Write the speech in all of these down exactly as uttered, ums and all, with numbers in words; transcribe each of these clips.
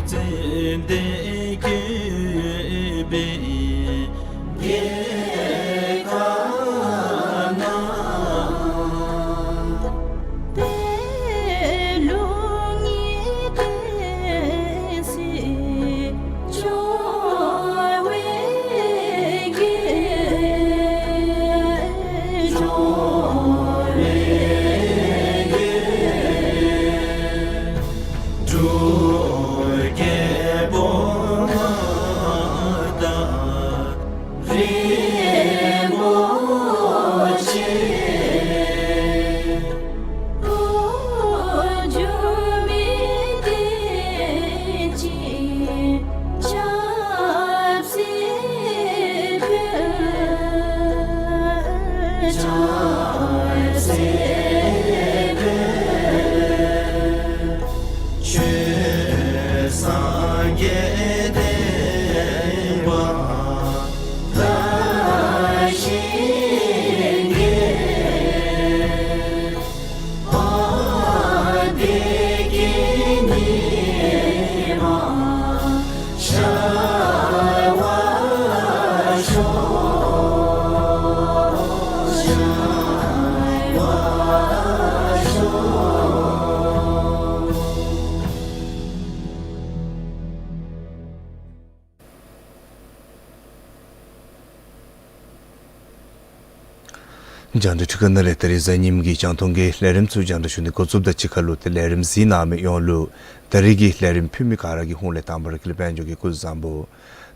ཙན་དན་བཀོད་པའི་རྒྱལ་ཁབ་ན། དེ་ལུ་ངེས་ཏེ་སྲིད་འབྱུང་བའི་རྒྱལ། འབྱུང་བའི་རྒྱལ། འབྲུག་རྒྱལ་པོ་མངའ་བདག་རིན་པོ་ཆེ། འགྱུར་མེད་བསྟན་ཅིང་ཆབ་སྲིད་འཕེལ། ཆབ་སྲིད་འཕེལ། ཆོས་སངས་རྒྱས་བསྟན་པ་དར་ཞིང་རྒྱས། དཔལ་བདེ་སྐྱིད་ཉི་མ་ཤར་བར་ཤོག། ཤར་བར་ཤོག། རྒྱང་བསྒྲགས་འཕྲུལ་ཁང་ནང་ལས་ད་རིས་གཟའ་ཉིམ་གི་རྒྱང་མཐོང་གི་ལས་རིམ་ཚུ་རྒྱང་བསྒྲགས་ཞུ་ནི་འགོ་བཙུགསཔ་དང་གཅིག་ཁར་ལུ་ཏེ་ལས་རིམ་གཟིགས་གནང་མི་ཡོངས་ལུ་ད་རིས་ཀྱི་ལས་རིམ་ཕུལ་མི་ག་ར་གི་ཧོངས་ལས་དང་པ་ར་ཀུན་ལེགས་དཔལ་འབྱོར་གྱིས་སྐུ་གཟུགས་བཟང་པོ།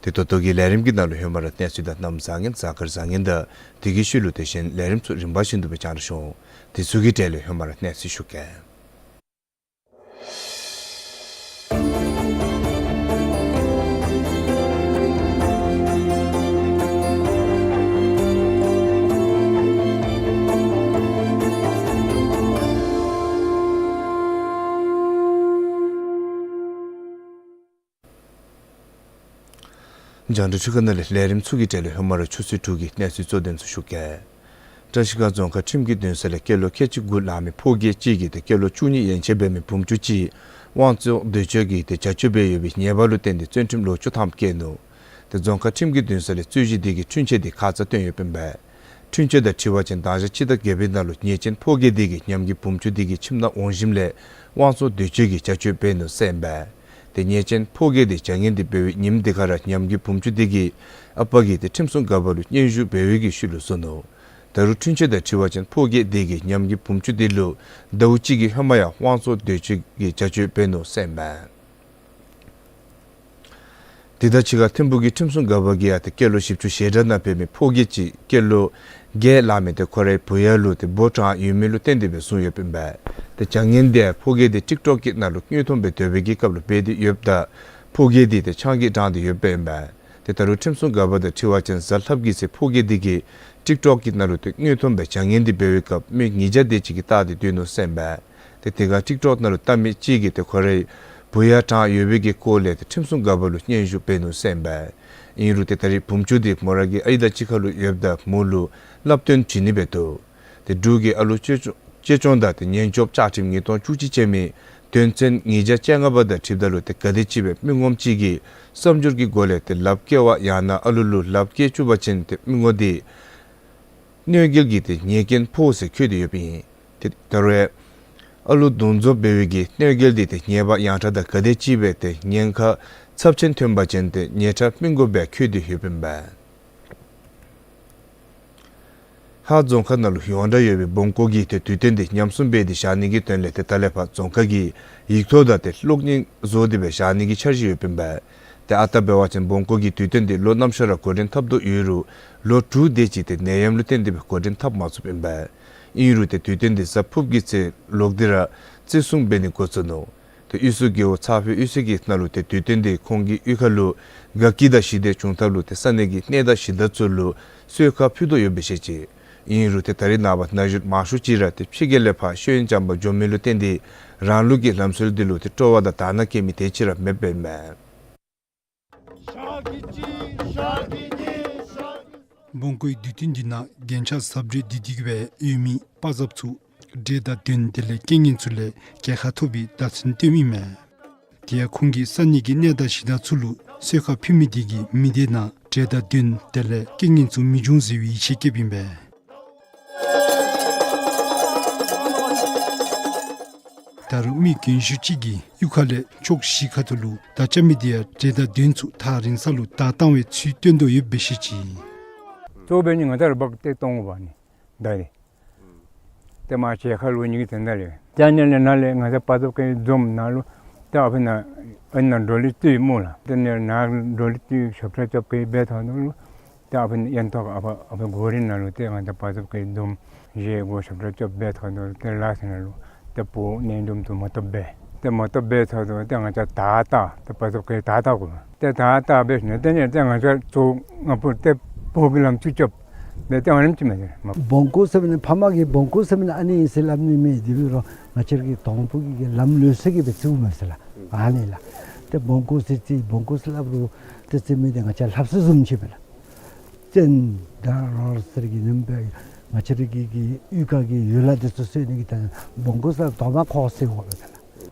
ཏེ་ད་ལྟོ་གི་ལས་རིམ་གྱི་ནང་ལུ་ཧེ་མ་ར་གནས་ཚུལ་དང་གནམ་བཟང་ངན་གཟའ་སྐར་བཟང་ངན་དང་དེ་གི་ཤུལ་ལུ་དེ་བཞིན་ལས་རིམ་ཚུ་རིམ་པ་བཞིན་དུ་སྦེ་རྒྱང་བསྒྲགས་ཞུ་འོང་། དེ་ཚུ་གི་གྲས་ལས་ཧེ་མ་ར་གནས་ཚུལ་ཞུ་གེ། རྒྱང་བསྒྲགས་འཕྲུལ་ཁང་ནང་ལས་ལས་རིམ་ཚུ་གི་གྲས་ལས་ཧེ་མ་ར་ཆུ་ཚོད་དྲུག་གི་གནས་ཚུལ་གཙོ་དོན་ཚུ་ཞུ་གེ། བཀྲ་ཤིས་སྒང་རྫོང་ཁག་ཁྲིམས་ཀྱི་འདུན་ས་ལས་སྐྱེས་ལོ་ཁལ་གཅིག་དགུ་ལང་མི་ཕོ་སྐྱེས་གཅིག་གིས་ཏེ་སྐྱེས་ལོ་བཅུ་གཉིས་ཡན་ཆད་འབད་མི་བུམོ་ཆུང་གཅིག་དབང་བཙོང་འདོད་སྤྱོད་ཀྱི་ཏེ་བྱ་སྤྱོད་འབད་ཡོད་པའི་ཉེས་པ་ལུ་བརྟེན་ཏེ་བཙོན་ཁྲིམས་ལོ་བཅུ་ཐམ་བཀལ་ནུག། ཏེ་རྫོང་ཁག་ཁྲིམས་ཀྱི་འདུན་ས་ལས་རྩོད་གཞི་དེ་གི་འཁྲུན་ཆོད་དེ་ཁ་ཙ་བཏོན་ཡོདཔ་ཨིན་པས། འཁྲུན་ཆོད་དང་འཁྲིལ་བ་ཅིན་ཟླ་བ་གཅིག་དང་བརྒྱད་པའི་ནང་ལུ་ཉེས་ཅན་ཕོ་སྐྱེས་དེ་གིས་ཉམས་རྒུད་བུམོ་ཆུང་དེ་གི་ཁྱིམ་ནང་འོང་ཞིནམ་ལས་དབང་བཙོང་འདོད་སྤྱོད་ཀྱི་བྱ་སྤྱོད་འབད་ནུག་ཟེར་ཨིན་པས། ཏེ་ཉེས་ཅན་ཕོ་སྐྱེས་དེ་བྱ་ངན་དེ་འབད་བའི་ཉིནམ་དེ་ཁར་ར་ཉམས་རྒུད་བུམོ་ཆུང་དེ་གི་ཨ་པ་གིས་ཏེ་ཁྲིམས་སྲུང་འགག་པ་ལུ་སྙན་ཞུ་འབད་བའི་གི་ཤུལ་ལུ་བཟོ་ནུག། ད་རུང་འཁྲུན་ཆོད་དང་འཁྲིལ་བ་ཅིན་ཕོ་སྐྱེས་དེ་གིས་ཉམས་རྒུད་བུམོ་ཆུང་དེ་ལུ་ཟླཝ་གཅིག་གི་ཧེ་མ་ཡང་དབང་བཙོང་འདོད་སྤྱོད་ཀྱི་བྱ་སྤྱོད་འབད་ནུག་ཟེར་ཨིན་པས། དེ་དང་གཅིག་ཁར་ཐིམ་ཕུག་གི་ཁྲིམས་སྲུང་འགག་པ་གིས་ཡང་ཏེ་སྐྱེས་ལོ་བཞི་བཅུ་ཞེ་གྲངས་ནང་འབད་མི་ཕོ་སྐྱེས་ཅིག་སྐྱེས་ལོ་བརྒྱད་ལང་མི་དེ་ཁོ་རའི་བུ་ཡ་ལུ་ཏེ་སྦོ་དྲངས་ཡོད་མི་ལུ་བརྟེན་ཏེ་སྦེ་བཟུང་ཡོདཔ་ཨིན་པས། ཏེ་བྱ་ངན་དེ་ཕོ་སྐྱེས་དེ་ཊིཀ་ཊོཀ་གི་ནང་ལུ་དངོས་མཐོང་སྦེ་སྡོད་པའི་གི་སྐབས་ལུ་འབད་དེ་ཡོདཔ་ད་ཕོ་སྐྱེས་དེ་ཏེ་ཆང་གིས་དྲངས་ཏེ་ཡོདཔ་ཨིན་པས། ཏེ་ད་རུང་ཁྲིམས་སྲུང་འགག་པ་དང་འཁྲིལ་བ་ཅིན་གཟའ་ལྷགཔ་གི་ཚེ་ཕོ་སྐྱེས་དེ་གིས་ཊིཀ་ཊོཀ་གི་ནང་ལུ་ཏེ་དངོས་མཐོང་སྦེ་བྱ་ངན་དེ་འབད་བའི་སྐབས་མི་ཉིས་བརྒྱ་དེ་ཅིག་གིས་བལྟ་སྟེ་སྡོད་ནུག་ཟེར་ཨིན་པས། ཏེ་དེ་ཁར་ཊིཀ་ཊོཀ་ནང་ལུ་བལྟ་མི་གཅིག་གིས་ཏེ་ཁོ་རའི་བུ་ཡ་དྲངས་ཡོད་པའི་གི་སྐོར་ལས་ཏེ་ཁྲིམས་སྲུང་འགག་པ་ལུ་སྙན་ཞུ་འབད་ནུག་ཟེར་ཨིན་པས། ཨིན་རུང་ཏེ་ད་རིས་བུམོ་ཆུང་དེ་མོ་ར་གི་ཨའི་དང་གཅིག་ཁར་ལུ་ཡོདཔ་ད་མོ་ལུ་བསླབ་སྟོན་བྱིན་ནི་འབད་དོ། ཏེ་འབྲུག་གི་ཨ་ལོ་གཅེས་སྐྱོང་གཅེས་སྐྱོང་དང་ཏེ་ཉེན་སྐྱོབ་བཅའ་ཁྲིམས་ཉིས་སྟོང་བཅུ་གཅིག་ཅན་མའི་དོན་ཚན་ཉིས་བརྒྱ་བཅོ་ལྔ་པ་དང་འཁྲིལཝ་ད་ལུ་ཏེ་ག་དེམ་ཅིག་སྦེ་མི་ངོམ་ཅིག་གིས་བསམ་སྦྱོར་གྱི་སྒོ་ལས་ཏེ་ལགཔ་བཀལ་བ་ཡང་ན་ཨ་ལུ་ལུ་ལགཔ་བཀལ་བཅུག་པ་ཅིན་ཏེ་མི་ངོ་དེ་གནོད་འགེལ་གྱི་ཏེ་ཉེས་སྐྱོན་ཕོག་ཟེར་འཁོད་དེ་ཡོདཔ་ཨིན། ཏེ་ད་རུང་ཨ་ལུ་བརྡུང་འཛོམས་འབད་བའི་གི་གནོད་འགེལ་དེ་ཏེ་ཉེས་པ་ཡང་དྲགས་དང་ག་དེམ་ཅིག་སྦེ་ཏེ་ཉེན་ཁ་ཚབས་ཆེན་ཐོན་པ་ཅིན་ཏེ་ཉེས་ཁྲ་སྤུང་དགོཔ་སྦེ་འཁོད་དེ་ཡོདཔ་ཨིན་པས། ཧཱ་རྫོང་ཁག་ནང་ལུ་ཡོངས་གྲགས་ཡོད་པའི་བོང་ཀུ་གི་ཏེ་དུས་སྟོན་དེ་ཉམས་སྲུང་འབད་དེ་བཞག་ནི་གི་དོན་ལས་ཏེ་ད་ལས་ཕར་རྫོང་ཁག་གིས་ཡིག་ཐོག་དང་ཏེ་གློག་བརྙན་བཟོ་སྟེ་སྦེ་བཞག་ནི་གི་འཆར་གཞི་ཡོདཔ་ཨིན་པས། ཏེ་ཨ་རྟག་འབད་བ་ཅིན་བོང་ཀུ་གི་དུས་སྟོན་དེ་ལོ་ནམ་ཞག་ར་འགོ་འདྲེན་འཐབ་དོ་ཡོད་རུང་ལོ་དྲུག་དེ་ཅིག་ཏེ་ནད་ཡམས་ལུ་བརྟེན་ཏེ་སྦེ་འགོ་འདྲེན་འཐབ་མ་ཚུགསཔ་ཨིན་པས། ཨིན་རུང་ཏེ་དུས་སྟོན་དེ་གཟའ་ཕུརཔ་གི་ཚེ་ལོག་སྟེ་ར་བརྩི་སྲུང་འབད་ནི་འགོ་བཙུགས་ནུག། ཏེ་དབུས་སུ་རྒེད་འོག་ཚ་ཕུག་དབུས་སུ་གི་ནང་ལུ་ཏེ་དུས་སྟོན་དེ་ཁོང་གི་གཡུས་ཁ་ལུ་དགའ་སྐྱིད་དང་ཞི་བདེ་བྱུང་ཐབས་ལུ་ཏེ་ས་གནས་ཀྱི་གནས་བདག་གཞི་བདག་ཚུ་ལུ་གསོལ་ཁ་ཕུལ་དོ་ཡོདཔ་སྦེ་བཤད་ཅི། ཨིན་རུང་ཏེ་ད་རིས་ནངས་པ་ན་གཞོན་མང་ཤོས་ཅིག་ར་ཏེ་ཕྱི་རྒྱལ་ལས་ཕར་ཤེས་ཡོན་སྦྱང་པར་འགྱོ་མི་ལུ་བརྟེན་ཏེ་རང་ལུགས་ཀྱི་ལམ་སྲོལ་དེ་ལུ་ཏེ་སྤྲོ་བ་དང་དག་སྣང་བསྐྱེད་མི་དེ་ཅིག་ར་མེདཔ་ཨིན་མས། བོང་ཀུའི་དུས་སྟོན་འདི་ནང་རྒྱན་ཆ་གཟབ་སྤྲས་ལྡན་ཏེ་སྦེ་ཡོད་མི་དཔའ་མཛངསཔ་ཚུ་འདྲེ་དང་གདོན་དེ་ལས་རྐྱེན་ངན་ཚུ་ལས་རྒྱལ་ཁ་ཐོབ་པའི་བརྡ་མཚོན་སྟོནམ་ཨིན་མས། དེ་ཡང་ཁོང་གིས་ས་གནས་ཀྱི་གནས་བདག་གཞི་བདག་ཚུ་ལུ་གསོལ་ཁ་ཕུལ་མི་དེ་གིས་མི་སྡེ་ནང་འབྲེལ་ཟླ་དོན་དེ་ལས་རྐྱེན་ངན་ཚུ་མི་འབྱུང་ཟེར་བའི་ཡིད་ཆེས་བསྐྱེདཔ་ཨིན་པས། ད་རུང་མི་རྒན་ཤོས་ཅིག་གིས་གཡུས་ཁ་ལས་ཕྱོགས་བཞི་ཁ་ཐུག་ལུ་མདའ་རྐྱབ་མི་དེ་ཡང་འབྲེལ་ཟླ་དོན་ཚུ་ཐག་རིང་ས་ལུ་མདའ་བཏང་བའི་ཚུལ་སྟོན་དོ་ཡོདཔ་སྦེ་བཤད་ཅི། གཙོ་བོ་འབད་ནི་ང་བཅས་ར་འབག་སྟེ་གཏང་དགོ་པས་ནི། མདའ་རེ། ཏེ་མར་ཞལ་ཁ་ལུ་ཉིལ་གི་ཏེ་ནཱ་ལས། ཏེ་ནཱ་ལས་ནཱ་ལས་ང་བཅས་པ་ཛབ་ཀྱི་འཛོམས་ནང་ལུ་ཏེ་ཨ་ཕི་ནང་ཨ་ནཱ་འགྲོ་ལི་སྟོད་སྨོ་ལགས། ཏེ་ནཱ་ལས་ནཱ་འགྲོ་ལི་སྟོད་ཞབས་ཁྲ་རྐྱབ་ཀྱི་འབད་ཐོག་ནང་ལུ་ཏེ་ཨ་ཕི་ནཱ་ཡན་ཐོག་ཨ་ཕི་ཨ་ཕི་སྒོ་རའི་ནང་ལུ་ཏེ་ང་བཅས་པ་ཛབ་ཀྱི་འཛོམས་བཞེས་སྒོ་ཞབས་ཁྲ་རྐྱབ་འབད་ཐོག་ནང་ལུ་ཏེ་ལཱ་ཟེར་ནང་ལུ་ཏེ་བོ་ནེ་འཛོམས་ཚུ་མ་བཏུབ་པས། ཏེ་མ་བཏུབ་འབད་ཐོག་ཏུ་ཏེ་ང་བཅས་མདའ་བཏགས། ཏེ་པ་ཛབ་ཀྱི་མདའ་བཏགས་དགོ། ཏེ་མདའ་བཏགས་འབད་ཞིནམ་ཏེ་ནཱ་ཏེ་ང་བཅས་ཚུ་ང་བོ་ཏེ་བོ་གི་ལམ་ཚུ་རྐྱབ་སྦེ་ཏེ་ཨ་ནེམ་ཅིག་མས་ཟེར། བོང་ཀུ་ཟེར་མི་ཕ་མ་གིས་བོང་ཀུ་ཟེར་མི་ཨ་ནི་ཨིན་ཟེར་སླབ་ནི་མེད། དེ་འབད་རུང་ང་བཅས་ར་གི་དང་ཕུ་གི་གི་ལམ་ལུགས་སྲོལ་གྱི་སྦེ་བརྩིཝ་མས་ཟེར་ལགས། ཨ་ནི་ལགས། ཏེ་བོང་ཀུ་ཟེར་རྩིས་བོང་ཀུ་ཟེར་སླབ་རུང་ཏེ་རྩིས་མི་དེ་ང་བཅས་ལྷབ་ས་བཟུམ་ཅིག་སྦེ་ལགས། བཙན་དང་རོ་ཟེར་གྱི་ནེམ་སྦེ་ང་བཅས་ར་གི་གི་གཡུས་ཁ་གི་ཡུལ་ལྷ་དེ་ཚུ་གསོལ་ནི་གི་ད་བོང་ཀུ་ཟེར་དོ་མ་ཁོ་ཟེར་དགོ་པས་ཟེར་ལགས།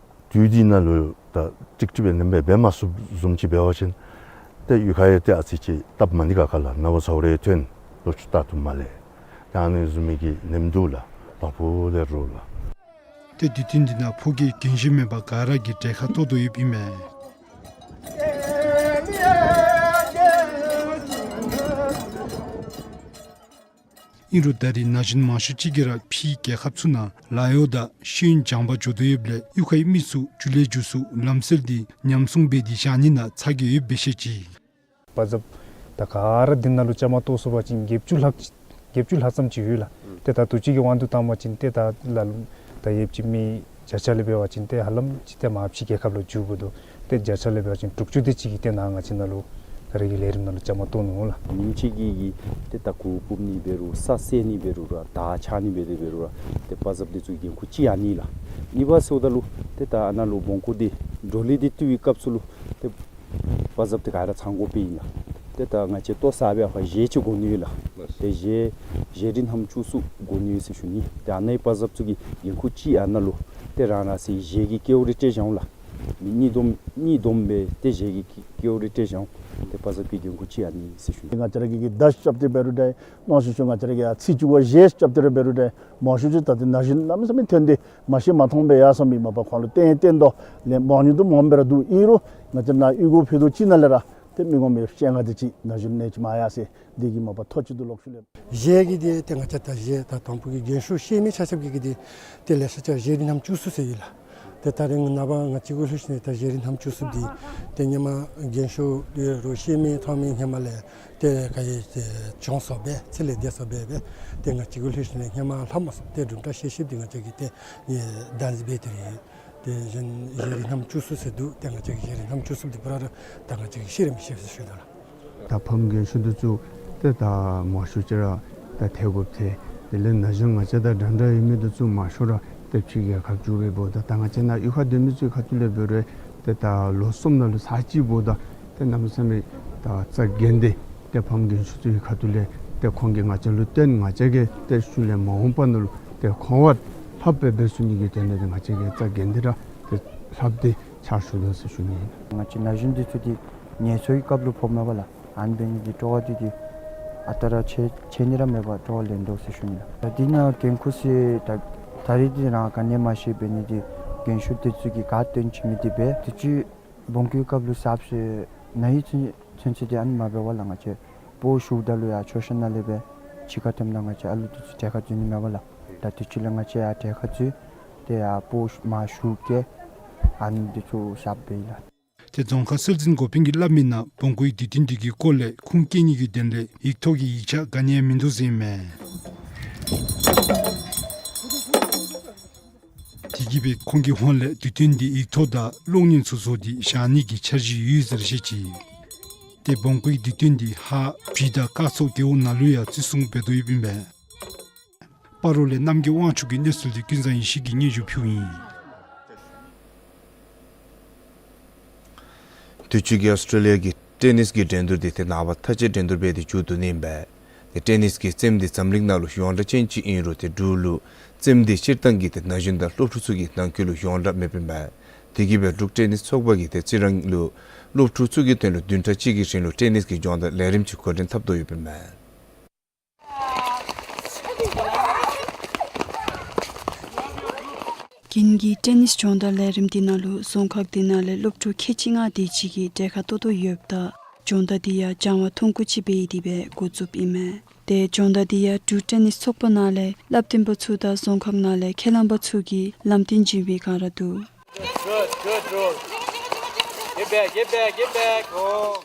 དུས་འདི་ནང་ལུ་ད་ཀྲིག་ཀྲི་སྦེ་ནེམ་སྦེ་འབད་མ་ཚུགསཔ་བཟུམ་ཅིག་འབད་བ་ཅིན་ཏེ་གཡུས་ཁ་ཡང་ཏེ་ཨ་ཙི་ཅིག་སྟབས་མ་བདེ་ག་ཁ་ལས་ནཝ་ཚཝ་རེ་ཐོན་ལོ་ཕྱུགས་རྟག་ཏུ་མ་ལེགས། ཏེ་ཨ་ནི་བཟུམ་མའི་གི་ནེམ་འདུག་ལགས། དང་ཕུ་ལས་རུང་ལགས། ཏེ་དུས་སྟོན་འདི་ནང་ཕོ་སྐྱེས་རྒན་གཞོན་མེད་པར་ག་ར་གིས་གྲལ་ཁར་གཏོགས་དོ་ཡོདཔ་ཨིན་མས། ཨིན་རུང་ད་རེས་ན་གཞོན་མང་ཤོས་ཅིག་གིས་ར་ཕྱིའི་རྒྱལ་ཁབ་ཚུ་ནང་ལཱ་གཡོག་དང་ཤེས་ཡོན་སྦྱང་པར་འགྱོ་དོ་ཡོདཔ་ལས་གཡུས་ཁའི་མི་ཚུ་ཇུ་ལེ་ཇུ་སུ་ལམ་སྲོལ་འདི་ཉམས་སྲུང་འབད་དེ་བཞག་ནི་ནང་ཚ་གྱང་ཡོདཔ་སྦེ་བཤད་ཅི། པ་ཛབ་ད་ག་ར་འདི་ནང་ལུ་བཅའ་མར་གཏོགས་སོང་པ་ཅིན་བརྒྱད་ཅུ་ལྷག་བརྒྱད་ཅུ་ལྷག་ཙམ་ཅིག་ཡོད་ལགས། ཏེ་ད་དུས་ཅི་གི་དབང་དུ་བཏང་པ་ཅིན་ཏེ་ད་ལ་ལུ་ད་ཡོདཔ་ཅིག་མི་བརྒྱ་ཆ་ལས་འབད་བ་ཅིན་ཏེ་ཧ་ལམ་ཅིག་ཏེ་མར་ཕྱི་རྒྱལ་ཁབ་ལུ་འགྱོ་དགོ་དོ། ཏེ་བརྒྱ་ཆ་ལས་འབད་བ་ཅིན་དྲུག་ཅུ་དེ་ཅིག་གིས་ཏེ་ནཱ་ང་བཅས་ནང་ལུ་ད་རེས་ཀྱི་ལས་རིམ་ནང་ལུ་བཅའ་མར་གཏོགས་ནུག་ལགས། ཉིནམ་གཅིག་གི་གི་ཏེ་ད་གུར་སྤུབ་ནི་འབད་རུང་ས་བསལ་ནི་འབད་རུང་ར་མདའ་ཆག་ནི་འབད་དེ་འབད་རུང་ར་ཏེ་པ་ཛབ་དེ་ཚུ་འགན་ཁུར་ཅིག་ཨ་ནི་ལགས། གཉིས་པ་ཟེརཝ་ད་ལུ་ཏེ་ད་ཨ་ནཱ་ལུ་བོང་ཀུ་དེ་འགྲོ་ལི་དེ་བཏུལ་བའི་སྐབས་སུ་ལུ་ཏེ་པ་ཛབ་དེ་ག་ར་ཚང་དགོཔ་ཨིན་ལགས། ཏེ་ད་ང་བཅས་ལྟོ་བཟའ་བའི་ཨ་ཕར་གཞས་ཅིག་གོ་ནི་ཡོད་ལགས། ཏེ་གཞས་གཞས་རིགས་རྣམ་བཅུ་གསུམ་གོ་ནི་ཡོད་ཟེར་ཞུ་ནི། ཏེ་ཨ་ནཱ་པ་ཛབ་ཚུ་གིས་འགན་ཁུར་ཅིག་ཨ་ནཱ་ལུ་ཏེ་རང་རང་སོའི་གཞས་ཀྱི་སྐལཝ་རེ་སྤྲོད་བཞག་འོང་ལགས། མི་གཉིས་བསྡོམས་གཉིས་བསྡོམས་སྦེ་ཏེ་གཞས་ཀྱི་སྐལཝ་རེ་སྤྲོད་བཞག་འོང་། ཏེ་པ་ཛབ་ཀྱི་འགན་ཁུར་ཅིག་ཨ་ནི་ཟེར་ཞུ་ནི། ང་བཅས་ར་གིས་གི་མདའ་རྐྱབ་སྟེ་འབད་རུང་འདྲ་མང་ཤོས་ཤོས་ང་བཅས་ར་གིས་ཨ་ཚིག་ཅིག་བ་གཞས་རྐྱབ་སྟེ་ར་འབད་རུང་འདྲ་མང་ཤོས་ཤོས་ད་ཏེ་ན་གཞོན་གནམ་མེད་ས་མེད་ཐོན་ཏེ་མ་ཤེས་མ་མཐོང་སྦེ་ཡར་སོང་མི་མ་པ་ཁོང་ལུ་བསྟན་བསྟན་དོ་ལས་མང་ཉུང་དུ་མངམ་སྦེ་ར་འདུག། ཨིན་རུང་ང་བཅས་ནཱ་གཡུས་སྒོ་ཕྱེ་དོ་ཅིག་ནང་ལས་ར་ཏེ་མི་ངོམ་སྦེ་སྤྱན་སྔར་དེ་ཅིག་ན་གཞོན་ནེ་ཅིག་མ་ཡར་སོང་། དེ་གིས་མ་པ་ཐོ་ཅིག་འདུག་ལོག་ཤུལ་ལས། གཞས་ཀྱི་དེ་ཏེ་ང་བཅས་ད་གཞས་ད་དང་ཕུ་གི་རྒན་ཤོས་ཤེས་མི་ཆ་ཁྱབ་ཀྱི་གི་དེ་ཏེ་ལེ་ཤ་ཅིག་གཞས་རིགས་རྣམ་བཅུ་གསུམ་ཟེར་ཡོད་ལགས། ཏེ་ད་རེས་ནངས་པ་ང་བཅས་གུ་ལྷོད་ཞིནམ་ལས་ད་གཞས་རིགས་རྣམ་བཅུ་གསུམ་དེ་ཏེ་ཧེ་མ་རྒན་ཤོས་ཡོད་རུང་ཤེས་མི་མཐོང་མི་ཧེ་མ་ལས་ཏེ་ག་ཡེ་ཏེ་བྱོན་སོང་སྦེ་ཚེ་ལས་འདས་སོང་སྦེ་སྦེ་ཏེ་ང་བཅས་གུ་ལྷོད་ཞིནམ་ལས་ཧེ་མ་ལྷབ་མ་སོང་། ཏེ་གྲུབ་མཐའ་བཤད་བཤདཔ་འདི་ང་བཅས་ཀྱིས་ཏེ་ཨེ་བདག་འཛིན་འབད་དེ་ར་ཡོད། ཏེ་གཞན་གཞས་རིགས་རྣམ་བཅུ་གསུམ་ཟེར་འདུག། ཏེ་ང་བཅས་ཀྱིས་གཞས་རིགས་རྣམ་བཅུ་གསུམ་འདི་པུ་ར་ར་ད་ང་བཅས་ཀྱིས་ཤེས་ར་མི་ཤེས་ཟེར་ཞུ་དོ་ལགས། ད་ཕམ་རྒན་ཤོས་འདི་ཚུ་ཏེ་ད་མང་ཤོས་ཅིག་ར་ད་ཐལ་དགོཔ་ཐལ། དེ་ལས་ན་གཞོན་ང་བཅས་དང་འདྲན་འདྲ་ཡོད་མི་འདི་ཚུ་མང་ཤོས་ར་ཏེ་ཕྱི་རྒྱལ་ཁབ་འགྱོ་སྦེ་འབདཝ་ད་ད་ང་བཅས་ནཱ་གཡུས་ཁར་སྡོད་མི་ཚུ་ཁ་ཐུག་ལས་འབད་རུང་ཏེ་ད་ལོ་གསུམ་ནང་ལུ་ཚར་གཅིག་འབདཝ་ད་ཏེ་གནམ་མེད་ས་མེད་ད་རྩ་འགེངས་ཏེ་ཏེ་ཕམ་རྒན་ཤོས་ཚུ་གི་ཁ་ཐུག་ལས་ཏེ་ཁོང་གིས་ང་བཅས་ལུ་བསྟན་ང་བཅས་ཀྱིས་ཏེ་ཤུལ་ལས་མ་འོངས་པ་ནང་ལུ་ཏེ་ཁོང་བ་ལྷབ་སྦེ་འབད་ཚུགས་ནི་གི་དོན་ལས་ཏེ་ང་བཅས་ཀྱིས་རྩ་འགེངས་ཏེ་ར་ཏེ་ལྷབ་སྟེ་ཕྱག་ཞུ་དོ་ཟེར་ཞུ་ནི་ཨིན། ང་བཅས་ན་གཞོན་འདི་ཚུ་འདི་ངལ་འཚོ་གི་སྐབས་ལུ་ཕོགཔ་མས་པ་ལགས། ཨ་ནི་འབད་ནི་འདི་སྤྲོ་བ་འདི་འདི་ཨ་རྟག་ར་ཆད་ཆད་ནི་ར་མེད་པར་སྤྲོ་བ་ལེན་དོ་ཟེར་ཞུ་ནི་ལགས། ད་འདི་ནང་འགན་ཁུར་ཟེར་ད་ད་རེས་འདི་རང་ག་ནི་མ་ཤེས་འབད་ནི་འདི་རྒན་ཤོས་འདི་ཚུ་གིས་ག་སྟོན་བྱིན་མི་འདི་འབད། དུས་ཅི་བོང་ཀུའི་སྐབས་ལུ་གཟབ་ཟེར་ན་ཧིང་ཚུན་ཚོད་འདི་ཨ་ནི་མ་འབད་བ་ལགས། ང་བཅས་སྤོ་ཞུཝ་ད་ལུ་ཡང་མཆོད་བཤམ་ནང་ལས་སྦེ་ཕྱི་ཁར་ཐོནམ་ད་ང་བཅས་ཨ་ལུ་འདི་ཚུ་གྲལ་ཁར་འཛུལ་ནི་མས་པ་ལགས། ད་དུས་ཅི་ལས་ང་བཅས་ཡང་གྲལ་ཁར་འཛུལ་ཏེ་ཡང་སྤོ་མར་ཞུ་བཀལ་ཨ་ནི་འདི་ཚུ་གཟབ་འབད་ཡི་ལགས། ཏེ་རྫོང་ཁག་སྲོལ་འཛིན་འགོ་དཔོན་གྱིས་སླབ་མིའི་ནང་བོང་ཀུའི་དུས་སྟོན་འདི་གི་སྐོར་ལས་ཁུངས་སྐྱེལ་ནི་གི་དོན་ལས་ཡིག་ཐོག་གི་ཡིག་ཆ་ག་ནི་ཡང་མིན་འདུག་ཟེར་ཨིན་མས། དེ་གིས་སྦེ་ཁོང་གི་ཧོངས་ལས་དུས་སྟོན་འདི་ཡིག་ཐོག་དང་གློག་བརྙན་ཚུ་བཟོ་སྟེ་བཞག་ནི་གི་འཆར་གཞི་ཡོད་ཟེར་བཤད་ཅི། ཏེ་བོང་ཀུའི་དུས་སྟོན་འདི་ཧཱ་བྱི་དང་སྐར་ཚོགས་རྒེད་འོག་ནང་ལུ་ཡང་བརྩི་སྲུང་འབད་དོ་ཡོདཔ་ཨིན་པས། སྤ་རོ་ལས་རྣམ་རྒྱལ་དབང་ཕྱུག་གིས་གནས་ཚུལ་འདི་ཀུན་བཟང་ཡེ་ཤེས་ཀྱིས་སྙན་ཞུ་ཕུལཝ་ཨིན། དུས་ཅི་གི་ཨོསི་ཊེ་ལི་ཡ་གི་ཊེ་ནིསི་གི་འགྲན་བསྡུར་འདི་ཏེ་ནངས་པ་མཐའ་དཔྱད་འགྲན་བསྡུར་སྦེ་ཏེ་མཇུག་བསྡུ་ནི་ཨིན་པས། ཏེ་ཊེ་ནིསི་གི་རྩེདམོ་འདི་འཛམ་གླིང་ནང་ལུ་ཡོངས་གྲགས་ཅན་ཅིག་ཨིན་རུང་ཏེ་འབྲུག་ལུ་རྩེདམོ་འདི་སྤྱིར་བཏང་གི་ཏེ་ན་གཞོན་དང་སློབ་ཕྲུག་ཚུ་གི་ནང་འཁོད་ལུ་ཡོངས་གྲགས་མེདཔ་ཨིན་པས། དེ་གིས་སྦེ་འབྲུག་ཊེ་ནིས་ཚོགས་པ་གིས་ཏེ་རྩི་རང་ལུ་སློབ་ཕྲུག་ཚུ་གི་དོན་ལུ་བདུན་ཕྲག་གཅིག་གི་རིང་ལུ་ཊེ་ནིས་ཀྱི་སྦྱོང་བརྡར་ལས་རིམ་ཅིག་འགོ་འདྲེན་འཐབ་དོ་ཡོདཔ་ཨིན་མས། རྒྱུན་གྱི་ཊེ་ནིས་སྦྱོང་བརྡར་ལས་རིམ་འདི་ནང་ལུ་རྫོང་ཁག་འདི་ནང་ལས་སློབ་ཕྲུག་ཁལ་གཅིག་ལྔ་དེ་ཅིག་གིས་གྲལ་ཁར་གཏོགས་དོ་ཡོདཔ་ད་སྦྱོང་བརྡར་འདི་ཡང་སྦྱང་བ་ཐུང་ཀུ་ཅིག་འབད་དེ་སྦེ་འགོ་བཙུགསཔ་ཨིན་མས། ཏེ་སྦྱོང་བརྡར་འདི་ཡང་འབྲུག་ཊེ་ནིས་ཚོགས་པ་ནང་ལས་བསླབ་སྟོན་པ་ཚུ་དང་རྫོང་ཁག་ནང་ལས་ཁས་བླངས་པ་ཚུ་གིས་ལམ་སྟོན་བྱིན་པའི་བསྒང་ར་འདུག། Good, good, good. Get back, get back, get back. Oh.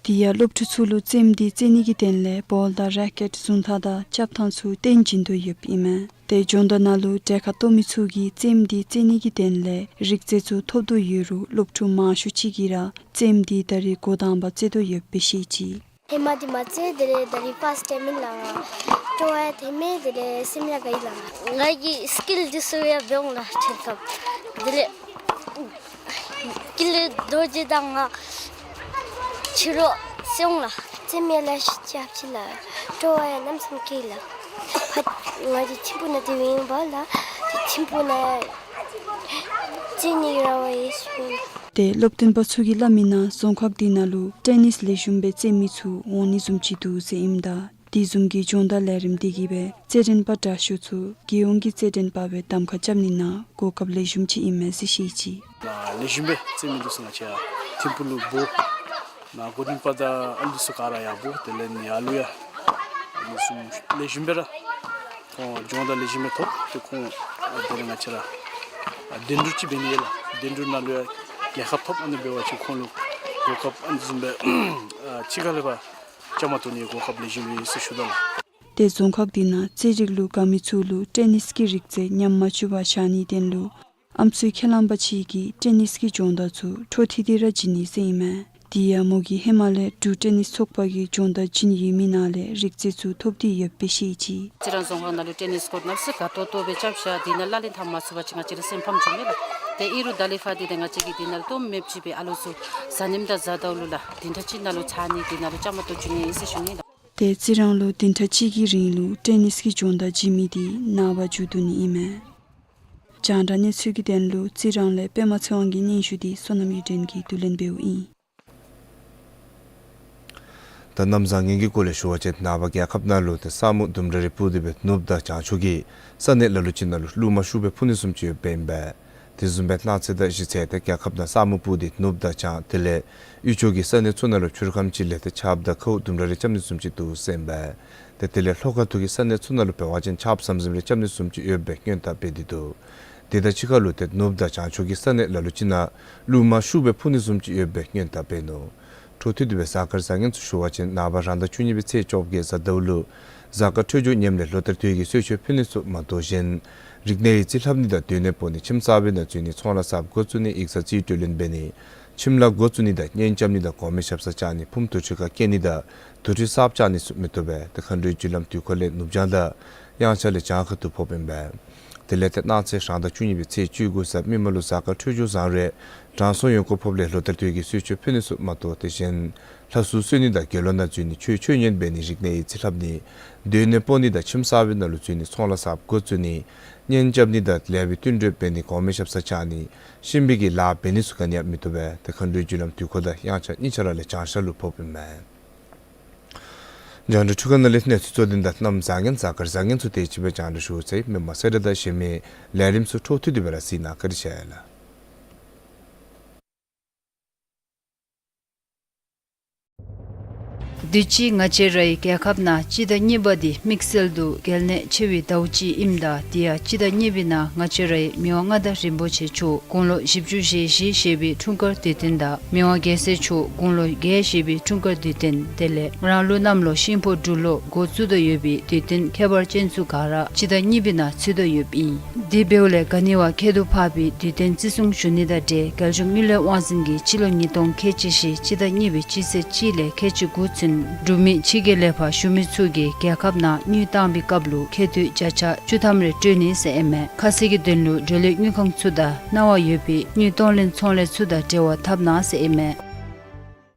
དེ་ཡང་སློབ་ཕྲུག་ཚུ་ལུ་རྩེདམོ་འདི་རྩེ་ནི་གི་དོན་ལས་བོལ་དང་རེ་ཀེཊ་བཟུང་ཐངས་དང་རྐྱབ་ཐངས་ཚུ་སྟོན་བྱིན་དོ་ཡོདཔ་ཨིན་མས། ཏེ་སྦྱོང་བརྡར་ནང་ལུ་གྲལ་ཁར་གཏོགས་མི་ཚུ་གིས་རྩེདམོ་འདི་རྩེ་ནི་གི་དོན་ལས་རིག་རྩལ་ཚུ་ཐོབ་དོ་ཡོད་རུང་སློབ་ཕྲུག་མང་ཤོས་ཅིག་གིས་ར་རྩེདམོ་འདི་ད་རེས་འགོ་དང་པ་རྩེ་དོ་ཡོདཔ་སྦེ་བཤད་ཅི། ཧེ་མ་འདི་མ་རྩེ། དེ་ལས་ད་རེས་ཕཱསཊ་ཊའིམ་ཨིན་ལགས། སྤྲོ་བ་ཡང་ཐོན་མས། དེ་ལས་སེམས་ཡང་དགའ་ཡི་ལགས། ང་གི་སི་ཀིལ་འདི་ཚུ་ཡང་འབད་འོང་ལགས། ཁྱེད་ཁམས་དེ་ལས་སི་ཀིལ་རྡོ་རྗེ་དང་ང་ཕྱི་རུ་སོང་ལགས། རྩེདམོ་ཡང་ལེ་ཤ་རྐྱབ་ཅི་ལགས། སྤྲོ་བ་ཡང་གནམ་མེད་ས་མེད་སྐྱེས་ལགས། ཕར་ང་འདི་ཐིམ་ཕུག་ནང་སྡོད་མི་ཨིན་པས་ལགས། ཏེ་ཐིམ་ཕུག་ནང་རྩེ་ནི་ར་བ་ཡོད་ཟེར་ཨིན། ཏེ་སློབ་སྟོན་པ་ཚུ་གིས་སླབ་མིའི་ནང་རྫོང་ཁག་འདི་ནང་ལུ་ཊེ་ནིས་ལེགས་ཤོམ་སྦེ་རྩེ་མི་ཚུ་འོང་ནི་བཟུམ་ཅིག་འདུག་ཟེར་ཨིནམ་ད་དེ་བཟུམ་གྱི་སྦྱོང་བརྡར་ལས་རིམ་འདི་གིས་སྦེ་རྩེད་འགྲན་པ་དྲག་ཤོས་ཚུ་རྒྱལ་ཡོངས་ཀྱི་རྩེད་འགྲན་པ་སྦེ་གདམ་ཁ་རྐྱབ་ནི་ནང་གོ་སྐབས་ལེགས་ཤོམ་ཅིག་ཨིན་མས་ཟེར་བཤད་ཅི། ལེགས་ཤོམ་སྦེ་རྩེ་མི་འདི་ཚུ་ང་བཅས་ཐིམ་ཕུག་ལུ་འབོ་ནཱ་འགོ་འདྲེན་པ་དང་ཨ་ནི་ཚུ་ག་ར་ཡང་འབོ། དེ་ལས་ནི་ཡར་ལུ་ཡང་ཨ་ནི་ཚུ་ལེགས་ཤོམ་སྦེ་ར་ཁོང་སྦྱོང་བརྡར་ལེགས་ཤོམ་སྦེ་ཐོབ་སྟེ་ཁོང་ཨ་དེ་ལས་ང་བཅས་ར་ཨ་འགྲན་བསྡུར་ཅིག་འབད་ནི་ཡོད་ལགས། འགྲན་བསྡུར་ནང་ལུ་ཡང་རྒྱལ་ཁ་ཐོབ། ཨ་ནི་འབད་བ་ཅིན་ཁོང་ལུ་གོ་སྐབས་ཨ་ནི་བཟུམ་སྦེ་ཨ་ཕྱི་ཁ་ལས་ཕར་བཅའ་མར་གཏོགས་ནིའི་གོ་སྐབས་ལེགས་ཤོམ་ཡོད་ཟེར་ཞུ་དོ་ལགས། ཏེ་རྫོང་ཁག་འདི་ནང་རྩེད་རིགས་ལུ་དགའ་མི་ཚུ་ལུ་ཊེ་ནིས་ཀྱི་རིག་རྩལ་ཉམས་མ་བཅུག་པར་བཞག་ནིའི་དོན་ལུ་ཨམ་སྲུའི་ཁས་བླངས་པ་ཅིག་གིས་ཊེ་ནིས་ཀྱི་སྦྱོང་བརྡར་ཚུ་འཕྲོ་མཐུད་དེ་ར་བྱིན་ནི་ཟེར་ཨིན་མས། དེ་ཡང་མོ་གིས་ཧེ་མ་ལས་འབྲུག་ཊེ་ནིས་ཚོགས་པ་གིས་སྦྱོང་བརྡར་བྱིན་ཡོད་མི་ནང་ལས་རིག་རྩལ་ཚུ་ཐོབ་སྟེ་ཡོདཔ་སྦེ་བཤད་ཅི། རྩི་རང་རྫོང་ཁག་ནང་ལུ་ཊེ་ནིས་ཀོརཊ་ནང་ལུ་ས་དགའ་ཏོག་ཏོ་སྦེ་རྐྱབ་བཞག། དེ་ནང་ལག་ལེན་འཐབ་མ་ཚུགས་པ་ཅིན་ང་བཅས་ར་སེམས་ཕམ་བྱུང་མས་ལགས། ཏེ་ཨིན་རུང་ད་ལས་ཕར་འདི་ཏེ་ང་བཅས་ཀྱིས་དེ་ནང་ལུ་སྟོངམ་མེདཔ་ཅིག་སྦེ་ཨ་ལོ་ཚུ་གཟའ་ཉིམ་དང་གཟའ་ཟླཝ་ལུ་ལགས་བདུན་ཕྲག་གཅིག་ནང་ལུ་ཚར་ནི་དེ་ནང་ལུ་བཅའ་མར་གཏོགས་བཅུག་ནི་ཨིན་ཟེར་ཞུ་ནི་ལགས། ཏེ་རྩི་རང་ལུ་བདུན་ཕྲག་གཅིག་གི་རིང་ལུ་ཊེ་ནིས་ཀྱི་སྦྱོང་བརྡར་བྱིན་མི་འདི་ནངས་པ་མཇུག་བསྡུ་ནི་ཨིན་མས། རྒྱང་བསྒྲགས་གནས་ཚུལ་གྱི་དོན་ལུ་རྩི་རང་ལས་པདྨ་ཚེ་དབང་གི་སྙན་ཞུ་འདི་བསོད་ནམས་གཡུ་སྒྲོན་གྱིས་བསྡུ་ལེན་འབདཝ་ཨིན། ད་གནམ་བཟང་ངན་གྱི་སྐོར་ལས་ཞུ་བ་ཅིན་ནངས་པ་རྒྱལ་ཁབ་ནང་ལུ་ཏེ་ས་སྨུག་ལྡུམ་ར་རེ་སྤུབས་ཏེ་སྦེ་ནུབ་དང་བྱང་ཕྱོགས་ཀྱི་ས་གནས་ལ་ལུ་ཅིག་ནང་ལུ་རླུང་མ་ཤུགས་སྦེ་འཕུ་ནི་བཟུམ་ཅིག་ཡོདཔ་ཨིན་པས། དེ་བཟུམ་སྦེ་གནངས་ཚེ་དང་གཞེས་ཚེ་ཏེ་རྒྱལ་ཁབ་ནང་ས་སྨུག་སྤུབས་ཏེ་ནུབ་དང་བྱང་དེ་ལས་དབུས་ཕྱོགས་ཀྱི་ས་གནས་ཚུ་ནང་ལུ་ཆུ་ཁམས་ཅིག་ལས་ཏེ་ཆརཔ་དང་ཁཝ་ལྡུམ་ར་རེ་རྐྱབ་ནི་བཟུམ་ཅིག་འདུག་ཟེར་ཨིན་པས། ཏེ་དེ་ལས་ལྷོ་ཁ་ཐུག་གི་ས་གནས་ཚུ་ནང་ལུ་འབད་བ་ཅིན་ཆརཔ་ཟམ་ཟིམ་རེ་རྐྱབ་ནི་བཟུམ་ཅིག་ཡོདཔ་སྦེ་སྔོན་བརྡ་འབད་དེ་འདུག། དེ་དང་གཅིག་ཁར་ལུ་ཏེ་ནུབ་དང་བྱང་ཕྱོགས་ཀྱི་ས་གནས་ལ་ལུ་ཅིག་ནང་རླུང་མ་ཤུགས་སྦེ་འཕུ་ནི་བཟུམ་ཅིག་ཡོདཔ་སྦེ་སྔོན་བརྡ་འབད་ནུག། འཕྲོ་མཐུད་དེ་སྦེ་གཟའ་སྐར་བཟང་ངན་ཚུ་ཞུ་བ་ཅིན་ནངས་པ་རང་ཟླ་བཅུ་གཉིས་པའི་ཚེས་བཅོ་བརྒྱད་གཟའ་ཟླཝ་ལུ་གཟའ་སྐར་འཕྲོད་སྦྱོར་ངནམ་ལས་ལོ་ལྟར་དུས་ཀྱི་གསོལ་མཆོད་ཕུལ་ནི་ཚུ་མ་གཏོགས་གཞན་རིག་གནས་ཡིག་རྩིས་ལྷབ་ནི་དང་སྡོད་གནས་སྤོ་ནི་ཁྱིམ་གསར་པའི་ནང་འཛུལ་ནི་ཚོང་ལཱ་གསརཔ་འགོ་བཙུགས་ནི་ཡིག་ཚང་རྩིས་སྤྲོད་ལེན་འབད་ནི་ཁྱིམ་ལཱ་འགོ་བཙུགས་ནི་དང་གཉེན་རྐྱབ་ནི་དང་གོང་མའི་ཞབས་སར་བཅར་ནི་ཕུངམ་དུར་ཁྲོད་ཁར་བསྐྱལ་ནི་དང་དུར་ཁྲོད་གསརཔ་བཅག་ནི་ཚུ་མི་བཏུབ་པས། ཏེ་མཁའ་འགྲོའི་རྒྱུ་ལམ་དུས་འཁོར་ལས་ནུབ་བྱང་དང་དབྱངས་འཆར་ལས་བྱང་ཁ་ཐུག་ཕོགཔ་ཨིན་པས། དེ་ལས་ཏེ་གནངས་ཚེ་རང་ཟླ་བཅུ་གཉིས་པའི་ཚེས་བཅུ་དགུ་གཟའ་མིག་དམར་ལུ་གཟའ་སྐར་འཕྲོད་སྦྱོར་བཟང་རུང་དྲང་སྲོང་ཡོན་དགུ་ཕོགཔ་ལས་ལོ་ལྟར་དུས་ཀྱི་གསོལ་མཆོད་ཕུལ་ནི་ཚུ་མ་གཏོགས་ཏེ་གཞན་ལྷ་གསོལ་གསོལ་ནི་དང་དགེ་སློང་ནང་འཛུལ་ནི་ཆོས་ཆོས་ཉན་འབད་ནི་རིག་གནས་ཡིག་རྩིས་ལྷབ་ནི་སྡོད་གནས་སྤོ་ནི་དང་ཁྱིམ་གསར་པའི་ནང་ལུ་འཛུལ་ནི་ཚོང་ལཱ་གསརཔ་འགོ་བཙུགས་ནི་གཉེན་རྐྱབ་ནི་དང་ལེགས་པའི་བསྟུན་གྲོས་འབད་ནི་གོང་མའི་ཞབས་སར་བཅར་ནི་གཤིན་པོའི་གི་ལཱ་འབད་ནི་ཚུ་ག་ནི་ཡང་མི་བཏུབ་པས། ཏེ་མཁའ་འགྲོའི་རྒྱུ་ལམ་དུས་འཁོར་དང་དབྱངས་འཆར་གཉིས་ཆ་ར་ལས་བྱང་ཤར་ལུ་ཕོགཔ་ཨིན་མས། རྒྱང་བསྒྲགས་འཕྲུལ་ཁང་ནང་ལས་གནས་ཚུལ་གཙོ་དོན་དང་གནམ་བཟང་ངན་གཟའ་སྐར་བཟང་ངན་ཚུ་དེ་ཅིག་སྦེ་རྒྱང་བསྒྲགས་ཞུ་ཚར་ཡི། མི་མང་གསལ་བསྒྲགས་དང་གཞན་མི་ལས་རིམ་ཚུ་འཕྲོ་མཐུད་དེ་སྦེ་ར་གཟིགས་གནང། བཀའ་དྲིན་ཆེ་ལགས། དུས་ཅི་ང་བཅས་རའི་རྒྱལ་ཁབ་ནང་སྤྱི་ཟླ་གཉིས་པ་འདི་དམིགས་བསལ་དུ་གལ་གནད་ཆེ་བའི་ཟླཝ་ཅིག་ཨིནམ་ད་དེ་ཡང་སྤྱི་ཟླ་གཉིས་པའི་ནང་ང་བཅས་རའི་མི་དབང་མངའ་བདག་རིན་པོ་ཆེ་མཆོག་དགུང་ལོ་བཞི་བཅུ་ཞེ་བཞི་བཞེས་པའི་འཁྲུངས་སྐར་དུས་སྟོན་དང་མི་དབང་རྒྱལ་སྲས་མཆོག་དགུང་ལོ་བརྒྱད་བཞེས་པའི་འཁྲུངས་སྐར་དུས་སྟོན་དེ་ལས་རང་ལུགས་གནམ་ལོ་ཤིང་ཕོ་འབྲུག་ལོ་འགོ་བཙུགས་དོ་ཡོད་པའི་དུས་སྟོན་ཁྱད་པར་ཅན་ཚུ་ག་ར་སྤྱི་ཟླ་གཉིས་པའི་ནང་ཚུད་དོ་ཡོདཔ་ཨིན། དེ་འབདཝ་ལས་ག་ནི་བ་ཁྱད་དུ་འཕགས་པའི་དུས་སྟོན་བརྩི་སྲུང་ཞུ་ནི་དང་འབྲེལ་རྒྱལ་གཞུང་དངུལ་ལས་དབང་འཛིན་གྱིས་སྤྱི་ལོ་ཉིས་སྟོང་ཁལ་གཅིག་བཞི་སྤྱི་ཟླ་གཉིས་པའི་སྤྱི་ཚེས་གཅིག་ལས་ཁལ་གཅིག་དགུ་ཚུན་འབྲུག་མི་ཕྱི་རྒྱལ་ལས་ཕར་བཞུགས་མི་ཚུ་གིས་རྒྱལ་ཁབ་ནང་དངུལ་བཏང་བའི་སྐབས་ལུ་ཁེ་ཏོག་བརྒྱ་ཆ་བཅུ་ཐམ་རེ་སྤྲོད་ནི་ཟེར་ཨིན་མས། ཁ་གསལ་གྱི་དོན་ལུ་འབྲེལ་ཡོད་དངུལ་ཁང་ཚུ་དང་གནང་བ་ཡོད་པའི་དངུལ་གཏོང་ལེན་ཚོང་ལས་ཚུ་དང་འབྲེལ་བ་འཐབ་གནང་ཟེར་ཨིན་མས།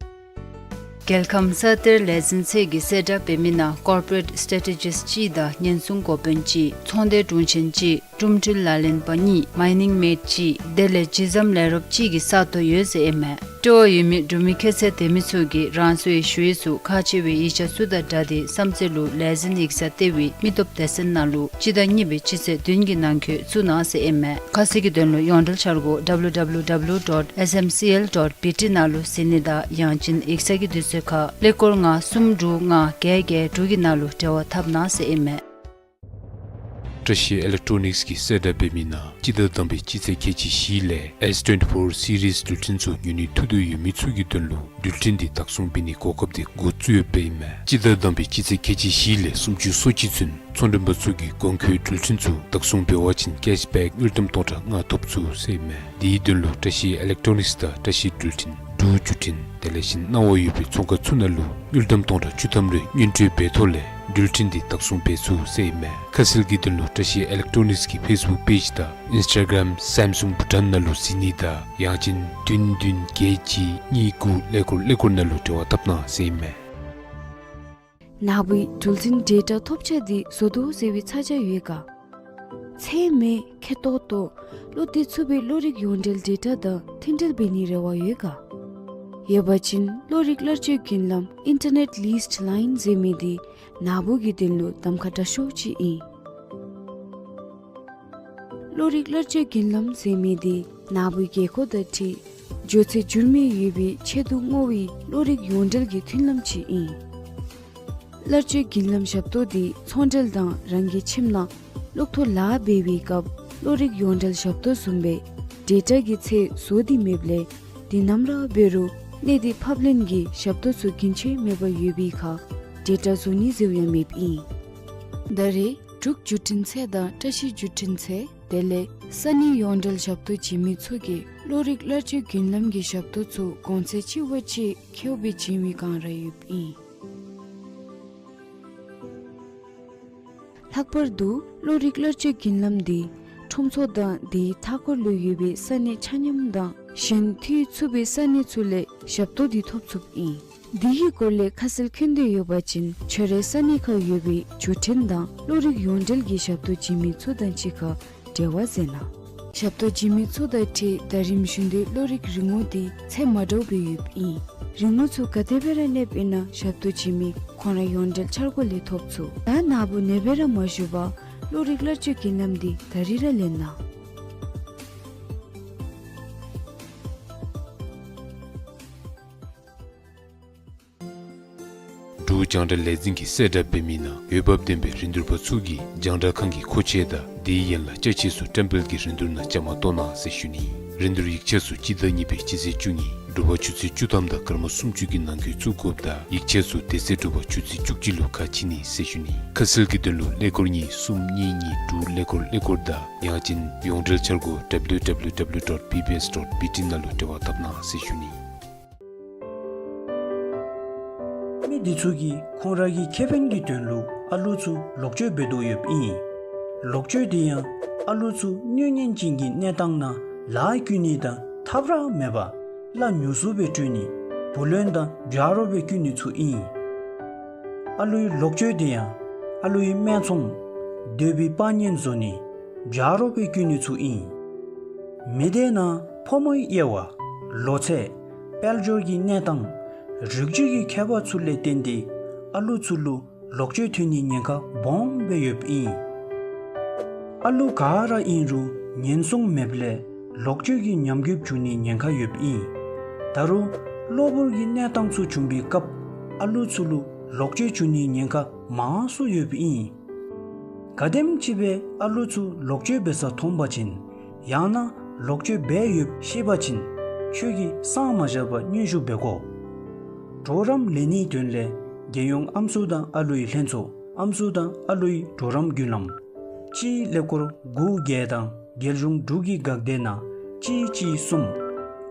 རྒྱལ་ཁམས་ས་གཏེར་ལས་འཛིན་ཚད་ཀྱིས་གསལ་བསྒྲགས་འབད་མི་ནང་ཀོར་པོ་རེཊ་སི་ཊེ་ཊི་ཇིསཊ་གཅིག་དང་ཉེན་སྲུང་འགོ་དཔོན་གཅིག་ཚོང་སྡེ་དྲུང་ཆེན་གཅིག་ གྲུབ་འབྲས་ལག་ལེན་པ་གཉིས། མའི་ནིང་མེཌ་གཅིག་དེ་ལས་ཇི་ཛམ་ལས་རོགསཔ་གཅིག་གི་ས་སྟོང་ཡོད་ཟེར་ཨིན་མས། སྤྲོ་བ་ཡོད་མི་འབྲུག་མི་ཁྱད་ཚད་ལྡན་མི་ཚུ་གིས་རང་སོའི་ཞུ་ཡིག་ཚུ་ཁག་ཆེ་བའི་ཡིག་ཆ་ཚུ་དང་སྦྲགས་ཏེ་བསམ་རྩེ་ལུ་ལས་འཛིན་ཡིག་ཚང་ལྟེ་བའི་མི་སྟོབས་སྡེ་ཚན་ནང་ལུ་སྤྱི་ཟླ་གཉིས་པའི་སྤྱི་ཚེས་བདུན་གྱི་ནང་འཁོད་བཙུགས་གནང་ཟེར་ཨིན་མས། ཁ་གསལ་གྱི་དོན་ལུ་ཡོངས་འབྲེལ་འཆར་སྒོ་W W W dot S M C L dot B T ནང་ལུ་གཟིགས་ནི་དང་ཡང་ཅིན་ཡིག་ཚང་གི་དུས་ཚོད་ཁར་ཀླད་ཀོར་ལྔ་གསུམ་དྲུག་ལྔ་བརྒྱད་བརྒྱད་དྲུག་གི་ནང་ལུ་འབྲེལ་བ་འཐབ་གནང་ཟེར་ཨིན་མས། བཀྲ་ཤིས་ཨེ་ལེག་ཊོ་ནིགསི་གིས་གསལ་བསྒྲགས་འབད་མི་ནང་སྤྱི་ཟླ་དང་པའི་སྤྱི་ཚེས་ཁལ་གཅིག་བཞི་ལས་S twenty-four series འགྲུལ་འཕྲིན་ཚུ་ཉོ་ནི་ཐུགས་འདོད་ཡོད་མི་ཚུ་གི་དོན་ལུ་འགྲུལ་འཕྲིན་འདི་བདག་བཟུང་འབད་ནིའི་གོ་སྐབས་འདི་འགོ་བཙུགས་ཡོདཔ་ཨིན་མས། སྤྱི་ཟླ་དང་པའི་སྤྱི་ཚེས་ཁལ་གཅིག་བཞི་ལས་སུམ་ཅུ་སོ་གཅིག་ཚུན་ཚོང་མགྲོན་པ་ཚུ་གིས་གོང་འཁོད་འགྲུལ་འཕྲིན་ཚུ་བདག་བཟུང་འབད་བ་ཅིན་ཀེཤ་བེཀ་དངུལ་ཀྲམ་སྟོང་ཕྲག་ལྔ་ཐོབ་ཚུགས་ཟེར་ཨིན་མས། དེའི་དོན་ལུ་བཀྲ་ཤིས་ཨེ་ལེག་ཊོ་ནིགསི་དང་བཀྲ་ཤིས་འགྲུལ་འཕྲིན་འབྲུག་བརྒྱུད་འཕྲིན་དེ་ལས་ཞིན་སྣང་བ་ཡོད་པའི་ཚོང་ཁང་ཚུ་ནང་ལུ་དངུལ་ཀྲམ་སྟོང་ཕྲག་བཅུ་ཐམ་རེ་སྔོན་སྤྲོད་འབད་ཐོག་ལས་འགྲུལ་འཕྲིན་འདི་བདག་བཟུང་འབད་ཚུགས་ཟེར་ཨིན་མས། ཁ་གསལ་གྱི་དོན་ལུ་བཀྲ་ཤིས་ཨེ་ལེག་ཊོ་ནིགསི་གི་ཕེསི་བུཀ་པེཇ་དང་ཨིནསི་ཊ་གརམ་སེམ་སུང་བྷུ་ཊཱན་ནང་ལུ་གཟིགས་ནི་དང་ཡང་ཅིན་བདུན་བདུན་བརྒྱད་གཅིག་གཉིས་དགུ་ཀླད་ཀོར་ཀླད་ཀོར་ནང་ལུ་འབྲེལ་བ་འཐབ་གནང་ཟེར་ཨིན་མས། ནཱ་བུའི་འགྲུལ་འཕྲིན་ཌེ་ཊ་ཐོབ་ཆ་འདི་བཟོ་དོ་ཟེར་བའི་ཚ་གྱང་ཡོད་ག། ཚད་མེད་ཁེ་ཏོག་ཏོ་བློ་གཏད་ཚུགས་པའི་བློ་རིག་ཡོངས་འབྲེལ་ཌེ་ཊ་དང་མཐུན་འབྲེལ་འབད་ནིའི་རེ་བ་ཡོད་ག། ཡོད་པ་ཅིན་བློ་རིག་གླར་སྤྱོད་བརྒྱུད་ལམ་ཨིན་ཊར་ནེཊ་ལིསི་ཊི་ལའིན་ཟེར་མི་འདི་ནཱ་བུ་གི་དོན་ལུ་གདམ་ཁ་དྲག་ཤོས་ཅིག་ཨིན། བློ་རིག་གླར་སྤྱོད་བརྒྱུད་ལམ་ཟེར་མི་འདི་ནཱ་བུའི་དགོས་མཁོ་དང་འཁྲིལ་འགྱོ་ཚད་འགྱུར་མེད་ཡོད་པའི་ཆེད་དུ་བསྔོ་བའི་བློ་རིག་ཡོངས་འབྲེལ་གྱི་མཐུན་ལམ་ཅིག་ཨིན། གླར་སྤྱོད་བརྒྱུད་ལམ་ཞབས་ཏོག་འདི་ཚོང་འབྲེལ་དང་རང་གི་ཁྱིམ་ནང་གློག་ཐོག་ལཱ་འབད་བའི་སྐབས་བློ་རིག་ཡོངས་འབྲེལ་ཞབས་ཏོག་བཟུམ་སྦེ་ཌེ་ཊ་གི་ཚད་བཟོ་སྟེ་མེདཔ་ལས་འདི་ནམ་ར་འབད་རུང་གནས་འདི་ཕབ་ལེན་གྱི་ཞབས་ཏོག་ཚུ་རྒྱུན་ཆད་མེད་པར་ཡོད་པའི་ཁར་ཌེ་ཊ་བཟོ་ནི་ཟེརཝ་ཡང་མེདཔ་ཨིན། ད་རེས་འབྲུག་བརྒྱུད་འཕྲིན་ཚད་དང་བཀྲ་ཤིས་བརྒྱུད་འཕྲིན་ཚད་དེ་ལས་ས་གནས་ཡོངས་འབྲེལ་ཞབས་ཏོག་བྱིན་མི་ཚུ་གིས་བློ་རིག་གླར་སྤྱོད་བརྒྱུད་ལམ་གྱི་ཞབས་ཏོག་ཚུ་གོང་ཚད་ཆེ་བ་ཅིག་ཁེཝ་སྦེ་བྱིན་པའི་བསྒང་ར་ཡོདཔ་ཨིན། ལྷག་པར་དུ་བློ་རིག་གླར་སྤྱོད་བརྒྱུད་ལམ་འདི་ཁྲོམ་ཚོགས་དང་དེའི་མཐའ་འཁོར་ལུ་ཡོད་པའི་ས་གནས་ཆ་མཉམ་དང་གཞན་མཐུད་ཚུགས་པའི་ས་གནས་ཚུ་ལས་ཞབས་ཏོག་འདི་ཐོབ་ཚུགསཔ་ཨིན། འདི་གི་སྐོར་ལས་ཁ་གསལ་མཁྱེན་འདོད་ཡོད་པ་ཅིན་ཁྱོད་རའི་ས་གནས་ཁར་ཡོད་པའི་བརྒྱུད་འཕྲིན་དང་བློ་རིག་ཡོངས་འབྲེལ་གྱི་ཞབས་ཏོག་བྱིན་མི་ཚུ་དང་གཅིག་ཁར་འབྲེལ་བ་མཛད་གནང་། ཞབས་ཏོག་བྱིན་མི་ཚུ་དང་འཁྲིལ་ད་རིམ་བཞིན་དུ་བློ་རིག་རིན་གོང་འདི་ཚད་མ་འདྲཝ་སྦེ་ཡོདཔ་ཨིན། རིན་གོང་ཚུ་ག་དེ་སྦེ་ར་གནསཔ་ཨིན་ན་ཞབས་ཏོག་བྱིན་མི་ཁོང་ར་ཡོངས་འབྲེལ་འཆར་སྒོ་ལས་ཐོབ་ཚུགས། ད་ནཱ་བུ་ནེ་སྦེ་ར་མ་བཞུགས་པར་བློ་རིག་གླར་སྤྱོད་བརྒྱུད་ལམ་འདི་ད་རིས་ར་ལེན་གནང་། འབྲུག་རྒྱང་བསྒྲགས་ལས་འཛིན་གྱིས་གསལ་བསྒྲགས་འབད་མི་ནང་འོས་འབབ་ལྡན་པའི་རིན་བསྡུར་པ་ཚུ་གིས་རྒྱང་བསྒྲགས་ཁང་གི་མཁོ་ཆས་དང་དེའི་ཡན་ལག་ཅ་ཆས་ཚུ་བཀྲམ་སྤེལ་གྱི་རིན་བསྡུར་ནང་བཅའ་མར་གཏོགས་གནང་ཟེར་ཞུ་ནི། རིན་བསྡུར་ཡིག་ཆ་ཚུ་སྤྱི་ཟླ་གཉིས་པའི་སྤྱི་ཚེས་བཅུ་གཉིས་དྲོ་པ་ཆུ་ཚོད་བཅུ་ཐམ་དང་སྐར་མ་སུམ་ཅུ་གི་ནང་འཁོད་བཙུགས་དགོཔ་དང་ཡིག་ཆ་ཚུ་དེ་ཚེ་དྲོ་པ་ཆུ་ཚོད་བཅུ་གཅིག་ལུ་ཁ་ཕྱེ་ནི་ཟེར་ཞུ་ནི། ཁ་གསལ་གྱི་དོན་ལུ་ཀླད་ཀོར་གཉིས་གསུམ་གཉིས་གཉིས་དྲུག་ཀླད་ཀོར་ཀླད་ཀོར་དང་ཡང་ཅིན་ཡོངས་འབྲེལ་འཆར་སྒོ་W W W dot B B S dot B T ནང་ལུ་འབྲེལ་བ་འཐབ་གནང་ཟེར་ཞུ་ནི། མི་འདི་ཚུ་གིས་ཁོང་ར་གི་ཁེ་ཕན་གྱི་དོན་ལུ་ཨ་ལུ་ཚུ་ལོག་སྤྱོད་འབད་དོ་ཡོདཔ་ཨིན། ལོག་སྤྱོད་འདི་ཡང་ཨ་ལུ་ཚུ་གནོད་ཉེན་ཅན་གྱི་གནས་སྟངས་ནང་ལཱ་བཀོལ་ནི་དང་ཐབས་ར་མེད་པར་གླ་ཉུང་སུ་སྦེ་སྤྲོད་ནི་བུ་ལོན་དང་བྱ་རོགས་སྦེ་བཀོལ་ནི་ཚུ་ཨིན། ཨ་ལུའི་ལོག་སྤྱོད་འདི་ཡང་ཨ་ལུའི་སྨད་འཚོང་འདོད་པའི་དཔའ་ཉེན་བཟོ་ནི་བྱ་རོགས་སྦེ་བཀོལ་ནི་ཚུ་ཨིན། མི་སྡེ་ནང་ཕོ་མོའི་དབྱེ་བ་ལོ་ཚད་དཔལ་འབྱོར་གྱི་གནས་སྟངས་རིགས་རྒྱུད་ཀྱི་ཁྱད་པར་ཚུ་ལས་བརྟེན་ཏེ་ཨ་ལུ་ཚུ་ལུ་ལོག་སྤྱོད་ཐོན་ནིའི་ཉེན་ཁ་སྦོམ་སྦེ་ཡོདཔ་ཨིན། ཨ་ལུ་ག་ར་ཨིན་རུང་ཉེན་སྲུང་མེདཔ་ལས་ལོག་སྤྱོད་ཀྱི་ཉམས་རྒུདཔ་འབྱུང་ནིའི་ཉེན་ཁ་ཡོདཔ་ཨིན། ད་རུང་གློ་བུར་གྱི་གནས་སྟངས་ཚུ་བྱུང་བའི་སྐབས་ཨ་ལུ་ཚུ་ལུ་ལོག་སྤྱོད་འབྱུང་ནིའི་ཉེན་ཁ་མང་སུ་ཡོདཔ་ཨིན། ག་དེམ་ཅིག་སྦེ་ཨ་ལུ་ཚུ་ལོག་སྤྱོད་འབད་ས་མཐོང་པ་ཅིན་ཡང་ན་ལོག་སྤྱོད་འབད་ཡོདཔ་ཤེས་པ་ཅིན་ཁྱོད་ཀྱིས་གསང་མ་བཞག་པར་སྙན་ཞུ་འབད་དགོ། གྲོགས་རམ་ལེན་ནིའི་དོན་ལས་རྒྱལ་ཡོངས་ཨམ་སྲུ་དང་ཨ་ལུའི་ལྷན་ཚོགས་ཨམ་སྲུ་དང་ཨ་ལུའི་གྲོགས་རམ་བརྒྱུད་ལམ་གཅིག་ཀླད་ཀོར་དགུ་བརྒྱད་དང་རྒྱལ་གཞུང་འབྲུག་གི་འགག་སྡེ་ནང་གཅིག་གཅིག་གསུམ།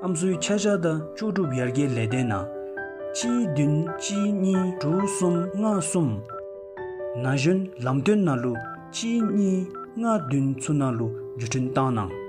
ཨམ་སྲུའི་ཆ་བཞག་དང་ལྕོགས་གྲུབ་ཡར་རྒྱས་ལས་སྡེ་ནང་གཅིག་བདུན་གཅིག་གཉིས་དྲུག་གསུམ་ལྔ་གསུམ། ན་གཞོན་ལམ་སྟོན་ནང་ལུ་གཅིག་གཉིས་ལྔ་བདུན་ཚུ་ནང་ལུ་བརྒྱུད་འཕྲིན་བཏང་གནང་།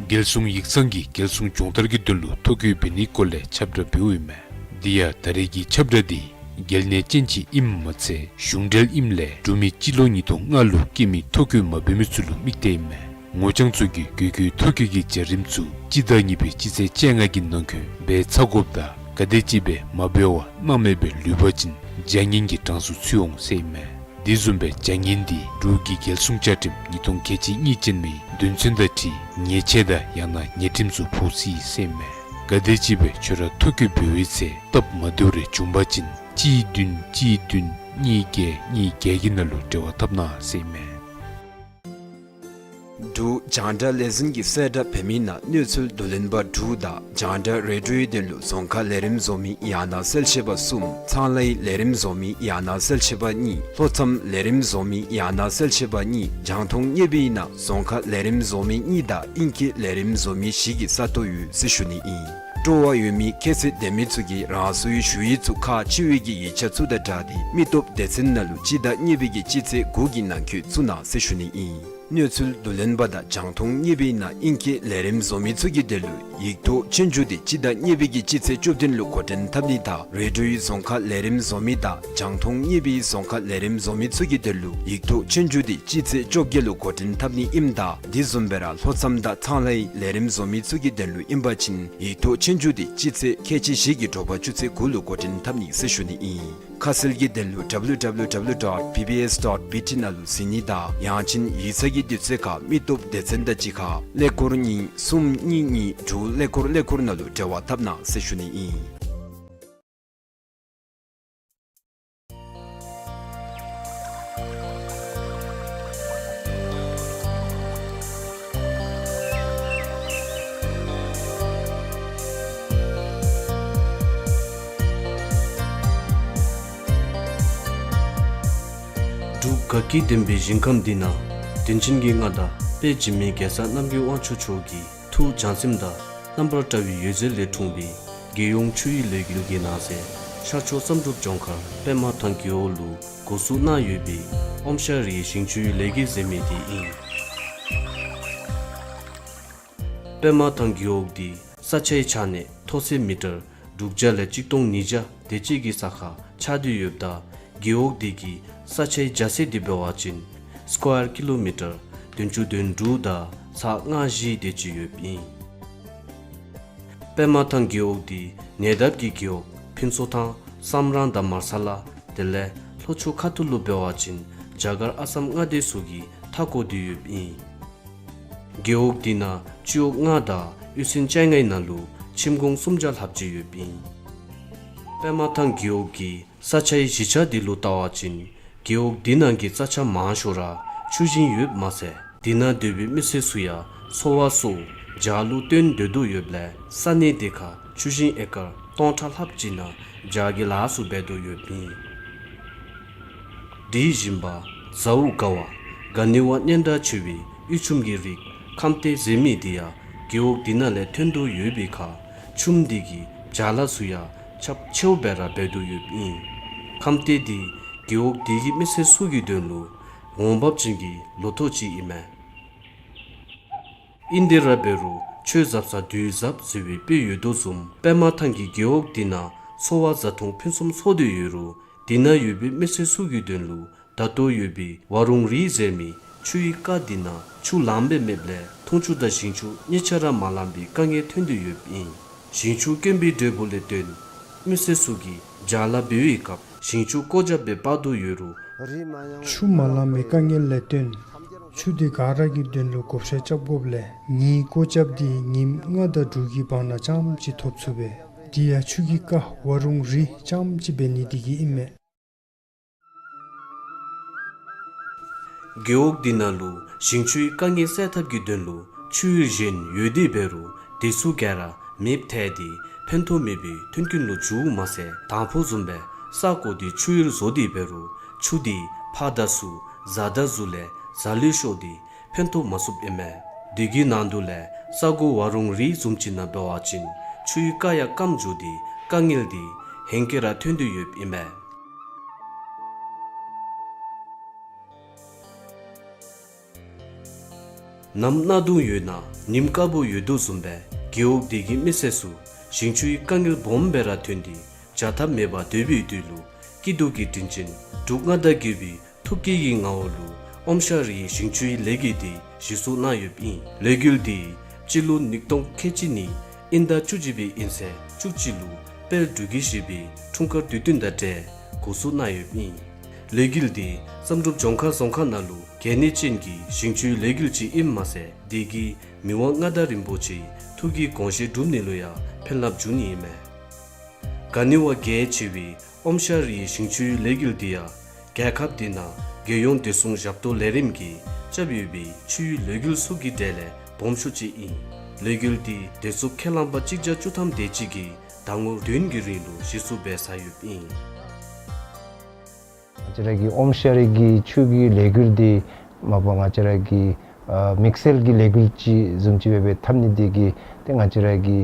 རྒྱལ་སྲུང་ཡིག་ཚང་གིས་རྒྱལ་སྲུང་སྦྱོང་བརྡར་གྱི་དོན་ལུ་ཐོ་བཀོད་འབད་ནིའི་སྐོར་ལས་ཁྱབ་བསྒྲགས་འབདཝ་ཨིན་མས། དེ་ཡང་ད་རེས་ཀྱི་ཁྱབ་བསྒྲགས་འདི་གལ་གནད་ཅན་ཅིག་ཨིནམ་མ་ཚད་གཞུང་འབྲེལ་ཨིནམ་ལས་འབྲུག་མི་སྤྱི་ལོ་ཉིས་སྟོང་ལྔ་ལུ་སྐྱེས་མི་ཐོ་བཀོད་མ་འབད་མི་ཚུ་ལུ་དམིགས་ཏེ་ཨིན་མས། ངོ་རྐྱང་ཚུ་གིས་དགོས་མཁོའི་ཐོ་བཀོད་ཀྱི་བྱ་རིམ་ཚུ་སྤྱི་ཟླ་གཉིས་པའི་སྤྱི་ཚེས་བཅོ་ལྔ་གི་ནང་འཁོད་འབད་ཚར་དགོཔ་དང་ག་དེམ་ཅིག་སྦེ་མ་འབད་བར་སྣང་མེད་སྦེ་ལུས་པ་ཅིན་བྱ་ངན་གྱི་གྲངས་སུ་ཚུད་འོང་ཟེར་ཨིན་མས། དེ་བཟུམ་སྦེ་བྱ་ངན་འདི་འབྲུག་གི་རྒྱལ་སྲུང་བཅའ་ཁྲིམས་ཉིས་སྟོང་ཁལ་གཅིག་གཉིས་ཅན་མའི་དོན་ཚན་དང་འཁྲིལ་ཉེས་ཆད་དང་ཡང་ན་ཉེས་ཁྲིམས་ཚུ་ཕོག་སྲིད་ཟེར་ཨིན་མས། ག་དེམ་ཅིག་སྦེ་ཁྱོད་ར་ཐོ་བཀོད་འབད་བའི་ཚེ་སྟབས་མ་བདེཝ་རེ་བྱུང་པ་ཅིན་གཅིག་བདུན་གཅིག་བདུན་གཉིས་བརྒྱད་གཉིས་བརྒྱད་ཀྱི་ནང་ལུ་འབྲེལ་བ་འཐབ་གནང་ཟེར་ཨིན་མས། འབྲུག་རྒྱང་བསྒྲགས་ལས་འཛིན་གྱིས་གསལ་བསྒྲགས་འབད་མི་ནང་གནས་ཚུལ་བསྡུ་ལེན་པ་དྲུག་དང་རྒྱང་བསྒྲགས་རེ་ཌིའོའི་དོན་ལུ་རྫོང་ཁ་ལས་རིམ་བཟོ་མི་ཡང་ན་གསལ་བཤད་པ་གསུམ། ཚང་ལྷའི་ལས་རིམ་བཟོ་མི་ཡང་ན་གསལ་བཤད་པ་གཉིས། ལྷོ་མཚམས་ལས་རིམ་བཟོ་མི་ཡང་ན་གསལ་བཤད་པ་གཉིས། རྒྱང་མཐོང་བརྙེས་པའི་ནང་རྫོང་ཁ་ལས་རིམ་བཟོ་མི་གཉིས་དང་དབྱིན་སྐད་ལས་རིམ་བཟོ་མི་བཞི་གི་ས་སྟོང་ཡོད་ཟེར་ཞུ་ནི་ཨིན། སྤྲོ་བ་ཡོད་མི་ཁྱད་ཚད་ལྡན་མི་ཚུ་གིས་རང་སོའི་ཞུ་ཡིག་ཚུ་ཁག་ཆེ་བའི་གི་ཡིག་ཆ་ཚུ་དང་སྦྲགས་ཏེ་མི་སྟོབས་སྡེ་ཚན་ནང་ལུ་སྤྱི་ཟླ་གཉིས་པའི་གི་སྤྱི་ཚེས་དགུ་གི་ནང་འཁོད་བཙུགས་གནང་ཟེར་ཞུ་ནི་ཨིན། གནས་ཚུལ་བསྡུ་ལེན་པ་དང་རྒྱང་མཐོང་བརྙེས་པའི་ནང་དབྱིན་སྐད་ལས་རིམ་བཟོ་མི་ཚུ་གི་དོན་ལུ་ཡིག་ཐོག་ཆོས་རྒྱུགས་འདི་སྤྱི་ཟླ་གཉིས་པའི་གི་སྤྱི་ཚེས་བཅུ་བདུན་ལུ་འགོ་འདྲེན་འཐབ་ནི་དང་རེ་ཌིའོའི་རྫོང་ཁ་ལས་རིམ་བཟོ་མི་དང་རྒྱང་མཐོང་བརྙེས་པའི་རྫོང་ཁ་ལས་རིམ་བཟོ་མི་ཚུ་གི་དོན་ལུ་ཡིག་ཐོག་ཆོས་རྒྱུགས་འདི་སྤྱི་ཚེས་བཅོ་བརྒྱད་ལུ་འགོ་འདྲེན་འཐབ་ནི་ཨིནམ་ད་དེ་བཟུམ་སྦེ་ར་ལྷོ་མཚམས་དང་ཚང་ལྷའི་ལས་རིམ་བཟོ་མི་ཚུ་གི་དོན་ལུ་ཨིན་པ་ཅིན་ཡིག་ཐོག་ཆོས་རྒྱུགས་འདི་སྤྱི་ཚེས་ཁལ་གཅིག་བཞི་གི་དྲོ་པ་ཆུ་ཚོད་དགུ་ལུ་འགོ་འདྲེན་འཐབ་ནི་ཟེར་ཞུ་ནི་ཨིན། ཁ་གསལ་གྱི་དོན་ལུ་W W W dot B B S dot B T ནང་ལུ་གཟིགས་ནི་དང་ཡང་ཅིན་ཡིག་ཚང་གི་དུས་ཚོད་ཁར་མི་སྟོབས་སྡེ་ཚན་དང་གཅིག་ཁར་ཀླད་ཀོར་གཉིས་གསུམ་གཉིས་གཉིས་དྲུག་ཀླད་ཀོར་ཀླད་ཀོར་ནང་ལུ་འབྲེལ་བ་འཐབ་གནང་ཟེར་ཞུ་ནི་ཨིན། འབྲུག་དགའ་སྐྱིད་ལྡན་པའི་ཞིང་ཁམས་འདི་ན་དྲིན་ཅན་གྱི་མངའ་བདག་དཔལ་འཇིགས་མེད་རྒྱལ་ཚབ་རྣམ་རྒྱལ་དབང་ཕྱུག་མཆོག་གི་ཐུགས་བྱམས་སེམས་དང་རྣམ་པར་བཀྲ་བའི་འོད་ཟེར་ལས་འཁྲུངས་པའི་རྒྱལ་ཡོངས་ཆོས་ཡུལ་ལས་འགུལ་གྱི་ནང་གསེས་ཤར་ཕྱོགས་བསམ་གྲུབ་ལྗོངས་མཁར་པདྨ་ཐང་རྒེད་འོག་ལུ་འགོ་བཙུགས་གནང་ཡོད་པའི་ཨོམ་ཤ་རིའི་ཞིང་ཆུའི་ལས་འགུལ་ཟེར་མི་དེ་ཨིན། པདྨ་ཐང་རྒེད་འོག་འདི་ས་ཆའི་ཆ་ནས་མཐོ་ཚད་མི་ཊར་དྲུག་བརྒྱ་ལས་གཅིག་སྟོང་ཉིས་བརྒྱ་དེ་ཅིག་གི་ས་ཁར་ཆགས་ཏེ་ཡོདཔ་ད་རྒེད་འོག་འདི་གི་ས་ཆའི་རྒྱ་ཚད་འདི་འབད་བ་ཅིན་སི་ཀོ་ཡར་ཀི་ལོ་མི་ཊར་བདུན་ཅུ་དོན་དྲུག་དང་ཚག་ལྔ་བཞི་དེ་ཅིག་ཡོདཔ་ཨིན། པདྨ་ཐང་རྒེད་འོག་འདི་ཉེ་འདབས་ཀྱི་རྒེད་འོག་ཕུན་ཚོགས་ཐང་བསམ་རང་དང་མར་ས་ལ་དེ་ལས་ལྷོ་ཕྱོགས་ཁ་ཐུག་ལུ་འབད་བ་ཅིན་རྒྱ་གར་ཨ་སམ་མངའ་སྡེ་ཚུ་གིས་མཐའ་བསྐོར་ཏེ་ཡོདཔ་ཨིན། རྒེད་འོག་འདི་ནང་སྤྱི་འོག་ལྔ་དང་གཡུས་ཚན་བཅོ་ལྔའི་ནང་ལུ་ཁྱིམ་གུང་སུམ་བརྒྱ་ལྷགཔ་ཅིག་ཡོདཔ་ཨིན། པདྨ་ཐང་རྒེད་འོག་གི་ས་ཆའི་གཞི་ཆགས་འདི་ལུ་བལྟ་བ་ཅིན་རྒེད་འོག་འདི་ནང་གི་རྩྭ་ཆ་མང་ཤོས་ར་ཆུ་ཞིང་ཡོདཔ་མ་ཚད་འདི་ནང་སྡོད་པའི་མི་སེར་ཚུ་ཡང་འཚོ་བ་སོགས་བྱག་ལུ་བརྟེན་སྡོད་དོ་ཡོདཔ་ལས་ས་གནས་འདི་ཁར་ཆུ་ཞིང་ཨེ་ཀར་སྟོང་ཕྲག་ལྷགཔ་ཅིག་ནང་བྱག་གི་ལཱ་ཚུ་འབད་དོ་ཡོདཔ་ཨིན། དེ་བཞིན་པ་ཟའུ་དགའ་བ་ག་ནི་བ་སྙན་གྲགས་ཆེ་བའི་གཡུ་ཆུམ་གྱི་རིགས་ཁམས་ཏེ་ཟེར་མི་འདི་ཡང་རྒེད་འོག་འདི་ནང་ལས་ཐོན་དོ་ཡོད་པའི་ཁར་ཆུམ་འདི་གིས་བྱག་ལཱ་ཚུ་ཡང་ཁྱབ་ཆེཝ་སྦེ་ར་འབད་དོ་ཡོདཔ་ཨིན། ཁམས་ཏེ་འདི་རྒེད་འོག་འདི་གི་མི་སེར་ཚུ་གི་དོན་ལུ་འོང་འབབ་ཅན་གྱི་ལོ་ཐོག་ཅིག་ཨིན་མས། ཨིན་ཏེ་ར་འབད་རུང་ཆོས་ཟབ་ས་དུས་ཟབ་ཟེར་བའི་དཔེ་ཡོད་དོ་བཟུམ་པདྨ་ཐང་གི་རྒེད་འོག་འདི་ནང་འཚོ་བ་བཟའ་འཐུང་ཕུན་སུམ་ཚོགས་ཏེ་ཡོད་རུང་འདི་ནང་ཡོད་པའི་མི་སེར་ཚུ་གི་དོན་ལུ་ད་ལྟོ་ཡོད་པའི་ཝ་རུང་རི་ཟེར་མི་ཆུའི་རྐ་འདི་ནང་ཆུ་ལངམ་སྦེ་མེདཔ་ལས་འཐུང་ཆུ་དང་ཞིང་ཆུ་གཉིས་ཆ་ར་མ་ལང་པའི་དཀའ་ངལ་ཐོན་ཏེ་ཡོདཔ་ཨིན། ཞིང་ཆུ་དཀོན་པའི་འབྲས་བུ་ལས་བརྟེན་མི་སེར་ཚུ་གིས་བྱག་ལཱ་འབད་བའི་སྐབས་ཞིང་ཆུ་བཀོ་བཞག་སྦེ་སྤར་དོ་ཡོད་རུང་ཆུ་མ་ལང་པའི་དཀའ་ངལ་ལས་བརྟེན་ཆུ་འདི་ག་ར་གི་དོན་ལུ་བགོ་བཤའ་རྐྱབ་དགོཔ་ལས་ནི་བཀོ་རྐྱབ་འདི་ཉིནམ་ལྔ་དང་དྲུག་གི་བར་ན་རྐྱངམ་ཅིག་ཐོབ་ཚུགས་པས། འདི་ཡང་ཆུ་གི་རྐ་ཝ་རུང་རི་རྐྱངམ་ཅིག་འབད་ནི་འདི་གིས་ཨིན་མས། རྒེད་འོག་འདི་ནང་ལུ་ཞིང་ཆུའི་དཀའ་ངལ་སེལ་ཐབས་ཀྱི་དོན་ལུ་ཆུ་ཡུར་གཞན་ཡོད་དེ་འབད་རུང་དེ་ཚུ་ག་ར་མེདཔ་ཐལ་ཏེ་ཕན་ཐོགས་མེད་པའི་མཐུན་རྐྱེན་ལུ་འགྱུརཝ་མ་ཚད་དང་ཕུ་བཟུམ་སྦེ་ས་བརྐོ་སྟེ་ཆུ་ཡུར་བཟོ་སྟེ་འབད་རུང་ཆུ་འདི་ཕར་དང་ཚུར་གཟར་དང་ཚུ་ལས་གཟར་ལུས་ཤོར་ཏེ་ཕན་ཐོགས་མ་ཚུགསཔ་ཨིན་མས། དེ་གི་ནང་དུ་ལས་ས་གོ་ཝ་རུང་རི་བཟུམ་ཅིག་ནང་འབད་བ་ཅིན་ཆུའི་རྐ་ཡང་སྐམ་འགྱོ་སྟེ་དཀའ་ངལ་འདི་ཧེང་སྐལ་ར་ཐོན་ཏེ་ཡོདཔ་ཨིན་མས། ནམ་གནག་དུང་ཡོད་ན་ཉིམ་དཀརཔོ་ཡོད་དོ་བཟུམ་སྦེ་རྒེད་འོག་འདི་གི་མི་སེར་ཚུ་ཞིང་ཆུའི་དཀའ་ངལ་སྦོམ་སྦེ་ར་ཐོན་ཏེ་བྱ་ཐབས་མེད་པར་སྡོད་པའི་དུས་ལུ་སྐྱིད་སྡུག་གི་དྲིན་ཅན་འབྲུག་མངའ་བདག་རྒྱལ་པོའི་ཐུགས་བསྐྱེད་ཀྱི་ངོ་བོ་ལུ་ཨོམ་ཤ་རི་ཞིང་ཆུའི་ལས་འགུལ་འདི་གཞི་བཙུགས་གནང་ཡོདཔ་ཨིན། ལས་འགུལ་འདི་སྤྱི་ལོ་ཉིས་སྟོང་ཁལ་གཅིག་གཉིས་དབྱིན་ཟླ་བཅུ་གཅིག་པའི་དབྱིན་ཚེས་བཅུ་གཅིག་ལུ་དཔལ་འབྲུག་རྒྱལ་བཞི་པའི་འཁྲུངས་སྐར་དུས་སྟོན་དང་འབྲེལ་འགོ་བཙུགས་གནང་ཡོདཔ་ཨིན། ལས་འགུལ་འདི་བསམ་གྲུབ་ལྗོངས་མཁར་རྫོང་ཁག་ནང་ལུ་གལ་གནད་ཅན་གྱི་ཞིང་ཆུའི་ལས་འགུལ་ཅིག་ཨིནམ་མ་ཚད་འདི་གིས་མི་དབང་མངའ་བདག་རིན་པོ་ཆེའི་ཐུགས་ཀྱི་དགོངས་བཞེད་སྒྲུབ་ནི་ལུ་ཡང་ཕན་རླབས་འབྱུང་ནི་ཨིན་མས། ག་ནི་བ་གལ་ཆེ་བའི་ཨོམ་ཤ་རིའི་ཞིང་ཆུའི་ལས་འགུལ་འདི་ཡང་རྒྱལ་ཁབ་འདི་ནང་རྒྱལ་ཡོངས་བདེ་སྲུང་ཞབས་ཏོག་ལས་རིམ་གྱིས་རྐྱབ་ཡོད་པའི་ཆུའི་ལས་འགུལ་ཚུ་གི་གྲས་ལས་སྦོམ་ཤོས་ཅིག་ཨིན། ལས་འགུལ་འདི་བདེ་སྲུངཔ་ཁས་བླངས་པ་གཅིག་བརྒྱ་བཅུ་ཐམ་དེ་ཅིག་གིས་ཟླ་ངོ་བདུན་གྱི་རིང་ལུ་གཞི་བཙུགས་འབད་ཚར་ཡོདཔ་ཨིན། ང་བཅས་ར་གི་ཨོམ་ཤ་རི་གི་ཆུ་གི་ལས་འགུལ་འདི་མ་པ་ང་བཅས་ར་གི་ཨ་དམིགས་བསལ་གྱི་ལས་འགུལ་ཅིག་བཟུམ་ཅིག་སྦེ་འབད་འཐབ་ནི་འདི་གིས་ཏེ་ང་བཅས་ར་གི་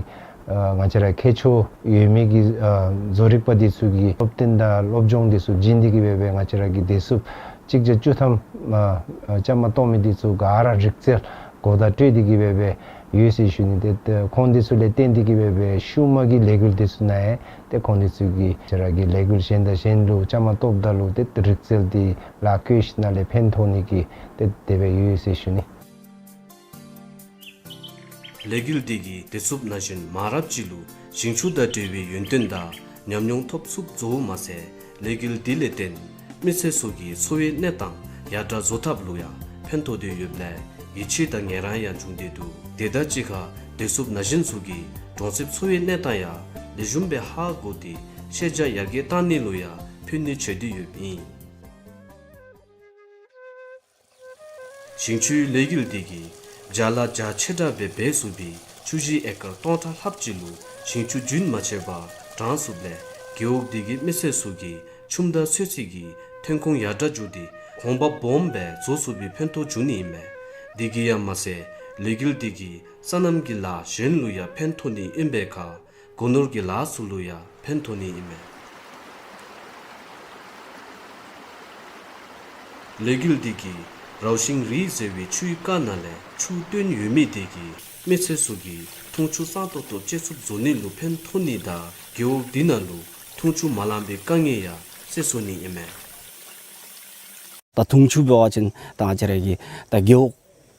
ཨ་ང་བཅས་ར་ཁྱད་ཆོས་ཡོད་མི་གི་ཨ་བཟོ་རིག་པ་འདི་ཚུ་གི་སློབ་སྟོན་དང་སློབ་སྦྱོང་འདི་ཚུ་བྱིན་ཏེ་གིས་འབད་འབད་ང་བཅས་ར་གི་བདེ་སྲུངཔ་གཅིག་བརྒྱ་བཅུ་ཐམ་ཨ་ཨ་བཅའ་མར་གཏོགས་མི་འདི་ཚུ་ག་ར་རིག་རྩལ་གོ་བརྡ་སྤྲོད་དེ་གིས་འབད་འབད་ཡོད་ཟེར་ཞུ་ནི། ཏེ་ཏེ་ཁོང་འདི་ཚུ་ལས་བརྟེན་ཏེ་གིས་འབད་འབད་ཤུལ་མ་གི་ལས་འགུལ་འདི་ཚུ་ནང་ཡང་ཏེ་ཁོང་འདི་ཚུ་གིས་ང་བཅས་ར་གི་ལས་འགུལ་གཞན་དང་གཞན་ལུ་བཅའ་མར་གཏོགསཔ་ད་ལུ་ཏེ་རིག་རྩལ་འདི་ལཱ་བཀོལ་ཞིནམ་ལས་ཕན་ཐོགས་ནི་གི་ཏེ་དེ་སྦེ་ཡོད་ཟེར་ཞུ་ནི། ལས་འགུལ་འདི་གིས་བདེ་སྲུངཔ་ན་གཞོན་མང་རབས་ཅིག་ལུ་ཞིང་ཆུ་དང་འབྲེལ་བའི་ཡོན་ཏན་དང་ཉམས་མྱོང་ཐོབ་ཚུགསཔ་བཟོཝ་མ་ཚད་ལས་འགུལ་འདི་ལས་བརྟེན་མི་སེར་ཚུ་གི་འཚོ་བའི་གནས་སྟངས་ཡར་དྲག་བཟོ་ཐབས་ལུ་ཡང་ཕན་ཐོགས་ཏེ་ཡོདཔ་ལས་ཡིད་ཆེས་དང་ངལ་རངས་ཡང་བྱུང་སྟེ་འདུག། དེ་དང་གཅིག་ཁར་བདེ་སྲུངཔ་ན་གཞོན་ཚུ་གི་གྲོང་གསེབ་འཚོ་བའི་གནས་སྟངས་ཡང་ལེགས་ཤོམ་སྦེ་ཧ་གོ་སྟེ་ཤེས་བྱ་ཡར་རྒྱས་གཏང་ནི་ལུ་ཡང་ཕན་ནུས་ཆེ་སྟེ་ཡོདཔ་ཨིན། ཞིང་ཆུའི་ལས་འགུལ་འདི་གིས་བྱ་ལཱ་རྒྱ་ཆེ་དྲགས་སྦེ་འབད་ཚུགས་པའི་ཆུ་བཞི་ཨེ་ཀར་སྟོང་ཕྲག་ལྷགཔ་ཅིག་ལུ་ཞིང་ཆུ་རྒྱུན་མ་ཆད་པར་དྲང་ཚུགསཔ་ལས་རྒེད་འོག་འདི་གི་མི་སེར་ཚུ་གི་ཆུམ་དང་ཚོད་བསྲེ་གི་ཐོན་ཁུངས་ཡར་དྲག་འགྱོ་སྟེ་གོང་འཕེལ་སྦོམ་སྦེ་བཟོ་ཚུགས་པའི་ཕན་ཐོགས་འབྱུང་ནི་ཨིན་མས། འདི་གིས་ཡང་མ་ཚད་ལས་འགུལ་འདི་གིས་སོ་ནམ་གྱི་ལཱ་གཞན་ལུ་ཡང་ཕན་ཐོགས་ནི་ཨིན་པའི་ཁར་སྒོ་ནོར་གྱི་ལཱ་ཚུ་ལུ་ཡང་ཕན་ཐོགས་ནི་ཨིན་མས། ལས་འགུལ་འདི་གིས་རའུ་ཤིང་རི་ཟེར་བའི་ཆུའི་རྐ་ནང་ལས་ཆུ་བཏོན་ཡོད་མི་འདི་གིས་མི་སེར་ཚུ་གིས་འཐུང་ཆུ་གཙང་ཏོག་ཏོ་སྤྱོད་ཚུགསཔ་བཟོ་ནི་ལུ་ཕན་ཐོགས་ནི་དང་རྒེད་འོག་འདི་ནང་ལུ་འཐུང་ཆུ་མ་ལང་པའི་དཀའ་ངལ་ཡང་སེལ་ཚུགས་ནི་ཨིན་མས། ད་འཐུང་ཆུ་འབད་བ་ཅིན་ད་ང་བཅས་ར་གི་ད་རྒེད་འོག་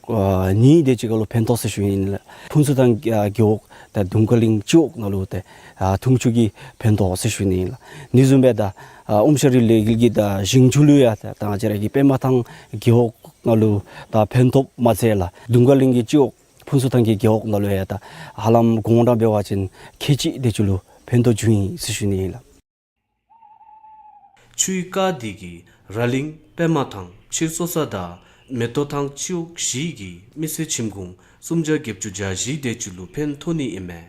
ཨ་གཉིས་དེ་ཅིག་ཁར་ལུ་ཕན་ཐོགས་ཟེར་ཞུ་ནི་ཨིན་ལགས། ཕུན་ཚོགས་ཐང་གི་ཨ་རྒེད་འོག་དང་དུང་དཀར་གླིང་སྤྱི་འོག་ནང་ལུ་ཏེ་ཨ་འཐུང་ཆུ་གི་ཕན་ཐོགས་ཟེར་ཞུ་ནི་ཨིན་ལགས། དེ་བཟུམ་སྦེ་ད་ཨ་ཨོམ་ཤ་རི་ལས་འགུལ་གྱིས་ད་ཞིང་ཆུ་ལུ་ཡང་ད་ད་ང་བཅས་ར་གི་པདྨ་ཐང་རྒེད་འོག་ནང་ལུ་ད་ཕན་ཐོགསཔ་མ་ཚད་ལགས་དུང་དཀར་གླིང་གི་སྤྱི་འོག་ཕུན་ཚོགས་ཐང་གི་རྒེད་འོག་ནང་ལུ་ཡང་ད་ཧ་ལམ་དགོངས་དག་འབད་བ་ཅིན་ཁལ་གཅིག་དེ་ཅིག་ལུ་ཕན་ཐོགས་འབྱུང་ཡི་ཟེར་ཞུ་ནི་ཨིན་ལགས། ཆུའི་རྐ་འདི་གིས་ར་གླིང་པདྨ་ཐང་ཕྱིར་གསོ་ས་དང་མེ་ཏོག་ཐང་སྤྱི་འོག་བཞི་གི་མི་སེར་ཁྱིམ་གུང་སུམ་བརྒྱ་བརྒྱད་ཅུ་གྱ་བཞི་དེ་ཅིག་ལུ་ཕན་ཐོགས་ནི་ཨིན་མས།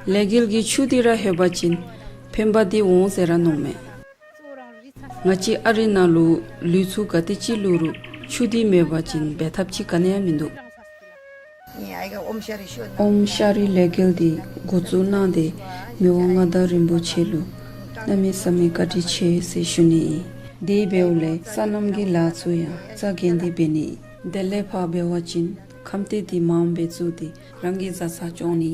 ལས་འགུལ་གྱིས་ཆུ་འདི་ར་ལྷོད་པ་ཅིན་ཕན་པ་འདི་འོང་ཟེར་ར་མནོཝ་མས། ང་བཅས་ཨ་རི་ནང་ལུ་ལུས་ཚུ་ག་དེ་ཅིག་བླུག་རུང་ཆུ་འདི་མེད་པ་ཅིན་འབད་ཐབས་ཅིག་ག་ནི་ཡང་མིན་འདུག། ཨོམ་ཤ་རི་ལས་འགུལ་འདི་འགོ་བཙུགས་གནང་སྟེ་མི་དབང་མངའ་བདག་རིན་པོ་ཆེ་ལུ་གནམ་མེད་ས་མེད་བཀའ་དྲིན་ཆེ་ཟེར་ཞུ་ནི་ཨིན། དེ་འབདཝ་ལས་སོ་ནམ་གྱི་ལཱ་ཚུ་ཡང་རྩ་འགེངས་ཏེ་འབད་ནི་ཨིན། དེ་ལས་ཕར་འབད་བ་ཅིན་ཁམས་སྡེ་འདི་མངམ་སྦེ་བཙུགས་ཏེ་རང་གི་བཟའ་ཚང་སྐྱོང་ནི་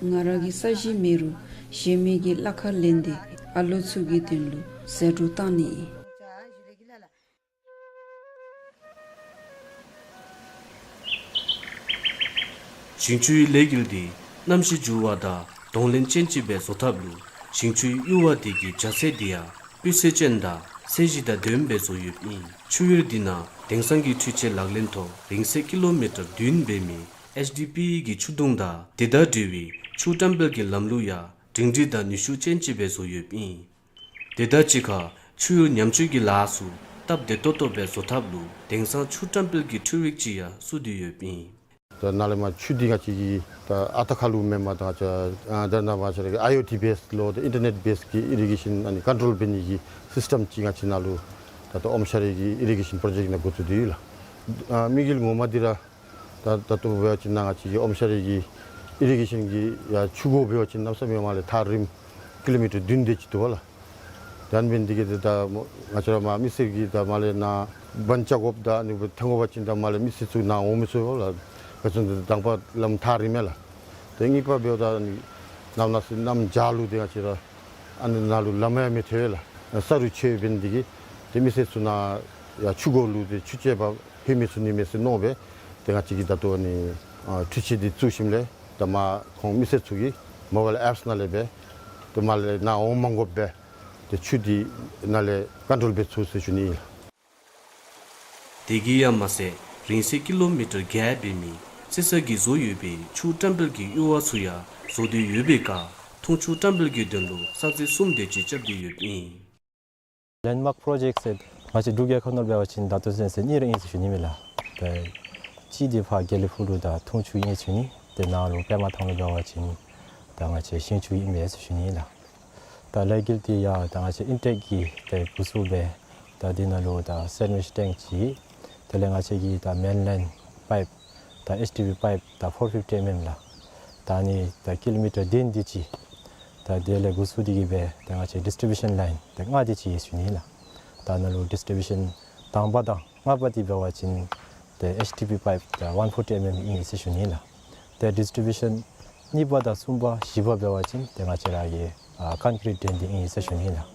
ཨིན། ང་ར་གི་ས་གཞི་མེད་རུང་གཞན་མི་གི་གླ་ཁར་ལེན་ཏེ་ཨ་ལོ་ཚུ་གི་དོན་ལུ་ཟད་འགྲོ་བཏང་ནི་ཨིན། ཞིང་ཆུའི་ལས་འགུལ་འདི་གནམ་གཤིས་འགྱུར་བ་དང་གདོང་ལེན་ཅན་ཅིག་སྦེ་བཟོ་ཐབས་ལུ་ཞིང་ཆུའི་གཡུར་བ་འདི་གི་རྒྱ་ཚད་འདི་ཡང་སྤུས་ཚད་ཅན་དང་ཚད་གཞི་དང་ལྡནམ་སྦེ་བཟོ་ཡོདཔ་ཨིན། ཆུ་གཡུར་འདི་ནང་དེང་སང་གི་འཕྲུལ་ཆས་ལག་ལེན་ཐོག་རིང་ཚད་ཀི་ལོ་མི་ཊར་བདུན་འབད་མི་ཨེཆ་ཌི་པི་གི་ཆུ་དུང་དང་དེ་དང་འབྲེལ་བའི་ཆུ་བཀྲམ་སྤེལ་གྱི་ལམ་ལུགས་ཡང་སྒྲིང་སྒྲི་དང་ནུས་ཤུགས་ཅན་ཅིག་སྦེ་བཟོ་ཡོདཔ་ཨིན། དེ་དང་གཅིག་ཁར་ཆུ་གཡུར་ཉམས་བཅོས་ཀྱི་ལཱ་ཚུ་སྟབས་བདེ་ཏོག་ཏོ་སྦེ་བཟོ་ཐབས་ལུ་དེང་སང་ཆུ་བཀྲམ་སྤེལ་གྱི་འཕྲུལ་རིག་ཅིག་ཡང་བཙུགས་ཏེ་ཡོདཔ་ཨིན། ད་ནཱ་ལས་མར་ཆུ་འདི་ང་བཅས་ཀྱིས་ད་ཨ་རྟག་ཁ་ལུ་མེན་པར་ད་ང་བཅས་ཨ་ད་ནཱ་མར་ང་བཅས་ར་གི་ཨའི་ཨོ་ཊི་བེསི་ལོ་ད་ཨིན་ཊར་ནེཊ་བེསི་གི་ཨི་རི་གེ་ཤཱན་ཨ་ནི་ཀོན་ཊོལ་འབད་ནི་གི་སིསི་ཊེམ་ཅིག་ང་བཅས་ནཱ་ལུ་ད་ལྟོ་ཨོམ་ཤ་རི་གི་ཨི་རི་གེ་ཤཱན་པྲོ་ཇེཀཊ་ནང་འགོ་བཙུགས་ཏེ་ཡོད་ལགས། ཨ་དམིགས་ཡུལ་ངོ་མ་འདི་ར་ད་ད་ལྟོ་འབད་བ་ཅིན་ནཱ་ང་བཅས་ཀྱི་ཨོམ་ཤ་རི་གི་ཨི་རི་གེ་ཤཱན་གྱི་ཡ་ཆུ་འགོ་འབད་བ་ཅིན་གནམ་མེད་ས་མེད་མར་ལས་ཐག་རིངམོ་ཀི་ལོ་མི་ཊར་བདུན་དེ་ཅིག་འདུག་པ་ལགས། ད་ཨ་ནི་འབད་ནི་འདི་གིས་ད་ང་བཅས་ར་མར་མི་སེར་གྱིས་ད་མར་ལས་ནཱ་ བན་ཆ་དགོཔ་ད་ཨ་ནི་ཐོན་དགོ་པ་ཅིན་ད་མར་ལས་མི་སེར་ཚུ་ནཱ་འོང་མི་ཚུགས་ལགས། ག་ཅི་འདི་དང་པ་ལམ་ཐག་རིངམ་མས་ལགས། ཏེ་གཉིས་པ་འབདཝ་ད་ནཱ་ནཱ་ཟེར་གནམ་བྱཱར་ལུ་ཏེ་ང་བཅས་ར་ཨ་ནི་ནང་ལུ་ལམ་ཡང་མི་ཐལ་ལགས། ས་རུད་ཆད་འབད་ནི་དེ་གིས་ཏེ་མི་སེར་ཚུ་ནཱ་ཡར་ཆུ་གོ་ལུ་ཏེ་ཆུ་རྐྱལ་པ་ལྷོད་མི་ཚུགས་ནི་མས་ཟེར་མནོ་སྦེ་ཏེ་ང་བཅས་ཀྱིས་ད་ལྟོ་ཨ་ནི་ཨ་འཕྲུལ་ཆས་འདི་བཙུགས་ཞིནམ་ལས་ད་མར་ཁོང་མི་སེར་ཚུ་གིས་མོ་བཱའིལ་ཨེཔསི་ནང་ལས་འབད་ཏེ་མར་ལས་ནཱ་འོང་མ་དགོཔ་སྦེ་ཏེ་ཆུ་འདི་ནཱ་ལས་ཀོན་ཊོལ་འབད་ཚུགས་ཟེར་ཞུ་ནི་ཨིན་ལགས། དེ་གིས་ཡང་མ་ཚད་རིང་ཚད་ཀི་ལོ་མི་ཊར་བརྒྱད་འབད་མི་རྩེ་ས་གིས་བཟོ་ཡོད་པའི་ཆུ་བཀྲམ་སྤེལ་གྱི་ཡུར་བ་ཚུ་ཡང་བཟོ་སྡོད་ཡོད་པའི་ཁར་འཐུང་ཆུ་བཀྲམ་སྤེལ་གྱི་དོན་ལུ་ས་ཚིགས་གསུམ་དེ་ཅིག་རྐྱབ་སྟེ་ཡོདཔ་ཨིན། ལེནཌ་མཱརཀ་པྲོ་ཇེཀཊ་ཟེར་ང་བཅས་འབྲུག་རྒྱལ་ཁབ་ནང་འབད་བ་ཅིན་ད་ལྟོ་ཚུན་ཚོད་གཉིས་ར་ཨིན་ཟེར་ཞུ་ནི་ཨིན་ལགས། ད་གཅིག་འདི་ཕར་དགེ་ལེགས་ཕུག་ལུ་ད་འཐུང་ཆུ་ཨིན་ཟེར་ཞུ་ནི། ཏེ་ནཱ་ལུ་པདྨ་ཐང་ལུ་འབད་བ་ཅིན་ད་ང་བཅས་ཤིང་ཆུ་ཨིན་པས་ཟེར་ཞུ་ནི་ཨིན་ལགས། ད་ལས་འགུལ་འདི་ཡང་ད་ང་བཅས་ཨིན་ཊེཀ་གི་ཏེ་འགོ་བཙུགས་སྦེ་ད་འདི་ནང་ལུ་ད་སེན་ཝིཆ་ཊེངཀ་ཅིག། དེ་ལས་ང་བཅས་ཀྱི་ད་མེན་ལེན་པའིཔ་ད་ཨེཆ་ཌི་པི་པའིཔ་ད་ཕོར་ཕིཕ་ཊི་ཨེམ་ཨེམ་ལགས། ད་ཨ་ནི་ད་ཀི་ལོ་མི་ཊར་བདུན་དེ་ཅིག། ད་དེ་ལས་འགོ་བཙུགས་ཏེ་གི་སྦེ་ད་ང་བཅས་ཌིསི་ཊི་བིའུ་ཤཱན་ལའིན་ད་ལྔ་དེ་ཅིག་ཨིན་ཟེར་ཞུ་ནི་ལགས། ད་ནཱ་ལུ་ཌིསི་ཊི་བིའུ་ཤཱན་དང་པ་དང་ལྔ་པ་འདི་འབད་བ་ཅིན་ཏེ་ཨེཆ་ཌི་པི་པའིཔ་ད་ཝན་ཕོར་ཊི་ཨེམ་ཨེམ་ཨིན་ཟེར་ཞུ་ནི་ལགས། ཏེ་ཌིསི་ཊི་བིའུ་ཤཱན་གཉིས་པ་དང་གསུམ་པ་བཞི་པ་འབད་བ་ཅིན་ཏེ་ང་བཅས་ར་གི་ཨ་ཀོན་ཀི་རིཊ་ཌེན་འདི་ཨིན་ཟེར་ཞུ་ནི་ལགས།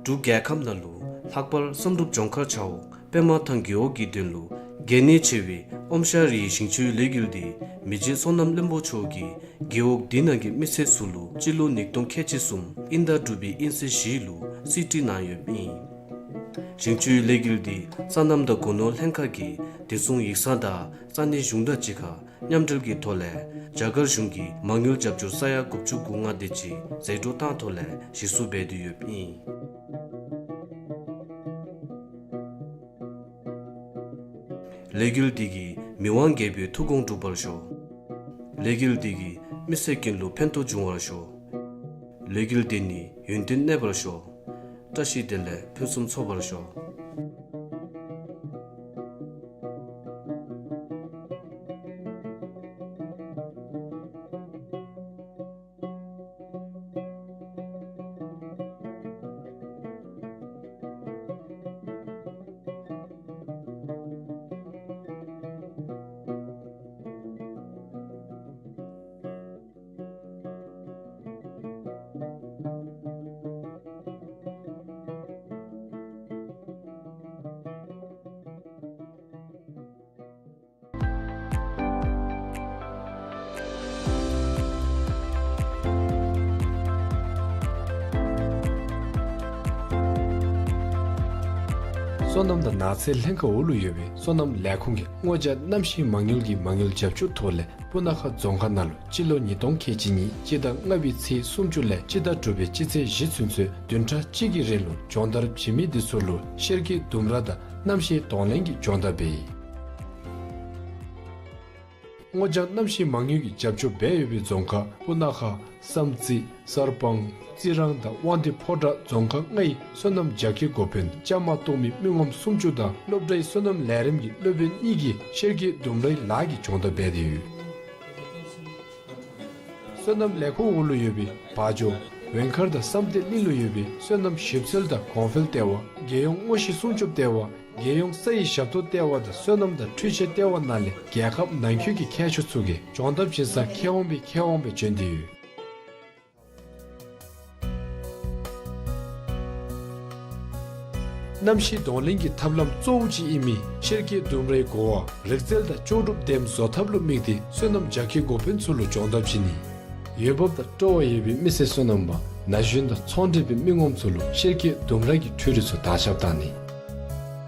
འབྲུག་རྒྱལ་ཁབ་ནང་ལུ་ལྷག་པར་བསམ་གྲུབ་ལྗོངས་མཁར་བྱ་འོག་པདྨ་ཐང་རྒེད་འོག་གི་དོན་ལུ་གལ་གནད་ཆེ་བའི་ཨོམ་ཤ་རིའི་ཞིང་ཆུའི་ལས་འགུལ་འདི་མི་རྗེ་བསོད་ནམས་བློན་པོ་མཆོག་གིས་རྒེད་འོག་འདི་ནང་གི་མི་སེར་ཚུ་ལུ་སྤྱི་ལོ་ཉིས་སྟོང་ཁལ་གཅིག་གསུམ་དབྱིན་ཟླ་དྲུག་པའི་དབྱིན་ཚེས་བཞི་ལུ་རྩིས་སྤྲོད་གནང་ཡོདཔ་ཨིན། ཞིང་ཆུའི་ལས་འགུལ་འདི་སོ་ནམ་དང་སྒོ་ནོར་ལྷན་ཁག་གིས་བདེ་སྲུང་ཡིག་ཚང་དང་ས་གནས་གཞུང་དང་གཅིག་ཁར་མཉམ་འབྲེལ་གྱི་ཐོག་ལས་རྒྱ་གར་གཞུང་གི་མ་དངུལ་རྒྱབ་སྐྱོར་ས་ཡ་དགུ་བཅུ་གོ་ལྔ་དེ་ཅིག་ཟད་འགྲོ་བཏང་ཐོག་ལས་གཞི་བསུ་འབད་དེ་ཡོདཔ་ཨིན། ལས་འགུལ་འདི་གིས་མི་དབང་རྒྱལ་པོའི་ཐུགས་དགོངས་འགྲུབ་པར་ཤོག། ལས་འགུལ་འདི་གིས་མི་སེར་ཀུན་ལུ་ཕན་ཐོགས་འབྱུང་བར་ཤོག། ལས་འགུལ་འདི་ནི་ཡུན་བརྟན་གནས་པར་ཤོག། བཀྲ་ཤིས་བདེ་ལེགས་ཕུན་སུམ་ཚོགས་པར་ཤོག། སོ་ནམ་དང་ནགས་ཚལ་ལྷན་ཁག་འོག་ལུ་ཡོད་པའི་སོ་ནམ་ལས་ཁུངས་ཀྱིས་སྔོ་ལྗང་གནམ་གཤིས་མ་དངུལ་གྱི་མ་དངུལ་རྒྱབ་སྐྱོར་ཐོག་ལས་སྤུ་ན་ཁ་རྫོང་ཁག་ནང་ལུ་སྤྱི་ལོ་ཉིས་སྟོང་ཁལ་གཅིག་གཉིས་སྤྱི་ཟླ་ལྔ་པའི་ཚེས་སུམ་ཅུ་ལས་སྤྱི་ཟླ་དྲུག་པའི་སྤྱི་ཚེས་བཞི་ཚུན་ཚོད་བདུན་ཕྲག་གཅིག་གི་རིང་ལུ་སྦྱོང་བརྡར་བྱིན་མི་འདི་ཚུ་ལུ་གཤེར་ཁའི་ལྡུམ་ར་དང་གནམ་གཤིས་གདོང་ལེན་གྱི་སྦྱོང་བརྡར་འབད་ཡི། སྔོ་ལྗང་གནམ་གཤིས་མ་དངུལ་གྱི་རྒྱབ་སྐྱོར་འབད་ཡོད་པའི་རྫོང་ཁག་སྤུ་ན་ཁ་བསམ་རྩེ་གསར་སྤང་རྩི་རང་དང་དབང་འདུས་ཕོ་བྲང་རྫོང་ཁག་ལྔའི་སོ་ནམ་རྒྱ་སྐྱེད་འགོ་དཔོན་བཅའ་མར་གཏོགས་མི་མི་ངོམ་སུམ་ཅུ་དང་སློབ་གྲྭའི་སོ་ནམ་ལས་རིམ་གྱི་སློབ་དཔོན་གཉིས་ཀྱིས་གཤེར་ཁའི་ལྡུམ་རའི་ལཱ་གི་སྦྱོང་བརྡར་འབད་དེ་ཡོད། སོ་ནམ་ལས་ཁུངས་འོག་ལུ་ཡོད་པའི་བ་ཇོ་ཝེང་མཁར་དང་བསམ་གཏན་གླིང་ལུ་ཡོད་པའི་སོ་ནམ་ཞིབ་འཚོལ་དང་གོང་འཕེལ་ལྟེ་བ་རྒྱལ་ཡོངས་སྔོ་ཤིང་སྲུང་སྐྱོབ་ལྟེ་བ་རྒྱལ་ཡོངས་ས་ཡི་ཞབས་ཏོག་ལྟེ་བ་དང་སོ་ནམ་དང་འཕྲུལ་ཆས་ལྟེ་བ་ནང་ལས་རྒྱལ་ཁབ་ནང་ཁུལ་གྱི་མཁས་མཆོག་ཚུ་གིས་སྦྱོང་བརྡར་བྱིན་ས་མཁས་དབང་པའི་མཁས་དབང་སྦེ་བྱོན་ཏེ་ཡོད། གནམ་གཤིས་གདོང་ལེན་གྱི་ཐབས་ལམ་གཙོ་བོ་ཅིག་ཨིན་མི་གཤེར་ཁའི་ལྡུམ་རའི་གོ་བ་རིག་རྩལ་དང་ལྕོགས་གྲུབ་ལྡན་བཟོ་ཐབས་ལུ་དམིགས་ཏེ་སོ་ནམ་རྒྱ་སྐྱེད་འགོ་དཔོན་ཚུ་ལུ་སྦྱོང་བརྡར་བྱིན་ནི། འོས་འབབ་དང་སྤྲོ་བ་ཡོད་པའི་མི་སེར་སོ་ནམ་པ་ན་གཞོན་དང་ཚོང་འབྲེལ་པའི་མི་ངོམ་ཚུ་ལུ་གཤེར་ཁའི་ལྡུམ་ར་གི་འཕྲུལ་རིག་ཚུ་དར་ཁྱབ་བཏང་ནི།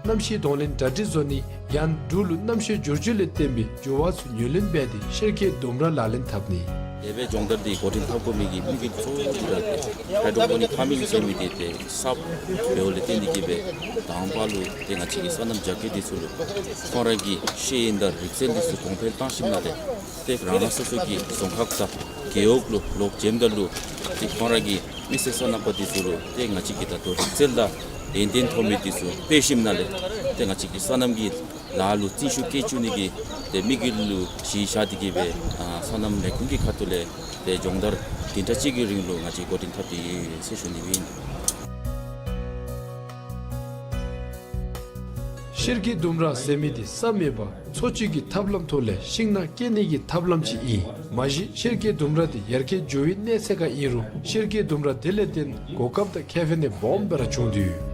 གནམ་གཤིས་གདོང་ལེན་གྲ་སྒྲིག་བཟོ་ནི་ཡང་འབྲུག་ལུ་གནམ་གཤིས་འགྱུར་བཅོས་ལས་བརྟེན་པའི་འགྱུར་བ་ཚུ་ངོས་ལེན་འབད་དེ་གཤེར་ཁའི་ལྡུམ་ར་ལག་ལེན་འཐབ་ནི། དེ་སྦེ་སྦྱོང་བརྡར་འདི་འགོ་འདྲེན་འཐབ་དགོ་མི་གི་དམིགས་ཡུལ་གཙོ་བོ་འདི་ར་ཏེ་ཧའི་ཌོ་པོ་ནིག་ཕར་མིང་ཟེར་མི་འདི་ཏེ་གསརཔ་འབདཝ་ལས་བརྟེན་ཏེ་གིས་སྦེ་དང་པ་ལུ་ཏེ་ང་བཅས་ཀྱི་སོ་ནམ་རྒྱ་སྐྱེད་འདི་ཚུ་ལུ་ཁོང་ར་གི་ཤེས་ཡོན་དང་རིག་རྩལ་འདི་ཚུ་གོང་འཕེལ་བཏང་ཞིནམ་ལས་ཏེ་རང་རང་སོ་སོ་གི་རྫོང་ཁག་དང་རྒེད་འོག་ལུ་ལོག་བྱོནམ་ད་ལུ་ཏེ་ཁོང་ར་གི་མི་སེར་སོ་ནམ་པ་འདི་ཚུ་ལུ་ཏེ་ང་བཅས་ཀྱིས་ད་ལྟོ་རིག་རྩལ་དང་ཏན་ཏན་ཐོབ་མི་འདི་ཚུ་སྤེལ་ཞིནམ་ལས་ཏེ་ང་བཅས་ཀྱི་སོ་ནམ་གྱི་ལཱ་ལུ་བརྩོན་ཤུགས་བསྐྱེད་བཅུག་ནི་གི་ཏེ་དམིགས་ཡུལ་ལུ་གཞི་བཞག་སྟེ་གིས་སྦེ་ཨ་སོ་ནམ་ལས་ཁུངས་ཀྱི་ཁ་ཐུག་ལས་ཏེ་སྦྱོང་བརྡར་བདུན་ཕྲག་གཅིག་གི་རིང་ལུ་ང་བཅས་འགོ་འདྲེན་འཐབ་སྟེ་ཡོད་ཟེར་ཞུ་ནི་ཨིན། གཤེར་གྱི་ལྡུམ་ར་ཟེར་མི་འདི་ས་མེད་པར་འཚོ་བཅུད་ཀྱི་ཐབས་ལམ་ཐོག་ལས་ཤིང་ནགས་སྐྱེ་ནི་གི་ཐབས་ལམ་ཅིག་ཨིན། མ་གཞི་གཤེར་གྱི་ལྡུམ་ར་འདི་ཡར་རྒྱས་འགྱོ་བའི་གནས་ཚད་ཁར་ཨིན་རུང་གཤེར་གྱི་ལྡུམ་ར་འདི་ལས་བརྟེན་གོ་སྐབས་དང་ཁེ་ཕན་ནི་སྦོམ་སྦེ་ར་བྱུང་དོ་ཡོད།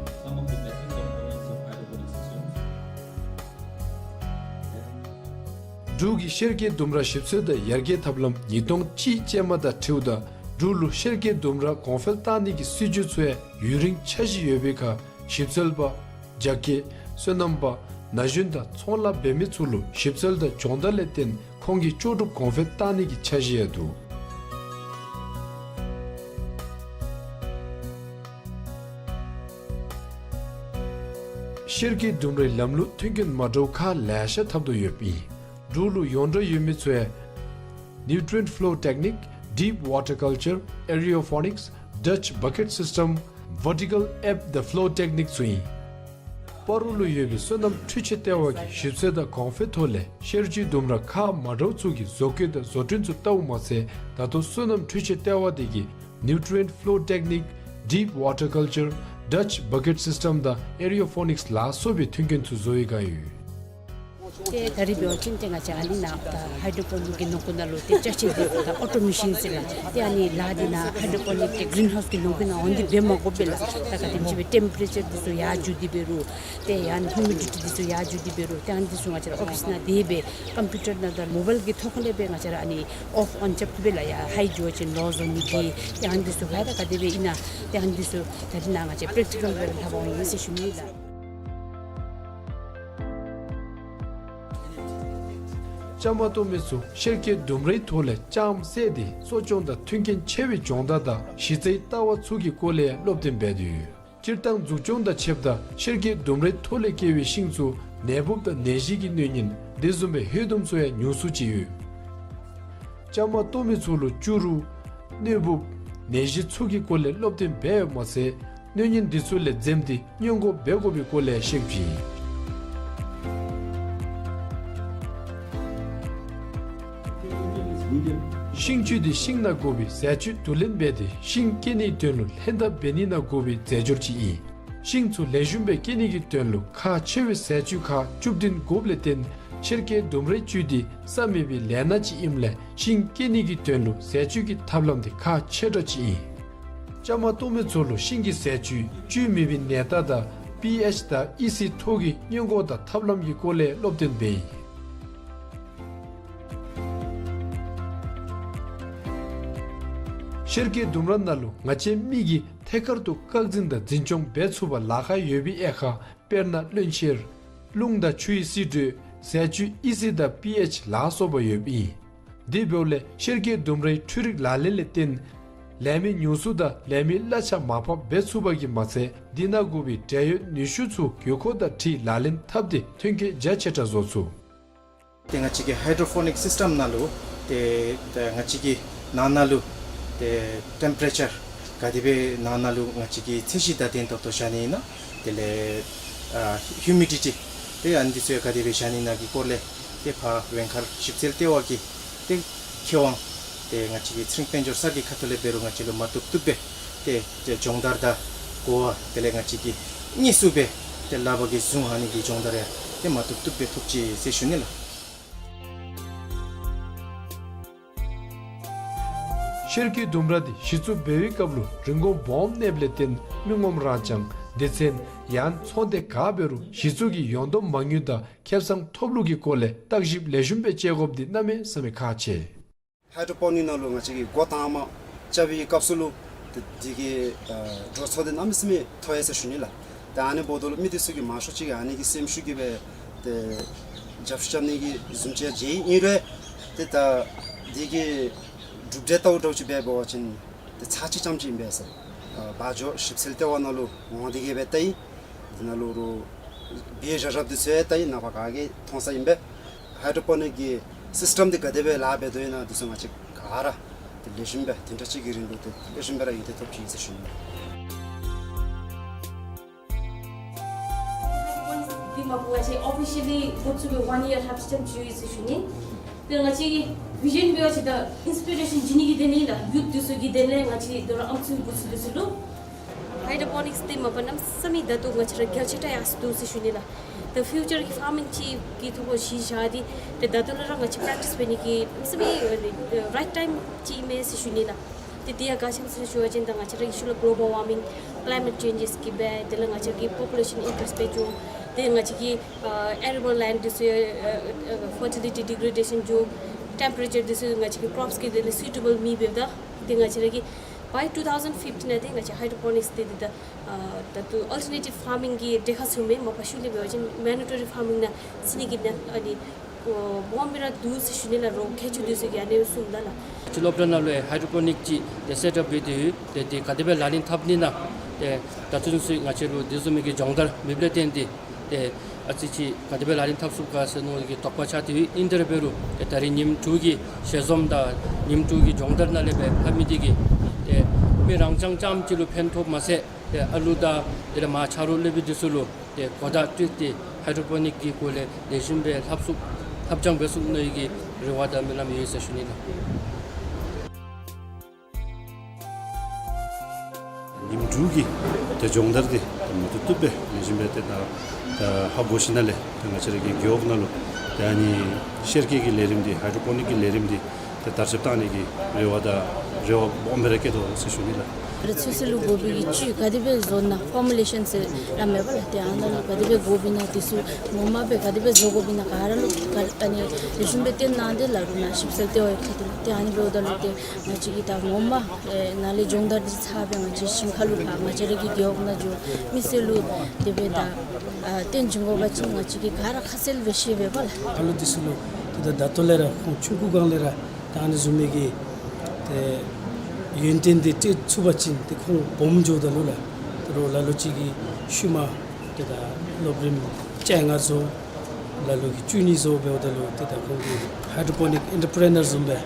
འབྲུག་གི་གཤེར་གྱི་ལྡུམ་ར་ཞིབ་འཚོལ་དང་ཡར་རྒྱས་ཐབས་ལམ་ཉིས་སྟོང་གཅིག་ཅན་མ་དང་འཁྲིལཝ་ད་འབྲུག་ལུ་གཤེར་གྱི་ལྡུམ་ར་གོང་འཕེལ་གཏང་ནི་གི་སྲིད་བྱུས་ཚུ་ཡང་ཡུན་རིང་འཆར་གཞི་ཡོད་པའི་ཁར་ཞིབ་འཚོལ་པ་རྒྱ་སྐྱེད་སོ་ནམ་པ་ན་གཞོན་དང་ཚོང་ལཱ་འབད་མི་ཚུ་ལུ་ཞིབ་འཚོལ་དང་སྦྱོང་བརྡར་ལས་བརྟེན་ཁོང་གི་ལྕོགས་གྲུབ་གོང་འཕེལ་གཏང་ནི་གི་འཆར་གཞི་ཡང་འདུག། གཤེར་གྱི་ལྡུམ་རའི་ལམ་ལུགས་མཐུན་རྐྱེན་མ་འདྲཝ་ཁག་ལེ་ཤ་འཐབ་དོ་ཡོདཔ་ཨིན། འབྲུག་ལུ་ཡོངས་གྲགས་ཡོད་མི་ཚུ་ཡང་Nutrient Flow Technique, Deep Water Culture, Aeroponics, Dutch Bucket System, Vertical Ebb the Flow Technique ཚུ་ཨིན། སྤ་རོ་ལུ་ཡོད་པའི་སོ་ནམ་འཕྲུལ་ཆས་ལྟེ་བ་གིས་ཞིབ་འཚོལ་དང་གོང་འཕེལ་ཐོག་ལས་གཤེར་གྱི་ལྡུམ་ར་ཁག་མ་འདྲཝ་ཚུ་གི་བཟོ་བཀོད་དང་བཟོ་སྐྲུན་ཚུ་བལྟཝ་མ་ཚད་ད་ལྟོ་སོ་ནམ་འཕྲུལ་ཆས་ལྟེ་བ་དེ་གིས་Nutrient Flow Technique, Deep Water Culture, Dutch Bucket System དང་Aeroponics ལ་སོགས་པའི་མཐུན་རྐྱེན་ཚུ་བཟོ་ཡི་ག་ཡོད། ཏེ་ད་རིས་འབད་བ་ཅིན་ཏེ་ང་བཅས་ཨ་ནི་ནང་ད་ཧའི་ཌོ་པོ་ནིག་གི་ནང་ཁུངས་ནང་ལུ་ཏེ་ཅ་ཆས་འདི་ད་ཨོ་ཊོ་མེ་ཤཱན་ཟེར་ལགས། ཏེ་ཨ་ནི་ལཱ་འདི་ནང་ཧའི་ཌོ་པོ་ནིག་ཏེ་གི་རིན་ཧའུསི་གི་ནང་ཁུངས་ནང་འོང་སྟེ་འབད་མ་དགོ་པས་ལགས། ད་ག་དེམ་ཅིག་སྦེ་ཊེམ་པ་རེ་ཅར་འདི་ཚུ་ཡར་འགྱོ་སྟེ་འབད་རུང་ཏེ་ཡང་ཧིའུ་མི་ཌི་ཊི་འདི་ཚུ་ཡར་འགྱོ་སྟེ་འབད་རུང་ཏེ་ཨ་ནི་འདི་ཚུ་ང་བཅས་ར་ཨོ་ཕིསི་ནང་དེ་སྦེ་ཀམ་པིའུ་ཊར་ནང་དང་མོ་བཱའིལ་གྱི་ཐོག་ཁ་ལས་སྦེ་ང་བཅས་ར་ཨ་ནི་ཨོཕ་ཨོན་རྐྱབ་སྟེ་སྦེ་ལགས། ཡར་ཧའི་འགྱོ་བ་ཅིན་ལོ་བཟོ་ནི་གི་ཏེ་ཨ་ནི་འདི་ཚུ་ག་ད་ག་དེ་སྦེ་ཨིན་ན་ཏེ་ཨ་ནི་འདི་ཚུ་ད་རིས་ནཱ་ང་བཅས་པེ་རེག་ཊི་ཀཱལ་སྦེ་ར་ལྷབ་པར་འོང་ཡི་ཟེར་ཞུ་ནི་ལགས། བཅའ་མར་གཏོགས་མི་ཚུ་གཤེར་གྱི་ལྡུམ་རའི་ཐོག་ལས་ལྕངམ་བསལ་ཏེ་གསོ་སྐྱོང་དང་མཐུན་རྐྱེན་ཆེ་བའི་སྦྱོང་བརྡར་དང་གཞི་རྩའི་ལྟ་བ་ཚུ་གི་སྐོར་ལས་སློབ་སྟོན་འབད་དོ་ཡོད། སྤྱིར་བཏང་འཛུགས་སྐྱོང་དང་ཕྱདཔ་ད་གཤེར་གྱི་ལྡུམ་རའི་ཐོག་ལས་སྐྱེ་བའི་ཤིང་ཚུ་ནད་འབུབ་དང་ནད་གཞི་གི་གནོད་ཉེན་དེ་བཟུམ་སྦེ་ཧོད་དུམ་ཚུ་ཡང་ཉུང་སུ་ཅིག་ཡོད། བཅའ་མར་གཏོགས་མི་ཚུ་ལུ་སྐྱུ་རུ་གནོད་འབུབ་ནད་གཞི་ཚུ་གི་སྐོར་ལས་སློབ་སྟོན་འབད་ཡོདཔ་མ་ཚད་གནོད་ཉེན་འདི་ཚུ་ལས་འཛེམས་ཏེ་སྔོན་འགོག་འབད་དགོ་པའི་སྐོར་ལས་ཤེས་ཅི། ཤིང་བཅུད་འདི་ཤིང་ནང་དགོ་པའི་ཟས་བཅུད་བསྡུ་ལེན་འབད་དེ་ཤིང་སྐྱེ་ནིའི་དོན་ལུ་ལྷན་ཐབས་འབད་ནི་ནང་དགོ་པའི་རྫས་སྦྱོར་ཅིག་ཨིན། ཤིང་ཚུ་ལེགས་ཤོམ་སྦེ་སྐྱེ་ནི་གི་དོན་ལུ་ཁག་ཆེ་བའི་ཟས་བཅུད་ཁག་བཅུ་བདུན་དགོཔ་ལས་བརྟེན་གཤེར་གྱི་ལྡུམ་རའི་བཅུད་འདི་ས་མེད་པའི་ལས་སྣ་ཅིག་ཨིནམ་ལས་ཤིང་སྐྱེ་ནི་གི་དོན་ལུ་ཟས་བཅུད་ཀྱི་ཐབས་ལམ་འདི་ཁག་ཆེ་དྲགས་ཅིག་ཨིན། བཅའ་མར་གཏོགས་མི་ཚུ་ལུ་ཤིང་གི་ཟས་བཅུད་བཅུད་མེད་པའི་ནད་རྟགས་དང་པི་ཨེཆ་དང་ཨི་སི་ཐོག་གི་སྔོན་འགོག་དང་ཐབས་ལམ་གྱི་སྐོར་ལས་སློབ་སྟོན་འབད་ཡི། གཤེར་གྱི་ལྡུམ་ར་ནང་ལུ་ང་བཅས་མི་གིས་ཐད་ཀར་དུ་བཀག་འཛིན་དང་འཛིན་སྐྱོང་འབད་ཚུགས་པར་ལཱ་ཁག་ཡོད་པའི་དབྱེ་ཁག་དཔེར་ན་རློན་གཤེར་རླུང་དང་ཆུའི་བསིལ་དྲོད་ཟས་བཅུད་ཨི་སི་དང་པི་ཨེཆ་ལ་སོགས་པ་ཡོདཔ་ཨིན། དེ་འབདཝ་ལས་གཤེར་གྱི་ལྡུམ་རའི་འཕྲུལ་རིག་ལག་ལེན་ལས་བརྟེན་ལས་མི་ཉུང་སུ་དང་ལས་མི་གླ་ཆ་མར་ཕབ་འབད་ཚུགས་པ་གིས་མ་ཚད་འདི་ནང་དགོ་པའི་འབྲེལ་ཡོད་ནུས་ཤུགས་ཚུ་དགོས་མཁོ་དང་འཁྲིལ་ལག་ལེན་འཐབ་སྟེ་ཐོན་སྐྱེད་རྒྱ་ཆེ་དྲགས་བཟོ་ཚུགས། ཏེ་ང་བཅས་ཀྱི་ཧའི་ཌོ་པོ་ནིག་སིསི་ཊམ་ནང་ལུ་ཏེ་ཏེ་ང་བཅས་ཀྱི་ནང་ན་ལུ་ཏེ་ཊེམ་པ་རེ་ཅར་ག་དེ་སྦེ་ནང་ན་ལུ་ང་བཅས་ཀྱི་ཚད་གཞི་དང་ལྡན་ཏོག་ཏོ་བཞག་ནི་ཨིན་ན། དེ་ལས་ཨ་ཧིའུ་མི་ཌི་ཊི་ཏེ་ཨ་ནི་འདི་ཚུ་ཡང་ག་དེ་སྦེ་བཞག་ནི་ཨིན་ན་གི་སྐོར་ལས་ཏེ་ཕར་ཝེང་མཁར་ཞིབ་འཚོལ་ལྟེ་བ་གི་ཏེ་མཁས་དབང་ཏེ་ང་བཅས་ཀྱི་ཚེ་རིང་དཔལ་འབྱོར་སར་གྱི་ཁ་ཐུག་ལས་འབད་རུང་ང་བཅས་ལུ་མ་བཏུབ་བཏུབ་སྦེ་ཏེ་ཏེ་སྦྱོང་བརྡར་དང་གོ་བ་དེ་ལས་ང་བཅས་ཀྱིས་དངོས་སུ་སྦེ་ཏེ་ལག་པ་གིས་བཟུང་ཨ་ནི་གི་སྦྱོང་བརྡར་ཡང་ཏེ་མ་བཏུབ་བཏུབ་སྦེ་ཐོབ་ཅི་ཟེར་ཞུ་ནི་ལགས། གཤེར་གྱི་ལྡུམ་ར་འདི་གཞི་བཙུགས་འབད་བའི་སྐབས་ལུ་རིན་གོང་སྦོམ་གནསཔ་ལས་བརྟེན་མི་ངོམ་རང་རྐྱང་སྡེ་ཚན་ཡང་ཚོང་སྡེ་ག་འབད་རུང་གཞི་བཙུགས་ཀྱི་ཡོང་སྡོམ་མ་དངུལ་དང་ཁེ་བཟང་ཐོབ་ལུགས་ཀྱི་སྐོར་ལས་བརྟག་ཞིབ་ལེགས་ཤོམ་སྦེ་དཔྱད་དགོཔ་འདི་གནམ་མེད་ས་མེད་ཁག་ཆེ། ཧའི་ཌོ་པོ་ནིག་ནང་ལུ་ང་བཅས་ཀྱིས་འགོ་དང་པ་རྐྱབ་པའི་སྐབས་སུ་ལུ་ཏེ་འདི་གི་ཨ་འགྲོ་སོང་འདི་གནམ་མེད་ས་མེད་མཐོ་ཡི་ཟེར་ཞུ་ནི་ལགས། ཏེ་ཨ་ནི་འབདཝ་ད་ལུ་མི་འདི་ཚུ་གིས་མང་ཤོས་ཅིག་གིས་ཨ་ནི་གི་སེམས་ཤུགས་ཀྱིས་སྦེ་ཏེ་རྒྱབ་སྐྱོར་རྐྱབ་ནི་གི་བཟུམ་ཅིག་མཇལ་ཡི། ཨིན་རུང་ཏེ་ད་འདི་གི་གྲུབ་འབྲས་ལྟཝ་འདྲཝ་ཅིག་འབད་བ་ཅིན་ཏེ་ཚར་གཅིག་རྐྱངམ་ཅིག་ཨིན་པས་ཟེར། ཨ་བ་འཇོ་ཞིབ་འཚོལ་ལྟེ་བ་ནང་ལུ་འོང་སྟེ་གིས་སྦེ་བལྟ་ཡི། འདི་ནང་ལུ་རུང་སྦས་རབ་རབ་འདི་ཚུ་ཡང་བལྟ་ཡི། ནངས་པ་ག་གིས་མཐོང་ས་ཨིན་པས། ཧའི་ཌོ་པོ་ནིག་གི་སིསི་ཊམ་འདི་ག་དེ་སྦེ་ལཱ་འབད་དོ་ཨིན་ན་འདི་ཚུ་ང་བཅས་ག་ར་ཏེ་ལེགས་ཤོམ་སྦེ་བདུན་ཕྲག་གཅིག་གི་རིང་ལུ་ཏེ་ལེགས་ཤོམ་སྦེ་ར་ཡིད་ཆེས་ཐོབ་ཅི་ཟེར་ཞུ་ནི། འདི་མ་པ་ང་བཅས་ཨོ་ཕི་ཤལ་ལི་འགོ་བཙུགས་པའི་ཝན་ཡིར་ལྷགཔ་ཅིག་ཙམ་ཅིག་ཡོད་ཟེར་ཞུ་ནི། ཏེ་ང་བཅས་ཀྱི་བི་ཞཱན་འབད་བ་ཅིན་ད་ཨིན་སི་པི་རེ་ཤཱན་བྱིན་ནི་གི་དོན་ལས་ཡུཐ་འདི་ཚུ་གི་དོན་ལས་ང་བཅས་དོ་རུང་ཨམ་སྲུའི་འགོ་ཚུགས་འདི་ཚུ་ལུ་ཧའི་ཌོ་པོ་ནིགསི་འདི་མ་པ་གནམ་མེད་ས་མེད་ད་ལྟོ་ང་བཅས་ར་རྒྱ་ཆེ་དྲགས་ཡར་སོང་འདུག་ཟེར་ཞུ་ནི་ལགས། ཏེ་ཕིའུ་ཅར་གྱི་ཕར་མིང་ཅིག་གི་ཐོག་གཞི་བཞག་སྟེ་ཏེ་ད་ལྟོ་ལས་ར་ང་བཅས་པེརེཀ་ཊིསི་འབད་ནི་གི་སི་མི་རའིཊ་ཊའིམ་ཅིག་མས་ཟེར་ཞུ་ནི་ལགས། ཏེ་དེ་ཡང་ག་ཅི་སྨོ་ཟེར་ཞུ་བ་ཅིན་ད་ང་བཅས་རའི་ཤུལ་ལུ་གི་གློ་བཱལ་ཝར་མིང་ཀི་ལའི་མེཊ་ཅེནཇེསི་གིས་འབད། དེ་ལས་ང་བཅས་ཀྱི་པོ་པུ་ལེ་ཤཱན་ཨིན་ཀྲིསི་འབད་འགྱོ། ཏེ་ང་བཅས་ཀྱི་ཨ་ཨེ་རེ་བཱལ་ལེནཌ་འདི་ཚུ་ཡང་ཨ་ཨ་ཕར་ཊི་ལི་ཊི་ཌི་གྲེ་ཌེ་ཤཱན་འགྱོ། ཊེམ་པེ་རེ་ཅར་འདི་ཚུ་ང་བཅས་ཀྱི་ཀྲོཔ་སི་གི་དེ་ལས་སུའི་ཊེ་བཱལ་མེན་པས། ད་ཏེ་ང་བཅས་ར་གིས་བའི་ཊུ་ཐའུ་ཟེན་ཕིཕ་ཊིན་ནང་ཏེ་ང་བཅས་ཧའི་ཌོ་པོ་ནིཀསི་འདི་ཏེ་ད་ཨ་ད་ལྟོ་ཨོལ་ཊར་ནེ་ཊིབ་ཕར་མིང་གི་གྲལ་ཁར་སོང་མས། མ་པ་ཤུལ་ལས་འབད་བ་ཅིན་མེན་ཌེ་ཊོ་རི་ཕར་མིང་ནང་ཟེར་ནི་གི་ནང་ཨ་ནི་ཨོ་སྦོམ་སྦེ་ར་འདུག་ཟེར་ཞུ་ནི་ལགས། རོགས་མཁས་མཆོག་འདི་ཚུ་གིས་ཨ་ནི་གསུངམ་ད་ལགས། ང་བཅས་སློབ་གྲྭ་ནང་ལུ་ཡང་ཧའི་ཌོ་པོ་ནིཀ་ཅིག་ཏེ་སེཊ་ཨཔ་འབད་དེ་ཡོད། ཏེ་དེ་ག་དེ་སྦེ་ལག་ལེན་འཐབ་ནི་ཨིན་ན། ཏེ་ད་ལྟོ་ཚུན་ཚོད་ང་བཅས་ལུ་དེ་བཟུམ་མའི་གི་སྦྱོང་བརྡར་མེདཔ་ལས་བརྟེན་ཏེ་ཏེ་ཨ་ཙི་ཅིག་ག་དེ་སྦེ་ལག་ལེན་འཐབ་ཚུགས་ག་ཟེར་མནོ་བའི་གི་དོགས་པ་ཆགས་ཏེ་ཡོད། ཨིན་དེ་ར་འབད་རུང་ཏེ་ད་རིས་ཉིནམ་དྲུག་གི་ཞལ་འཛོམས་དང་ཉིནམ་དྲུག་གི་སྦྱོང་བརྡར་ནང་ལས་སྦེ་ལྷབ་མི་འདི་གིས་ཏེ་མི་རང་རྐྱངམ་རྐྱངམ་ཅིག་ལུ་ཕན་ཐོགསཔ་མ་ཚད་ཏེ་ཨ་ལུ་དང་དེ་ལས་མར་ཆ་རོགས་སློབ་དཔོན་འདི་ཚུ་ལུ་ཏེ་གོ་བརྡ་སྤྲོད་དེ་ཧའི་ཌོ་པོ་ནིཀ་གི་སྒོ་ལས་ལེགས་ཤོམ་སྦེ་ལྷབ་ཚུགས་ལྷབ་སྦྱང་འབད་ཚུགས་མནོ་བའི་གི་རེ་བ་དང་སྨོན་ལམ་ཡོད་ཟེར་ཞུ་ནི་ལགས། ཉིནམ་དྲུག་གི་ཏེ་སྦྱོང་བརྡར་འདི་ཏེ་མུ་མཐུད་དུ་སྦེ་ལེགས་ཤོམ་སྦེ་ཏེ་ད་ད་ཧ་གོ་ཞིནམ་ལས་ཏེ་ང་བཅས་ར་གི་རྒེད་འོག་ནང་ལུ་ཏེ་ཨ་ནི་ཤེར་སྐྱེས་ཀྱི་ལས་རིམ་འདི་ཧའི་ཌོ་པོ་ནིཀ་གི་ལས་རིམ་འདི་ཏེ་དར་ཁྱབ་གཏང་ནི་གི་རེ་བ་དང་རེ་བ་སྦོམ་སྦེ་ར་བསྐྱེད་དོ་ཟེར་ཞུ་ནི་ལགས། ར་ཚོད་བསྲེ་ལུ་དགོ་པའི་གི་བཅུད་ག་དེ་སྦེ་བཟོ་ནི་ཨིན་ན་ཕོར་མུ་ལེ་ཤཱན་ཟེར་སླབ་མས་པ་ལགས། ཏེ་ཨ་ནཱ་ལུ་ག་དེ་སྦེ་དགོཔ་ཨིན་ན་དེ་ཚུ་ངོ་མ་སྦེ་ག་དེ་སྦེ་བཟོ་དགོཔ་ཨིན་ན་ག་ར་ལུ་ག་ཨ་ནི་ལེགས་ཤོམ་སྦེ་སྟོན་གནང་སྟེ་ལགས་རུང་ན་ཞིབ་གསལ་ཏེ་འོང་ཡི་ཁ་ཐུག་ལུ། ཏེ་ཨ་ནི་འབདཝ་ད་ལུ་ཏེ་ང་བཅས་ཀྱིས་ད་ངོ་མ་ཨེ་ནཱ་ལས་སྦྱོང་བརྡར་འདི་ཚར་སྦེ་ང་བཅས་ཞིང་ཁ་ལུ་ཕར་ང་བཅས་ར་གི་རྒེད་འོག་ནང་འགྱོ་མི་སེར་ལུ་དེ་སྦེ་ད་ཨ་སྟོན་བྱིན་དགོ་པ་ཅིན་ང་བཅས་ཀྱིས་ག་ར་ཁ་གསལ་སྦེ་ཤེས་པས་པ་ལགས། ཨ་ལུ་འདི་ཚུ་ལུ་ཏེ་ད་ད་ལྟོ་ལས་ར་ཁོང་ཆུང་ཀུ་སྒང་ལས་ར་ད་ཨ་ནི་བཟུམ་མའི་གི་ཏེ་ཡོན་ཏན་འདི་སྤྲོད་ཚུགས་པ་ཅིན་ཏེ་ཁོང་སྦོམ་འགྱོཝ་ད་ལུ་ལགས། ཏེ་རོགས་ལ་ལུ་ཅིག་གིས་ཤུལ་མ་ཏེ་ད་སློབ་རིམ་བཅོ་ལྔ་བཟོ། ལ་ལུ་གིས་བཅུ་གཉིས་བཟོ་འབདཝ་ད་ལུ་ཏེ་ད་ཁོང་གིས་ཧའི་ཌོ་པོ་ནིཀ་ཨེན་ཊར་པི་རི་ནར་བཟུམ་སྦེ་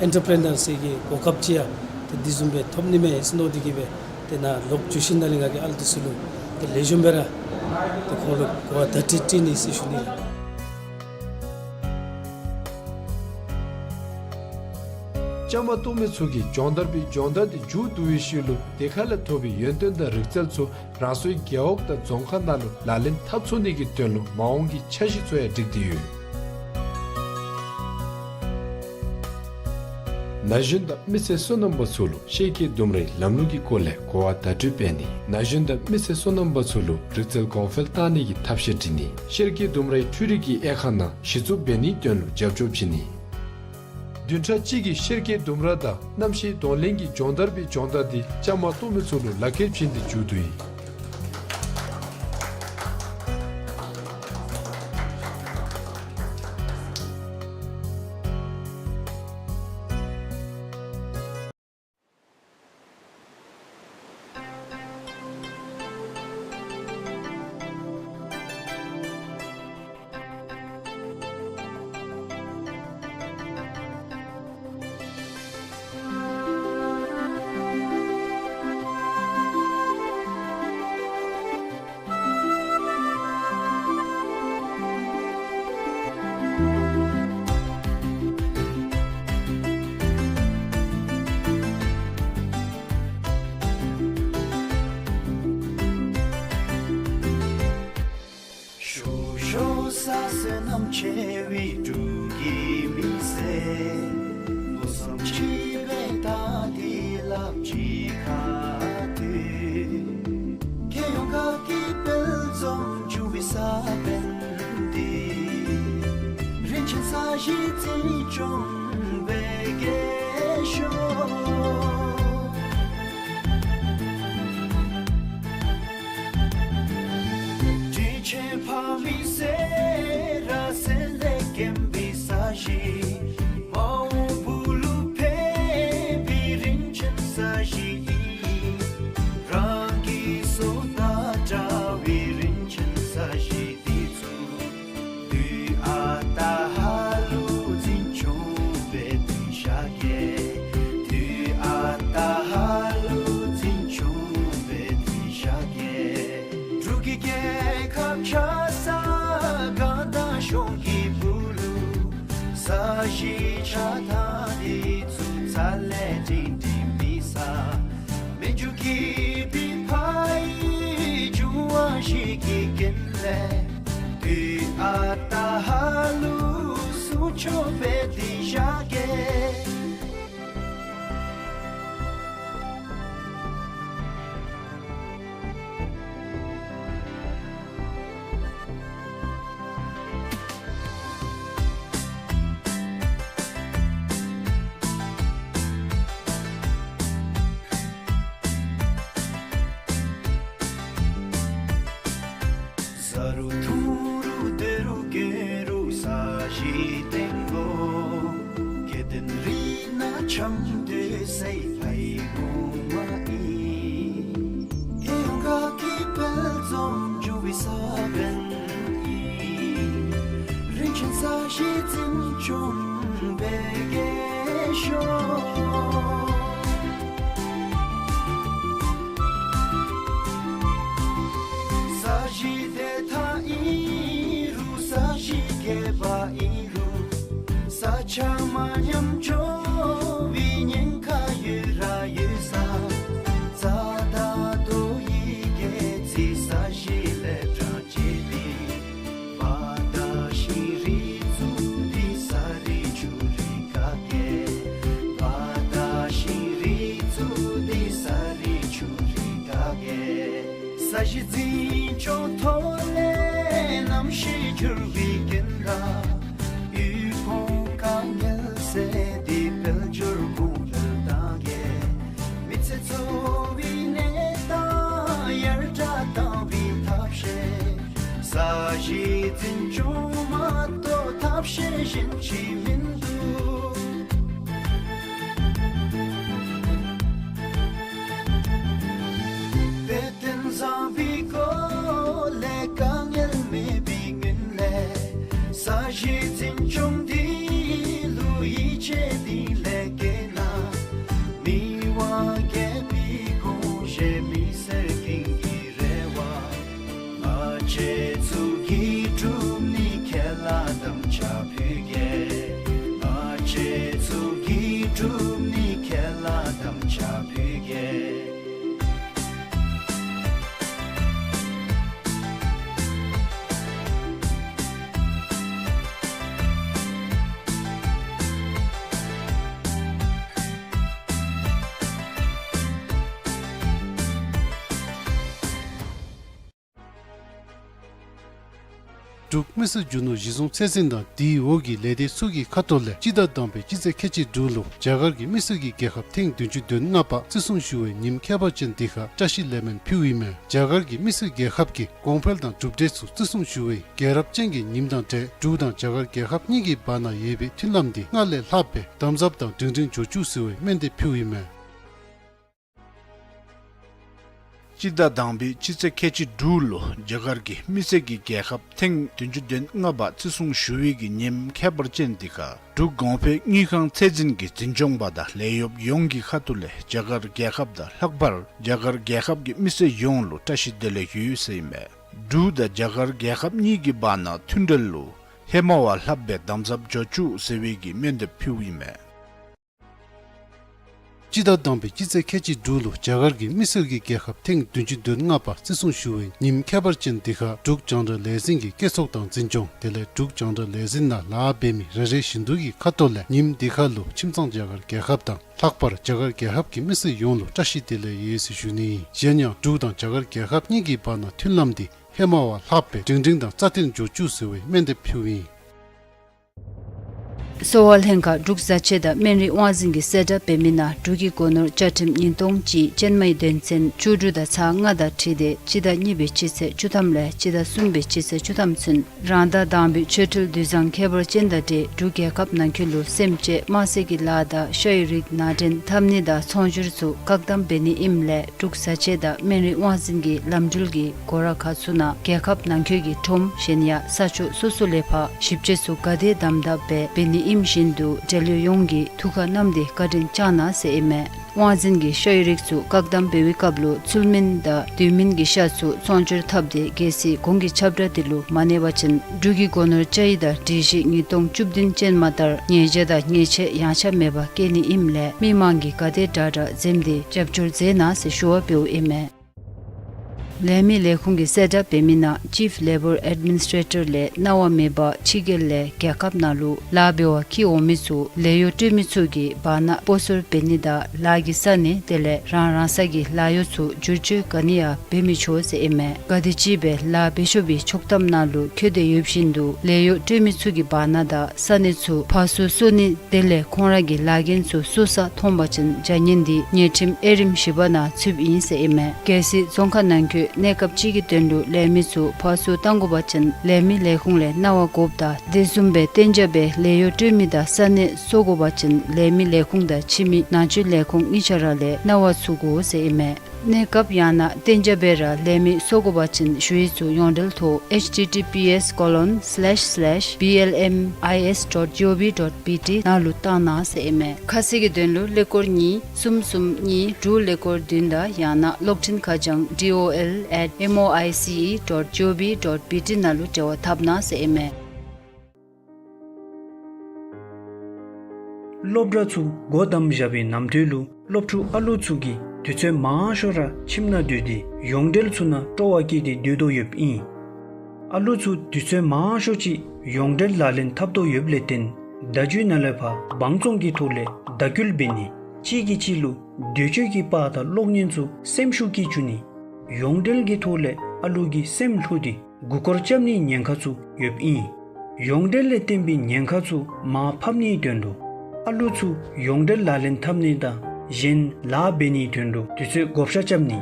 ཨེན་ཊར་པི་རི་ནར་ཟེར་གྱི་གོ་སྐབས་ཅིག་ཡང་ཏེ་འདི་བཟུམ་སྦེ་ཐོབ་ནི་མས་ཟེར་མནོ་སྟེ་གིས་སྦེ་ཏེ་ནཱ་ལོག་འགྱོ་ཞིནམ་ལས་ང་གིས་ཨ་ལུ་འདི་ཚུ་ལུ་ཏེ་ལེགས་ཤོམ་སྦེ་ར་ཏེ་ཁོང་ལུ་གོ་བ་བརྡ་སྤྲོད་སྤྲོད་ནི་ཟེར་ཞུ་ནི་ལགས། བཅའ་མར་གཏོགས་མི་ཚུ་གིས་སྦྱོང་བརྡར་པའི་སྦྱོང་བརྡར་འདི་མཇུག་བསྡུ་བའི་ཤུལ་ལུ་དེ་ཁ་ལས་ཐོབ་པའི་ཡོན་ཏན་དང་རིག་རྩལ་ཚུ་རང་སོའི་རྒེད་འོག་དང་རྫོང་ཁག་ནང་ལུ་ལག་ལེན་འཐབ་ཚུགས་ནི་གི་དོན་ལུ་མ་འོངས་ཀྱི་འཆར་གཞི་ཚུ་ཡང་སྒྲིག་སྟེ་ཡོད། ན་གཞོན་དང་མི་སེར་སོ་ནམ་པ་ཚུ་ལུ་ཤེར་སྐྱེས་ལྡུམ་རའི་ལམ་ལུགས་ཀྱི་སྐོར་ལས་གོ་བ་བརྡ་སྤྲོད་འབད་ནི། ན་གཞོན་དང་མི་སེར་སོ་ནམ་པ་ཚུ་ལུ་རིག་རྩལ་གོང་འཕེལ་གཏང་ནི་གི་ཐབས་ཤེས་སྒྲིག་ནི། ཤེར་སྐྱེས་ལྡུམ་རའི་འཕྲུལ་རིག་གི་དབྱེ་ཁག་ནང་གཞི་བཙུགས་འབད་ནིའི་དོན་ལུ་རྒྱབ་སྐྱོར་བྱིན་ནི། བདུན་ཕྲག་གཅིག་གི་ཤེར་སྐྱེས་ལྡུམ་ར་དང་གནམ་གཤིས་གདོང་ལེན་གྱི་སྦྱོང་བརྡར་པའི་སྦྱོང་བརྡར་འདི་བཅའ་མར་གཏོགས་མི་ཚུ་ལུ་ལག་ཁྱེར་བྱིན་ཏེ་མཇུག་བསྡུ་ཡི། ཤུག་ཤུག་ས་སེར་གནམ་ཆེ་བའི་འབྲུག་གི་མི་སེར། མནོ་བསམ་ཆེ་བའི་ད་འདི་ལགཔ་གཅིག་ཁར་འདུས། ཁྱེད་ཡོངས་ཁ་གི་དཔལ་འཛོམས་འབྱུང་བའི་ས་བོན་འདི། རིན་ཆེན་ས་གཞི་འཛིན་སྐྱོང་འབད་གེ་ཤོག། དྲིན་ཆེན་ཕ་མའི་སེར་སེམས་ལས་སྐྱེས་པའི་ས་གཞི། མ་འོངས་བུ་ལུ་ཕན་པའི་རིན་ཆེན་ས་གཞི་ཨིན། རང་གི་སྲོག་དང་འདྲ་བའི་རིན་ཆེན་ས་གཞི་འདི་ཚུ། དུས་ཨ་རྟག་ཧ་ལུགས་འཛིན་སྐྱོང་འབད་དེ་བཞག་གེ། དུས་ཨ་རྟག་ཧ་ལུགས་འཛིན་སྐྱོང་འབད་དེ་བཞག་གེ། འབྲུག་གི་རྒྱལ་ཁབ་ཆགས་ས་གང་དང་གཞུང་གི་བུ་ལུ། ས་གཞི་ཆགས་ཐངས་འདི་ཚུ་རྩ་ལས་སྒྲིང་སྒྲིང་མེད་ས། མི་རྒྱུད་ཀྱི་བི་ཕ་ཡི་འབྱུང་བ་བཞི་གི་རྐྱེན་ལས། ཨ་ད་ཧ་ལུ་སུ་ཆོ་བེ་དི་ཞག་གེ། ཟ་རུ་འཐུང་རུ་སྡོད་རུ་སྐྱོད་རུ་ས་གཞི་སྟེང་ལུ། སྐྱེ་ལྡན་རིགས་སྣ་འཁྱམས་སྡོད་སའི་ཕའི་གོང་མ་ཨིན། ཨེ་ཡོང་ཁ་གི་དཔལ་འཛོམས་འབྱུང་བའི་ས་བོན་ཨིན། རིན་ཆེན་ས་གཞི་འཛིན་སྐྱོང་འབད་གེ་ཤོག། ས་གཞི་བདེ་ཐང་ཨིན་རུང་ས་གཞི་རྒྱས་པ་ཨིན་རུང་། ས་ཆ་མ་ཉམས་འགྱོ་བའི་ཉེན་ཁ་ཡོད་ར་ཡོད་ས། རྩ་དང་རྡོ་ཡི་སྒལ་ཚིགས་ས་གཞི་ལས་དྲག་ཅི་ཏི། བ་དང་ཤིང་རི་བཙུགས་ཏེ་ས་རི་ཆུ་རི་བཀག་གེ། བ་དང་ཤིང་རི་བཙུགས་ཏེ་ས་རི་ཆུ་རི་བཀག་གེ། ས་གཞི་འཛིན་སྐྱོང་ཐོག་ལས་གནམ་གཤིས་འགྱུར་བའི་རྐྱེན་ལས། དབུལ་ཕོངས་དཀའ་ངལ་སེལ་ཏེ་དཔལ་འབྱོར་གོང་འཕེལ་གཏང་གེ། མི་ཚེ་འཚོ་བའི་གནས་སྟངས་ཡར་དྲག་གཏང་བའི་ཐབས་ཤེས། ས་གཞི་འཛིན་སྐྱོང་མ་གཏོགས་ཐབས་ཤེས་གཞན་ཅི་མིན་འདུག། དཔེ་སྟོན་བཟང་པོའི་སྐོར་ལས་དཀའ་ངལ་མེད་པའི་སྔོན་ལས། ས་གཞི་འཛིན་སྐྱོང་འདི་ལུ་ཡིད་ཆེས་འདི་ལས་བརྒལ་ན། མི་དབང་རྒྱལ་པོའི་དགོངས་བཞེད་མི་སེར་ཀུན་གྱི་རེ་བ། ང་བཅས་ཚུ་གིས་སྒྲུབ་ནི་ཁས་བླངས་དམ་བཅའ་ཕུལ་གེ། ང་བཅས་ཚུ་གིས་སྒྲུབ་ནི་ཁས་བླངས་དམ་བཅའ་ཕུལ་གེ། འབྲུག་མི་སེར་རྒྱུ་ནོར་གཞི་བཟུང་ཚད་འཛིན་དང་དེའི་འོག་གི་ལས་སྡེ་ཚུ་གི་ཁ་ཐུག་ལས་སྤྱི་ཟླ་དང་པའི་སྤྱི་ཚེས་ཁལ་གཅིག་དྲུག་ལུ་རྒྱ་གར་གྱི་མི་སེར་གྱི་རྒྱལ་ཁབ་ཐེངས་བདུན་ཅུ་དོན་ལྔ་པ་བརྩི་སྲུང་ཞུ་བའི་ཉིནམ་ཁྱད་པར་ཅན་འདི་ཁར་བཀྲ་ཤིས་ལེགས་སྨོན་ཕུལཝ་ཨིན་མས། རྒྱ་གར་གྱི་མི་སེར་རྒྱལ་ཁབ་ཀྱི་གོང་འཕེལ་དང་གྲུབ་འབྲས་ཚུ་བརྩི་སྲུང་ཞུ་བའི་རྒྱལ་རབས་ཅན་གྱི་ཉིནམ་དང་འབྲེལ་འབྲུག་དང་རྒྱ་གར་རྒྱལ་ཁབ་གཉིས་ཀྱི་བར་ན་ཡོད་པའི་མཐུན་ལམ་འདི་སྔར་ལས་ལྷག་སྦེ་དམ་ཟབ་དང་སྒྲིང་སྒྲིང་འགྱོ་བཅུག་ཟེར་བའི་སྨོན་འདེབས་ཕུལཝ་ཨིན་མས། སྤྱི་ཟླ་དང་པའི་སྤྱི་ཚེས་ཁལ་གཅིག་དྲུག་ལུ་རྒྱ་གར་གྱི་མི་སེར་གྱི་རྒྱལ་ཁབ་ཐེངས་བདུན་ཅུ་དོན་ལྔ་པ་བརྩི་སྲུང་ཞུ་བའི་གི་ཉིནམ་ཁྱད་པར་ཅན་འདི་ཁར་འབྲུག་གོང་འཕེལ་དངུལ་ཁང་ཚད་འཛིན་གྱི་འཛིན་སྐྱོང་པ་དང་ལས་གཡོགཔ་ཡོངས་ཀྱི་ཁ་ཐུག་ལས་རྒྱ་གར་རྒྱལ་ཁབ་དང་ལྷག་པར་རྒྱ་གར་རྒྱལ་ཁབ་ཀྱི་མི་སེར་ཡོངས་ལུ་བཀྲ་ཤིས་བདེ་ལེགས་ཡོད་ཟེར་ཨིན་མས། འབྲུག་དང་རྒྱ་གར་རྒྱལ་ཁབ་གཉིས་ཀྱི་བར་ན་མཐུན་འབྲེལ་ལུ་ཧེ་མ་བ་ལྷག་སྦེ་དམ་ཟབ་འགྱོ་བཅུག་ཟེར་བའི་གི་སྨོན་འདེབས་ཕུལཝ་ཨིན་མས། སྤྱི་ཟླ་དང་པའི་སྤྱི་ཚེས་ཁལ་གཅིག་དྲུག་ལུ་རྒྱ་གར་གྱི་མི་སེར་གྱི་རྒྱལ་ཁབ་ཐེངས་བདུན་ཅུ་དོན་ལྔ་པ་བརྩི་སྲུང་ཞུ་བའི་ཉིནམ་ཁྱད་པར་ཅན་འདི་ཁར་འབྲུག་རྒྱང་བསྒྲགས་ལས་འཛིན་གྱི་སྐྱེད་ཚོགས་དང་འཛིན་སྐྱོང་དེ་ལས་འབྲུག་རྒྱང་བསྒྲགས་ལས་འཛིན་ནང་ལཱ་འབད་མི་རེ་རེ་བཞིན་དུ་གི་ཁ་ཐུག་ལས་ཉིནམ་འདི་ཁར་ལུ་ཁྱིམ་ཚང་རྒྱ་གར་རྒྱལ་ཁབ་དང་ལྷག་པར་རྒྱ་གར་རྒྱལ་ཁབ་ཀྱི་མི་སེར་ཡོངས་ལུ་བཀྲ་ཤིས་བདེ་ལེགས་ཡོད་ཟེར་ཞུ་ནི། གཞན་ཡང་འབྲུག་དང་རྒྱ་གར་རྒྱལ་ཁབ་གཉིས་ཀྱི་བར་ན་མཐུན་ལམ་འདི་ཧེ་མ་བ་ལྷག་སྦེ་སྒྲིང་སྒྲིང་དང་རྩ་བརྟན་འགྱོ་བཅུག་ཟེར་བའི་སྨོན་འདེབས་ཕུལཝ་ཨིན། གསོ་བ་ལྷན་ཁག་འབྲུག་བཟའ་ཆས་དང་སྨན་རིགས་དབང་འཛིན་གྱིས་གསལ་བསྒྲགས་འབད་མི་ནང་འབྲུག་གི་སྒོ་ནོར་བཅའ་ཁྲིམས་ཉིས་སྟོང་གཅིག་ཅན་མའི་དོན་ཚན་བཅུ་དྲུག་དང་ཚག་ལྔ་དང་འཁྲིལ་ཏེ་སྤྱི་ཟླ་གཉིས་པའི་སྤྱི་ཚེས་བཅུ་ཐམ་ལས་སྤྱི་ཟླ་གསུམ་པའི་སྤྱི་ཚེས་བཅུ་ཐམ་ཚུན་རང་ཟླ་དང་པའི་ཆོ་འཕྲུལ་དུས་བཟང་ཁྱད་པར་ཅན་དང་འབྲེལ་འབྲུག་རྒྱལ་ཁབ་ནང་འཁོད་ལུ་སེམས་ཅན་དམར་ཟས་ཀྱི་ལཱ་དང་ཤ་ཡི་རིགས་ནང་འདྲེན་འཐབ་ནི་དང་ཚོང་སྒྱུར་ཚུ་བཀག་དམ་འབད་ནི་ཨིནམ་ལས་འབྲུག་བཟའ་ཆས་དང་སྨན་རིགས་དབང་འཛིན་གྱི་ལམ་འགྲུལ་གྱི་སྒོ་ར་ཁག་ཚུ་ནང་རྒྱལ་ཁབ་ནང་འཁོད་ཀྱི་ཁྲོམ་གཞན་ཡང་ས་ཕྱོགས་སོ་སོ་ལས་ཕར་ཞིབ་དཔྱད་ཚུ་ག་དེ་དམ་དམ་སྦེ་འབད་ནི་ཨིནམ་བཞིན་དུ་འབྲེལ་ཡོད་ཡོངས་ཀྱིས་ཐུགས་ཁར་བསྣམས་ཏེ་བཀའ་དྲིན་བསྐྱང་གནང་ཟེར་ཨིན་མས། དབང་འཛིན་གྱིས་ཤ་ཡི་རིགས་ཚུ་བཀག་དམ་འབད་བའི་སྐབས་ལུ་ཚུལ་མིན་དང་དུས་མིན་གྱི་ཤ་ཚུ་ཚོང་སྒྱུར་འཐབ་སྟེ་གལ་སྲིད་གོང་གི་ཁྱབ་བསྒྲགས་འདི་ལུ་མ་གནས་པ་ཅིན་འབྲུག་གི་སྒོ་ནོར་བཅའ་ཡིག་དང་སྒྲིག་གཞི་ཉིས་སྟོང་བཅུ་བདུན་ཅན་མ་ལྟར་ཉེས་བྱ་དང་ཉེས་ཆད་ཡང་ཆ་མེད་པར་བཀལ་ནི་ཨིནམ་ལས་མི་མང་གིས་ག་དེ་དྲག་དྲག་འཛེམ་སྟེ་རྒྱབ་སྐྱོར་མཛད་གནང་ཟེར་ཞུ་བ་འབདཝ་ཨིན་མས། ལས་མི་ལས་ཁུངས་ཀྱིས་གསལ་བསྒྲགས་འབད་མི་ནང་Chief Labour Administrator ལས་གནང་བ་མེད་པར་ཕྱི་རྒྱལ་ལས་རྒྱལ་ཁབ་ནང་ལུ་ལཱ་འབད་བར་འཁྱིད་འོང་མི་ཚུ་ལས་གཡོག་སྤྲོད་མི་ཚུ་གིས་བར་ན་སྤོ་སོར་འབད་ནི་དང་ལཱ་གི་ས་གནས་དེ་ལས་རང་རང་ས་གི་ལཱ་གཡོག་ཚུ་བསྒྱུར་བཅོས་ག་ནི་ཡང་འབད་མི་ཆོག་ཟེར་ཨིན་མས། ག་དེམ་ཅིག་སྦེ་ལཱ་འབད་ཆོག་པའི་ཆོག་ཐམ་ནང་ལུ་འཁོད་དེ་ཡོད་བཞིན་དུ་ལས་གཡོག་སྤྲོད་མི་ཚུ་གིས་བར་ན་དང་ས་གནས་ཚུ་ཕར་ཚུར་སོར་ནི་དེ་ལས་ཁོང་ར་གི་ལཱ་འགན་ཚུ་སོར་ས་མཐོང་པ་ཅིན་བྱ་ངན་འདི་ཉེས་ཁྲིམས་དབྱེ་རིམ་བཞི་པ་ནང་ཚུདཔ་ཨིན་ཟེར་ཨིན་མས། གལ་སྲིད་རྫོང་ཁག་ནང་འཁོད་གནས་སྐབས་ཅིག་གི་དོན་ལུ་ལས་མི་ཚུ་ཕར་ཚུར་བཏང་དགོ་པ་ཅིན་ལས་མི་ལས་ཁུངས་ལས་གནང་བ་དགོཔ་དང་དེ་བཟུམ་སྦེ་གཏན་འཇགས་སྦེ་ལས་གཡོག་སྤྲོད་མི་དང་ས་གནས་སོར་དགོ་པ་ཅིན་ལས་མི་ལས་ཁུངས་དང་ཕྱི་མི་ནང་འཛུལ་ལས་ཁུངས་གཉིས་ཆ་ར་ལས་གནང་བ་ཚུ་དགོ་ཟེར་ཨིན་མས། གནས་སྐབས་ཡང་ན་གཏན་འཇགས་སྦེ་ར་ལས་མི་སོར་དགོ་པ་ཅིན་ཞུ་ཡིག་ཚུ་ཡོངས་འབྲེལ་ཐོག་H T T P S colon slash slash B L M I S dot G O V dot B T ནང་ལུ་བཏང་གནང་ཟེར་ཨིན་མས། ཁ་གསལ་གྱི་དོན་ལུ་ཀླད་ཀོར་གཉིས་གསུམ་གསུམ་གཉིས་དྲུག་ཀླད་ཀོར་བདུན་དང་ཡང་ན་གློག་འཕྲིན་ཁ་བྱང་D O L at M O I C E dot G O V dot B T ནང་ལུ་འབྲེལ་བ་འཐབ་གནང་ཟེར་ཨིན་མས། སློབ་གྲྭ་ཚུ་སྒོ་བསྡམས་བཞག་པའི་གནམ་དུས་ལུ་སློབ་ཕྲུག་ཨ་ལུ་ཚུ་གིས་དུས་ཚོད་མང་ཤོས་ར་ཁྱིམ་ནང་སྡོད་དེ་ཡོངས་འབྲེལ་ཚུ་ནང་སྤྲོ་བ་བསྐྱེད་དེ་སྡོད་དོ་ཡོདཔ་ཨིན། ཨ་ལུ་ཚུ་དུས་ཚོད་མང་ཤོས་ཅིག་ཡོངས་འབྲེལ་ལག་ལེན་འཐབ་དོ་ཡོདཔ་ལས་བརྟེན་བརྡ་བརྒྱུད་ནང་ལས་ཕར་དབང་བཙོང་གི་ཐོག་ལས་བརྡ་སྐུལ་འབད་ནི་གཅིག་གིས་གཅིག་ལུ་འདོད་སྤྱོད་ཀྱི་དཔའ་དང་གློག་བརྙན་ཚུ་སེམས་ཤུགས་བསྐྱེད་བཅུག་ནི་ཡོངས་འབྲེལ་གྱི་ཐོག་ལས་ཨ་ལུ་གི་སེམས་བསླུ་སྟེ་མགུ་སྐོར་རྐྱབ་ནིའི་ཉེན་ཁ་ཚུ་ཡོདཔ་ཨིན། ཡོངས་འབྲེལ་ལས་བརྟེན་པའི་ཉེན་ཁ་ཚུ་མར་ཕབ་ནིའི་དོན་ལུ་ཨ་ལུ་ཚུ་ཡོངས་འབྲེལ་ལག་ལེན་འཐབ་ནི་དང་གཞན་ལཱ་འབད་ནིའི་དོན་ལུ་དུས་ཚོད་བགོ་བཤའ་རྐྱབ་ནི།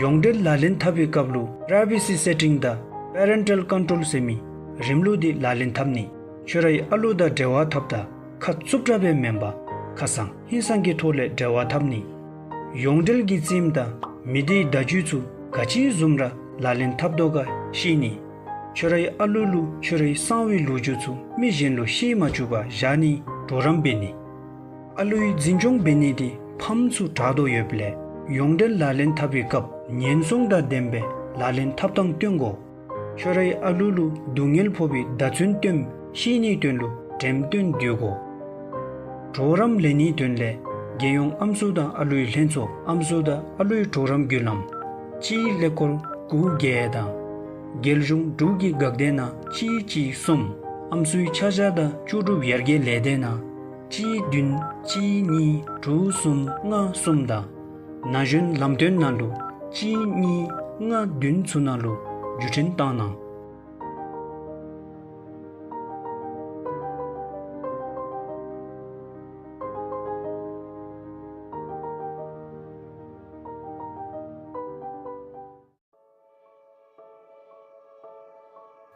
ཡོངས་འབྲེལ་ལག་ལེན་འཐབ་པའི་སྐབས་ལུ་Privacy Setting དང་Parental Control ཟེར་མི་རིམ་ལུགས་འདི་ལག་ལེན་འཐབ་ནི། ཁྱོད་རའི་ཨ་ལུ་དང་འབྲེལ་བ་འཐབ་ད་ཁ་རྩུབ་དྲགས་སྦེ་མེན་པར་ཁ་སང་ཧིང་སང་གི་ཐོག་ལས་འབྲེལ་བ་འཐབ་ནི། ཡོངས་འབྲེལ་གྱི་རྩེདམོ་དང་མི་སྡེའི་བརྡ་བརྒྱུད་ཚུ་ག་ཅི་བཟུམ་ར་ལག་ལེན་འཐབ་དོ་ག་ཤེས་ནི། ཁྱོད་རའི་ཨ་ལུ་ལུ་ཁྱོད་རའི་གསང་བའི་ལོ་རྒྱུས་ཚུ་མི་གཞན་ལུ་ཤེས་མ་བཅུག་པར་བཞག་ནིའི་གྲོགས་རམ་འབད་ནི། ཨ་ལུའི་འཛིན་སྐྱོང་འབད་ནི་འདི་ཕམ་ཚུ་དྲག་དོ་ཡོདཔ་ལས་ཡོངས་འབྲེལ་ལག་ལེན་འཐབ་པའི་སྐབས་ཉེན་སྲུང་དང་ལྡནམ་སྦེ་ལག་ལེན་འཐབ་ཐངས་སྟོན་དགོ། ཁྱོད་རའི་ཨ་ལུ་ལུ་སྡུག་བསྔལ་ཕོག་པའི་བརྡ་མཚོན་སྟོནམ་ཤེས་ནིའི་དོན་ལུ་འགྲེམས་སྟོན་བསྡུ་དགོ། གྲོགས་རམ་ལེན་ནིའི་དོན་ལས་རྒྱལ་ཡོངས་ཨམ་སྲུ་དང་ཨ་ལུའི་ལྷན་ཚོགས་ཨམ་སྲུ་དང་ཨ་ལུའི་གྲོགས་རམ་བརྒྱུད་ལམ་གཅིག་ཀླད་ཀོར་དགུ་བརྒྱད་དང་རྒྱལ་གཞུང་འབྲུག་གི་འགག་སྡེ་ནང་གཅིག་གཅིག་གསུམ་ཨམ་སྲུའི་ཆ་བཞག་དང་ལྕོགས་གྲུབ་ཡར་རྒྱས་ལས་སྡེ་ནང་གཅིག་བདུན་གཅིག་གཉིས་དྲུག་གསུམ་ལྔ་གསུམ་དང་ན་གཞོན་ལམ་སྟོན་ནང་ལུ་གཅིག་གཉིས་ལྔ་བདུན་ཚུ་ནང་ལུ་བརྒྱུད་འཕྲིན་བཏང་གནང་།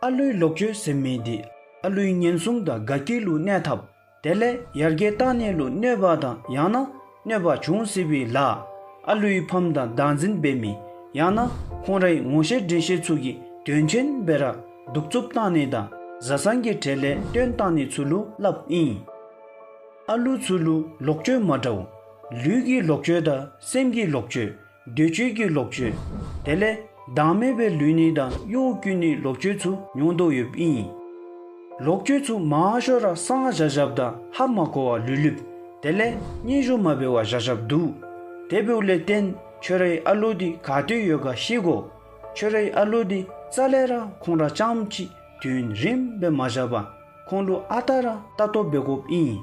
ཨ་ལུའི་ལོག་སྤྱོད་ཟེར་མི་འདི་ཨ་ལུའི་ཉེན་སྲུང་དང་དགའ་སྐྱིད་ལུ་གནོད་འཐབ། དེ་ལས་ཡར་རྒྱས་གཏང་ནི་ལུ་གནོད་པ་དང་ཡང་ན་གནོད་པ་འབྱུང་སྲིད་པའི་ལཱ་ཨ་ལུའི་ཕམ་དང་བདག་འཛིན་འབད་མི་ཡང་ན་ཁོང་རའི་ངོ་ཤེས་འདྲིས་ཤེས་ཚུ་གིས་དོན་ཆེན་སྦེ་ར་གདུག་རྩུབ་གཏང་ནི་དང་བཟའ་ཚང་གི་གྲལ་ལས་བཏོན་གཏང་ནི་ཚུ་ལུ་སླབ་ཨིན། ཨ་ལུ་ཚུ་ལུ་ལོག་སྤྱོད་མ་འདྲཝ་ལུས་ཀྱི་ལོག་སྤྱོད་དང་སེམས་ཀྱི་ལོག་སྤྱོད། འདོད་སྤྱོད་ཀྱི་ལོག་སྤྱོད། དེ་ལས་བདག་མེད་པའི་ལུས་ནི་དང་གཡོ་བཀོལ་ནི་ལོག་སྤྱོད་ཚུ་མྱོང་དོ་ཡོདཔ་ཨིན། ལོག་སྤྱོད་ཚུ་མང་ཤོས་ར་གསང་བཞག་བཞགཔ་དང་ཧ་མ་གོ་བར་ལུས་ལུསཔ། དེ་ལས་སྙན་ཞུ་མ་འབད་བར་བཞག་བཞགཔ་འདུག། དེ་འབདཝ་ལས་བརྟེན་ཁྱོད་རའི་ཨ་ལུ་འདི་ག་ཏེ་ཡོད་ག་ཤེས་དགོ། ཁྱོད་རའི་ཨ་ལུ་འདི་རྩ་ལས་ར་ཁོང་ར་རྐྱངམ་གཅིག་དུས་ཡུན་རིངམོ་སྦེ་མ་བཞག་པར་ཁོང་ལུ་ཨ་རྟག་ར་ལྟ་རྟོག་འབད་དགོཔ་ཨིན།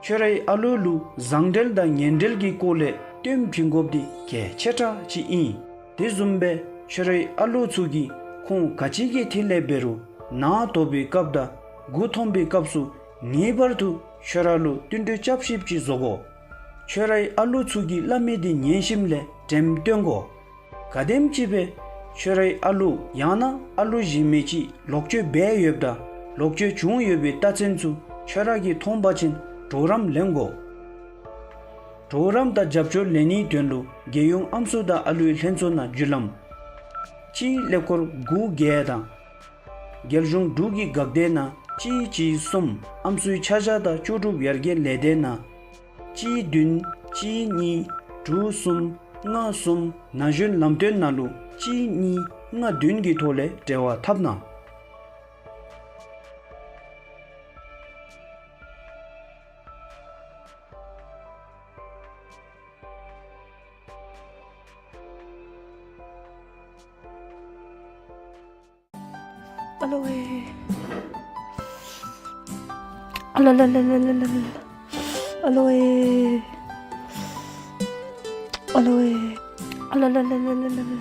ཁྱོད་རའི་ཨ་ལུ་ལུ་བཟང་འབྲེལ་དང་ངན་འབྲེལ་གྱི་སྐོར་ལས་སྟོན་བྱིན་དགོཔ་འདི་གལ་ཆེ་དྲགས་ཅིག་ཨིན། དེ་བཟུམ་སྦེ་ཁྱོད་རའི་ཨ་ལུ་ཚུ་གིས་ཁོང་ག་ཅི་གི་ཐད་ལས་འབད་རུང་ནཱ་དོག་པའི་སྐབས་དང་མགུ་འཐོམ་པའི་སྐབས་སུ་ངེས་པར་དུ་ཁྱོད་ར་ལུ་བསྟུན་གྲོས་རྐྱབ་ཤེསཔ་ཅིག་བཟོ་དགོ། ཁྱོད་རའི་ཨ་ལུ་ཚུ་གིས་སླབ་མི་འདི་ཉན་ཞིནམ་ལས་འགྲེམས་སྟོན་དགོ། ག་དེམ་ཅིག་སྦེ་ཁྱོད་རའི་ཨ་ལུ་ཡང་ན་ཨ་ལུ་གཞན་མི་ཅིག་ལོག་སྤྱོད་འབད་ཡོདཔ་དང་ལོག་སྤྱོད་བྱུང་ཡོད་པའི་རྟགས་མཚན་ཚུ་ཁྱོད་ར་གིས་མཐོང་པ་ཅིན་གྲོགས་རམ་ལེན་དགོ། གྲོགས་རམ་དང་རྒྱབ་སྐྱོར་ལེན་ནིའི་དོན་ལུ་རྒྱལ་ཡོངས་ཨམ་སྲུ་དང་ཨ་ལུའི་ལྷན་ཚོགས་ནང་བརྒྱུད་ལམ་གཅིག་ཀླད་ཀོར་དགུ་བརྒྱད་དང་རྒྱལ་གཞུང་འབྲུག་གི་འགག་སྡེ་ནང་གཅིག་གཅིག་གསུམ་ཨམ་སྲུའི་ཆ་བཞག་དང་ལྕོགས་གྲུབ་ཡར་རྒྱས་ལས་སྡེ་ནང་གཅིག་བདུན་གཅིག་གཉིས་དྲུག་གསུམ་ལྔ་གསུམ་ན་གཞོན་ལམ་སྟོན་ནང་ལུ་གཅིག་གཉིས་ལྔ་བདུན་གྱི་ཐོག་ལས་འབྲེལ་བ་འཐབ་གནང་། ཨ་ལོ་ཝེ། ཨ་ལོ་ལོ་ལོ་ལོ་ལོ་ལོ། ཨ་ལོ་ཝེ། ཨ་ལོ་ཝེ། ཨ་ལོ་ལོ་ལོ་ལོ་ལོ་ལོ་ལོ།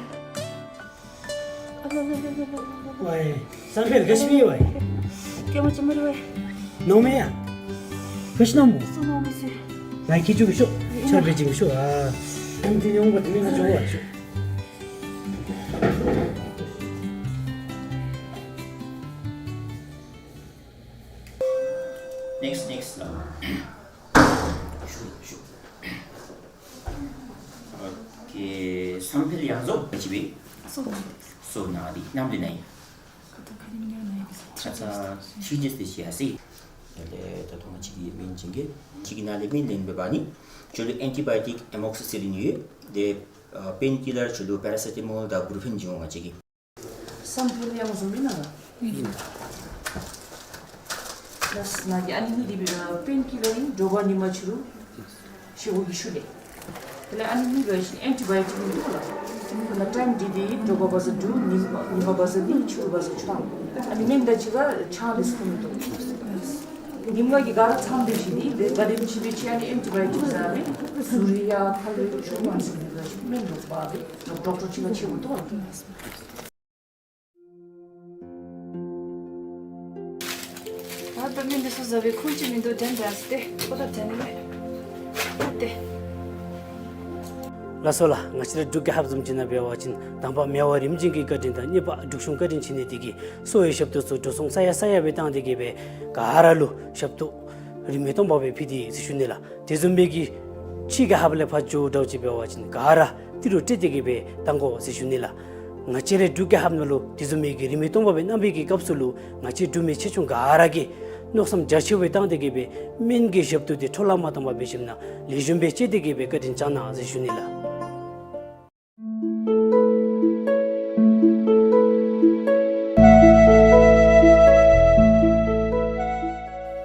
ཨ་ལོ་ལོ་ལོ་ལོ་ལོ། ཝའེ། བསམ་འཕེལ་ག་ཅི་མི་ཝའེ། ཏེ་མ་ཅི་མ་རེ་ཝའེ། ནོར་མེད་ཡ། ག་ཅི་ནོར་མོ། སུ་ནོར་མི་ཟེར། ང་ཁྱེད་ཚུ་གི་ཤོག་ཆར་པའི་ཅིག་ཤོག་ཨ། ཨམ་དེ་ཡོང་བ་དེ་མི་ང་ཅོག་བ་ཤོག Next, next. ཨོ་ཁེ། བསམ་འཕེལ་ཡང་བཟོ་ཅི་བས། སོ་ནང་འདི་ནམ་དུས་ན་ཡི། ཁ་ཚ་ཁ་ཉིམ་ཉིམ་ན་ཡི་གི་ས། ཁ་ཚ་ཐི་རི་ཌེས་དེ་ཤི་ཡ་སི། ལེ་ད་ཐོག་མ་ཅིག་གི་མིང་ཅིག་གི་ཅིག་གི་ནང་ལས་མིང་ལེན་འབད་བ་ནི་ཇོ་ལུ་ཨེན་ཊི་བའི་ཊིག་ཨེ་མོག་སི་སི་ལིན་ཡོད། དེ་པེན་ཀི་ལར་ཇོ་ལུ་པེ་ར་སེ་ཊ་མོལ་དང་བུ་རུ་ཕེན་ཅིག་འོང་ང་ཅིག་གི། བསམ་འཕེལ་ཡང་བཟོ་མི་ན་ལ། ལགས་ན་གི་ཨ་ནི་གཉིས་འདི་པེན་ཀི་ལར་ཨིན། དྲོ་པ་ཉིན་མ་ཕྱི་རུ་ཤི་བོ་གི་ཤུལ་ལས། དེ་ལས་ཨ་ནི་གཉིས་པ་ཨེན་ཊི་བའི་ཊིག་ཨིན་འདུག་ལགས། དེ་ལས་ཊའིམ་འདི་འདི་དྲོ་པ་བ་ཟ་དྲུག་ཉིན་མ་ཉིན་མ་བ་ཟ་གཉིས་ཕྱི་རུ་བ་ཟ་བཅུ་ཐམ། ཨ་ནི་སྨན་དང་གཅིག་ཁར་ཆང་འདི་ཚུ་འཐུང་མི་བཏུབ། ཉིནམ་གི་ག་ར་མཚམས་འདི་བཞི་འདི་དེ་ག་དེམ་ཅིག་སྦེ་ཅིག་ཨ་ནི་ཨེན་ཊི་བའི་ཊིག་ཟ་མི་ཟུར་ཡ་ཕར་ལུ་ཆུ་མ་ཟུར་ཡ་ཆུ་སྨན་འདུག་པ་དེ་ཌོག་ཊར་ཅིག་ལུ་ཆེ་བོ་འདུག་ལགས། ད་ལྟོ་མི་འདི་ཚུ་བཟའ་བའི་ཁུངས་ཅིག་མིན་འདུག། དྲན་དྲན་སྟེ་ཁོ་ད་དྲན་མེད་ཨ་ཏེ། ལགས་སོ་ལགས། ང་བཅས་ར་འབྲུག་རྒྱལ་ཁབ་བཟུམ་ཅིག་ནང་འབད་བ་ཅིན་དང་པ་མེས་དབོན་རིམ་བྱོན་གྱི་བཀའ་དྲིན་དང་གཉིས་པ་འབྲུག་གཞུང་བཀའ་དྲིན་ཆེ་ནི་དེ་གིས་གསོ་བའི་ཞབས་ཏོག་ཚུ་འགྲོ་སོང་ས་ཡ་ས་ཡ་སྦེ་བཏང་སྟེ་གི་སྦེ་ག་ར་ལུ་ཞབས་ཏོག་རིན་མེད་སྟོང་པ་སྦེ་ཕུལ་ཏེ་ཟེར་ཞུ་ནི་ལགས། དེ་བཟུམ་མའི་གི་ཕྱི་རྒྱལ་ཁབ་ལས་ཕར་འགྱོ་འདྲཝ་ཅིག་འབད་བ་ཅིན་ག་ར་ཏི་རུ་སྤྲོད་དེ་གི་སྦེ་བཏང་དགོ་ཟེར་ཞུ་ནི་ལགས། ང་བཅས་རའི་འབྲུག་རྒྱལ་ཁབ་ནང་ལུ་དེ་བཟུམ་མའི་གི་རིན་མེད་སྟོང་པ་སྦེ་གནང་བའི་གི་སྐབས་སུ་ལུ་ང་བཅས་འབྲུག་མི་ཆེ་ཆུང་ག་ར་གིས་མནོ་བསམ་རྒྱ་ཆེ་བའི་བཏང་སྟེ་གི་སྦེ་སྨན་གྱི་ཞབས་ཏོག་འདི་འཕྲོ་བརླག་མ་བཏང་པར་འབད་ཞིནམ་ལས་ལེགས་ཤོམ་སྦེ་སྤྱོད་དེ་གི་སྦེ་བཀའ་དྲིན་བསྐྱང་གནང་ཟེར་ཞུ་ནི་ལགས།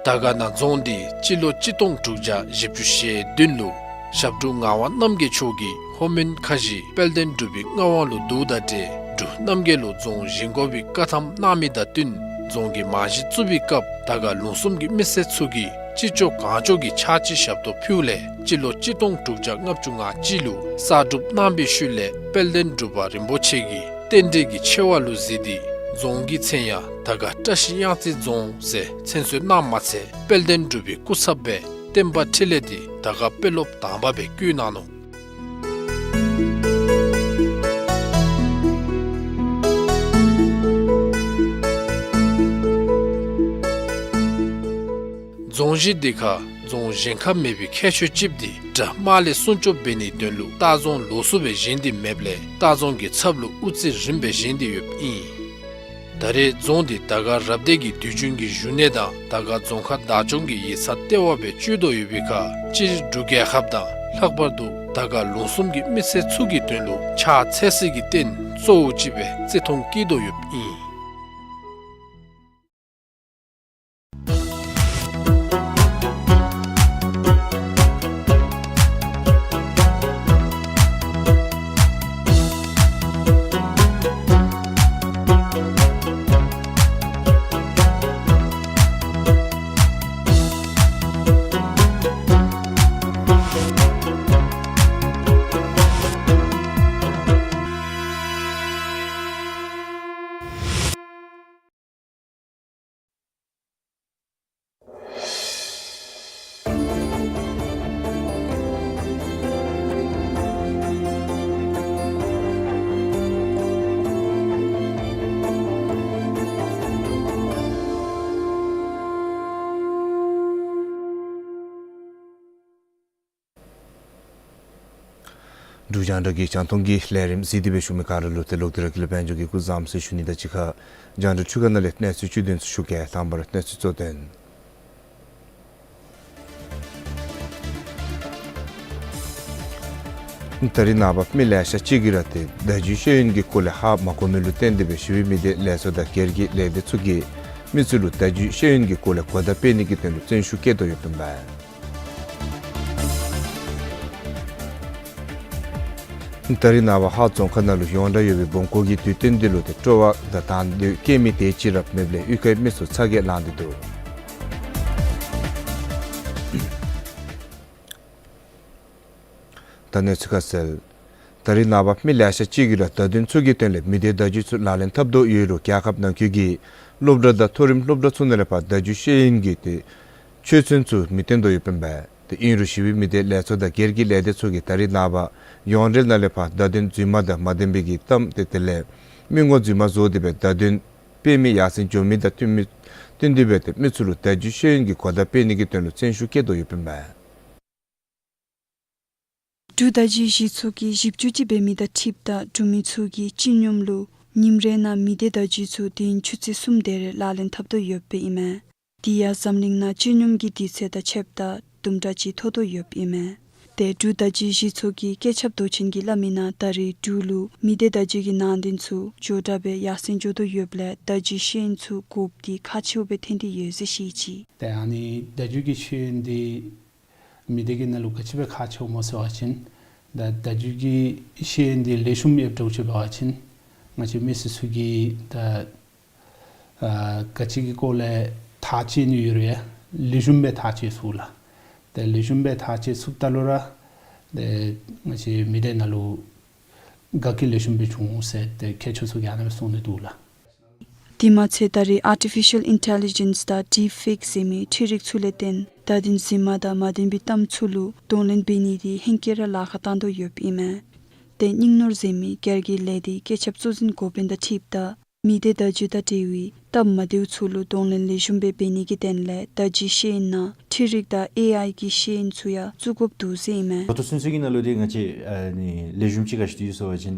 དར་དཀར་ན་རྫོང་འདི་སྤྱི་ལོ་གཅིག་སྟོང་དྲུག་བརྒྱ་བཞི་བཅུ་ཞེ་བདུན་ལུ་ཞབས་དྲུང་ངག་དབང་རྣམ་རྒྱལ་མཆོག་གིས་ལྷོ་མོན་ཁ་བཞི་དཔལ་ལྡན་འབྲུག་པའི་མངའ་དབང་ལུ་བསྡུཝ་ད་ཏེ་འབྲུག་རྣམ་རྒྱལ་ལུ་རྫོང་བཞེངས་དགོ་པའི་བཀའ་ཐམ་གནང་མི་དང་བསྟུན་རྫོང་གི་རྨང་གཞི་བཙུགས་པའི་སྐབས་དར་དཀར་ལུང་གསུམ་གྱི་མི་སེར་ཚུ་གིས་ཅི་ལྕོགས་གང་ལྕོགས་ཀྱི་ཕྱག་ཕྱི་ཞབས་ཏོག་ཕུལཝ་ལས་སྤྱི་ལོ་གཅིག་སྟོང་དྲུག་བརྒྱ་ལྔ་བཅུ་ང་གཅིག་ལུ་གསར་སྒྲུབ་གནང་བའི་ཤུལ་ལས་དཔལ་ལྡན་འབྲུག་པ་རིན་པོ་ཆེ་གིས་རྟེན་འབྲེལ་གྱི་ཆེ་བ་ལུ་གཟིགས་ཏེ་རྫོང་གི་མཚན་ཡང་དར་དཀར་བཀྲ་ཤིས་གཡང་རྩེ་རྫོང་ཟེར་མཚན་གསོལ་གནངམ་མ་ཚད་དཔལ་ལྡན་འབྲུག་པའི་སྐུ་ཚབ་སྦེ་བསྟན་པ་འཕྲིན་ལས་འདི་དར་དཀར་དཔོན་སློབ་དང་པ་སྦེ་བསྐོ་གནང་ནུག། རྫོང་གཞི་འདི་ཁར་རྫོང་གཞན་ཁར་མེད་པའི་ཁྱད་ཆོས་ཅིག་འདི་དགྲ་དམག་ལས་སྲུང་སྐྱོབ་འབད་ནིའི་དོན་ལུ་ལྟ་རྫོང་ལོགས་སུ་སྦེ་བཞེངས་ཏེ་མེདཔ་ལས་ལྟ་རྫོང་གི་ཚབ་ལུ་དབུ་རྩེ་རིམ་སྦེ་བཞེངས་ཏེ་ཡོདཔ་ཨིན། ད་རེས་རྫོང་འདི་དར་དཀར་རབ་སྡེ་གི་དུས་རྒྱུན་གྱི་བཞུགས་གནས་དང་དར་དཀར་རྫོང་ཁག་བདག་སྐྱོང་གི་ཡིག་ཚང་ལྟེ་བ་སྦེ་སྤྱོད་དོ་ཡོད་པའི་ཁར་སྤྱིར་འབྲུག་རྒྱལ་ཁབ་དང་ལྷག་པར་དུ་དར་དཀར་ལུང་གསུམ་གྱི་མི་སེར་ཚུ་གི་དོན་ལུ་ཕྱག་འཚལ་སའི་གི་རྟེན་གཙོ་བོ་ཅིག་སྦེ་བརྩི་མཐོང་བསྐྱེད་དོ་ཡོདཔ་ཨིན། འབྲུག་རྒྱང་བསྒྲགས་ཀྱི་རྒྱང་མཐོང་གི་ལས་རིམ་གཟིགས་ཏེ་སྦེ་བཞུགས་མི་ག་ར་ལུ་ཏེ་ལོག་སྟེ་ར་སྐྱིད་སྡུག་དཔལ་འབྱོར་གྱིས་སྐུ་བཟང་ཟེར་ཞུ་ནི་དང་གཅིག་ཁར་རྒྱང་བསྒྲགས་འཕྲུལ་ཁང་ནང་ལས་གནས་ཚུལ་བཅུད་དོན་ཚུ་ཞུ་གེ། དང་པ་ར་གནས་ཚུལ་གཙོ་དོན། ད་རིས་ནངས་པ་མི་ལེ་ཤ་ཅིག་གིས་ར་ཏེ་བརྡ་བརྒྱུད་ཤེས་ཡོན་གྱི་སྐོར་ལས་ཧ་མ་གོ་མི་ལུ་བརྟེན་ཏེ་སྦེ་ཞི་བའི་མི་སྡེ་ལས་བཟོ་དང་སྒེར་གྱི་ལས་སྡེ་ཚུ་གིས་མི་ཚུ་ལུ་བརྡ་བརྒྱུད་ཤེས་ཡོན་གྱི་སྐོར་ལས་གོ་བརྡ་སྤེལ་ནི་གི་དོན་ལུ་བརྩོན་ཤུགས་བསྐྱེད་དོ་ཡོདཔ་ཨིན་པས། ད་རིས་ནངས་པ་ཧཱ་རྫོང་ཁག་ནང་ལུ་ཡོངས་གྲགས་ཡོད་པའི་སྦོམ་འཁོར་གྱི་དུས་སྟོན་འདི་ལུ་ཏེ་སྤྲོ་བ་དང་དང་འདོད་སྐྱེ་མི་དེ་ཅིག་ར་མེདཔ་ལས་གཡུས་ཁའི་མི་ཚུ་ཚ་གྱང་ལངས་ཏེ་འདུག། ད་གནས་ཚུལ་ཁ་གསལ། ད་རིས་ནངས་པ་མི་ལེ་ཤ་ཅིག་གིས་ར་བརྡ་དོན་ཚུ་གི་དོན་ལས་མི་སྡེ་བརྡ་བརྒྱུད་ཚུ་ལག་ལེན་འཐབ་དོ་ཡོད་རུང་རྒྱལ་ཁབ་ནང་འཁོད་ཀྱི་སློབ་གྲྭ་དང་མཐོ་རིམ་སློབ་གྲྭ་ཚུ་ནང་ལས་ཕར་བརྡ་བརྒྱུད་ཤེས་ཡོན་གྱི་ཏེ་ཆོས་ཚན་ཚུ་མི་སྟོན་དོ་ཡོདཔ་ཨིན་པས། ཏེ་ཨིན་རུང་ཞི་བའི་མི་སྡེ་ལས་ཚོགས་དང་སྒེར་གྱི་ལས་སྡེ་ཚུ་གིས་ད་རིས་ནངས་པ་ཡོངས་འབྲེལ་ནང་ལས་ཕར་བརྡ་དོན་རྫུན་མ་དང་མ་བདེན་པའི་གི་གཏམ་ཏེ་དེ་ལས་མི་ངོ་རྫུན་མ་བཟོ་སྟེ་སྦེ་བརྡ་དོན་སྤེལ་མི་ཡར་སེང་འགྱོ་མི་དང་བསྟུན་མི་བསྟུན་ཏེ་སྦེ་ཏེ་མི་ཚུ་ལུ་བརྡ་བརྒྱུད་ཤེས་ཡོན་གྱི་གོ་བརྡ་སྤེལ་ནི་གི་དོན་ལུ་བརྩོན་ཤུགས་བསྐྱེད་དོ་ཡོདཔ་ཨིན་པས། འབྲུག་བརྡ་བརྒྱུད་གཞི་ཚོགས་ཀྱིས་ཞིབ་འཇུག་ཅིག་འབད་མི་དང་འཁྲིལཝ་ད་འབྲུག་མི་ཚུ་གིས་སྤྱི་སྙོམས་ལུ་ཉིནམ་རེ་ནང་མི་སྡེ་བརྡ་བརྒྱུད་ཚུ་དེ་ཡང་ཆུ་ཚོད་གསུམ་དེ་རེ་ལག་ལེན་འཐབ་དོ་ཡོདཔ་ཨིན་མས། དེ་ཡང་འཛམ་གླིང་ནང་སྤྱི་སྙོམས་ཀྱི་དུས་ཚོད་དང་ཕྱདཔ་ད་དུམ་གྲ་ཅིག་མཐོ་དོ་ཡོདཔ་ཨིན་མས། ཏེ་འབྲུག་བརྡ་བརྒྱུད་གཞི་ཚོགས་ཀྱི་བཀོད་ཁྱབ་མདོ་ཆེན་གྱིས་སླབ་མི་ནང་ད་རིས་འབྲུག་ལུ་མི་སྡེ་བརྡ་བརྒྱུད་ཀྱི་ནང་དོན་ཚུ་མགྱོགས་དྲགས་སྦེ་ཡར་སེང་འགྱོ་དོ་ཡོདཔ་ལས་བརྡ་བརྒྱུད་ཤེས་ཡོན་ཚུ་དགོཔ་འདི་ཁག་ཆེཝ་སྦེ་ཐོན་ཏེ་ཡོད་ཟེར་བཤད་ཅི། ཏེ་ཨ་ནི་བརྡ་བརྒྱུད་ཀྱི་ཤེས་ཡོན་འདི་མི་སྡེ་གི་ནང་ལུ་ག་ཅི་སྦེ་ཁག་ཆེཝ་སྨོ་ཟེར་བ་ཅིན་ད་བརྡ་བརྒྱུད་ཀྱི་ཤེས་ཡོན་འདི་ལེགས་ཤོམ་ཡོདཔ་འདྲཝ་ཅིག་འབད་བ་ཅིན་ང་བཅས་མི་སེར་ཚུ་གིས་ད་ཨ་ག་ཅི་གི་སྐོར་ལས་ཐག་བཅད་ནི་ཡོད་རུང་ཡང་ལེགས་ཤོམ་སྦེ་ཐག་བཅད་ཚུགས་ལགས། ཏེ་ལེགས་ཤོམ་སྦེ་ཐག་བཅད་ཚུགསཔ་ད་ལུ་ར་ཏེ་ང་བཅས་མི་སྡེ་ནང་ལུ་དགའ་སྐྱིད་ལེགས་ཤོམ་སྦེ་འབྱུང་ཟེར་ཏེ་མཁས་མཆོག་ཚུ་གིས་ཨ་ནེ་སྦེ་གསུངས་ཏེ་འདུག་ལགས། དེ་མ་ཚད་ད་རིས་ཨར་ཊི་ཕི་ཤཱལ་ཨིན་ཊེ་ལི་ཇེནསི་དང་ཌིཔ་ཕེཀ་ཟེར་མི་འཕྲུལ་རིག་ཚུ་ལས་བརྟེན་བརྡ་དོན་རྫུན་མ་དང་མ་བདེན་པའི་གཏམ་ཚུ་ལུ་གདོང་ལེན་འབད་ནི་འདི་ཧེང་སྐལ་ར་ལཱ་ཁག་བཏང་དོ་ཡོདཔ་ཨིན་མས། ཏེ་སྙིང་ནོར་ཟེར་མི་སྒེར་གྱི་ལས་སྡེ་བཀོད་ཁྱབ་གཙོ་འཛིན་འགོ་དཔོན་དང་འཁྲིལཝ་ད་མི་སྡེ་བརྡ་བརྒྱུད་དང་འབྲེལ་བའི་སྟབས་མ་བདེཝ་ཚུ་ལུ་གདོང་ལེན་ལེགས་ཤོམ་སྦེ་འབད་ནི་གི་དོན་ལས་བརྡ་བརྒྱུད་ཤེས་ཡོན་ནང་འཕྲུལ་རིག་དང་ཨེ་ཨའི་གི་ཤེས་ཡོན་ཚུ་ཡང་བཙུགས་དགོཔ་འདུག་ཟེར་ཨིན་མས། ད་ལྟོ་ཚུན་ཚོད་ཀྱི་ནང་ལུ་འདི་ང་བཅས་ཨ་ནི་ལེགས་ཤོམ་ཅིག་ག་ཅི་འདི་ཡོད་ཟེར་བ་ཅིན་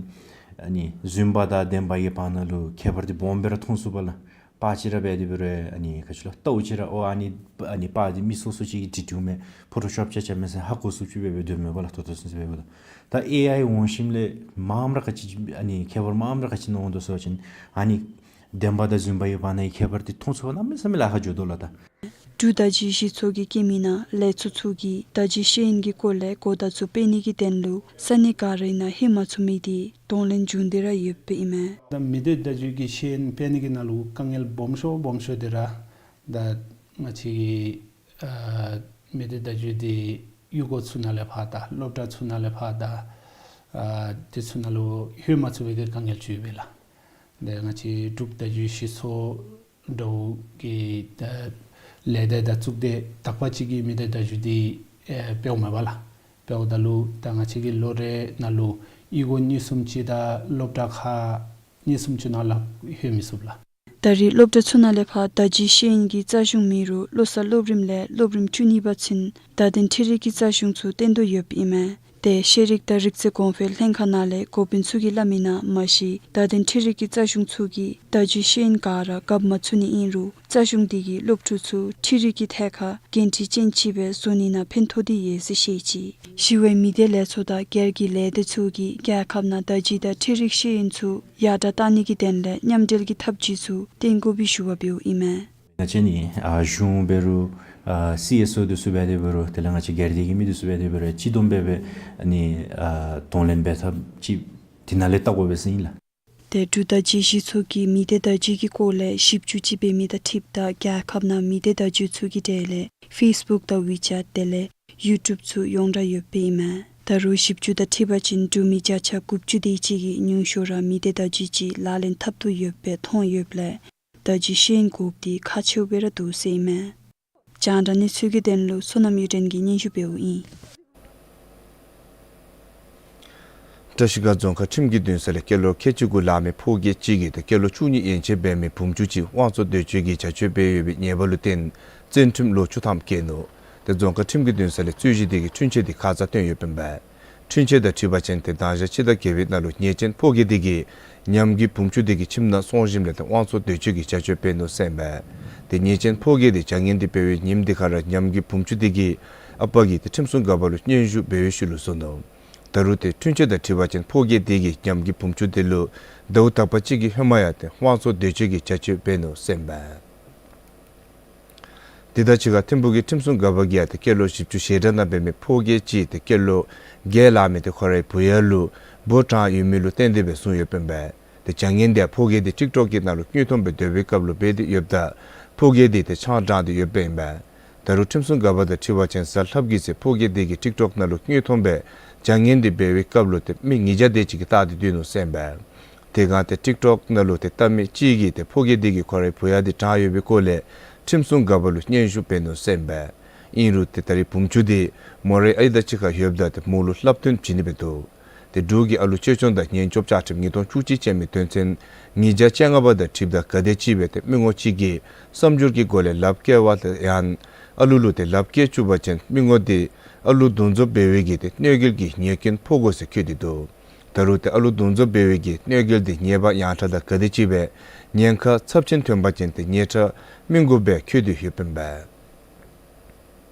ཨ་ནི་རྫུན་པ་དང་བདེན་པ་གི་བར་ན་ལུ་ཁྱད་པར་འདི་སྦོམ་སྦེ་ར་མཐོང་ཚུགས་པས་ལགས། པར་ཅིག་ར་འབད་དེ་འབད་རུང་ཨ་ནི་ག་ཅི་ལོ་ལྟཝ་ཅིག་ར་ཨོ་ཨ་ནི་ཨ་ནི་པར་འདི་མི་སོ་སོ་ཅིག་གིས་བྲིས་བྲིསཝ་མས་ཕོ་ཊོ་ཤོབ་རྐྱབ་རྐྱབ་མས་ཟེར་ཧ་གོ་ཚུགསཔ་ཅིག་སྦེ་སྦེ་སྡོདཔ་མས་པ་ལགས། ད་ལྟོ་ཚུན་ཚོད་འབདཝ་ད་ད་ཨེ་ཨའི་འོང་ཞིནམ་ལས་མངམ་ར་ག་ཅི་ཨ་ནི་ཁྱད་པར་མངམ་ར་ག་ཅི་ནང་འོང་དོ་ཟེར་བ་ཅིན་ཨ་ནི་བདེན་པ་དང་རྫུན་པ་གི་བར་ན་གི་ཁྱད་པར་འདི་མཐོང་ཚུགས་པ་གནམ་མེད་ས་མེད་ལཱ་ཁག་འགྱོ་དོ་ལགས། ད་འབྲུག་བརྡ་བརྒྱུད་གཞི་ཚོགས་ཀྱིས་བཀོད་མི་ནང་ལས་ཚོགས་ཚུ་གིས་བརྡ་བརྒྱུད་ཤེས་ཡོན་གྱི་སྐོར་ལས་གོ་བརྡ་ཚུ་སྤེལ་ནི་གི་དོན་ལུ་ས་གནས་ག་ར་ནང་ཧེ་མ་ཚུགས་མི་འདི་གདོང་ལེན་བྱུང་སྟེ་ར་ཡོདཔ་ཨིན་མས། ད་མི་སྡེ་བརྡ་བརྒྱུད་ཀྱི་ཤེས་ཡོན་སྤེལ་ནི་གི་ནང་ལུ་དཀའ་ངལ་སྦོམ་ཤོས་སྦོམ་ཤོས་འདི་ར་ད་ང་བཅས་ཀྱི་ཨ་མི་སྡེ་བརྡ་བརྒྱུད་འདི་གཡུས་སྒོ་ཚུ་ནང་ལས་ཕར་དང་སློབ་གྲྭ་ཚུ་ནང་ལས་ཕར་དང་ཨ་དེ་ཚུ་ནང་ལུ་ལྷོད་མ་ཚུགས་པའི་གི་དཀའ་ངལ་ཅིག་ཡོད་པས་ལགས། ཏེ་ང་བཅས་འབྲུག་བརྡ་བརྒྱུད་གཞི་ཚོགས་འདྲཝ་གིས་ད་ལས་སྡེ་དང་གཙུག་སྡེ་དག་པ་ཅིག་གིས་མི་སྡེ་བརྡ་བརྒྱུད་འདི་ཨེ་སྤེལཝ་མས་པ་ལགས། སྤེལཝ་ད་ལུ་ད་ང་བཅས་ཀྱི་ལོ་རེ་ནང་ལུ་གཡུས་སྒོ་གཉིས་གསུམ་ཅིག་དང་སློབ་གྲྭ་ཁག་གཉིས་གསུམ་ཅིག་ནང་ལུ་ལྷོད་མི་ཚུགས་ལགས། ད་རེས་སློབ་གྲྭ་ཚུ་ནང་ལས་ཕར་བརྡ་བརྒྱུད་ཤེས་ཡོན་གྱི་རྩ་གཞུང་མེད་རུང་བློ་གསར་སློབ་རིམ་ལས་སློབ་རིམ་བཅུ་གཉིས་པ་ཚུན་བརྡ་དོན་འཕྲུལ་རིག་གི་རྩ་གཞུང་ཚུ་བཏོན་དོ་ཡོདཔ་ཨིན་མས། ཏེ་ཤེས་རིག་དང་རིག་རྩལ་གོང་འཕེལ་ལྷན་ཁག་ནང་ལས་འགོ་དཔོན་ཚུ་གིས་སླབ་མི་ནང་མ་གཞི་བརྡ་དོན་འཕྲུལ་རིག་གི་རྩ་གཞུང་ཚུ་གིས་བརྡ་བརྒྱུད་ཤེས་ཡོན་ག་ར་རྐྱབ་མ་ཚུགས་ནི་ཨིན་རུང་རྩ་གཞུང་འདི་གིས་སློབ་ཕྲུག་ཚུ་འཕྲུལ་རིག་གི་ཐད་ཁར་འགན་འཁྲི་ཅན་ཅིག་སྦེ་བཟོ་ནི་ནང་ཕན་ཐོགས་ཏེ་ཡོད་ཟེར་བཤད་ཅི། ཞི་བའི་མི་སྡེ་ལས་ཚོགས་དང་སྒེར་གྱི་ལས་སྡེ་ཚུ་གིས་རྒྱལ་ཁབ་ནང་བརྡ་བརྒྱུད་དང་འཕྲུལ་རིག་ཤེས་ཡོན་ཚུ་ཡར་དྲགས་གཏང་ནི་གི་དོན་ལས་མཉམ་འབྲེལ་གྱི་ཐབས་བྱུས་ཚུ་བཏོན་དགོ་པའི་ཞུ་བ་འབདཝ་ཨིན་མས། ང་བཅས་ནི་ཨ་གཞུང་འབད་རུང་ཨ་སི་ཨེསི་ཨོ་འདི་ཚུ་འབད་དེ་འབད་རུང་དེ་ལས་ང་བཅས་སྒེར་སྡེ་གི་མི་འདི་ཚུ་འབད་དེ་འབད་རུང་སྤྱི་བསྡོམས་འབད་འབད་ཨ་ནི་ཨ་གདོང་ལེན་འབད་ཐབས་ཅིག་དེ་ནང་ལས་བལྟ་དགོ་པས་ཟེར་ཨིན་ལགས། ཏེ་འབྲུག་བརྡ་བརྒྱུད་གཞི་ཚོགས་ཀྱིས་མི་སྡེ་བརྡ་བརྒྱུད་ཀྱི་སྐོར་ལས་ཞིབ་འཇུག་ཅིག་འབད་མི་དང་འཁྲིལཝ་ད་རྒྱལ་ཁབ་ནང་མི་སྡེ་བརྡ་བརྒྱུད་ཚུ་གི་གྲས་ལས་ཕེསི་བུཀ་དང་ཝི་ཅེཊ་དེ་ལས་ཡུ་ཊུབ་ཚུ་ཡོངས་གྲགས་ཡོདཔ་ཨིན་མས། ད་རུང་ཞིབ་འཇུག་དང་འཁྲིལ་བ་ཅིན་འབྲུག་མི་བརྒྱ་ཆ་དགུ་བཅུ་དེ་ཅིག་གིས་ཉུང་ཤོས་ར་མི་སྡེ་བརྡ་བརྒྱུད་ཅིག་ལག་ལེན་འཐབ་དོ་ཡོདཔ་སྦེ་མཐོང་ཡོདཔ་ལས་བརྡ་བརྒྱུད་ཤེས་ཡོན་དགོཔ་འདི་ཁག་ཆེཝ་སྦེ་ར་འདུག་ཟེར་ཨིན་མས། རྒྱང་བསྒྲགས་གནས་ཚུལ་གྱི་དོན་ལུ་བསོད་ནམས་གཡུ་སྒྲོན་གྱིས་སྙན་ཞུ་འབདཝ་ཨིན། བཀྲིས་སྒང་རྫོང་ཁག་ཁྲིམས་ཀྱི་འདུན་ས་ལས་སྐྱེས་ལོ་ཁལ་གཅིག་དགུ་ལང་མི་ཕོ་སྐྱེས་གཅིག་གིས་ཏེ་སྐྱེས་ལོ་བཅུ་གཉིས་ཡན་ཆད་འབད་མི་བུམོ་ཅིག་དབང་བཙོང་འདོད་སྤྱོད་ཀྱི་བྱ་སྤྱོད་འབད་ཡོད་པའི་ཉེས་པ་ལུ་བརྟེན་བཙོན་ཁྲིམས་ལོ་བཅུ་ཐམ་བཀལ་ནུག། ཏེ་རྫོང་ཁག་ཁྲིམས་ཀྱི་འདུན་ས་ལས་རྩོད་གཞི་དེ་གི་འཁྲུན་ཆོད་དེ་ཁ་ཙ་བཏོན་ཡོདཔ་ཨིན་པས། འཁྲུན་ཆོད་དང་འཁྲིལ་བ་ཅིན་ཏེ་དང་ཞག་སྤྱི་ཟླ་བརྒྱད་པའི་ནང་ལུ་ཉེས་ཅན་ཕོ་སྐྱེས་དེ་གིས་ཉམས་རྒུད་བུམོ་ཅིག་དེ་གི་ཁྱིམ་ནང་སོང་ཞིནམ་ལས་ཏེ་དབང་བཙོང་འདོད་སྤྱོད་ཀྱི་བྱ་སྤྱོད་འབད་ནུག་ཟེར་ཨིན་པས། ཏེ་ཉེས་ཅན་ཕོ་སྐྱེས་དེ་བྱ་ངན་དེ་འབད་བའི་ཉིནམ་དེ་ཁར་ར་ཉམས་རྒུད་བུམོ་ཅིག་དེ་གི་ཨ་པ་གིས་ཏེ་ཁྲིམས་སྲུང་འགག་པ་ལུ་སྙན་ཞུ་འབད་བའི་ཤུལ་ལུ་བཟོ་ནུག། ད་རུང་ཏེ་འཁྲུན་ཆོད་དང་འཁྲིལ་བ་ཅིན་ཕོ་སྐྱེས་དེ་གིས་ཉམས་རྒུད་བུམོ་ཅིག་དེ་ལུ་ཟླཝ་དག་པ་ཅིག་གི་ཧེ་མ་ཡང་ཏེ་དབང་བཙོང་འདོད་སྤྱོད་ཀྱི་བྱ་སྤྱོད་འབད་ནུག་ཟེར་ཨིན་པས། དེ་དང་གཅིག་ཁར་ཐིམ་ཕུག་གི་ཁྲིམས་སྲུང་འགག་པ་གིས་ཡང་ཏེ་སྐྱེས་ལོ་བཞི་བཅུ་ཞེ་གྲངས་ནང་འབད་མི་ཕོ་སྐྱེས་ཅིག་ཏེ་སྐྱེས་ལོ་བརྒྱད་ལང་མི་དེ་ཁོ་རའི་བུ་ཡ་ལུ་ འབོ་དྲངས་ཡོད་མི་ལུ་བརྟེན་ཏེ་སྦེ་བཟུང་ཡོདཔ་ཨིན་པས། ཏེ་བྱ་ངན་དེ་ཕོ་སྐྱེས་དེ་ཊིཀ་ཊོཀ་གི་ནང་ལུ་དངོས་མཐོང་སྦེ་སྡོད་པའི་སྐབས་ལུ་འབད་དེ་ཡོདཔ་ད་ཕོ་སྐྱེས་དེ་ཏེ་ཆང་དྲངས་ཏེ་ཡོདཔ་ཨིན་པས། ད་རུང་ཁྲིམས་སྲུང་འགག་པ་དང་འཁྲིལ་བ་ཅིན་གཟའ་ལྷགཔ་གི་ཚེ་ཕོ་སྐྱེས་དེ་གིས་ཊིཀ་ཊོཀ་ནང་ལུ་དངོས་མཐོང་སྦེ་བྱ་ངན་དེ་འབད་བའི་སྐབས་ལུ་ཏེ་མི་ཉིས་བརྒྱ་དེ་ཅིག་གིས་བལྟ་སྟེ་སྡོད་ནུག་ཟེར་ཨིན་པས། དེ་སྒང་ཏེ་ཊིཀ་ཊོཀ་ནང་ལུ་ཏེ་བལྟ་མི་གཅིག་གིས་ཏེ་ཕོ་སྐྱེས་དེ་གིས་ཁོ་རའི་བུ་ཡ་དེ་དྲངས་ཡོད་པའི་སྐོར་ལས་ཁྲིམས་སྲུང་འགག་པ་ལུ་སྙན་ཞུ་འབད་ནུག་ཟེར་ཨིན་པས། ཨིན་རུང་ཏེ་ད་རེས་བུམ་ཆུ་དེ་མོ་རའི་ཨའི་དང་གཅིག་ཁར་ཡོདཔ་ད་ཏེ་མོ་ལུ་བསླབ་སྟོན་བྱིན་ནི་སྦེ་འདུག། ཏེ་འབྲུག་གི་ཨ་ལུ་གཅེས་སྐྱོང་དང་ཉེན་སྐྱོབ་བཅའ་ཁྲིམས་ཉིས་སྟོང་བཅུ་གཅིག་ཅན་མའི་དོན་ཚན་ཉིས་བརྒྱ་བཅོ་ལྔ་པ་དང་འཁྲིལཝ་ད་ག་དེམ་ཅིག་སྦེ་ཏེ་མི་ངོམ་གཅིག་གིས་བསམ་སྦྱོར་གྱི་སྒོ་ལས་ལགཔ་བཀལ་བ་དང་ཡང་ཨ་ལུ་ལུ་ཏེ་ལགཔ་བཀལ་བཅུག་པ་ཅིན་མི་ངོམ་དེ་ཨ་ལུ་བརྡུང་འཛོལ་འབད་བའི་གི་ཏེ་གནོད་འགེལ་གྱི་ཉེས་སྐྱོན་ཕོག་དགོ་ཟེར་བཀོད་དེ་འདུག། ད་རུང་ཏེ་ཨ་ལུ་བརྡུང་འཛོལ་འབད་བའི་གི་གནོད་འགེལ་དེ་ཉེས་པ་ཡང་དྲགས་དང་ག་དེམ་ཅིག་སྦེ་ཉེན་ཁ་ཚབས་ཆེན་ཐོན་པ་ཅིན་ཏེ་ཉེས་ཁྲ་སྨིན་དགོཔ་སྦེ་བཀོད་དེ་ཡོདཔ་ཨིན་པས།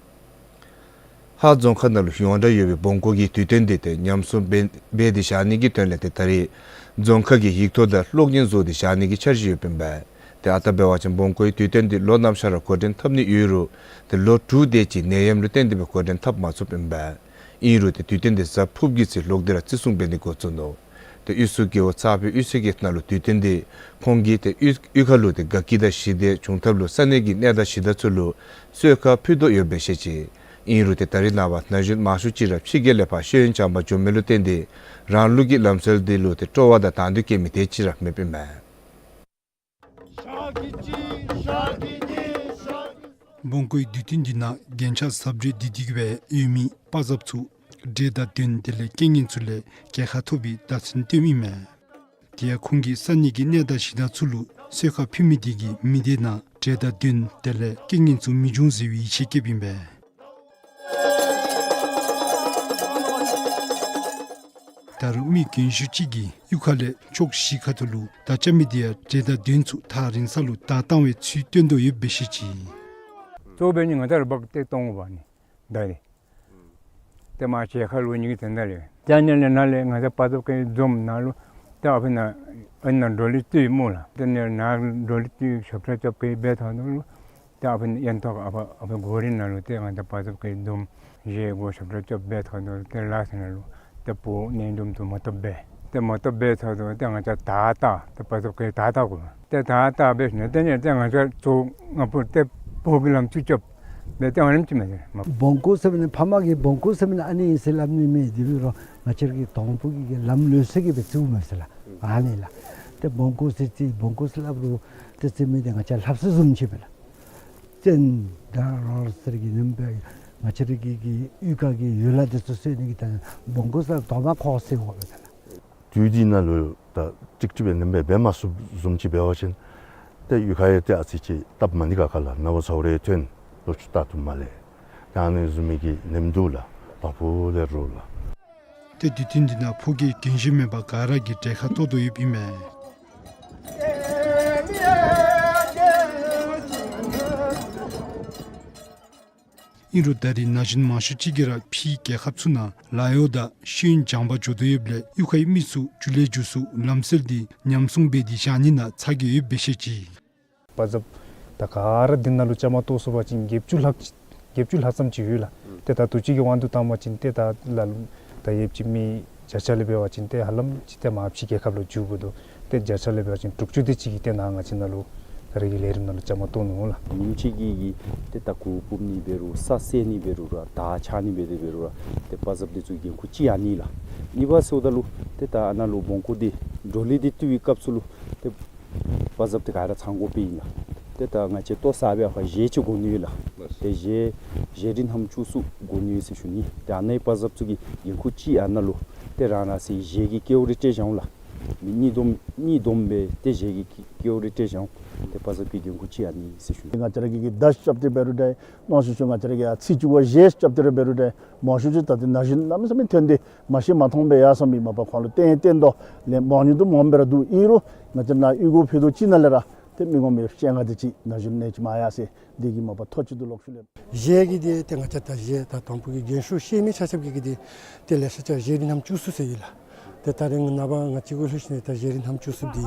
ཧཱ་རྫོང་ཁག་ནང་ལུ་ཡོངས་གྲགས་ཡོད་པའི་བོང་ཀུ་གི་དུས་སྟོན་དེ་ཏེ་ཉམས་སྲུང་འབད་འབད་དེ་བཞག་ནི་གི་དོན་ལས་ཏེ་ད་རེས་རྫོང་ཁག་གི་ཡིག་ཐོག་དང་གློག་བརྙན་བཟོ་སྟེ་བཞག་ནི་གི་འཆར་གཞི་ཡོདཔ་ཨིན་པས། ཏེ་ཨ་རྟག་འབད་བ་ཅིན་བོང་ཀུའི་དུས་སྟོན་དེ་ལོ་ནམ་ཤར་ར་འགོ་འདྲེན་འཐབ་ནི་ཡོད་རུང་ཏེ་ལོ་དྲུག་དེ་ཅིག་ནད་ཡམས་ལུ་བརྟེན་ཏེ་སྦེ་འགོ་འདྲེན་འཐབ་མ་ཚུགསཔ་ཨིན་པས། ཨིན་རུང་ཏེ་དུས་སྟོན་དེ་གཟའ་ཕུརཔ་གི་ཚེ་ལོག་སྟེ་ར་བརྩི་སྲུང་འབད་ནི་འགོ་བཙུགས་ནུག། ཏེ་དབུས་སུ་རྒེད་འོག་ཚག་པའི་དབུས་ཚོད་ཀྱི་ནང་ལུ་དུས་སྟོན་དེ་ཁོང་གིས་ཏེ་དབུས་དབུས་ཁ་ལུ་ཏེ་དགའ་སྐྱིད་དང་ཞི་བདེ་བྱུང་ཐབས་ལུ་ས་གནས་ཀྱི་གནས་བདག་གཞི་བདག་ཚུ་ལུ་གསོལ་ཁ་ཕུལ་དོ་ཡོདཔ་སྦེ་བཤད་ཅི། ཨིན་རུང་ཏེ་ད་རེས་ནངས་པ་ན་གཞོན་མང་ཤོས་ཅིག་ར་ཕྱི་རྒྱལ་ལས་ཕར་ཤེས་ཡོན་སྦྱང་པར་འགྱོ་མི་ལུ་བརྟེན་ཏེ་རང་ལུགས་ཀྱི་ལམ་སྲོལ་དེ་ལུ་ཏེ་སྤྲོ་བ་དང་དང་འདོད་བསྐྱེད་མི་དེ་ཅིག་ར་མེདཔ་ཨིན་མས། བོང་ཀུའི་དུས་སྟོན་འདི་ནང་རྒྱན་ཆ་གཟབ་སྦྲེལ་འདི་འདི་གིས་སྦེ་ཡོད་མི་དཔའ་མཛངསཔ་ཚུ་འདྲེ་དང་གདོན་དེ་ལས་རྐྱེན་ངན་ཚུ་ལས་རྒྱལ་ཁ་ཐོབ་པའི་བརྡ་མཚོན་སྟོནམ་ཨིན་མས། དེ་ཡང་ཁོང་གིས་ས་གནས་ཀྱི་གནས་བདག་གཞི་བདག་ཚུ་ལུ་གསོལ་ཁ་ཕུལ་མི་དེ་གིས་མི་སྡེ་ནང་འདྲེ་དང་གདོན་དེ་ལས་རྐྱེན་ངན་ཚུ་མི་འབྱུང་ཟེར་བའི་ཡིད་ཆེས་བསྐྱེདཔ་ཨིན་པས། ད་རུང་མི་རྒན་ཤོས་ཅིག་གིས་གཡུས་ཁ་ལས་ཕྱོགས་བཞི་ཁ་ཐུག་ལུ་མདའ་རྐྱབ་མི་དེ་ཡང་འདྲེ་དང་གདོན་ཚུ་ཐག་རིང་ས་ལུ་བདའ་བཏང་བའི་ཚུལ་སྟོན་དོ་ཡོདཔ་སྦེ་བཤད་ཅི། གཙོ་བོ་འབད་ནི་ང་བཅས་ར་འབག་སྟེ་གཏོང་དགོ་པས་ནི་མདའ་རེ། ཏེ་མར་གྱལ་ཁ་ལུ་ཉིད་ཀྱིས་ཏེ་ནཱ་ལས་ཏེ་ཨ་ནི་ལས་ནཱ་ལས་ང་བཅས་དཔའ་མཛངསཔ་གི་འཛོམས་ནང་ལུ་ཏེ་ཨ་ཕི་ནང་ཨ་ནཱ་འགྲོ་ལས་སྟོད་སྨོ་ལགས། ཏེ་ནཱ་ནཱ་འགྲོ་ལས་སྟོད་ཞབས་ཁྲ་རྐྱབ་གེ་འབད་ཐོག་ནང་ལུ་ཏེ་ཨ་ཕི་ཨན་ཐོག་ཨ་ཕི་ཨ་ཕི་སྒོ་རའི་ནང་ལུ་ཏེ་ང་བཅས་དཔའ་མཛངསཔ་གི་འཛོམས་གཞས་སྒོ་ཞབས་ཁྲ་རྐྱབ་འབད་ཐོག་ནང་ལུ་ཏེ་ལ་ས་ནང་ལུ་ཏེ་བོ་ནེ་འཛོམས་ཚུ་མ་བཏུབ་པས། ཏེ་མ་བཏུབ་པའི་ཐོག་ཏུ་ཏེ་ང་བཅས་དར་བཏགས་ཏེ་དཔའ་མཛངསཔ་གི་དར་བཏགས་དགོ། ཏེ་དར་བཏགས་འབད་ཞིནམ་ཏེ་ནི་ཏེ་ང་བཅས་གཙོ་བོ་ང་བོ་ཏེ་བོ་གི་ལམ་ཚུ་རྐྱབ་འབད་ཏེ་ཨ་ནེམ་ཅིག་མས་ཏེ། བོང་ཀུ་ཟེར་མི་ཕ་མ་གིས་བོང་ཀུ་ཟེར་མི་ཨ་ནི་ཨིན་ཟེར་སླབ་ནི་མེད། དེ་འབད་རུང་ང་བཅས་ར་གི་དང་ཕུ་གི་གི་ལམ་ལུགས་སྲོལ་གྱི་སྦེ་བརྩིཝ་མས་ཟེར་ལགས། ཨ་ནི་ལགས། ཏེ་བོང་ཀུ་ཟེར་བརྩི་བོང་ཀུ་ཟེར་སླབ་རུང་ཏེ་བརྩི་མི་དེ་ང་བཅས་ལྷ་སྲས་བཟུམ་ཅིག་སྦེ་ལགས། བཙན་དང་རོ་ཟེར་གྱི་ནེམ་སྦེ་ང་བཅས་ར་གི་གི་གཡུས་ཁ་གི་ཡུལ་ལྷ་དེ་ཚུ་གསོལ་ནི་གི་ད་བོང་ཀུ་ཟེར་དོ་མ་ཁོ་ཟེར་འོང་མས་ཟེར་ལགས། དུས་འདི་ནང་ལུ་ད་ཀྲིག་ཀྲི་སྦེ་ནེམ་སྦེ་འབད་མ་ཚུགསཔ་བཟུམ་ཅིག་འབད་བ་ཅིན་ཏེ་གཡུས་ཁ་ཡང་ཏེ་ཨ་ཙི་ཅིག་སྟབས་མ་བདེ་ཁག་ཁ་ལགས། ནཝ་ཚཝ་རེ་ཐོན་ལོ་ཕྱུགས་ད་ཐུབ་མ་ལས་ཡང་ཨ་ནི་བཟུམ་མའི་གི་ནེམ་འདུག་ལགས། དང་ཕུ་ལས་རུང་ལགས། ཏེ་དུས་སྟོན་འདི་ནང་ཕོ་སྐྱེས་རྒན་གཞོན་མེད་པར་ག་ར་གིས་གྲལ་ཁར་གཏོགས་དོ་ཡོདཔ་ཨིན་མས། ཨིན་རུང་ད་རེས་ན་གཞོན་མང་ཤོས་ཅིག་གིས་ར་ཕྱིའི་རྒྱལ་ཁབ་ཚུ་ནང་ལཱ་གཡོག་དང་ཤེས་ཡོན་སྦྱང་པར་འགྱོ་དོ་ཡོདཔ་ལས་གཡུས་ཁའི་མི་ཚུ་འགྱོ་ལས་འགྱོ་ཚུགས་ལམ་སྲོལ་འདི་ཉམས་སྲུང་འབད་དེ་བཞག་ནི་ནང་ཚ་གྱང་ཡོདཔ་སྦེ་བཤད་ཅི། དཔའ་མཛངསཔ་ད་ག་ར་འདི་ནང་ལུ་བཅའ་མར་གཏོགས་སོང་པ་ཅིན་བརྒྱད་ཅུ་ལྷག་བརྒྱད་ཅུ་ལྷག་ཙམ་ཅིག་ཡོད་ལགས། ཏེ་ད་དུས་ཅི་གི་དབང་དུ་བཏང་པ་ཅིན་ཏེ་ད་ལ་ལུ་ད་ཡོདཔ་ཅིག་མི་བརྒྱ་ཆ་ལས་འབད་བ་ཅིན་ཏེ་ཧ་ལམ་ཅིག་ཏེ་མར་ཕྱི་རྒྱལ་ཁབ་ལུ་འགྱོཝ་འདུག། ཏེ་བརྒྱ་ཆ་ལས་འབད་བ་ཅིན་དྲུག་ཅུ་དེ་ཅིག་གིས་ཏེ་ནཱ་ང་བཅས་ནང་ལུ་ད་རེས་ཀྱི་ལས་རིམ་ནང་ལུ་བཅའ་མར་གཏོགས་ནུག་ལགས། ཉིནམ་གཅིག་གི་གི་ཏེ་ད་གུར་ཕུབ་ནི་འབད་རུང་ས་བསལ་ནི་འབད་རུང་ར་དར་འཕྱར་ནི་འབད་དེ་འབད་རུང་ར་ཏེ་དཔའ་མཛངསཔ་དེ་ཚུ་འགན་ཁུར་ཅིག་ཨ་ནི་ལགས། གཉིས་པ་ཟེརཝ་ད་ལུ་ཏེ་ད་ཨ་ནཱ་ལུ་བོང་ཀུ་དེ་འགྲོ་ལས་དེ་བཏུབ་པའི་སྐབས་སུ་ལུ་ཏེ་དཔའ་མཛངསཔ་དེ་ག་ར་ཚང་དགོཔ་ཨིན་ལགས། ཏེ་ད་ང་བཅས་ལྟོ་བཟའ་བའི་ཨ་ཕར་གཞས་ཅིག་གོ་ནི་ཡོད་ལགས། ཏེ་གཞས་གཞས་རིགས་རྣམ་ཅོ་ཚུ་གོ་ནི་ཡོད་ཟེར་ཞུ་ནི། ཏེ་ཨ་ནཱི་དཔའ་མཛངསཔ་ཚུ་གིས་འགན་ཁུར་ཅིག་ཨ་ནཱ་ལུ་ཏེ་རང་རང་སོའི་གཞས་ཀྱི་སྐྱེ་བོ་རེ་སྤྲོད་བཞག་འོང་ལགས། མི་གཉིས་བསྡོམས་གཉིས་བསྡོམས་སྦེ་ཏེ་གཞས་ཀྱི་སྐྱེ་བོ་རེ་སྤྲོད་བཞག་འོང་། ཏེ་དཔའ་མཛངསཔ་གི་འགན་ཁུར་ཅིག་ཨ་ནི་ཟེར་ཞུ་ནི། ང་བཅས་ར་གི་གི་མདའ་རྐྱབ་སྟེ་འབད་རུང་འདྲ་མང་ཤོས་ཤོས་ང་བཅས་ར་གི་ཨ་ཚིག་ཅིག་བ་གཞས་རྐྱབ་སྟེ་ར་འབད་རུང་འདྲ་མང་ཤོས་ཤོས་ད་ཏེ་ན་གཞོན་གནམ་མེད་ས་མེད་ཐོན་ཏེ་མ་ཤེས་མ་མཐོང་སྦེ་ཡར་སོང་མི་མ་པ་ཁོང་ལུ་བརྟེན་བརྟེན་དོ་ལས་མང་ཉུང་དུ་མངམ་སྦེ་ར་འདུག། ཨིན་རུང་ང་བཅས་ནཱ་གཡུས་སྒོ་ཕྱེ་དོ་ཅིག་ནང་ལས་ར་ཏེ་མི་ངོམ་སྦེ་སྤྱན་སྔར་དེ་ཅིག་ན་གཞོན་གནས་ཅིག་མ་ཡར་སོང་། དེ་གིས་མ་པ་ཐོ་ཅིག་ཏུ་ལོག་ཤུལ་ལས། གཞས་ཀྱི་དེ་ཏེ་ང་བཅས་ད་གཞས་ད་དང་ཕུ་གི་རྒན་ཤོས་ཤེས་མི་ཆ་ཁྱབ་ཀྱིས་ཀྱི་དེ་ཏེ་ལེ་ཤ་ཅིག་གཞས་རིགས་རྣམ་ཅོ་ཚུ་ཟེར་ཡོད་ལགས། ཏེ་ད་རེས་ནངས་པ་ང་བཅས་ཀྱི་ལྷོད་ཞིནམ་ད་གཞས་རིགས་རྣམ་ཅོ་ཚུ་དེ་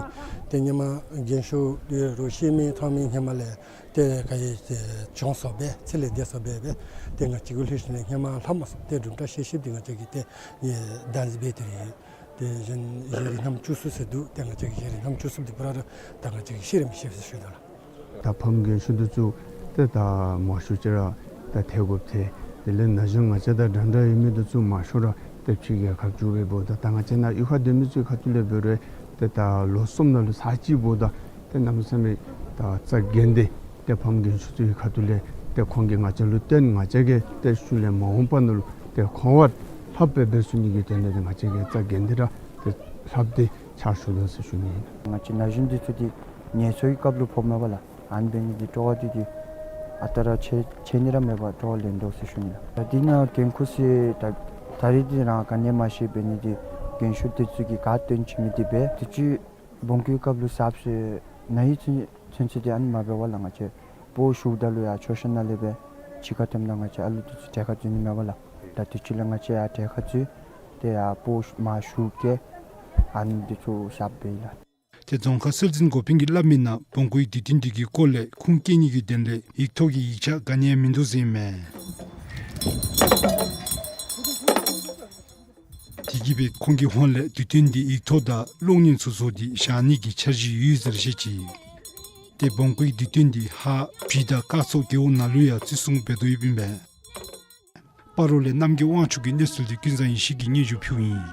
ཏེ་སྔོན་མ་རྒན་ཤོས་ཡོད་རུང་ཤེས་མི་མཐོང་མི་སྔོན་མ་ལས་ཏེ་ག་ཡེ་ཏེ་བྱུང་སོང་སྦེ་ཚེ་ལས་འདས་སོང་སྦེ་སྦེ་ཏེ་ང་བཅས་ཀྱི་ལྷོད་ཞིནམ་ལས་སྔོན་མ་ལྷག་མ་སོང་། ཏེ་གྲུབ་མཐའ་ཤེས་ཤེསཔ་དེ་ང་བཅས་ཀྱིས་ཏེ་ཨེ་བདག་འཛིན་འབད་དེ་རེ་ཡོད། ཏེ་གཞན་གཞི་རིམ་ལྷམ་བཅུ་གསུམ་ཟེར་འདུག། ཏེ་ང་བཅས་ཀྱི་གཞི་རིམ་ལྷམ་བཅུ་གསུམ་འདི་པུ་ར་ར་ད་ང་བཅས་ཀྱིས་ཤེས་ར་མི་ཤེས་ཟེར་ཞུ་དོ་ལགས། ད་ཕམ་རྒན་ཤོས་འདི་ཚུ་ཏེ་ད་མང་ཤོས་ཅིག་ར་ད་ཐལ་དགོཔ་ཐལ། དེ་ལས་ན་གཞོན་ང་བཅས་དང་འདྲན་འདྲ་ཡོད་མི་འདི་ཚུ་མང་ཤོས་ར་ཏེ་ཕྱི་རྒྱལ་ཁབ་འགྱོ་སྦེ་འབདཝ་ད་ད་ང་བཅས་ནཱ་གཡུས་ཁར་སྡོད་མི་ཚུ་གི་ཁ་ཐུག་ལས་འབད་རུང་ཏེ་ད་ལོ་གསུམ་ནང་ལུ་ཚར་གཅིག་འབདཝ་ད་ཏེ་གནམ་མེད་ས་མེད་ད་རྩ་འགེངས་ཏེ་ཏེ་ཕམ་རྒན་ཤོས་ཚུ་གི་ཁ་ཐུག་ལས་ཏེ་ཁོང་གིས་ང་བཅས་ལུ་སྟོན། ང་བཅས་ཀྱིས་ཏེ་ཤུལ་ལས་མ་འོངས་པ་ནང་ལུ་ཏེ་ཁོང་བ་ལྷགཔ་སྦེ་འབད་ཚུགས་ནི་གི་དོན་ལས་ཏེ་ང་བཅས་ཀྱིས་རྩ་འགེངས་ཏེ་ར་ཏེ་ལྷགཔ་སྟེ་ཕྱག་ཞུ་དོ་ཟེར་ཞུ་ནི་ཨིན། ང་བཅས་ན་གཞོན་འདི་ཚུ་འདི་ངལ་འཚོ་གི་སྐབས་ལུ་ཕོགཔ་མས་པ་ལགས། ཨ་ནི་འབད་ནི་འདི་སྤྲོ་བ་འདི་འདི་ཨ་རྟག་ར་ཆད་ཆད་ནི་ར་མེད་པར་སྤྲོ་བ་ལེན་དོ་ཟེར་ཞུ་ནི་ལགས། ད་འདི་ནང་འགན་ཁུར་ཟེར་ད་ད་རིས་འདི་རང་ག་ནི་མ་ཤེས། འབད་ནི་འདི་རྒན་ཤོས་འདི་ཚུ་གིས་ག་སྟོན་བྱིན་མི་འདི་སྦེ་དུས་ཅི་བོང་ཀུའི་སྐབས་ལུ་ཟབ་ཟེར་ན་ཡི་ཚུན་ཚོད་འདི་ཨ་ནི་མ་འབད་བར་ལགས། ང་བཅས་སྤོ་ཞུཝ་ད་ལུ་ཡར་མཆོད་བཤམ་ནང་ལས་སྦེ་ཕྱི་ཁར་ཐོནམ་ད་ང་བཅས་ཨ་ལུ་འདི་ཚུ་གྲལ་ཁར་འཛུལ་ནི་མས་པ་ལགས། ད་དུས་ཅི་ལས་ང་བཅས་ཡར་གྲལ་ཁར་འཛུལ་ཏེ་ཡར་སྤོ་མར་ཞུ་བཀལ་ཨ་ནི་འདི་ཚུ་ཟབ་འབད་ཡི་ལགས། ཏེ་རྫོང་ཁག་སྲོལ་འཛིན་འགོ་དཔོན་གྱིས་སླབ་མིའི་ནང་བོང་ཀུའི་དུས་སྟོན་འདི་གི་སྐོར་ལས་ཁུངས་སྐྱེལ་ནི་གི་དོན་ལས་ཡིག་ཐོག་གི་ཡིག་ཆ་ག་ནི་ཡང་མིན་འདུག་ཟེར་ཨིན་མས། དེ་གིས་སྦེ་ཁོང་གི་ཧོངས་ལས་དུས་སྟོན་འདི་ཡིག་ཐོག་དང་གློག་བརྙན་ཚུ་བཟོ་སྟེ་བཞག་ནི་གི་འཆར་གཞི་ཡོད་ཟེར་བཤད་ཅི། ཏེ་བོང་ཀུའི་དུས་སྟོན་འདི་ཧཱ་བྱི་དང་སྐར་ཚོགས་རྒེད་འོག་ནང་ལུ་ཡང་བརྩི་སྲུང་འབད་དོ་ཡོདཔ་ཨིན་པས། སྤ་རོ་ལས་རྣམ་རྒྱལ་དབང་ཕྱུག་གི་གནས་ཚུལ་འདི་ཀུན་བཟང་ཡེ་ཤེས་ཀྱིས་སྙན་ཞུ་ཕུལཝ་ཨིན།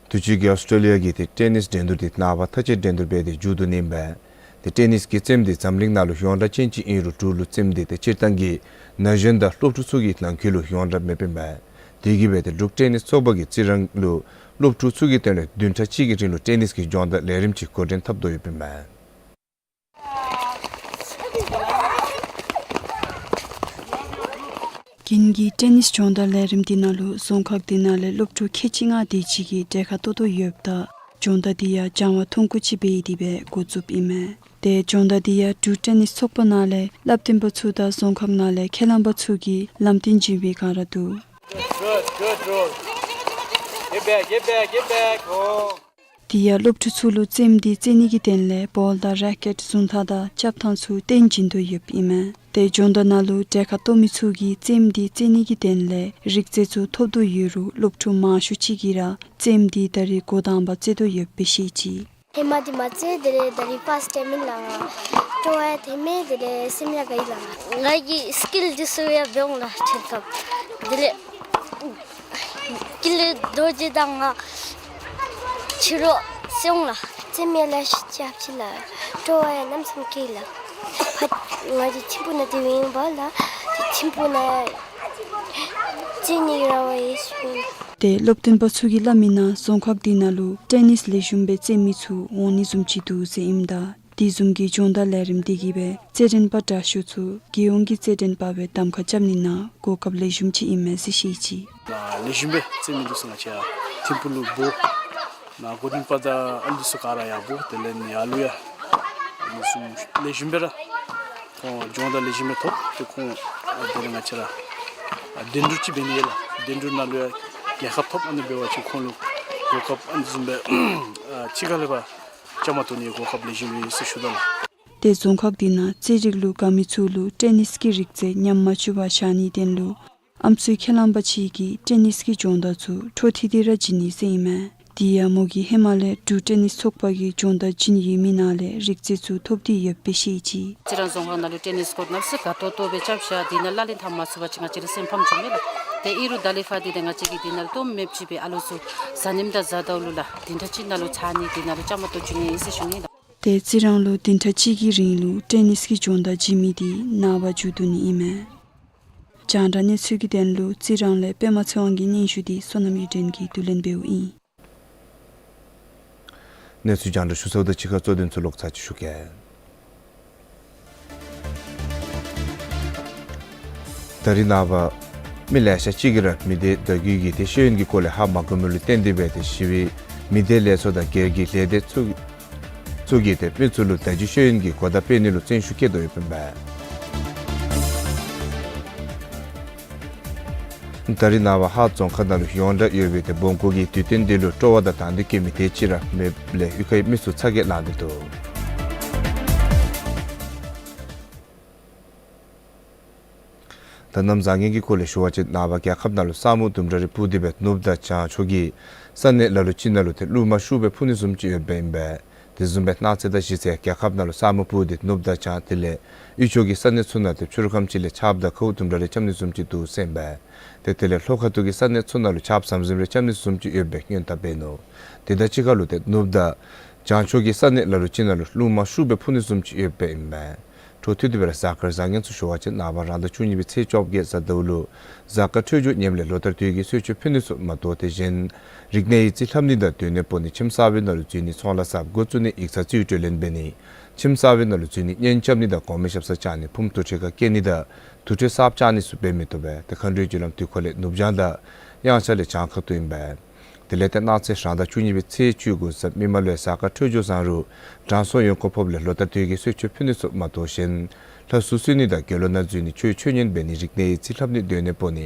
དུས་ཅི་གི་ཨོསི་ཊྲེ་ལི་ཡ་གི་ཏེ་ཊེ་ནིས་འགྲན་བསྡུར་འདི་ནངས་པ་མཐའ་དཔྱད་འགྲན་བསྡུར་སྦེ་ཏེ་མཇུག་བསྡུ་ནི་ཨིན་པས། ཏེ་ཊེ་ནིས་ཀྱི་རྩེདམོ་འདི་འཛམ་གླིང་ནང་ལུ་ཡོངས་གྲགས་ཅན་ཅིག་ཨིན་རུང་འབྲུག་ལུ་རྩེདམོ་འདི་ཏེ་སྤྱིར་བཏང་གི་ན་གཞོན་དང་སློབ་ཕྲུག་ཚུ་གི་ནང་འཁོད་ལུ་ཡོངས་གྲགས་མེདཔ་ཨིན་པས། དེ་གིས་སྦེ་ཏེ་འབྲུག་ཊེ་ནིས་ཚོགས་པ་གིས་རྩི་རང་ལུ་སློབ་ཕྲུག་ཚུ་གི་དོན་ལས་བདུན་ཕྲག་གཅིག་གི་རིང་ལུ་ཊེ་ནིས་ཀྱི་སྦྱོང་བརྡར་ལས་རིམ་ཅིག་འགོ་འདྲེན་འཐབ་དོ་ཡོདཔ་ཨིན་པས། རྒན་གྱི་ཊེ་ནིས་སྦྱོང་བརྡར་ལས་རིམ་འདི་ནང་ལུ་རྫོང་ཁག་འདི་ནང་ལས་སློབ་ཕྲུག་ཁལ་གཅིག་ལྔ་དེ་ཅིག་གིས་གྲལ་ཁར་གཏོགས་དོ་ཡོདཔ་ད་སྦྱོང་བརྡར་འདི་ཡང་སྦྱང་བ་ཐུང་ཀུ་ཅིག་འབད་དེ་སྦེ་འགོ་བཙུགསཔ་ཨིན་མས། ཏེ་སྦྱོང་བརྡར་འདི་ཡང་འབྲུག་ཊེ་ནིས་ཚོགས་པ་ནང་ལས་སླབ་སྟོན་པ་ཚུ་དང་རྫོང་ཁག་ནང་ལས་ཁས་བླངས་པ་ཚུ་གིས་ལམ་སྟོན་བྱིན་པའི་བསྒང་ར་འདུག། Good, good, Rose. Get back, get back, get back. Oh. དེ་ཡང་སློབ་ཕྲུག་ཚུ་ལུ་རྩེདམོ་འདི་རྩེ་ནི་གི་དོན་ལས་བོལ་དང་རེ་ཀེཊ་བཟུང་ཐངས་དང་རྐྱབ་ཐངས་ཚུ་སྟོན་བྱིན་དོ་ཡོདཔ་ཨིན་མས། ཏེ་སྦྱོང་བརྡར་ནང་ལུ་གྲལ་ཁར་གཏོགས་མི་ཚུ་གིས་རྩེདམོ་འདི་རྩེ་ནི་གི་དོན་ལས་རིག་རྩལ་ཚུ་ཐོབ་དོ་ཡོད་རུང་སློབ་ཕྲུག་མང་ཤོས་ཅིག་གིས་ར་རྩེདམོ་འདི་ད་རིས་འགོ་དང་པ་རྩེ་དོ་ཡོདཔ་སྦེ་བཤད་ཅི། ཧེ་མ་འདི་མ་རྩེ། དེ་ལས་ད་རིས་ཕཱསཊ་ཊའིམ་ཨིན་ལགས། ང་སྤྲོ་བ་ཡང་ཐོན་མས། དེ་ལས་སེམས་ཡང་དགའ་ཡི་ལགས། ང་གིས་སི་ཀིལ་འདི་ཚུ་ཡང་འབད་འོང་ལགས། ཁྲིད་སྐབས་དེ་ལས་ཀི་ལི་རྡོ་རྗེ་དང་ང་ཕྱི་རོལ་རྩེ་འོང་ལགས། རྩེདམོ་ལེ་ཤ་རྐྱབ་ཅི་ལགས། སྤྲོ་བ་ཡང་གནམ་མེད་ས་མེད་སྐྱེས་ལགས། ཕར་ང་གི་ཐིམ་ཕུག་ནང་དེ་སྦེ་ཨིན་པས་ལགས། ཐིམ་ཕུག་ནང་རྩེ་ནི་ར་བ་ཡོད་ཟེར་ཞུ་ནི། ཏེ་སློབ་སྟོན་པ་ཚུ་གིས་སླབ་མིའི་ནང་རྫོང་ཁག་འདི་ནང་ལུ་ཊེ་ནིས་ལེགས་ཤོམ་སྦེ་རྩེ་མི་ཚུ་འོང་ནི་བཟུམ་ཅིག་འདུག་ཟེར་ཨིནམ་ད་དེ་བཟུམ་གྱི་སྦྱོང་བརྡར་ལས་རིམ་འདི་གིས་སྦེ་རྩེད་འགྲན་པ་དྲག་ཤོས་ཚུ་རྒྱལ་ཡོངས་ཀྱི་རྩེད་འགྲན་པ་སྦེ་གདམ་ཁ་རྐྱབ་ནི་ནང་གོ་སྐབས་ལེགས་ཤོམ་ཅིག་ཨིན་མས་ཟེར་བཤད་ཅི། ལེགས་ཤོམ་སྦེ་རྩེ་མི་འདི་ཚུ་ང་བཅས་ཐིམ་ཕུག་ལུ་འབོ། ནཱ་འགོ་འདྲེན་པ་དང་ཨ་ནི་འདི་ཚུ་ག་ར་ཡར་འབོ། དེ་ལས་ནི་ཡར་ལུ་ཡང་ཨ་ནི་ཚུ་ལེགས་ཤོམ་སྦེ་ར་ཁོང་སྦྱོང་བརྡར་ལེགས་ཤོམ་སྦེ་ཐོབ་སྟེ་ཁོང་ཨ་དེ་ལས་ང་བཅས་ར་ཨ་འགྲན་བསྡུར་ཅིག་འབད་ནི་ཡོད་ལགས། འགྲན་བསྡུར་ནང་ལུ་ཡང་རྒྱལ་ཁ་ཐོབ། ཨ་ནི་འབད་བ་ཅིན་ཁོང་ལུ་གོ་སྐབས་ཨ་ནི་བཟུམ་སྦེ་ཨ་ཕྱི་ཁ་ལས་ཕར་བཅའ་མར་གཏོགས་ནིའི་གོ་སྐབས་ལེགས་ཤོམ་ཡོད་ཟེར་ཞུ་དོ་ལགས། ཏེ་རྫོང་ཁག་འདི་ནང་རྩེད་རིགས་ལུ་དགའ་མི་ཚུ་ལུ་ཊེ་ནིས་ཀྱི་རིག་རྩལ་ཉམས་མ་བཅུག་པར་བཞག་ནིའི་དོན་ལུ་ཨམ་སྲུའི་ཁས་བླངས་པ་ཅིག་གིས་ཊེ་ནིས་ཀྱི་སྦྱོང་བརྡར་ཚུ་འཕྲོ་མཐུད་དེ་ར་བྱིན་ནི་ཟེར་ཨིན་མས། དེ་ཡང་མོ་གིས་ཧེ་མ་ལས་འབྲུག་ཊེ་ནིས་ཚོགས་པ་གིས་སྦྱོང་བརྡར་བྱིན་ཡོད་མི་ནང་ལས་རིག་རྩལ་ཚུ་ཐོབ་སྟེ་ཡོདཔ་སྦེ་བཤད་ཅི། རྩི་རང་རྫོང་ཁག་ནང་ལུ་ཊེ་ནིས་ཀོརཊ་ནང་ལུ་ཚུ་དགའ་ཏོག་ཏོ་སྦེ་རྐྱབ་བཞག། དེ་ནང་ལག་ལེན་འཐབ་མ་ཚུགས་པ་ཅིན་ང་བཅས་ར་སེམས་ཕམ་བྱུང་མས་ལགས། ཏེ་ཨིན་རུང་ད་ལས་ཕར་འདི་ཏེ་ང་བཅས་ཀྱིས་དེ་ནང་ལུ་སྟོངམ་མེདཔ་ཅིག་སྦེ་ཨ་ལུ་ཚུ་གཟའ་ཉིམ་དང་གཟའ་ཟླཝ་ལུ་ལགས་བདུན་ཕྲག་གཅིག་ནང་ལུ་ཚར་ནི་དེ་ནང་ལུ་བཅའ་མར་གཏོགས་བཅུག་ནི་ཨིན་ཟེར་ཞུ་ནི་ལགས། ཏེ་རྩི་རང་ལུ་བདུན་ཕྲག་གཅིག་གི་རིང་ལུ་ཊེ་ནིས་ཀྱི་སྦྱོང་བརྡར་བྱིན་མི་འདི་ནངས་པ་མཇུག་བསྡུ་ནི་ཨིན་མས། རྒྱང་བསྒྲགས་གནས་ཚུལ་གྱི་དོན་ལུ་རྩི་རང་ལས་པདྨ་ཚེ་དབང་གི་སྙན་ཞུ་འདི་བསོད་ནམས་གཡུ་སྒྲོན་གྱིས་བསྡུ་ལེན་འབདཝ་ཨིན། གནས་ཚུལ་རྒྱང་བསྒྲགས་ཞུ་ཚརཝ་ད་ཕྱི་ཁར་གཙོ་དོན་ཚུ་ལོག་ཚར་ཅིག་ཞུ་གེ། ད་རིས་ནངས་པ་མི་ལེ་ཤ་ཅིག་གིས་ར་མི་སྡེ་བརྡ་བརྒྱུད་ཀྱི་ཏེ་ཤེས་ཡོན་གྱི་སྐོར་ལས་ཧ་མ་གོ་མི་ལུ་བརྟེན་ཏེ་སྦེ་ཏེ་ཞི་བའི་མི་སྡེ་ལས་ཚོགས་དང་སྒེར་གྱི་ལས་སྡེ་ཚུ་ཚུ་གིས་ཏེ་མི་ཚུ་ལུ་བརྡ་བརྒྱུད་ཤེས་ཡོན་གྱི་གོ་བརྡ་སྤེལ་ནི་ལུ་བརྩོན་ཤུགས་བསྐྱེད་དོ་ཡོདཔ་ཨིན་པས། ད་རིས་ནངས་པ་ཧཱ་རྫོང་ཁག་ནང་ལུ་ཡོངས་གྲགས་ཡོད་པའི་ཏེ་བོང་ཀུ་གི་དུས་སྟོན་འདི་ལུ་སྤྲོ་བ་དང་དང་འདོད་བསྐྱེད་མི་དེ་ཅིག་ར་མེདཔ་ལས་གཡུས་ཁའི་མི་ཚུ་ཚ་གྱང་ལངས་ཏེ་འདུག། ད་གནམ་བཟང་ངན་གྱི་སྐོར་ལས་ཞུ་བ་ཅིན་ནངས་པ་རྒྱལ་ཁབ་ནང་ལུ་ས་སྨུག་དུམ་གྲ་རེ་སྤུབས་ཏེ་སྦེ་ནུབ་དང་བྱང་ཕྱོགས་ཀྱི་ས་གནས་ལ་ལུ་ཅིག་ནང་ལུ་ཏེ་རླུང་མ་ཤུགས་སྦེ་འཕུ་ནི་བཟུམ་ཅིག་ཡོདཔ་ཨིན་པས། དེ་བཟུམ་སྦེ་གནངས་ཚེ་དང་གཞེས་ཚེ་རྒྱལ་ཁབ་ནང་ལུ་ས་སྨུག་སྤུབས་ཏེ་ནུབ་དང་བྱང་དེ་ལས་དབུས་ཕྱོགས་ཀྱི་ས་གནས་ཚུ་ནང་ཏེ་ཕྱི་རུ་ཁམས་ཅིག་ལས་ཆརཔ་དང་ཁཝ་དུམ་གྲ་རེ་རྐྱབ་ནི་བཟུམ་ཅིག་འདུག་ཟེར་ཨིན་པས། ཏེ་དེ་ལས་ལྷོ་ཁ་ཐུག་གི་ས་གནས་ཚུ་ནང་ལུ་ཆརཔ་ཟམ་ཟིམ་རེ་རྐྱབ་ནི་བཟུམ་ཅིག་ཡོདཔ་སྦེ་སྔོན་བརྡ་འབད་ནུག། དེ་དང་གཅིག་ཁར་ལུ་ཏེ་ནུབ་དང་བྱང་ཕྱོགས་ཀྱི་ས་གནས་ལ་ལུ་ཅིག་ནང་ལུ་རླུང་མ་ཤུགས་སྦེ་འཕུ་ནི་བཟུམ་ཅིག་ཡོདཔ་ཨིན་པས། འཕྲོ་མཐུད་དེ་སྦེ་ར་གཟའ་སྐར་བཟང་ངན་ཚུ་ཞུ་བ་ཅིན་ནངས་པ་རང་ཟླ་བཅུ་གཉིས་པའི་ཚེས་བཅོ་བརྒྱད་གཟའ་ཟླཝ་ལུ་གཟའ་སྐར་འཕྲོད་སྦྱོར་ངནམ་ལས་ལོ་ལྟར་དུས་ཀྱི་གསོལ་མཆོད་ཕུལ་ནི་ཚུ་མ་གཏོགས་དེ་གཞན་རིག་གནས་ཡིག་རྩིས་ལྷབ་ནི་དང་སྡོད་གནས་སྤོ་ནི་ཁྱིམ་གསར་པའི་ནང་ལུ་འཛུལ་ནི་ཚོང་ལཱ་གསརཔ་འགོ་བཙུགས་ནི་ཡིག་ཚང་རྩིས་སྤྲོད་ལེན་འབད་ནི་ཁྱིམ་གསར་པའི་ནང་ལུ་འཛུལ་ནི་གཉེན་རྐྱབ་ནི་དང་གོང་མའི་ཞབས་སར་བཅར་ནི་ཕུངམ་དུར་ཁྲོད་ཁར་བསྐྱལ་ནི་དང་དུར་ཁྲོད་གསརཔ་བཅག་ནི་ཚུ་འབད་མི་བཏུབ་པས། ཏེ་མཁའ་འགྲོའི་རྒྱུ་ལམ་དུས་འཁོར་ལས་ནུབ་བྱང་དང་དབྱངས་འཆར་ལས་བྱང་ཁ་ཐུག་ཨིན་པས། དེ་ལས་ཏེ་གནངས་ཚེ་རང་ཟླ་བཅུ་གཉིས་པའི་ཚེས་བཅུ་དགུ་གཟའ་མིག་དམར་ལུ་གཟའ་སྐར་འཕྲོད་སྦྱོར་བཟང་རུང་དྲང་སྲོང་ཡོན་ཁོག་ཕོགཔ་ལས་ལོ་ལྟར་དུས་ཀྱི་གསོལ་མཆོད་ཕུལ་ནི་ཚུ་མ་གཏོགས་གཞན་ལྷ་སྲུང་གསོལ་ནི་དང་དགེ་སློང་ནང་འཛུལ་ནི་ཆོས་ཆོས་ཉན་འབད་ནི་རིག་གནས་ཡིག་རྩིས་ལྷབ་ནི་སྡོད་གནས་སྤོ་ནི་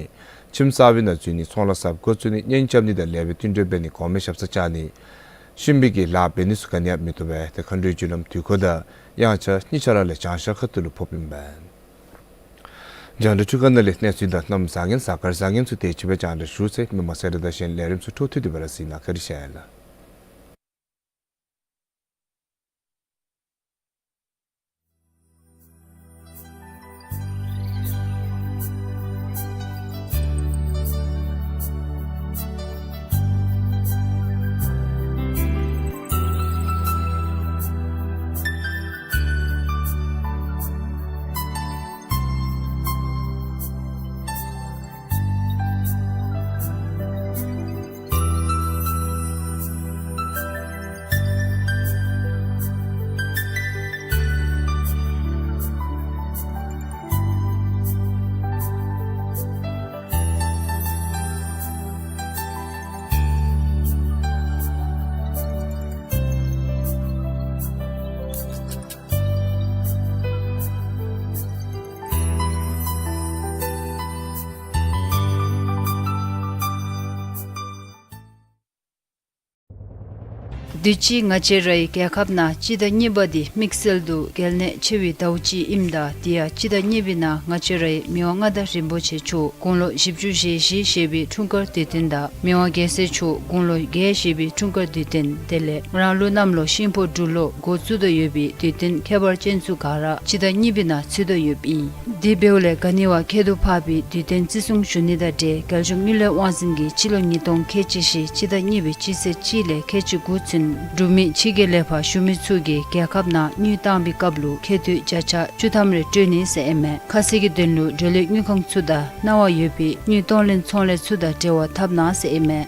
ཁྱིམ་གསར་པའི་ནང་འཛུལ་ནི་ཚོང་ལཱ་གསརཔ་འགོ་བཙུགས་ནི་གཉེན་རྐྱབ་ནི་དང་ལེགས་པའི་བསྟུན་གྲོས་འབད་ནི་གོང་མའི་ཞབས་སར་བཅར་ནི་གཤིན་པོའི་གི་ལཱ་འབད་ནི་ཚུ་ག་ནི་ཡང་མི་བཏུབ་པས། ཏེ་མཁའ་འགྲོའི་རྒྱུ་ལམ་དུས་འཁོར་དང་དབྱངས་འཆར་གཉིས་ཆ་ར་ལས་བྱང་ཤར་ཁ་ཐུག་ལུ་ཕོགཔ་ཨིན་པས། རྒྱང་བསྒྲགས་འཕྲུལ་ཁང་ནང་ལས་གནས་ཚུལ་དང་གནམ་བཟང་ངན་གཟའ་སྐར་བཟང་ངན་ཚུ་དེ་ཅིག་སྦེ་རྒྱང་བསྒྲགས་ཞུ་ཚར་ཡི། མི་མང་གསལ་བསྒྲགས་དང་གཞན་ལས་རིམ་ཚུ་འཕྲོ་མཐུད་དེ་སྦེ་ར་གཟིགས་གནང། བཀའ་དྲིན་ཆེ་ལགས། དུས་ཅི་ང་བཅས་རའི་རྒྱལ་ཁབ་ནང་སྤྱི་ཟླ་གཉིས་པ་འདི་དམིགས་བསལ་དུ་གལ་གནད་ཆེ་བའི་ཟླཝ་ཅིག་ཨིནམ་ད་དེ་ཡང་སྤྱི་ཟླ་གཉིས་པའི་ནང་ང་བཅས་རའི་མི་དབང་མངའ་བདག་རིན་པོ་ཆེ་མཆོག་དགུང་ལོ་བཞི་བཅུ་ཞེ་བཞི་བཞེས་པའི་འཁྲུངས་སྐར་དུས་སྟོན་དང་མི་དབང་རྒྱལ་སྲས་མཆོག་དགུང་ལོ་བརྒྱད་བཞེས་པའི་འཁྲུངས་སྐར་དུས་སྟོན་དེ་ལས་རང་ལུགས་གནམ་ལོ་ཤིང་ཕོ་འབྲུག་ལོ་འགོ་བཙུགས་དོ་ཡོད་པའི་དུས་སྟོན་ཁྱད་པར་ཅན་ཚུ་ག་ར་སྤྱི་ཟླ་གཉིས་པའི་ནང་ཚུད་དོ་ཡོདཔ་ཨིན། དེ་འབདཝ་ལས་ག་ནི་བ་ཁྱད་དུ་འཕགས་པའི་དུས་སྟོན་བརྩི་སྲུང་ཞུ་ནི་དང་འབྲེལ་རྒྱལ་གཞུང་དངུལ་ལས་དབང་འཛིན་གྱིས་སྤྱི་ལོ་ཉིས་སྟོང་ཁལ་གཅིག་བཞི་སྤྱི་ཟླ་གཉིས་པའི་སྤྱི་ཚེས་གཅིག་ལས་ཁལ་གཅིག་དགུ་ཚུན་འབྲུག་མི་ཕྱི་རྒྱལ་ལས་ཕར་བཞུགས་མི་ཚུ་གིས་རྒྱལ་ཁབ་ནང་དངུལ་བཏང་བའི་སྐབས་ལུ་ཁལ་དུད་བརྒྱ་ཆ་བཅུ་ཐམ་རེ་སྤྲོད་ནི་ཟེར་ཨིན་མས། ཁ་གསལ་གྱི་དོན་ལུ་འབྲེལ་ཡོད་དངུལ་ཁང་ཚུ་དང་གནང་བ་ཡོད་པའི་དངུལ་གཏོང་ལེན་ཚོང་ལས་ཚུ་དང་འབྲེལ་བ་འཐབ་གནང་ཟེར་ཨིན་མས།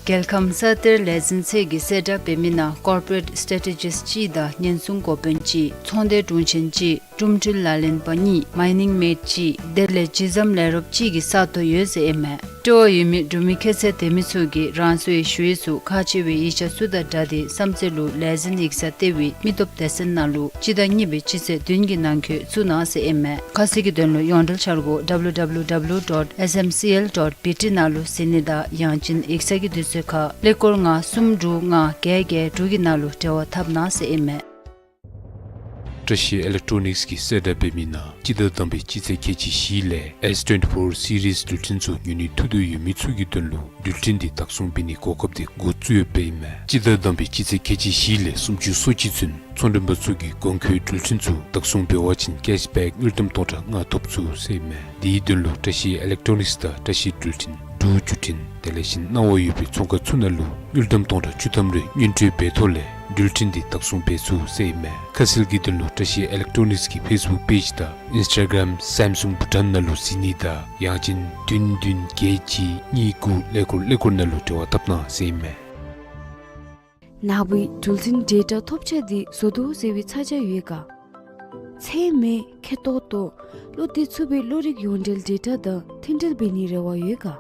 རྒྱལ་ཁམས་ས་གཏེར་ལས་འཛིན་ཚད་ཀྱིས་གསལ་བསྒྲགས་འབད་མི་ནང་Corporate Strategist གཅིག་དང་ཉེན་སྲུང་འགོ་དཔོན་གཅིག་ཚོང་སྡེ་དྲུང་ཆེན་གཅིག་གྲུབ་འཕྲུལ་ལག་ལེན་པ་གཉིས་Mining Mate གཅིག་དེ་ལས་ཇི་ཛམ་ལས་རོགསཔ་གཅིག་གི་ས་སྟོང་ཡོད་ཟེར་ཨིན་མས། སྤྲོ་བ་ཡོད་མི་འབྲུག་མི་ཁྱད་ཚད་ལྡན་མི་ཚུ་གིས་རང་སོའི་ཞུ་ཡིག་ཚུ་ཁག་ཆེ་བའི་ཡིག་ཆ་ཚུ་དང་སྦྲགས་ཏེ་བསམ་རྩེ་ལུ་ལས་འཛིན་ཡིག་ཚང་ལྟེ་བའི་མི་སྟོབས་སྡེ་ཚན་ནང་ལུ་སྤྱི་ཟླ་གཉིས་པའི་སྤྱི་ཚེས་བདུན་གྱི་ནང་འཁོད་བཙུགས་གནང་ཟེར་ཨིན་མས། ཁ་གསལ་གྱི་དོན་ལུ་ཡོངས་འབྲེལ་འཆར་སྒོ་W W W dot S M C L dot B T ནང་ལུ་གཟིགས་ནི་དང་ཡང་ཅིན་ཡིག་ཚང་གི་དུས་ཚོད་ཁར་ཀླད་ཀོར་ལྔ་གསུམ་དྲུག་ལྔ་བརྒྱད་བརྒྱད་དྲུག་གི་ནང་ལུ་འབྲེལ་བ་འཐབ་གནང་ཟེར་ཨིན་མས། བཀྲ་ཤིས་ཨི་ལེག་ཊོ་ནིགསི་གིས་གསལ་བསྒྲགས་འབད་མི་ནང་སྤྱི་ཟླ་དང་པའི་སྤྱི་ཚེས་ཁལ་གཅིག་བཞི་ལས་S twenty-four series འགྲུལ་འཕྲིན་ཚུ་ཉོ་ནི་ཐུག་དོ་ཡོད་མི་ཚུ་གི་དོན་ལུ་འགྲུལ་འཕྲིན་འདི་བདག་བཟུང་འབད་ནིའི་གོ་སྐབས་འདི་འགོ་བཙུགས་ཡོདཔ་ཨིན་མས། སྤྱི་ཟླ་དང་པའི་སྤྱི་ཚེས་ཁལ་གཅིག་བཞི་ལས་སུམ་ཅུ་སོ་གཅིག་ཚུན་ཚོང་མགྲོན་པ་ཚུ་གིས་གོང་འཁོད་འགྲུལ་འཕྲིན་ཚུ་བདག་བཟུང་འབད་བ་ཅིན་ཀེཤ་བེཀ་དངུལ་ཀྲམ་སྟོང་ཕྲག་ལྔ་ཐོབ་ཚུགས་ཟེར་ཨིན་མས། དེའི་དོན་ལུ་བཀྲ་ཤིས་ཨི་ལེག་ཊོ་ནིགསི་དང་བཀྲ་ཤིས་འགྲུལ་འཕྲིན་འབྲུག་བརྒྱུད་འཕྲིན་དེ་ལས་གཞན་གནང་བ་ཡོད་པའི་ཚོང་ཁང་ཚུ་ནང་ལུ་དངུལ་ཀྲམ་སྟོང་ཕྲག་བཅུ་ཐམ་རེ་དངུལ་སྤྲོད་འབད་ཐོག་ལས་འགྲུལ་འཕྲིན་འདི་བདག་བཟུང་འབད་ཚུགས་ཟེར་ཨིན་མས། ཁ་གསལ་གྱི་དོན་ལུ་བཀྲ་ཤིས་ཨི་ལེག་ཊོ་ནིགསི་གི་ཕེསི་བུཀ་པེཇ་དང་ཨིནསི་ཊ་གརམ་སེམ་སུང་བྷུ་ཊཱན་ནང་ལུ་གཟིགས་ནི་དང་ཡང་ཅིན་བདུན་བདུན་བརྒྱད་གཅིག་གཉིས་དགུ་ཀླད་ཀོར་ཀླད་ཀོར་ནང་ལུ་འབྲེལ་བ་འཐབ་གནང་ཟེར་ཨིན་མས། ནཱ་བུའི་འགྲུལ་འཕྲིན་ཌེ་ཊ་ཐོབ་ཆ་འདི་བཟོ་དོ་ཟེར་བའི་ཚ་གྱང་ཡོད་ག། ཚད་མེད་ཁེ་ཏོག་ཏོ་བློ་གཏད་ཚུགས་པའི་གློག་རིག་ཡོངས་འབྲེལ་ཌེ་ཊ་དང་མཐུན་འབྲེལ་འབད་ནིའི་རེ་བ་ཡོད་ག།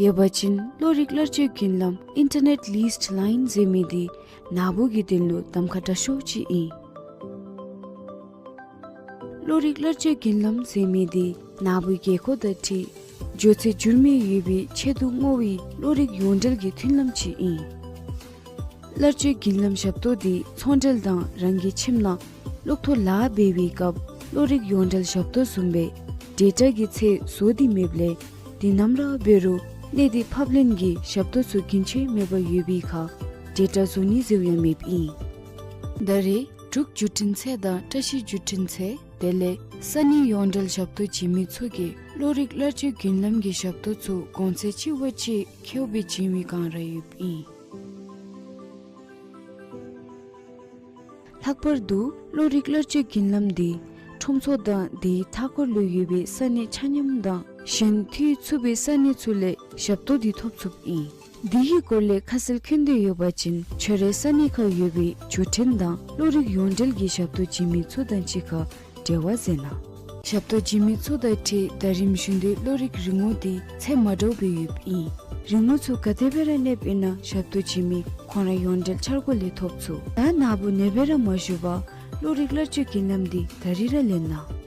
ཡོད་པ་ཅིན་གློག་རིག་གླར་སྤྱོད་མགྱིན་ལམ་Internet Leased Line ཟེར་མི་འདི་ནཱ་བུ་གི་དོན་ལུ་གདམ་ཁ་དྲག་ཤོས་ཅིག་ཨིན། གློག་རིག་གླར་སྤྱོད་མགྱིན་ལམ་ཟེར་མི་འདི་ནཱ་བུའི་རྒྱལ་སྒོ་དང་འཁྲིལ་འགྱོ་ཚད་འགྱུར་མེད་ཡོད་པའི་ཆེད་དུ་བསྔོ་བའི་གློག་རིག་ཡོངས་འབྲེལ་གྱི་མཐུན་ལམ་ཅིག་ཨིན། གླར་སྤྱོད་མགྱིན་ལམ་ཞབས་ཏོག་འདི་ཚོང་འབྲེལ་དང་རང་གི་ཁྱིམ་ནང་གློག་ཐོག་ལཱ་འབད་བའི་སྐབས་ བློ་རིག་ཡོངས་འབྲེལ་ཞབས་ཏོག་བཟུམ་སྦེ་ཌེ་ཊ་གི་ཚད་བཟོ་སྟེ་མེདཔ་ལས་དེ་ནམ་ར་འབད་རུང་གནས་སྡུད་ཕབ་ལེན་གྱི་ཞབས་ཏོག་ཚུ་རྒྱུན་ཆད་མེད་པར་ཡོད་པའི་ཁར་ཌེ་ཊ་བཟོ་ནི་ཟེརཝ་ཡང་མེདཔ་ཨིན། ད་རེས་འབྲུག་བརྒྱུད་འཕྲིན་ཚད་དང་བཀྲ་ཤིས་བརྒྱུད་འཕྲིན་ཚད་དེ་ལས་ས་གནས་ཡོངས་འབྲེལ་ཞབས་ཏོག་བྱིན་མི་ཚུ་གིས་བློ་རིག་སླར་བཅོས་བརྒྱུད་ལམ་གྱི་ཞབས་ཏོག་ཚུ་གོང་ཚད་ཆེ་བ་ཅིག་ཁེཝ་སྦེ་བྱིན་མི་གང་ར་ཡོདཔ་ཨིན། ལྷག་པར་དུ་བློ་རིག་སླར་བཅོས་བརྒྱུད་ལམ་འདི་ཁྲོམ་ཚོགས་དང་དེའི་མཐའ་འཁོར་ལུ་ཡོད་པའི་ས་གནས་ཆ་མཉམ་དང་གཞན་འཐུས་ཚུགས་པའི་ས་གནས་ཚུ་ལས་ཞབས་ཏོག་འདི་ཐོབ་ཚུགསཔ་ཨིན། འདི་གི་སྐོར་ལས་ཁ་གསལ་མཁྱེན་འདོད་ཡོད་པ་ཅིན་ཁྱོད་རའི་ས་གནས་ཁར་ཡོད་པའི་བརྒྱུད་འཕྲིན་དང་བློ་རིག་ཡོངས་འབྲེལ་གྱི་ཞབས་ཏོག་བྱིན་མི་ཚུ་དང་གཅིག་ཁར་འབྲེལ་བ་མཛད་གནང་། ཞབས་ཏོག་བྱིན་མི་ཚུ་དང་འཁྲིལ་ཟླ་རིམ་བཞིན་དུ་བློ་རིག་རིན་གོང་འདི་ཚད་མ་འདྲཝ་སྦེ་ཡོདཔ་ཨིན། རིན་གོང་ཚུ་ག་དེ་སྦེ་ར་གནསཔ་ཨིན་ན་ཞབས་ཏོག་བྱིན་མི་ཁོང་ར་ཡོངས་འབྲེལ་འཆར་སྒོ་ལས་ཐོབ་ཚུགས། ད་ནཱ་བུ་ནེ་སྦེ་ར་མ་བཞུགས་པར་བློ་རིག་སླར་བཅོས་བརྒྱུད་ལམ་འདི་ད་རིས་ར་ལེན་གནང་།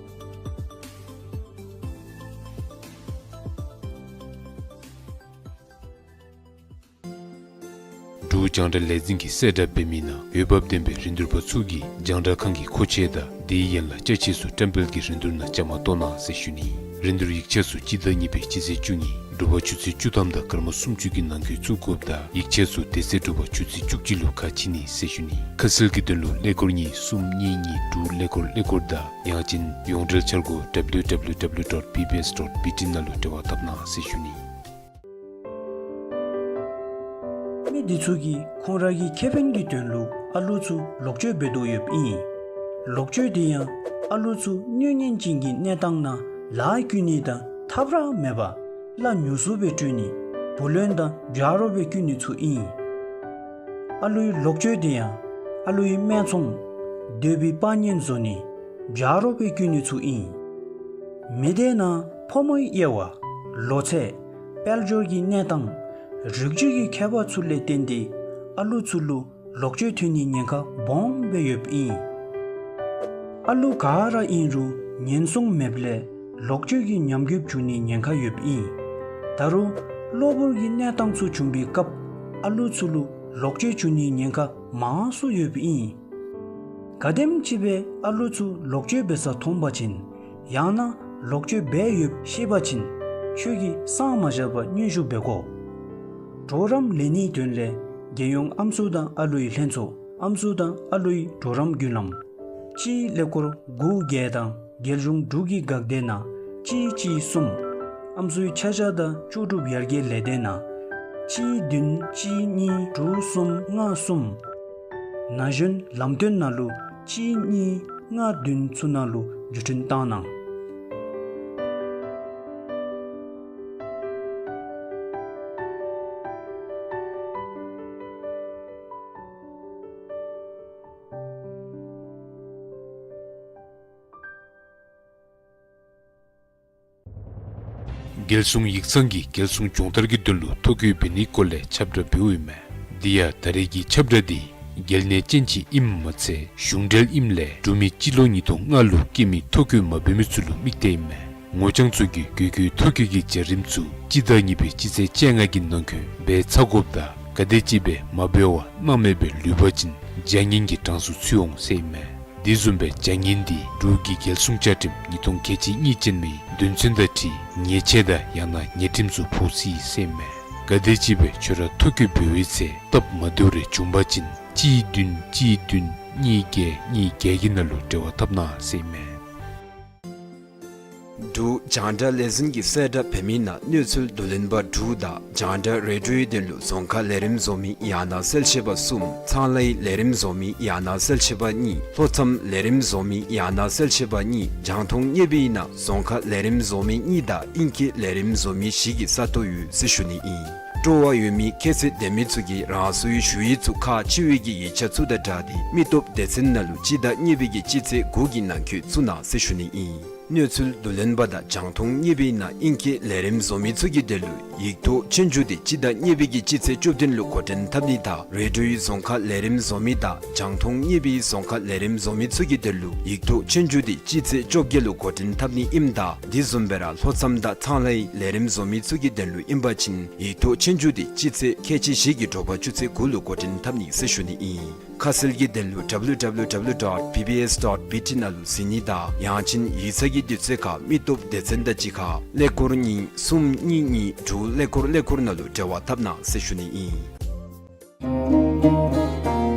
འབྲུག་རྒྱང་བསྒྲགས་ལས་འཛིན་གྱིས་གསལ་བསྒྲགས་འབད་མི་ནང་འོས་འབབ་ལྡན་པའི་རིན་བསྡུར་པ་ཚུ་གིས་རྒྱང་བསྒྲགས་ཁང་གི་མཁོ་ཆས་དང་དེའི་ཡན་ལག་ཅ་ཆས་ཚུ་བཀྲམ་སྤེལ་གྱི་རིན་བསྡུར་ནང་བཅའ་མར་གཏོགས་གནང་ཟེར་ཞུ་ནི། རིན་བསྡུར་ཡིག་ཆ་ཚུ་སྤྱི་ཟླ་གཉིས་པའི་སྤྱི་ཚེས་བཅུ་གཉིས་དྲོ་པ་ཆུ་ཚོད་བཅུ་ཐམ་དང་སྐར་མ་སུམ་ཅུ་གི་ནང་འཁོད་བཙུགས་དགོཔ་དང་ཡིག་ཆ་ཚུ་དེ་ཚེ་དྲོ་པ་ཆུ་ཚོད་བཅུ་གཅིག་ལུ་ཁ་ཕྱེ་ནི་ཟེར་ཞུ་ནི། ཁ་གསལ་གྱི་དོན་ལུ་ཀླད་ཀོར་གཉིས་གསུམ་གཉིས་གཉིས་དྲུག་ཀླད་ཀོར་ཀླད་ཀོར་དང་ཡང་ཅིན་ཡོངས་འབྲེལ་འཆར་སྒོ་W W W dot B B S dot B T ནང་ལུ་འབྲེལ་བ་འཐབ་གནང་ཟེར་ཞུ་ནི། མི་འདི་ཚུ་གིས་ཁོང་ར་གི་ཁེ་ཕན་གྱི་དོན་ལུ་ཨ་ལུ་ཚུ་ལོག་སྤྱོད་འབད་དོ་ཡོདཔ་ཨིན། ལོག་སྤྱོད་འདི་ཡང་ཨ་ལུ་ཚུ་གནོད་ཉེན་ཅན་གྱི་གནས་སྟངས་ནང་ལཱ་བཀོལ་ནི་དང་ཐབས་ར་མེད་པར་གླ་ཉུང་སུ་སྦེ་སྤྲོད་ནི་བུ་ལོན་དང་བྱ་རོགས་སྦེ་བཀོལ་ནི་ཚུ་ཨིན། ཨ་ལུའི་ལོག་སྤྱོད་འདི་ཡང་ཨ་ལུའི་སྨད་འཚོང་འདོད་པའི་དཔའ་ཉེན་བཟོ་ནི་བྱ་རོགས་སྦེ་བཀོལ་ནི་ཚུ་ཨིན། མི་སྡེ་ནང་ཕོ་མོའི་དབྱེ་བ་ལོ་ཚད་དཔལ་འབྱོར་གྱི་གནས་སྟངས་རིགས་རྒྱུད་ཀྱི་ཁྱད་པར་ཚུ་ལས་བརྟེན་ཏེ་ཨ་ལུ་ཚུ་ལུ་ལོག་སྤྱོད་ཐོན་ནིའི་ཉེན་ཁ་སྦོམ་སྦེ་ཡོདཔ་ཨིན། ཨ་ལུ་ག་ར་ཨིན་རུང་ཉེན་སྲུང་མེདཔ་ལས་ལོག་སྤྱོད་ཀྱི་ཉམས་རྒུདཔ་འབྱུང་ནིའི་ཉེན་ཁ་ཡོདཔ་ཨིན། ད་རུང་གློ་བུར་གྱི་གནས་སྟངས་ཚུ་བྱུང་པའི་སྐབས་ཨ་ལུ་ཚུ་ལུ་ལོག་སྤྱོད་འབྱུང་ནིའི་ཉེན་ཁ་མང་སུ་ཡོདཔ་ཨིན། ག་དེམ་ཅིག་སྦེ་ཨ་ལུ་ཚུ་ལོག་སྤྱོད་འབད་ས་མཐོང་པ་ཅིན་ཡང་ན་ལོག་སྤྱོད་འབད་ཡོདཔ་ཤེས་པ་ཅིན་ཁྱོད་ཀྱིས་བསམ་མ་བཞག་པར་སྙན་ཞུ་འབད་དགོ། གྲོགས་རམ་ལེན་ནིའི་དོན་ལས་རྒྱལ་ཡོངས་ཨམ་སྲུ་དང་ཨ་ལུའི་ལྷན་ཚོགས་ཨམ་སྲུ་དང་ཨ་ལུའི་གྲོགས་རམ་བརྒྱུད་ལམ་གཅིག་ཀླད་ཀོར་དགུ་བརྒྱད་དང་རྒྱལ་གཞུང་འབྲུག་གི་འགག་སྡེ་ནང་གཅིག་གཅིག་གསུམ། ཨམ་སྲུའི་ཆ་བཞག་དང་ལྕོགས་གྲུབ་ཡར་རྒྱས་ལས་སྡེ་ནང་གཅིག་བདུན་གཅིག་གཉིས་དྲུག་གསུམ་ལྔ་གསུམ། ན་གཞོན་ལམ་སྟོན་ནང་ལུ་གཅིག་གཉིས་ལྔ་བདུན་ཚུ་ནང་ལུ་བརྒྱུད་འཕྲིན་བཏང་གནང་། རྒྱལ་སྲུང་ཡིག་ཚང་གིས་རྒྱལ་སྲུང་སྦྱོང་བརྡར་གྱི་དོན་ལུ་ཐོ་བཀོད་འབད་ནིའི་སྐོར་ལས་ཁྱབ་བསྒྲགས་འབདཝ་ཨིན་མས། དེ་ཡང་ད་རེས་ཀྱི་ཁྱབ་བསྒྲགས་འདི་རྒྱལ་ནང་ཅན་ཅིག་ཨིནམ་མ་ཚད་གཞུང་འབྲེལ་ཨིནམ་ལས་འབྲུག་མི་སྤྱི་ལོ་ཉིས་སྟོང་ལྔ་ལུ་སྐྱེས་མི་ཐོ་བཀོད་མ་འབད་མི་ཚུ་ལུ་དམིགས་ཏེ་ཨིན་མས། ངོ་རྐྱང་ཚུ་གིས་འགོད་སྐྱོད་ཐོ་བཀོད་ཀྱི་བྱ་རིམ་ཚུ་སྤྱི་ཟླ་གཉིས་པའི་སྤྱི་ཚེས་བཅོ་ལྔ་གི་ནང་འཁོད་འབད་ཚར་དགོཔ་དང་ག་དེམ་ཅིག་སྦེ་མ་འབད་བར་སྣང་མེད་སྦེ་ལུས་པ་ཅིན་བྱ་ངན་གྱི་གྲངས་སུ་ཚུད་འོང་ཟེར་ཨིན་མས། དེ་བཟུམ་སྦེ་བྱ་ངན་འདི་འབྲུག་གི་རྒྱལ་སྲུང་བཅའ་ཁྲིམས་ཉིས་སྟོང་ཁལ་གཅིག་གཉིས་ཅན་མའི་དོན་ཚན་དང་འཁྲིལ་ཉེས་ཆད་དང་ཡང་ན་ཉེས་ཁྲིམས་ཚུ་ཕོག་སྲིད་ཟེར་ཨིན་མས། ག་དེམ་ཅིག་སྦེ་ཁྱོད་ར་ཐོ་བཀོད་འབད་བའི་ཚེ་སྟབས་མ་བདེཝ་རེ་བྱུང་པ་ཅིན་གཅིག་བདུན་གཅིག་བདུན་གཉིས་བརྒྱད་གཉིས་བརྒྱད་ཀྱི་ནང་ལུ་འབྲེལ་བ་འཐབ་གནང་ཟེར་ཨིན་མས། འབྲུག་རྒྱང་བསྒྲགས་ལས་འཛིན་གྱིས་གསལ་བསྒྲགས་འབད་མི་ནང་གནས་ཚུལ་བསྡུ་ལེན་པ་དྲུག་དང་རྒྱང་བསྒྲགས་རེ་ཌིའོའི་དོན་ལུ་རྫོང་ཁ་ལས་རིམ་བཟོ་མི་ཡང་ན་གསལ་བཤད་པ་གསུམ། ཚོང་ལཱའི་ལས་རིམ་བཟོ་མི་ཡང་ན་གསལ་བཤད་པ་གཉིས། ལྷོ་མཚམས་ལས་རིམ་བཟོ་མི་ཡང་ན་གསལ་བཤད་པ་གཉིས། རྒྱང་མཐོང་བརྙེས་པའི་ནང་རྫོང་ཁ་ལས་རིམ་བཟོ་མི་གཉིས་དང་ཨིང་སྐད་ལས་རིམ་བཟོ་མི་བཞི་གི་ས་སྟོང་ཡོད་ཟེར་ཞུ་ནི་ཨིན། སྤྲོ་བ་ཡོད་མི་ཁྱད་ཚད་ལྡན་མི་ཚུ་གིས་རང་སོའི་ཞུ་ཡིག་ཚུ་ཁག་ཆེ་བའི་གི་ཡིག་ཆ་ཚུ་དང་སྦྲགས་ཏེ་མི་སྟོབས་སྡེ་ཚན་ནང་ལུ་སྤྱི་ཟླ་གཉིས་པའི་གི་སྤྱི་ཚེས་དགུ་གི་ནང་འཁོད་བཙུགས་གནང་ཟེར་ཞུ་ནི་ཨིན། གནས་ཚུལ་བསྡུ་ལེན་པ་དང་རྒྱང་མཐོང་བརྙེས་པའི་ནང་ཨིང་སྐད་ལས་རིམ་བཟོ་མི་ཚུ་གི་དོན་ལུ་ཡིག་ཐོག་ཆོས་རྒྱུགས་འདི་སྤྱི་ཟླ་གཉིས་པའི་གི་སྤྱི་ཚེས་བཅུ་བདུན་ལུ་འགོ་འདྲེན་འཐབ་ནི་དང་རེ་ཌིའོའི་རྫོང་ཁ་ལས་རིམ་བཟོ་མི་དང་རྒྱང་མཐོང་བརྙེས་པའི་རྫོང་ཁ་ལས་རིམ་བཟོ་མི་ཚུ་གི་དོན་ལུ་ཡིག་ཐོག་ཆོས་རྒྱུགས་འདི་སྤྱི་ཚེས་བཅོ་བརྒྱད་ལུ་འགོ་འདྲེན་འཐབ་ནི་ཨིནམ་ད་དེ་བཟུམ་སྦེ་ར་ལྷོ་མཚམས་དང་ཚོང་ལཱའི་ལས་རིམ་བཟོ་མི་ཚུ་གི་དོན་ལུ་ཨིན་པ་ཅིན་ཡིག་ཐོག་ཆོས་རྒྱུགས་འདི་སྤྱི་ཚེས་ཁལ་གཅིག་བཞི་གི་དྲོ་པ་ཆུ་ཚོད་དགུ་ལུ་འགོ་འདྲེན་འཐབ་ནི་ཟེར་ཞུ་ནི་ཨིན། ཁ་གསལ་གྱི་དོན་ལུ་W W W dot B B S dot B T ནང་ལུ་གཟིགས་ནི་དང་ཡང་ཅིན་ཡིག་ཚང་གི་དུས་ཚོད་ཁར་མི་སྟོབས་སྡེ་ཚན་དང་གཅིག་ཁར་ཀླད་ཀོར་གཉིས་གསུམ་གཉིས་གཉིས་དྲུག་ཀླད་ཀོར་ཀླད་ཀོར་ནང་ལུ་འབྲེལ་བ་འཐབ་གནང་ཟེར་ཞུ་ནི་ཨིན།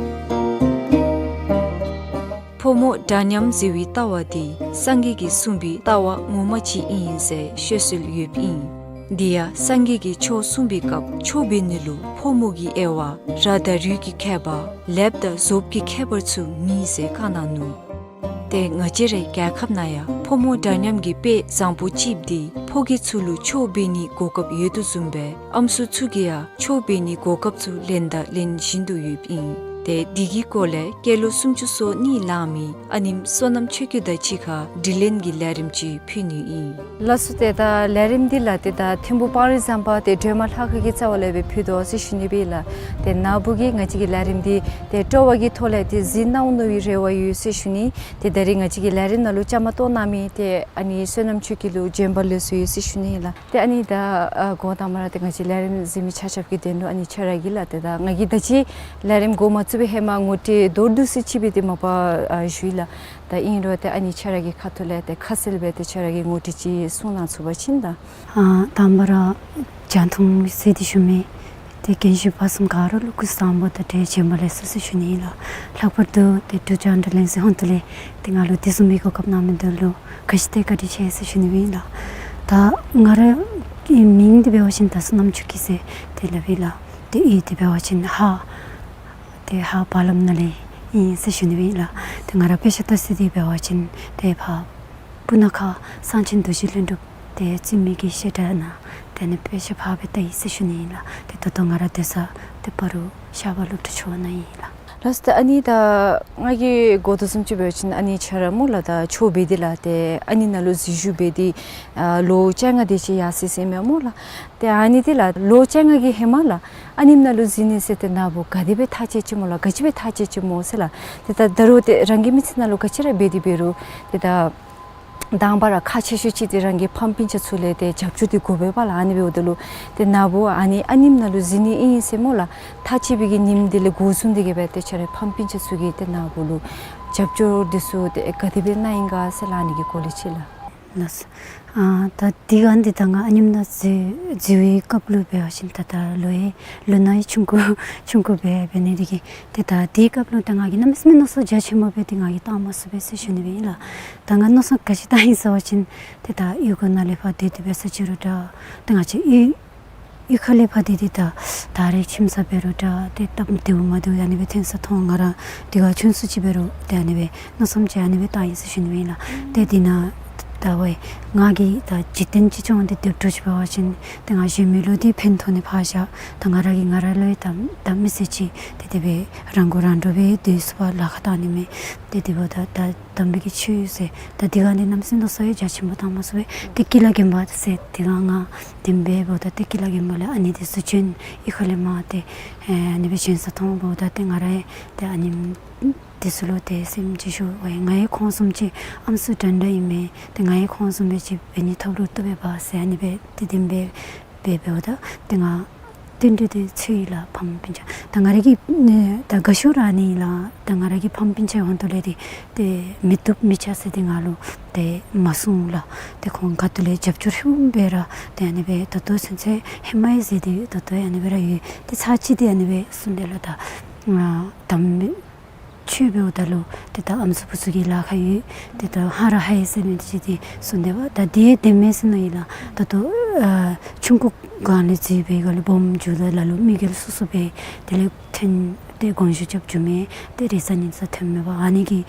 ཕོ་མོ་འདྲ་མཉམ་གཟིགས་པའི་ལྟ་བ་འདི་སངས་རྒྱས་ཀྱིས་གསུངས་པའི་ལྟ་བ་ངོ་མ་ཅིག་ཨིན་ཟེར་བཤད་སྲོལ་ཡོདཔ་ཨིན། འདི་ཡང་སངས་རྒྱས་ཀྱིས་ཆོས་གསུངས་པའི་སྐབས་ཆོས་འབད་ནི་ལུ་ཕོ་མོ་གི་དབྱེ་བ་ར་དང་རུས་ཀྱི་ཁྱད་པར་ལེབ་དང་གཟུགས་ཀྱི་ཁྱད་པར་ཚུ་མེད་ཟེར་བཀའ་གནང་ནུག། ཏེ་ང་བཅས་རའི་རྒྱལ་ཁབ་ནང་ཡང་ཕོ་མོ་འདྲ་མཉམ་གྱི་དཔེ་བཟང་པོ་ཅིག་འདི་ཕོ་སྐྱེས་ཚུ་ལུ་ཆོས་འབད་ནིའི་གོ་སྐབས་ཡོད་དོ་བཟུམ་སྦེ་ཨམ་སྲུ་ཚུ་གིས་ཡང་ཆོས་འབད་ནིའི་གོ་སྐབས་ཚུ་ལེན་དང་ལེན་བཞིན་དུ་ཡོདཔ་ཨིན། ཏེ་འདི་གི་སྐོར་ལས་སྐྱེས་ལོ་སུམ་ཅུ་སོ་གཉིས་ལང་མི་ཨ་ནེམོ་བསོད་ནམས་ཆོས་སྐྱིད་དང་གཅིག་ཁར་དྲིས་ལན་གྱི་ལས་རིམ་ཅིག་ཕུལ་ནི་ཨིན། ལགས་སོ། ཏེ་ད་ལས་རིམ་འདི་ལགས་ཏེ་ད་ཐིམ་ཕུ་སྤང་རི་ཟམ་པ་ཏེ་སྒྲོལ་མ་ལྷ་ཁང་གི་རྩ་བ་ལས་སྦེ་ཕུལ་དོ་ཟེར་ཞུ་ནི་སྦེ་ལགས། ཏེ་ན་བུ་གིས་ང་བཅས་ཀྱི་ལས་རིམ་འདི་ཏེ་སྤྲོ་བ་གི་ཐོག་ལས་ཏེ་གཟིགས་གནང་ནི་གི་རེ་བ་ཡོད་ཟེར་ཞུ་ནི། ཏེ་ད་རིས་ང་བཅས་ཀྱི་ལས་རིམ་ནང་ལུ་བཅའ་མར་གཏོགས་གནང་མི་ཏེ་ཨ་ནི་བསོད་ནམས་ཆོས་སྐྱིད་ལུ་བྱོན་པ་ལེགས་སོ་ཡོད་ཟེར་ཞུ་ནི་ལགས། ཏེ་ཨ་ནི་ད་ཨ་འགོ་དང་པ་ར་ཏེ་ང་བཅས་ལས་རིམ་གཟིགས་མི་ཆ་ཁྱབ་ཀྱི་དོན་ལུ་ཨ་ནི་ཁྱོད་ར་གིས་ལགས་ཏེ་ད་ང་གིས་ད་ཅི་ལས་རིམ་འགོ་མ་བཙུགས་པའི་ཧེ་མ་ངོ་སྤྲོད་མདོར་བསྡུས་ཅིག་སྦེ་ཏེ་མ་པ་ཨ་ཞུ་ཡི་ལགས། ད་ཨིན་རུང་ཏེ་ཨ་ནི་ཁྱོད་ར་གི་ཁ་ཐུག་ལས་ཏེ་ཁ་གསལ་སྦེ་ཏེ་ཁྱོད་ར་གི་ངོ་སྤྲོད་ཅིག་གསུང་གནང་ཚུགས་པ་ཅིན་ད། ཨ་དང་པ་ར་རྒྱང་མཐོང་གཟིགས་ཏེ་བཞུགས་མི་ཏེ་རྒན་གཞོན་བར་གསུམ་ག་ར་ལུ་སྐུ་གཟུགས་བཟང་པོ་དང་འབྲེལ་བྱོན་པ་ལེགས་སོ་ཟེར་ཞུ་ནི་ཨིན་ལགས། ལྷག་པར་དུ་ཏེ་འབྲུག་རྒྱང་བསྒྲགས་ལས་འཛིན་ཧོངས་ལས་ཏེ་ང་ལུ་དེ་བཟུམ་མའི་གོ་སྐབས་གནང་མི་འདི་ལུ་ག་ཅི་ཏེ་བཀའ་དྲིན་ཆེ་ཟེར་ཞུ་ནི་ཨིན་ལགས། ད་ང་རའི་མིང་འདི་འབད་བ་ཅིན་ད་བསོད་ནམས་ཆོས་སྐྱིད་ཟེར་ཏེ་སླབ་ཨིན་ལགས། ཏེ་ཡུལ་འདི་འབད་བ་ཅིན་ཧཱ་ཏེ་ཧཱ་བར་ལམ་ནང་ལས་ཨིན་ཟེར་ཞུ་ནི་ཨིན་ལགས། ཏེ་ང་ར་དཔེ་ཆ་ལྟ་ས་འདི་འབད་བ་ཅིན་ཏེ་ཕར་སྤུ་ན་ཁ་གསང་ཆེན་རྡོ་རྗེ་ལྷུན་གྲུབ་ཏེ་བཙུན་མའི་གི་བཤད་གྲྭ་ནང་ཏེ་ཨ་ནི་དཔེ་ཆ་ཕར་སྦེ་ལྟ་ཡི་ཟེར་ཞུ་ནི་ཨིན་ལགས། ཏེ་ད་ལྟོ་ང་ར་སྡོད་ས་ཏེ་སྤ་རོ་ཤར་པ་སློབ་གྲྭ་ཆུ་ནང་ཨིན་ལགས། ལགས་སོ། ཏེ་ཨ་ནི་ད་ང་གིས་གོ་དོ་བཟུམ་ཅིག་འབད་བ་ཅིན་ཨ་ནི་ཁྱོད་ར་སྨོ་ལགས་ད་ཆོས་འབད་དེ་ལགས་ཏེ་ཨ་ནི་ནང་ལུ་འཛུལ་ཞུགས་འབད་དེ་ཨ་ལོ་བཅོ་ལྔ་དེ་ཅིག་ཡར་སོ་ཡི་ཟེར་མས་སྨོ་ལགས། ཏེ་ཨ་ནི་འདི་ལགས་ལོ་བཅོ་ལྔ་གི་ཧེ་མ་ལགས་ཨ་ནེམོ་ནང་ལུ་འཛུལ་ནི་ཟེར་ཏེ་ན་བུ་ག་དེ་སྦེ་ཐག་བཅད་ཅི་སྨོ་ལགས། ག་ཅི་སྦེ་ཐག་བཅད་ཅི་སྨོ་ཟེར་ལགས། ཏེ་ད་ད་རུང་ཏེ་རང་གི་མི་ཚེ་ནང་ལུ་ག་ཅི་ར་འབད་དེ་འབད་རུང་ཏེ་ད་དང་པ་ར་ཁག་ཆེ་ཤོས་ཅིག་འདི་རང་གི་ཕམ་སྤུན་ཆ་ཚུ་ལས་ཏེ་རྒྱབ་སྐྱོར་འདི་དགོ་པས་པ་ལགས། ཨ་ནི་འབདཝ་ད་ལུ་ཏེ་ན་བུ་ཨ་ནི་ཨ་ནེམོ་ནང་ལུ་འཛུལ་ནི་ཨིན་ཟེར་སྨོ་ལགས། ཐག་བཅད་པའི་གི་ཉིནམ་འདི་ལས་འགོ་བཟུང་སྟེ་གི་སྦེ་ཏེ་ཁྱོད་རའི་ཕམ་སྤུན་ཆ་ཚུ་གིས་ཏེ་ན་བུ་ལུ་རྒྱབ་སྐྱོར་འདི་ཚུ་ཏེ་ག་དེ་སྦེ་གནང་ཡི་ག་ཟེར་ལགས་ཨ་ནི་གི་སྐོར་ལས་ཅིག་ལགས། ལགས་སོ། ཨ་ད་དེ་སྒང་འདི་ད་ང་ཨ་ནེམོ་ནང་འཛུལ་འཛུལ་བའི་སྐབས་ལུ་འབད་བ་ཅིན་ད་ད་ལོ་ཡང་ལོ་ན་ཡང་ཆུང་ཀུ་ཆུང་ཀུ་སྦེ་འབད་ནི་འདི་གིས་ཏེ་ད་དེའི་སྐབས་ལུ་ད་ང་གིས་གནམ་མེད་ས་མེད་མནོ་བསམ་རྒྱ་ཆེན་པོ་སྦེ་ཏེ་ང་གིས་བཏང་མ་ཚུགས་པས་ཟེར་ཞུ་ནི་སྦེ་ཨིན་ལགས། ད་ང་མནོ་བསམ་ག་ཅི་བཏང་ཡི་ཟེར་བ་ཅིན་ཏེ་ད་གཡུས་སྒོ་ནང་ལས་ཕར་སྡོད་དེ་འབད་ས་ཅིག་རུང་ད་ཏེ་ང་བཅས་གཡུས་གཡུས་ཁ་ལས་ཕར་སྡོད་དེ་ད་ད་རེས་ཁྱིམ་ཚང་འབད་རུང་ད་ཏེ་སྟབས་བདེཝ་མ་བདེཝ་ཨ་ནི་སྦེ་ཐོན་ས་མཐོང་། ང་ར་དེ་ཁར་ཆུང་སུ་ཅིག་འབད་རུང་ཏེ་ཨ་ནི་སྦེ་མནོ་བསམ་ཅིག་ཨ་ནི་སྦེ་བཏང་ཡི་ཟེར་ཞུ་ནི་སྦེ་ཨིན་ལགས། ཏེ་དེ་ནང་ད་ཝའི་ང་གིས་ད་འཇིག་རྟེན་སྤྱི་སྐྱོང་འདི་སྡོད་འགྱོ་ཅི་འབད་བ་ཅིན་ཏེ་ང་གཞོན་མི་ལུ་འདི་ཕན་ཐོགས་ནི་ཕར་བཞག། ད་ང་ར་གིས་ང་ར་ལུ་ད་ད་མི་ཚེ་གཅིག་ཏེ་དེ་སྦེ་རང་མགོ་རང་འདྲོངས་སྦེ་སྡོད་ཚུགས་པར་ལཱ་ཁག་གཏང་ནི་མས། ཏེ་དེ་འབདཝ་ད་ད་དམ་པའི་གི་ཆོས་ཟེར་ད་དེ་སྒང་འདི་གནམ་མེད་ས་མེད་མནོ་བསམ་ཡང་རྒྱ་ཆེན་པོ་བཏང་མ་ཚུགས་པས། ཏེ་ཀི་ལ་རྒན་པ་ཟེར་དེ་སྒང་ང་དེ་སྦེ་འབདཝ་ད་ཏེ་ཀི་ལ་རྒན་པ་ལས་ཨ་ནི་འདི་ཚུ་བྱོན་གཡུས་ཁ་ལས་མར་ཏེ་ཨ་ནི་སྦེ་བྱོན་ས་མཐོང་འབདཝ་ད་ཏེ་ང་ར་ཡང་ཏེ་ཨ་ནི་འདི་ཚུ་ལུ་ཏེ་སེམས་ཅིག་ཤོར་བས། ང་ཡང་ཁོང་བཟུམ་ཅིག་ཨམ་སྲུ་འདྲན་འདྲ་ཨིན་མས། ཏེ་ང་ཡང་ཁོང་བཟུམ་སྦེ་ཅིག་འབད་ནི་ཐོབ་རུང་བཏུབ་པས་པ་ཟེར་ཨ་ནི་སྦེ་ཏེ་དེ་སྦེ་འབད་འབདཝ་ད་ཏེ་ང་རྟེན་འབྲེལ་འདི་འཚོལ་ཡི་ལགས་ཕམ་སྤུན་ཆ། ད་ང་ར་གི་ཨེ་ད་དགའ་ཤོས་ར་ཨ་ནི་ལགས། ད་ང་ར་གི་ཕམ་སྤུན་ཆ་ཧོངས་ལས་འདི་ཏེ་མི་བཏུབ་མི་ཆགས་ཟེར་འདི་ང་ལུ་ཏེ་མ་གསུངས་ལགས། ཏེ་ཁོང་ཁ་ཐུག་ལས་རྒྱབ་སྐྱོར་ཧྲིལ་བུམ་སྦེ་ར་ཏེ་ཨ་ནི་སྦེ་ད་ལྟོ་ཚུན་ཚོད་ཧེ་མ་ཡང་ཟེར་ཏེ་ད་ལྟོ་ཡང་ཨ་ནི་སྦེ་ར་ཡོད། ཏེ་ཚར་གཅིག་འདི་ཨ་ནི་སྦེ་གསུངས་དེས་ལགས། ད་ཨ་དམ་ཆོས་འབདཝ་ད་ལུ་ཏེ་ད་ཨམ་སྲུ་བུ་ཚུ་གི་ལཱ་ཁག་ཡོད། ཏེ་ད་ཧ་ར་ཧ་ཡི་ཟེར་མི་འདི་ཅིག་ཏེ་གསུངས་དེས་པ། ད་དེ་དེ་མེན་ཟེར་མནོ་ཡི་ལགས། ད་ལྟོ་ཨ་ཆུང་ཀུ་སྒང་ལས་འཛུལ་བའི་སྒང་ལས་སྦོམ་འགྱོཝ་ད་ལ་ལུ་དམིགས་ཡུལ་སོ་སོ་སྦེ་དེ་ལས་ཐོན་ཏེ་དགོངས་ཞུ་རྐྱབ་འགྱོ་མི་ཏེ་རེ་ས་ཉིན་ས་ཐོན་མེད་པ་ཨ་ནི་གི་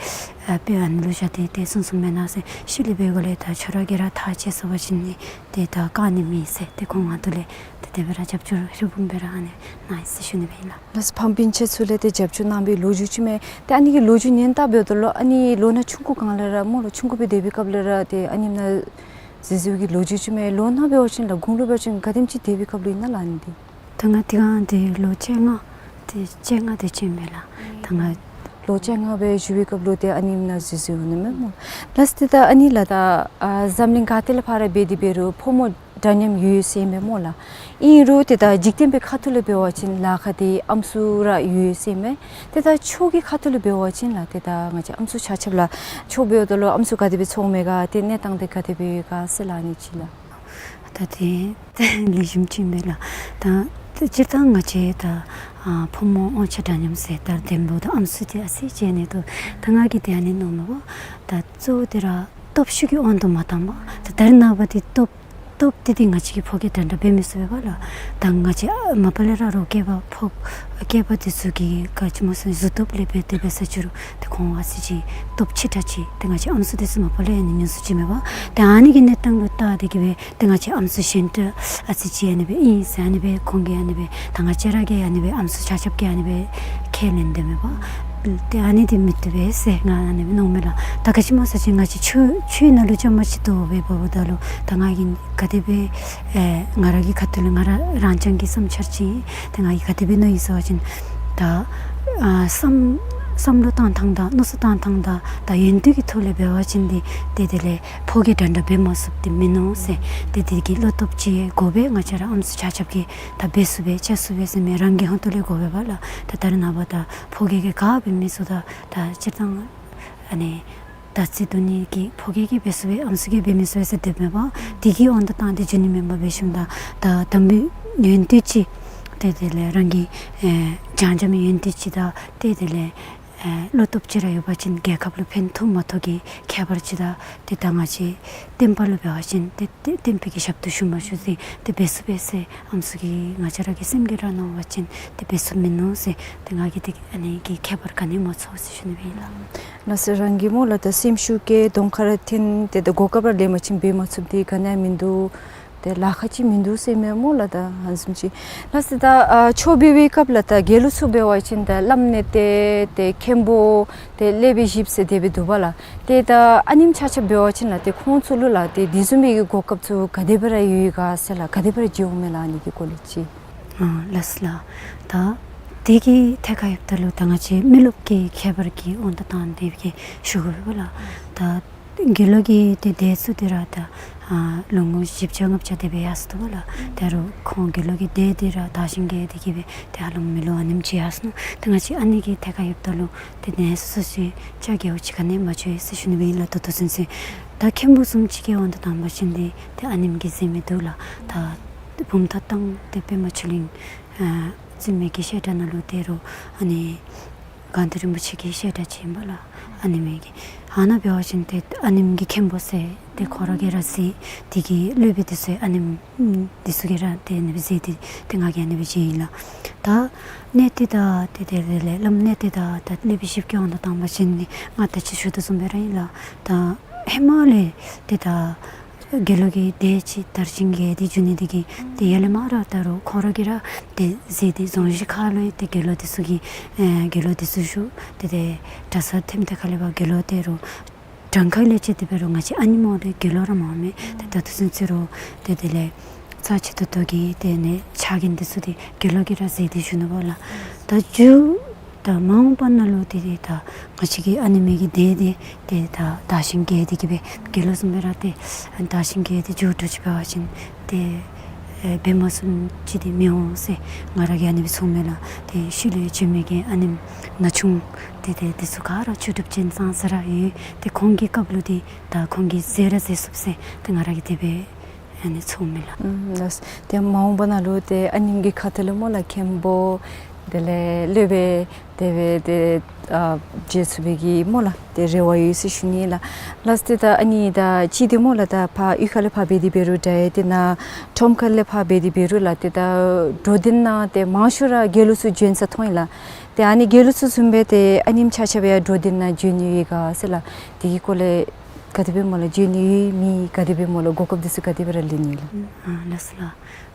ཨ་དཔེ་ཨ་ནི་ལུ་བཞག་སྟེ་ཏེ་གསུངས་གསུངསམ་མེན་ན་ཟེར་ཤུལ་ལས་འབད་སྒང་ལས་ད་ཁྱོད་ར་གིས་ར་ཐག་བཅད་ཚུགས་པ་ཅིན་ནི་ཏེ་ད་དཀའ་ནི་མེད་ཟེར་ཏེ་ཁོང་ང་ཐུག་ལས་ཏེ་དེ་སྦེ་ར་རྒྱབ་སྐྱོར་ཧྲིལ་བུམ་སྦེ་ར་ཨ་ནི་གནང་ཡི་ཟེར་ཞུ་ནི་སྦེ་ཨིན་ལགས། ལགས་སོ། ཕམ་སྤུན་ཆ་ཚུ་ལས་ཏེ་རྒྱབ་སྐྱོར་གནང་བའི་ལོ་རྒྱུས་ཅིག་མས། ཏེ་ཨ་ནི་གི་ལོ་རྒྱུས་ཉན་ལྟ་འབདཝ་ད་ལུ་ཨ་ནི་ལོ་ན་ཆུང་ཀུ་སྒང་ལས་ར་སྨོ་ལགས། ཆུང་ཀུ་སྦེ་སྡོད་པའི་སྐབས་ལས་ར་ཏེ་ཨ་ནེམ་ནང་འཛུལ་འཛུལཝ་གི་ལོ་རྒྱུས་ཅིག་མས། ལོ་ན་འབད་བ་ཅིན་ལགས་དགུང་ལོ་འབད་བ་ཅིན་ག་དེམ་ཅིག་སྡོད་པའི་སྐབས་ལུ་ཨིན་ན་ལགས་ཨ་ནི་འདི། ད་ང་དེ་སྒང་འདི་ལོ་བཅོ་ལྔ་ཏེ་བཅོ་ལྔ་དེ་ཅིག་མས་ལགས། ད་ང་ལོ་བཅོ་ལྔ་སྦེ་བཞུགས་པའི་སྐབས་ལུ་ཏེ་ཨ་ནེམ་ནང་འཛུལ་འཛུལཝ་ཨིན་ན་མས་སྨོ། ལགས་སོ། ཏེ་ད་ཨ་ནི་ལགས་ད་ཨ་འཛམ་གླིང་ག་ཏེ་ལས་ཕར་འབད་དེ་འབད་རུང་ཕོ་མོ་ འདྲ་མཉམ་ཡོད་ཟེར་མས་སྨོ་ལགས། ཨིན་རུང་ཏེ་ད་འཇིག་རྟེན་པའི་ཁ་ཐུག་ལས་འབད་བ་ཅིན་ལཱ་ཁག་འདི་ཨམ་སྲུ་ར་ཡོད་ཟེར་མས། ཏེ་ད་ཆོས་ཀྱི་ཁ་ཐུག་ལས་འབད་བ་ཅིན་ལགས་ཏེ་ད་ང་བཅས་ཨམ་སྲུ་ཆ་ཁྱབ་ལགས་ཆོས་འབདཝ་ད་ལུ་ཨམ་སྲུ་ག་དེ་སྦེ་ཚོགས་མས་ག། ཏེ་གནས་སྟངས་འདི་ག་དེ་སྦེ་ཡོད་ག་ཟེར་ལགས་ཨ་ནི་ཅིག་ལགས། ད་ཏེ་ཏེ་ལེགས་ཤོམ་ཅིག་ཨིན་པས་ལགས། ད་ད་སྤྱིར་བཏང་ང་བཅས་ད་ཨ་ཕོ་མོ་དབང་ཆ་འདྲ་མཉམ་ཟེར་ད་དེ་འབདཝ་ད་ཨམ་སྲུ་འདི་ཨ་ཙི་ཅིག་ཨ་ནི་འདུག། ད་ང་གིས་ཏེ་ཨ་ནི་མནོཝ་མས་པ། ད་གཙོ་བོ་འདི་ར་སྟོབས་ཤུགས་ཀྱི་དབང་དུ་མ་བཏང་པར་ད་ད་རེས་ནངས་པ་འདི་སྟོབས་སྟོབས་འདི་འདི་ང་བཅས་ཀྱིས་ཕོ་སྐྱེས་འདྲ་འདྲ་འབད་མི་ཚུགས་པས་པ་ལགས། ད་ང་བཅས་ཨ་མ་པ་ལས་ར་རོགས་སྐྱེས་པ་ཕོ་སྐྱེས་པ་འདི་ཚུ་གིས་ག་ཅི་སྨོ་ཟེར་གཟུགས་སྟོབས་ལས་འབད་དེ་འབད་ས་ཅི་རུང་ཏེ་ཁོང་ཨ་ཙི་ཅིག་སྟོབས་ཆེ་དྲགས་ཅིག་ཏེ་ང་བཅས་ཨམ་སྲུ་འདི་ཚུ་མ་པ་ལས་ཨ་ནི་ཉུང་སུ་ཅིག་མས་པ། ཏེ་ཨ་ནི་གི་གནས་སྟངས་ལུ་བལྟ་སྟེ་གིས་སྦེ་ཏེ་ང་བཅས་ཨམ་སྲུ་གཞན་དག་ཨ་ཙི་ཅིག་ཨ་ནི་སྦེ་ཨིན་ཟེར་ཨ་ནི་སྦེ་ཁོང་གིས་ཨ་ནི་སྦེ་ད་ང་བཅས་ར་གིས་ཨ་ནི་སྦེ་ཨམ་སྲུ་ཆ་ཁྱབ་ཀྱིས་ཨ་ནི་སྦེ་ཁས་ལེན་དོ་མས་པ། ཏེ་ཨ་ནི་འདི་མི་བཏུབ་པས་ཟེར་ང་ཨ་ནི་སྦེ་མནོཝ་མས་ལགས། ད་ག་ཅི་སྨོ་ཟེར་བ་ཅིན་ང་བཅས་ཆོས་ཆོས་ནང་ལུ་རྐྱངམ་ཅིག་འདུག་སྦེ་འབདཝ་ད་ལུ་ད་ང་གིས་ག་དེ་སྦེ་ཨེ་ང་ར་གི་ཁ་ཐུག་ལས་ང་ར་རང་རྐྱང་གི་བསམ་འཆར་ཅིག་ཏེ་ང་གིས་ག་དེ་སྦེ་མནོ་ཡི་ཟེར་བ་ཅིན་ད་ཨ་བསམ་བསམ་བློ་བཏང་ཐངས་དང་མནོ་བསམ་བཏང་ཐངས་དང་ད་ཡོན་ཏན་གྱི་ཐོག་ལས་འབད་བ་ཅིན་འདི་ཏེ་དེ་ལས་ཕོ་སྐྱེས་འདྲ་འདྲ་འབད་མ་ཚུགསཔ་འདི་མིན་ནུག་ཟེར། ཏེ་དེ་གི་བློ་སྟོབས་ཅིག་དགོ་པས། ང་བཅས་ར་ཨམ་སྲུ་ཆ་ཁྱབ་ཀྱིས་ད་འབད་ཚུགས་པས་བྱ་ཚུགས་པས་ཟེར་མི་རང་གི་ཧོང་ཏོ་ལས་དགོ་པས་པ་ལགས། ད་ད་རེས་ནངས་པ་ད་ཕོ་སྐྱེས་ཀྱིས་ག་འབད་མི་ཚུགས། ད་ད་སྤྱིར་བཏང་ཨ་ནི་ད་རྩིས་བསྡུ་ནི་གི་ཕོ་སྐྱེས་ཀྱིས་འབད་ཚུགས་པས་ཨམ་སྲུ་གིས་འབད་མི་ཚུགས་པས་ཟེར་སྡོདཔ་མས་པ། དེ་གི་དབང་དུ་བཏང་སྟེ་འགྱོ་ནི་མེན་པར་འབད་ཞིནམ་ད་ད་དམ་པའི་ཡོན་ཏན་ཅིག་ཏེ་དེ་ལས་རང་གི་ཨེ་སྦྱང་བྱ་མི་ཡོན་ཏན་ཅིག་དང་ཏེ་དེ་ལས་ཨེ་བློ་སྟོབས་ཅིག་ར་ཡོད་པ་ཅིན་རྒྱལ་ཁབ་ལུ་ཕན་ཐོགས་མ་ཐོགས་ཀྱི་ཁྱད་པར་ཅིག་དང་ཏེ་ད་ང་བཅས་བསྟན་པ་ལུ་འབད་བ་ཅིན་ཏེ་ཏེ་བསྟན་པའི་གི་ཞབས་ཏོག་ཞུ་མ་ཞུ་ཟེར་ཏེ་འབད་ཚུགས་པས་ཟེར་ཨམ་སྲུ་གིས་ང་བཅས་ར་གི་སེམས་ཀྱིས་ར་མནོ་བ་ཅིན་ཏེ་འབད་ཚུགསཔ་མིན་ནུག་ཟེར་ཏེ་ང་གིས་ཏེ་ཨ་ནི་གི་ཁྱད་པར་ག་ནི་མ་ཚོར་ཟེར་ཞུ་ནི་སྦེ་ཨིན་ལགས། ལགས་སོ། རང་གིས་སྨོ་ལགས་ད་སེམས་ཤུགས་ཀྱིས་གདོང་ཁར་འཐོན་ཏེ་ད་གོ་སྐབས་ར་ལེན་པ་ཅིན་འབད་མ་ཚུགསཔ་འདི་ག་ནི་ཡང་མིན་འདུག། ཏེ་ལཱ་ཁག་ཅིག་མིན་འདུག་ཟེར་མས་སྨོ་ལགས། ད་ཧ་ལམ་ཅིག་ལགས་སོ། ད་ཨ་ཆོས་འབད་བའི་སྐབས་ལུ་ད་དགེ་ལུགས་ཚུ་འབད་བ་ཅིན་ད་བླམ་མནལ་གཏད་ཏེ་མཁན་པོ་ཏེ་སློབ་དཔོན་བཞིཔོ་ཟེར་དེ་སྦེ་འདུག་པ་ལགས། ཏེ་ད་ཨ་ནེམོ་ཆ་ཁྱབ་འབད་བ་ཅིན་ལགས་ཏེ་ཁོང་ཚུ་ལུ་ལགས་ཏེ་དེ་བཟུམ་མའི་གི་གོ་སྐབས་ཚུ་ག་དེ་སྦེ་ར་ཡོད་ག་ཟེར་ལགས། ག་དེ་སྦེ་ར་མཇལ་འོང་མས་ལགས་ཨ་ནི་གི་སྐོར་ལས་ཅིག། ཨ་ལགས་སོ་ལགས། ད་དེ་གི་ཐད་ཁར་ཡོདཔ་ད་ལུ་ད་ང་བཅས་མི་རློབས་ཀྱི་ཁྱད་པར་གྱི་དབང་དུ་བཏང་སྟེ་གིས་ཞུ་དགོ་པས་ལགས། ད་དགེ་སློང་གི་ཏེ་སྡེ་ཚུ་འདི་ར་ད་ཨ་ལོ་ངོ་བཞི་བརྒྱ་ལྔ་བརྒྱ་དེ་སྦེ་ཡར་སོ་དོ་ལགས། ད་རུང་ཁོང་དགེ་སློང་གི་སྡེ་འདི་ར་དར་ཞིང་རྒྱས་ཏེ་གིས་སྦེ་ཏེ་ཧ་ལམ་མི་ལོ་ཨ་ནེམ་ཅིག་ཡར་སོ་ནུག། ད་ང་བཅས་ཨ་ནི་གི་ཐད་ཁར་ཡོདཔ་ད་ལུ་ཏེ་གནས་ཚུལ་ཚུ་ཅིག་ཅ་རྒྱས་པོ་ཅིག་ག་ནི་ཡང་མ་བྱུང་ཡི་ཟེར་ཞུ་ནི་སྦེ་ཨིན་ལགས། ད་ལྟོ་ཚུན་ཚོད་ད་མཁན་པོ་བཟུམ་ཅིག་གི་དབང་དུ་བཏང་བ་ཅིན་འདི་ཏེ་ཨ་ནེམོ་གི་ཟེར་མི་འདུག་ལགས། ད་བུམ་ཐང་བཏང་སྟེ་པདྨ་ཆོས་གླིང་ཨ་བཙུན་མའི་གི་བཤད་གྲྭ་ནང་ལུ་ཏེ་རུང་ཨ་ནི་དགའ་ལྡན་རིན་པོ་ཆེ་གི་བཤད་གྲྭ་ཅིག་ཨིན་པས་ལགས། ཨ་ནེམོ་གི་ཨ་ནཱ་འབད་བ་ཅིན་ཏེ་ཨ་ནེམོ་གི་མཁན་པོ་ཟེར་ཏེ་ཁོ་ར་གིས་ར་ཟེར། དེ་གི་སློབ་དཔོན་འདི་ཚུ་ཨ་ནེམོ་འདི་ཚུ་གིས་ར་ཏེ་ཨ་ནི་སྦེ་ཟེར་ཏེ་ཏེ་ང་གིས་ཨ་ནི་སྦེ་མཇལ་ཡི་ལགས། ད་མནལ་གཏད་དང་ཏེ་དེ་ལས་བླམ་མནལ་གཏད་དང་ད་སློབ་དཔོན་བཞིཔོ་གི་དབང་དུ་བཏང་བ་ཅིན་ནི་ང་ད་ཅི་ཞུ་དོ་བཟུམ་སྦེ་ར་ཨིན་ལགས། ད་ཧེ་མ་ལས་ཏེ་ད་དགེ་སློང་གི་སྡེ་ཅིག་དར་ཞིང་རྒྱས་ཏེ་འགྱོ་ནི་འདི་གིས་ཏེ་ཡར་ལས་མར་ར་ད་རུང་ཁོང་ར་གིས་ར་ཏེ་ཟེར་ཏེ་རྫོང་གཞི་ཁ་ལུ་ཏེ་དགེ་སློང་འདི་ཚུ་གིས་ཨེ་དགེ་སློང་འདི་ཚུ་བཞུགས་ཏེ་ཏེ་གྲྭ་ས་ཐིམ་ཏེ་ཁ་ལས་ཕར་དགེ་སློང་ཏེ་རུང་གྲངས་ཀ་ལས་ཅིག་དེ་འབད་རུང་ང་བཅས་ཨ་ནེམོ་འདི་དགེ་སློང་ར་མ་མས། ཏེ་ད་ལྟོ་ཚུན་ཚོད་རུང་ཏེ་དེ་ལས་རྩ་ཆེ་ཏོག་ཏོ་གི་ཏེ་ཨ་ནི་ཕྱག་འགན་འདི་ཚུ་འདི་དགེ་སློང་གིས་ར་ཟེར་ཏེ་བཞུགས་ནུག་པ་ལགས། ད་མཇུག་ད་མ་འོངས་པ་ནང་ལུ་ཏེ་ཏེ་ད་ང་བཅས་ཀྱི་ཨ་ནེམོ་གི་སྡེ་འདི་ཏེ་ད་དར་ཞིང་རྒྱས་ཏེ་གིས་སྦེ་དགེ་སློང་བཟུམ་སྦེ་ར་ཏེ་དར་ཞིང་རྒྱས་ཏེ་མཇུག་བསྡུ་ཅིག་འབད་བ་ཅིན་ཏེ་ཨེ་པདྨ་བཟུམ་ཅིག་འདི་མི་འོང་ཟེར་ང་ར་གིས་ཨ་ནི་སྦེ་ཚོརཝ་མས་ལགས། ཏེ་ཤུལ་ལས་བྱོན་མི་གི་ཨ་ནེམོ་ན་ཆུང་ཏེ་ཏེ་འདི་ཚུ་ག་ར་ཆོས་གྲུབ་ཅན་ཙང་ཙ་ར་ཡོད། ཏེ་ཁོང་གི་སྐབས་ལུ་འདི་ད་ཁོང་གིས་མཛད་ར་མཛད་ཚུགས་ཟེར་ཏེ་ང་ར་གིས་དེ་སྦེ་ཨ་ནི་ཚོརཝ་མས་ལགས། ཨུམ་ལགས། ཏེ་མ་འོངས་པ་ནང་ལུ་ཏེ་ཨ་ནེམོ་གི་ཁ་ཐུག་ལས་སྨོ་ལགས་མཁན་པོ་དེ་ལས་སློབ་དཔོན་དེ་སྦེ་ཏེ་ཨ་མཇལ་ཚུགས་པའི་གི་སྨོ་ལགས་ཏེ་རེ་བ་ཡོད་ཟེར་ཞུ་ནི་ལགས། ལགས་ཏེ་ད་ཨ་ནི་ད་ཅི་འདི་སྨོ་ལགས་ད་ཕར་གཡུས་ཁ་ལས་ཕར་འབད་དེ་འབད་རུང་འདྲ་ཡི་ཏེ་ནཱ་ཁྲོམ་ཁ་ལས་ཕར་འབད་དེ་འབད་རུང་ལགས་ཏེ་ད་འགྲོ་དོན་ནང་ཏེ་མང་ཤོས་ར་དགེ་སློང་ཚུ་བྱོན་ས་མཐོང་ཡི་ལགས། ཏེ་ཨ་ནི་དགེ་སློང་ཚུ་བཟུམ་སྦེ་ཏེ་ཨ་ནེམོ་ཆ་ཁྱབ་ཡང་འགྲོ་དོན་ནང་བྱོན་ནི་ཡོད་ག་ཟེར་ལགས། དེ་གི་སྐོར་ལས་ག་དེ་སྦེ་སྨོ་ལགས། བྱོན་ནི་ཡོད་མེད་ག་དེ་སྦེ་སྨོ་ལགས། གོ་སྐབས་འདི་ཚུ་ག་དེ་སྦེ་ར་ལེན་ནི་ལགས། ཨ་ལགས་སོ་ལགས།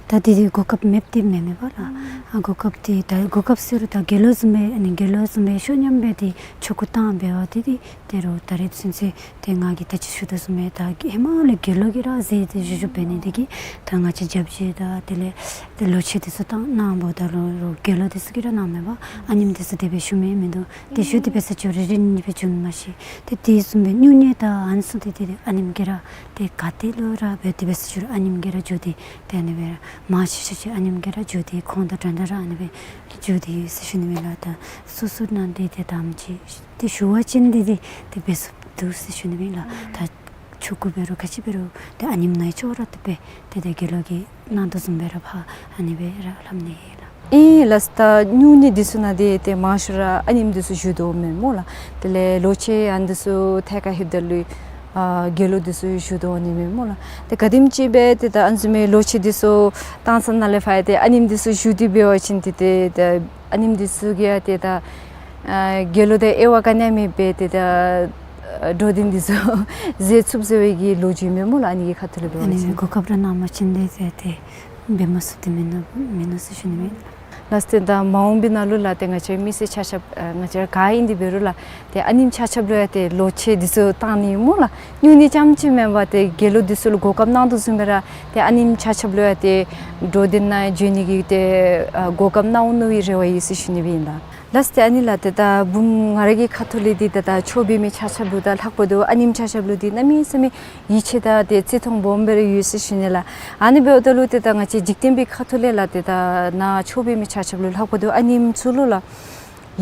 ད་དེ་དེ་གོ་སྐབས་མེདཔ་དེ་མེན་མེན་པ་ལགས། ཨ་གོ་སྐབས་དེ་ད་གོ་སྐབས་ཟེར་རུང་ད་དགེ་སློང་བཟུམ་སྦེ་ཨ་ནི་དགེ་སློང་བཟུམ་སྦེ་ཤོ་མཉམ་སྦེ་དེ་ཆོ་ག་བཏང་འབད་བ་དེ་དེ་དེ་རུང་ད་རེས་ཚུན་ཚོད་དེ་ང་གིས་ད་ཅི་ཞུ་དོ་བཟུམ་སྦེ་ད་ཧེ་མ་ལས་དགེ་སློང་གིས་ར་ཟེར་ཏེ་བཞུགས་བཞུགསཔ་འབད་ནི་དེ་གིས་ད་ང་བཅས་རྒྱབ་བྱེད་དང་དེ་ལས་དེ་ལོ་ཆེན་དེ་ཚུ་བཏང་གནང་འབདཝ་ད་ལུ་རུང་དགེ་སློང་དེ་ཚུ་གིས་ར་གནང་མེན་པ། ཨ་ནེམོ་དེ་ཚུ་དེ་སྦེ་ཞུ་མི་མིན་འདུག། དེ་ཞུ་དེ་འབད་ས་ཅིག་རུང་རེ་རེ་གཉིས་གཉིས་སྦེ་བྱོན་མ་ཤེས། དེ་དེ་བཟུམ་སྦེ་སྨྱུང་གནས་དང་ཨ་ནི་ཚུ་དེ་དེ་ཨ་ནེམོ་གིས་ར་དེ་ག་ཏེ་ལུ་ར་འབད་དེ་འབད་ས་ཅིག་རུང་ཨ་ནེམོ་གིས་ར་འགྱོ་སྟེ་དེ་ཨ་ནི་སྦེ་ར་མང་ཆེ་ཤོས་ཅིག་ཨ་ནེམོ་གིས་ར་འགྱོ་སྟེ་ཁོང་དང་འདྲན་འདྲ་ར་ཨ་ནི་སྦེ་འགྱོ་སྟེ་ཡོད་ཟེར་ཞུ་ནི་ཨིན་ལགས། ད་སོ་སོ་ནང་དེ་དེ་དམ་ཅིག་དེ་ཞུ་བ་ཅིན་དེ་དེ་དེ་འབད་ཚུགས་འདུག་ཟེར་ཞུ་ནི་ཨིན་ལགས། ད་ཆོ་ག་འབད་རུང་ག་ཅི་འབད་རུང་དེ་ཨ་ནེམོ་ནང་ཡང་ཅོག་ར་འཐདཔ་སྦེ་དེ་དེ་དགེ་སློང་གིས་གནང་དོ་བཟུམ་སྦེ་ར་ཕར་ཨ་ནི་སྦེ་ར་ལྷབ་ནི་ཨིན་ལགས། ཨིན་ལགས། ད་སྨྱུང་གནས་འདི་ཚུ་ནང་དེ་དེ་མང་ཤོས་ར་ཨ་ནེམོ་འདི་ཚུ་བཞུགས་དོ་མེན་སྨོ་ལགས། དེ་ལས་ལོ་ཆེན་ཨ་ནི་འདི་ཚུ་ཐད་ཀར་ལྷོདཔ་ད་ལུ་ཨ་དགེ་སློང་འདི་ཚུ་བཞུགས་དོ་ནི་མེན་སྨོ་ལགས། དེ་ག་དེམ་ཅིག་སྦེ་དེ་ད་ཨ་ནི་བཟུམ་མའི་ལོ་ཆེན་འདི་ཚུ་བཏང་ས་ནང་ལས་ཕར་ཡང་དེ་ཨ་ནེམོ་འདི་ཚུ་བཞུགས་ཏེ་འབད་བ་ཅིན་དེ་དེ་ད་ཨ་ནེམོ་འདི་ཚུ་གིས་ཡང་དེ་ད་ཨ་དགེ་སློང་དང་དབྱེ་བ་ག་ནི་ཡང་མེད་པར་དེ་ད་ཨ་འགྲོ་དོན་འདི་ཚུ་མཛད་ཚུགསཔ་ཟེར་བའི་གི་ལོ་རྒྱུས་མེན་སྨོ་ལགས། ཨ་ནི་གི་ཁ་ཐུག་ལས་འབད་བ་ཅིན། ཨ་ནི་གོ་སྐབས་ར་གནང་བ་ཅིན་དེ་དེ་དེ་འབད་མ་ཚུགསཔ་དེ་མིན་ནུག་མིན་ནུག་ཟེར་ཞུ་ནི་ཨིན། ལགས་སོ། ད་མ་འོངས་པའི་ནང་ལུ་ལགས་དེ་ང་བཅས་མི་སེར་ཆ་ཁྱབ་ཨ་ང་བཅས་ག་ཨིན་དེ་འབད་རུང་ལགས་དེ་ཨ་ནེམོ་ཆ་ཁྱབ་ལུ་ཡང་དེ་ལོ་ཆེན་འདི་ཚུ་བཏང་ནི་སྨོ་ལགས། སྨྱུང་གནས་རྐྱངམ་ཅིག་མེན་པར་དེ་དགེ་སློང་འདི་ཚུ་ལུ་གོ་སྐབས་གནང་དོ་བཟུམ་སྦེ་ར་དེ་ཨ་ནེམོ་ཆ་ཁྱབ་ལུ་ཡང་དེ་འགྲོ་དོན་ནང་འགྱོ་ནི་གི་དེ་ཨ་གོ་སྐབས་གནང་འོང་མནོ་བའི་རེ་བ་ཡོད་ཟེར་ཞུ་ནི་སྦེ་ཨིན་ལགས། ལགས་སོ། དེ་ཨ་ནི་ལགས་དེ་ད་བུམོ་ང་ར་གི་ཁ་ཐུག་ལས་དེ་ད་ད་ཆོས་འབད་མི་ཆ་ཁྱབ་ལུ་དང་ལྷག་པར་དུ་ཨ་ནེམོ་ཆ་ཁྱབ་ལུ་དེ་གནམ་མེད་ས་མེད་ཡིད་ཆེས་དང་དེ་བརྩི་མཐོང་སྦོམ་སྦེ་ར་ཡོད་ཟེར་ཞུ་ནི་ལགས། ཨ་ནི་འབདཝ་ད་ལུ་དེ་ད་ང་བཅས་འཇིག་རྟེན་པའི་ཁ་ཐུག་ལས་ལགས་དེ་ད་ནཱ་ཆོས་འབད་མི་ཆ་ཁྱབ་ལུ་ལྷག་པར་དུ་ཨ་ནེམོ་ཚུ་ལུ་ལགས་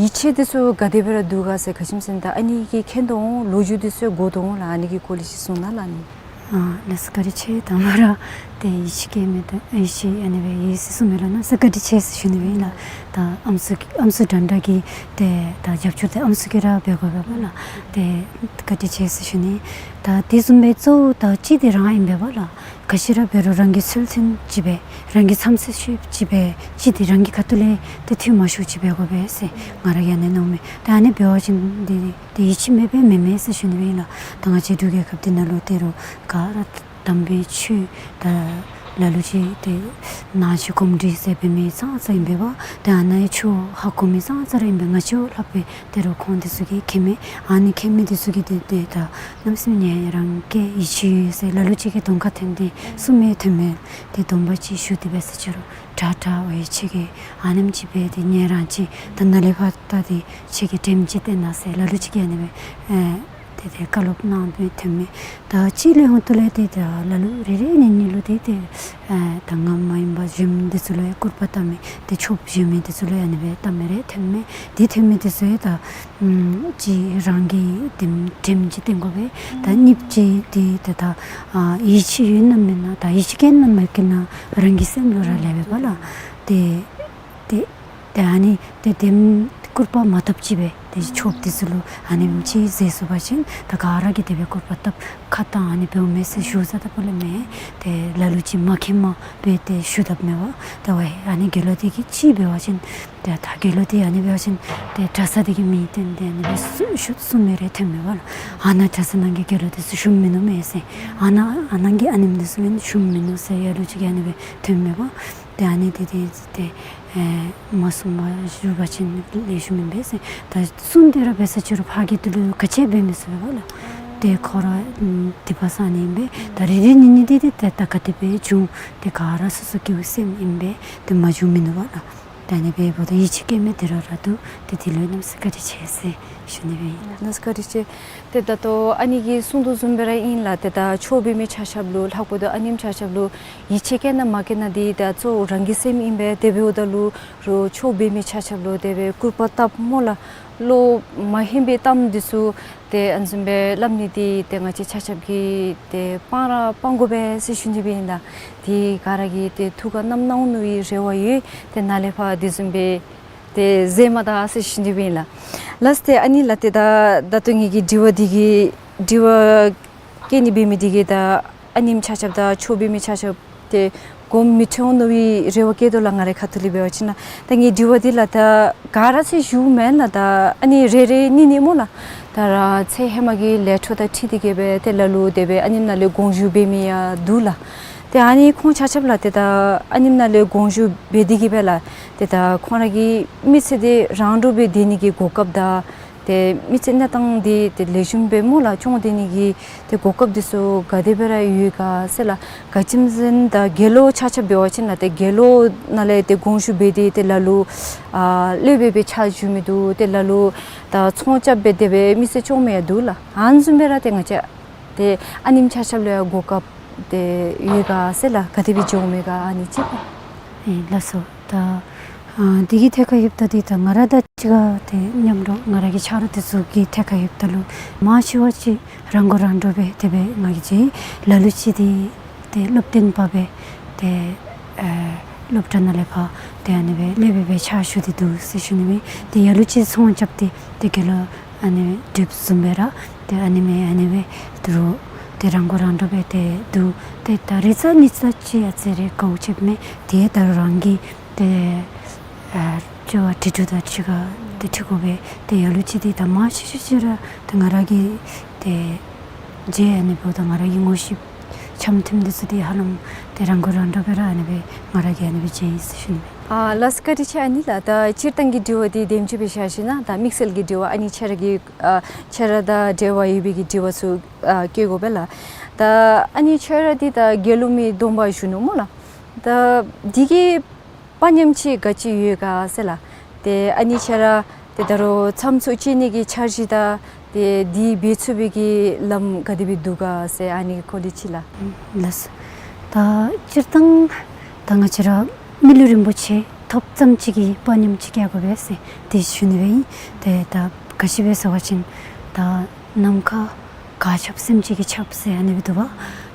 ཡིད་ཆེས་འདི་ཚུ་ག་དེ་སྦེ་ར་འདུག་ག་ཟེར། ག་ཅི་སྨོ་ཟེར་ན་ད་ཨ་ནི་གིས་མཁྱེན་དོ་འོང་། ལོ་རྒྱུས་འདི་ཚུ་གོ་དོ་འོང་ལགས། ཨ་ནི་གི་སྐོར་ལས་ཅིག་གསུང་གནང་ལགས་ཨ་ནི། ཨ་ལགས་སོ། བཀའ་དྲིན་ཆེ། དང་པ་ར་དེ་ཡིད་ཆེས་སྐྱེ་མི་དང་ཡིད་ཆེས་ཨ་ནི་སྦེ་ཡོད་ཟེར་གསུངས་མི་ལུ་གནམ་མེད་ས་མེད་བཀའ་དྲིན་ཆེ་ཟེར་ཞུ་ནི་སྦེ་ཨིན་ལགས། ད་ཨམ་སྲུ་ཨམ་སྲུ་འདྲན་འདྲ་གི་དེ་ད་རྒྱབ་སྐྱོར་དེ་ཨམ་སྲུ་གིས་ར་འབད་དགོ་པས་ལགས། དེ་བཀའ་དྲིན་ཆེ་ཟེར་ཞུ་ནི། ད་དེ་བཟུམ་སྦེ་གཙོ་བོ་ད་གཅིག་དེ་རང་ཨིན་པས་པ་ལགས། ག་ཅི་ར་འབད་རུང་རང་གི་ཚུལ་མཐུན་ཅིག་སྦེ་རང་གི་བསམ་ཚུལ་ཤེས་ཅིག་སྦེ་གཅིག་དེ་རང་གི་ཁ་ཐུག་ལས་དེ་འཐུས་མ་ཤོར་ཅིག་འབད་དགོ་པས་ཟེར་ང་ར་གིས་ཨ་ནི་མནོཝ་མས། ད་ཨ་ནི་འབད་བ་ཅིན་དེ་དེ་ཡིད་ཆེས་མེད་པའི་མེན་མས་ཟེར་ཞུ་ནི་སྦེ་ཨིན་ལགས། ད་ང་བཅས་འབྲུག་རྒྱལ་ཁབ་འདི་ནང་ལུ་དེ་རུང་ག་ར་དམ་པའི་ཆོས་ད་ལ་ལུ་ཅིག་དེ་ནང་ཆོས་གོམས་འདྲིས་ཟེར་འབད་མི་ཙང་ཙ་ཨིན་པས་པ། དེ་ཨ་ནཱ་ཡང་ཆོས་ཧ་གོ་མི་ཙང་ཙ་ར་ཨིན་པས། ང་བཅས་ལྷག་པའི་དེ་རུང་ཁོང་འདི་ཚུ་གིས་མཁྱེན་མས། ཨ་ནི་མཁྱེན་མི་འདི་ཚུ་གིས་དེ་དེ་ད་གནམ་མེད་ས་མེད་ངེ་རང་གིས་ཡིད་ཆེས་ཡོད་ཟེར་ལ་ལུ་ཅིག་གིས་གདོང་ཁར་འཐོན་ཏེ་གསུང་མི་འཐོན་མས། དེ་སྡོམ་པ་ཅིག་ཞུ་སྟེ་འབད་ས་ཅིག་རུང་དྲག་དྲག་འོ་ཡིད་ཆེས་ཀྱིས་ཨ་ནེམ་ཅིག་སྦེ་དེ་ངེ་རང་ཅིག་ད་ནཱ་ལས་ཕར་ད་དེ་ཁྱེད་ཀྱིས་དྲནམ་ཅིག་བསྟན་གནང་ཟེར་ལ་ལུ་ཅིག་གིས་ཨ་ནི་སྦེ་ཨེ་དེ་དེ་བཀའ་སློབ་གནང་སྟེ་འཐོན་མས། ད་གཅིག་ལས་འོང་དུས་ལས་དེ་ད་ལ་ལུ་རེ་རེ་གཉིས་གཉིས་ལུ་དེ་དེ་ཨེ་ད་ང་མ་ཡིན་པ་གཞན་འདི་ཚུ་ལུ་ཡང་སྐུར་པ་བཏབ་མི་དེ་ཆོསཔ་གཞན་མི་འདི་ཚུ་ལུ་ཡང་ཨ་ནི་སྦེ་བཏབ་མི་རེ་འཐོན་མས། དེ་འཐོན་མི་འདི་ཚུ་ཡང་ད་ཨམ་གཅིག་རང་གིས་དེམ་དྲནམ་ཅིག་བསྟན་དགོ་པས། ད་གཉིས་པ་ཅིག་དེ་ད་ད་ཨ་ཡིད་ཆེས་ཡོད་ན་མེད་ན་ད་ཡིད་ཆེས་སྐྱེ་ན་མ་སྐྱེ་ན་རང་གི་སེམས་ལུ་ར་ལུས་པས་པ་ལགས། དེ་དེ་དེ་ཨ་ནི་དེ་དེམ་སྐུར་པ་མ་བཏབ་ཅིག་སྦེ་དེ་ཆོསཔ་འདི་ཚུ་ལུ་ཨ་ནེམ་ཅིག་མཛད་ཚུགས་པ་ཅིན་ད་ག་ར་གིས་དེ་སྦེ་སྐུར་པ་བཏབ་ཁ་བཏང་ཨ་ནི་འབདཝ་མས་ཟེར་ཞུ་ས་ད་པོ་ལས་མེད། དེ་ལ་ལུ་ཅིག་མ་མཁྱེནམ་སྦེ་དེ་ཞུ་དཔ་མས་པ། ད་ཝའི་ཨ་ནི་དགེ་སློང་དེ་གིས་ཅིག་འབད་བ་ཅིན་དེ་ད་དགེ་སློང་དེ་ཨ་ནི་འབད་བ་ཅིན་དེ་གྲྭ་ཚང་དེ་གི་མིང་བཏོན་ཏེ་ཨ་ནི་སྦེ་གསུ་གསུ་གསུང་མི་རེ་འཐོན་མས་པ་ལགས། ཨ་ནཱ་གྲྭ་ཚང་ནང་གི་དགེ་སློང་དེ་ཚུ་ཞུམ་མིན་ནུག་མས་ཟེར། ཨ་ནཱ་ཨ་ནཱ་གི་ཨ་ནེམ་འདི་ཚུ་ཨིན་ཞུམ་མིན་ནུག་ཟེར་ལ་ལུ་ཅིག་གིས་ཨ་ནི་སྦེ་འཐོན་མས་པ། དེ་ཨ་ནི་དེ་དེ་དེ་ཨེ་མ་གསུངས་པར་བཞུགས་པ་ཅིན་ལེགས་ཤོམ་ཨིན་པས་ཟེར། ད་གསུངས་ཏེ་ར་འབད་ས་ཅིག་རུང་ཕར་གྱི་དུས་ལུ་ག་ཅི་འབད་མི་ཚུགས་པས་པ་ལགས། དེ་ཁོ་ར་ཨམ་སྡིག་པ་བསག་ནི་ཨིན་པས། ད་རེ་རེ་གཉིས་གཉིས་དེ་དེ་ད་ད་ག་དེ་སྦེ་བྱུང་དེ་ག་ར་སོ་སོ་སྐྱེ་བོའི་སེམས་ཨིན་པས། དེ་མ་བྱུང་མིན་འདུག་པ་ལགས། ད་ཨ་ནི་སྦེ་འབདཝ་ད་ཡིད་ཆེས་སྐྱེ་མི་དེ་ར་ར་འདུག། དེ་དེ་ལུ་གནམ་མེད་ས་མེད་བཀའ་དྲིན་ཆེ་ཟེར་ཞུ་ནི་སྦེ་ཨིན། གནམ་མེད་ས་མེད་བཀའ་དྲིན་ཆེ། ཏེ་ད་ལྟོ་ཨ་ནི་གིས་གསུང་དོ་བཟུམ་སྦེ་ར་ཨིན་ལགས། ཏེ་ད་ཆོས་འབད་མི་ཆ་ཁྱབ་ལུ་ལྷག་པར་དུ་ཨ་ནེམ་ཆ་ཁྱབ་ལུ་ཡིད་ཆེས་སྐྱེ་ན་མ་སྐྱེ་ན་འདི་ད་གཙོ་བོ་རང་གི་སེམས་ཨིན་པས། དེ་འབདཝ་ད་ལུ་རོགས་ཆོས་འབད་མི་ཆ་ཁྱབ་ལུ་དེ་སྦེ་སྐུར་པ་བཏབ་སྨོ་ལགས། བློ་མ་ཧན་པའི་གཏམ་འདི་ཚུ་ཏེ་ཨ་ནི་བཟུམ་སྦེ་སླབ་ནི་འདི་ཏེ་ང་བཅས་ཆ་ཁྱབ་ཀྱིས་ཏེ་སྤང་ར་སྤང་དགོ་པས་ཟེར་ཞུ་ནི་སྦེ་ཨིན་ལགས། ཏེ་ག་ར་གིས་ཏེ་ཐུགས་ཁར་བསྣམ་གནང་འོང་མནོ་བའི་རེ་བ་ཡོད། ཏེ་ནཱ་ལས་ཕར་དེ་བཟུམ་སྦེ་ཏེ་མཛད་མ་ད་ཟེར་ཞུ་ནི་སྦེ་ཨིན་ལགས། ལགས་སོ། ཏེ་ཨ་ནི་ལགས་ཏེ་ད་ད་ལྟོ་ངེ་གི་དྲི་བ་འདི་གི་དྲི་བ་བཀོད་ནི་འབད་མི་འདི་གིས་ད་ཨ་ནེམ་ཆ་ཁྱབ་དང་ཆོས་འབད་མི་ཆ་ཁྱབ་ཏེ་གོམས་མི་འདྲ་འོང་མནོ་བའི་རེ་བ་བསྐྱེད་དོ་ལགས། ང་རའི་ཁ་ཐུག་ལས་འབད་བ་ཅིན་ད་ངེའི་དྲི་བ་འདི་ལགས་ད་ག་ར་ཚུ་ཞུཝ་མེན་ལགས། ད་ཨ་ནི་རེ་རེ་གཉིས་གཉིས་སྨོ་ལགས། ད་ར་ཚེ་ཧེ་མ་གི་ལས་འཕྲོ་དང་འཁྲིལ་ཏེ་གིས་སྦེ་ཏེ་ལ་ལུ་དེ་སྦེ་ཨ་ནེམ་ནང་ལས་དགོངས་ཞུ་འབད་མི་ཡང་འདུག་ལགས། ཏེ་ཨ་ནི་ཁོང་ཆ་ཁྱབ་ལགས་ཏེ་ད་ཨ་ནེམ་ནང་ལས་དགོངས་ཞུ་འབད་དེ་གིས་སྦེ་ལགས་ཏེ་ད་ཁོང་ར་གི་མི་ཚེ་འདི་རང་འགྲོ་སྦེ་སྡོད་ནི་གི་གོ་སྐབས་དང་ཏེ་མི་ཚེ་གནས་སྟངས་འདི་ཏེ་ལེགས་ཤོམ་སྦེ་སྨོ་ལགས་སྐྱོང་སྡོད་ནི་གི་ཏེ་གོ་སྐབས་འདི་ཚུ་ག་དེ་སྦེ་ར་ཡོད་ག་ཟེར་ལགས། ག་ཅི་སྨོ་ཟེར་ན་ད་དགེ་སློང་ཆ་ཁྱབ་འབད་བ་ཅིན་ལགས་ཏེ་དགེ་སློང་ནང་ལས་ཏེ་དགོངས་ཞུ་འབད་དེ་ཏེ་ལ་ལུ་ཨ་སློབ་དཔོན་སྦེ་ཕྱག་ཞུ་མི་འདུག། ཏེ་ལ་ལུ་ད་ཚོང་རྐྱབ་སྦེ་དེ་སྦེ་མི་ཚེ་སྐྱོང་མི་ཡང་འདུག་ལགས། ཨ་ནི་བཟུམ་སྦེ་ར་ཏེ་ང་བཅས་ཏེ་ཨ་ནེམ་ཆ་ཁྱབ་ལུ་ཡང་གོ་སྐབས་ཏེ་ཡོད་ག་ཟེར་ལགས། ག་དེ་སྦེ་འགྱོ་མི་ག་ཨ་ནི་ཅིག་ལགས། ཨེ་ལགས་སོ། ད་ཨ་འདི་གི་ཐད་ཁར་ཡོདཔ་ད་འདི་ད་ང་ར་དང་གཅིག་ཁར་ཏེ་མཉམ་རོགས་ང་ར་གི་ཆ་རོགས་འདི་ཚུ་གི་ཐད་ཁར་ཡོདཔ་ད་ལུ་མང་ཆེ་བ་ཅིག་རང་མགོ་རང་འདྲོངས་སྦེ་དེ་སྦེ་ང་གིས་མཇལ། ལ་ལུ་ཅིག་འདི་ཏེ་སློབ་སྟོན་པ་སྦེ་ཏེ་ཨེ་སློབ་གྲྭ་ནང་ལས་ཕར་ཏེ་ཨ་ནི་སྦེ་སློབ་དཔོན་སྦེ་ཕྱག་ཞུ་སྟེ་འདུག་ཟེར་ཞུ་ནི་སྦེ། ཏེ་ལ་ལུ་ཅིག་ཚོང་རྐྱབ་སྟེ་ཏེ་དགེ་སློང་ཨ་ནི་སྦེ་སྒྲུབ་བཟུམ་སྦེ་ར་ཏེ་ཨ་ནི་མས་ཨ་ནི་སྦེ་དུ་རུང་ཏེ་རང་མགོ་རང་འདྲོངས་སྦེ་ཏེ་འདུག། ཏེ་ད་རེས་གཟའ་ཉི་གཟའ་ཅིག་ཨ་ཙི་རེ་དཀའཝ་སྤྱདཔ་མས། ཏེ་ད་རུང་རང་གིས་ཏེ་ཨ་ཅོག་ཁྲི་དྲུག་དང་ཁྲི་ཀ་ཏེ་ཁྲི་གུ་སྦེ་ཏེ་ལ་ལུ་ཅིག་འདི་ད་མང་ཤོས་ཤོས་ཅིག་ར་ཏེ་ང་ར་གིས་ཏེ་མཇལ། ཨ་ནི་འབདཝ་ད་ང་ར་གི་ངོ་ཤེས་འཆམ་མཐུན་འདི་ཚུ་འདི་ཧ་ལམ་ཏེ་རང་མགོ་རང་འདྲོངས་སྦེ་ར་ཨ་ནི་སྦེ་ང་ར་གིས་ཨ་ནི་སྦེ་མཇལ་ཡི་ཟེར་ཞུ་ནི་མས། ཨ་ལགས་སོ། བཀའ་དྲིན་ཆེ་ཨ་ནི་ལགས། ད་སྤྱིར་བཏང་གི་དྲི་བ་འདི་དེམ་ཅིག་སྦེ་བཞག་ཞིན་ན་ད་དམིགས་བསལ་གྱི་དྲི་བ་ཨ་ནི་ཁྱེད་ར་གི་ཨ་ཁྱེད་ར་དང་འབྲེལ་བ་ཡོད་པའི་གི་དྲི་བ་ཚུ་ཨ་བཀོད་དགོ་པས་ལགས། ད་ཨ་ནི་ཁྱེད་ར་འདི་ད་དགེ་སློང་མའི་སྡོམ་པ་ཞུ་ནུག་སྨོ་ལགས། ད་འདི་གི་དཔའ་ཉམས་ཅིག་ག་ཅི་ཡོད་ག་ཟེར་ལགས། ཏེ་ཨ་ནི་ཁྱེད་ར་ཏེ་ད་རུང་མཚམས་ཚུ་བཅད་ནི་གི་འཆར་གཞི་དང་ཏེ་འདི་འབད་ཚུགས་པའི་གི་ལམ་ག་དེ་སྦེ་འདུག་ག་ཟེར་ཨ་ནི་གི་སྐོར་ལས་ཅིག་ལགས། ལགས་སོ། ད་སྤྱིར་བཏང་ད་ང་བཅས་ར་མི་ལུས་རིན་པོ་ཆེ་ཐོབ་ཙམ་ཅིག་གིས་དཔའ་ཉམས་ཅིག་བསྐྱེད་དགོ་པས་ཟེར་དེ་ཞུ་ནི་སྦེ་ཨིན། ཏེ་ད་ག་ཅི་སྦེ་ཟེར་བ་ཅིན་ད་ནམ་མཁའ་ག་ཁྱབ་སེམས་ཅན་གྱིས་ཁྱབ་ཟེར་ཨ་ནི་སྦེ་འདུག་པ།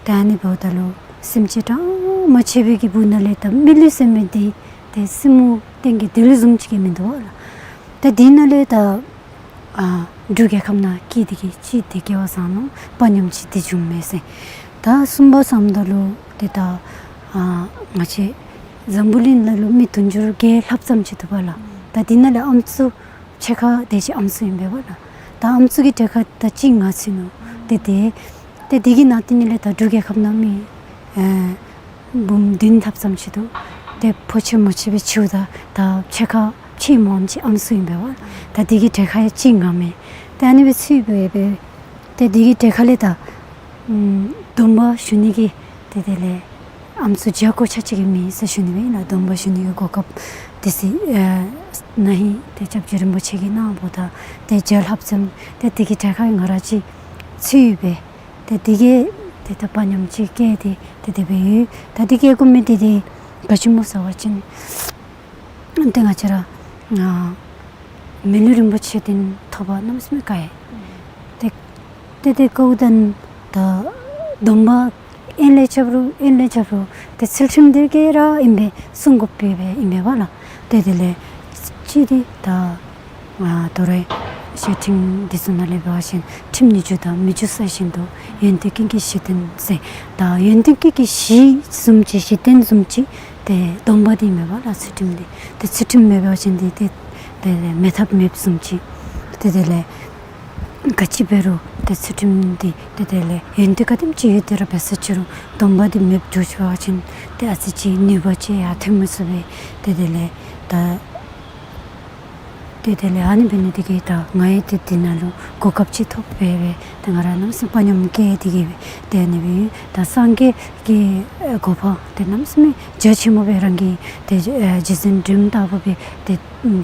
ཏེ་ཨ་ནི་འབདཝ་ད་ལུ་སེམས་ཅན་གྲངས་མང་ཆེ་བའི་གི་སྦུག་ན་ལས་ད་མི་ལུས་ཟེར་མི་འདི་ཏེ་སྲིནམོ་སྟེང་གི་དེ་ལུ་བཟུམ་ཅིག་གི་མིན་འདུག་པ་ལགས། ཏེ་འདི་ནང་ལས་ད་ཨ་འབྲུག་རྒྱལ་ཁབ་ནང་སྐྱེས་ཏེ་གིས་ཅིག་ཏེ་སྐྱེ་བ་བཟང་ནུག། དཔའ་ཉམས་ཅིག་འདི་བྱུངམ་མས་ཟེར། ད་གསུམ་པ་བསམ་ད་ལུ་ཏེ་ད་ཨ་ང་བཅས་འཛམ་བུ་གླིང་ནང་ལུ་མི་དུང་ཕྱུར་བརྒྱད་ལྷགཔ་ཙམ་ཅིག་འདུག་པ་ལགས། ད་འདི་ནང་ལས་ཨམ་སྲུ་ཕྱེད་ཀ་དེ་ཅིག་ཨམ་སྲུ་ཨིན་པས་པ་ལགས། ད་ཨམ་སྲུ་གི་གྲས་ཁར་ད་གཅིག་ང་ཚུད་ནུག། ཏེ་དེ་ཏེ་འདི་གི་ནང་དེ་ནང་ལས་ད་འབྲུག་རྒྱལ་ཁབ་ནང་མི་ཨེ་འབུམ་བདུན་ལྷགཔ་ཙམ་ཅིག་འདུག། ཏེ་ཕོ་ཆེན་མོ་ཆེན་སྦེ་ཕྱེཝ་ད་ད་ཕྱེད་ཀ་ཕྱེད་མོ་ཙམ་ཅིག་ཨམ་སྲུ་ཨིན་པས་པ། ད་འདི་གི་གྲས་ཁར་ཡང་གཅིག་ང་མས། ཏེ་ཨ་ནི་སྦེ་ཚུད་སྦེ་སྦེ་ཏེ་འདི་གི་གྲས་ཁ་ལས་ད་ཨམ་སྡོམ་པ་ཞུ་ནི་གི་ཏེ་དེ་ལས་ཨམ་སྲུ་བརྒྱ་སྐོར་ཆ་ཅིག་གི་མེད་ཟེར་ཞུ་ནི་སྦེ་ཨིན་ལགས། སྡོམ་པ་ཞུ་ནི་གི་གོ་སྐབས་དེ་ཚུ་ཨེ་ན་ཧིང་ཏེ་སྐྱབས་རྗེ་རིན་པོ་ཆེ་གིས་གནང་བ་ད་ཏེ་བརྒྱ་ལྷགཔ་ཙམ་ཏེ་འདི་གི་གྲས་ཁར་ང་ར་ཅིག་ཚུད་སྦེ་ཏེ་འདི་གིས་ཏེ་ད་དཔའ་ཉམས་ཅིག་བསྐྱེད་དེ་ཏེ་དེ་སྦེ་ཡོད། ད་འདི་བསྐྱེད་དགོ་མི་འདི་འདི་ག་ཅི་སྨོ་ཟེར་བ་ཅིན་ཏེ་ང་བཅས་ར་ཨ་མི་ལུས་རིན་པོ་ཆེ་འདི་ཐོབ་པ་གནམ་མེད་ས་མེད་དཀའ་ཡི། ཏེ་ཏེ་དེ་དཀའཝ་ད་ད་སྡོམ་པ་ཨེ་ལས་རྐྱབ་རུང་ཨེ་ལས་རྐྱབ་རུང་ཏེ་ཚུལ་ཁྲིམས་འདི་གིས་ར་ཨིན་པས་སྲུང་དགོཔ་སྦེ་ཨིན་པས་པ་ལགས། ཏེ་དེ་ལས་ཅིག་འདི་ད་ཨ་དོ་རུང་བཤད་ཁྲིམས་འདི་ཚུ་ནང་ལས་འབད་བ་ཅིན་ཁྲིམས་ནི་རྒྱུ་དང་མི་རྒྱུ་གསལ་བཞིན་དུ། ཡོན་ཏན་ཀུན་གྱི་གཞི་རྟེན་ཟེར། ད་ཡོན་ཏན་ཀུན་གྱི་གཞི་བཟུམ་ཅིག་གཞི་རྟེན་བཟུམ་ཅིག་ཏེ་སྡོམ་པ་འདི་མས་པ་ལགས། ཚུལ་ཁྲིམས་འདི་ཏེ་ཚུལ་ཁྲིམས་མེད་པ་ཅིན་འདི་ཏེ་ཏེ་མེད་ཐབས་མེདཔ་བཟུམ་ཅིག། ཏེ་དེ་ལས་ག་ཅི་འབད་རུང་ཏེ་ཚུལ་ཁྲིམས་འདི་ཏེ་དེ་ལས་ཡོན་ཏན་ག་དེམ་ཅིག་ཡོད་དེ་ར་འབད་ས་ཅི་རུང་སྡོམ་པ་འདི་མེདཔ་འགྱོ་ཆི་བ་ཅིན་ཏེ་ཨ་ཙི་ཅིག་ནུས་པ་ཅིག་ཡང་ཐོན་མི་ཚུགས་པས། ཏེ་དེ་ལས་ད་ཏེ་དེ་ལས་ཨ་ནི་འབད་ནི་འདི་གིས་ད་ང་ཡང་ཏེ་འདི་ནང་ལུ་གོ་སྐབས་ཅིག་ཐོབ་སྦེ་སྦེ་ཏེ་ང་ར་གནམ་མེད་ས་མེད་དཔའ་ཉམས་བསྐྱེད་དེ་གིས་སྦེ་ཏེ་ཨ་ནི་སྦེ་ད་སངས་རྒྱས་ཀྱི་ཨེ་གོ་འཕང་འདི་གནམ་མེད་ས་མེད་རྒྱ་ཆེན་མོ་སྦེ་རང་གིས་ཏེ་ཨེ་རྗེས་འཛིན་དྲིམ་ལྟ་བུ་སྦེ་ཏེ་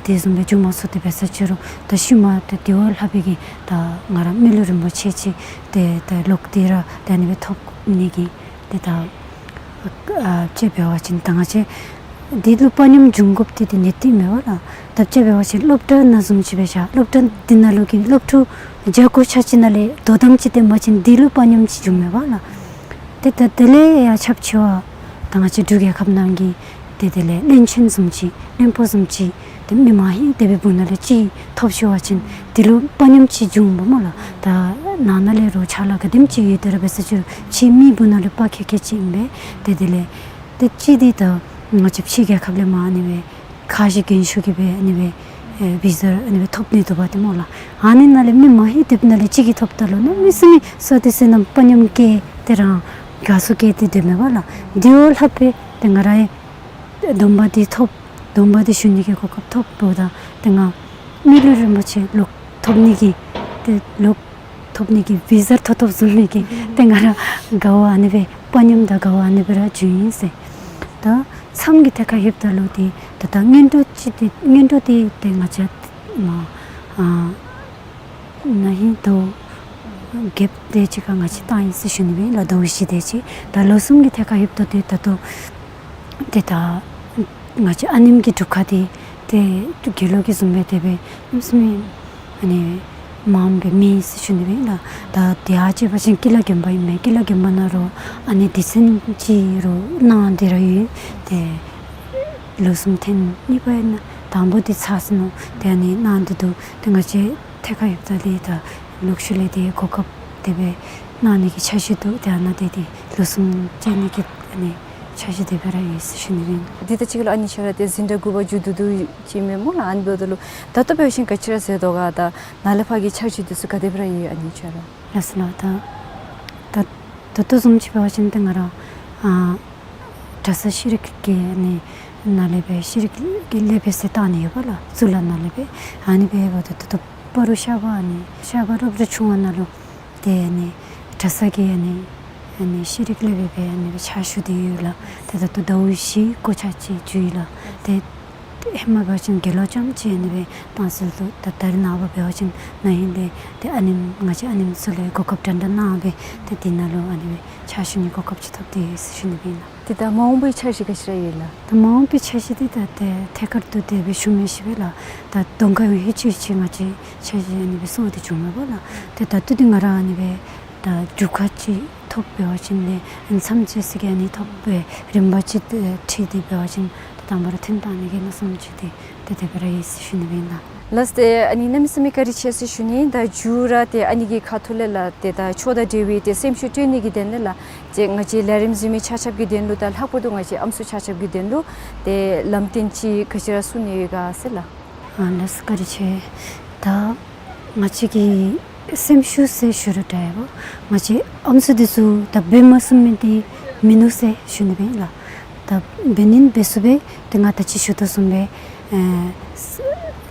དེ་བཟུམ་སྦེ་འབྱུང་མ་ཚུགས་ཏེ་འབད་ས་ཅི་རུང་ད་ཤུལ་མ་ཏེ་དེ་བ་ལྷག་པའི་གི་ད་ང་ར་མི་ལུས་རིན་པོ་ཆེ་ཅིག་ཏེ་ད་ལོག་སྟེ་ར་ཏེ་ཨ་ནི་སྦེ་ཐོབ་ནི་གི་ཏེ་ད་ཨ་ཅིག་འབད་བ་ཅིན་ད་ང་བཅས་འདི་ལུ་དཔའ་ཉམས་འབྱུང་དགོཔ་འདི་ཏེ་ནི་འདི་མས་པ་ལགས། ད་ཅིག་འབད་བ་ཅིན་སློབ་གྲྭ་ནང་བཟུམ་ཅིག་སྦེ་བཞག། སློབ་གྲྭ་འདི་ནང་ལུ་གི་སློབ་ཕྲུག་བརྒྱ་སྐོར་ཆ་ཅིག་ནང་ལས་དོ་དམ་ཅིག་སྟོན་པ་ཅིན་འདི་ལུ་དཔའ་ཉམས་ཅིག་འབྱུང་མས་པ་ལགས། ཏེ་ད་དེ་ལས་ཡང་ཁྱབ་ཆེ་བ་ད་ང་བཅས་འབྲུག་རྒྱལ་ཁབ་ནང་གི་ཏེ་དེ་ལས་བློན་ཆེན་བཟུམ་ཅིག་བློན་པོ་བཟུམ་ཅིག་ཏེ་མི་མང་ཧིང་དེ་སྦེ་སྦུག་ན་ལས་ཅིག་ཐོབ་ཤོར་བ་ཅིན་འདི་ལུ་དཔའ་ཉམས་ཅིག་འབྱུང་འོང་སྨོ་ལགས། ད་ནང་ན་ལས་རོགས་ཕྱག་ལཱ་ག་དེམ་ཅིག་ཡོད་དེ་ར་འབད་ས་ཅི་རུང་ཕྱི་མི་སྦུག་ན་ལས་དཔའ་ཁེ་ཁེ་ཅིག་ཨིན་པས། ཏེ་དེ་ལས་ཏེ་ཅིག་འདི་ད་ང་བཅས་ཕྱི་རྒྱལ་ཁབ་ལས་མར་ཨ་ནི་སྦེ་ཁ་བཞེས་རྒྱན་ཞུ་གིས་སྦེ་ཨ་ནི་སྦེ་ཨེ་བི་ཟ་ཨ་ནི་སྦེ་ཐོབ་ནི་འདུག་པ་ཏེ་སྨོ་ལགས། ཨ་ནི་ནང་ལས་མི་མང་ཧིང་དེ་ནང་ལས་ཅིག་གིས་ཐོབ་ད་ལུ་གནམ་མེད་ས་མེད་བསོད་བདེ་བསོད་ནམས་དཔའ་ཉམས་བསྐྱེད་དེ་རང་ དགའ་ཚོར་སྐྱེས་ཏེ་སྡོདཔ་མས་པ་ལགས། དེ་བ་ལྷག་སྦེ་ཏེ་ང་ར་ཡང་སྡོམ་པ་འདི་ཐོབ། སྡོམ་པ་འདི་ཞུ་ནི་གི་གོ་སྐབས་ཐོབ་འབདཝ་ད་ཏེ་ང་མི་ལུས་རིན་པོ་ཆེ་ལོག་ཐོབ་ནི་གི་ཏེ་ལོག་ཐོབ་ནི་གི་བི་ཟ་ཐོབ་ཐོབ་བཟུམ་མའི་གི་ཏེ་ང་ར་དགའ་བ་ཨ་ནི་སྦེ་དཔའ་ཉམས་དང་དགའ་བ་ཨ་ནི་སྦེ་ར་བྱུང་ཡི་ཟེར། ད་མཚམས་ཀྱི་ཐད་ཁར་ལྷོདཔ་ད་ལུ་ཏེ་ད་ད་སྔོན་འགྲོ་ཅིག་ཏེ་སྔོན་འགྲོ་འདི་ཏེ་ང་བཅས་མ་ཨ་ན་ཧིང་ཟླཝ་བརྒྱད་དེ་ཅིག་ཁར་ང་བཅས་བཏང་ཡི་ཟེར་ཞུ་ནི་སྦེ་ལགས། ཟླཝ་བཞི་དེ་ཅིག། ད་ལོ་གསུམ་གྱི་ཐད་ཁར་ལྷོདཔ་ད་ཏེ་ད་ལྟོ་ཏེ་ད་ང་བཅས་ཨ་ནེམོ་གི་སྒྲུབ་ཁང་འདི་ཏེ་དགེ་སློང་གིས་བཟུམ་སྦེ་དེ་སྦེ་ཨམ་སྲུ་མི་ཨ་ནི་མངམ་སྦེ་མེད་ཟེར་ཞུ་ནི་སྦེ་ལགས། ད་དེ་ཡང་ཅིག་འབད་བ་ཅིན་ཀི་ལ་དགོན་པ་ཨིན་མས། ཀི་ལ་དགོན་པ་ནང་ར་ཨ་ནི་སྡེ་ཚན་ཅིག་ར་གནང་སྟེ་ར་ཡོད། ཏེ་ལོ་གསུམ་ཐེངས་གཉིས་པ་ཨིན་ན་དང་པོ་འདི་ཚར་སོ་ནུག། ཏེ་ཨ་ནི་གནང་སྟེ་འདུག། ཏེ་ང་བཅས་ཐད་ཁར་ལྷོདཔ་ད་ལས་ད་ལོག་ཤུལ་ལས་ཏེ་གོ་སྐབས་དེ་སྦེ་གནང་ནི་གི་འཆར་གཞི་འདུག། ཏེ་ཨ་ནཱ་ཏེ་ཏེ་ལོ་གསུམ་བཅད་ནི་གི་ཨ་ནི་འཆར་གཞི་དེ་སྦེ་ར་ཡོད་ཟེར་ཞུ་ནི་ཨིན། འདི་ད་ཅི་ལོ་ཨ་ནི་ཆ་ར་ཏེ་འཛིན་གྲྭ་དགུ་པ་མཇུག་བསྡུ་བསྡུཝ་ཅིག་མས་སྨོ་ལགས། ཨ་ནི་འབདཝ་ད་ལུ་ད་ལྟོ་འབད་བ་ཅིན་ག་ཅི་ར་ཟེར་དོ་ག། ད་ནཱ་ལས་ཕར་གྱི་འཆར་གཞི་འདི་ཚུ་ག་དེ་སྦེ་ར་ཡོད་ཨ་ནི་ཆ་ར། ལགས་སོ་ལགས། ད་ད་ད་ལྟོ་བཟུམ་ཅིག་འབད་བ་ཅིན་ཏེ་ང་ར་ཨ་གྲྭ་ས་ཤེས་རིག་གི་ཨ་ནི་ནང་ལས་སྦེ་ཤེས་རིག་གི་སློབ་དཔོན་ཟེར་བཏང་ནི་ཡོད་པ་ལགས། གཙུག་ལག་ནང་ལས་སྦེ། ཨ་ནི་སྦེ་འབདཝ་ད་ད་ལྟོ་སྤ་རོ་ཤར་པ་ཨ་ནི་ཤར་པ་སློབ་གྲྭ་ཆུང་བ་ནང་ལུ་ཏེ་ཨ་ནི་གྲྭ་ས་གི་ཨ་ནི་ཨ་ནི་ཤེས་རིག་སློབ་དཔོན་སྦེ་ཨ་ནི་སྦེ་ཕྱག་ཞུ་སྟེ་ཡོད་ལགས། ཏེ་ད་ལྟོ་ཟླཝ་བཞི་གོ་ཆ་ཅིག་འགྱོ་ཡི་ལགས། ཏེ་ཧེ་མ་འབད་བ་ཅིན་དགེ་སློང་རྐྱངམ་ཅིག་ཨ་ནི་སྦེ་བཏང་ཟེར་འདུག། ད་ད་རེས་ནངས་པ་འབད་བ་ཅིན་ན་ཧིང་ལས་ཏེ་ཨ་ནེམོ་ང་བཅས་ཨ་ནེམོ་ཚུ་ལུ་གོ་སྐབས་འདྲ་འདྲ་གནང་སྦེ་ཏེ་འདི་ནང་ལུ་ཨ་ནི་སྦེ་ཕྱག་ཞུ་ནི་གོ་སྐབས་ཅིག་ཐོབ་སྟེ་ཡོད་ཟེར་ཞུ་ནི་སྦེ་ཨིན་ལགས། ཏེ་ད་མ་འོངས་པའི་འཆར་གཞི་ག་ཅི་ར་ཡོད་ལགས། ད་མ་འོངས་པའི་འཆར་གཞི་འདི་ད་ཏེ་ཐད་ཀར་དུ་དེ་སྦེ་ཞུ་མི་ཤེས་པས་ལགས། ད་གདོང་ཁར་ཡང་ཧེ་ཅིག་ཅིག་ང་བཅས་འཆར་གཞི་ཨ་ནི་སྦེ་བཟོ་སྟེ་བྱུང་མེད་པ་ལགས། ཏེ་ད་ལྟོ་འདི་ང་ར་ཨ་ནི་སྦེ་ད་སྒྲུབ་ཁང་ཅིག་ཐོབ་འབད་བ་ཅིན་ལས་མཚམས་བཅད་ས་གི་ཨ་ནི་ཐོབ་སྦེ་རིམ་པ་ཅིག་ཏེ་ཁྲིད་དེ་འབད་བ་ཅིན་ད་དང་པ་ར་ཐོན་བཏང་ནི་གི་མནོ་བསམ་ཅིག་ཏེ་ཏེ་དེ་སྦེ་ར་ཡོད་ཟེར་ཞུ་ནི་སྦེ་ཨིན་ལགས། ལགས་སོ། ཏེ་ཨ་ནི་གནམ་མེད་ས་མེད་བཀའ་དྲིན་ཆེ་ཟེར་ཞུ་ནི། ད་མཇུག་ར་ཏེ་ཨ་ནི་གི་ཁ་ཐུག་ལས་ལགས་ཏེ་ད་ཆོས་དང་འབྲེལ་བའི་ཏེ་སེམས་ཤུགས་སྤྲོད་ནི་གི་དོན་ལས་ལགས་ཏེ་ང་བཅས་ལས་རིམ་གཟིགས་མི་ཆ་ཁྱབ་ཀྱི་དོན་ལུ་ད་ལྷག་པར་དུ་ང་བཅས་ཨམ་སྲུ་ཆ་ཁྱབ་ཀྱི་དོན་ལུ་ཏེ་ལམ་སྟོན་ཅིག་ག་ཅི་ར་གསུང་ནི་ཡོད་ག་ཟེར་ལགས། ཨ་ལགས་སོ་བཀའ་དྲིན་ཆེ། ད་ང་བཅས་ཀྱི་སེམས་ཤུགས་ཟེར་ཞུ་རུང་འདྲ་ཡོད་པ། ང་བཅས་ཨམ་སྲུ་འདི་ཚུ་ད་འབད་མ་ཚུགས་མི་འདི་མིན་ནུག་ཟེར་ཞུ་ནི་སྦེ་ཨིན་ལགས། ད་འབད་ནི་འབད་ཚུགས་པས། ཏེ་ང་ད་ཅི་ཞུ་དོ་བཟུམ་སྦེ་ཨེ་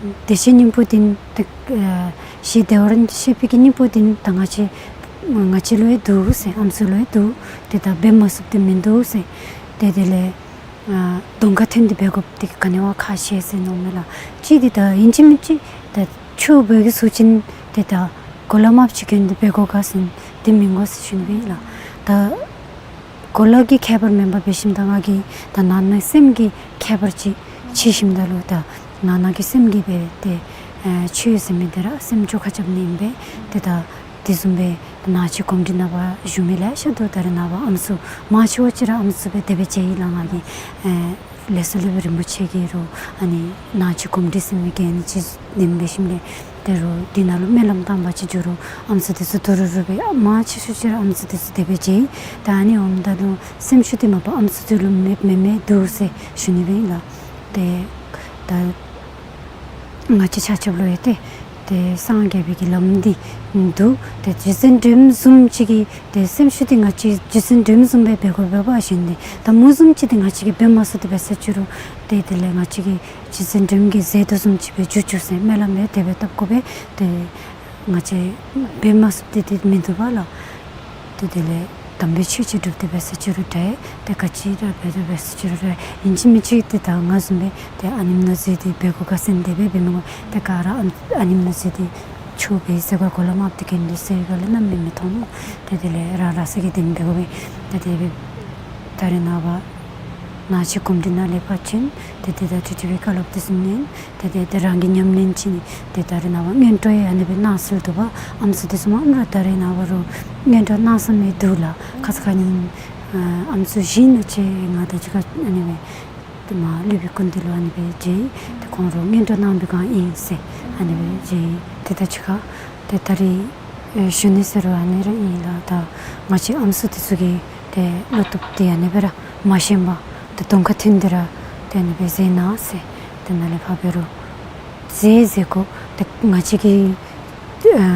བདེ་གཤེགས་སྙིང་པོ་འདི་ཏེ་ཨེ་ཞེ་བདེ་བར་གཤེགས་པའི་གི་སྙིང་པོ་འདི་ད་ང་བཅས་ང་བཅས་ལུ་ཡང་འདུག་ཟེར། ཨམ་སྲུ་ལུ་ཡང་འདུག། ཏེ་ད་འབད་མ་ཚུགསཔ་འདི་མིན་འདུག་ཟེར། ཏེ་དེ་ལས་ཨ་གདོང་ཁར་ཐོན་ཏེ་འབད་དགོཔ་འདི་ག་ནི་བ་ཁག་ཆེ་ཟེར་མནོཝ་མས་ལགས། གཅིག་འདི་ད་ཨིན་ཅི་མིན་ཅི་ད་ཆོས་འབད་དགོ་ཟེར་བ་ཅིན་ཏེ་ད་གོ་ལ་དམརཔོ་ཅིག་གྱོན་ཏེ་འབད་དགོ་ག་ཟེར་འདི་མི་དགོ་ཟེར་ཞུ་ནི་སྦེ་ཨིན་ལགས། ད་གོ་ལ་གི་ཁྱད་པར་མེན་པར་འབད་ཞིནམ་ད་ང་གིས་ད་ནང་ན་སེམས་ཀྱི་ཁྱད་པར་ཅིག་ཕྱེ་ཞིནམ་ད་ལུ་ད་ནང་ན་གི་སེམས་ཀྱིས་འབད་དེ་ཨེ་ཆོས་ཟེར་མི་འདི་ར་སེམས་བཅོས་ཁ་རྐྱབ་ནི་ཨིན་པས། ཏེ་ད་དེ་བཟུམ་སྦེ་ནང་ཆོས་གོམས་འདྲིས་ནང་པ་བཞུགས་མི་ལེ་ཤ་འདུག། ད་རེས་ནངས་པ་ཨམ་སྲུ་མང་ཆེ་བ་ཅིག་ར་ཨམ་སྲུ་སྦེ་དེ་སྦེ་མཇལ་ཡི་ལགས། ང་གིས་ཨེ་ལས་ཚོགས་སློབ་དཔོན་རིན་པོ་ཆེ་གིས་རུང་ཨ་ནི་ནང་ཆོས་གོམས་འདྲིས་ཟེར་མི་གི་ཨ་ནི་ཅིག་ལེན་འབད་ཞིནམ་ལས་ད་རུང་འདི་ནང་ལུ་སྨོན་ལམ་བཏབ་པ་ཅིན་འགྱོ་རུང་ཨམ་སྲུ་འདི་ཚུ་ཐུ་རུ་རུ་སྦེ་མང་ཆེ་ཤོས་ཅིག་ར་ཨམ་སྲུ་འདི་ཚུ་དེ་སྦེ་མཇལ་ཡི། ད་ཨ་ནི་འོངམ་ད་ལུ་སེམས་ཤུགས་འདི་མ་པ་ཨམ་སྲུ་འདི་ལུ་མེད་མེད་མེད་འདུག་ཟེར་ཞུ་ནི་སྦེ་ཨིན་ལགས། ཏེ་ད་ང་བཅས་ཆ་ཁྱབ་ལུ་ཡང་ཏེ་ཏེ་སངས་རྒྱས་པའི་གི་ལམ་འདི་འདུག། ཏེ་རྗེ་བཙུན་སྒྲོལ་མ་བཟུམ་ཅིག་གིས་ཏེ་སེམས་ཤུགས་འདི་ང་བཅས་རྗེ་བཙུན་སྒྲོལ་མ་བཟུམ་སྦེ་འབད་དགོ་པས་པ་ཞུ་ནི། ད་མོ་བཟུམ་ཅིག་འདི་ང་བཅས་ཀྱིས་འབད་མ་ཚུགས་ཏེ་འབད་ཟེར་ཅི་རུང་ཏེ་དེ་ལས་ང་བཅས་ཀྱིས་རྗེ་བཙུན་སྒྲོལ་མ་གིས་མཛད་དོ་བཟུམ་ཅིག་སྦེ་འགྱོ་འགྱོ་ཟེར་སྨོན་ལམ་ཡང་དེ་སྦེ་བཏབ་དགོ་པས། ཏེ་ང་བཅས་འབད་མ་ཚུགསཔ་འདི་འདི་མིན་འདུག་པ་ལགས། ཏེ་དེ་ལས་དམ་པའི་ཆོས་ཅིག་སྒྲུབ་སྟེ་འབད་ཟེར་ཅི་རུང་འདྲ། ཏེ་ག་ཅི་ར་འབད་དེ་འབད་ཟེར་ཅི་རུང་འདྲ། ཨིན་ཅི་མིན་ཅི་ཏེ་ད་ང་བཟུམ་སྦེ་ཏེ་ཨ་ནེམོ་ནང་འཛུལ་ཏེ་འབད་དགོ་ག་ཟེར་དེ་སྦེ་འབད་མི་དགོ། ཏེ་ག་ར་ཨ་ཨ་ནེམོ་ནང་འཛུལ་ཏེ་ཆོས་འབད་ཟེར་ག་གོ་ལ་དམརཔོ་འདི་གྱོན་ཏེ་ཟེར་ག་ལས་གནམ་མེད་མི་མཐོང་མོ། ཏེ་དེ་ལས་རང་རང་སོ་གི་དེམ་འབད་དགོ་པས། ཏེ་དེ་སྦེ་ད་རེས་ནངས་པ་ནང་ཆོས་གོམས་འདྲིས་ནང་ལས་ཕར་ཕྱིན་ཏེ་ཏེ་ད་ཁྲིད་ཁྲིད་པའི་བཀའ་སློབ་འདི་ཚུ་ཉན། ཏེ་ཏེ་ཏེ་རང་གིས་ཉམས་ལེན་ཅིག་ཏེ་ད་རེས་ནངས་པ་སྔོན་འགྲོ་ཡང་ཨ་ནི་སྦེ་གནང་སྲོལ་འདུག་པ། ཨམ་སྲུ་འདི་ཚུ་མ་ཨ་ར་ད་རེས་ནངས་པ་རུང་སྔོན་འགྲོ་གནང་ས་མི་འདུག་ལགས། ཁ་ཙ་ཁ་ཉིནམ་ཨ་ཨམ་སྲུ་བཞི་ཨིན་ན་ཅིག་ང་དང་གཅིག་ཁར་ཨ་ནི་སྦེ་ཏེ་མ་སློབ་དཔོན་སྐུ་མདུན་ལུ་ཨ་ནི་སྦེ་མཇལ་ཡི། ཏེ་ཁོང་ར་སྔོན་འགྲོ་གནང་བའི་སྒང་ཨིན་ཟེར་ཨ་ནི་སྦེ་མཇལ་ཡི། ཏེ་ད་གཅིག་ཁར་ཏེ་ད་རེས་ཨེ་ཞུ་ནི་ཟེར་རུང་ཨ་ནི་ར་ཨིན་ལགས། ད་ང་བཅས་ཨམ་སྲུ་འདི་ཚུ་གིས་ཏེ་བློ་སྟོབས་འདི་ཨ་ནི་སྦེ་ར་མ་ཞན་པར་ཏེ་གདོང་ཁར་ཐོན་ཏེ་ར་ཏེ་ཨ་ནི་སྦེ་མཛད་གནང་ཟེར། ཏེ་ནཱ་ལས་ཕར་འབད་རུང་མཛད་མཛད་དགོ། ཏེ་ང་བཅས་ཀྱི་ཨ་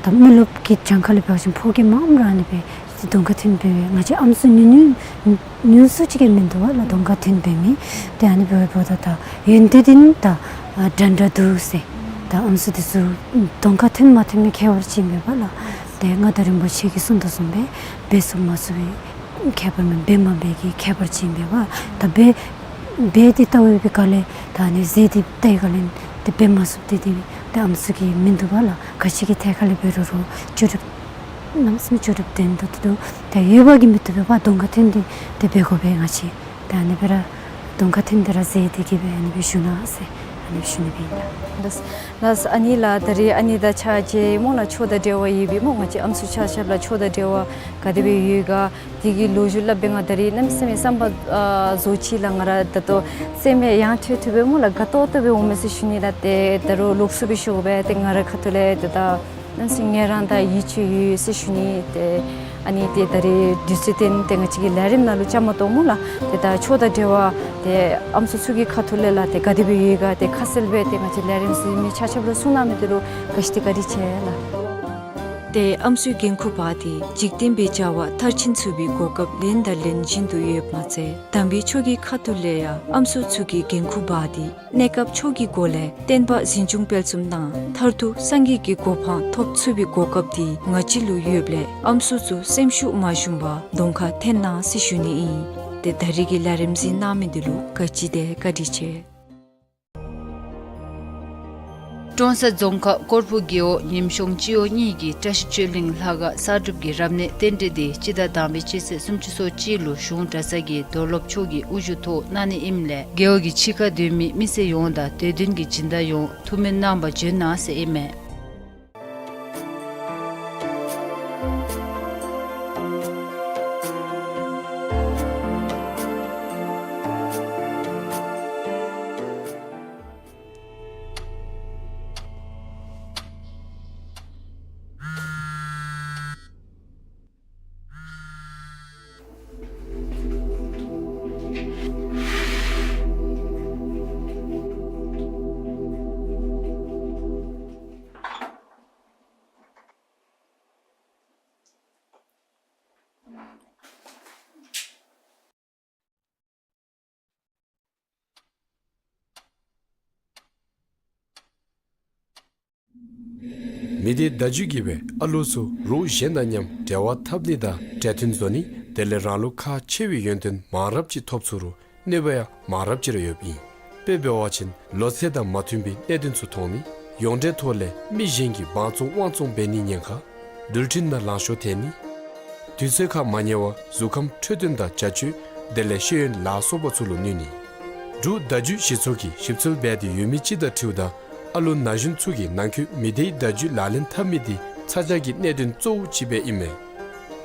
ད་མི་རློབས་ཀྱི་གྱངས་ཁ་ལས་འབད་བ་ཅིན་ཕོ་སྐྱེས་མ་ཨ་ར་ཨ་ནི་སྦེ་ ཏེ་གདོང་ཁར་ཐོན་འབད་བའི་ང་བཅས་ཨམ་སྲུ་ཉུང་ཉུང་ཉུང་སུ་ཅིག་གིས་མིན་འདུག་པ་ལགས། གདོང་ཁར་ཐོན་འབད་མི་ཏེ་ཨ་ནི་འབདཝ་ད་ད་ཡོན་ཏན་འདི་ད་ཨ་འདྲན་འདྲ་འདུག་ཟེར། ད་ཨམ་སྲུ་འདི་ཚུ་གདོང་ཁར་ཐོན་མ་ཐོན་མི་ཁྱད་པར་ཅིག་མེད་པ་ལགས། ཏེ་མངའ་བདག་རིན་པོ་ཆེ་གིས་གསུངས་དོ་བཟུམ་སྦེ་འབད་ཚུགས་མ་ཚུགས་པའི་ཁྱད་པར་མེད། འབད་མ་འབད་ཀྱི་ཁྱད་པར་ཅིག་མེད་པ། ད་འབད་འབད་དེ་ལྟ་བའི་སྐབས་ལས་ད་ཨ་ནི་ཟས་འདི་ལྟའི་སྐབས་ལས་ཏེ་འབད་མ་ཚུགས་ཏེ་འདི་ཏེ་ཨམ་སྲུ་གི་མིན་འདུག་པ་ལགས། ག་ཅི་གི་ཐད་ཁར་ལས་འབད་རུང་རུང་ལྕོགས་གྲུབ་གནམ་མེད་ས་མེད་ལྕོགས་གྲུབ་ལྡན་དུ་འདུག། ད་ཡོད་པ་གིས་མི་བཏུབ་པས་པ། གདོང་ཁར་ཐོན་ཏེ་ཏེ་འབད་དགོ་པས་ང་བཅས། ད་ཨ་ནི་འབད་ར་གདོང་ཁར་ཐོན་ཏེ་ར་ཟེར་ཏེ་གིས་སྦེ་ཨ་ནི་སྦེ་ཞུ་གནང་ཟེར་ཨ་ནི་སྦེ་ཞུ་ནི་སྦེ་ཨིན་ལགས། ལགས་ལགས། ཨ་ནི་ལགས་ད་རིས་ཨ་ནི་དང་ཆ་བཞག་སྨོ་ལགས། ཆོས་དང་འབྲེལ་བ་ཡོད་པའི་སྨོ་ང་བཅས་ཨམ་སྲུ་ཆ་ཁྱབ་ལུ་ཆོས་དང་འབྲེལ་བ་ག་དེ་སྦེ་ཡོད་ག། དེ་གི་ལོ་རྒྱུས་སླབ་སྦེ་ང་ད་རིས་གནམ་མེད་ས་མེད་བསམ་པ་ཨ་བཟོ་ཅི་ལགས། ང་ར་ད་ལྟོ་སེམས་ཡང་ཐོས་ཐོས་སྦེ་སྨོ་ལགས། དགའ་ཏོག་ཏོ་སྦེ་འོང་མས་ཟེར་ཞུ་ནི་ལགས། ཏེ་ད་རུང་ལོགས་སུ་སྦེ་ཞུ་དགོ་པས། ཏེ་ང་རའི་ཁ་ཐུག་ལས་ཏེ་ད་གནམ་མེད་ས་མེད་ང་ར་ད་ཡིད་ཆེས་ཡོད་ཟེར་ཞུ་ནི། ཏེ་ཨ་ནི་ཏེ་ད་རིས་དུས་ཚོད་བཏོན་ཏེ་ང་བཅས་ཀྱི་ལས་རིམ་ནང་ལུ་བཅའ་མར་གཏོགས་སྨོ་ལགས། ཏེ་ད་ཆོས་དང་འབྲེལ་བ་ཏེ་ཨམ་སྲུ་ཚུ་གི་ཁ་ཐུག་ལས་ལགས་ཏེ་ག་དེ་སྦེ་ཡོད་ག་ཏེ་ཁ་གསལ་སྦེ་ཏེ་ང་བཅས་ལས་རིམ་གཟིགས་མི་ཆ་ཁྱབ་ལུ་གསུང་གནང་མི་འདི་ལུ་བཀྲ་ཤིས་བདེ་ལེགས་བཀའ་དྲིན་ཆེ་ལགས། ཏེ་ཨམ་སྲུའི་འགན་ཁུར་འབག་སྟེ་འཇིག་རྟེན་པའི་བྱ་བ་མཐར་ཕྱིན་ཚུགས་པའི་གོ་སྐབས་ལེན་དང་ལེན་བཞིན་དུ་ཡོདཔ་མ་ཚད་དམ་པའི་ཆོས་ཀྱི་ཁ་ཐུག་ལས་ཡང་ཨམ་སྲུ་ཚུ་གིས་འགན་ཁུར་འབག་སྟེ་གནས་སྐབས་ཆོས་ཀྱི་སྒོ་ལས་བསྟན་པ་འཛིན་སྐྱོང་སྤེལ་གསུམ་དང་མཐར་ཐུག་སངས་རྒྱས་ཀྱི་གོ་འཕང་ཐོབ་ཚུགས་པའི་གོ་སྐབས་འདི་ང་བཅས་ལུ་ཡོདཔ་ལས་ཨམ་སྲུ་ཚུ་སེམས་ཤུགས་མ་ཞུམ་པར་གདོང་ཁར་འཐོན་གནང་ཟེར་ཞུ་ནི་ཨིན། ཏེ་ད་རིས་ཀྱི་ལས་རིམ་གཟིགས་གནང་མི་འདི་ལུ་བཀྲ་ཤིས་བདེ་ལེགས་བཀའ་དྲིན་ཆེ། ཀྲོང་གསར་རྫོང་ཁག་སྐོར་སྦུག་རྒེད་འོག་ཉིམ་གཤོང་སྤྱི་འོག་གཉིས་ཀྱི་བཀྲ་ཤིས་ཆོས་གླིང་ལྷ་ཁང་གསར་སྒྲུབ་ཀྱི་རབ་གནས་རྟེན་འབྲེལ་འདི་སྤྱི་ཟླ་དང་པའི་སྤྱི་ཚེས་སུམ་ཅུ་སོ་གཅིག་ལུ་གཞུང་གྲྭ་ཚང་གི་རྡོར་སློབ་མཆོག་གི་དབུ་བཞུགས་ཐོག་གནང་ནི་ཨིནམ་ལས་རྒེད་འོག་གི་ཕྱི་ཁར་སྡོད་མི་མི་སེར་ཡོངས་དང་དད་ལྡན་གྱི་སྦྱིན་བདག་ཡོངས་ཐུགས་སྨོན་གནང་བར་འབྱོན་གནང་ཟེར་ཨིན་མས། མི་སྡེ་བརྡ་བརྒྱུད་ཀྱིས་སྦེ་ཨ་ལུ་ཚུ་རོགས་གཞན་དང་མཉམ་འབྲེལ་བ་འཐབ་ནི་དང་འབྲེལ་མཐུན་བཟོ་ནི་དེ་ལས་རང་ལུ་ཁག་ཆེ་བའི་ཡོན་ཏན་མང་རབས་ཅིག་ཐོབ་ཚུགས་རུང་གནོད་པ་ཡང་མང་རབས་ཅིག་ར་ཡོདཔ་ཨིན། དཔེ་འབད་བ་ཅིན་ལོ་ཚད་དང་མ་མཐུན་པའི་གནད་དོན་ཚུ་མཐོང་ནི། ཡོངས་འབྲེལ་ཐོག་ལས་མི་གཞན་གྱིས་བང་བཙོང་དབང་བཙོང་འབད་ནི་ཉེན་ཁ། འགྲུལ་འཕྲིན་ནང་ལང་ཤོར་ཐལ་ནི། དུས་ཚོད་ཁར་མ་ཉལ་བར་གཟུགས་ཁམས་འཕྲོད་བསྟེན་དང་བྱ་སྤྱོད་དེ་ལས་ཤེས་ཡོན་ལ་སོགས་པ་ཚུ་ལུ་གནོད་ནི། འབྲུག་བརྡ་བརྒྱུད་གཞི་ཚོགས་ཀྱིས་ཞིབ་འཚོལ་འབད་དེ་ཡོད་མི་ཅིག་དང་འཁྲིལཝ་ད་ཨ་ལུ་ན་གཞོན་ཚུ་གིས་ནང་འཁོད་མི་སྡེའི་བརྡ་བརྒྱུད་ལག་ལེན་འཐབ་མི་འདི་ཚ་གྱང་གི་གནད་དོན་གཙོ་བོ་ཅིག་སྦེ་ཨིན་མས།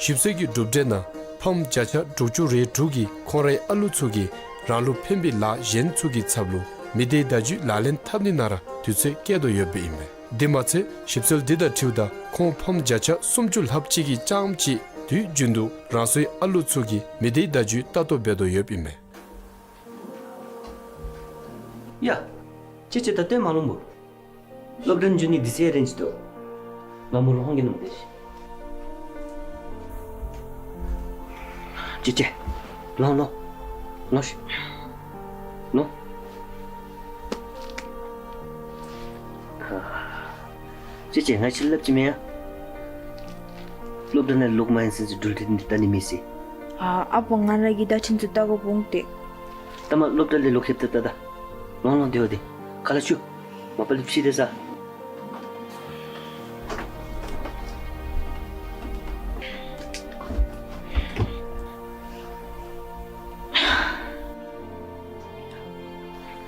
ཞིབ་འཚོལ་གྱི་གྲུབ་འབྲས་ནང་ཕམ་བརྒྱ་ཆ་དྲུག་ཅུ་རེ་དྲུག་གིས་ཁོང་རའི་ཨ་ལུ་ཚུ་གིས་རང་ལུ་ཕན་པའི་ལཱ་གཞན་ཚུ་གི་ཚབ་ལུ་མི་སྡེའི་བརྡ་བརྒྱུད་ལག་ལེན་འཐབ་ནི་ནང་ར་དུས་ཚོད་བསྐྱལ་དོ་ཡོདཔ་ཨིན་མས། དེ་མ་ཚད་ཞིབ་འཚོལ་འདི་དང་འཁྲིལཝ་ད་ཁོང་ཕམ་བརྒྱ་ཆ་སུམ་ཅུ་ལྷགཔ་ཅིག་གིས་རྐྱངམ་ཅིག་དུས་རྒྱུན་དུ་རང་སོའི་ཨ་ལུ་ཚུ་གིས་མི་སྡེའི་བརྡ་བརྒྱུད་ལྟ་རྟོག་འབད་དོ་ཡོདཔ་ཨིན་མས། ཡ། ཅི་ཅི་ད་ལྟོ་མ་ལོངམ་སྨོ། སློབ་གྲྭ་འགྱོ་ནི་དུས་ཚོད་རན་ཅི་དོ། ང་མོ་ལུ་ཧོང་གི་ནུམ་དེ། ཅི་ཅི། ལོངས་ལོངས། ལོངས་ཤིག། ལོངས། ཅི་ཅི་ང་ཅིག་སླབ་ཅི་མེན་ཡ། སློབ་གྲྭ་ནང་ལོག་མ་ཡར་སོང་ཅི་འགྲུལ་འཕྲིན་འདི་ལྟ་ནི་མི་སྲིད། ཨ་ཨ་པོ་ང་ར་གི་བརྡ་འཕྲིན་ཚུ་ལྟ་དགོཔ་འོང་སྟེ། ད་མ་སློབ་གྲྭ་ལས་ལོག་ཤེསཔ་ད་ལྟ་ད། ལོངས་ལོངས་དེ་བ་དེ། ཁ་ལས་ཆུ། མ་པ་ལས་ཕྱི་དེ་ས།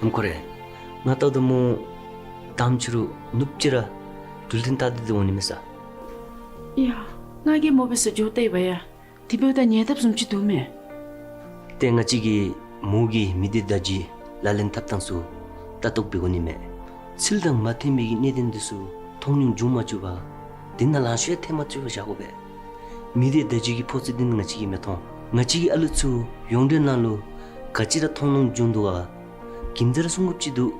ཨམ་ཁོ་རེ། ང་ལྟཝ་ད་མོ་དང་ཕྱི་རུ་ནུབ་ཅིག་ར་འགྲུལ་འཕྲིན་ལྟ་སྟེ་འོང་ནི་མས་ས། ཡ། ང་གིས་མོ་འབད་སར་འགྱོ་བལྟ་ཡི་བ་ཡ། དེ་འབདཝ་ད་ཉལ་ཐབས་བཟུམ་ཅིག་འདུག་མས། ཏེ་ང་བཅས་ཀྱིས་མོ་གིས་མི་སྡེ་བརྡ་བརྒྱུད་ལག་ལེན་འཐབ་ཐངས་ཚུ་ལྟ་རྟོག་འབད་དགོ་ནི་མས། ཚུལ་དང་མ་མཐུན་པའི་གི་གནད་དོན་འདི་ཚུ་མཐོང་མྱོང་འབྱུང་མ་བཅུག་པར་དེ་ནང་ལང་ཤོར་ཡང་ཐལ་མ་བཅུག་པར་བཞག་དགོ་པས། མི་སྡེ་བརྡ་བརྒྱུད་ཀྱི་ཕོག་ཐུག་འདི་ནི་ང་བཅས་ཀྱིས་མི་མཐོང་། ང་བཅས་ཀྱི་ཨ་ལུ་ཚུ་ཡོངས་འབྲེལ་ནང་ལུ་ག་ཅི་ར་མཐོང་མྱོང་འབྱུང་འདུག་ག། ག་དེམ་ཅིག་ར་གསུང་དགོཔ་ཅིག་འདུག།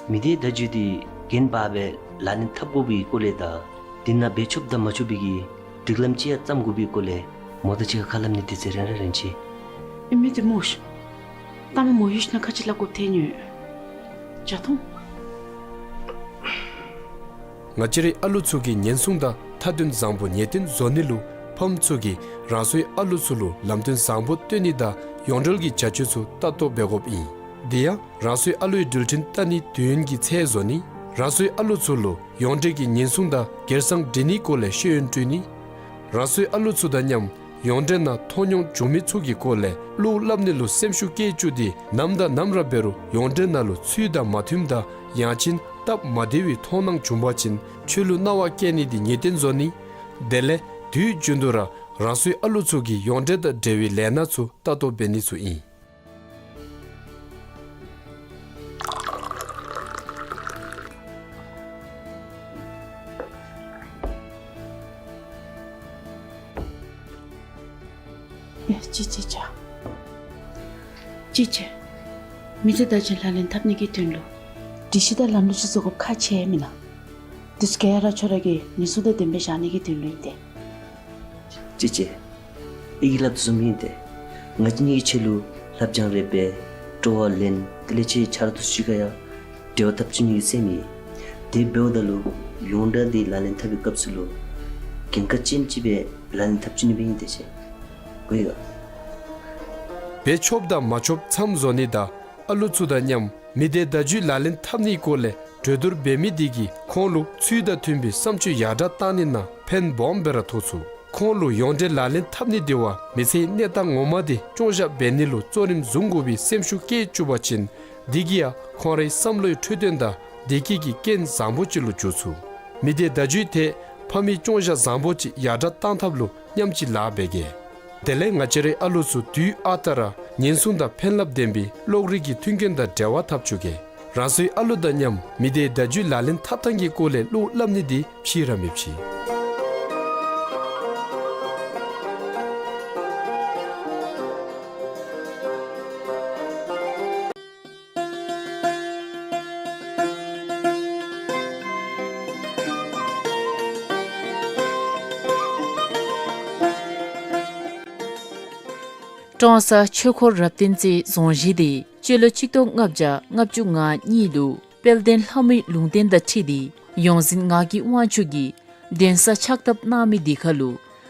མི་སྡེ་བརྡ་བརྒྱུད་འདི་འགན་འབག་སྦེ་ལག་ལེན་འཐབ་དགོ་པའི་སྐོར་ལས་དང་དེ་ནང་འབད་ཆོགཔ་དང་མ་ཆོག་པའི་གི་ སྒྲིག་ལམ་ཅིག་ཡང་བརྩམ་དགོ་པའི་སྐོར་ལས་མོ་དང་གཅིག་ཁར་ཁ་སླབ་ནི་དེ་ཚེ་རན་ར་རན་ཆི། ཨིན་མི་དེ་མོ་ཤིག། ད་མོ་མོ་ཡུལ་ཤི་ན་ཁ་ཅིག་སླབ་དགོཔ་ཐོན་ནི་ཡོད། ཇ་འཐུང་། ང་བཅས་རའི་ཨ་ལུ་ཚུ་གིས་ཉེན་སྲུང་དང་མཐའ་དོན་བཟང་པོ་ངེས་གཏན་བཟོ་ནི་ལུ་ཕམ་ཚུ་གིས་རང་སོའི་ཨ་ལུ་ཚུ་ལུ་ལམ་སྟོན་བཟང་པོ་སྟོན་ནི་དང་ཡོངས་འབྲེལ་གྱི་བྱ་སྤྱོད་ཚུ་ལྟ་རྟོག་འབད་དགོཔ་ཨིན། དེ་ཡང་རང་སོའི་ཨ་ལུའི་འགྲུལ་འཕྲིན་བལྟ་ནིའི་དུས་ཡུན་གྱི་ཚད་བཟོ་ནི། རང་སོའི་ཨ་ལུ་ཚུ་ལུ་ཡོངས་འབྲེལ་གྱི་ཉེན་སྲུང་དང་སྒེར་གཙང་སྒྲིག་ནིའི་སྐོར་ལས་ཤེས་ཡོན་སྤྲོད་ནི། རང་སོའི་ཨ་ལུ་ཚུ་དང་མཉམ་ཡོངས་འབྲེལ་ནང་ཐོ་མྱོང་བྱུང་མི་ཚུ་གི་སྐོར་ལས་བློ་སླབ་ནི་ལུ་སེམས་ཤུགས་བསྐྱེད་བཅུག་སྟེ་ནམ་དང་ནམ་ར་འབད་རུང་ཡོངས་འབྲེལ་ནང་ལུ་ཚུལ་དང་མ་མཐུནམ་དང་ཡང་ཅིན་སྟབས་མ་བདེ་བའི་མཐོང་སྣང་བྱུང་པ་ཅིན་ཆོས་ལུགས་གནང་བ་བཀལ་ནི་དེ་ངེས་གཏན་བཟོ་ནི། དེ་ལས་དུས་རྒྱུན་དུ་ར་རང་སོའི་ཨ་ལུ་ཚུ་གིས་ཡོངས་འབྲེལ་དང་འབྲེལ་བའི་ལས་སྣ་ཚུ་ལྟ་རྟོག་འབད་ནི་ཚུ་ཨིན། ཨེ་ཅི་ཅི་ཅ། ཅི་ཅི། མི་སྡེ་བརྡ་བརྒྱུད་ལག་ལེན་འཐབ་ནི་གི་དོན་ལུ་སྒྲིག་གཞི་དང་ལམ་ལུགས་ཅིག་བཟོ་དགོཔ་ཁག་ཆེ་མེན་ན། དེ་ཚུ་ག་ཡང་ར་ཁྱོད་ར་གིས་ཉེན་སྲུང་དང་ལྡནམ་སྦེ་བཞག་ནི་གི་དོན་ལུ་ཨིན་ཏེ། ཅི་ཅི། ཨི་གིས་སླབ་དོ་བཟུམ་ཨིན་ཏེ། ང་བཅས་གཉིས་ཀྱི་ཆེད་ལུ་ལྷབ་སྦྱང་རེ་འབད། སྤྲོ་བ་ལེན། དེ་ལས་ཁྱེད་ཆ་རོགས་དུ་ཅིག་ཁར་ཡང་འབྲེལ་བ་འཐབ་བཅུག་ནི་གི་སེམས་ཡོད། དེ་འབདཝ་ད་ལུ་ཡོངས་འབྲེལ་དེ་ལག་ལེན་འཐབ་པའི་སྐབས་སུ་ལུ་འགན་ཁག་ཅན་ཅིག་སྦེ་ལག་ལེན་འཐབ་བཅུག་ནི་སྦེ་ཨིན་ཏེ་ཤེས། གོ་ཡི་ག། འབད་ཆོགཔ་དང་མ་ཆོགཔ་མཚམས་བཟོ་ནི་དང་ཨ་ལུ་ཚུ་དང་མཉམ་མི་སྡེ་བརྡ་བརྒྱུད་ལག་ལེན་འཐབ་ནིའི་སྐོར་ལས་གྲོས་བསྡུར་འབད་མི་དེ་གིས་ཁོང་ལུ་ཚུལ་དང་མཐུན་པའི་བསམ་སྤྱོད་ཡར་དྲག་བཏང་ནི་ནང་ཕན་སྦོམ་སྦེ་ར་ཐོགས་ཚུགས། ཁོང་ལུ་ཡོངས་འབྲེལ་ལག་ལེན་འཐབ་ནི་དེ་བ་མི་ཚེའི་གནས་སྟངས་ངོ་མ་དེ་སྐྱོང་བཞག་འབད་ནི་ལུ་གཙོ་རིམ་བཟུང་དགོ་པའི་སེམས་ཤུགས་བསྐྱེད་བཅུག་པ་ཅིན་དེ་གིས་ཡང་ཁོང་རའི་བསམ་བློའི་འཕྲོད་བསྟེན་དང་བདེ་སྐྱིད་ཀྱི་རྐྱེན་བཟང་པོ་ཅིག་ལུ་འགྱུར་ཚུགས། མི་སྡེ་བརྡ་བརྒྱུད་དེ་ཕ་མའི་སྐྱོང་བཞག་བཟང་པོ་ཅིག་ཡར་དྲག་བཏང་ཐབས་ལུ་མཉམ་གཅིག་ལཱ་འབད་གེ། དེ་ལས་ང་བཅས་རའི་ཨ་ལུ་ཚུ་དུས་ཨ་རྟག་ར་ཉེན་སྲུང་དང་ཕན་རླབས་ལྡན་པའི་གློག་རིག་གི་མཐུན་རྐྱེན་དང་འབྲེལ་བ་འཐབ་བཅུག་གེ། རང་སོའི་ཨ་ལུ་དང་མཉམ་མི་སྡེ་བརྡ་བརྒྱུད་ལག་ལེན་འཐབ་ཐངས་ཀྱི་སྐོར་ལས་བློ་སླབ་ནི་དེ་ཕྱི་ར་མི་ཕྱི། ཀྲོང་གསར་ཆོས་འཁོར་རབ་བརྟན་རྩེའི་རྫོང་གཞིས་དེ་སྤྱི་ལོ་གཅིག་སྟོང་ལྔ་བརྒྱ་ལྔ་བཅུ་ང་གཉིས་ལུ་དཔལ་ལྡན་ལྷ་མོའི་ལུང་བསྟན་དང་འཁྲིལ་ཏེ་ཡོངས་འཛིན་ངག་གི་དབང་ཕྱུག་གིས་གདན་ས་ཕྱག་བཏབ་གནང་མི་དེ་ཁར་ལུ་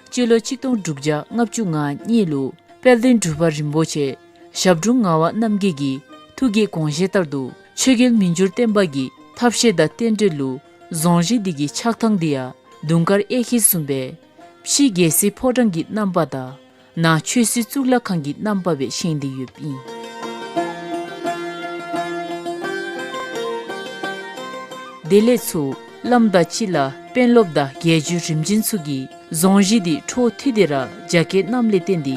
སྤྱི་ལོ་གཅིག་སྟོང་དྲུག་བརྒྱ་ལྔ་བཅུ་ང་གཉིས་ལུ་དཔལ་ལྡན་འབྲུག་པ་རིན་པོ་ཆེ་ཞབས་དྲུང་ངག་དབང་རྣམ་རྒྱལ་གྱི་ཐུགས་ཀྱི་དགོངས་བཞེད་ལྟར་དུ་ཆོས་རྒྱལ་མི་འགྱུར་བརྟན་པ་གི་ཐབས་ཤེས་དང་རྟེན་འབྲེལ་ལུ་རྫོང་གཞིས་འདི་གི་ཕྱག་ཐང་འདི་ཡང་དུང་དཀར་གཡས་འཁྱིལ་བཟུམ་སྦེ་ཕྱི་རྒྱལ་སྲིད་ཕོ་བྲང་གི་རྣམ་པ་དང་ནང་ཆོས་སྲིད་གཙུག་ལག་ཁང་གི་རྣམ་པ་སྦེ་བཞེངས་ཏེ་ཡོདཔ་ཨིན། དེ་ལས་ཚུར་བླམ་དང་སྤྱི་བླ་དཔོན་སློབ་དང་རྒྱལ་བརྒྱུད་རིམ་བྱོན་ཚུ་གིས་རྫོང་གཞིས་འདི་འཕྲོ་མཐུད་དེ་ར་རྒྱ་སྐྱེད་གནངམ་ལས་བརྟེན་ཏེ་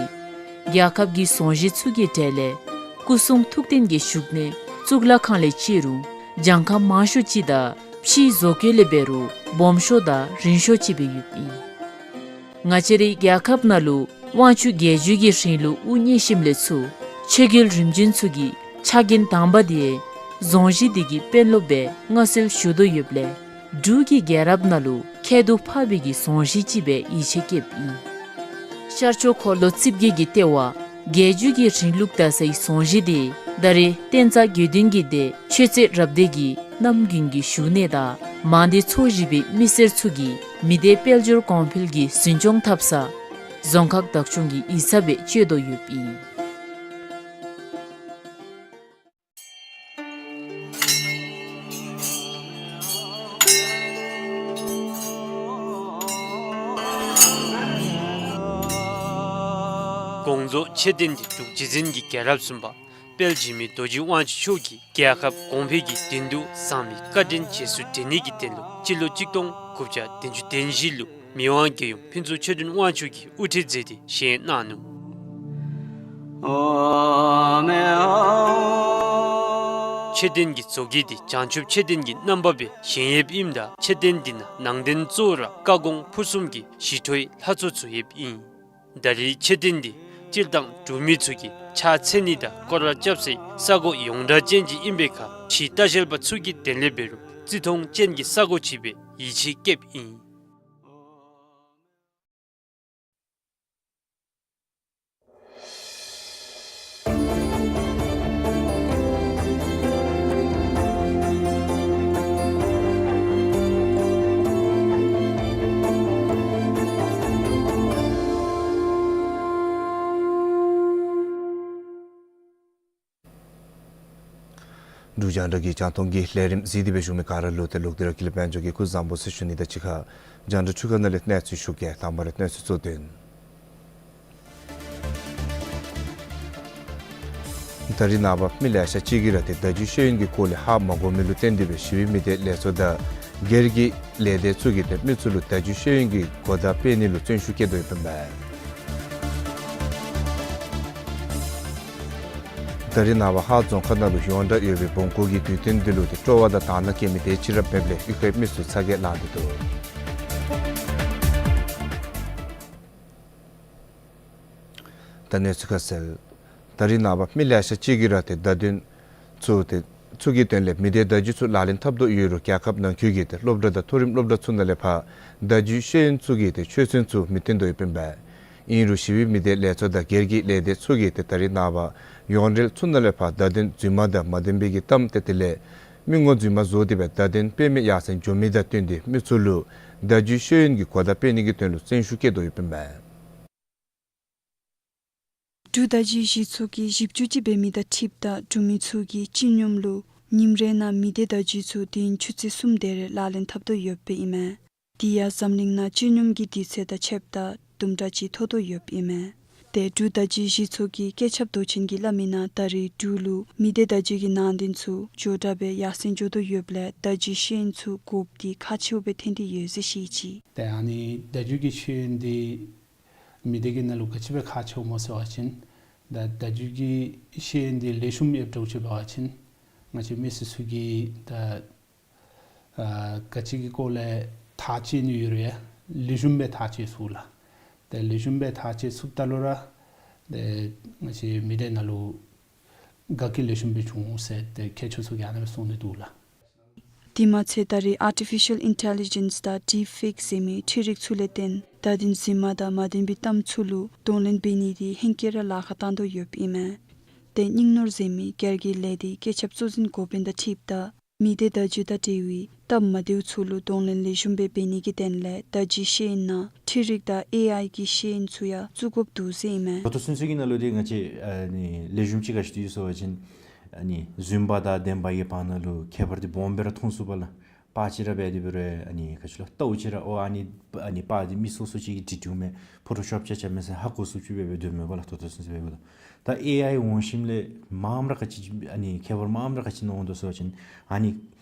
རྒྱལ་ཁབ་ཀྱི་རྫོང་གཞིས་ཚུ་གི་གྲས་ལས་སྐུ་གསུང་ཐུགས་རྟེན་གྱི་བཞུགས་གནས་གཙུག་ལག་ཁང་ལས་བཅད་རུང་གྱངས་ཁ་མང་ཤོས་ཅིག་དང་ཕྱིའི་བཟོ་བཀོད་ལས་འབད་རུང་སྦོམ་ཤོས་དང་རིང་ཤོས་ཅིག་སྦེ་ཡོདཔ་ཨིན། ང་བཅས་རའི་རྒྱལ་ཁབ་ནང་ལུ་དབང་ཕྱུག་རྒྱལ་བརྒྱུད་ཀྱི་རིང་ལུགས་དབུ་བརྙེས་ཞིནམ་ལས་ཚུར་ཆོས་རྒྱལ་རིམ་བྱོན་ཚུ་གི་ཕྱག་འགན་དང་པ་དེ་རྫོང་གཞིས་འདི་གི་དཔོན་སློབ་སྦེ་མངའ་གསོལ་ཞུ་དོ་ཡོདཔ་ལས་འབྲུག་གི་རྒྱལ་རབས་ནང་ལུ་ཁྱད་དུ་འཕགས་པའི་གི་རྫོང་གཞིས་ཅིག་སྦེ་ཡིད་ཆེས་བསྐྱེདཔ་ཨིན། ཤར་ཕྱོགས་འཁོར་ལོ་རྩིབས་བརྒྱད་ཀྱི་ལྟེ་བ་རྒྱལ་བརྒྱུད་ཀྱི་རིང་ལུགས་དར་སའི་རྫོང་གཞིས་དེ་ད་རེས་བསྟན་རྩ་དགེ་འདུན་གྱི་སྡེ་ཆོས་རྩེ་རབ་སྡེ་གི་རྣམ་རྒྱུན་གྱི་བཞུགས་གནས་དང་མང་སྡེ་ཚོ་བཞི་པའི་མི་སེར་ཚུ་གིས་མི་སྡེ་དཔལ་འབྱོར་གོང་འཕེལ་གྱི་འཛིན་སྐྱོང་འཐབ་ས་རྫོང་ཁག་བདག་སྐྱོང་གི་ཡིག་ཚང་སྦེ་སྤྱོད་དོ་ཡོདཔ་ཨིན། དགོངས་རྫོགས་མཆོད་རྟེན་འདི་འབྲུག་རྗེ་བཙུན་གྱི་རྒྱལ་རབས་གསུམ་པ་དཔལ་འཇིགས་མེད་རྡོ་རྗེ་དབང་ཕྱུག་མཆོག་གིས་རྒྱལ་ཁབ་གོང་འཕེལ་གྱི་དོན་དུ་བཟང་མི་བཀའ་དྲིན་རྗེས་སུ་དྲན་ནི་གི་དོན་ལུ་སྤྱི་ལོ་གཅིག་སྟོང་དགུ་བརྒྱ་བདུན་ཅུ་དོན་བཞི་ལུ་མི་དབང་རྒྱལ་ཡུམ་ཕུན་ཚོགས་ཆོས་སྒྲོན་དབང་ཕྱུག་གིས་དབུ་ཁྲིད་མཛད་དེ་བཞེངས་གནང་ནུག། མཆོད་རྟེན་གྱི་བཟོ་བཀོད་འདི་བྱང་ཆུབ་མཆོད་རྟེན་གྱི་རྣམ་པ་སྦེ་བཞེངས་ཡོདཔ་ཨིནམ་ད་མཆོད་རྟེན་འདི་ནང་ནང་རྟེན་གཙོ་བོ་ར་བཀའ་དགོངས་ཕུར་གསུམ་གྱི་ཞི་ཁྲོའི་ལྷ་ཚོགས་ཚུ་ཡོདཔ་ཨིན། ད་རེས་མཆོད་རྟེན་འདི་སྤྱིར་བཏང་འབྲུག་མི་ཚུ་གིས་ཕྱག་འཚལ་ནི་དང་སྐོར་ར་རྐྱབ་སའི་ས་གོ་ཡོངས་གྲགས་ཅན་ཅིག་ཨིན་པའི་ཁར་ཕྱིའི་ལྟ་བཤལ་པ་ཚུ་གི་དོན་ལས་འབད་རུང་བརྩི་མཐོང་ཅན་གྱི་ས་གོ་ཅིག་སྦེ་ཡིད་ཆེས་བསྐྱེདཔ་ཨིན། འབྲུག་རྒྱང་བསྒྲགས་ཀྱི་རྒྱང་མཐོང་གི་ལས་རིམ་གཟིགས་ཏེ་སྦེ་བཞུགས་མི་ག་ར་ལུ་ཏེ་ལོག་སྟེ་ར་ཀུན་ལེགས་དཔལ་འབྱོར་གྱིས་སྐུ་གཟུགས་བཟང་པོ་ཟེར་ཞུ་ནི་དང་གཅིག་ཁར་རྒྱང་བསྒྲགས་འཕྲུལ་ཁང་ནང་ལས་གནས་ཚུལ་ཞུ་གེ། དང་པ་ར་གནས་ཚུལ་གཙོ་དོན། ད་རིས་ནངས་པ་མི་ལེ་ཤ་ཅིག་གིས་ར་ཏེ་བརྡ་བརྒྱུད་ཤེས་ཡོན་གྱི་སྐོར་ལས་ཧ་མ་གོ་མི་ལུ་བརྟེན་ཏེ་སྦེ་ཞི་བའི་མི་སྡེ་ལས་ཚོགས་དང་སྒེར་གྱི་ལས་སྡེ་ཚུ་གིས་ཏེ་མི་ཚུ་ལུ་བརྡ་བརྒྱུད་ཤེས་ཡོན་གྱི་གོ་བརྡ་སྤེལ་ནི་ལུ་བརྩོན་ཤུགས་བསྐྱེད་དོ་ཡོདཔ་ཨིན་པས། ད་རིས་ནངས་པ་ཧཱ་རྫོང་ཁག་ནང་ལུ་ཡོངས་གྲགས་ཡོད་པའི་བོང་ཀུ་གི་དུས་སྟོན་འདི་ལུ་ཏེ་སྤྲོ་བ་དང་དག་སྣང་བསྐྱེད་མི་དེ་ཅིག་ར་མེདཔ་ལས་གཡུས་ཁའི་མི་ཚུ་ཚ་གྱང་ལངས་ཏེ་འདུག། ད་གནས་ཚུལ་ཁ་གསལ། ད་རིས་ནངས་པ་མི་ལེ་ཤ་ཅིག་གིས་ར་ཏེ་བརྡ་དོན་ཚུ་ཏེ་ཚུ་གི་དོན་ལས་མི་སྡེ་བརྡ་བརྒྱུད་ཚུ་ལག་ལེན་འཐབ་དོ་ཡོད་རུང་རྒྱལ་ཁབ་ནང་འཁོད་ཀྱི་ཏེ་སློབ་གྲྭ་དང་མཐོ་རིམ་སློབ་གྲྭ་ཚུ་ནང་ལས་ཕར་བརྡ་བརྒྱུད་ཤེས་ཡོན་ཚུ་གི་ཏེ་ཆོས་ཚན་ཚུ་མི་སྟོན་དོ་ཡོདཔ་ཨིན་པས། ཨིན་རུང་ཞི་བའི་མི་སྡེ་ལས་ཚོགས་དང་སྒེར་གྱི་ལས་སྡེ་ཚུ་གིས་ཏེ་ད་རིས་ནངས་པ་ཡོངས་འབྲེལ་ཚུ་ནང་ལས་ཕར་བརྡ་དོན་རྫུན་མ་དང་མ་བདེན་པའི་གི་གཏམ་ཏེ་དེ་ལས་མི་ངོ་རྫུན་མ་བཟོ་སྟེ་སྦེ་བརྡ་དོན་དཔེ་མེད་ཡར་སེང་འགྱོ་མི་དང་བསྟུན་ཏེ་མི་ཚུ་ལུ་བརྡ་བརྒྱུད་ཤེས་ཡོན་གྱི་གོ་བརྡ་སྤེལ་ནི་གི་དོན་ལུ་བརྩོན་ཤུགས་བསྐྱེད་དོ་ཡོདཔ་ཨིན་པས། འབྲུག་བརྡ་བརྒྱུད་གཞི་ཚོགས་ཀྱི་བཞི་བཅུ་ཅིག་འབད་མི་དང་འཁྲིལཝ་ད་འབྲུག་མི་ཚུ་གིས་སྤྱི་སྙོམས་ལུ་ཉིནམ་རེ་ནང་མི་སྡེ་བརྡ་བརྒྱུད་ཚུ་དུས་ཡུན་ཆུ་ཚོད་གསུམ་དེ་རེ་ལག་ལེན་འཐབ་དོ་ཡོདཔ་ཨིན་མས། དེ་ཡང་འཛམ་གླིང་ནང་སྤྱི་སྙོམས་ཀྱི་དུས་ཚོད་དང་ཕྱདཔ་ད་དུམ་གྲ་ཅིག་མཐོ་དོ་ཡོདཔ་ཨིན་མས། ཏེ་འབྲུག་བརྡ་བརྒྱུད་གཞི་ཚོགས་ཀྱི་བཀོད་ཁྱབ་མདོ་ཆེན་གྱིས་སླབ་མི་ནང་ད་རེས་འབྲུག་ལུ་མི་སྡེ་བརྡ་བརྒྱུད་ཀྱི་ནང་དོན་ཚུ་མགྱོགས་དྲགས་སྦེ་ཡར་སེང་འགྱོ་དོ་ཡོདཔ་ལས་བརྡ་བརྒྱུད་ཤེས་ཡོན་ཚུ་དགོཔ་འདི་ཁག་ཆེཝ་སྦེ་ཐོན་ཏེ་ཡོད་ཟེར་བཤད་ཅི། ཏེ་ཨ་ནི་བརྡ་བརྒྱུད་ཀྱི་ཤེས་ཡོན་འདི་མི་སྡེ་གི་ནང་ལུ་ག་ཅི་སྦེ་ཁག་ཆེཝ་སྨོ་ཟེར་བ་ཅིན་ད་བརྡ་བརྒྱུད་ཀྱི་ཤེས་ཡོན་འདི་ལེགས་ཤོམ་ཡོདཔ་འདྲཝ་ཅིག་འབད་བ་ཅིན་ང་བཅས་མི་སེར་ཚུ་གིས་ད་ཨ་ག་ཅི་གི་སྐོར་ལས་ཐག་བཅད་ནི་ཡོད་རུང་ཡང་ལེགས་ཤོམ་སྦེ་ཐག་བཅད་ཚུགས་ལགས། ཏེ་ལེགས་ཤོམ་སྦེ་ཐག་བཅད་ཚུགསཔ་ད་ལུ་ར་ཏེ་ང་བཅས་མི་སྡེ་ནང་ལུ་དགའ་སྐྱིད་ལེགས་ཤོམ་སྦེ་འབྱུང་འོང་ཟེར་ཏེ་མཁས་མཆོག་ཚུ་གིས་ཨ་ནེ་སྦེ་གསུངས་ཏེ་འདུག་ལགས། དེ་མ་ཚད་ད་རེས་ཨར་ཊི་ཕི་ཤལ་ཨིན་ཊེ་ལི་ཇེནསི་དང་ཌིཔ་ཕེཀ་ཟེར་མི་འཕྲུལ་རིག་ཚུ་ལས་བརྟེན་བརྡ་དོན་རྫུན་མ་དང་མ་བདེན་པའི་གཏམ་ཚུ་ལུ་གདོང་ལེན་འབད་ནི་འདི་ཧེང་སྐལ་ར་ལཱ་ཁག་བཏང་དོ་ཡོདཔ་ཨིན་མས། ཏེ་སྙིང་ནོར་ཟེར་མི་སྒེར་གྱི་ལས་སྡེ་བཀོད་ཁྱབ་གཙོ་འཛིན་འགོ་དཔོན་དང་འཁྲིལཝ་ད་མི་སྡེ་བརྡ་བརྒྱུད་དང་འབྲེལ་བའི་སྟབས་མ་བདེཝ་ཚུ་ལུ་གདོང་ལེན་ལེགས་ཤོམ་སྦེ་འབད་ནི་གི་དོན་ལས་བརྡ་བརྒྱུད་ཤེས་ཡོན་ནང་འཕྲུལ་རིག་དང་ཨེ་ཨའི་གི་ཤེས་ཡོན་ཚུ་ཡང་བཙུགས་དགོཔ་འདུག་ཟེར་ཨིན་མས། ད་ལྟོ་ཚུན་ཚོད་ཀྱི་ནང་ལུ་འདི་ང་བཅས་ཨ་ནི་ལེགས་ཤོམ་ཅིག་ག་ཅི་ཡོད་ཟེར་བ་ཅིན་ཨ་ནི་རྫུན་པ་དང་བདེན་པ་གི་བར་ན་ལུ་ཁྱད་པར་འདི་སྦོམ་སྦེ་ར་མཐོང་ཚུགས་པས་ལགས། པར་ཅིག་ར་འབད་དེ་འབད་རུང་ཨ་ནི་ག་ཅི་ལོ་ལྟཝ་ཅིག་ར་ཨོ་ཨ་ནི་ཨ་ནི་པར་འདི་མི་སོ་སོ་ཅིག་གིས་བྲིས་བྲིསཝ་མས། ཕོ་ཊོ་ཤོབ་རྐྱབ་རྐྱབ་མས་ཟེར་ཧ་གོ་ཚུགསཔ་ཅིག་སྦེ་སྦེ་སྡོདཔ་མས་པ་ལགས། ད་ལྟོ་ཚུན་ཚོད་འབདཝ་ད། ད་ཨེ་ཨའི་འོང་ཞིནམ་ལས་མངམ་ར་ག་ཅི་ཨ་ནི་ཁྱད་པར་མངམ་ར་ག་ཅི་ནང་འོང་དོ་ཟེར་བ་ཅིན་ཨ་ནི་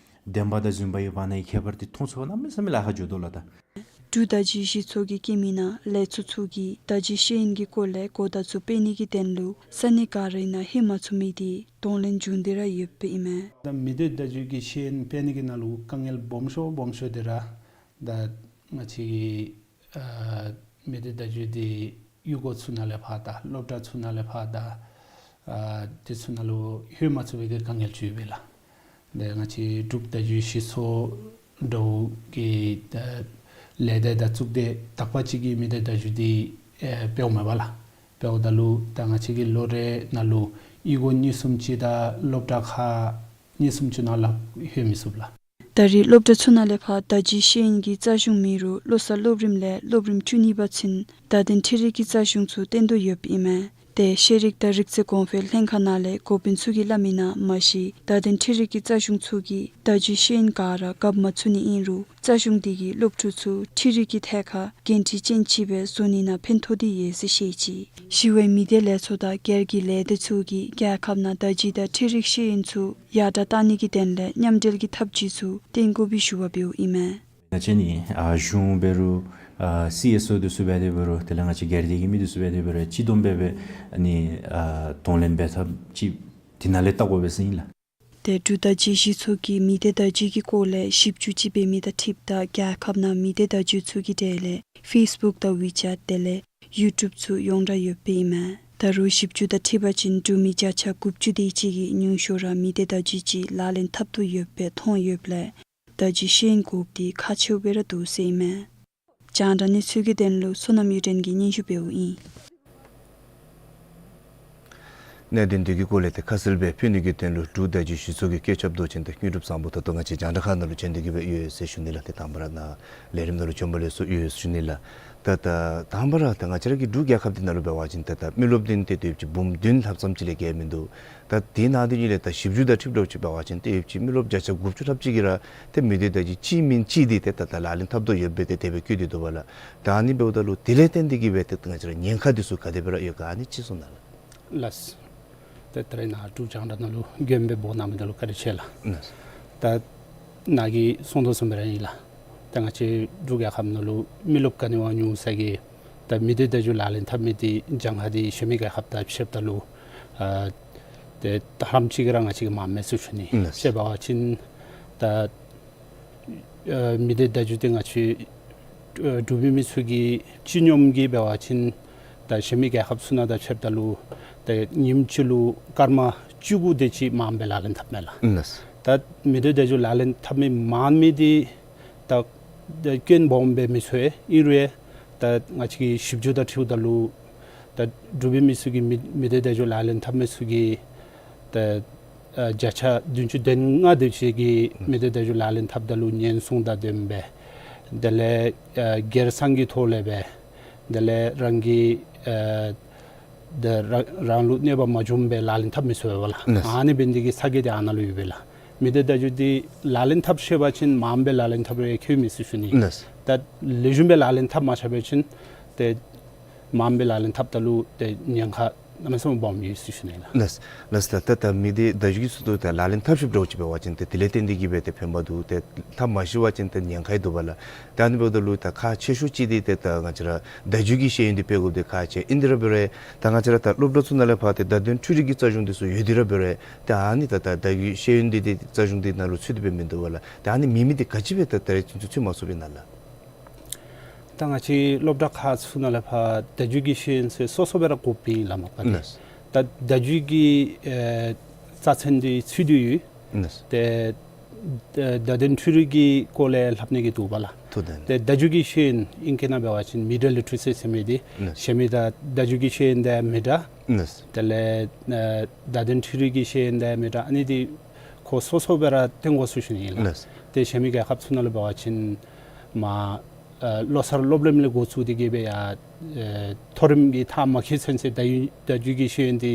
བདེན་པ་དང་རྫུན་པ་གི་བར་ན་གི་ཁྱད་པར་འདི་མཐོང་ཚུགས་པར་གནམ་མེད་ས་མེད་ལཱ་ཁག་འགྱོ་དོ་ལགས། ད་འབྲུག་བརྡ་བརྒྱུད་གཞི་ཚོགས་ཀྱིས་བཀོད་མི་ནང་ལས་ཚོགས་ཚུ་གིས་བརྡ་བརྒྱུད་ཤེས་ཡོན་གྱི་སྐོར་ལས་གོ་བརྡ་ཚུ་སྤེལ་ནི་གི་དོན་ལུ་ས་གནས་ག་ར་ནང་ལྷོད་མ་ཚུགས་མི་འདི་གདོང་ལེན་བྱུང་སྟེ་ར་ཡོདཔ་ཨིན་མས། ད་མི་སྡེ་བརྡ་བརྒྱུད་ཀྱི་ཤེས་ཡོན་སྤེལ་ནི་གི་ནང་ལུ་དཀའ་ངལ་སྦོམ་ཤོས་སྦོམ་ཤོས་འདི་ར་ད་ང་བཅས་ཀྱི་ཨ་མི་སྡེ་བརྡ་བརྒྱུད་འདི་གཡུས་སྒོ་ཚུ་ནང་ལས་ཕར་དང་སློབ་གྲྭ་ཚུ་ནང་ལས་ཕར་དང་ཨ་དེ་ཚུ་ནང་ལུ་ལྷོད་མ་ཚུགས་པའི་གི་དཀའ་ངལ་ཅིག་ཡོད་པས་ལགས། ཏེ་ང་བཅས་འབྲུག་བརྡ་བརྒྱུད་གཞི་ཚོགས་འདྲཝ་གི་ད་ལས་སྡེ་དང་གཙུག་སྡེ་དག་པ་ཅིག་གིས་མི་སྡེ་བརྡ་བརྒྱུད་འདི་ཨེ་སྤེལཝ་མས་པ་ལགས། སྤེལཝ་ད་ལུ་ད་ང་བཅས་ཀྱི་ལོ་རེ་ནང་ལུ་གཡུས་སྒོ་གཉིས་གསུམ་ཅིག་དང་སློབ་གྲྭ་ཁག་གཉིས་གསུམ་ཅིག་ནང་ལུ་ལྷོད་མི་ཚུགས་ལགས། ད་རེས་སློབ་གྲྭ་ཚུ་ནང་ལས་ཕར་བརྡ་བརྒྱུད་ཤེས་ཡོན་གྱི་རྩ་གཞུང་མེད་རུང་བློ་གསར་སློབ་རིམ་ལས་སློབ་རིམ་བཅུ་གཉིས་པ་ཚུན་བརྡ་དོན་འཕྲུལ་རིག་གི་རྩ་གཞུང་ཚུ་བཏོན་དོ་ཡོདཔ་ཨིན་མས། ཏེ་ཤེས་རིག་དང་རིག་རྩལ་གོང་འཕེལ་ལྷན་ཁག་ནང་ལས་འགོ་དཔོན་ཚུ་གིས་སླབ་མི་ནང་མ་གཞི་བརྡ་དོན་འཕྲུལ་རིག་གི་རྩ་གཞུང་ཚུ་གིས་བརྡ་བརྒྱུད་ཤེས་ཡོན་ག་ར་བཀབ་མ་ཚུགས་ནི་ཨིན་རུང་རྩ་གཞུང་འདི་གིས་སློབ་ཕྲུག་ཚུ་འཕྲུལ་རིག་གི་ཐད་ཁར་འགན་འཁྲི་ཅན་ཅིག་སྦེ་བཟོ་ནི་ནང་ཕན་ཐོགས་ཏེ་ཡོད་ཟེར་བཤད་ཅི། ཞི་བའི་མི་སྡེ་ལས་ཚོགས་དང་སྒེར་གྱི་ལས་སྡེ་ཚུ་གིས་རྒྱལ་ཁབ་ནང་བརྡ་བརྒྱུད་དང་འཕྲུལ་རིག་ཤེས་ཡོན་ཚུ་ཡར་དྲགས་གཏང་ནི་གི་དོན་ལས་མཉམ་འབྲེལ་གྱི་ཐབས་བྱུས་ཚུ་བཏོན་དགོ་པའི་ཞུ་བ་འབདཝ་ཨིན་མས། ང་བཅས་ནི་ཨ་གཞུང་འབད་རུང་ཨ་སི་ཨེསི་ཨོ་འདི་ཚུ་འབད་དེ་འབད་རུང་དེ་ལས་ང་བཅས་སྒེར་སྡེ་གི་མི་འདི་ཚུ་འབད་དེ་འབད་རུང་སྤྱི་བསྡོམས་འབད་འབད་ཨ་ནི་ཨ་གདོང་ལེན་འབད་ཐབས་ཅིག་དེ་ནང་ལས་བལྟ་དགོ་པས་ཟེར་ཨིན་ལགས། ཏེ་འབྲུག་བརྡ་བརྒྱུད་གཞི་ཚོགས་ཀྱིས་མི་སྡེ་བརྡ་བརྒྱུད་ཀྱི་སྐོར་ལས་ཞིབ་འཇུག་ཅིག་འབད་མི་དང་འཁྲིལཝ་ད་རྒྱལ་ཁབ་ནང་མི་སྡེ་བརྡ་བརྒྱུད་ཚུ་གི་གྲས་ལས་ཕེསི་བུཀ་དང་ཝི་ཅེཊ་དེ་ལས་ཡུ་ཊུབ་ཚུ་ཡོངས་གྲགས་ཡོདཔ་ཨིན་མས། ད་རུང་ཞིབ་འཇུག་དང་འཁྲིལ་བ་ཅིན་འབྲུག་མི་བརྒྱ་ཆ་དགུ་བཅུ་དེ་ཅིག་གིས་ཉུང་ཤོས་ར་མི་སྡེ་བརྡ་བརྒྱུད་ཅིག་ལག་ལེན་འཐབ་དོ་ཡོདཔ་སྦེ་མཐོང་ཡོདཔ་ལས་བརྡ་བརྒྱུད་ཤེས་ཡོན་དགོཔ་འདི་ཁག་ཆེཝ་སྦེ་ར་འདུག་ཟེར་ཨིན་མས། རྒྱང་བསྒྲགས་གནས་ཚུལ་གྱི་དོན་ལུ་བསོད་ནམས་གཡུ་སྒྲོན་གྱིས་སྙན་ཞུ་འབདཝ་ཨིན། གནད་དོན་འདི་གི་སྐོར་ལས་ཏེ་ཁ་གསལ་སྦེ་ཕུལ་ནི་གི་དོན་ལུ་འབྲུག་བརྡ་བརྒྱུད་ཞིབ་ཚགས་ཀྱི་བཀོད་ཁྱབ་མདོ་ཆེན་ཏེ་དངོས་གྲུབ་བཟང་པོ་ད་ལྟོ་ང་བཅས་རྒྱང་བསྒྲགས་ཁང་ནང་ལུ་བྱོན་ཏེ་གི་སྦེ་ཡོད་ཟེར་ཞུ་ནི་ལགས། ཏེ་དང་པ་ར་ནཱ་ལས་རིམ་ནང་ལུ་བྱོན་པ་ལེགས་སོ་ཡོད་ཟེར་ཞུ་ནི་ལགས། ད་ད་དང་པ་ར་ད་ང་བཅས་ར་གི་འབྲུག་རྒྱལ་ཁབ་འདི་ནང་ལུ་འབད་བ་ཅིན་ད་ད་མི་རློབས་འདི་ཏེ་ཡོདཔ་ཅིག་འབུམ་བདུན་ལྷགཔ་ཙམ་ཅིག་ལས་བརྒལ་མིན་འདུག། ད་དེ་ནང་དེ་ཉིད་ལས་ད་ཞིབ་འཇུག་དང་འཁྲིལཝ་ད་ཅིག་འབད་བ་ཅིན་ཏེ་ཡོདཔ་ཅིག་མི་རློབས་བརྒྱ་ཆ་དགུ་བཅུ་ལྷགཔ་ཅིག་གིས་ར་ཏེ་མི་སྡེ་བརྡ་བརྒྱུད་ཅིག་མེན་ཅིག་འདི་ཏེ་ད་ད་ལག་ལེན་འཐབ་དོ་ཡོདཔ་སྦེ་ཏེ་དེ་སྦེ་བཀོད་དེ་འདུག་པ་ལགས། ད་ཨ་ནི་འབདཝ་ད་ལུ་དེ་ལས་བརྟེན་ཏེ་གི་སྦེ་ཏེ་ང་བཅས་ར་ཉེན་ཁ་འདི་ཚུ་ག་དེ་སྦེ་ར་ཡོད་ག་ཨ་ནི་ཅིག་གསུང་གནང་ལགས། ལགས། ཏེ་ད་རེས་ནཱ་འབྲུག་རྒྱང་བསྒྲགས་ནང་ལུ་མགྱོནམ་སྦེ་འབོ་གནང་མི་འདི་ལུ་བཀའ་དྲིན་ཆེ་ལགས། ལགས། ད་ནཱ་གིས་གསུང་དོ་བཟུམ་སྦེ་ར་ཨིན་ལགས། ད་ང་བཅས་འབྲུག་རྒྱལ་ཁབ་ནང་ལུ་མི་རློབས་ག་ནི་བ་ཉུང་ས་གི་ད་མི་སྡེ་བརྡ་བརྒྱུད་ལག་ལེན་འཐབ་མི་འདི་གྱངས་ཁ་འདི་གཞན་མི་རྒྱལ་ཁབ་དང་ཕྱདཔ་ད་ལུ་ཨ་ཏེ་ད་ཧ་ལམ་ཅིག་གིས་ར་ང་བཅས་ཀྱིས་མངམ་མས་ཟེར་ཞུ་ནི། ལགས། དཔྱེ་འབད་བ་ཅིན་ད་ཨ་མི་སྡེ་བརྡ་བརྒྱུད་འདི་ང་བཅས་ཨ་འབྲུག་པའི་མི་ཚུ་གིས་སྤྱི་སྙོམས་ཀྱིས་འབད་བ་ཅིན་ད་གཞན་མི་རྒྱལ་ཁབ་ཚུ་ནང་དང་ཕྱདཔ་ད་ལུ་ད་ཉིནམ་གཅིག་ལུ་སྐར་མ་བཅུ་དགུ་དེ་ཅིག་མངམ་སྦེ་ལག་ལེན་འཐབ་མས་ལགས། ལགས། ད་མི་སྡེ་བརྡ་བརྒྱུད་ལག་ལེན་འཐབ་མི་མང་མི་འདི་ད་ད་སྐྱོན་སྦོམ་སྦེ་མི་ཚོར་བས། ཨིན་རུང་ད་ང་བཅས་ཀྱིས་ཞིབ་འཇུག་དང་འཁྲིལཝ་ད་ལུ་ད་འབྲུག་པའི་མི་ཚུ་གིས་མི་མི་སྡེ་བརྡ་བརྒྱུད་ལག་ལེན་འཐབ་མི་ཚུ་གིས་ད་ཨ་བརྒྱ་ཆ་བདུན་ཅུ་དོན་ལྔ་དེ་ཅིག་གིས་མི་སྡེ་བརྡ་བརྒྱུད་ལག་ལེན་འཐབ་ད་ལུ་ཉེན་སྲུང་དང་ལྡནམ་སྦེ་དེ་ལས་ཨ་སྒེར་སང་གི་ཐོག་ལས་སྦེ་དེ་ལས་རང་གི་ཨ་ད་རང་རང་ལུ་གནོད་པ་མ་བྱུངམ་སྦེ་ལག་ལེན་འཐབ་མི་ཚུགས་པས་ལགས། ལགས། ཨ་ནི་འབད་ནི་འདི་གིས་ཚ་གྱང་འདི་ཨ་ནཱ་ལུ་ཡོད་པས་ལགས། མི་སྡེ་བརྡ་བརྒྱུད་འདི་ལག་ལེན་འཐབ་ཤེས་པ་ཅིན་མངམ་སྦེ་ལག་ལེན་འཐབ་རུང་ཁྱད་མེད་ཟེར་ཞུ་ནི། ལགས། ད་ལེགས་ཤོམ་སྦེ་ལག་ལེན་འཐབ་མ་ཤེས་པ་ཅིན་ཏེ་མངམ་སྦེ་ལག་ལེན་འཐབ་ད་ལུ་ཏེ་ཉེན་ཁ་གནམ་མེད་ས་མེད་སྦོམ་ཡོད་ཟེར་ཞུ་ནི་ལགས། ལགས། ལགས། ད་ད་མི་སྡེ་བརྡ་བརྒྱུད་ཚུ་ད་ལག་ལེན་འཐབ་ཤེསཔ་འདྲཝ་ཅིག་འབད་བ་ཅིན་ཏེ་དེ་ལས་བརྟེན་ཏེ་གི་སྦེ་ཏེ་ཕན་པ་འདུག། ཏེ་འཐབ་མ་ཤེས་པ་ཅིན་ཏེ་ཉེན་ཁ་ཡང་འདུག་པ་ལགས། ད་ཨ་ནི་འབདཝ་ད་ལུ་ད་ཁག་ཆེ་ཤོས་ཅིག་འདི་ཏེ་ད་ང་བཅས་ར་བརྡ་བརྒྱུད་ཀྱི་ཤེས་ཡོན་འདི་སྤེལ་དགོཔ་འདི་ཁག་ཆེ། ཨིན་དེ་ར་འབད་རུང་ད་ང་བཅས་ར་ད་སློབ་གྲྭ་ཚུ་ནང་ལས་ཕར་ཏེ་བརྡ་དོན་འཕྲུལ་རིག་གི་རྩ་གཞུང་འདི་ཚུ་ཡོད་དེ་ར་འབད་རུང་ད་ཨ་ནི་ད་ད་བརྡ་བརྒྱུད་ཤེས་ཡོན་འདི་ཏེ་རྩ་གཞུང་འདི་ནང་ལུ་ཚུད་དེ་སྦེ་མིན་འདུག་པ་ལགས། ད་ཨ་ནི་མེད་མི་འདི་ག་ཅི་སྦེ་ད་ད་རེས་ཚུན་ཚོད་ཚུད་མ་ཚུགསཔ་ཨིན་ན་ལགས། ད་ང་བཅས་སློབ་གྲྭ་ཁག་ཚུ་ནང་ལས་ཕར་བརྡ་བརྒྱུད་ཀྱི་ཤེས་ཡོན་ཟེར་སོ་སོ་སྦེ་ར་དགོཔ་ཨིན་ལགས་མ་པ་ཏེ། ལགས། ད་བརྡ་བརྒྱུད་ཀྱི་ཨེ་རྩ་ཚན་འདི་ཚུད་དེ་ཡོད། ལགས། ཏེ་ད་བརྡ་དོན་འཕྲུལ་རིག་གི་སྐོར་ལས་སླབ་ནི་གི་འདུག་པ་ལགས། ཐུགས་བདེན། ཏེ་བརྡ་བརྒྱུད་ཀྱི་ཤེས་ཡོན་ཨིང་སྐད་ནང་འབད་བ་ཅིན་མི་ཌི་ཡ་ལི་ཊི་རེ་སི་ཟེར་མི་འདི། ལགས། ཟེར་མི་ད་བརྡ་བརྒྱུད་ཀྱི་ཤེས་ཡོན་འདི་མི་འདྲ། ལགས། དེ་ལས་ཨེ་བརྡ་དོན་འཕྲུལ་རིག་གི་ཤེས་ཡོན་འདི་མི་འདྲ། ཨ་ནི་འདི་ཁོ་སོ་སོ་སྦེ་ར་སྟོན་དགོ་ཟེར་ཞུ་ནི་ཨིན་ལགས། ལགས། ཏེ་གཞན་མི་རྒྱལ་ཁབ་ཚུ་ནང་ལུ་འབད་བ་ཅིན་མ་ཨ་ལོ་གསར་སློབ་གླིང་ལས་འགོ་བཙུགས་ཏེ་གི་སྦེ་ཡར་ཨེ་མཐོ་རིམ་གྱི་མཐར་མ་འཁྱོལ་ཚུན་ཚོད་བརྡ་བརྒྱུད་བརྡ་བརྒྱུད་ཀྱི་ཤེས་ཡོན་འདི་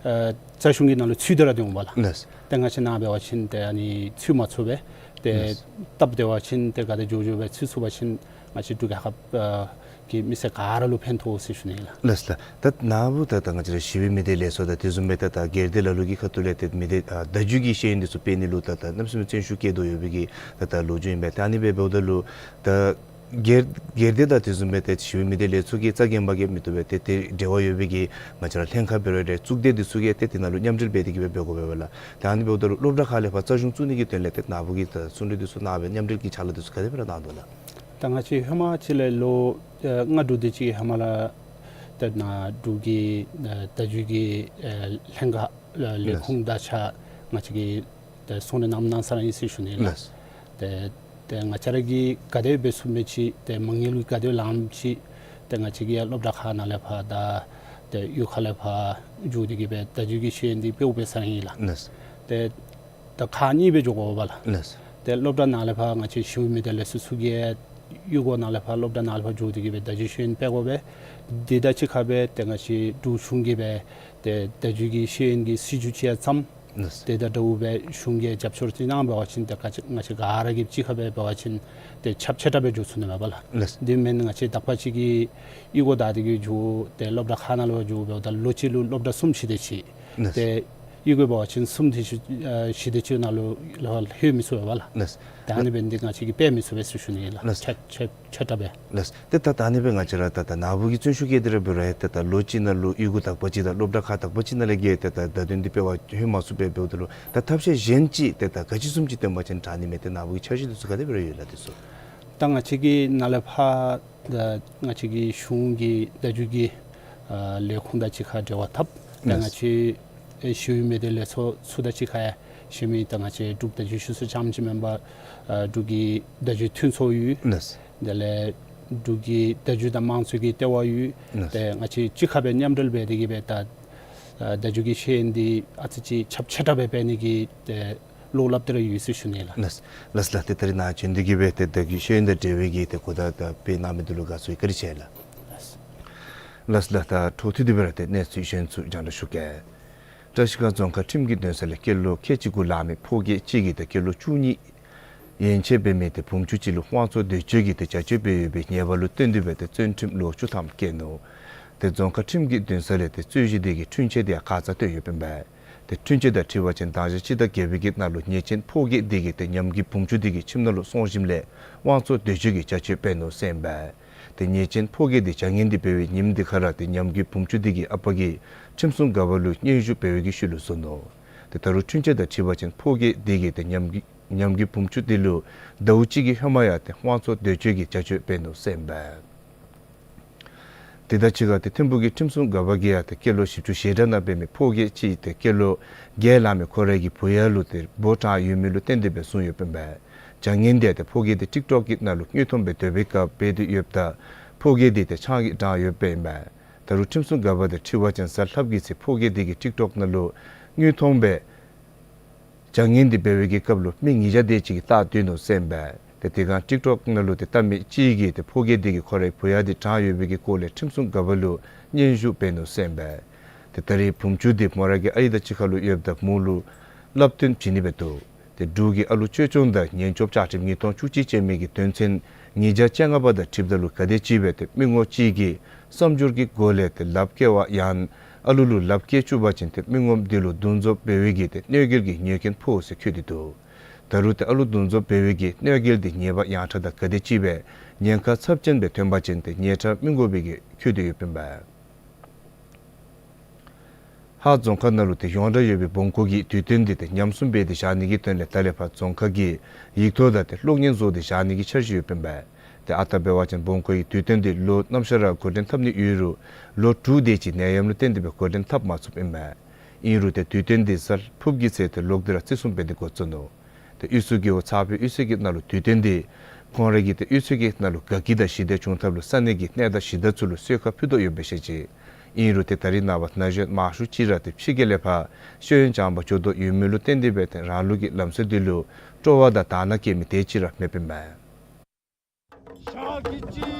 ཨེ་རྩ་གཞུང་གི་ནང་ལུ་ཚུད་དེ་ར་སྡོད་འོང་པ་ལགས། ལགས། ཏེ་ང་བཅས་ནཱ་འབད་བ་ཅིན་ཏེ་ཨ་ནི་ཚུད་མ་ཚུགས་པས། ཏེ་ལགས། སྟབས་བདེ་བ་ཅིན་ཏེ་ག་དེ་མགྱོགས་མགྱོགས་སྦེ་ཚུད་ཚུགས་པ་ཅིན་ང་བཅས་འབྲུག་རྒྱལ་ཁབ་ཨ་གི་མི་སེར་ག་ར་ལུ་ཕན་ཐོགས་ཟེར་ཞུ་ནི་ཨིན་ལགས། ལགས་ལགས། ད་ནཱ་བུ་ད་ད་ང་བཅས་ར་ཞི་བའི་མི་སྡེ་ལས་ཚོགས་དང་དེ་བཟུམ་སྦེ་ད་ད་སྒེར་སྡེ་ལ་ལུ་གི་ཁ་ཐུག་ལས་ཏེ་མི་སྡེ་ཨ་བརྡ་བརྒྱུད་ཀྱི་ཤེས་ཡོན་འདི་ཚུ་སྤེལ་ནི་ལུ་ད་ད་གནམ་མེད་ས་མེད་བརྩོན་ཤུགས་བསྐྱེད་དོ་ཡོད་པའི་གི་ད་ད་ལོ་རྒྱུས་ཨིན་པས། ད་ཨ་ནི་སྦེ་འབདཝ་ད་ལུ་ད་སྒེར་སྒེར་སྡེ་དང་དེ་བཟུམ་སྦེ་ཏེ་ཞི་བའི་མི་སྡེ་ལས་ཚོགས་ཀྱི་རྩ་འགེངས་པ་གིས་མི་བཏུབ་པས། ཏེ་ཏེ་འབྲེལ་བ་ཡོད་པའི་གི་ང་བཅས་ར་ལྷན་ཁག་འབད་རུང་ཏེ་གཙུག་སྡེ་འདི་ཚུ་གིས་ཏེ་དེ་ནང་ལུ་མཉམ་འབྲེལ་འབད་དེ་གི་སྦེ་འབད་དགོ་པས་ལགས། ད་ཨ་ནི་འབདཝ་ད་ལུ་སློབ་གྲྭ་ཁག་ལས་ཕར་རྩ་གཞུང་བཙུགས་ནི་གི་དོན་ལས་ཏེ་ནཱ་བུ་གིས་ད་གསུང་གྲོས་འདི་ཚུ་གནང་སྦེ་མཉམ་འབྲེལ་གྱི་ཕྱག་ལཱ་འདི་ཚུ་ག་དེ་སྦེ་ར་གནང་དོ་ལགས། ད་ང་བཅས་ཧེ་མ་ཅིག་ལས་ལོ་ཨེ་ལྔ་དྲུག་དེ་ཅིག་ཧེ་མ་ལས་ད་ནཱ་འབྲུག་གི་ཨེ་བརྡ་བརྒྱུད་ཀྱི་ཨེ་ལྷན་ཁག་ལས་ལས་ལགས། ཁུངས་དང་ཕྱག་ང་བཅས་ཀྱིས་ཏེ་གསུང་གྲོས་གནངམ་གནང་ས་ར་ཨིན་ཟེར་ཞུ་ནི་ལགས། ལགས། ཏེ་ཏེ་ང་བཅས་ར་གིས་ག་དེ་འབད་ཚུགས་མི་ཅིག་ཏེ་མ་དངུལ་གྱི་ག་དེ་ལངམ་ཅིག་ཏེ་ང་བཅས་ཀྱིས་ཡང་སློབ་གྲྭ་ཁག་ནང་ལས་ཕར་དང་ཏེ་གཡུས་ཁ་ལས་ཕར་འགྱོ་སྟེ་གི་སྦེ་བརྡ་བརྒྱུད་ཀྱི་ཤེས་ཡོན་འདི་སྤེལཝ་སྦེ་ས་ར་ཨིན་ལགས། ལགས། ཏེ་ད་ཁག་གཉིས་སྦེ་འགྱོ་དགོ་པས་ལགས། ལགས། ཏེ་སློབ་གྲྭ་ནང་ལས་ཕར་ང་བཅས་ཞི་བའི་མི་སྡེ་ལས་ཚོགས་ཚུ་གིས་གཡུས་སྒོ་ནང་ལས་ཕར་སློབ་གྲྭ་ནང་ལས་ཕར་འགྱོ་སྟེ་གི་སྦེ་བརྡ་བརྒྱུད་ཤེས་ཡོན་སྤེལ་དགོ་པས། དེ་དང་གཅིག་ཁར་སྦེ་ཏེ་ང་བཅས་འབྲུག་གཞུང་གིས་སྦེ་ཏེ་བརྡ་བརྒྱུད་ཀྱི་ཤེས་ཡོན་གྱི་སྲིད་བྱུས་ཅིག་ཡང་བརྩམས། ལགས། དེ་དང་འདྲཝ་སྦེ་གཞུང་གིས་རྒྱབ་སྐྱོར་ཅིག་གནང་འབད་བ་ཅིན་ཏེ་ང་བཅས་ང་བཅས་ག་ར་གིས་གཅིག་ཁར་སྦེ་འབད་བ་ཅིན་ཏེ་ཁྱབ་ཆེ་དྲགས་སྦེ་འགྱོ་ཚུགས་ནི་མས་པ་ལགས། ལགས། དེ་མེན་ང་བཅས་དག་པ་ཅིག་གིས་གཡུས་སྒོ་བདའ་སྟེ་གི་འགྱོ་ཏེ་སློབ་གྲྭ་ཁག་ནང་ལུ་འགྱོ་འབདཝ་ད་ལོ་གཅིག་ལུ་སློབ་གྲྭ་གསུམ་བཞི་དེ་ཅིག། ལགས། ཏེ་གཡུས་སྒོ་འབད་བ་ཅིན་གསུམ་དེ་ཅིག་ཨ་བཞི་དེ་ཅིག་ནང་ལུ་ལྷོད་མི་ཚུགས་པས་ལགས། ལགས། ད་ཨ་ནི་འབད་ནི་འདི་ང་བཅས་ཀྱིས་སྤེལ་མི་ཚུགས་པས་ཟེར་ཞུ་ནི་ལགས། ལགས། ཁྱབ་ཁྱབ་ཁྱབ་དྲགས་སྦེ། ལགས། ཏེ་ད་ད་ཨ་ནི་སྦེ་ང་བཅས་ར་ད་ད་ནཱ་བུ་གིས་བརྩོན་ཤུགས་བསྐྱེད་དེ་ར་འབད་རུང་ཡང་ཏེ་ད་ལོ་གཅིག་ནང་ལུ་གཡུས་སྒོ་དག་པ་ཅིག་དང་སློབ་གྲྭ་ཁག་དག་པ་ཅིག་ནང་ལས་བརྒལ་ཏེ་ད་བརྡ་དོན་འདི་སྤེལ་བར་ལྷོད་མ་ཚུགས་པས། འབདཝ་ད་ལུ་ད་ཐབས་ཤེས་གཞན་ཅིག་ཏེ་ད་ག་ཅི་བཟུམ་ཅིག་སྟོན་པ་ཅིན་དྲག་ནི་མས། ཏེ་ནཱ་བུ་གི་འཆར་གཞི་འདི་ཚུ་ག་དེ་སྦེ་ར་ཡོད་ལགས་དེ་ཚུ། ད་ང་བཅས་ཀྱི་ནཱ་ལས་ཕར་ད་ང་བཅས་ཀྱི་གཞུང་གི་བརྡ་བརྒྱུད་ཀྱི་ཨ་ལས་ཁུངས་དང་གཅིག་ཁར་འབྲེལ་བ་འཐབ། ད་ང་བཅས་ཨེ་ཞི་བའི་མི་སྡེ་ལས་ཚོགས་ཚུ་དང་གཅིག་ཁར་ཡང་ཞི་མི་ད་ང་བཅས་འབྲུག་བརྡ་བརྒྱུད་ཞིབ་ཚོགས་རྐྱངམ་ཅིག་མེན་པར་ཨ་འབྲུག་གི་བརྡ་བརྒྱུད་མཐུན་ཚོགས་ཡོད། ལགས། དེ་ལས་འབྲུག་གི་བརྡ་བརྒྱུད་དང་དམངས་གཙོ་གི་ལྟེ་བ་ཡོད། ལགས། ཏེ་ང་བཅས་གཅིག་ཁར་སྦེ་མཉམ་འབྲེལ་འབད་དེ་གི་སྦེ་ད་ ཨ་བརྡ་བརྒྱུད་ཀྱི་ཤེས་ཡོན་འདི་ཨ་ཙི་ཅིག་ཁྱབ་ཆེ་དྲགས་སྦེ་འབད་ནི་གི་ཏེ་བློ་སླབ་སྟེ་ར་ཡོད་ཟེར་ཞུ་ནི་ལགས། ལགས་ལགས། ཏེ་ད་རིས་ནཱ་བྱོན་ཏེ་གིས་སྦེ་ཏེ་བརྡ་བརྒྱུད་ཤེས་ཡོན་དང་འབྲེལ་བའི་གི་ཏེ་གོ་བརྡ་དང་སྤེལ་གནང་མི་འདི་ལུ་དགའ་བསུ་བཀའ་དྲིན་ཆེ་ལགས། ལགས་ལགས། ད་འཕྲོ་མཐུད་དེ་སྦེ་ར་ཏེ་གནས་ཚུལ་གཞན་ཚུ་རྒྱང་བསྒྲགས་ཞུ་གེ། བཀྲིས་སྒང་རྫོང་ཁག་ཁྲིམས་ཀྱི་འདུན་ས་ལས་སྐྱེས་ལོ་ཁལ་གཅིག་དགུ་ལང་མི་ཕོ་སྐྱེས་གཅིག་གིས་ཏེ་སྐྱེས་ལོ་བཅུ་གཉིས་ཡན་ཆད་འབད་མི་ཏེ་བུམོ་ཆུང་ཅིག་ལུ་དབང་བཙོང་འདོད་སྤྱོད་ཀྱི་ཏེ་བྱ་སྤྱོད་འབད་ཡོད་པའི་ཉེས་པ་ལུ་བརྟེན་ཏེ་སྦེ་ཏེ་བཙོན་ཁྲིམས་ལོ་བཅུ་ཐམ་བཀལ་ནུག། ཏེ་རྫོང་ཁག་ཁྲིམས་ཀྱི་འདུན་ས་ལས་ཏེ་རྩོད་གཞི་འདི་གི་འཁྲུན་ཆོད་འདི་ཡང་ཁ་ཙ་བཏོན་ཡོདཔ་ཨིན་པས། ཏེ་འཁྲུན་ཆོད་དང་འཁྲིལ་བ་ཅིན་ད་ཞག་སྤྱི་ཟླ་བརྒྱད་པའི་གི་ནང་ལུ་ཉེས་ཅན་ཕོ་སྐྱེས་འདི་གིས་ཏེ་ཉམས་རྒུད་བུམོ་ཆུང་འདི་གི་ཁྱིམ་ནང་ལུ་སོང་ཞིནམ་ལས་དབང་བཙོང་འདོད་སྤྱོད་ཀྱི་བྱ་སྤྱོད་འབད་ནུག་ཟེར་ཨིན་པས། ཏེ་ཉེས་ཅན་ཕོ་སྐྱེས་འདི་བྱ་ངན་འདི་འབད་བའི་ཉིནམ་འདི་ཁར་ར་ཏེ་ཉམས་རྒུད་བུམོ་ཆུང་འདི་གི་ཨ་པ་གིས་ཁྲིམས་སྲུང་འགག་པ་ལུ་སྙན་ཞུ་འབད་བའི་གི་ཤུལ་ལུ་བཟོ་ནུག། ཏེ་ད་རུང་འཁྲུན་ཆོད་དང་འཁྲིལ་བ་ཅིན་ཕོ་སྐྱེས་འདི་གིས་ཏེ་ཉམས་རྒུད་ཉམས་རྒུད་བུམོ་ཆུང་འདི་ལུ་ཟླཝ་གཅིག་གི་ཧེ་མ་ཡང་ཏེ་དབང་བཙོང་འདོད་སྤྱོད་ཀྱི་བྱ་སྤྱོད་འབད་ནུག་ཟེར་ཨིན་པས། དེ་དང་གཅིག་ཁར་ཏེ་ཐིམ་ཕུག་གི་ཁྲིམས་སྲུང་འགག་པ་གིས་ཡང་ཏེ་སྐྱེས་ལོ་བཞི་བཅུ་ཞེ་གྲངས་ནང་འབད་མི་ཕོ་སྐྱེས་ཅིག་ཏེ་སྐྱེས་ལོ་བརྒྱད་ལང་མི་ཁོ་རའི་གི་བུ་ཡ་ལུ་ཏེ་སྦོ་དྲངས་ཡོད་མི་ལུ་བརྟེན་ཏེ་སྦེ་བཟུང་ཡོདཔ་ཨིན་པས། བྱ་ངན་འདི་ཏེ་ཕོ་སྐྱེས་འདི་ཊིཀ་ཊོཀ་གི་ནང་ལུ་དངོས་མཐོང་སྦེ་སྡོད་པའི་སྐབས་འབད་དེ་ཡོདཔ་ད་ཕོ་སྐྱེས་འདི་ཏེ་ཆང་གིས་དྲངས་ཡོདཔ་ཨིན་པས། ད་རུང་ཁྲིམས་སྲུང་འགག་པ་དང་འཁྲིལ་བ་ཅིན་གཟའ་ལྷགཔ་གི་ཚེ་ཕོ་སྐྱེས་འདི་གིས་ཊིཀ་ཊོཀ་ནང་ལུ་དངོས་མཐོང་སྦེ་བྱ་ངན་འདི་འབད་བའི་གི་སྐབས་ལུ་མི་ཉིས་བརྒྱ་དེ་ཅིག་གིས་བལྟ་སྡོད་ནུག་ཟེར་ཨིན་པས། ཏེ་དེ་སྒང་ཊིཀ་ཊོཀ་ནང་ལུ་ཏེ་བལྟ་མི་ཅིག་གིས་ཏེ་ཕོ་སྐྱེས་འདི་གིས་ཁོ་རའི་བུ་ཡ་འདི་དྲངས་ཡོད་པའི་གི་སྐོར་ལས་ཁྲིམས་སྲུང་འགག་པ་ལུ་སྙན་ཞུ་འབད་ནུག་ཟེར་ཨིན་པས། ཏེ་ད་རེས་བུམོ་ཆུང་འདི་མོ་རའི་གི་ཨའི་དང་གཅིག་ཁར་ལུ་ཡོདཔ་ད་མོ་ལུ་བསླབ་སྟོན་བྱིན་ནི་སྦེ་འདུག། ཏེ་འབྲུག་གི་ཨ་ལོ་ཅོལ་ཅོལ་དང་ཉེན་སྐྱོབ་བཅའ་ཁྲིམས་ཉིས་སྟོང་བཅུ་གཅིག་ཅན་མའི་གི་དོན་ཚན་ཉིས་བརྒྱ་བཅོ་ལྔ་པ་དང་འཁྲིལཝ་ད་ལུ་ག་དེམ་ཅིག་སྦེ་ཏེ་མི་ངོམ་ཅིག་གིས་བསམ་སྦྱོར་གྱི་སྒོ་ལས་ཏེ་ལགཔ་བཀལ་བ་ཡང་ཨ་ལུ་ལུ་ལགཔ་བཀལ་བཅུག་པ་ཅིན་ཏེ་མི་ངོམ་འདི་ལུ་འདུ་འཛོམས་འབད་བའི་གི་ཏེ་གནོད་འགེལ་གྱི་ཉེས་སྐྱོན་ཕོག་ཟེར་བཀོད་དེ་འདུག། ད་རུང་ཏེ་ཨ་ལུ་འདུ་འཛོམས་འབད་བའི་གི་གནོད་འགེལ་འདི་ཉེས་པ་ཡང་དྲགས་དང་ག་དེམ་ཅིག་སྦེ་ཉེན་ཁ་ཚབས་ཆེན་སྦེ་ཐོན་པ་ཅིན་ཏེ་ཉེས་ཁྲ་མི་དགོ་པའི་གི་བཀོད་དེ་ཡོདཔ་ཨིན་པས། ཧཱ་རྫོང་ཁག་ནང་ལུ་ཏེ་ཡོངས་གྲགས་ཡོད་པའི་བོང་ཀུ་གི་དུས་སྟོན་འདི་ཏེ་ཉམས་སྲུང་འབད་དེ་བཞག་ནི་གི་དོན་ལས་ད་ལས་ཕར་རྫོང་ཁག་གིས་ཡིག་ཐོག་དང་ཏེ་གློག་བརྙན་བཟོ་སྟེ་བཞག་ནི་གི་འཆར་གཞི་ཡོདཔ་ཨིན་པས། ཏེ་ཨ་རྟག་འབད་བ་ཅིན་བོང་ཀུ་གི་དུས་སྟོན་འདི་ལོ་ནམ་ཞག་ར་འགོ་འདྲེན་འཐབ་ནི་ཡོད་རུང་ལོ་དྲུག་དེ་ཅིག་ནད་ཡམས་ལུ་བརྟེན་ཏེ་སྦེ་འགོ་འདྲེན་འཐབ་མ་ཚུགསཔ་ཨིན་པས། ཨིན་རུང་ཏེ་དུས་སྟོན་འདི་གཟའ་ཕུརཔ་གི་ཚེ་ཏེ་ལོག་སྟེ་ར་བརྩི་སྲུང་འབད་དེ་འགོ་བཙུགས་ནུག། ཏེ་དབུས་གཙང་རྒེད་འོག་ཚག་པའི་དབུས་ས་གི་ནང་ལུ་དུས་སྟོན་འདི་ཁོང་རའི་གི་ཏེ་དབུས་ས་གི་ནང་ལུ་དགའ་སྐྱིད་དང་ཞི་བདེ་བྱུང་ཐབས་ལུ་ས་གནས་ཀྱི་གནས་བདག་གཞི་བདག་ཚུ་ལུ་གསོལ་ཁ་ཕུལ་དོ་ཡོདཔ་སྦེ་བཤད་ཅི། ཨིན་རུང་ཏེ་ད་རེས་ནངས་པ་ན་གཞོན་མང་ཤོས་ཅིག་ར་ཏེ་ཕྱི་རྒྱལ་ལས་ཕར་ཤེས་ཡོན་སྦྱང་པར་འགྱོ་དོ་ཡོད་མི་ལུ་བརྟེན་ཏེ་སྦེ་ཏེ་རང་ལུགས་ཀྱི་ལམ་སྲོལ་འདི་ལུ་སྤྲོ་བ་དང་དག་སྣང་བསྐྱེད་མི་དེ་ཅིག་ར་མེདཔ་ཨིན་པས།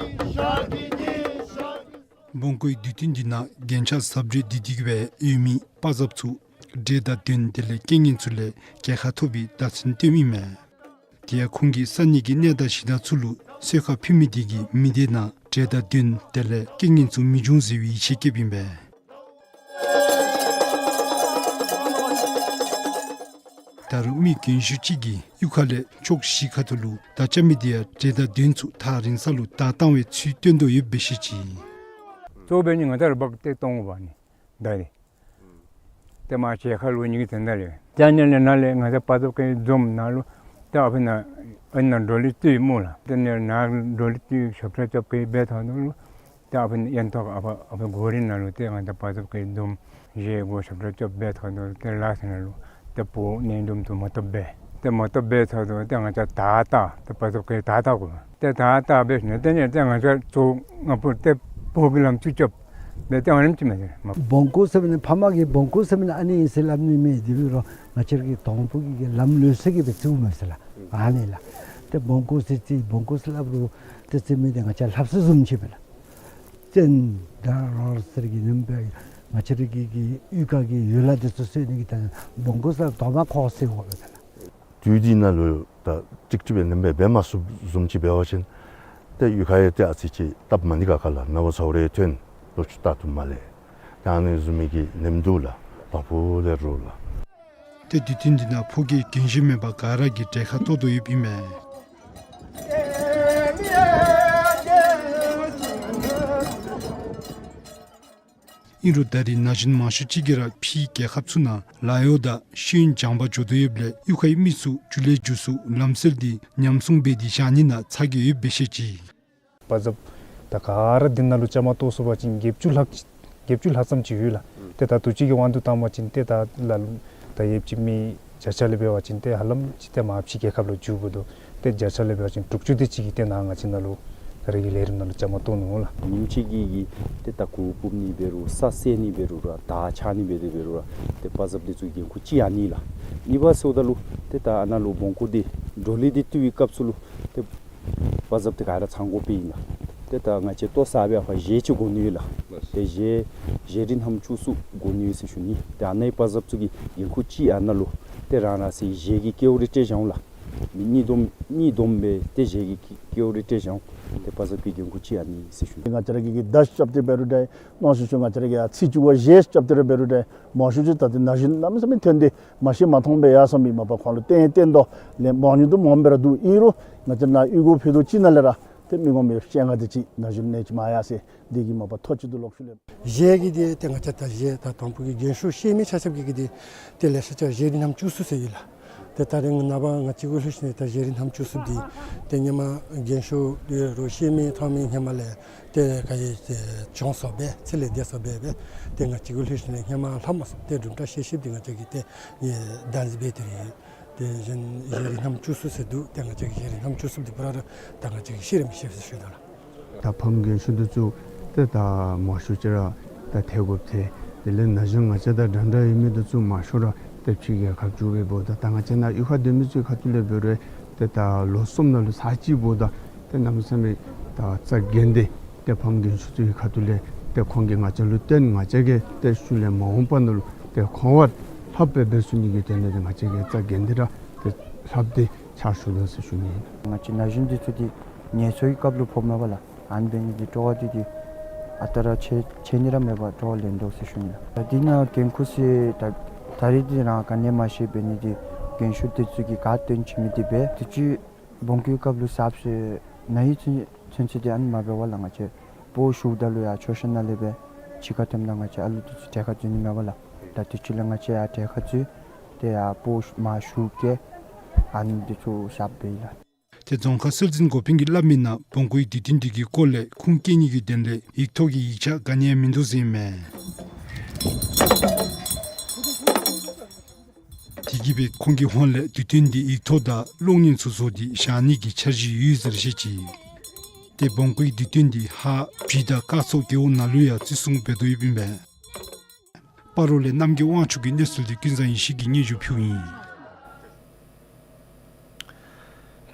བོང་ཀུའི་དུས་སྟོན་འདི་ནང་རྒྱན་ཆ་གཟབ་སྤྲས་འདི་འདི་གིས་སྦེ་ཡོད་མི་དཔའ་མཛངསཔ་ཚུ་འདྲེ་དང་གདོན་དེ་ལས་རྐྱེན་ངན་ཚུ་ལས་རྒྱལ་ཁ་ཐོབ་པའི་བརྡ་མཚོན་སྟོནམ་ཨིན་མས། དེ་ཡང་ཁོང་གིས་ས་གནས་ཀྱི་གནས་བདག་གཞི་བདག་ཚུ་ལུ་གསོལ་ཁ་ཕུལ་མི་དེ་གིས་མི་སྡེ་ནང་འདྲེ་དང་གདོན་དེ་ལས་རྐྱེན་ངན་ཚུ་མི་འབྱུང་ཟེར་བའི་ཡིད་ཆེས་བསྐྱེདཔ་ཨིན་པས། ད་རུང་མི་རྒན་ཤོས་ཅིག་གིས་གཡུས་ཁ་ལས་ཕྱོགས་བཞི་ཁ་ཐུག་ལུ་མདའ་རྐྱབ་མི་དེ་ཡང་འདྲེ་དང་གདོན་ཚུ་ཐག་རིང་ས་ལུ་མདའ་བཏང་བའི་ཚུལ་སྟོན་དོ་ཡོདཔ་སྦེ་བཤད་ཅི། གཙོ་བོ་འབད་ནི་ང་བཅས་ར་འབག་སྟེ་གཏང་དགོ་པས་ནི། མདའ་འདི་ཏེ་མར་བྱེ་ཁ་ལུ་ཉིག་དེ་ནང་ལས་ཏེ་ཨ་ནི་ལས་ནཱ་ལས་ང་བཅས་པ་ཚབ་ཀྱི་འཛོམས་ནང་ལུ་ཏེ་ཨ་ཕི་ན་ཨ་ནཱ་འགྲོ་ལི་སྟོད་སྨོ་ལགས། ཏེ་ནཱ་ལས་ནཱ་འགྲོ་ལི་སྟོད་ཞབས་ཁྲ་རྐྱབ་སྦེ་འབད་ཐོག་ནང་ལུ་ཏེ་ཨ་ཕི་ན་ཡན་ཐོག་ཨ་ཕི་ཨ་ཕི་སྒོ་རའི་ནང་ལུ་ཏེ་ང་བཅས་པ་ཚབ་ཀྱི་འཛོམས་བཞེས་སྒོ་ཞབས་ཁྲ་རྐྱབ་སྦེ་ཐོག་ནང་ལུ་ཏེ་ལཱ་ཟེར་ནང་ལུ་ཏེ་བོ་ནེ་འདུམ་དུ་མ་ཏོ་འབད། ཏེ་མ་ཏོ་འབད་ཐོག་ཏུ་ཏེ་ང་བཅས་ད་ད་ཏེ་པ་ཚབ་ཀྱི་ད་ད་གོ། ཏེ་ད་ད་འབད་ཞིནམ་ཏེ་ནི་ཏེ་ང་བཅས་ཚུ་ང་བོ་ཏེ་བོ་གི་ལམ་ཚུ་རྐྱབ་སྦེ་ཏེ་ཨ་ནེམ་ཅིག་མས་ཟེར། བོང་ཀུ་ཟེར་མི་ནི་ཕམ་གིས་བོང་ཀུ་ཟེར་མི་ནི་ཨ་ནི་ཨིན་ཟེར་སླབ་ནི་མས། དེ་འབད་རུང་ང་བཅས་ར་གི་དང་ཕུ་གི་གི་ལམ་ལུགས་སྲོལ་གྱི་སྦེ་བརྩིཝ་མས་ཟེར་ལགས། ཨ་ནི་ལགས། ཏེ་བོང་ཀུ་ཟེར་བརྩི་བོང་ཀུ་ཟེར་སླབ་རུང་ཏེ་བརྩི་མི་འདི་ང་བཅས་ལྷ་བསིལ་བཟུམ་ཅིག་སྦེ་ལགས། བཙན་དར་རོ་ཟེར་གི་ནེམ་སྦེ་ང་བཅས་ར་གི་གི་གཡུས་ཁ་གི་ཡུལ་ལྷ་འདི་ཚུ་གསོ་ནི་གི་ད་བོང་ཀུ་ཟེར་དོ་མ་ཁོ་གསོ་དགོ་པས་ཟེར་ལགས། དུས་འདི་ནང་ལུ་ད་ཀྲིག་ཀྲི་སྦེ་ནེམ་སྦེ་འབད་མ་ཚུགསཔ་བཟུམ་ཅིག་འབད་བ་ཅིན་ཏེ་གཡུས་ཁ་ཡང་ཏེ་ཨ་ཙི་ཅིག་སྟབས་མ་བདེ་ཁག་ཁ་ལགས། ནཝ་ཚཝ་རེ་ཐོན་ལོ་ཕྱུགས་རྟག་ཏུ་མ་ལེགས། ད་ཨ་ནི་བཟུམ་མའི་གི་ནེམ་འདུག་ལགས། དང་ཕུ་ལས་རུང་ལགས། ཏེ་དུས་སྟོན་འདི་ནང་ཕོ་སྐྱེས་རྒན་གཞོན་མེད་པར་ག་ར་གིས་འདྲེ་ཁ་གཏོར་དོ་ཡོདཔ་ཨིན་མས། ཨིན་རུང་ད་རེས་ན་གཞོན་མང་ཤོས་ཅིག་གིས་ར་ཕྱིའི་རྒྱལ་ཁབ་ཚུ་ནང་ལཱ་གཡོག་དང་ཤེས་ཡོན་སྦྱང་པར་འགྱོ་དོ་ཡོདཔ་ལས་གཡུས་ཁའི་མི་ཚུ་འགྱོ་ལས་འགྱོ་ས་ལམ་སྲོལ་འདི་ཉམས་སྲུང་འབད་དེ་བཞག་ནི་ནང་ཚ་གྱང་ཡོདཔ་སྦེ་བཤད་ཅི། པ་ཚབ་ད་ག་ར་འདི་ནང་ལུ་བཅའ་མར་གཏོགས་སོང་པ་ཅིན་བརྒྱད་ཅུ་ལྷག་བརྒྱད་ཅུ་ལྷག་ཙམ་ཅིག་ཡོད་ལགས། ཏེ་ད་དུས་ཅི་གི་དབང་དུ་བཏང་པ་ཅིན་ཏེ་ད་ལ་ལུ་ད་ཡོདཔ་ཅིག་མི་བརྒྱ་ཆ་ལས་འབད་བ་ཅིན་ཏེ་ཧ་ལམ་ཅིག་ཏེ་མར་ཕྱི་རྒྱལ་ཁབ་ལུ་འགྱོཝ་འདུག། ཏེ་བརྒྱ་ཆ་ལས་འབད་བ་ཅིན་དྲུག་ཅུ་དེ་ཅིག་གིས་ཏེ་ནཱ་ང་བཅས་ནང་ལུ་ ད་རེས་ཀྱི་ལས་རིམ་ནང་ལུ་བཅའ་མར་གཏོགས་ནུག་ལགས། ཉིནམ་གཅིག་གི་གི་ཏེ་ད་གུར་སྤུབ་ནི་འབད་རུང་ས་བསལ་ནི་འབད་རུང་ར་དར་འཕྱར་ནི་འབད་དེ་འབད་རུང་ར་ཏེ་དཔའ་མཛངསཔ་འདི་ཚུ་འགན་ཁུར་ཅིག་ཨ་ནི་ལགས། གཉིས་པ་ཟེརཝ་ད་ལུ་ཏེ་ད་ཨ་ནཱ་ལུ་བོང་ཀུ་འདི་ཌོ་ལི་འདི་བཏུལ་བའི་སྐབས་སུ་ལུ་ཏེ་དཔའ་མཛངསཔ་འདི་ག་ར་ཚང་དགོཔ་ཨིན་ལགས། ཏེ་ད་ང་བཅས་ལྟོ་བཟའ་བའི་ཨ་ཕར་གཞས་ཅིག་གོ་ནི་ཡོད་ལགས། ཏེ་གཞས་གཞས་རིགས་རྣམ་བཅུ་གསུམ་གོ་ནི་ཡོད་ཟེར་ཞུ་ནི། ཏེ་ཨ་ནཱ་དཔའ་མཛངསཔ་ཚུ་གིས་འགན་ཁུར་ཅིག་ཨ་ནཱ་ལུ་ཏེ་རང་རང་སོའི་གཞས་ཀྱི་སྐྱེལཝ་རེ་སྤྲོད་བཞག་འོང་ལགས། མི་གཉིས་བསྡོམས་གཉིས་བསྡོམས་སྦེ་ཏེ་གཞས་ཀྱི་སྐྱེལཝ་རེ་སྤྲོད་བཞག་འོང་། ཏེ་དཔའ་མཛངསཔ་གི་འགན་ཁུར་ཅིག་ཨ་ནི་ཟེར་ཞུ་ནི། ང་བཅས་ར་གིས་གི་མདའ་རྐྱབ་སྟེ་འབད་རུང་འདྲ་མནོ་ཤུལ་ཤུལ་ང་བཅས་ར་གིས་ཡ་ཚིག་ཅིག་བ་གཞས་རྐྱབ་སྟེ་ར་འབད་རུང་འདྲ་མང་ཤོས་ཅིག་ད་ཏེ་ན་གཞོན་གནམ་མེད་ས་མེད་ཐོན་ཏེ་མ་ཤེས་མ་མཐོང་སྦེ་ཡར་སོང་མི་མ་པ་ཁོང་ལུ་བསྟན་བསྟན་དོ་ལས་མང་ཉུང་དུ་མངམ་སྦེ་ར་འདུག། ཨིན་རུང་ང་བཅས་ནཱ་གཡུས་སྒོ་ཕུད་རྡོག་ཅིག་ནང་ལས་ར་ཏེ་མི་ངོམ་སྦེ་སྤྱན་སྔར་དེ་ཅིག་ན་གཞོན་ནེ་ཅིག་མ་ཡར་སོང་། དེ་གིས་མ་པ་ཐོ་ཅིག་ཏུ་ལོག་ཤུལ་ལས། གཞས་ཀྱི་དེ་ཏེ་ང་བཅས་ད་གཞས་ད་དང་ཕུ་གི་རྒན་ཤོས་གཤེད་མའི་ཆ་ཁྱབ་ཀྱི་གི་དེ་ཏེ་ལེ་ཤ་ཅིག་གཞས་རིགས་རྣམ་བཅུ་གསུམ་ཟེར་ཡོད་ལགས། ཏེ་ད་རེས་ནངས་པ་ང་བཅས་ཀྱིས་ལྷོད་ཞིནམ་ད་གཞས་རིགས་རྣམ་བཅུ་གསུམ་འདི་ཏེ་ཧེ་མ་རྒན་ཤོས་དེ་རུང་གཤེད་མའི་ཐང་མའི་ཧེ་མ་ལས་ཏེ་ག་ཡི་ཏེ་བྱོན་སོང་སྦེ་ཚེ་ལས་འདས་སོང་སྦེ་སྦེ་ཏེ་ང་བཅས་ཀྱིས་ལྷོད་ཞིནམ་ཧེ་མ་ལྷག་མ་སོང་ཏེ་གྲུབ་མཐའ་བཤད་བཤདཔ་འདི་ང་བཅས་ཀྱིས་ཏེ་ཨེ་བདག་འཛིན་འབད་དེ་ར་ཡོད། ཏེ་གཞན་གཞས་རིགས་རྣམ་བཅུ་གསུམ་ཟེར་འདུག། ཏེ་ང་བཅས་ཀྱིས་གཞས་རིགས་རྣམ་བཅུ་གསུམ་འདི་པུ་ར་ར་ད་ང་བཅས་ཀྱིས་ཤེས་ར་མི་ཤེས་ཟེར་ཞུ་དོ་ལགས། ད་ཕམ་རྒན་ཤོས་འདི་ཚུ་ཏེ་ད་མང་ཤོས་ཅིག་ར་ད་ཐལ་དགོཔ་ཐལ། དེ་ལས་ན་གཞོན་ང་བཅས་དང་འདྲན་འདྲ་ཡོད་མི་འདི་ཚུ་མང་ཤོས་ར་ཏེ་ཕྱི་རྒྱལ་ཁབ་འགྱོ་སྦེ་འབདཝ་ད་ད་ང་བཅས་ནཱ་གཡུས་ཁར་སྡོད་མི་ཚུ་གི་ཁ་ཐུག་ལས་འབད་རུང་ཏེ་ད་ལོ་གསུམ་ནང་ལུ་ཚར་གཅིག་འབདཝ་ད་ཏེ་གནམ་མེད་ས་མེད་ད་རྩ་འགེངས་ཏེ་ཏེ་ཕམ་རྒན་ཤོས་ཚུ་གི་ཁ་ཐུག་ལས་ཏེ་ཁོང་གིས་ང་བཅས་ལུ་བསྟན་ང་བཅས་ཀྱིས་ཏེ་ཤུལ་ལས་མ་འོངས་པ་ནང་ལུ་ཏེ་ཁོང་བ་ལྷགཔ་སྦེ་འབད་ཚུགས་ནི་གི་དོན་ལས་ཏེ་ང་བཅས་ཀྱིས་རྩ་འགེངས་ཏེ་ར་ཏེ་ལྷགཔ་སྟེ་ཕྱག་ཞུ་དོ་ཟེར་ཞུ་ནི་ཨིན། ང་བཅས་ན་གཞོན་འདི་ཚུ་འདི་ངལ་འཚོ་གི་སྐབས་ལུ་ཕོགཔ་མས་པ་ལགས། ཨ་ནི་འབད་ནི་འདི་སྤྲོ་བ་འདི་འདི་ཨ་རྟག་ར་ཆད་ཆད་ནི་ར་མེད་པར་སྤྲོ་བ་ལེན་དོ་ཟེར་ཞུ་ནི་ལགས། ད་འདི་ནང་འགན་ཁུར་ཟེར་ད་ད་རེས་འདི་རང་ག་ནི་མ་ཤེས། འབད་ནི་འདི་རྒན་ཤོས་འདི་ཚུ་གིས་ག་སྟོན་བྱིན་མི་འདི་འབད། དུས་ཅི་བོང་ཀུའི་སྐབས་ལུ་གསརཔ་ཟེར་ན་ཧིང་ཚུན་ཚུན་ཚོད་འདི་ཨ་ནི་མ་འབད་བ་ལགས། ང་བཅས་སྤོ་བོ་ཞུཝ་ད་ལུ་ཡར་མཆོད་བཤམ་ནང་ལས་སྦེ་ཕྱི་ཁར་ཐོནམ་ད་ང་བཅས་ཨ་ལུ་འདི་ཚུ་གྲལ་ཁར་འཛུལ་ནི་མས་པ་ལགས། ད་དུས་ཅི་ལས་ང་བཅས་ཡར་གྲལ་ཁར་འཛུལ་ཏེ་ཡར་སྤོ་བོ་མར་ཞུ་སྐྱེལ་ཨ་ནི་འདི་ཚུ་གསརཔ་འབད་ཡི་ལགས། ཏེ་རྫོང་ཁག་སྲོལ་འཛིན་འགོ་དཔོན་གྱིས་སླབ་མིའི་ནང་བོང་ཀུའི་དུས་སྟོན་འདི་གི་སྐོར་ལས་ཁུངས་བཀལ་ནི་གི་དོན་ལས་ཡིག་ཐོག་གི་ཡིག་ཆ་ག་ནི་ཡང་མིན་འདུག་ཟེར་ཨིན་མས། དེ་གིས་སྦེ་ཁོང་གི་ཧོངས་ལས་དུས་སྟོན་འདི་ཡིག་ཐོག་དང་གློག་བརྙན་ཚུ་བཟོ་སྟེ་བཞག་ནི་གི་འཆར་གཞི་ཡོད་ཟེར་བཤད་ཅི། ཏེ་བོང་ཀུའི་དུས་སྟོན་འདི་ཧཱ་བྲིས་དང་སྐར་ཚོགས་རྒེད་འོག་ནང་ལུ་ཡང་བརྩི་སྲུང་འབད་དོ་ཡོདཔ་ཨིན་པས། སྤ་རོ་ལས་རྣམ་རྒྱལ་དབང་ཕྱུག་གི་གནས་ཚུལ་འདི་ཀུན་བཟང་ཡེ་ཤེས་ཀྱིས་སྙན་ཞུ་ཕུལཝ་ཨིན།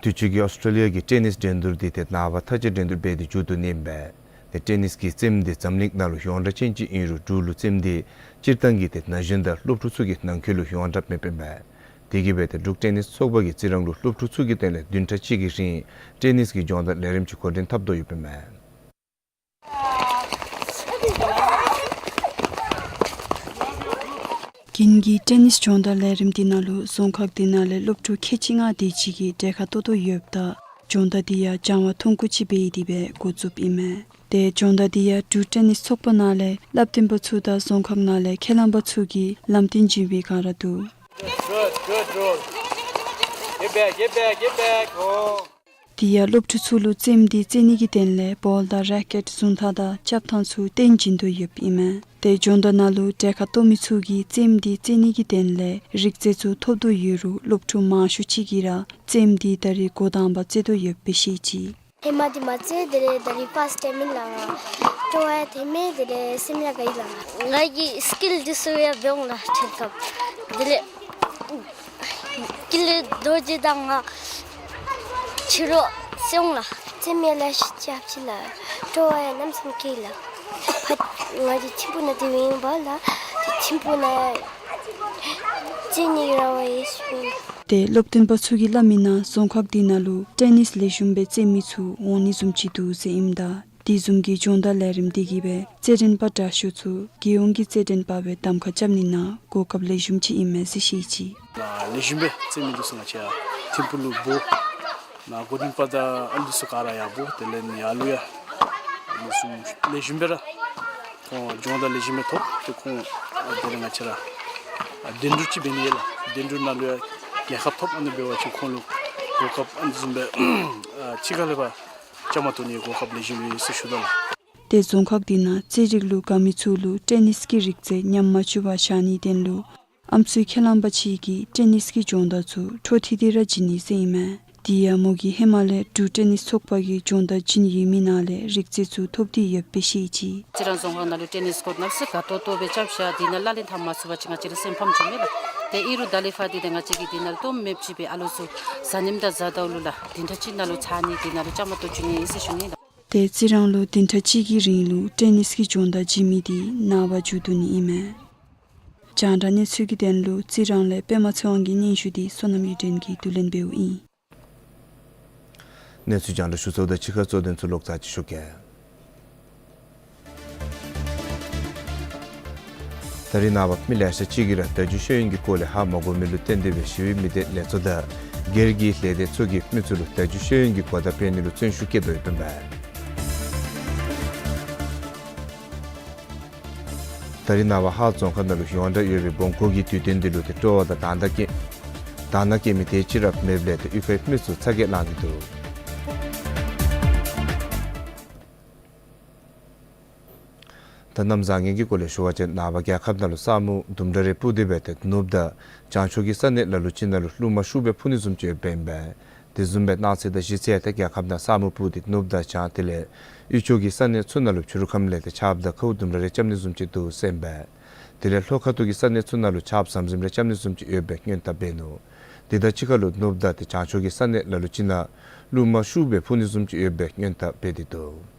དུས་ཅི་གི་ཨོསི་ཊྲེ་ལི་ཡ་གི་ཊེ་ནིས་འགྲན་བསྡུར་འདི་ཏེ་ནངས་པ་མཐའ་དཔྱད་འགྲན་བསྡུར་འབད་དེ་མཇུག་བསྡུ་ནི་ཨིན་པས། ཏེ་ཊེ་ནིས་ཀྱི་རྩེདམོ་འདི་འཛམ་གླིང་ནང་ལུ་ཡོངས་གྲགས་ཅན་ཅིག་ཨིན་རུང་འབྲུག་ལུ་རྩེདམོ་འདི་སྤྱིར་བཏང་གི་ཏེ་ན་གཞོན་དང་སློབ་ཕྲུག་ཚུ་གི་ནང་འཁོད་ལུ་ཡོངས་གྲགས་མེདཔ་ཨིན་པས། དེ་གིས་སྦེ་ཏེ་འབྲུག་ཊེ་ནིས་ཚོགས་པ་གིས་རྩི་རང་ལུ་སློབ་ཕྲུག་ཚུ་གི་དོན་ལས་བདུན་ཕྲག་གཅིག་གི་རིང་ཊེ་ནིས་ཀྱི་སྦྱོང་བརྡར་ལས་རིམ་ཅིག་འགོ་འདྲེན་འཐབ་དོ་ཡོདཔ་ཨིན་པས། དེ་རིང་གི་ཊེ་ནིས་སྦྱོང་བརྡར་ལས་རིམ་འདི་ནང་ལུ་རྫོང་ཁག་འདི་ནང་ལས་སློབ་ཕྲུག་ཁལ་གཅིག་ལྔ་དེ་ཅིག་གིས་གྲལ་ཁར་གཏོགས་དོ་ཡོདཔ་ད་སྦྱོང་བརྡར་འདི་ཡང་སྦྱང་བ་ཐོན་ཁུངས་ཅིག་འབད་དེ་སྦེ་འགོ་བཙུགསཔ་ཨིན་མས། ཏེ་སྦྱོང་བརྡར་འདི་ཡང་འབྲུག་ཊེ་ནིས་ཚོགས་པ་ནང་ལས་སླབ་སྟོན་པ་ཚུ་དང་རྫོང་ཁག་ནང་ལས་ཁས་བླངས་པ་ཚུ་གིས་ལམ་སྟོན་བྱིན་པའི་བསྒང་ར་འདུག། Good, good, good. Get back, get back, get back. Oh. དེ་ཡང་སློབ་ཕྲུག་ཚུ་ལུ་རྩེདམོ་འདི་རྩེ་ནི་གི་དོན་ལས་བོལ་དང་རེ་ཀེཊ་བཟུང་ཐངས་དང་རྐྱབ་ཐངས་ཚུ་སྟོན་བྱིན་དོ་ཡོདཔ་ཨིན་མས། ཏེ་སྦྱོང་བརྡར་ནང་ལུ་གྲལ་ཁར་གཏོགས་མི་ཚུ་གིས་རྩེདམོ་འདི་རྩེ་ནི་གི་དོན་ལས་རིག་རྩལ་ཚུ་ཐོབ་དོ་ཡོད་རུང་སློབ་ཕྲུག་མང་ཤོས་ཅིག་གིས་ར་རྩེདམོ་འདི་ད་རེས་འགོ་དང་པ་རྩེ་དོ་ཡོདཔ་སྦེ་བཤད་ཅི། ཧེ་མ་འདི་མ་རྩེ། དེ་ལས་ད་རིས་ཕཱསཊ་ཊའིམ་ཨིན་ལགས། སྤྲོ་བ་ཡང་ཐོན་མས། དེ་ལས་སེམས་ཡང་དགའ་ཡི་ལགས། ང་གི་སི་ཀིལ་འདི་ཚུ་ཡང་འབད་འོང་ལགས་ཕྲལ་སྐབས། དེ་ལས་ཀི་ལི་རྡོ་རྗེ་དང་ང་ཕྱི་རུ་རྩེ་འོང་ལགས། རྩེདམོ་ལེ་ཤ་རྐྱབ་ཅི་ལགས། སྤྲོ་བ་ཡང་གནམ་མེད་ས་མེད་སྐྱེས་ལགས། ཕར་ང་འདི་ཐིམ་ཕུག་ནང་སྡོད་པའི་ཨིན་པས་ལགས། ཏེ་ཐིམ་ཕུག་ནང་རྩེ་ནི་གི་རེ་བ་ཡོད་ཟེར་ཞུ་ནི། ཏེ་སློབ་སྟོན་པ་ཚུ་གིས་སླབ་མིའི་ནང་རྫོང་ཁག་འདི་ནང་ལུ་ཊེ་ནིས་ལེགས་ཤོམ་སྦེ་རྩེད་མི་ཚུ་འོང་ནི་བཟུམ་ཅིག་འདུག་ཟེར་ཨིནམ་ད་དེ་བཟུམ་གྱི་སྦྱོང་བརྡར་ལས་རིམ་འདི་གིས་སྦེ་རྩེད་འགྲན་པ་དྲག་ཤོས་ཚུ་རྒྱལ་ཡོངས་ཀྱི་རྩེད་འགྲན་པ་སྦེ་གདམ་ཁ་རྐྱབ་ནི་ནང་གོ་སྐབས་ལེགས་ཤོམ་ཅིག་ཨིན་མས་ཟེར་བཤད་ཅི། ལེགས་ཤོམ་སྦེ་རྩེད་མི་འདི་ཚུ་ང་བཅས་ཐིམ་ཕུག་ལུ་འབོ། ནཱ་འགོ་འདྲེན་པ་དང་ཨ་ནི་ཚུ་ག་ར་ཡར་འབོ། དེ་ལས་ནི་ཡར་ལུ་ཡང་ཨ་ནི་ཚུ་ལེགས་ཤོམ་སྦེ་ར་ཁོང་སྦྱོང་བརྡར་ལེགས་ཤོམ་སྦེ་ཐོབ་སྟེ་ཁོང་ཨ་དེ་ལས་ང་བཅས་ར་ཨ་འགྲན་བསྡུར་ཅིག་འབད་ནི་ཡོད་ལགས། འགྲན་བསྡུར་ནང་ལུ་ཡང་རྒྱལ་ཁ་ཐོབ། ཨ་ནི་འབད་བ་ཅིན་ཁོང་ལུ་གོ་སྐབས་ཨ་ནི་བཟུམ་སྦེ་ཨ་ཕྱི་ཁ་ལས་ཕར་བཅའ་མར་གཏོགས་ནིའི་གོ་སྐབས་ལེགས་ཤོམ་ཡོད་ཟེར་ཞུ་དོ་ལགས། ཏེ་རྫོང་ཁག་འདི་ནང་རྩེད་རིགས་ལུ་དགའ་མི་ཚུ་ལུ་ཊེ་ནིས་ཀྱི་རིག་རྩལ་ཉམས་མ་བཅུག་པར་བཞག་ནིའི་དོན་ལུ་ཨམ་སྲུའི་ཁས་བླངས་པ་ཅིག་གིས་ཊེ་ནིས་ཀྱི་སྦྱོང་བརྡར་ཚུ་འཕྲོ་མཐུད་དེ་ར་བྱིན་ནི་ཟེར་ཨིན་མས། དེ་ཡང་མོ་གིས་ཧེ་མ་ལས་འབྲུག་ཊེ་ནིས་ཚོགས་པ་གིས་སྦྱོང་བརྡར་བྱིན་ཡོད་མི་ནང་ལས་རིག་རྩལ་ཚུ་ཐོབ་སྟེ་ཡོདཔ་སྦེ་བཤད་ཅི། རྩི་རང་རྫོང་ཁག་ནང་ལུ་ཊེ་ནིས་ཀོརཊ་ནང་ཟེར་དགའ་ཏོག་ཏོ་སྦེ་རྐྱབ་བཞག། དེ་ནང་ལག་ལེན་འཐབ་མ་ཚུགས་པ་ཅིན་ང་བཅས་ལུ་སེམས་ཕམ་བྱུང་མས་ལགས། ཏེ་ཨིན་རུང་ད་ལས་ཕར་འདི་ཏེ་ང་བཅས་ཀྱིས་དེ་ནང་ལུ་སྟོངམ་མེདཔ་ཅིག་སྦེ་ཨ་ལོ་ཚུ་གཟའ་ཉིམ་དང་གཟའ་ཟླཝ་ལུ་ལགས་བདུན་ཕྲག་གཅིག་ནང་ལུ་ཚར་ནི་དེ་ནང་ལུ་བཅའ་མར་གཏོགས་བཅུག་ནི་ཨིན་ཟེར་ཞུ་ནི་ལགས། ཏེ་རྩི་རང་ལུ་བདུན་ཕྲག་གཅིག་གི་རིང་ལུ་ཊེ་ནིས་ཀྱི་སྦྱོང་བརྡར་བྱིན་མི་དེ་ནངས་པ་མཇུག་བསྡུ་ནི་ཨིན་མས། རྒྱང་བསྒྲགས་གནས་ཚུལ་གྱི་དོན་ལུ་རྩི་རང་ལས་པདྨ་ཚེ་དབང་གི་སྙན་ཞུ་དེ་བསོད་ནམས་གཡུ་སྒྲོན་གྱིས་བསྡུ་ལེན་འབདཝ་ཨིན། གནས་ཚུལ་རྒྱང་བསྒྲགས་ཞུ་ཚརཝ་དང་གཅིག་ཁར་གཙོ་དོན་ཚུ་ལོག་ཙམ་ཅིག་ཞུ་གེ། ད་རིས་ནངས་པ་མི་ལེ་ཤ་ཅིག་གིས་ར་བརྡ་བརྒྱུད་ཤེས་ཡོན་གྱི་སྐོར་ལས་ཧ་མ་གོ་མི་ལུ་བརྟེན་ཏེ་སྦེ་ཞི་བའི་མི་སྡེ་ལས་ཚོགས་དང་སྒེར་གྱི་ལས་སྡེ་ཚུ་གིས་མི་ཚུ་ལུ་བརྡ་བརྒྱུད་ཤེས་ཡོན་གྱི་གོ་བརྡ་སྤེལ་ནི་ལུ་བརྩོན་ཤུགས་བསྐྱེད་དོ་ཡོདཔ་ཨིན་པས། ད་རིས་ནངས་པ་ཧཱ་རྫོང་ཁག་ནང་ལུ་ཡོངས་གྲགས་ཡོད་པའི་བོང་ཀུ་གི་དུས་སྟོན་འདི་ལུ་ཏེ་སྤྲོ་བ་དང་དང་སྣང་སྐྱེ་དང་སྣང་སྐྱེ་མི་དེ་ཅིག་ར་མེདཔ་ལས་ཏེ་གཡུས་ཁའི་མི་ཚུ་ཚ་གྱང་ལངས་ཏེ་འདུག། ད་གནམ་བཟང་ངན་གྱི་སྐོར་ལས་ཞུ་བ་ཅིན་ནངས་པ་རྒྱལ་ཁབ་ནང་ལུ་ས་སྨུག་དུམ་གྲ་རེ་སྤུབས་ཏེ་སྦེ་ཏེ་ནུབ་དང་བྱང་ཕྱོགས་ཀྱི་ས་གནས་ལ་ལུ་ཅིག་ནང་ལུ་རླུང་མ་ཤུགས་སྦེ་འཕུ་ནི་བཟུམ་ཅིག་ཡོདཔ་ཨིན་པས། དེ་བཟུམ་སྦེ་གནངས་ཚེ་དང་གཞེས་ཚེ་ཡང་ཏེ་རྒྱལ་ཁབ་ནང་ས་སྨུག་སྤུབས་ཏེ་ནུབ་དང་བྱང་དེ་ལས་དབུས་ཕྱོགས་ཀྱི་ས་གནས་ཚུ་ནང་ལུ་ཕྱི་རུ་ཁམས་ལས་ཏེ་ཆརཔ་དང་ཁཝ་དུམ་གྲ་རེ་རྐྱབ་ནི་བཟུམ་ཅིག་འདུག་ཟེར་ཨིན་པས། དེ་ལས་ལྷོ་ཁ་ཐུག་གི་ས་གནས་ཚུ་ནང་ལུ་ཆརཔ་ཟམ་ཟིམ་རེ་རྐྱབ་ནི་བཟུམ་ཅིག་ཡོདཔ་སྦེ་སྔོན་དཔག་འབད་ནུག། དེ་དང་གཅིག་ཁར་ལུ་ནུབ་དང་ཏེ་བྱང་ཕྱོགས་ཀྱི་ས་གནས་ལ་ལུ་ཅིག་ནང་རླུང་མ་ཤུགས་སྦེ་འཕུ་ནི་བཟུམ་ཅིག་ཡོདཔ་སྦེ་སྔོན་དཔག་འབད་དེ་འདུག།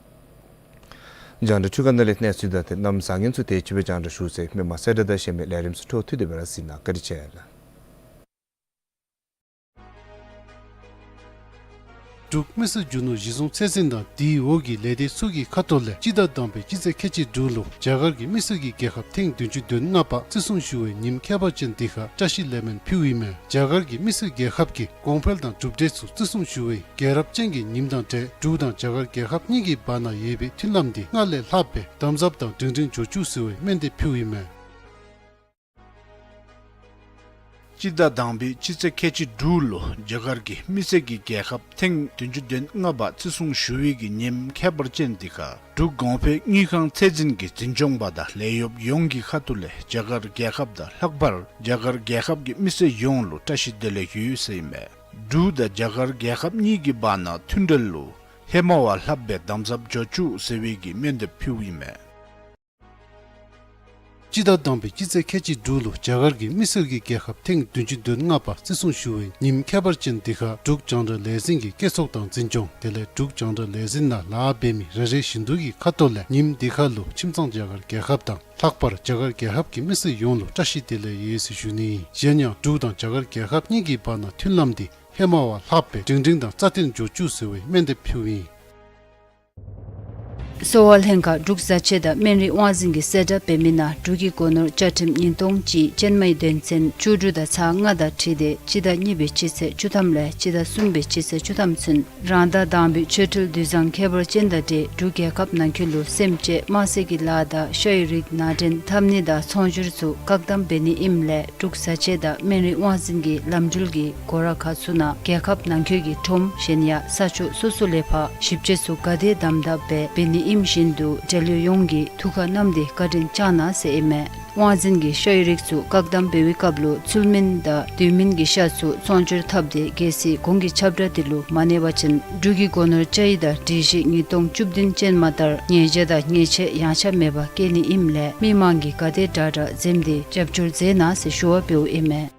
རྒྱང་བསྒྲགས་འཕྲུལ་ཁང་ནང་ལས་གནས་ཚུལ་དང་ཏེ་གནམ་བཟང་ངན་ཚུ་དེ་ཅིག་སྦེ་རྒྱང་བསྒྲགས་ཞུ་ཚར་ཡི། མི་མང་གསལ་བསྒྲགས་དང་གཞན་མི་ལས་རིམ་ཚུ་འཕྲོ་མཐུད་དེ་སྦེ་ར་གཟིགས་གནང་། བཀའ་དྲིན་ཆེ་ལགས། འབྲུག་མི་སེར་རྒྱུ་ནོར་གཞི་བཟུང་ཚད་འཛིན་དང་དེའི་འོག་གི་ལས་སྡེ་ཚུ་གི་ཁ་ཐུག་ལས་སྤྱི་ཟླ་དང་པའི་སྤྱི་ཚེས་ཁལ་གཅིག་དྲུག་ལུ་རྒྱ་གར་གྱི་མི་སེར་གྱི་རྒྱལ་ཁབ་ཐེངས་བདུན་ཅུ་དོན་ལྔ་པ་བརྩི་སྲུང་ཞུ་བའི་ཉིནམ་ཁྱད་པར་ཅན་འདི་ཁར་བཀྲིས་ལེགས་སྨོན་ཕུལཝ་ཨིན་མས། རྒྱ་གར་གྱི་མི་སེར་རྒྱལ་ཁབ་ཀྱི་གོང་འཕེལ་དང་གྲུབ་འབྲས་ཚུ་བརྩི་སྲུང་ཞུ་བའི་རྒྱལ་རབས་ཅན་གྱི་ཉིནམ་དང་འབྲེལ་འབྲུག་དང་རྒྱ་གར་རྒྱལ་ཁབ་གཉིས་ཀྱི་བར་ན་ཡོད་པའི་མཐུན་ལམ་འདི་སྔར་ལས་ལྷག་སྦེ་དམ་ཟབ་དང་སྒྲིང་སྒྲིང་འགྱོ་བཅུག་ཟེར་བའི་སྨོན་འདེབས་ཕུལཝ་ཨིན་མས། སྤྱི་ཟླ་དང་པའི་སྤྱི་ཚེས་ཁལ་གཅིག་དྲུག་ལུ་རྒྱ་གར་གྱི་མི་སེར་གྱི་རྒྱལ་ཁབ་ཐེངས་བདུན་ཅུ་དོན་ལྔ་པ་བརྩི་སྲུང་ཞུ་བའི་གི་ཉིནམ་ཁྱད་པར་ཅན་འདི་ཁར་འབྲུག་གོང་འཕེལ་དངུལ་ཁང་ཚད་འཛིན་གྱི་འཛིན་སྐྱོང་པ་དང་ལས་གཡོགཔ་ཡོངས་ཀྱི་ཁ་ཐུག་ལས་རྒྱ་གར་རྒྱལ་ཁབ་དང་ལྷག་པར་རྒྱ་གར་རྒྱལ་ཁབ་ཀྱི་མི་སེར་ཡོངས་ལུ་བཀྲ་ཤིས་བདེ་ལེགས་ཡོད་ཟེར་ཨིན་མས། འབྲུག་དང་རྒྱ་གར་རྒྱལ་ཁབ་གཉིས་ཀྱི་བར་ན་མཐུན་འབྲེལ་ལུ་ཧེ་མ་བ་ལྷག་སྦེ་དམ་ཟབ་འགྱོ་བཅུག་ཟེར་བའི་གི་སྨོན་འདེབས་ཕུལཝ་ཨིན་མས། སྤྱི་ཟླ་དང་པའི་སྤྱི་ཚེས་ཁལ་གཅིག་དྲུག་ལུ་རྒྱ་གར་གྱི་མི་སེར་གྱི་རྒྱལ་ཁབ་ཐེངས་བདུན་ཅུ་དོན་ལྔ་པ་བརྩི་སྲུང་ཞུ་བའི་ཉིནམ་ཁྱད་པར་ཅན་འདི་ཁར་འབྲུག་རྒྱང་བསྒྲགས་ལས་འཛིན་གྱི་སྐྱེད་ཚོགས་དང་འཛིན་སྐྱོང་དེ་ལས་འབྲུག་རྒྱང་བསྒྲགས་ལས་འཛིན་ནང་ལཱ་འབད་མི་རེ་རེ་བཞིན་དུ་གི་ཁ་ཐུག་ལས་ཉིནམ་འདི་ཁར་ལུ་ཁྱིམ་ཚང་རྒྱ་གར་རྒྱལ་ཁབ་དང་ལྷག་པར་རྒྱ་གར་རྒྱལ་ཁབ་ཀྱི་མི་སེར་ཡོངས་ལུ་བཀྲ་ཤིས་བདེ་ལེགས་ཡོད་ཟེར་ཞུ་ནི། གཞན་ཡང་འབྲུག་དང་རྒྱ་གར་རྒྱལ་ཁབ་གཉིས་ཀྱི་བར་ན་མཐུན་ལམ་འདི་ཧེ་མ་བ་ལྷག་སྦེ་སྒྲིང་སྒྲིང་དང་རྩ་བརྟན་འགྱོ་བཅུག་ཟེར་བའི་སྨོན་འདེབས་ཕུལཝ་ཨིན། གསོ་བ་ལྷན་ཁག་འབྲུག་བཟའ་ཆས་དང་སྨན་རིགས་དབང་འཛིན་གྱིས་གསལ་བསྒྲགས་འབད་མི་ནང་འབྲུག་གི་སྒོ་ནོར་བཅའ་ཁྲིམས་ཉིས་སྟོང་གཅིག་ཅན་མའི་དོན་ཚན་བཅུ་དྲུག་དང་ཚག་ལྔ་དང་འཁྲིལ་ཏེ་སྤྱི་ཟླ་གཉིས་པའི་སྤྱི་ཚེས་བཅུ་ཐམ་ལས་སྤྱི་ཟླ་གསུམ་པའི་སྤྱི་ཚེས་བཅུ་ཐམ་ཚུན་རང་ཟླ་དང་པའི་ཆོས་འབྲེལ་དུས་བཟང་ཁྱད་པར་ཅན་དང་འབྲེལ་འབྲུག་རྒྱལ་ཁབ་ནང་འཁོད་ལུ་སེམས་ཅན་དམར་ཟས་ཀྱི་ལཱ་དང་ཤ་ཡི་རིགས་ནང་འདྲེན་འཐབ་ནི་དང་ཚོང་སྒྱུར་ཚུ་བཀག་དམ་འབད་ནི་ཨིནམ་ལས་འབྲུག་བཟའ་ཆས་དང་སྨན་རིགས་དབང་འཛིན་གྱི་ལམ་འགྲུལ་གྱི་སྒོ་ར་ཁག་ཚུ་ནང་རྒྱལ་ཁབ་ནང་འཁོད་ཀྱི་ཁྲོམ་གཞན་ཡང་ས་ཕྱོགས་སོ་སོ་ལས་ཕར་ཞིབ་དཔྱད་ཚུ་ག་དེ་དམ་དམ་སྦེ་འབད་ནི་ཨིནམ་བཞིན་དུ་འབྲེལ་ཡོད་ཡོངས་ཀྱིས་ཐུགས་ཁར་བསྣམས་ཏེ་བཀའ་དྲིན་བསྐྱང་གནང་ཟེར་ཨིན་མས། དབང་འཛིན་གྱིས་ཤ་ཡི་རིགས་ཚུ་བཀག་དམ་འབད་བའི་སྐབས་ལུ་ཚུལ་མིན་དང་དུས་མིན་གྱི་ཤ་ཚུ་ཚོང་སྒྱུར་འཐབ་སྟེ་གལ་སྲིད་གོང་གི་ཁྱབ་བསྒྲགས་འདི་ལུ་མ་གནས་པ་ཅིན་འབྲུག་གི་སྒོ་ནོར་བཅའ་ཡིག་དང་སྒྲིག་གཞི་ཉིས་སྟོང་བཅུ་བདུན་ཅན་མ་ལྟར་ཉེས་བྱ་དང་ཉེས་ཆད་ཡངས་ཆག་མེད་པར་བཀལ་ནི་ཨིནམ་ལས་མི་མང་གིས་ག་དེ་དྲག་དྲག་འཛེམས་ཏེ་རྒྱབ་སྐྱོར་མཛད་གནང་ཟེར་ཞུ་བ་འབདཝ་ཨིན་མས།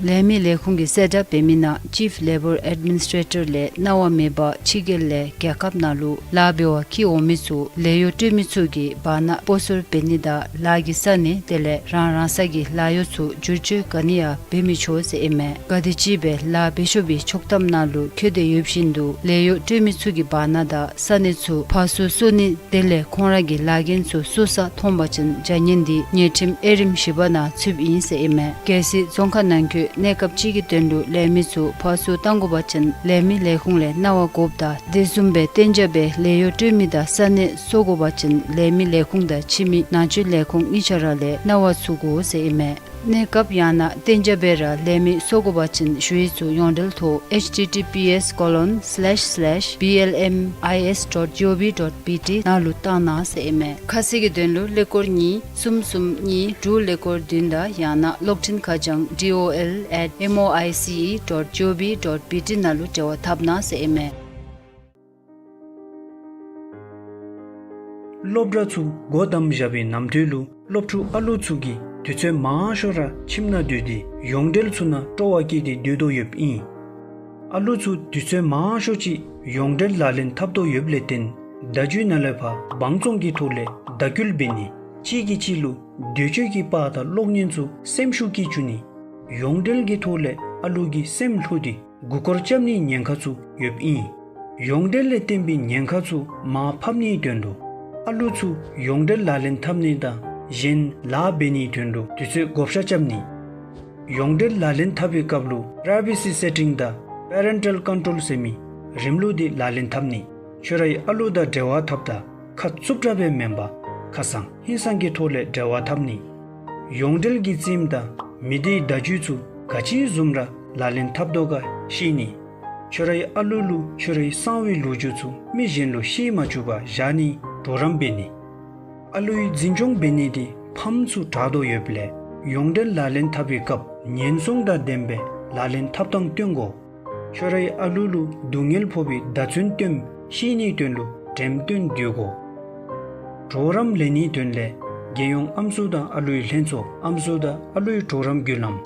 ལས་མི་ལས་ཁུངས་ཀྱིས་གསལ་བསྒྲགས་འབད་མི་ནང་Chief Labour Administrator ལས་གནང་བ་མེད་པར་ཕྱི་རྒྱལ་ལས་རྒྱལ་ཁབ་ནང་ལུ་ལཱ་འབད་བར་འཁྱིད་འོང་མི་ཚུ་ལས་གཡོག་སྤྲོད་མི་ཚུ་གི་བར་ན་སྤོ་སོར་འབད་ནི་དང་ལཱ་གི་ས་གནས་དེ་ལས་རང་རང་ས་གི་ལཱ་གཡོག་ཚུ་བསྒྱུར་བཅོས་ག་ནི་ཡང་འབད་མི་ཆོག་ཟེར་ཨིན་མས། ག་དེ་ཅིག་སྦེ་ལཱ་འབད་ཆོག་པའི་ཆོག་ཐམ་ནང་ལུ་འཁོད་དེ་ཡོད་བཞིན་དུ་ལས་གཡོག་སྤྲོད་མི་ཚུ་གི་བར་ན་དང་ས་གནས་ཚུ་ཕར་ཚུར་སོར་ནི་དེ་ལས་ཁོང་ར་གི་ལཱ་འགན་ཚུ་སོར་ས་མཐོང་པ་ཅིན་བྱ་ངན་འདི་ཉེས་ཁྲིམས་དབྱེ་རིམ་བཞི་པ་ནང་ཚུདཔ་ཨིན་ཟེར་ཨིན་མས། གལ་སྲིད་རྫོང་ཁག་ནང་འཁོད་གནས་སྐབས་ཅིག་གི་དོན་ལུ་ལས་མི་ཚུ་ཕར་ཚུར་བཏང་དགོ་པ་ཅིན་ལས་མི་ལས་ཁུངས་ལས་གནང་བ་དགོཔ་དང་དེ་བཟུམ་སྦེ་གཏན་འཇགས་སྦེ་ལས་གཡོག་སྤྲོད་མི་དང་ས་གནས་སོར་དགོ་པ་ཅིན་ལས་མི་ལས་ཁུངས་དང་ཕྱི་མི་ནང་འཛུལ་ལས་ཁུངས་གཉིས་ཆ་ར་ལས་གནང་བ་ཚུ་དགོ་ཟེར་ཨིན་མས། གནས་སྐབས་ཡང་ན་གཏན་འཇགས་སྦེ་ར་ལས་མི་བསོ་དགོ་པ་ཅིན་ཞུ་ཡིག་ཚུ་ཡོངས་འབྲེལ་ཐོག H T T P S colon slash slash B L M I S dot G O V dot B T ནང་ལུ་བཏང་གནང་ཟེར་ཨིན་མས། ཁ་གསལ་གྱི་དོན་ལུ་ཀླད་ཀོར་གཉིས་གསུམ་གསུམ་གཉིས་དྲུག་ཀླད་ཀོར་བདུན་དང་ཡང་ན་གློག་འཕྲིན་ཁ་བྱང་D O L at M O I C E dot G O V dot B T ནང་ལུ་འབྲེལ་བ་འཐབ་གནང་ཟེར་ཨིན་མས། སློབ་གྲྭ་ཚུ་སྒོ་བསྡམས་བཞག་པའི་གནམ་དུས་ལུ་སློབ་ཕྲུག་ཨ་ལུ་ཚུ་གིས་དུས་ཚོད་མང་ཤོས་ར་ཁྱིམ་ནང་སྡོད་དེ་ཡོངས་འབྲེལ་ཚུ་ནང་སྤྲོ་བ་བསྐྱེད་དེ་སྡོད་དོ་ཡོདཔ་ཨིན། ཨ་ལུ་ཚུ་དུས་ཚོད་མང་ཤོས་ཅིག་ཡོངས་འབྲེལ་ལག་ལེན་འཐབ་དོ་ཡོདཔ་ལས་བརྟེན་ཟླ་མཇུག་ནང་ལས་ཕར་དབང་བཙོང་གི་ཐོག་ལས་དགའ་སྐྱིད་འབད་ནི་གཅིག་གིས་གཅིག་ལུ་འདོད་སྤྱོད་ཀྱི་དཔའ་དང་གློག་བརྙན་ཚུ་སེམས་ཤུགས་ཀྱིས་བཅུག་ནི། ཡོངས་འབྲེལ་གྱི་ཐོག་ལས་ཨ་ལུ་གི་སེམས་བསླུ་སྟེ་མགུ་སྐོར་རྐྱབ་ནིའི་ཉེན་ཁ་ཚུ་ཡོདཔ་ཨིན། ཡོངས་འབྲེལ་ལས་བརྟེན་པའི་ཉེན་ཁ་ཚུ་མར་ཕབ་ནིའི་དོན་ལུ་ཨ་ལུ་ཚུ་ཡོངས་འབྲེལ་ལག་ལེན་འཐབ་ནི་དང་གཞན་ལཱ་འབད་ནིའི་དོན་ལུ་དུས་ཚོད་བགོ་བཤའ་རྐྱབ་ནི། ཡོངས་འབྲེལ་ལག་ལེན་འཐབ་པའི་སྐབས་ལུ་Privacy Setting དང་Parental Control ཟེར་མི་རིམ་ལུགས་འདི་ལག་ལེན་འཐབ་ནི། ཁྱོད་རའི་ཨ་ལུ་དང་འབྲེལ་བ་འཐབ་ད་ཁ་རྩུབ་དྲགས་སྦེ་མེན་པར་ཁ་སང་ཧིང་སངས་ཀྱི་ཐོག་ལས་འབྲེལ་བ་འཐབ་ནི། ཡོངས་འབྲེལ་གྱི་རྩིསམ་དང་མི་སྡེའི་བརྡ་བརྒྱུད་ཚུ་ག་ཅི་བཟུམ་ར་ལག་ལེན་འཐབ་དོ་ག་ཤེས་ནི། ཁྱོད་རའི་ཨ་ལུ་ལུ་ཁྱོད་རའི་གསང་བའི་ལོ་རྒྱུས་ཚུ་མི་གཞན་ལུ་ཤེས་མ་བཅུག་པར་བཞག་ནིའི་གྲོགས་རམ་འབད་ནི། ཨ་ལུའི་འཛིན་སྐྱོང་འབད་ནི་འདི་ཕམ་ཚུ་དྲག་དོ་ཡོདཔ་ལས་ཡོངས་འབྲེལ་ལག་ལེན་འཐབ་པའི་སྐབས་ཉེན་སྲུང་དང་ལྡནམ་སྦེ་ལག་ལེན་འཐབ་ཐངས་སྟོན་དགོ། ཁྱོད་རའི་ཨ་ལུ་ལུ་སྡུག་བསྔལ་ཕོག་པའི་བརྡ་མཚོན་སྟོནམ་ཤེས་ནིའི་དོན་ལུ་འགྲེམས་སྟོན་བསྡུ་དགོ། གྲོགས་རམ་ལེན་ནིའི་དོན་ལས་རྒྱལ་ཡོངས་ཨམ་སྲུ་དང་ཨ་ལུའི་ལྷན་ཚོགས་ཨམ་སྲུ་དང་ཨ་ལུའི་གྲོགས་རམ་བརྒྱུད་ལམ་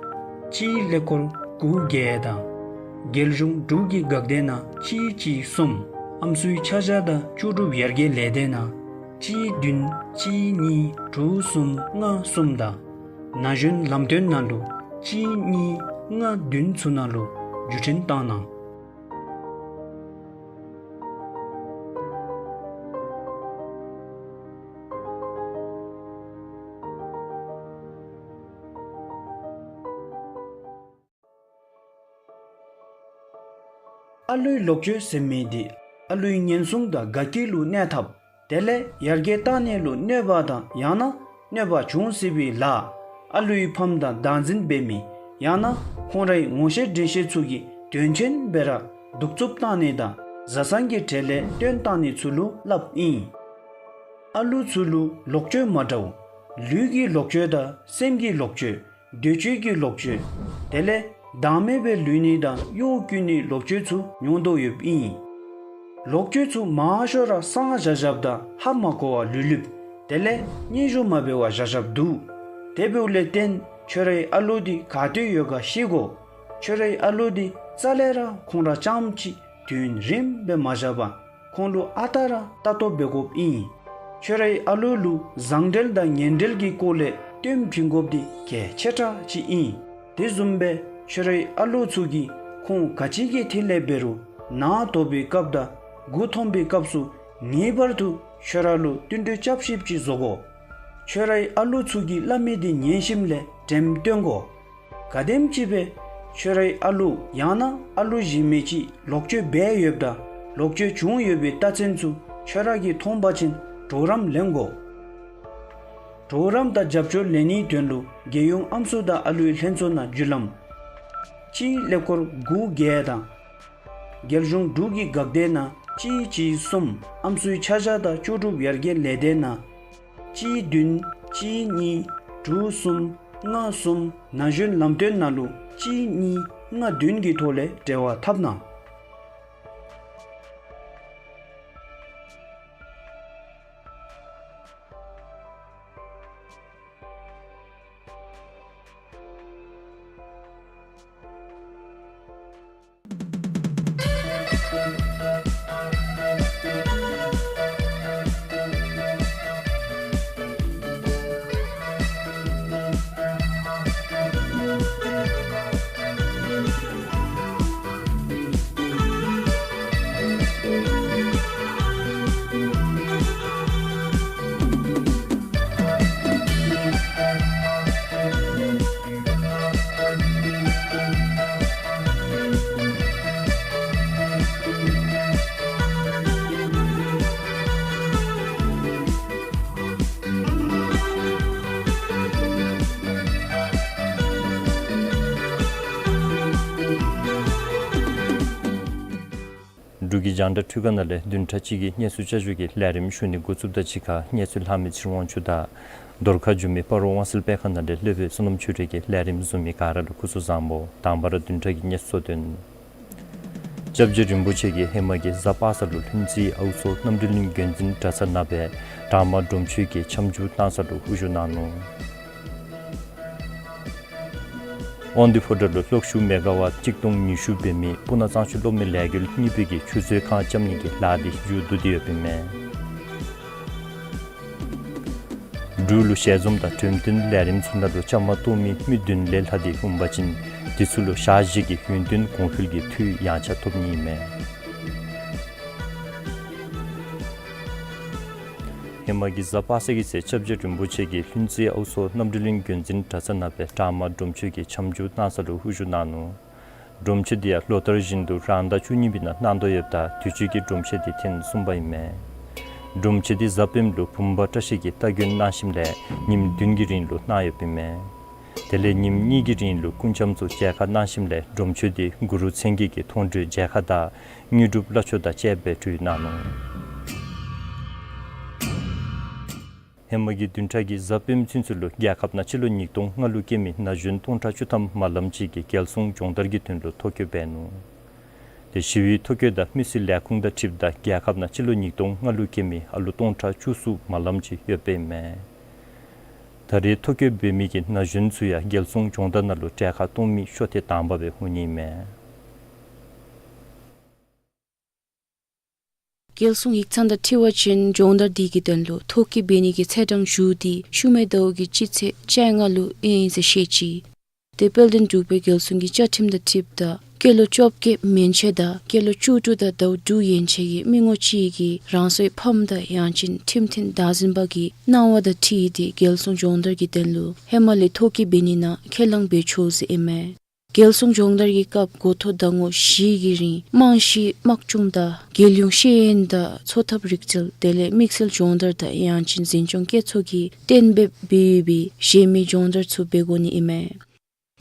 གཅིག་ཀླད་ཀོར་དགུ་བརྒྱད་དང་རྒྱལ་གཞུང་འབྲུག་གི་འགག་སྡེ་ནང་གཅིག་གཅིག་གསུམ། ཨམ་སྲུའི་ཆ་བཞག་དང་ལྕོགས་གྲུབ་ཡར་རྒྱས་ལས་སྡེ་ནང་གཅིག་བདུན་གཅིག་གཉིས་དྲུག་གསུམ་ལྔ་གསུམ་དང་ན་གཞོན་ལམ་སྟོན་ནང་ལུ་གཅིག་གཉིས་ལྔ་བདུན་ཚུ་ནང་ལུ་བརྒྱུད་འཕྲིན་བཏང་གནང་། ཨ་ལུའི་ལོག་སྤྱོད་ཟེར་མི་འདི་ཨ་ལུའི་ཉེན་སྲུང་དང་དགའ་སྐྱིད་ལུ་གནོད་འཐབ། དེ་ལས་ཡར་རྒྱས་གཏང་ནི་ལུ་གནོད་པ་དང་ཡང་ན་གནོད་པ་འབྱུང་སྲིད་པའི་ལཱ། ཨ་ལུའི་ཕམ་དང་བདག་འཛིན་འབད་མི་ཡང་ན་ཁོང་རའི་ངོ་ཤེས་འདྲིས་ཤེས་ཚུ་གིས་དོན་ཆེན་སྦེ་ར་གདུག་རྩུབ་བཏང་ནི་དང་བཟའ་ཚང་གི་གྲལ་ལས་བཏོན་བཏང་ནི་ཚུ་ལུ་སླབ་ཨིན། ཨ་ལུ་ཚུ་ལུ་ལོག་སྤྱོད་མ་འདྲཝ་ལུས་ཀྱི་ལོག་སྤྱོད་དང་སེམས་ཀྱི་ལོག་སྤྱོད། འདོད་སྤྱོད་ཀྱི་ལོག་སྤྱོད། དེ་ལས་བདག་མེད་སྦེ་ལུས་ནི་དང་གཡོ་བཀོལ་ནི་ལོག་སྤྱོད་ཚུ་མྱོང་དོ་ཡོདཔ་ཨིན། ལོག་སྤྱོད་ཚུ་མང་ཤོས་ར་གསང་བཞག་བཞགཔ་དང་ཧ་མ་གོ་བར་ལུས་ལུསཔ། དེ་ལས་སྙན་ཞུ་མ་འབད་བར་བཞག་བཞགཔ་འདུག། དེ་འབདཝ་ལས་བརྟེན་ཁྱོད་རའི་ཨ་ལུ་འདི་ག་ཏེ་ཡོད་ག་ཤེས་དགོ། ཁྱོད་རའི་ཨ་ལུ་འདི་རྩ་ལས་ར་ཁོང་ར་རྐྱངམ་གཅིག་དུས་ཡུན་རིངམོ་སྦེ་མ་བཞག་པར་ཁོང་ལུ་ཨ་རྟག་ར་ལྟ་རྟོག་འབད་དགོཔ་ཨིན། ཁྱོད་རའི་ཨ་ལུ་ལུ་བཟང་འབྲེལ་དང་ངན་འབྲེལ་གྱི་སྐོར་ལས་སྟོན་བྱིན་དགོཔ་འདི་གལ་ཆེ་དྲགས་ཅིག་ཨིན། དེ་བཟུམ་སྦེ་ཁྱོད་རའི་ཨ་ལུ་ཚུ་གིས་ཁོང་ག་ཅི་གི་ཐད་ལས་འབད་རུང་ནང་དོག་པའི་སྐབས་དང་མགུ་འཐོམ་པའི་སྐབས་སུ་ངེས་པར་དུ་ཁྱོད་ར་ལུ་བསྟུན་གྲོས་རྐྱབ་ཤེསཔ་ཅིག་བཟོ་དགོ། ཁྱོད་རའི་ཨ་ལུ་ཚུ་གིས་སླབ་མི་འདི་ཉན་ཞིནམ་ལས་འགྲེམས་སྟོན་དགོ། ག་དེམ་ཅིག་སྦེ་ཁྱོད་རའི་ཨ་ལུ་ཡང་ན་ཨ་ལུ་གཞན་མི་ཅིག་ལོག་སྤྱོད་འབད་ཡོདཔ་དང་ལོག་སྤྱོད་བྱུང་ཡོད་པའི་རྟགས་མཚན་ཚུ་ཁྱོད་ར་གིས་མཐོང་པ་ཅིན་གྲོགས་རམ་ལེན་དགོ། གྲོགས་རམ་དང་རྒྱབ་སྐྱོར་ལེན་ནིའི་དོན་ལུ་རྒྱལ་ཡོངས་ཨམ་སྲུ་དང་ཨ་ལུའི་ལྷན་ཚོགས་ནང་བརྒྱུད་ལམ་གཅིག་ཀླད་ཀོར་དགུ་བརྒྱད་དང་རྒྱལ་གཞུང་འབྲུག་གི་འགག་སྡེ་ནང་གཅིག་གཅིག་གསུམ། ཨམ་སྲུའི་ཆ་བཞག་དང་ལྕོགས་གྲུབ་ཡར་རྒྱས་ལས་སྡེ་ནང་གཅིག་བདུན་གཅིག་གཉིས་དྲུག་གསུམ་ལྔ་གསུམ། ན་གཞོན་ལམ་སྟོན་ནང་ལུ་གཅིག་གཉིས་ལྔ་བདུན་གྱི་ཐོག་ལས་འབྲེལ་བ་འཐབ་གནང་། གི་རྒྱང་བསྒྲགས་འཕྲུལ་ཁང་ནང་ལས་བདུན་ཕྲག་གཅིག་གི་གནས་ཚུལ་བསྐྱར་ཞུ་གི་ལས་རིམ་ཞུ་ནི་འགོ་བཙུགསཔ་དང་གཅིག་ཁར་གནས་ཚུལ་ལྷག་མི་ཚེ་རིང་དབང་ཕྱུག་དང་རྡོར་ཁ་འགྱོ་མི་སྤ་རོ་དབང་གསལ་སྤེལ་ཁང་ནང་ལས་སློབ་དཔོན་བསོད་ནམས་ཆོས་སྒྲོན་གྱིས་ལས་རིམ་བཟུང་མི་ག་ར་ལུ་སྐུ་གཟུགས་བཟང་པོ། དང་པ་ར་བདུན་ཕྲག་གི་གནས་ཚུལ་གཙོ་དོན། སྐྱབས་རྗེ་རིན་པོ་ཆེ་གིས་ཧེ་མ་གི་གཟའ་པ་སངས་ལུ་ལྷུན་རྩེ་ཨའུ་མཚོ་རྣམ་གྲོལ་གླིང་དགོན་འཛིན་གྲྭ་ཚང་ནང་སྦེ་དྲག་དམག་སྒྲོམ་ཆོས་ཀྱི་འཆམ་འཇུག་གནང་ས་ལུ་དབུ་བཞུགས་གནང་ནུག། དབང་འདུས་ཕོ་བྲང་ལུ་གློག་ཤུགས་མེ་ག་ཝཊ་གཅིག་སྟོང་ཉི་ཤུ་འབད་མི་སྤུ་ན་གཙང་ཆུ་གློག་མེ་ལས་འགུལ་གཉིས་པའི་གི་ཆུ་མཛོད་ཁང་རྐྱབ་ནི་གི་ལཱ་འདི་མཇུག་བསྡུ་སྟེ་ཡོདཔ་ཨིན་མས། འབྲུག་ལུ་ཞལ་འཛོམས་དང་འགྲེམས་སྟོན་ལས་རིམ་ཚུ་ནང་ལུ་བཅའ་མར་གཏོགས་མི་མི་བདུན་ལས་ལྷག་སྟེ་འོང་པ་ཅིན་དེ་ཚུ་ལུ་ཞག་བཞི་གི་ཡུན་བརྟན་གོང་འཕེལ་གྱི་འཐུས་ཡང་ཆ་ཐོབ་ནི་ཨིན་མས། ཧེ་མ་གི་གཟའ་པ་སངས་ཀྱི་ཚེ་སྐྱབས་རྗེ་རིན་པོ་ཆེ་གིས་ལྷུན་རྩེ་ཨའུ་མཚོ་རྣམ་གྲོལ་གླིང་དགོན་འཛིན་གྲྭ་ཚང་ནང་སྦེ་དྲག་དམག་སྒྲོམ་ཆོས་ཀྱི་འཆམ་འཇུག་གནང་ས་ལུ་དབུ་བཞུགས་གནང་ནུག། སྒྲོམ་ཆོས་འདི་ཡང་ལོ་ལྟར་བཞིན་དུ་རང་ཟླ་བཅུ་གཉིས་པའི་ནང་གནང་དོ་ཡོདཔ་ད་དུས་ཅི་གི་སྒྲོམ་ཆོས་འདི་ཐེངས་གསུམ་པ་ཨིན་མས། སྒྲོམ་ཆོས་འདི་གཟའ་སྤེནམ་ལུ་བུམ་པ་བཀྲ་ཤིས་ཀྱིས་སྟ་གོན་གནང་ཞིནམ་ལས་ཉིནམ་བདུན་གྱི་རིང་ལུ་གནང་ཡོདཔ་ཨིན་མས། དེ་ལས་ཉིནམ་གཉིས་ཀྱི་རིང་ལུ་སྐུ་འཆམ་ཚུ་མཇལ་ཁ་གནང་ཞིནམ་ལས་སྒྲོམ་ཆོས་འདི་གུ་རུ་མཚན་བརྒྱད་ཀྱི་མཐོང་གྲོལ་མཇལ་ཁ་དང་དངོས་གྲུབ་བླ་མཆོད་དང་བཅས་པའི་གྲོལ་གནང་ནུག། ཧེ་མ་གི་བདུན་ཕྲག་གི་གཟའ་སྤེནམ་ཚུན་ཚོད་ལུ་རྒྱལ་ཁབ་ནང་སྤྱི་ལོ་ཉིས་སྟོང་ལྔ་ལུ་སྐྱེས་མི་ན་གཞོན་སྟོང་ཕྲག་བཅུ་ཐམ་མ་ལམ་ཅིག་གིས་རྒྱལ་སྲུང་སྦྱོང་བརྡར་གྱི་དོན་ལུ་ཐོ་བཀོད་འབད་ནུག། དེ་ཞི་བའི་ཐོ་བཀོད་དང་མི་སེར་ལས་ཁུངས་དང་འཁྲིལཝ་ད་རྒྱལ་ཁབ་ནང་སྤྱི་ལོ་ཉིས་སྟོང་ལྔ་ལུ་སྐྱེས་མི་ཨ་ལུ་སྟོང་ཕྲག་བཅུ་གསུམ་མ་ལམ་ཅིག་ཡོདཔ་ཨིན་མས། ད་རེས་ཐོ་བཀོད་འབད་མི་གི་ན་གཞོན་ཚུ་ཡང་རྒྱལ་སྲུང་སྦྱོང་བརྡར་ནང་ལུ་གྲལ་ཁར་གཏོགས་མི་ཤོ་ཐེངས་དང་པ་སྦེ་འོང་ནི་ཨིན་མས། རྒྱལ་སྲུང་ཡིག་ཚང་དང་འཁྲིལ་བ་ཅིན་སྦྱོང་བརྡར་འདི་གི་དོན་ལུ་ཐོ་བཀོད་འབད་ནི་གི་ཚེས་གྲངས་ཞུ་སྟེ་ཤུལ་མའི་ཟླཝ་གི་སྤྱི་ཚེས་བཅོ་ལྔ་ལུ་ཨིན་ཟེར་བཤད་ཅི། དེ་དཔལ་ལྡན་འབྲུག་པའི་རྒྱལ་སྲུང་གི་བཅའ་ཁྲིམས་དང་འཁྲིལཝ་ད་སྐྱེས་ལོ་བཅོ་བརྒྱད་མན་ཆད་དང་སྐྱེས་ལོ་བཅུ་དྲུག་དང་ཟླཝ་དྲུག་ཡན་ཆད་ཀྱི་མི་ངོམ་གཅིག་གིས་རང་སོའི་ཕམ་དང་ཡང་ཅིན་ཁྲིམས་མཐུན་བདག་འཛིན་པ་གི་གནང་བ་དང་འཁྲིལ་ཏེ་རྒྱལ་སྲུང་སྦྱོང་བརྡར་གྱི་དོན་ལུ་ཧེ་མ་ལས་ཐོ་བཀོད་འབད་ནི་ནང་ཁས་བླངས་འབད་ཆོག་ཟེར་ཨིན་མས། རྒྱལ་སྲུང་སྦྱོང་བརྡར་གྱི་སྐབས་འགོ་ཐོག་ཟླ་ངོ་བཞི་གི་རིང་རྨང་གཞི་དམག་སྦྱོང་དང་རྒྱལ་ཡོངས་ཤེས་ཡོན་དང་འཚོ་ཐབས་རིག་རྩལ་དེ་ལས་དམིགས་བསལ་སྦྱོང་བརྡར་དང་ཡང་ཅིན་འཛིན་སྐྱོང་སྐྱེད་ཚོགས་ཀྱིས་གཏན་འབེབས་འབད་ཡོད་པའི་གཞན་མི་སྦྱོང་བརྡར་ཚུ་འབད་དགོ་ནི་ཨིན་མས།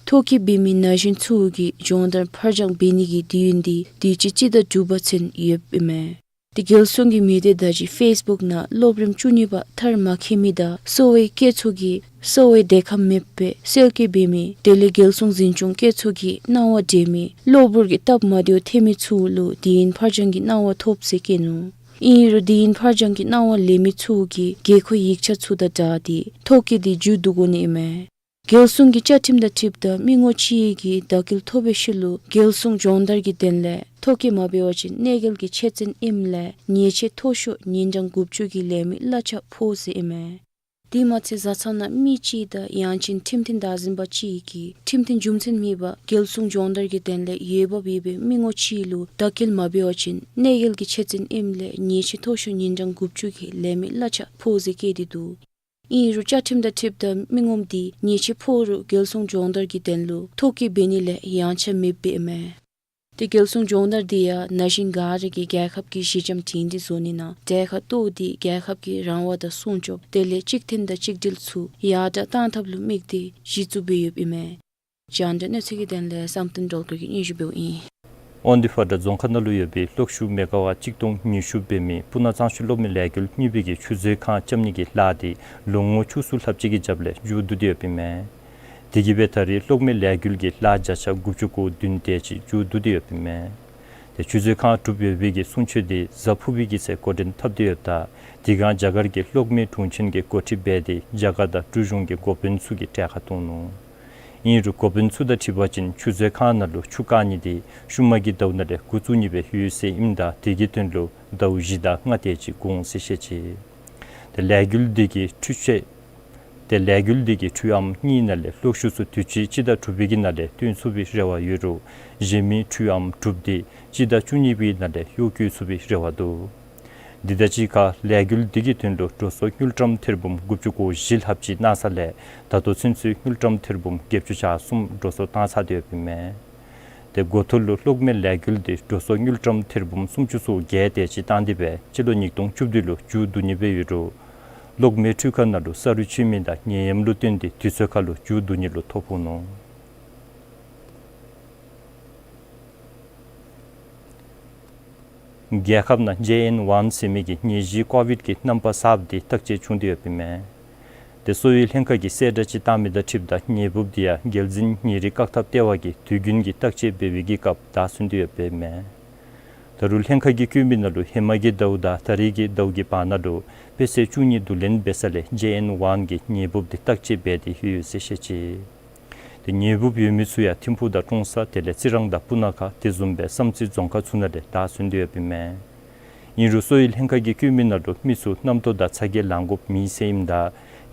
ཐོ་བཀོད་འབད་མི་ན་གཞོན་ཚུ་གིས་སྦྱོང་བརྡར་ཕར་འགྱངས་འབད་ནི་གི་དུས་ཡུན་འདི་དུས་ཅི་སྤྱི་ཟླ་དྲུག་པ་ཚུན་ཡོདཔ་ཨིན་མས། དེ་རྒྱལ་སྲུང་གི་མི་སྡེ་དང་གཅིག་ཁར་ཕེསི་བུཀ་ནང་སློབ་རིམ་བཅུ་གཉིས་པ་མཐར་མ་འཁྱོལ་མི་དང་གསོ་བའི་སྐྱེད་ཚོགས་ཀྱིས་གསོ་བའི་དེ་ཁ་མེདཔ་སྦེ་སེལ་སྐྱེལ་འབད་མི་དེ་ལས་རྒྱལ་སྲུང་འཛིན་སྐྱོང་སྐྱེད་ཚོགས་ཀྱིས་གནང་བ་འདྲེན་མི་གློ་བུར་གྱི་སྟབས་མ་བདེཝ་ཐོན་མི་ཚུ་ལུ་དུས་ཡུན་ཕར་འགྱངས་ཀྱི་གནང་བ་ཐོབ་ཟེར་བཀོད་ནུག། ཨིན་རུང་དུས་ཡུན་ཕར་འགྱངས་ཀྱི་གནང་བ་ལེན་མི་ཚུ་གིས་དགོས་མཁོའི་ཡིག་ཆ་ཚུ་དང་སྦྲགས་ཏེ་ཐོ་བཀོད་འདི་མཇུག་བསྡུ་དགོ་ནི་ཨིན་མས། རྒྱལ་སྲུང་གི་བཅའ་ཁྲིམས་དང་འཁྲིལཝ་ད་མི་ངོམ་གཅིག་གིས་དག་སྐྱེལ་ཐོབ་པའི་ཤུལ་ལུ་རྒྱལ་སྲུང་སྦྱོང་བརྡར་གྱི་དོན་ལས་ཐོ་བཀོད་མ་འབད་བ་ཅིན་གནོད་འགེལ་གྱི་ཆེ་ཚད་ཨིནམ་ལས་ཉེས་ཆད་མཐོ་ཤོས་ཉིན་གྲངས་དགུ་བཅུ་གི་ལས་མི་གླ་ཆ་ཕོག་ཟེར་ཨིན་མས། དེ་མ་ཚད་བཟའ་ཚང་ནང་མི་གཅིག་དང་ཡང་ཅིན་ཁྲིམས་མཐུན་བདག་འཛིན་པ་གཅིག་གིས་ཁྲིམས་མཐུན་རྒྱུ་མཚན་མེད་པར་རྒྱལ་སྲུང་སྦྱོང་བརྡར་གྱི་དོན་ལས་འོས་འབབ་ཡོད་པའི་མི་ངོམ་གཅིག་ལུ་དག་སྐྱེལ་མ་འབད་བ་ཅིན་གནོད་འགེལ་གྱི་ཆེ་ཚད་ཨིནམ་ལས་ཉེས་ཆད་མཐོ་ཤོས་ཉིན་གྲངས་དགུ་བཅུ་གི་ལས་མི་གླ་ཆ་ཕོག་ཟེར་བཀོད་དེ་འདུག། ཨིན་རུང་བཅའ་ཁྲིམས་དང་འཁྲིལཝ་ད་མི་ངོམ་འདི་ཉེས་ཆད་ཕོག་རུང་རྒྱལ་སྲུང་སྦྱོང་བརྡར་གྱི་དོན་ལུ་ཐོ་བཀོད་འབད་ནི་ལས་ཡང་ཆ་མེདཔ་ཨིན་མས། དེ་རྒྱལ་སྲུང་སྦྱོང་བརྡར་འདི་ཡང་ན་གཞོན་ག་ར་གིས་རྒྱལ་ཁབ་ཀྱི་གཞི་འགྱམ་སྒྲིང་སྒྲི་བཟོ་ནི་ནང་གྲལ་ཁར་གཏོགས་ཏེ་རྒྱལ་ཁབ་ཀྱི་རང་དབང་དང་སྲུང་སྐྱོབ་དེ་ལས་གཅིག་མཐུན་དང་གཅིག་སྒྲིལ་ཚུ་ཡར་དྲག་གཏང་ཐབས་ལུ་དམིགས་ཏེ་གཞི་བཙུགས་འབད་ཡོདཔ་ཨིན་མས། རྒྱང་བསྒྲགས་གནས་ཚུལ་གྱི་དོན་ལས་བསམ་གཏན་སྒྲོལ་དཀར་གྱིས་སྙན་ཞུ་འབདཝ་ཨིན། དབང་འདུས་ཕོ་བྲང་རྫོང་ཁག་ནང་ལུ་ཡོད་པའི་གློག་ཤུགས་མེ་ག་ཝཊ་གཅིག་སྟོང་ཉི་ཤུ་འབད་མི་སྤུ་ན་གཙང་ཆུ་གློག་མེ་ལས་འགུལ་གཉིས་པའི་གི་ཆུ་མཛོད་ཁང་རྐྱབ་ནི་གི་ལཱ་འདི་ལོ་ངོ་བཅུ་གསུམ་ལྷགཔ་ཅིག་གི་རྒྱབ་ལས་མཇུག་བསྡུ་སྟེ་ཡོདཔ་ཨིན་མས། དེ་གིས་སྦེ་ད་རེས་གློག་མེ་ལས་འགུལ་གྱི་ལཱ་བརྒྱ་ཆ་དགུ་བཅུ་གོ་བདུན་དེ་ཅིག་མཇུག་བསྡུ་སྟེ་ཡོདཔ་ཨིན་མས། དེ་ཆུ་མཛོད་ཁང་གྲུབ་ཡོད་པའི་གི་གསུང་ཆོག་འདི་གཟའ་ཕུར་བུའི་གི་ཚེ་འགོ་འདྲེན་འཐབ་སྟེ་ཡོདཔ་ད་དེ་སྒང་རྒྱ་གར་གྱི་གློག་མེ་དྲུང་ཆེན་གྱིས་འགོ་ཁྲིད་འབད་དེ་རྒྱ་གར་དང་འབྲུག་གཞུང་གི་འགོ་དཔོན་ཚུ་གིས་གྲལ་ཁར་གཏོགས་ནུག། ཨིན་རུང་འགོ་དཔོན་ཚུ་དང་འཁྲིལ་བ་ཅིན་ཆུ་མཛོད་ཁང་ནང་ལུ་ཆུ་བཀང་ནི་འདི་ཤུལ་མ་གི་ཟླཝ་ནང་ལས་འགོ་བཙུགས་ནི་སྦེ་ཡོད་ཟེར་ཨིནམ་ད་དེ་གི་དོན་ལུ་ཟླཝ་བཞི་དང་ལྔ་དེ་ཅིག་འགོར་འོང་ཟེར་བཤད་ཅི། དེ་ལས་འགུལ་འདི་གི་འཕྲུལ་ཆས་དེ་ལས་འགུལ་འདི་གི་འཕྲུལ་ཨམ་གཉིས་ནང་ལས་གློག་ཤུགས་ཚུ་དུས་ཅི་སྤྱི་ཟླ་དྲུག་པའི་གི་ནང་ལས་བཏོན་ཚུགས་པའི་རེ་བ་ཡོད་རུང་གཞན་མི་འཕྲུལ་ཨམ་དྲུག་དེ་སྤྱི་ཟླ་བཅུ་གཉིས་པའི་ནང་ལས་གཡོག་བཀོལ་ཚུགས་པའི་རེ་བ་འདུག། འདི་དང་གཅིག་ཁར་ལས་འགུལ་འདི་གི་དོན་ལུ་འགྲོ་སོང་དངུལ་ཀྲམ་ཐེར་འབུམ་དགུ་བཅུ་གོ་བཞི་ལྷགཔ་ཅིག་གནང་ས་ལས་ད་ལྟོ་ཚུན་ཚོད་དངུལ་ཀྲམ་ཐེར་འབུམ་བརྒྱད་ཅུ་གྱ་གསུམ་འགྲོ་སོང་བཏང་ཚར་ཏེ་ཡོདཔ་ཨིན་མས། དེ་འགོ་ཐོག་ལུ་གློག་མེ་ལས་འགུལ་འདི་འགྲོ་སོང་དངུལ་ཀྲམ་ཐེར་འབུམ་སུམ་ཅུ་སོ་བརྒྱད་དེ་ཅིག་བཏང་སྟེ་སྦེ་སྤྱི་ལོ་ཉིས་སྟོང་བཅུ་བདུན་ལུ་མཇུག་བསྡུ་ནི་སྦེ་ཡོད་རུང་གློག་མེ་འཕྲུལ་ཁང་ནང་ལུ་ས་རུད་ཆད་མི་དང་ནད་ཡམས་ལུ་བརྟེན་ཏེ་དུས་ཚོད་ཁར་ལུ་མཇུག་བསྡུ་ནི་ལུ་ཐོ་ཕོག་ནུག། རྒྱལ་ཁབ་ནང་ཇེ་ཨེན་ཝན་ཟེར་མི་གི་ནད་གཞི་ཀོ་བིཌ་ཀྱི་རྣམ་པ་གསརཔ་འདི་བརྟག་དཔྱད་བྱུང་སྟེ་ཡོདཔ་ཨིན་མས། དེ་གསོ་བའི་ལྷན་ཁག་གིས་གསལ་བསྒྲགས་ཅིག་བཏང་མི་དང་འཁྲིལཝ་ད་ནད་འབུཔ་འདི་ཡང་རྒྱལ་འཛིན་ནད་རིགས་བཀག་ཐབས་ལྟེ་བ་གིས་དུས་རྒྱུན་གྱི་བརྟག་དཔྱད་འབད་བའི་གི་སྐབས་བདའ་ཟུན་ཏེ་ཡོདཔ་ཨིན་མས། ད་རུང་ལྷན་ཁག་གིས་བཀོད་མི་ནང་ལུ་ཧེ་མ་གི་ཟླཝ་དང་ད་རེས་ཀྱི་ཟླཝ་གི་བར་ན་ལུ་པེ་ས་བཅུ་གཉིས་བསྡུ་ལེན་འབད་ས་ལས་ཇེ་ཨེན་ཝན་གྱི་ནད་འབུཔ་འདི་བརྟག་དཔྱད་འབད་དེ་ཡོད་ཟེར་བཤད་ཅི། དེ་ནད་འབུཔ་ཡོད་མི་ཚུ་ཡང་ཐིམ་ཕུག་དང་ཀྲོང་གསར་དེ་ལས་རྩི་རང་དང་སྤུ་ན་ཁ་དེ་བཟུམ་སྦེ་བསམ་རྩེ་རྫོང་ཁག་ཚུ་ནང་ལས་བདའ་ཟུན་ཏེ་ཡོདཔ་ཨིན་མས། ཨིན་རུང་གསོ་བའི་ལྷན་ཁག་གིས་བཀོད་མི་ནང་ལུ་མི་ཚུ་རྣམ་རྟོག་དང་ཚ་གྱང་ལང་དགོཔ་མེད་ཟེར་ཨིནམ་ད་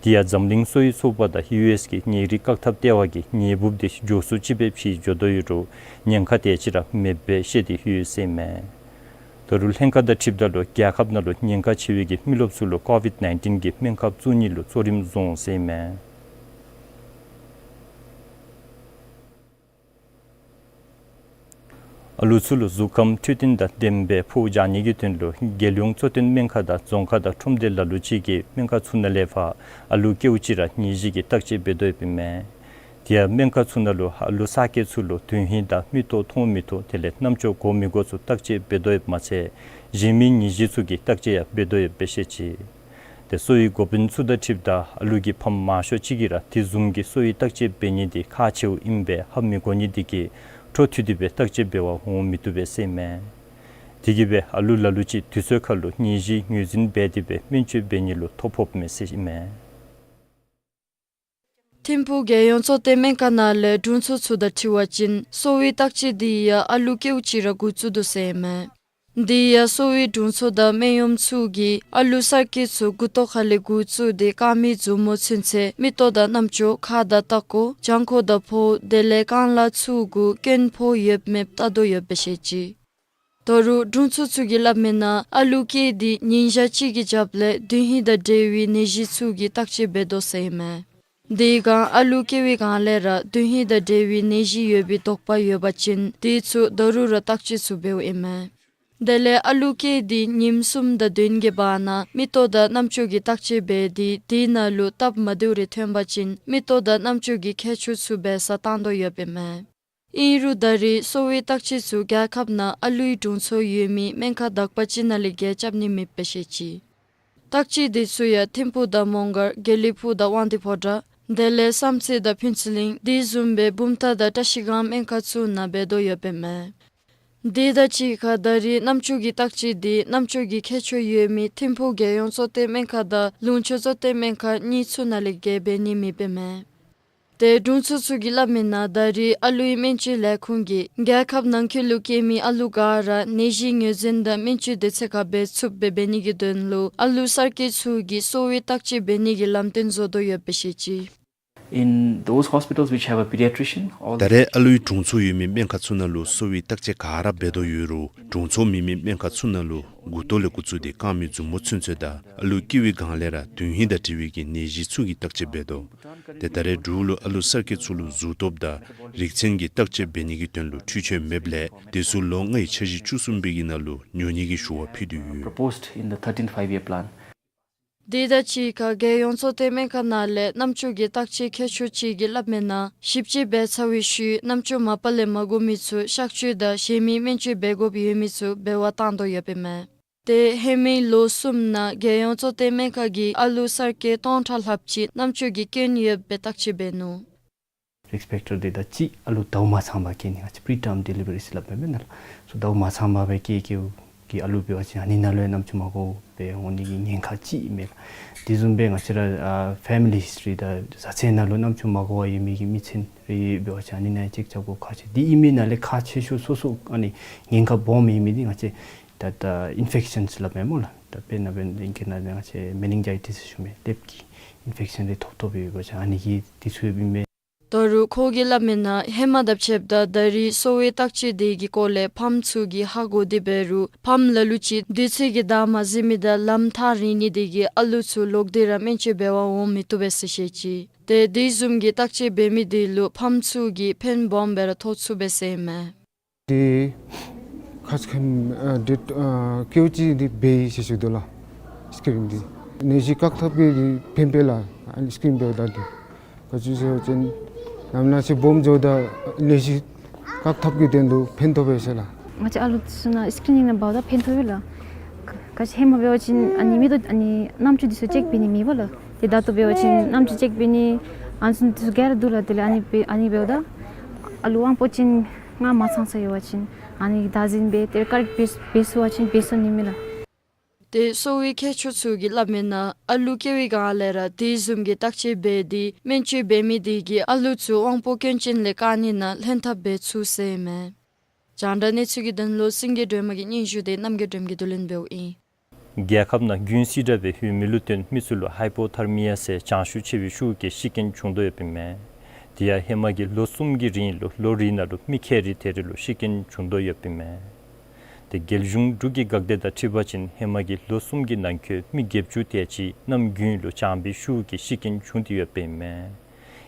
དེ་ཡང་འཛམ་གླིང་གསོ་བའི་ཚོགས་པ་དང་ཡུ་ཨེས་ཀྱི་ནད་རིགས་བཀག་ཐབས་ལྟེ་བ་གིས་ནད་འབུཔ་འདི་མགྱོགས་སུ་ཅིག་སྦེ་ཕྱིས་འགྱོ་དོ་ཡོད་རུང་ཉེན་ཁ་དེ་ཅིག་ར་མེདཔ་སྦེ་བཤད་དེ་ཡོད་ཟེར་ཨིན་མས། ད་རུང་ལྷན་ཁག་དང་འཁྲིལཝ་ད་ལུ་རྒྱལ་ཁབ་ནང་ལུ་ཉེན་ཁ་ཆེ་བའི་གི་མི་རློབས་ཚུ་ལུ་ཀོ་བིཌ་ནའིན་ཊིན་གྱི་སྨན་ཁབ་བཙུགས་ནི་ལུ་གཙོ་རིམ་བཟུང་ཟེར་ཨིན་མས། ཨ་ལུ་ཚུ་ལུ་གཟུགས་ཁམས་འཕྲོད་བསྟེན་དང་ལྡནམ་སྦེ་ཕོཝ་བཞག་ནི་གི་དོན་ལུ་རྒྱལ་ཡོངས་གཙོ་བསྟེན་སྨན་ཁང་དང་རྫོང་ཁག་དང་ཁྲོམ་སྡེ་ལ་ལུ་ཅིག་གིས་སྨན་ཁང་ཚུ་ནང་ལས་ཕར་ཨ་ལུ་སྐྱེཝ་ཅིག་ར་ནད་གཞི་གི་བརྟག་དཔྱད་འབད་དོ་ཡོདཔ་ཨིན་མས། དེ་ཡང་སྨན་ཁང་ཚུ་ནང་ལུ་ཨ་ལུ་གསར་སྐྱེས་ཚུ་ལུ་དོན་ཧིང་དང་མིག་ཏོ་མཐོང་མི་མཐོང་དེ་ལས་རྣམ་ཅོ་གོ་མི་གོ་ཚུ་བརྟག་དཔྱད་འབད་དོ་ཡོདཔ་མ་ཚད་གཞན་མི་ནད་གཞི་ཚུ་གི་བརྟག་དཔྱད་ཡང་འབད་དོ་ཡོདཔ་སྦེ་བཤད་ཅི། དེ་གསོ་བའི་འགོ་དཔོན་ཚུ་དང་འཁྲིལཝ་ད་ཨ་ལུ་གི་ཕམ་མང་ཤོས་ཅིག་གིས་ར་དེ་བཟུམ་གྱི་གསོ་བའི་བརྟག་དཔྱད་འབད་ནི་འདི་ཁག་ཆེཝ་ཨིན་པས་ཧ་མི་གོ་ནི་འདི་གིས་འཕྲོ་མཐུད་དེ་སྦེ་བརྟག་དཔྱད་འབད་བར་འོང་མི་བཏུབ་པས་ཟེར་ཨིན་མས། དེ་གིས་སྦེ་ཨ་ལུ་ལ་ལུ་ཅིག་དུས་ཚོད་ཁར་ལུ་ནད་གཞི་ངོས་འཛིན་འབད་དེ་སྦེ་སྨན་བཅོས་འབད་ནི་ལུ་ཐོ་ཕོགཔ་མས་ཟེར་ཨིན་མས། ཐིམ་ཕུག་རྒྱལ་ཡོངས་གཙོ་བསྟེན་སྨན་ཁང་ནང་ལས་དྲུང་འཚོ་ཚུ་དང་འཁྲིལ་བ་ཅིན་གསོ་བའི་བརྟག་དཔྱད་འདི་ཡང་ཨ་ལུ་སྐྱེཝ་ཅིག་ར་འགོ་བཙུགས་དོ་ཟེར་ཨིན་མས། འདི་ཡང་གསོ་བའི་དྲུང་འཚོ་དང་སྨན་གཡོགམ་ཚུ་གིས་ཨ་ལུ་གསར་སྐྱེས་ཚུ་མགུ་ཏོ་ཁ་ལས་འགོ་བཙུགས་ཏེ་རྐངམའི་མཛུབ་མོ་ཚུན་ཚོད་མིག་ཏོ་དང་རྣམ་ཅོ་ཁ་དང་ལྟག་ཀོ་བྱང་ཁོག་དང་ཕོཝ་དེ་ལས་རྐང་ལག་ཚུ་གུ་སྐྱོན་ཕོག་ཡོདཔ་མེདཔ་བལྟ་དོ་ཡོདཔ་སྦེ་བཤད་ཅི། ད་རུང་དྲུང་འཚོ་ཚུ་གིས་སླབ་མིའི་ནང་ཨ་ལུ་སྐྱེས་ཏེ་ཉིན་ཞག་གཅིག་གི་རྒྱབ་ལས་དོན་ཧིང་དང་འབྲེལ་བའི་ནད་གཞི་ཚུ་གི་བརྟག་དཔྱད་འབད་དོ་ཟེར་ཨིན་མས། དེ་སྒང་ཨ་ལུ་སྐྱེ་བའི་སྒང་ལས་ར་དོན་ཧིང་དང་འབྲེལ་བའི་ནད་གཞི་ཡོད་པའི་དོགས་པ་ཡོད་པ་ཅིན་དེ་ཚུ་ད་རུང་ར་བརྟག་དཔྱད་ཚུ་འབདཝ་ཨིན་མས། དེ་ལས་ཨ་ལུ་སྐྱེས་ཏེ་ཉིནམ་གསུམ་དང་བདུན་གྱི་བར་ན་མིག་ཏོ་དང་རྣམ་ཅོ་གི་བརྟག་དཔྱད་འབད་དེ་དེ་ནང་ལུ་སྟབས་མ་བདེཝ་རེ་ཐོན་པ་ཅིན་མིག་ཏོ་དང་རྣམ་ཅོ་གི་ཁྱད་ཆོས་ཚུ་སྦས་ས་བཏང་དོ་ཡོདཔ་ཨིན་མས། ཨིན་རུང་ད་རེས་གསོ་བའི་བརྟག་དཔྱད་ཚུ་རྒྱལ་ཁབ་ནང་ཨ་ལུའི་དྲུང་འཚོ་ཡོད་མི་སྨན་ཁང་དག་པ་ཅིག་ནང་ལས་བརྒལ་རྐྱབ་ནི་མེདཔ་སྦེ་བཤད་ཅི། བརྟག་དཔྱད་དེ་ཚུ་ཡང་ཐིམ་ཕུག་དང་མོང་སྒར་དགེ་ལེགས་ཕུག་དང་དབང་འདུས་ཕོ་བྲང་དེ་ལས་བསམ་རྩེ་དང་ཕུན་ཚོགས་གླིང་དེ་བཟུམ་སྦེ་བུམ་ཐང་དང་བཀྲ་ཤིས་སྒང་སྨན་ཁང་ཚུ་ནང་འབད་དོ་ཡོདཔ་ཨིན་མས། དེ་དང་གཅིག་ཁར་ད་རེས་རྣམ་ཅོ་གི་བརྟག་དཔྱད་དེ་རྣམ་ཅོ་གི་ཁྱད་ཆོས་ཡོད་མི་ཐིམ་ཕུག་རྒྱལ་ཡོངས་གཙོ་བསྟེན་སྨན་ཁང་དང་ལུང་ཕྱོགས་གཙོ་བསྟེན་སྨན་ཁང་གཉིས་ཚུ་ནང་ལས་བརྒལ་འབད་ནི་མེདཔ་ཨིན་མས། དེ་དྲུང་འཚོ་ཚུ་གིས་སླབ་མིའི་ནང་ད་རེས་ཨ་ལུའི་སྨན་བཅོས་ལས་ཁུངས་ཀྱིས་རྒྱལ་ཁབ་ནང་འཁོད་ལུ་སྐྱེས་མི་ཨ་ལུ་ག་ར་ནད་གཞི་ངོས་འཛིན་དང་སྨན་བཅོས་དུས་ཚོད་ཁར་འབད་ཚུགསཔ་སྦེ་འབད་ནི་གི་དོན་ལུ་ཨ་ལུ་གསར་སྐྱེས་ཚུ་གི་གསོ་བའི་བརྟག་དཔྱད་འབད་ནི་གི་ལམ་སྟོན་བཟོ་དོ་ཡོདཔ་སྦེ་བཤད་ཅི། In those hospitals which have a pediatrician, all the ད་རེས་ཨ་ལུའི་དྲུང་འཚོ་ཡོད་མི་སྨན་ཁང་ཚུ་ནང་ལུ་གསོ་བའི་བརྟག་དཔྱད་ག་ར་འབད་དོ་ཡོད་རུང་དྲུང་འཚོ་མེད་མི་སྨན་ཁང་ཚུ་ནང་ལུ་མགུ་ཏོ་ལས་འགོ་བཙུགས་ཏེ་རྐངམའི་མཛུབ་མོ་ཚུན་ཚོད་དང་ཨ་ལུ་སྐྱེ་བའི་སྒང་ལས་ར་དོན་ཧིང་དང་འབྲེལ་བའི་གི་ནད་གཞི་ཚུ་གི་བརྟག་དཔྱད་འབད་དོ། དེ་ད་རེས་འབྲུག་ལུ་ཨ་ལུ་གསར་སྐྱེས་ཚུ་ལུ་གཟུགས་སྟོབས་དང་རིག་ཚན་གྱི་བརྟག་དཔྱད་འབད་ནི་གི་དོན་ལུ་འཕྲུལ་ཆས་མེདཔ་ལས་དེ་ཚུ་ལོ་ལྔའི་འཆར་གཞི་བཅུ་གསུམ་པའི་གི་ནང་ལུ་ཉོ་ནི་གི་ཞུ་བ་ཕུལ་དོ་ཡོད། Proposed in the thirteenth Five-Year Plan. དེ་དང་གཅིག་ཁར་རྒྱལ་ཡོངས་གཙོ་བསྟེན་སྨན་ཁང་ནང་ལས་རྣམ་ཅོ་གི་བརྟག་དཔྱད་མཁས་མཆོག་ཅིག་གིས་སླབ་མིའི་ནང་ཞིབ་དཔྱད་འབད་ཚར་བའི་ཤུལ་རྣམ་ཅོ་མ་པ་ལས་མ་འགོ་མི་ཚུ་གཤག་བཅོས་དང་གཞན་མི་སྨན་བཅོས་འབད་དགོཔ་ཡོད་མི་ཚུ་འབད་བར་བཏང་དོ་ཡོདཔ་ཨིན་མས། དེ་ཧེ་མའི་ལོ་གསུམ་ནང་རྒྱལ་ཡོངས་གཙོ་བསྟེན་སྨན་ཁང་གིས་ཨ་ལུ་གསར་སྐྱེས་སྟོང་ཕྲག་ལྷགཔ་ཅིག་རྣམ་ཅོ་གི་སྐྱོན་ཡོདཔ་སྦེ་བརྟག་དཔྱད་འབད་ནུག། རིསཀ་ཕེག་ཊར་དེ་དང་གཅིག་ཨ་ལུ་ཟླཝ་མ་ཚང་པར་སྐྱེ་ནི་ང་བཅས་པི་རི་ཊརམ་ཌི་ལི་བ་རི་ཟེར་སླབ་མས་མེན་ན་ལགས། སོ་ཟླཝ་མ་ཚང་པར་སྦེ་སྐྱེ་སྐྱེཝ་གི་ཨ་ལུ་འབད་བ་ཅིན་ཨ་ནི་ནང་ལུ་ཡང་རྣམ་ཅོ་མ་འགོ་སྦེ་འོང་ནི་གི་ཉེན་ཁ་ཅིག་མས་ལགས། དེ་བཟུམ་སྦེ་ང་བཅས་ར་ཨ་ཕེ་མི་ལི་ཧིསི་ཊོ་རི་དང་བཟའ་ཚང་ནང་ལུ་རྣམ་ཅོ་མ་འགོ་བར་ཡོད་མི་གི་མི་ཚན་རེ་འབད་བ་ཅིན་ཨ་ནི་ནང་ཡང་ཅེཀ་རྐྱབ་དགོཔ་ཁག་ཆེ། དེ་ཨིན་མིའི་ནང་ལས་ཁག་ཆེ་ཤོས་སོ་སོ་ཨ་ནི་ཉེན་ཁ་སྦོམ་ཨིན་མི་འདི་ང་བཅས་ད་ད་ཨིན་ཕེག་ཤཱན་ཟེར་སླབ་མས་སྨོ་ལགས། ད་དཔེར་ན་འབད་ཨིང་སྐད་ནང་ང་བཅས་མེ་ནིང་ཇའི་ཊིསི་ཟེར་ཞུ་མི་ལེབ་ཀྱི་ཨིན་ཕེག་ཤཱན་རེ་ཐོབ་ཐོབ་ཡོད་པ་ཅིན་ཨ་ནི་གིས་དེ་ཚུ་ཡོདཔ་ཨིན་མས། ད་རུང་ཁོ་གིས་སླབ་མིའི་ནང་ཧེ་མ་དང་ཕྱདཔ་ད་ད་རེས་གསོ་བའི་བརྟག་དཔྱད་དེ་གི་སྐོར་ལས་ཕམ་ཚུ་གིས་ཧ་གོ་སྟེ་འབད་རུང་ཕམ་ལ་ལུ་ཅིག་དུས་ཚོད་ཀྱི་བདའ་མ་ཟུན་མི་དང་ལམ་ཐག་རིང་ནི་དེ་གིས་ཨ་ལུ་ཚུ་ལོག་སྟེ་ར་སྨན་བཅོས་འབད་བར་འོང་མི་བཏུབ་པས་ཟེར་བཤད་ཅི། དེ་དེ་བཟུམ་གྱི་བརྟག་དཔྱད་འབད་མི་དེ་ལུ་ཕམ་ཚུ་གིས་ཕན་སྦོམ་སྦེ་ར་ཐོགས་ཚུགས་པས་ཟེར་ཨིན་མས། དེ་ཁ་ཙ་ཁ་ཉིནམ་ཨ་ཌེཊ་ཨ་སྐྱེཝ་ཅིག་འདི་འབད་ཡི་ཟེར་ཞུ་དོ་ལགས། སི་ཀིམ་འདི་ནད་གཞི་བཀག་ཐབས་ཀྱི་འདི་ཕན་པས་ལགས། ཨ་ནི་སི་ཀིམ་འབདཝ་ད་འདི་ག་ཅི་ཟེར་བ་ཅིན་ནམ་ལངས་ཚེ་སྦོམ་འགྱོཝ་ད་ནད་གཞི་བཀག་ཐབས་ཀྱི་དོན་ལུ་ཕན་ཐོགས་པས་ཟེར་ལགས། ང་བཅས་ཨ་ལུ་ཚུ་ནང་སི་ཀི་རིན་ནང་འབདཝ་ད་ཕན་ཐོགས་ཡོད་ལགས། ག་ཅི་ཧེ་མ་འབད་བ་ཅིན་ཨ་ནི་མིག་ཏོ་ཨ་ནི་རྣམ་ཅོ་འདི་ཚུ་ཅེཀ་འབད་ནི་མེད་པ་ལགས། ཏེ་ད་ལྟོ་འབད་བ་ཅིན་རྣམ་ཅོ་ཅེཀ་འབད་ནི་ཨ་ནི་ཚུ་འདི་ཚུ་ག་ར་འདུག་ལགས། དེ་ལས་ཨ་ནི་འབད་ཨ་ནི་འབདཝ་ད་ཨ་ལུ་དབང་པོ་ཅན་ལྔ་མ་ཚང་ས་ཡོད་པ་ཅིན་ཨ་ནི་བདག་འཛིན་འབད་དེ་ཀ་རིག་འབད་འབད་ཚུགས་པ་ཅིན་འབད་ཚུགས་ནི་མས་ལགས། ཏེ་གསོ་བའི་མཁས་མཆོག་ཚུ་གིས་སླབ་མི་ནང་ཨ་ལུ་སྐྱེ་བའི་སྒང་ལས་ར་དེ་བཟུམ་གྱི་བརྟག་དཔྱད་འབད་དེ་སྨན་བཅོས་འབད་མི་དེ་གིས་ཨ་ལུ་ཚུ་དབང་པོ་སྐྱོན་ཅན་ལས་བཀག་ནི་ནང་ལྷན་ཐབས་འབད་ཚུགས་ཟེར་ཨིན་མས། རྒྱང་བསྒྲགས་གནས་ཚུལ་གྱི་དོན་ལུ་སེང་གེ་སྒྲོལ་མ་གི་སྙན་ཞུ་དེ་རྣམ་རྒྱལ་སྒྲོལ་མ་གིས་བསྡུ་ལེན་འབདཝ་ཨིན། རྒྱལ་ཁབ་ནང་དགུན་སིལ་དྲགས་སྦེ་ཡོད་མི་ལུ་བརྟེན་མི་ཚུ་ལུ་ཧའི་པོ་ཐར་མི་ཡ་ཟེར་གྱང་ཤུགས་ཆེ་བའི་ཤུགས་ཀྱི་ཤི་རྐྱེན་བྱུང་དོ་ཡོདཔ་ཨིན་མས། དེ་ཡང་ཧེ་མ་གི་ལོ་གསུམ་གྱི་རིང་ལུ་ལོ་རེ་ནང་ལུ་མི་ཁལ་རེ་དེ་རེ་ལུ་ཤི་རྐྱེན་བྱུང་དོ་ཡོདཔ་ཨིན་མས། ཏེ་རྒྱལ་གཞུང་འབྲུག་གི་འགག་སྡེ་དང་འཁྲིལ་བ་ཅིན་ཧེ་མ་གི་ལོ་གསུམ་གྱི་ནང་འཁོད་མི་བརྒྱད་ཅུ་དེ་ཅིག་གནམ་དགུན་ལུ་གྱང་པའི་ཤུགས་ཀྱི་ཤི་རྐྱེན་བྱུང་སྟེ་ཡོདཔ་ཨིན་མས།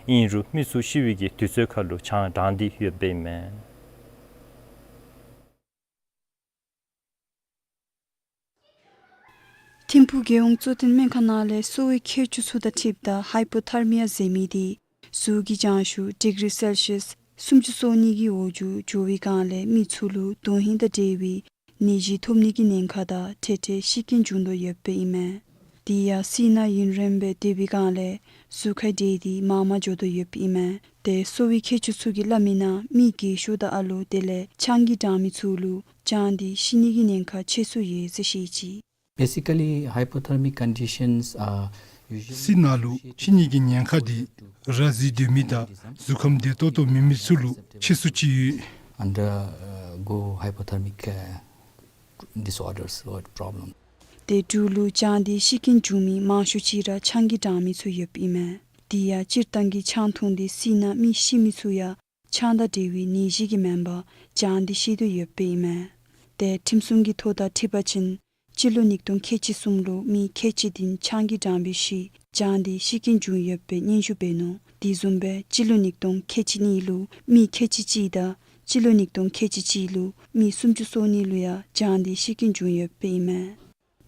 ཨིན་རུང་མི་ཚུ་ཤི་བའི་གི་དུས་ཚོད་ཁར་ལུ་གྱང་དྲངས་ཏེ་ཡོདཔ་ཨིན་མས། ཐིམ་ཕུག་རྒྱལ་ཡོངས་གཙོ་བསྟེན་སྨན་ཁང་ནང་ལས་གསོ་བའི་མཁས་མཆོག་ཚུ་དང་འཁྲིལཝ་ད་ཧའི་པོ་ཐར་མི་ཡ་ཟེར་མི་དེ་གཟུགས་ཀྱི་གྱང་ཤུགས་ཌིག་རི་སེལ་ཤི་ཡཱས་སུམ་ཅུ་སོ་གཉིས་ཀྱི་འོག་ཇུག་འགྱོ་བའི་སྒང་ལས་མི་ཚུ་ལུ་དོན་ཧིང་དང་འབྲེལ་བའི་ནད་གཞི་ཐོབ་ནི་གི་ཉེན་ཁ་དང་འཕྲད་འཕྲད་ཤི་རྐྱེན་བྱུང་དོ་ཡོདཔ་ཨིན་མས། དེ་ཡང་སིལ་ནག་ཡུན་རིངམོ་སྦེ་སྡོད་པའི་སྒང་ལས་གཟུགས་ཁར་འདྲེས་ཏེ་མར་མར་འགྱོ་དོ་ཡོདཔ་ཨིན་མས། ཏེ་གསོ་བའི་མཁས་མཆོག་ཚུ་གིས་སླབ་མི་ནང་མི་རྒས་ཤོས་དང་ཨ་ལོ་དེ་ལས་ཆང་གིས་དྲངས་མི་ཚུ་ལུ་གྱང་འདི་ཤི་ནི་གི་ཉེན་ཁ་ཆེ་སུ་ཡོད་ཟེར་བཤད་ཅི། Basically, hypothermic conditions are usually སིལ་ནག་ལུ་ཤི་ནི་གི་ཉེན་ཁ་འདི་ར་བཟི་སྡོད་མི་དང་གཟུགས་ཁམས་བདེ་ཏོག་ཏོ་མེད་མི་ཚུ་ལུ་ཆེ་སུ་ཅིག་ཡོད། Undergo hypothermic, uh, disorders or problems. ཏེ་འབྲུག་ལུ་གྱང་འདི་ཤི་རྐྱེན་བྱུང་མི་མང་ཤོས་ཅིག་ར་ཆང་གིས་དྲངས་མི་ཚུ་ཡོདཔ་ཨིན་མས། དེ་ཡང་སྤྱིར་བཏང་གི་ཆང་འཐུང་སྟེ་སིལ་ནག་མི་ཤི་མི་ཚུ་ཡང་ཆང་དང་འབྲེལ་བའི་ནད་གཞི་གིས་མེན་པར་གྱང་འདི་ཤི་དོ་ཡོདཔ་ཨིན་མས། ཏེ་ཁྲིམས་སྲུང་གི་ཐོ་དང་འཁྲིལ་བ་ཅིན་སྤྱི་ལོ་ཉིས་སྟོང་ཁལ་གཅིག་གསུམ་ལུ་མི་ཁལ་གཅིག་དེ་ཆང་གིས་དྲངས་སྦེ་ཤི་གྱང་འདི་ཤི་རྐྱེན་བྱུང་ཡོདཔ་སྦེ་སྙན་ཞུ་འབད་ནུག། དེ་བཟུམ་སྦེ་སྤྱི་ལོ་ཉིས་སྟོང་ཁལ་གཅིག་གཉིས་ལུ་མི་ཁལ་གཅིག་གཅིག་དང་སྤྱི་ལོ་ཉིས་སྟོང་ཁལ་གཅིག་གཅིག་ལུ་མི་སུམ་ཅུ་སོ་གཉིས་ལུ་ཡང་གྱང་འདི་ཤི་རྐྱེན་བྱུང་ཡོདཔ་ཨིན་མས།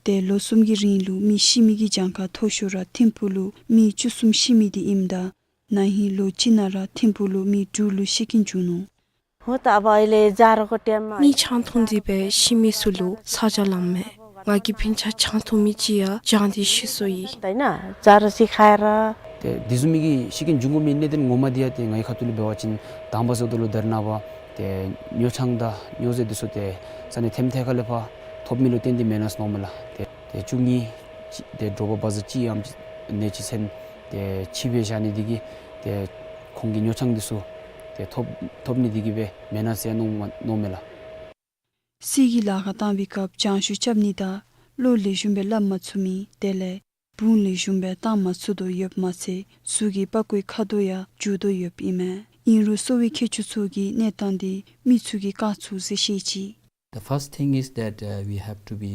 ཏེ་ལོ་གསུམ་གྱི་རིང་ལུ་མི་ཤི་མི་གི་གྱངས་ཁ་མཐོ་ཤོས་ར་ཐིམ་ཕུག་ལུ་མི་བཅུ་གསུམ་ཤི་མི་འདི་ཨིནམ་ད་ན་ཧིང་ལོ་གཅིག་ནང་ར་ཐིམ་ཕུག་ལུ་མི་དྲུག་ལུ་ཤི་རྐྱེན་བྱུང་ནུག། ཧོ་ད་བ་ཨི་ལེ་ཇ་རོ་ཀོ་ཏེ་མ་མི་ཆང་འཐུང་སྟེ་སྦེ་ཤི་མི་ཚུ་ལུ་ཚ་གྱང་ལངམ་མས། ང་གི་སྤུན་ཆ་ཆང་འཐུང་མི་ཅིག་ཡང་གྱང་འདི་ཤི་སོ་ཡི། ད་ན་ཇ་རོ་ཅིག་ཁ་ཡ་ར། ཏེ་དེ་བཟུམ་མའི་གི་ཤི་རྐྱེན་བྱུང་དགོ་མི་གནད་དོན་ངོ་མ་འདི་ཡང་ཏེ་ངེའི་ཁ་ཐུག་ལས་འབད་བ་ཅིན་དང་པ་ཟེརཝ་ད་ལུ་ད་རེས་ནངས་པ་ཏེ་ཉོ་ཆང་དང་སྨྱོ་རྫས་འདི་ཚུ་ཏེ་ས་གནས་ཐེམ་ཐེ་ཁ་ལས་ཕར་ཐོབ་མི་ལུ་བརྟེན་ཏེ་མེན་ན་ཟེར་མནོཝ་མས་ལགས། ཏེ་ཏེ་བཅུ་གཉིས་ཅིག་ཏེ་དྲོ་པ་བ་ཟ་ཅིག་ཡང་ནད་ཅིག་ཚན་ཏེ་འཆི་སྦེ་བཞག་ནི་འདི་གིས་ཏེ་ཁོང་གིས་ཉོ་ཆང་འདི་ཚུ་ཏེ་ཐོབ་ཐོབ་ནི་འདི་གིས་སྦེ་མེན་ན་ཟེར་མནོ་མནོཝ་མས་ལགས། སིལ་གྱིས་ལཱ་ཁག་བཏང་བའི་སྐབས་གྱང་ཤུགས་རྐྱབ་ནི་དང་བློ་ལེགས་ཤོམ་སྦེ་སླབ་མ་ཚུགས་མི་དེ་ལས་བུང་ལེགས་ཤོམ་སྦེ་བཏང་མ་ཚུགས་དོ་ཡོདཔ་མ་ཚད་གཟུགས་ཀྱི་པགས་ཀོའི་ཁ་དོག་ཡང་འགྱུར་དོ་ཡོདཔ་ཨིན་མས། ཨིན་རུང་གསོ་བའི་མཁས་མཆོག་ཚུ་གིས་གནས་སྟངས་འདི་མི་ཚུ་གིས་བཀག་ཚུགས་ཟེར་བཤད་ཅི། The first thing is that, uh, we have to be,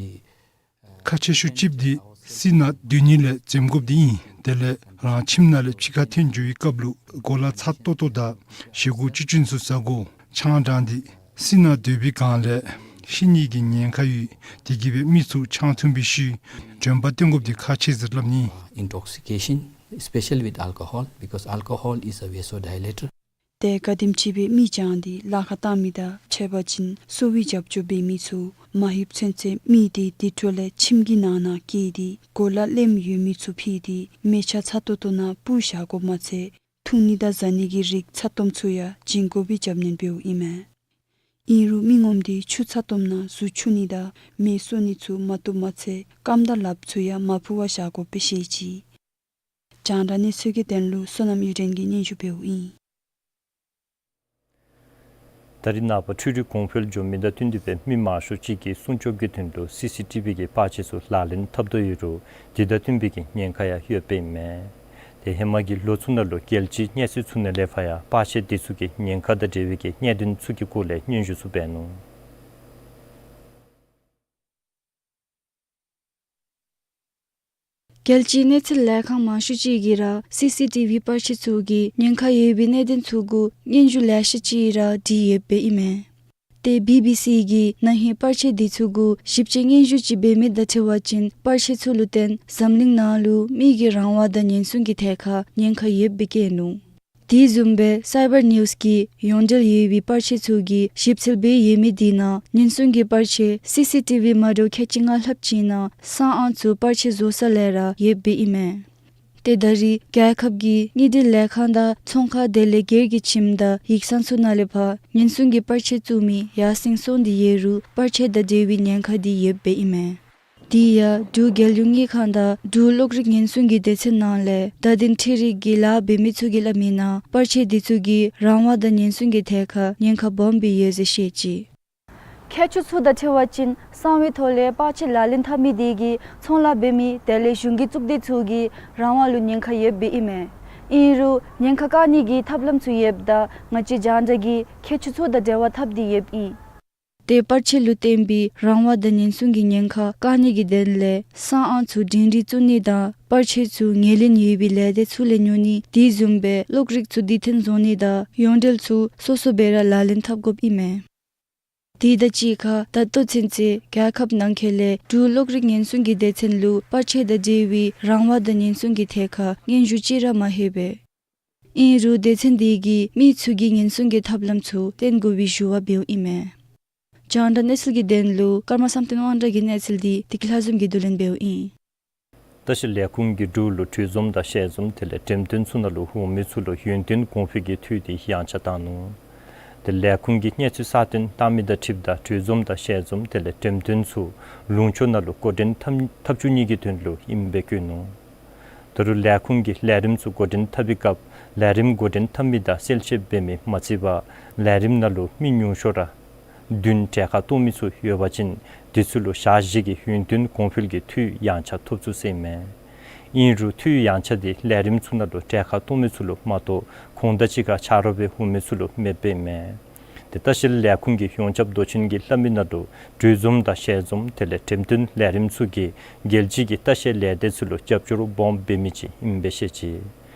uh, ཁག་ཆེ་ཤོས་ཅིག་འདི་སིལ་ནག་སྡོད་ནི་ལས་འཛེམ་དགོཔ་འདི་ཨིན། དེ་ལས་རང་ཁྱིམ་ནང་ལས་ཕྱི་ཁར་འཐོན་འགྱོ་བའི་སྐབས་ལུ་གོ་ལ་ཚ་ཏོག་ཏོ་དང་བཞེས་སྒོ་ཅི་ཅིན་ཚུ་བཟའ་དགོ། ཆང་དྲངས་ཏེ་སིལ་ནག་སྡོད་པའི་སྒང་ལས་ཤི་ནི་གི་ཉེན་ཁ་ཡོད། དེ་གིས་སྦེ་མི་ཚུ་ཆང་འཐུང་སྦེ་ཤི་འདྲོན་པ་བཏོན་དགོཔ་འདི་ཁག་ཆེ་ཟེར་སླབ་ནི། Intoxication, especially with alcohol, because alcohol is a vasodilator. ཏེ་ག་དེམ་ཅིག་སྦེ་མི་གྱང་འདི་ལཱ་ཁག་བཏང་མི་དང་ཕྱད་པ་ཅིན་གསོ་བའི་རྒྱབ་སྐྱོར་འབད་མི་ཚུ་མ་ལྷོདཔ་ཚུན་ཚོད་མི་འདི་དེ་འཕྲོ་ལས་ཁྱིམ་གྱི་ནང་ན་བསྐྱལ་ཏེ་གོ་ལ་ལེམ་ཡོད་མི་ཚུ་ཕུད་དེ་མལ་ཆ་ཚ་ཏོག་ཏོ་ནང་སྤུར་བཞག་དགོཔ་མ་ཚད་འཐུང་ནི་དང་བཟའ་ནི་གི་རིགས་ཚ་ཏོམ་ཚུ་ཡང་བྱིན་དགོ་པའི་རྒྱབ་སྣོན་འབདཝ་ཨིན་མས། ཨིན་རུང་མི་ངོམ་འདི་ཆུ་ཚ་ཏོམ་ནང་ཟུག་འཁྱུ་ནི་དང་མེ་གསོད་ནི་ཚུ་མ་བཏུབ་མ་ཚད་རྐངམ་དང་ལགཔ་ཚུ་ཡང་མ་ཕུ་བར་བཞག་དགོཔ་སྦེ་བཤད་ཅི། རྒྱང་བསྒྲགས་གནས་ཚུལ་གྱི་དོན་ལུ་བསོད་ནམས་གཡུ་སྒྲོན་གྱིས་སྙན་ཞུ་འབདཝ་ཨིན། ད་རེས་ནངས་པ་འཕྲུལ་རིག་གོང་འཕེལ་འགྱོ་མི་དང་བསྟུན་ཏེ་སྦེ་མི་མང་ཤོས་ཅིག་གིས་སྲུང་སྐྱོབ་ཀྱི་དོན་ལུ་སི་སི་ཊི་བི་གི་པར་ཆས་ཚུ་ལག་ལེན་འཐབ་དོ་ཡོད་རུང་དེ་དང་བསྟུན་པའི་གི་ཉེན་ཁ་ཡང་ཡོདཔ་ཨིན་མས། ཏེ་ཧེ་མ་གི་ལོ་ཚུ་ནང་ལུ་རྒྱལ་སྤྱིའི་གནས་ཚུལ་ཚུ་ནང་ལས་ཕར་ཡང་པར་ཆས་འདི་ཚུ་གི་ཉེན་ཁ་དང་འབྲེལ་བའི་གི་གནད་དོན་ཚུ་གི་སྐོར་ལས་སྙན་ཞུ་ཚུ་འབད་ནུག། རྒྱལ་སྤྱིའི་གནས་ཚུལ་ལས་ཁང་མང་ཤོས་ཅིག་གིས་ར་སི་སི་ཊི་བི་པར་ཆས་ཚུ་གིས་ཉེན་ཁ་ཡོད་པའི་གནད་དོན་ཚུ་གུ་སྙན་ཞུ་ལེ་ཤ་ཅིག་ར་བྲིས་ཡོདཔ་ཨིན་མས། ཏེ་བི་བི་སི་གིས་ན་ཧིང་པར་ཆས་འདི་ཚུ་གུ་ཞིབ་དཔྱད་སྙན་ཞུ་ཅིག་འབད་མི་དང་འཁྲིལ་བ་ཅིན་པར་ཆས་ཚུ་ལུ་བརྟེན་འཛམ་གླིང་ནང་ལུ་མི་གི་རང་དབང་དང་ཉེན་སྲུང་གི་ཐད་ཁར་ཉེན་ཁ་ཡོདཔ་སྦེ་བཀོད་ནུག། དེ་བཟུམ་སྦེ་སའི་བར་ནིའུསི་གིས་ཡོངས་འབྲེལ་ཡོད་པའི་པར་ཆས་ཚུ་གིས་ཞིབ་འཚོལ་འབད་ཡོད་མི་དེ་ནང་ཉེན་སྲུང་གི་པར་ཆས་སི་སི་ཊི་བི་མ་འདྲཝ་ཁལ་གཅིག་ལྔ་ལྷགཔ་ཅིག་ནང་གསང་ཨང་ཚུ་པར་ཆས་བཟོ་ས་ལས་ར་ཡོདཔ་ཨིན་མས། ཏེ་ད་རེས་རྒྱལ་ཁབ་ཀྱི་དངུལ་འབྲེལ་ལས་ཁང་དང་ཚོང་ཁང་དེ་ལས་སྒེར་གྱི་ཁྱིམ་དང་ཡིག་ཚང་ཚུ་ནང་ལས་ཕར་ཉེན་སྲུང་གི་པར་ཆས་བཙུགས་མི་ཡར་སེང་སོང་སྟེ་ཡོད་རུང་པར་ཆས་དང་འབྲེལ་བའི་ཉེན་ཁ་དེ་ཡོདཔ་ཨིན་མས། དེ་ཡང་འབྲུག་རྒྱལ་ཡོངས་དངུལ་ཁང་དང་འབྲུག་གློག་རིག་ཉེན་སྲུང་གི་སྡེ་ཚན་ནང་ལས་བརྡ་དོན་འཕྲུལ་རིག་གི་ལཱ་འབད་མི་ཚུ་གིས་སླབ་མིའི་ནང་པར་ཆས་དེ་ཚུ་གིས་རང་དབང་དང་ཉེན་སྲུང་གི་ཐད་ཁར་ཉེན་ཁ་སྦོམ་སྦེ་ཡོད་ཟེར་བཤད་ཅི། ཁྱད་ཆོས་ཚུ་དང་འཁྲིལ་བ་ཅིན་གསང་བའི་ཐོག་ལས་པར་ཆས་ལག་ལེན་འཐབ་མི་དེ་གིས་ཚོང་ལཱ་འབད་མི་དེ་ལས་གཞུང་གི་གཙུག་སྡེ་ཚུ་གི་རང་དབང་ལུ་ཉེན་ཁ་ཡོདཔ་ཨིན་མས། ཨིན་རུང་ཉེན་ཁ་བཀག་ནི་གི་ཐབས་ལམ་ཚུ་ཡོདཔ་ད་ང་བཅས་རྒྱང་བསྒྲགས་ཀྱིས་ཁྱད་ཆོས་ཚུ་དང་འབྲེལ་བ་འཐབ་སྟེ་ཡོདཔ་ཨིན། ཏེ་པར་ཆས་ལུ་བརྟེན་པའི་རང་དབང་དང་ཉེན་སྲུང་གི་ཉེན་ཁ་བཀག་ནི་གི་དོན་ལས་གསང་ཨང་ཚུ་སྒྲིང་སྒྲི་བཙུགས་ནི་དང་པར་ཆས་ཚུ་ངོས་ལེན་ཡོད་པའི་ལས་སྡེ་ཚུ་ལས་ཉོ་ནི་དེ་བཟུམ་སྦེ་གློག་རིག་ཚུ་བསྡུ་སྟོན་བཟོ་ནི་དང་ཡོངས་འབྲེལ་ཚུ་སོ་སོ་སྦེ་ར་ལག་ལེན་འཐབ་དགོཔ་ཨིན་མས། དེ་དང་གཅིག་ཁར་ད་ལྟོ་ཚུན་ཚོད་རྒྱལ་ཁབ་ནང་འཁོད་ལས་འབྲུག་གློག་རིག་ཉེན་སྲུང་གི་སྡེ་ཚན་ལུ་པར་ཆས་དང་འབྲེལ་བའི་རང་དབང་དང་ཉེན་སྲུང་གི་ཐད་ཁར་སྙན་ཞུ་ཅིག་ར་མ་ལྷོད་པས། ཨིན་རུང་སྡེ་ཚན་དེ་གིས་མི་ཚུ་གིས་ཉེན་སྲུང་གི་ཐབས་ལམ་ཚུ་བསྟེན་དགོ་པའི་ཞུ་བ་འབདཝ་ཨིན་མས། རྒྱང་བསྒྲགས་གནས་ཚུལ་གྱི་དོན་ལུ་ཀརྨ་བསམ་གཏན་དབང་གྲགས་ཀྱི་གནས་ཚུལ་དེ་བདེ་སྐྱིད་ལྷ་འཛོམས་ཀྱིས་བསྡུ་ལེན་འབདཝ་ཨིན། ལྟ་བཤལ་ལས་ཁུངས་ཀྱིས་འབྲུག་ལུ་གྲོས་འཛོམས་དང་ཞལ་འཛོམས་དེ་ལས་འགྲེམས་སྟོན་ཚུ་ནང་ལུ་འོང་མི་ཚུ་ལུ་ཡུན་བརྟན་གོང་འཕེལ་གྱི་འཐུས་དེ་ཡངས་ཆག་བཏང་ནུག། དེ་ལས་ཁུངས་ཀྱིས་གནས་ཚུལ་གསར་བཏོན་བཏང་མི་དང་འཁྲིལཝ་ད་གྲོས་འཛོམས་དང་ཞལ་འཛོམས་དེ་ལས་འགྲེམས་སྟོན་ཚུ་ལུང་ཕྱོགས་ནང་ལུ་འགོ་འདྲེན་འཐབ་འཐབ་བཅུག་ནི་གི་དོན་ལུ་ཨིནམ་སྦེ་བཀོད་ནུག། ད་རུང་ལས་ཁུངས་ཀྱིས་ལས་རིམ་ཚུ་འགོ་འདྲེན་འཐབ་པའི་སྐབས་ལས་རིམ་འགོ་འདྲེན་འཐབ་མི་དང་གསལ་བཤད་འབད་མི་མ་བརྩིས་པར་ལས་རིམ་ནང་ལུ་མི་ཉུང་ཤོས་ར་བདུན་གྲལ་ཁར་གཏོགས་མི་ཚུ་ཡོད་པ་ཅིན་དེ་ཚུ་ལུ་ཞག་བཞི་གི་ཡུན་བརྟན་གོང་འཕེལ་གྱི་འཐུས་ཡངས་ཆག་ཐོབ་ཚུགས་ཟེར་ཨིན་མས། ཨིན་རུང་འཐུས་ཡངས་ཆག་དེ་ལས་རིམ་ཚུ་ནང་ལུ་གྲལ་ཁར་གཏོགས་མི་ཚུ་ལུ་མ་གཏོགས་གོང་དང་གཅིག་ཁར་ཆ་རོགས་འབད་འོང་མི་ཚུ་ལུ་མེདཔ་ཨིན་མས། དེ་ལྟ་བཤལ་ལས་ཁུངས་ཀྱི་ཡོངས་ཁྱབ་མདོ་ཆེན་གྱིས་སླབ་མི་ནང་ལུ་གྲོས་འཛོམས་དང་ཞལ་འཛོམས་དེ་ལས་འགྲེམས་སྟོན་ལས་རིམ་ཚུ་གིས་རྒྱལ་སྤྱི་གི་ལྟ་བཤལ་ལས་སྡེ་ཚུ་ལུ་རྒྱབ་སྐྱོར་སྦོམ་འབད་མི་ཅིག་ཨིནམ་སྦེ་བཤད་ཅི།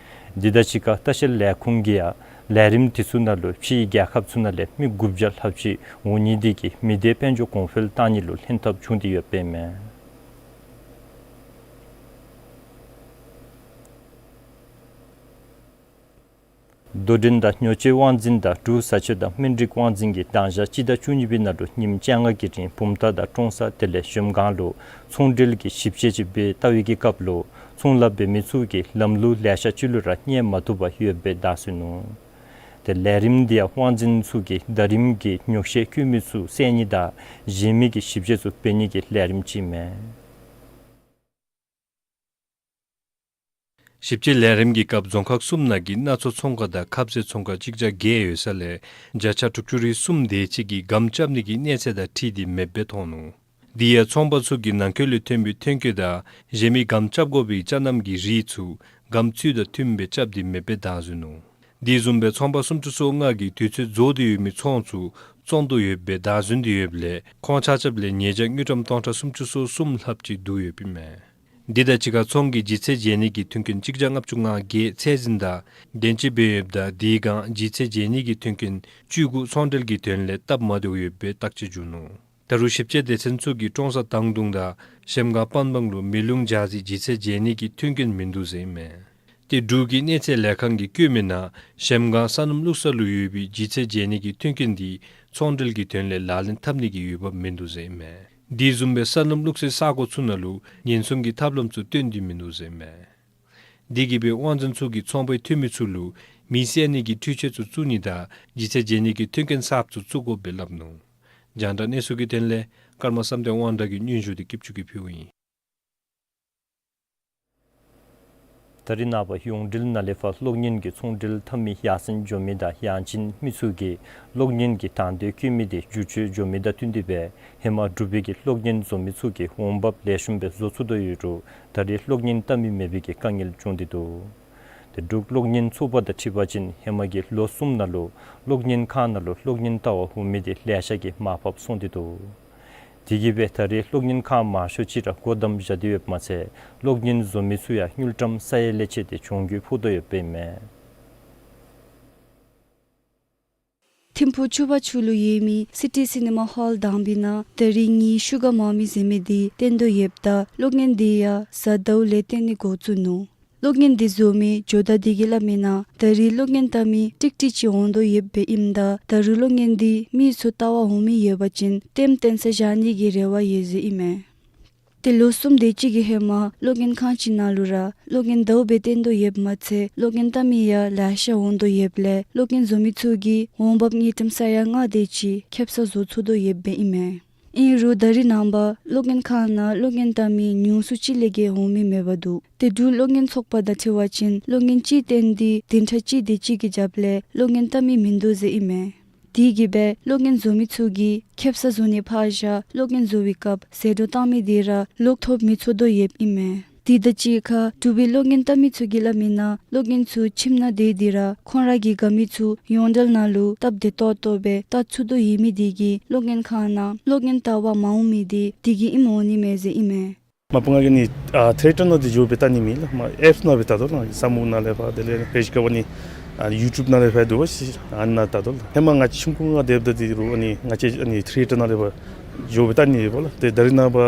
དེ་དང་གཅིག་ཁར་ལྟ་བཤལ་ལས་ཁུངས་ཀྱིས་ཡང་ལས་རིམ་དེ་ཚུ་ནང་ལུ་ཕྱིའི་རྒྱལ་ཁབ་ཚུ་ནང་ལས་མི་དགུ་བརྒྱ་ལྷགཔ་ཅིག་འོང་ནི་དེ་གིས་མི་སྡེ་དཔལ་འབྱོར་གོང་འཕེལ་བཏང་ནི་ལུ་ལྷན་ཐབས་བྱུང་སྟེ་ཡོདཔ་ཨིན་མས། རྡོར་འགྲེང་དང་ཉོ་སྤྱོད་དབང་འཛིན་དང་འབྲུག་བཟའ་སྤྱོད་དང་སྨན་རིགས་དབང་འཛིན་གྱིས་དང་ཞག་སྤྱི་ཟླ་བཅུ་གཉིས་པའི་ནང་ལུ་ཉིནམ་བཅོ་ལྔ་གི་རིང་བུམ་ཐང་དང་ཀྲོང་གསར་དེ་ལས་གཞལམ་སྒང་ལུ་ཚོང་འབྲེལ་གྱི་ཞིབ་དཔྱད་ཅིག་འབད་བལྟ་བའི་གི་སྐབས་ལུ་ཚོང་ལཱ་འབད་མི་ཚུ་གིས་ལམ་ལུགས་ལེ་ཤ་ཅིག་ལུ་ར་གནས་མ་བཏུབ་པར་ཡོདཔ་སྦེ་བརྡ་བཟོ་ནུག། དེ་ལས་རིམ་དེ་ཡང་དབང་འཛིན་ཚུ་གིས་ཟླ་རིམ་གྱི་ཉོག་བཤད་བཀོད་མི་ཚུ་བསལ་ནི་དང་གཞན་མི་གི་ཞིབ་དཔྱད་ཚུ་འབད་ནི་གི་ལས་རིམ་ཅིག་ཨིན་མས། ཞིབ་དཔྱད་ལས་རིམ་གྱི་སྐབས་རྫོང་ཁག་གསུམ་ནང་གི་སྣ་ཚོགས་ཚོང་ཁང་དང་ཁབ་ཟས་ཚོང་ཁང་གཅིག་བརྒྱ་བརྒྱད་ཡོད་ས་ལས་བརྒྱ་ཆ་དྲུག་ཅུ་རེ་གསུམ་དེ་ཅིག་གིས་སྒམ་རྐྱབ་ནི་གི་གནས་ཚད་དང་འཁྲིལ་ཏེ་མེདཔ་སྦེ་མཐོང་ནུག། དེ་ཡང་ཚོང་པ་ཚུ་གིས་ནང་འཁོད་ལས་ཐོན་པའི་ཐོན་སྐྱེད་དང་གཞན་མི་སྒམ་རྐྱབ་དགོ་པའི་ཅ་རྣམ་གྱི་རིགས་ཚུ་སྒམ་ཚུལ་དང་མཐུནམ་སྦེ་རྐྱབ་སྟེ་མེདཔ་སྦེ་བརྡ་བཟོ་ནུག། དེ་བཟུམ་སྦེ་ཚོང་པ་སུམ་ཅུ་སོ་ལྔ་གིས་དུས་ཚོད་རྫོགས་ཏེ་ཡོད་མི་ཚོང་ཚུ་བཙོང་དོ་ཡོདཔ་སྦེ་བརྡ་བཟོ་སྟེ་ཡོདཔ་ལས་ཁོང་ཆ་ཁྱབ་ལས་ཉེས་བྱ་དངུལ་ཀྲམ་སྟོང་ཕྲག་སུམ་ཅུ་སོ་གསུམ་ལྷགཔ་ཅིག་བསྡུ་ཡོདཔ་ཨིན་མས། འདི་དང་གཅིག་ཁར་ཚོང་གི་ལྗིད་ཚད་འཇལ་ནི་གི་མཐུན་རྐྱེན་གཅིག་བརྒྱ་ལྔ་བཅུ་ང་བརྒྱད་ཚད་འཛིན་དང་དོན་གཅོད་འབད་ཡོདཔ་ད་དེའི་སྒང་ལྗིད་ཚད་འཇལ་ནི་གི་མཐུན་རྐྱེན་བཅུ་དགུ་ཚོང་འབྲེལ་གྱི་དོན་ལས་སྟབས་མ་བདེཝ་ཡོདཔ་སྦེ་བརྟག་དཔྱད་བྱུང་ནུག། ད་རུང་ཞིབ་དཔྱད་སྡེ་ཚན་ཚུ་གིས་ཀྲོང་གསར་དང་དུང་དང་གཞལམ་སྒང་པན་སྦང་ལུ་མེ་རླུང་འཇགས་སའི་ལྗིད་ཚད་འཇལ་ནི་གི་མཐུན་རྐྱེན་མིན་འདུག་ཟེར་ཨིན་མས། ཏེ་འབྲུག་གི་གནས་ཚད་ལས་ཁང་གིས་བཀོད་མི་ནང་གཞལམ་སྒང་ས་སྣུམ་བླུགས་ས་ལུ་ཡོད་པའི་ལྗིད་ཚད་འཇལ་ནི་གི་མཐུན་རྐྱེན་དེ་ཚོང་འབྲེལ་གྱི་དོན་ལས་ལག་ལེན་འཐབ་ནི་གི་འོས་འབབ་མིན་འདུག་ཟེར་ཨིན་མས། དེ་བཟུམ་སྦེ་ས་སྣུམ་བླུགས་སའི་ས་གོ་ཚུ་ནང་ལུ་ཉེན་སྲུང་གི་ཐབས་ལམ་ཚུ་སྟོན་ཏེ་མིན་འདུག་ཟེར་ཨིན་མས། དེ་གིས་སྦེ་དབང་འཛིན་ཚུ་གིས་ཚོང་པའི་འཐུས་མི་ཚུ་ལུ་མེ་བསད་ནི་གི་འཕྲུལ་ཆས་ཚུ་བཙུགས་ནི་དང་ལྗིད་ཚད་འཇལ་ནི་གི་མཐུན་རྐྱེན་གསརཔ་ཚུ་བཙུགས་དགོཔ་སྦེ་སླབ་ནུག། རྒྱང་བསྒྲགས་གནས་ཚུལ་གྱི་དོན་ལས་ཀརྨ་བསམ་གཏན་དབང་གྲགས་ཀྱི་སྙན་ཞུ་དེ་སྐྱིདཔ་ཆུ་གིས་ཕུལཝ་ཨིན། ད་རེས་ནངས་པ་ཡོངས་འབྲེལ་ནང་ལས་ཕར་གློག་བརྙན་གྱི་ཚོང་འབྲེལ་འཐབ་མི་ཡར་སེང་འགྱོ་མི་དང་ཡང་ཅིན་མི་ཚུ་གིས་གློག་བརྙན་གྱི་དང་དོད་བཀོད་མི་དེ་བསྒྱུར་བཅོས་འགྱོ་མི་དང་བསྟུན་ཏེ་སྦེ་ཧེ་མ་འབྲུག་པའི་གི་གློག་བརྙན་བཟོ་མི་ཚུ་གིས་འོང་འབབ་ལེགས་ཤོམ་སྦེ་བཟོ་ཚུགས་དོ་ཡོད་རུང་ད་རེས་གློག་བརྙན་བལྟ་མི་མེད་པའི་གི་དཀའ་ངལ་བྱུང་སྟེ་འདུག། དེ་འབྲུག་གློག་བརྙན་ཚོགས་པ་དང་འཁྲིལ་བ་ཅིན་ཧེ་མ་གི་ལོ་གསུམ་ནང་ལུ་གློག་བརྙན་ཁང་ནང་ལུ་གློག་བརྙན་བལྟ་བར་འོང་མི་དེ་ལེ་ཤ་གིས་མར་ཕབ་སོང་སྟེ་འདུག། དེ་གིས་སྦེ་ད་རེས་གློག་བརྙན་ཁང་མང་ཤོས་ཅིག་ར་སྒོ་བསྡམས་བཞག་སྟེ་ཡོདཔ་མ་ཚད་གློག་བརྙན་བཟོ་མི་ཚུ་ཡང་དངུལ་ཀྲམ་ས་ཡ་ལས་བཅད་དེ་གྱོང་གུད་ཕོག་དོ་ཡོདཔ་ཨིན་མས། ཐིམ་ཕུག་ཆུ་བར་ཆུ་ལུ་ཡོད་མི་སི་ཊི་སི་ནི་མ་ཧོལ་དང་པའི་ནང་ད་རིས་ངེའི་ཤུ་ག་མང་མི་ཟེར་མི་དེ་བཏོན་དོ་ཡོདཔ་ད་གློག་བརྙན་དེ་ཡང་གཟའ་ཟླཝ་ལས་བཏོན་ནི་འགོ་བཙུགས་ནུག། གློག་བརྙན་འདི་བཟོ་མི་ཇོ་དྷ་འདི་གིས་སླབ་མིའི་ནང་ད་རིས་གློག་བརྙན་བལྟ་མི་ཀྲིག་ཀྲི་ཅིག་འོང་དོ་ཡོདཔ་སྦེ་ཨིནམ་ད་ད་རུང་གློག་བརྙན་འདི་མི་ཚུ་བལྟ་བར་འོང་མི་ཡོད་པ་ཅིན་ལྟདམོ་བསྟན་ས་བཞག་ནི་གི་རེ་བ་ཡོད་ཟེར་ཨིན་མས། ཏེ་ལོ་གསུམ་དེ་ཅིག་གི་ཧེ་མ་གློག་བརྙན་ཁང་ཅིག་ནང་ལུ་ར་གློག་བརྙན་བལྟཝ་སྦེ་སྟོན་དོ་ཡོདཔ་མ་ཚད་གློག་བརྙན་བལྟ་མི་ཡང་ལེ་ཤ་འོང་དོ་ཡོདཔ་ལས་གློག་བརྙན་བཟོ་མི་ཚུ་གིས་འོང་འབབ་དངུལ་ཀྲམ་ས་ཡ་ལྔ་དེ་ཅིག་ཁེབ་སང་བཟོ་ཚུགས་དོ་ཡོདཔ་སྦེ་ཨིན་མས། ཨིན་རུང་ད་རིས་ནངས་པ་གློག་བརྙན་ཁང་ནང་གློག་བརྙན་བལྟ་མི་ཉུང་སུ་ཅིག་ལས་བརྒལ་འོང་མི་མེདཔ་འདུག། ཏེ་འབྲུག་གློག་བརྙན་ཚོགས་པ་དང་འཁྲིལ་བ་ཅིན་གློག་བརྙན་ཅིག་སྟོན་ཏེ་བདུན་ཕྲག་གཅིག་དེ་ཅིག་གི་རྒྱབ་ལས་གློག་བརྙན་བལྟ་མི་མིན་འདུག་ཟེར་ཨིན་མས། དེ་གིས་སྦེ་གློག་བརྙན་བཟོ་མི་ཚུ་གིས་ཁེབ་སང་བཟོ་ནི་ཕར་བཞག་གློག་བརྙན་བཟོ་བའི་སྐབས་ཟད་འགྲོ་བཏང་མི་དེ་ར་ལོག་ཐོབ་མི་ཚུགས་དོ་ཡོདཔ་ཨིན་མས། དེ་དང་གཅིག་ཁར་འབྲུག་པའི་གློག་བརྙན་བལྟ་མི་ཚུ་གིས་སླབ་མིའི་ནང་གློག་བརྙན་ཚུ་ཁྱིམ་ནང་སྡོད་དེ་ར་ཁོང་ར་གི་དགའ་མི་ཚུ་ཡོངས་གྲགས་ནང་ལུ་སྟབས་བདེ་ཏོག་ཏོ་སྦེ་བལྟ་ཚུགས་དོ་ཡོད་མི་དེ་གིས་གློག་བརྙན་ཁང་ནང་གློག་བརྙན་བལྟ་བར་མ་འོང་མི་དེ་དེ་གིས་ཨིནམ་འོང་ནི་མས་ཟེར་ཨིན་མས། མ་པ་ང་གིས་ནི་ཨ་ཐི་ཡེ་ཊར་ནང་འདི་འགྱོ་སྦེ་བལྟ་ནི་མེད་ལགས། མར་ཨེཔསི་ནང་སྦེ་བལྟ་དོ་ལགས། ས་མུག་ནང་ལས་ཕར་དེ་ལས་རེ་ཅིག་ཁར་ཨ་ནི་ཨ་ཡུ་ཊུབ་ནང་ལས་ཕར་འདུག་པ་ཅིན་ཨ་ནཱ་བལྟ་དོ་ལགས། ཧེ་མ་ང་བཅས་ཆུང་ཀུ་ང་སྡོདཔ་ད་དེ་རུང་ཨ་ནི་ང་བཅས་ཨ་ནི་ཐི་ཡེ་ཊར་ནང་ལས་ཕར་འགྱོ་སྦེ་བལྟ་ནི་ཡོདཔ་ལགས། ཏེ་ད་རིས་ནངས་པ་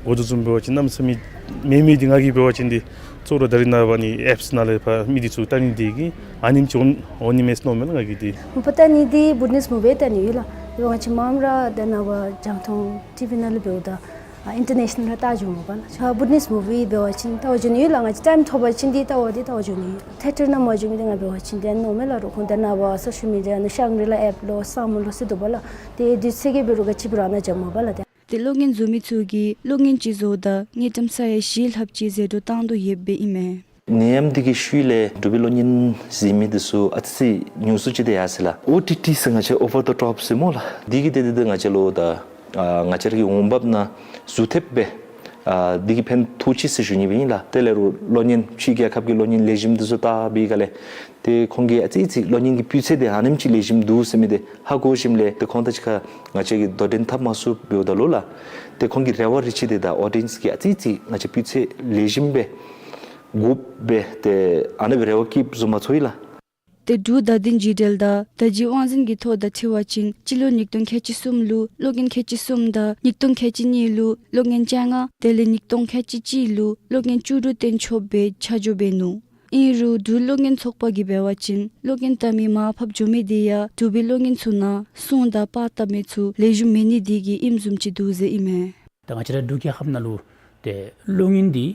འགོ་འདྲེན་བཟུམ་འབད་བ་ཅིན་གནམ་མེད་ས་མེད་མེད་མི་འདི་ང་གིས་འབད་བ་ཅིན་འདི་གཙོ་བོ་ར་ད་རིས་ནངས་པ་ཨ་ནི་ཨེཔསི་ནང་ལས་ཕར་མི་འདི་ཚུ་བལྟ་ནི་དེ་གིས་ཨ་ནེམ་ཅིག་འོང་འོང་ནི་མས་ཟེར་མནོཝ་མས་ལགས་ང་གིས་འདི། མ་པ་བལྟ་ནི་འདི་བུ་ཊ་ནིས་མུ་བི་བལྟ་ནི་ཡོད་ལགས། དེ་ང་བཅས་མངམ་ར་ད་ནངས་པ་རྒྱང་མཐོང་ཊི་ཝི་ནང་ལུ་འབདཝ་ད་ཨ་ཨིན་ཊར་ནེ་ཤ་ནཱལ་ར་བལྟ་འགྱོཝ་མས་པ་ལགས། ཤ་བུ་ཊ་ནིས་མུ་བི་འབད་བ་ཅིན་བལྟ་བར་འགྱོ་ནི་ཡོད་ལགས། ང་བཅས་ཊའིམ་ཐོབ་པ་ཅིན་འདི་བལྟ་བར་འདི་བལྟ་བར་འགྱོ་ནི་ཡོད། ཐི་ཡེ་ཊར་ནང་མ་འགྱོ་མི་འདི་ང་འབད་བ་ཅིན་འདི་མནོཝ་མས་ལགས། རོགས་ཁོང་ད་ནངས་པ་སོ་ཤལ་མི་ཌི་ཡ་ནང་ཤང་གྲི་ལ་ཨེཔ་ལོ་སམ་བྷོ་ཊ་ལོ་ཟེར་འདུག་པ་ལགས། ཏེ་དུས་ཚོད་ཀྱིས་འབད་རུང་ག་ཅི་འབད་རུང་ཨ་ནཱ་འགྱོཝ་མས་པ་ལགས། ཏེ་ཏེ་གློག་བརྙན་བཟོ་མི་ཚུ་གིས་གློག་བརྙན་ཅིག་བཟོཝ་ད་དངུལ་ཀྲམ་ས་ཡ་བཞི་ལྷགཔ་ཅིག་ཟད་འགྲོ་བཏང་དོ་ཡོདཔ་སྦེ་ཨིན་མས། ནད་ཡམས་འདི་གི་ཤུལ་ལས་འབྲུག་པའི་གློག་བརྙན་གཟིགས་མི་འདི་ཚུ་ཨ་ཙི་ཉུང་སུ་ཅིག་འདི་ཡར་སོ་ཡི་ལགས། ཨོ་ཊི་ཊི་ཟེར་ང་བཅས་ཨོ་བར་ཌི་ཊོཔ་ཟེར་སྨོ་ལགས། འདི་གིས་ཏེ་ཏེ་ཏེ་ང་བཅས་ལུ་ད་ཨ་ང་བཅས་ར་གི་འོང་འབབ་ནང་ཟུར་ཐེབས་སྦེ་ཨ་འདི་གིས་ཕན་ཐོགས་ཅི་ཟེར་ཞུ་ནི་སྦེ་ཨིན་ལགས། དེ་ལས་རུང་གློག་བརྙན་ཕྱི་རྒྱལ་ཁབ་ཀྱི་གློག་བརྙན་ལེགས་ཤོམ་འདི་ཚུ་བལྟ་བའི་སྒང་ལས་ཏེ་ཁོང་གིས་ཨ་ཙི་ཙི་གློག་བརྙན་གྱི་སྤུས་ཚད་འདི་ཨ་ནེམ་ཅིག་ལེགས་ཤོམ་འདུག་ཟེར་མི་འདི་ཧ་གོ་ཞིནམ་ལས་ཏེ་ཁོང་དང་གཅིག་ཁར་ང་བཅས་ཀྱིས་དོ་འགྲན་འཐབ་མ་ཚུགསཔ་འབདཝ་ད་ལུ་ལགས། ཏེ་ཁོང་གི་རེ་བ་རེ་ཅིག་འདི་ད་ཨོ་ཌི་ཡེནསི་གིས་ཨ་ཙི་ཙི་ང་བཅས་སྤུས་ཚད་ལེགས་ཤོམ་སྦེ་དགོ་པས་ཏེ་ཨ་ནི་སྦེ་རེ་བ་བསྐྱེདཔ་བཟུམ་མ་ཚོར་ཡི་ལགས། ཏེ་འབྲུག་བརྡ་དོན་བརྒྱུད་འབྲེལ་དང་བརྡ་བརྒྱུད་དབང་འཛིན་གྱི་ཐོ་དང་འཁྲིལ་བ་ཅིན་སྤྱི་ལོ་ཉིས་སྟོང་ཁལ་གཅིག་གསུམ་ལུ་གློག་བརྙན་ཁལ་གཅིག་གསུམ་དང་ཉིས་སྟོང་ཁལ་གཅིག་གཉིས་ལུ་གློག་བརྙན་བཅོ་ལྔ་དེ་ལས་ཉིས་སྟོང་ཁལ་གཅིག་གཅིག་ལུ་གློག་བརྙན་བཅུ་དྲུག་སྟོན་ཆོགཔ་སྦེ་ཆ་འཇོག་འབད་ནུག། ཨིན་རུང་འབྲུག་གློག་བརྙན་ཚོགས་པ་གིས་འབད་བ་ཅིན་གློག་བརྙན་བལྟ་མི་མར་ཕབ་འགྱོ་མི་དེ་ཡང་འབྲུག་པའི་གློག་བརྙན་ཚུ་ནང་སྲུང་དང་པར་བཏབ་མི་ཚུ་ལེགས་ཤོམ་མེད་ནི་དེ་གིས་ཨིནམ་བཟུམ་ཅིག་འདུག་ཟེར་ཨིན་མས། ད་ང་བཅས་ར་འབྲུག་རྒྱལ་ཁབ་ནང་ལུ་ཏེ་གློག་བརྙན་འདི་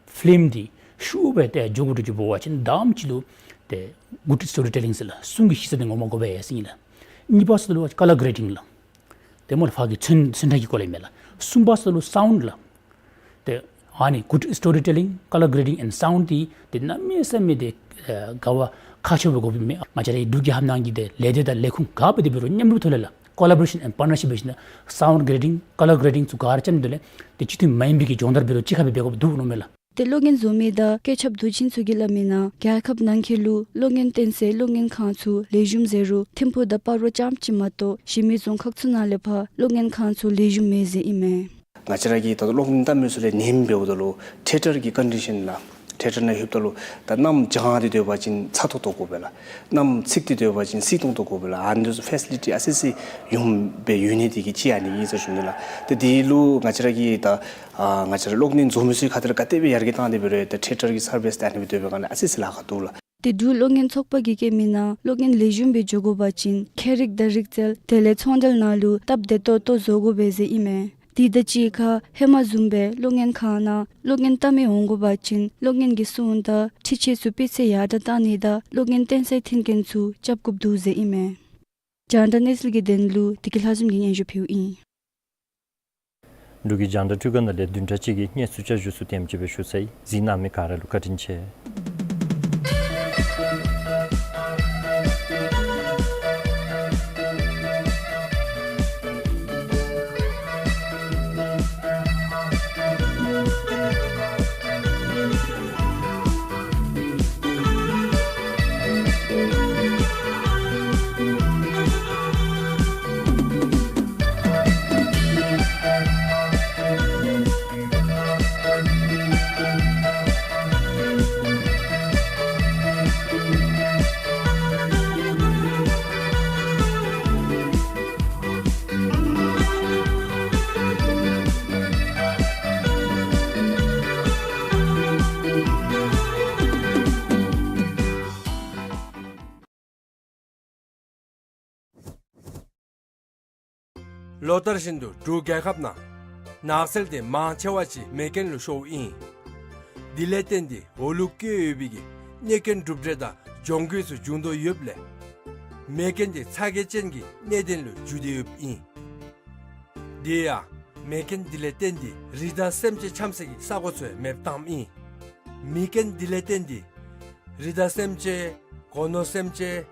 ཕི་ལིམ་འདི་ཤུགས་སྦེ་ཏེ་འགྱོ་དགོ་འགྱོ་དགོ་པ་ཅིན་དང་པ་ཅིག་ལུ་ཏེ་གུཌ་སི་ཊོ་རི་ཊེ་ལིང་ཟེར་ལགས། སྲུང་གི་ཤེས་ཚད་འདི་ངོ་མ་དགོ་པས་ཟེར་ཨིན་ལགས། གཉིས་པ་ཟེར་ལུ་ཀ་ལར་གེ་རེ་ཌིང་ལགས། ཏེ་སྨོ་ལགས་ཕར་གྱི་ཚོན་ཚོན་ཁྲ་གི་སྐོར་ལས་མས་ལགས། གསུམ་པ་ཟེར་ལུ་སའུནཌ་ལགས། ཏེ་ཨ་ནི་གུཌ་སི་ཊོ་རི་ཊེ་ལིང་ཀ་ལར་གེ་རེ་ཌིང་ཨེནཌ་སའུནཌ་འདི་ཏེ་གནམ་མེད་ས་མེད་ཏེ་ཨེ་དཀའ་བ་ཁག་ཆེཝ་སྦེ་དགོཔ་མས། ང་བཅས་རའི་འབྲུག་རྒྱལ་ཁབ་ནང་གི་ཏེ་ལས་སྡེ་དང་ལས་ཁུངས་ག་འབད་དེ་འབད་རུང་མཉམ་རུབ་ཐོག་ལས་ལགས་ཀོ་ལ་བོ་རེ་ཤཱན་ཨེནཌ་པར་ཊ་ནར་ཤིཔ་འབད་ཞིནམ་ལས་སའུནཌ་གེ་རེ་ཌིང་ཀ་ལར་གེ་རེ་ཌིང་ཚུ་ག་ར་རྐྱབ་ནི་དོན་ལས་ཏེ་སྤྱི་འཐུས་མ་ཡིན་པའི་གི་སྦྱོང་བརྡར་འབད་རུང་གཅིག་ཁར་སྦེ་འབད་དགོཔ་འདུག་མནོཝ་མས་ལགས། ཏེ་གློག་བརྙན་བཟོ་མི་དང་བཀོད་ཁྱབ་དུས་ཆེན་ཚུ་གིས་སླབ་མིའི་ནང་རྒྱལ་ཁབ་ནང་འཁོད་ལུ་གློག་བརྙན་སྟོན་སའི་གློག་བརྙན་ཁང་ཚུ་ལེགས་ཤོམ་ཟེར་རུང་ཐིམ་ཕུག་དང་སྤ་རོ་རྐྱངམ་ཅིག་མ་གཏོགས་གཞན་མི་རྫོང་ཁག་ཚུ་ནང་ལས་ཕར་གློག་བརྙན་ཁང་ཚུ་ལེགས་ཤོམ་མེད་ཟེར་ཨིན་མས། ང་བཅས་ར་གི་ད་ལྟོ་གློག་བརྙན་བལྟ་མི་ཚུ་ལས་ནེམ་འབདཝ་ད་ལུ་ཐི་ཡེ་ཊར་གྱི་ཀོན་ཌི་ཤཱན་ལགས། ཐི་ཡེ་ཊར་ནང་ལྷོདཔ་ད་ལུ་ད་གནམ་བྱང་སྟེ་སྡོད་པ་ཅིན་ཚ་ཏོག་ཏོ་དགོ་པས་ལགས། གནམ་ཚིག་སྟེ་སྡོད་པ་ཅིན་བསིལ་ཏོང་ཏོ་དགོ་པས་ལགས། ཨ་ནི་ཚུ་ཕེ་སི་ལི་ཊི་ཨ་ཙི་ཙི་ཡོདཔ་སྦེ་ཡོད་ནི་དེ་གིས་ཅིག་ཨ་ནི་ཨིན་ཟེར་ཞུ་ནི་ལགས། ཏེ་དེ་ལུ་ང་བཅས་ར་གི་ད་ཨ་ང་བཅས་ར་གློག་བརྙན་བཟོ་མི་ཚུ་གི་ཁ་ཐུག་ལས་ག་དེ་སྦེ་ཡར་རྒྱས་བཏང་སྟེ་འབད་རུང་ད་ཐི་ཡེ་ཊར་གྱི་སར་བིསི་ད་ཨ་ནི་སྦེ་སྡོད་པའི་སྒང་ལས་ཨ་ཙི་ཙི་ལཱ་ཁག་འདུག་ལགས། ཏེ་འབྲུག་གློག་བརྙན་ཚོགས་པ་གིས་བཀོད་མིའི་ནང་གློག་བརྙན་ལེགས་ཤོམ་སྦེ་འགྱོ་དགོ་པ་ཅིན་ཁྱད་རིག་དང་རིག་རྩལ་དེ་ལས་ཚོང་འབྲེལ་ནང་ལུ་སྟབས་བདེ་ཏོག་ཏོ་བཟོ་དགོ་པས་ཟེར་ཨིན་མས། དེ་དང་གཅིག་ཁར་ཧེ་མ་བཟུམ་སྦེ་གློག་བརྙན་ཁང་ནང་གློག་བརྙན་བལྟ་མི་འོང་དགོ་པ་ཅིན་གློག་བརྙན་གྱི་སྲུང་དང་འཕྲུལ་ཆས་ཚུ་སྤུས་ཚད་ཡར་དྲག་བཏང་ནི་དང་གློག་བརྙན་སྟོན་སའི་མཐུན་རྐྱེན་ཚུ་རྐྱབ་དགོཔ་འདུག་ཟེར་ཨིན་མས། རྒྱང་བསྒྲགས་གནས་ཚུལ་གྱི་དོན་ལུ་བདེ་སྐྱིད་ལྷ་འཛོམས་ཀྱིས་སྙན་ཞུ་ཕུལཝ་ཨིན། འབྲུག་གི་རྒྱང་བསྒྲགས་འཕྲུལ་ཁང་ནང་ལས་བདུན་ཕྲག་གཅིག་གི་གནས་ཚུལ་བསྐྱར་ཞུ་ཚུ་དེམ་ཅིག་སྦེ་ཞུ་ཚར་ཡི། གཟིགས་གནང་མི་ག་ར་ལུ་བཀའ་དྲིན་ཆེ། ལོ་ལྟར་བཞིན་དུ་འབྲུག་རྒྱལ་ཁབ་ནང་ནགས་ཚལ་དེ་མང་ཆེ་བ་ཅིག་མེ་རྐྱེན་ལུ་ཤོརཝ་ཨིན། དེ་ལས་བརྟེན་ཏེ་འོག་ལུ་བཀོད་ཡོད་པའི་གི་གནོད་སྐྱོན་གྲུབ་འབྲས་དང་གྱོང་གུད་ཚུ་འབྱུང་དོ་ཡོདཔ་ལས་མེ་རྐྱེན་དེ་ཚ་གྱང་ཅན་གྱི་གནད་དོན་ལུ་འགྱུར་ཏེ་ཡོདཔ་ཨིན། དེ་ཡང་མེ་རྐྱེན་དེ་ལས་བརྟེན་ཏེ་རི་དྭགས་སེམས་ཅན་འཁྱམས་སའི་གི་ས་གོ་ཚུ་ཡང་མེདཔ་བཏངམ་ཨིན། མེ་རྐྱེན་དེ་ལས་བརྟེན་ཏེ་རི་དྭགས་སེམས་ཅན་སྒོ་ནོར་སེམས་ཅན་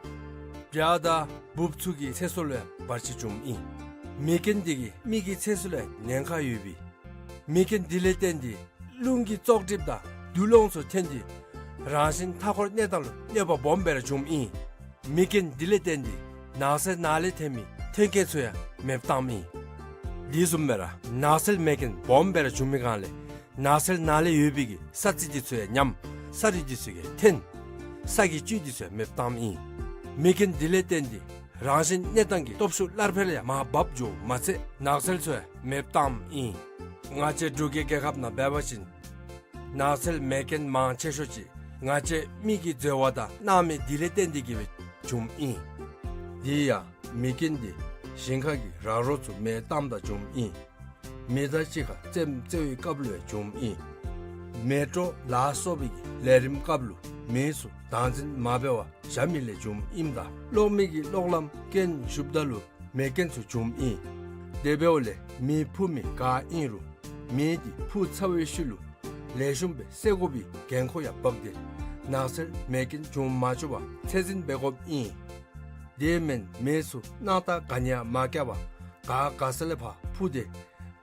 བྱ་དང་འབུཔ་ཚུ་གི་ཚེ་སྲོག་ལུ་ཡང་བར་ཆད་བྱུངམ་ཨིན། མེ་རྐྱེན་དེ་གིས་མི་གི་ཚེ་སྲོག་ལུ་ཡང་ཉེན་ཁ་ཡོད་པས། མེ་རྐྱེན་དེ་ལས་བརྟེན་ཏེ་རླུང་གི་བཙོག་གྲིབ་དང་རྡུལ་སློང་ཚུ་ཐོན་ཏེ་རང་བཞིན་མཐའ་འཁོར་གནས་སྟངས་ལུ་གནོད་པ་སྦོམ་སྦེ་ར་བྱུངམ་ཨིན། མེ་རྐྱེན་དེ་ལས་བརྟེན་ཏེ་ནགས་ཚལ་ནང་ལས་ཐོན་མི་ཐོན་སྐྱེད་ཚུ་ཡང་མེདཔ་བཏངམ་ཨིན། དེ་བཟུམ་སྦེ་ར་ནགས་ཚལ་མེ་རྐྱེན་སྦོམ་སྦེ་ར་བྱུང་མི་སྒང་ལས་ནགས་ཚལ་ནང་ལས་ཡོད་པའི་གི་ས་རྩི་དེ་ཚུ་ཡང་ཉམས། ས་རུད་དེ་ཚུ་ཡང་ཐོན། ས་གི་བཅུད་དེ་ཚུ་ཡང་མེདཔ་བཏངམ་ཨིན། མེ་རྐྱེན་དེ་ལས་བརྟེན་ཏེ་རང་བཞིན་གནས་སྟངས་ཀྱི་སྟོབས་ཤུགས་སླར་འཕེལ་ཡང་མར་བབས་འགྱོཝ་མ་ཚད་ནགས་ཚལ་ཚུ་ཡང་མེདཔ་བཏངམ་ཨིན། ང་བཅས་འབྲུག་གི་རྒྱལ་ཁབ་ནང་འབད་བ་ཅིན་ནགས་ཚལ་མེ་རྐྱེན་མང་ཆེ་ཤོས་ཅིག་ང་བཅས་མི་གིས་བཟོ་བ་དང་གནང་མི་དེ་ལས་བརྟེན་ཏེ་གིས་སྦེ་བྱུངམ་ཨིན། དེ་ཡང་མེ་རྐྱེན་དེ་ཞིང་ཁ་གི་ར་རོ་ཚུ་མེ་བཏངམ་ད་བྱུངམ་ཨིན། མེ་མདའ་གཅིག་ཁར་རྩེདམོ་རྩེ་བའི་སྐབས་ལུ་ཡང་བྱུངམ་ཨིན། མེ་ཏྲོ་ལ་སོགས་པའི་གི་ལས་རིམ་སྐབས་ལུ་མེ་ཚུ་བདག་འཛིན་མ་འབད་བར་བཞག་མི་ལས་བྱུངམ་ཨིནམ་ད་གློག་མེ་གི་གློག་ལམ་རྐྱེན་ཞུགསཔ་ད་ལུ་མེ་རྐྱེན་ཚུ་བྱུངམ་ཨིན། དེ་འབདཝ་ལས་མེ་འཕུ་མི་ག་ཨིན་རུང་མེ་དེ་འཕུ་ཚར་བའི་ཤུལ་ལུ་ལེགས་ཤོམ་སྦེ་བསད་དགོ་པའི་འགན་ཁུར་ཡང་འབག་སྟེ་ནགས་ཚལ་མེ་རྐྱེན་འབྱུང་མ་བཅུག་པར་ཚད་འཛིན་འབད་དགོཔ་ཨིན། དེ་མེན་མེ་ཚུ་སྣང་ཐག་ག་ནི་ཡང་མ་བཀལ་བར་ག་དགའ་ས་ལས་ཕར་འཕུ་སྟེ་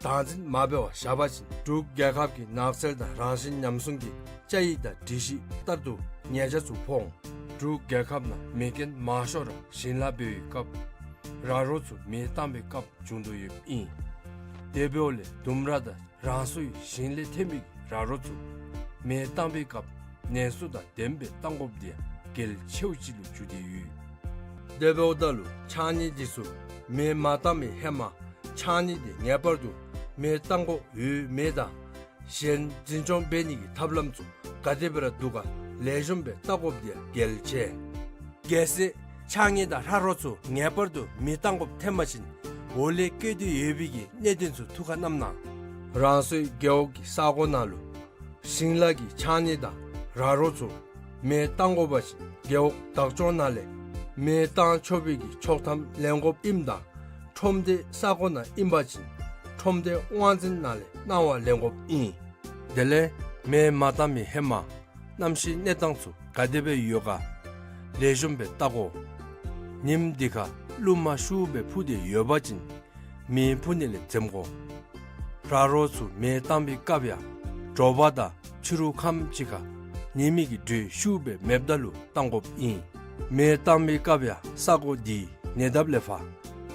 བདག་འཛིན་མ་འབད་བར་བཞག་པ་ཅིན་འབྲུག་རྒྱལ་ཁབ་ཀྱི་ནགས་ཚལ་དང་རང་བཞིན་ཉམས་སྲུང་གི་བཅའ་ཡིག་དང་སྒྲིག་གཞི་ལྟར་དུ་ཉེས་ཆད་ཚུ་ཕོག་འོང་། འབྲུག་རྒྱལ་ཁབ་ནང་མེ་རྐྱེན་མང་ཤོས་ར་ཞིང་ལཱ་འབད་བའི་སྐབས་ར་རོ་ཚུ་མེ་བཏང་བའི་སྐབས་བྱུང་དོ་ཡོདཔ་ཨིན། དེ་འབདཝ་ལས་ལྡུམ་ར་དང་རང་སོའི་ཞིང་ལས་ཐོན་མི་ར་རོ་ཚུ་མེ་བཏང་བའི་སྐབས་ནན་སོ་དང་ལྡནམ་སྦེ་བཏང་དགོཔ་དེ་ཡང་གལ་ཆེཝ་ཅིག་ལུ་གྱུར་ཏེ་ཡོད། དེ་འབདཝ་ད་ལུ་ཕྱགས་སྙིགས་དེ་ཚུ་མེ་མ་བཏང་བའི་ཧེ་མ་ཕྱགས་སྙིགས་དེ་ངེས་པར་དུ་མེ་བཏང་དགོཔ་ཡོད་མེད་དང་གཞན་འཛིན་སྐྱོང་འབད་ནི་གི་ཐབས་ལམ་ཚུ་ག་དེ་སྦེ་ར་འདུག་ག་ལེགས་ཤོམ་སྦེ་བལྟ་དགོཔ་དེ་ཡང་གལ་ཆེ། གལ་སྲིད་ཕྱགས་སྙིགས་དང་ར་རོ་ཚུ་ངེས་པར་དུ་མེ་བཏང་དགོཔ་ཐོན་པ་ཅིན་འོག་ལས་བཀོད་དེ་ཡོད་པའི་གི་གནད་དོན་ཚུ་ཐུགས་ཁར་བསྣམ་གནང་། རང་སོའི་རྒེད་འོག་གི་ས་གོ་ནང་ལུ་ཞིང་ལཱ་གི་ཕྱགས་སྙིགས་དང་ར་རོ་ཚུ་མེ་བཏང་དགོ་པ་ཅིན་རྒེད་འོག་བདག་སྐྱོང་ནང་ལས་མེ་བཏང་ཆོག་པའི་གི་ཆོག་ཐམ་ལེན་དགོཔ་ཨིནམ་ད་ཁྲོམ་སྡེ་ས་གོ་ནང་ཨིན་པ་ཅིན་ཁྲོམ་སྡེ་དབང་འཛིན་ནང་ལས་གནང་བ་ལེན་དགོཔ་ཨིན། དེ་ལས་མེ་མ་བཏང་བའི་ཧེ་མ་གནམ་གཤིས་གནས་སྟངས་ཚུ་ག་དེ་སྦེ་ཡོད་ག་ལེགས་ཤོམ་སྦེ་བལྟ་དགོ། ཉིནམ་དེ་ཁར་རླུང་མ་ཤུགས་སྦེ་འཕུ་སྟེ་ཡོད་པ་ཅིན་མེ་འཕུ་ནི་ལས་འཛེམ་དགོ། ར་རོ་ཚུ་མེ་བཏང་བའི་སྐབས་ཡང་དྲོ་པ་དང་ཕྱི་རུ་ཁམས་ཅིག་ཁར་ཉི་མའི་གི་དྲོད་ཤུགས་སྦེ་མེདཔ་ད་ལུ་བཏང་དགོཔ་ཨིན། མེ་བཏང་བའི་སྐབས་ཡང་ས་གོ་དེའི་ཉེ་འདབས་ལས་ཕར་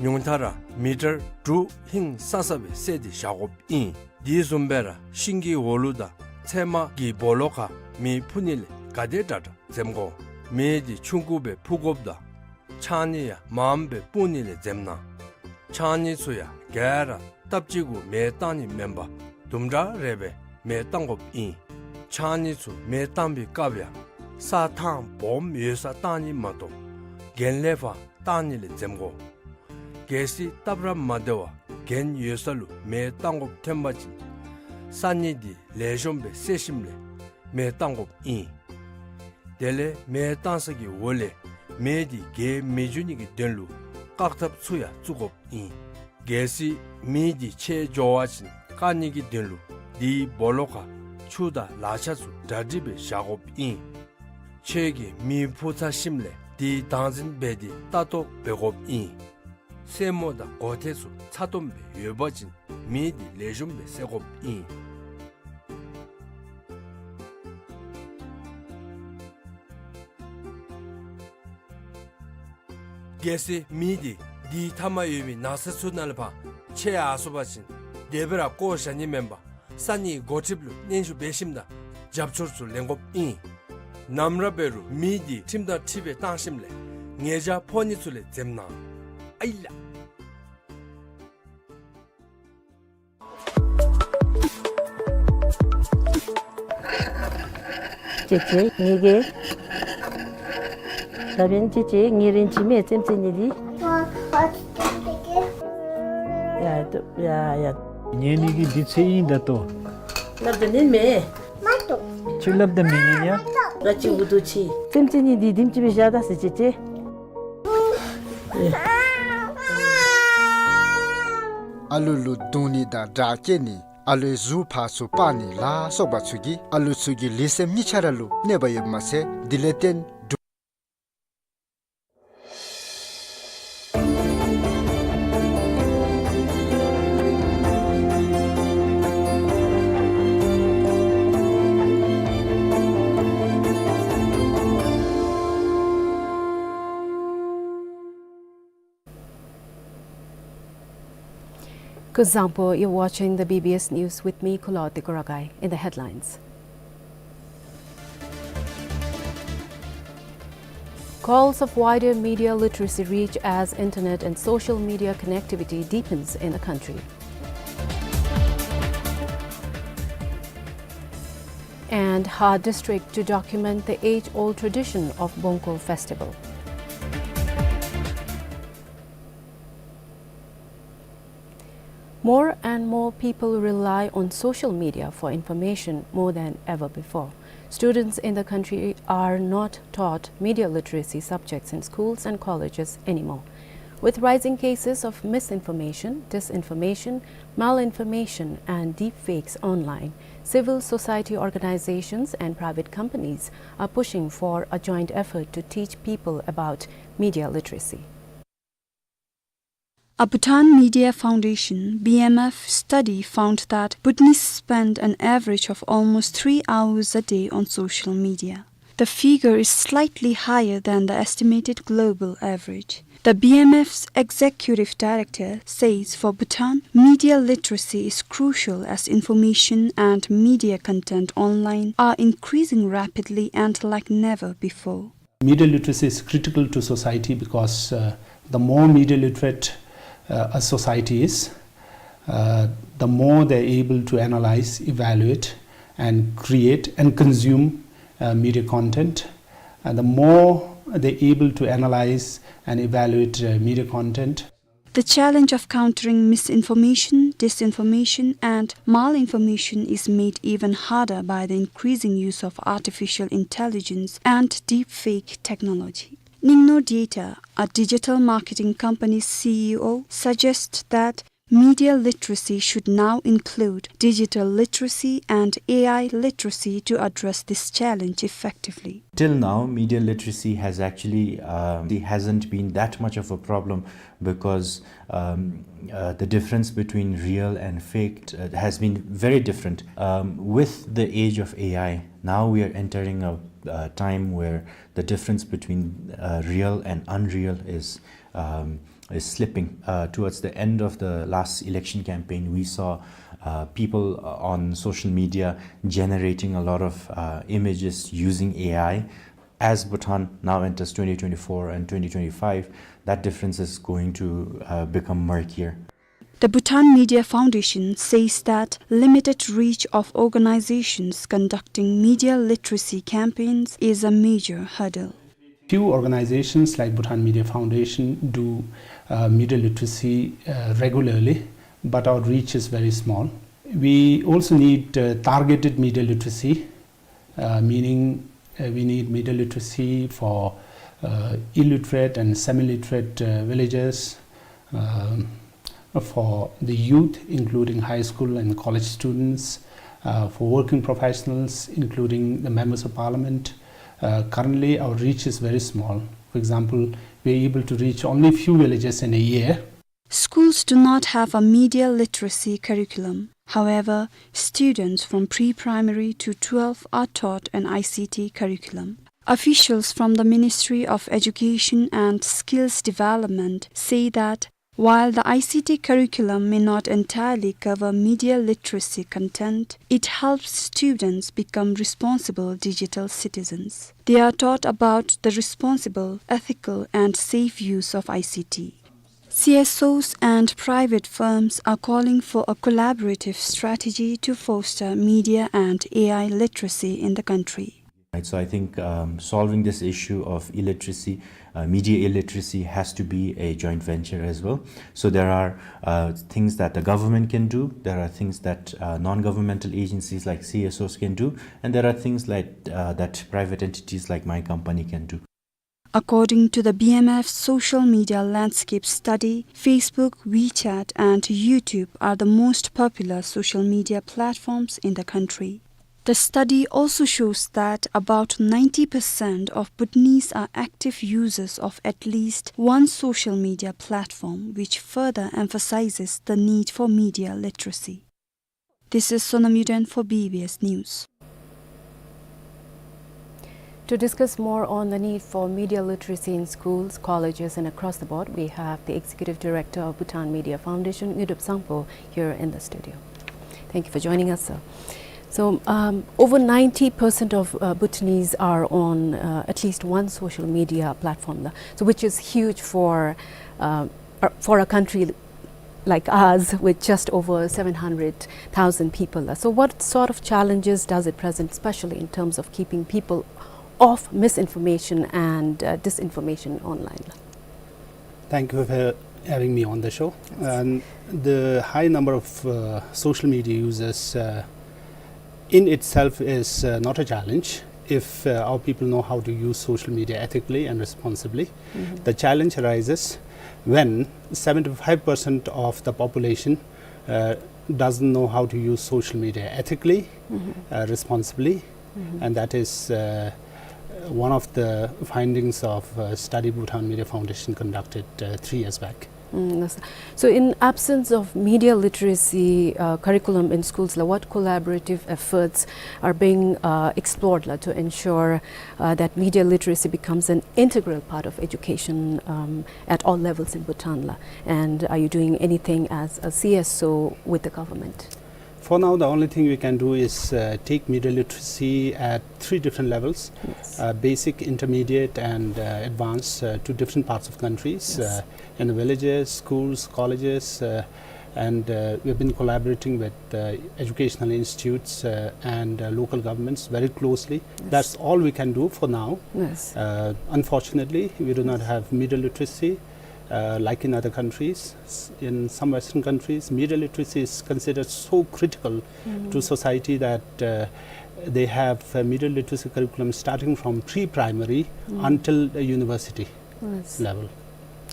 ཉུང་མཐའ་ར་མི་ཊར་དྲུག་ཧིང་སང་ས་སྦེ་བསལ་ཏེ་བཞག་དགོཔ་ཨིན། དེ་བཟུམ་སྦེ་ར་ཤིང་གི་འོག་ལུ་དང་ཚལ་མ་གི་སྦོ་ལོགས་ཁར་མེ་འཕུ་ནི་ལས་ག་དེ་དྲག་དྲག་འཛེམ་དགོ། མེ་དེ་ཆུང་ཀུ་སྦེ་འཕུ་དགོཔ་དང་ཕྱགས་སྙིགས་ཡང་མངམ་སྦེ་སྤུངས་ནི་ལས་འཛེམ་གནང་། ཕྱགས་སྙིགས་ཚུ་ཡང་ག་ར་སྟབས་གཅིག་གུ་མེ་བཏང་ནི་མེན་པར་དུམ་གྲ་རེ་སྦེ་མེ་བཏང་དགོཔ་ཨིན། ཕྱགས་སྙིགས་ཚུ་མེ་བཏང་བའི་སྐབས་ཡང་ས་ཐང་སྦོམ་ཡོད་སར་བཏང་ནི་མ་གཏོགས་གྱེན་ལས་ཕར་བཏང་ནི་ལས་འཛེམ་དགོ། གལ་སྲིད་སྟབས་ར་མ་བདེ་བར་གྱེན་ཡོད་ས་ལུ་མེ་བཏང་དགོཔ་ཐོན་པ་ཅིན་ས་སྙིགས་དེ་ལེགས་ཤོམ་སྦེ་བསལ་ཞིནམ་ལས་མེ་བཏང་དགོཔ་ཨིན། དེ་ལས་མེ་བཏང་ས་གི་འོག་ལས་མེ་དེ་རྒྱས་མི་འགྱོ་ནི་གི་དོན་ལུ་བཀག་ཐབས་ཚུ་ཡང་བཙུགས་དགོཔ་ཨིན། གལ་སྲིད་མེ་དེ་ཆད་འགྱོ་བ་ཅིན་བཀག་ནི་གི་དོན་ལུ་དེའི་སྦོ་ལོགས་ཁར་ཆུ་དང་ལག་ཆ་ཚུ་གྲ་སྒྲིག་སྦེ་བཞག་དགོཔ་ཨིན། ཁྱོད་ཀྱིས་མེ་འཕུ་ཚར་ཞིནམ་ལས་དེའི་བདག་འཛིན་འབད་དེ་ལྟ་རྟོག་འབད་དགོཔ་ཨིན། སེན་མོ་དང་མགོ་ཐལ་ཚུ་ཚ་ཏོམ་སྦེ་ཡོད་པ་ཅིན་མེ་དེ་ལེགས་ཤོམ་སྦེ་བསད་དགོཔ་ཨིན། གལ་སྲིད་མེ་དེ་དེའི་མཐའ་མར་ཡོད་པའི་ནགས་ཚལ་ཚུ་ནང་ལས་ཕར་ཆད་ཡར་སོང་པ་ཅིན་དེ་སྦེ་ར་བཀོ་བཞག་ནི་མེན་པར་ས་གནས་འགོ་ཁྲིདཔ་ལུ་སྙན་ཞུ་འབད་ཞིནམ་ད་རྒྱབ་སྐྱོར་ཚུ་ལེན་དགོཔ་ཨིན། ནམ་ར་འབད་རུང་མེ་དེ་ཁྲིམས་དང་འཁྲིལ་སྦེ་བཏང་ཞིནམ་ལས་ཉེས་བྱ་ཕོག་ནི་ཚུ་ལས་འཛེམ་གནང་། ཨའི་ལགས། ཅེ་ཅེ་ངེ་གི་ད་བན་ཅེ་ཅེ་ངེ་རིན་ཅི་མེ་ཙེམ་ཙེ་ནི་དི། ཡ། ཡ་ཡ། ཉན་ནི་གི་དུས་ཚོད་ཨིན་ད་ལྟོ། སླབ་ད་ཉན་མས། ཁྱོད་སླབ་ད་མི་ཉན་ཡ། ར་ཅི་འུ་དུ་ཅི། སེམས་ཅན་གཉིས་འདི་དེམ་ཅིག་སྦེ་བཞག་ད་ཟེར་ཅི་ཅི། ཨ་ལུ་ལུ་རྡུང་ནི་དང་དྲག་སྐྱེད་ནི། ཨ་ལུའི་གཟུགས་ཕར་ཚུར་སྤར་ནི་ལ་སོགས་པ་ཚུ་གིས་ཨ་ལུ་ཚུ་གི་ལུས་སེམས་གཉིས་ཆ་ར་ལུ་གནོད་པ་ཡོདཔ་མ་ཚད་དེ་ལས་བརྟེན། Kuzuzangpo, you're watching the B B S News with me, Khulote Kuragai. In the headlines. Calls of wider media literacy reach as internet and social media connectivity deepens in the country. And Ha District to document the age-old tradition of Bongkho festival. More and more people rely on social media for information more than ever before. Students in the country are not taught media literacy subjects in schools and colleges anymore. With rising cases of misinformation, disinformation, malinformation, and deepfakes online, civil society organizations and private companies are pushing for a joint effort to teach people about media literacy. A Bhutan Media Foundation, B M F, study found that Bhutanese spend an average of almost three hours a day on social media. The figure is slightly higher than the estimated global average. The B M F's executive director says for Bhutan, media literacy is crucial as information and media content online are increasing rapidly and like never before. Media literacy is critical to society because, uh, the more media literate, uh, a society is, uh, the more they're able to analyze, evaluate, and create and consume, uh, media content. And the more they're able to analyze and evaluate, uh, media content, the challenge of countering misinformation, disinformation, and malinformation is made even harder by the increasing use of artificial intelligence and deepfake technology. Ningno Dieta, a digital marketing company's C E O, suggests that media literacy should now include digital literacy and A I literacy to address this challenge effectively. Till now, media literacy has actually, uh, it hasn't been that much of a problem because, um, uh, the difference between real and fake, uh, has been very different. Um, with the age of A I, now we are entering a, uh, time where the difference between, uh, real and unreal is, um, is slipping. Uh, towards the end of the last election campaign, we saw, uh, people, uh, on social media generating a lot of, uh, images using A I. As Bhutan now enters twenty twenty-four and twenty twenty-five, that difference is going to, uh, become murkier. The Bhutan Media Foundation says that limited reach of organizations conducting media literacy campaigns is a major hurdle. Few organizations like Bhutan Media Foundation do, uh, media literacy, uh, regularly, but our reach is very small. We also need, uh, targeted media literacy, uh, meaning, uh, we need media literacy for, uh, illiterate and semi-literate, uh, villagers, um, for the youth, including high school and college students, uh, for working professionals, including the members of parliament. Uh, currently, our reach is very small. For example, we are able to reach only few villages in a year. Schools do not have a media literacy curriculum. However, students from pre-primary to twelve are taught an I C T curriculum. Officials from the Ministry of Education and Skills Development say that while the I C T curriculum may not entirely cover media literacy content, it helps students become responsible digital citizens. They are taught about the responsible, ethical, and safe use of I C T. C S Os and private firms are calling for a collaborative strategy to foster media and A I literacy in the country. Right, so I think, um, solving this issue of illiteracy, Uh, media illiteracy has to be a joint venture as well. So there are, uh, things that the government can do, there are things that, uh, non-governmental agencies like C S Os can do, and there are things like, uh, that private entities like my company can do. According to the B M F social media landscape study, Facebook, WeChat, and YouTube are the most popular social media platforms in the country. The study also shows that about ninety percent of Bhutanese are active users of at least one social media platform, which further emphasizes the need for media literacy. This is Sonam Yuden for B B S News. To discuss more on the need for media literacy in schools, colleges, and across the board, we have the Executive Director of Bhutan Media Foundation, Nguydup Sangpo, here in the studio. Thank you for joining us, sir. So, um, over ninety percent of, uh, Bhutanese are on, uh, at least one social media platform, la. So, which is huge for, uh, uh, for a country like ours with just over seven hundred thousand people, la. So, what sort of challenges does it present, especially in terms of keeping people off misinformation and, uh, disinformation online, la? Thank you for having me on the show. Yes. And the high number of, uh, social media users, uh, in itself is, uh, not a challenge if, uh, our people know how to use social media ethically and responsibly. Mm-hmm. The challenge arises when seventy-five percent of the population, uh, doesn't know how to use social media ethically, mm-hmm, uh, responsibly, mm-hmm, and that is, uh, one of the findings of, uh, study Bhutan Media Foundation conducted, uh, three years back. Mm, yes. So in absence of media literacy, uh, curriculum in schools, la, what collaborative efforts are being, uh, explored, la, to ensure, uh, that media literacy becomes an integral part of education, um, at all levels in Bhutan, la? And are you doing anything as a C S O with the government? For now, the only thing we can do is, uh, take media literacy at three different levels, yes, uh, basic, intermediate, and, uh, advanced, uh, to different parts of countries, yes, uh, in the villages, schools, colleges, uh, and, uh, we've been collaborating with, uh, educational institutes, uh, and, uh, local governments very closely. Yes. That's all we can do for now. Yes. Uh, unfortunately, we do not have media literacy, uh, like in other countries. S-, in some Western countries, media literacy is considered so critical, mm, to society that, uh, they have a media literacy curriculum starting from pre-primary, mm, until the university, yes, level.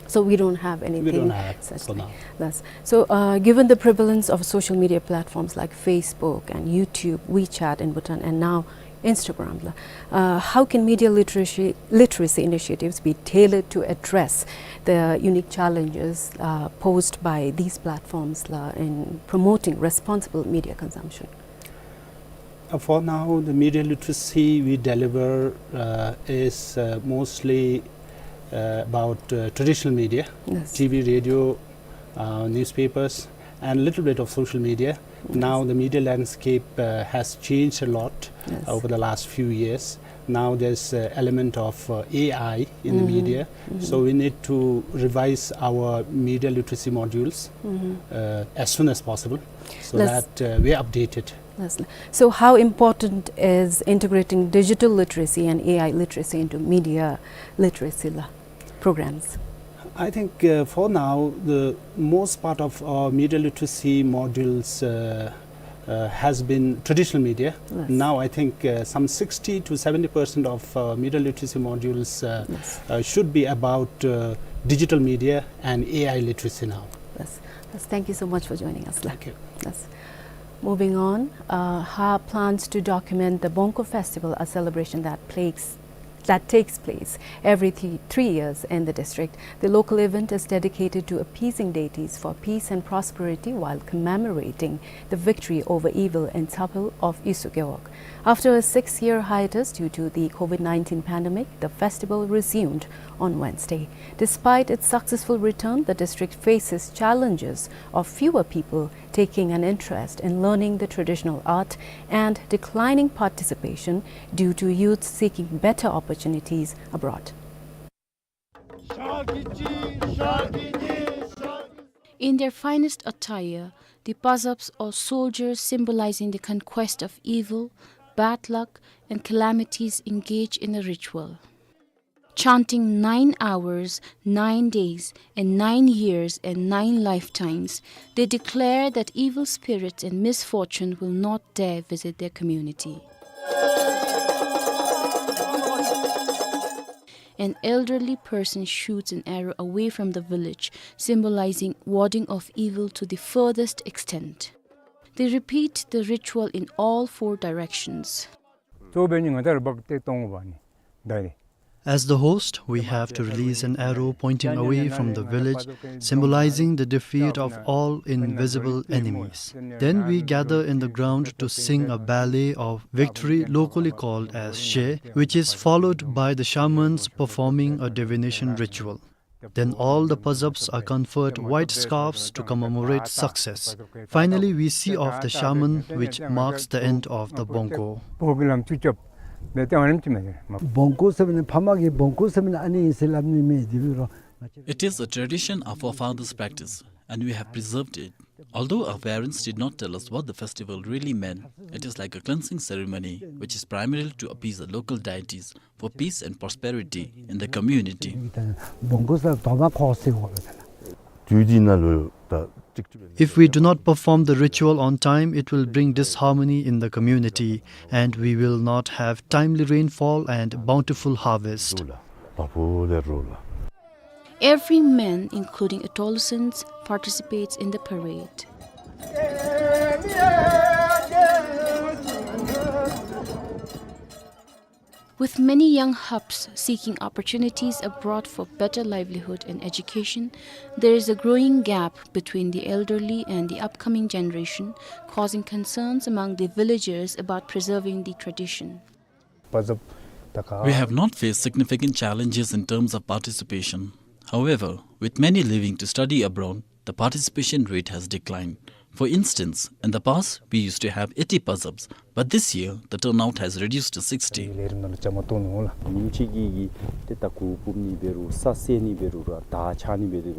So we don't have anything such thing. We don't have for now. Yes. So, uh, given the prevalence of social media platforms like Facebook and YouTube, WeChat in Bhutan, and now Instagram, la, uh, how can media literacy, literacy initiatives be tailored to address the unique challenges, uh, posed by these platforms, la, in promoting responsible media consumption? Uh, for now, the media literacy we deliver, uh, is, uh, mostly, uh, about, uh, traditional media, yes, T V, radio, uh, newspapers, and a little bit of social media. Yes. Now the media landscape, uh, has changed a lot, yes, over the last few years. Now there's, uh, element of, uh, A I in the, mm-hmm, media. Mm-hmm. So we need to revise our media literacy modules, mm-hmm, uh, as soon as possible so, yes, that, uh, we are updated. Yes. So how important is integrating digital literacy and A I literacy into media literacy, la, programs? I think, uh, for now, the most part of our media literacy modules, uh, uh, has been traditional media. Yes. Now, I think, uh, some sixty to seventy percent of, uh, media literacy modules, uh, yes, uh, should be about, uh, digital media and A I literacy now. Yes. Yes. Thank you so much for joining us, la. Thank you. Yes. Moving on, uh, Ha plans to document the Bongkho Festival, a celebration that plagues that takes place every th-, three years in the district. The local event is dedicated to appeasing deities for peace and prosperity while commemorating the victory over evil in Tsapel of Isu Gewog. After a six-year hiatus due to the COVID nineteen pandemic, the festival resumed on Wednesday. Despite its successful return, the district faces challenges of fewer people taking an interest in learning the traditional art and declining participation due to youth seeking better opportunities abroad. In their finest attire, the Pazaps or soldiers symbolizing the conquest of evil, bad luck, and calamities engage in a ritual. Chanting nine hours, nine days, and nine years and nine lifetimes, they declare that evil spirits and misfortune will not dare visit their community. An elderly person shoots an arrow away from the village, symbolizing warding off evil to the furthest extent. They repeat the ritual in all four directions. གཙོ་བོ་འབད་ནི་ང་བཅས་ར་འབག་སྟེ་གཏོང་དགོ་པས་ནི། ད་རེས། As the host, we have to release an arrow pointing away from the village, symbolizing the defeat of all invisible enemies. Then we gather in the ground to sing a ballet of victory, locally called as She, which is followed by the shamans performing a divination ritual. Then all the Pazaps are conferred white scarves to commemorate success. Finally, we see off the shaman, which marks the end of the བོང་ཀོ། བོང་ཀོ་ལམ་ཚུ་རྐྱབ། དེ་ལྟར་ཨ་ནེམ་ཅིག་མས། བོང་ཀོ་ཟེར་བ་ནི་ཕ་མ་གིས་བོང་ཀོ་ཟེར་བ་ནི་ཨ་ནི་ཨིན་ཟེར་སླབ་ནི་མས། དེ་འབད་རུང་ང་བཅས། It is a tradition of our fathers' practice, and we have preserved it. Although our parents did not tell us what the festival really meant, it is like a cleansing ceremony, which is primarily to appease the local deities for peace and prosperity in the community. བོང་ཀོ་ཟེར་དོ་མ་ཁོག་ཟེར་འོང་ལོ་ད་ལ། དུས་འདི་ནང་ལུ་ད་ཅིག་ཅིག། If we do not perform the ritual on time, it will bring disharmony in the community, and we will not have timely rainfall and bountiful harvest. རོ་ལ། བ་ཕུ་ལས་རོ་ལ། Every man, including adolescents, participates in the parade. With many young Haps seeking opportunities abroad for better livelihood and education, there is a growing gap between the elderly and the upcoming generation, causing concerns among the villagers about preserving the tradition. We have not faced significant challenges in terms of participation. However, with many leaving to study abroad, the participation rate has declined. For instance, in the past, we used to have eighty Pazaps, but this year, the turnout has reduced to sixty.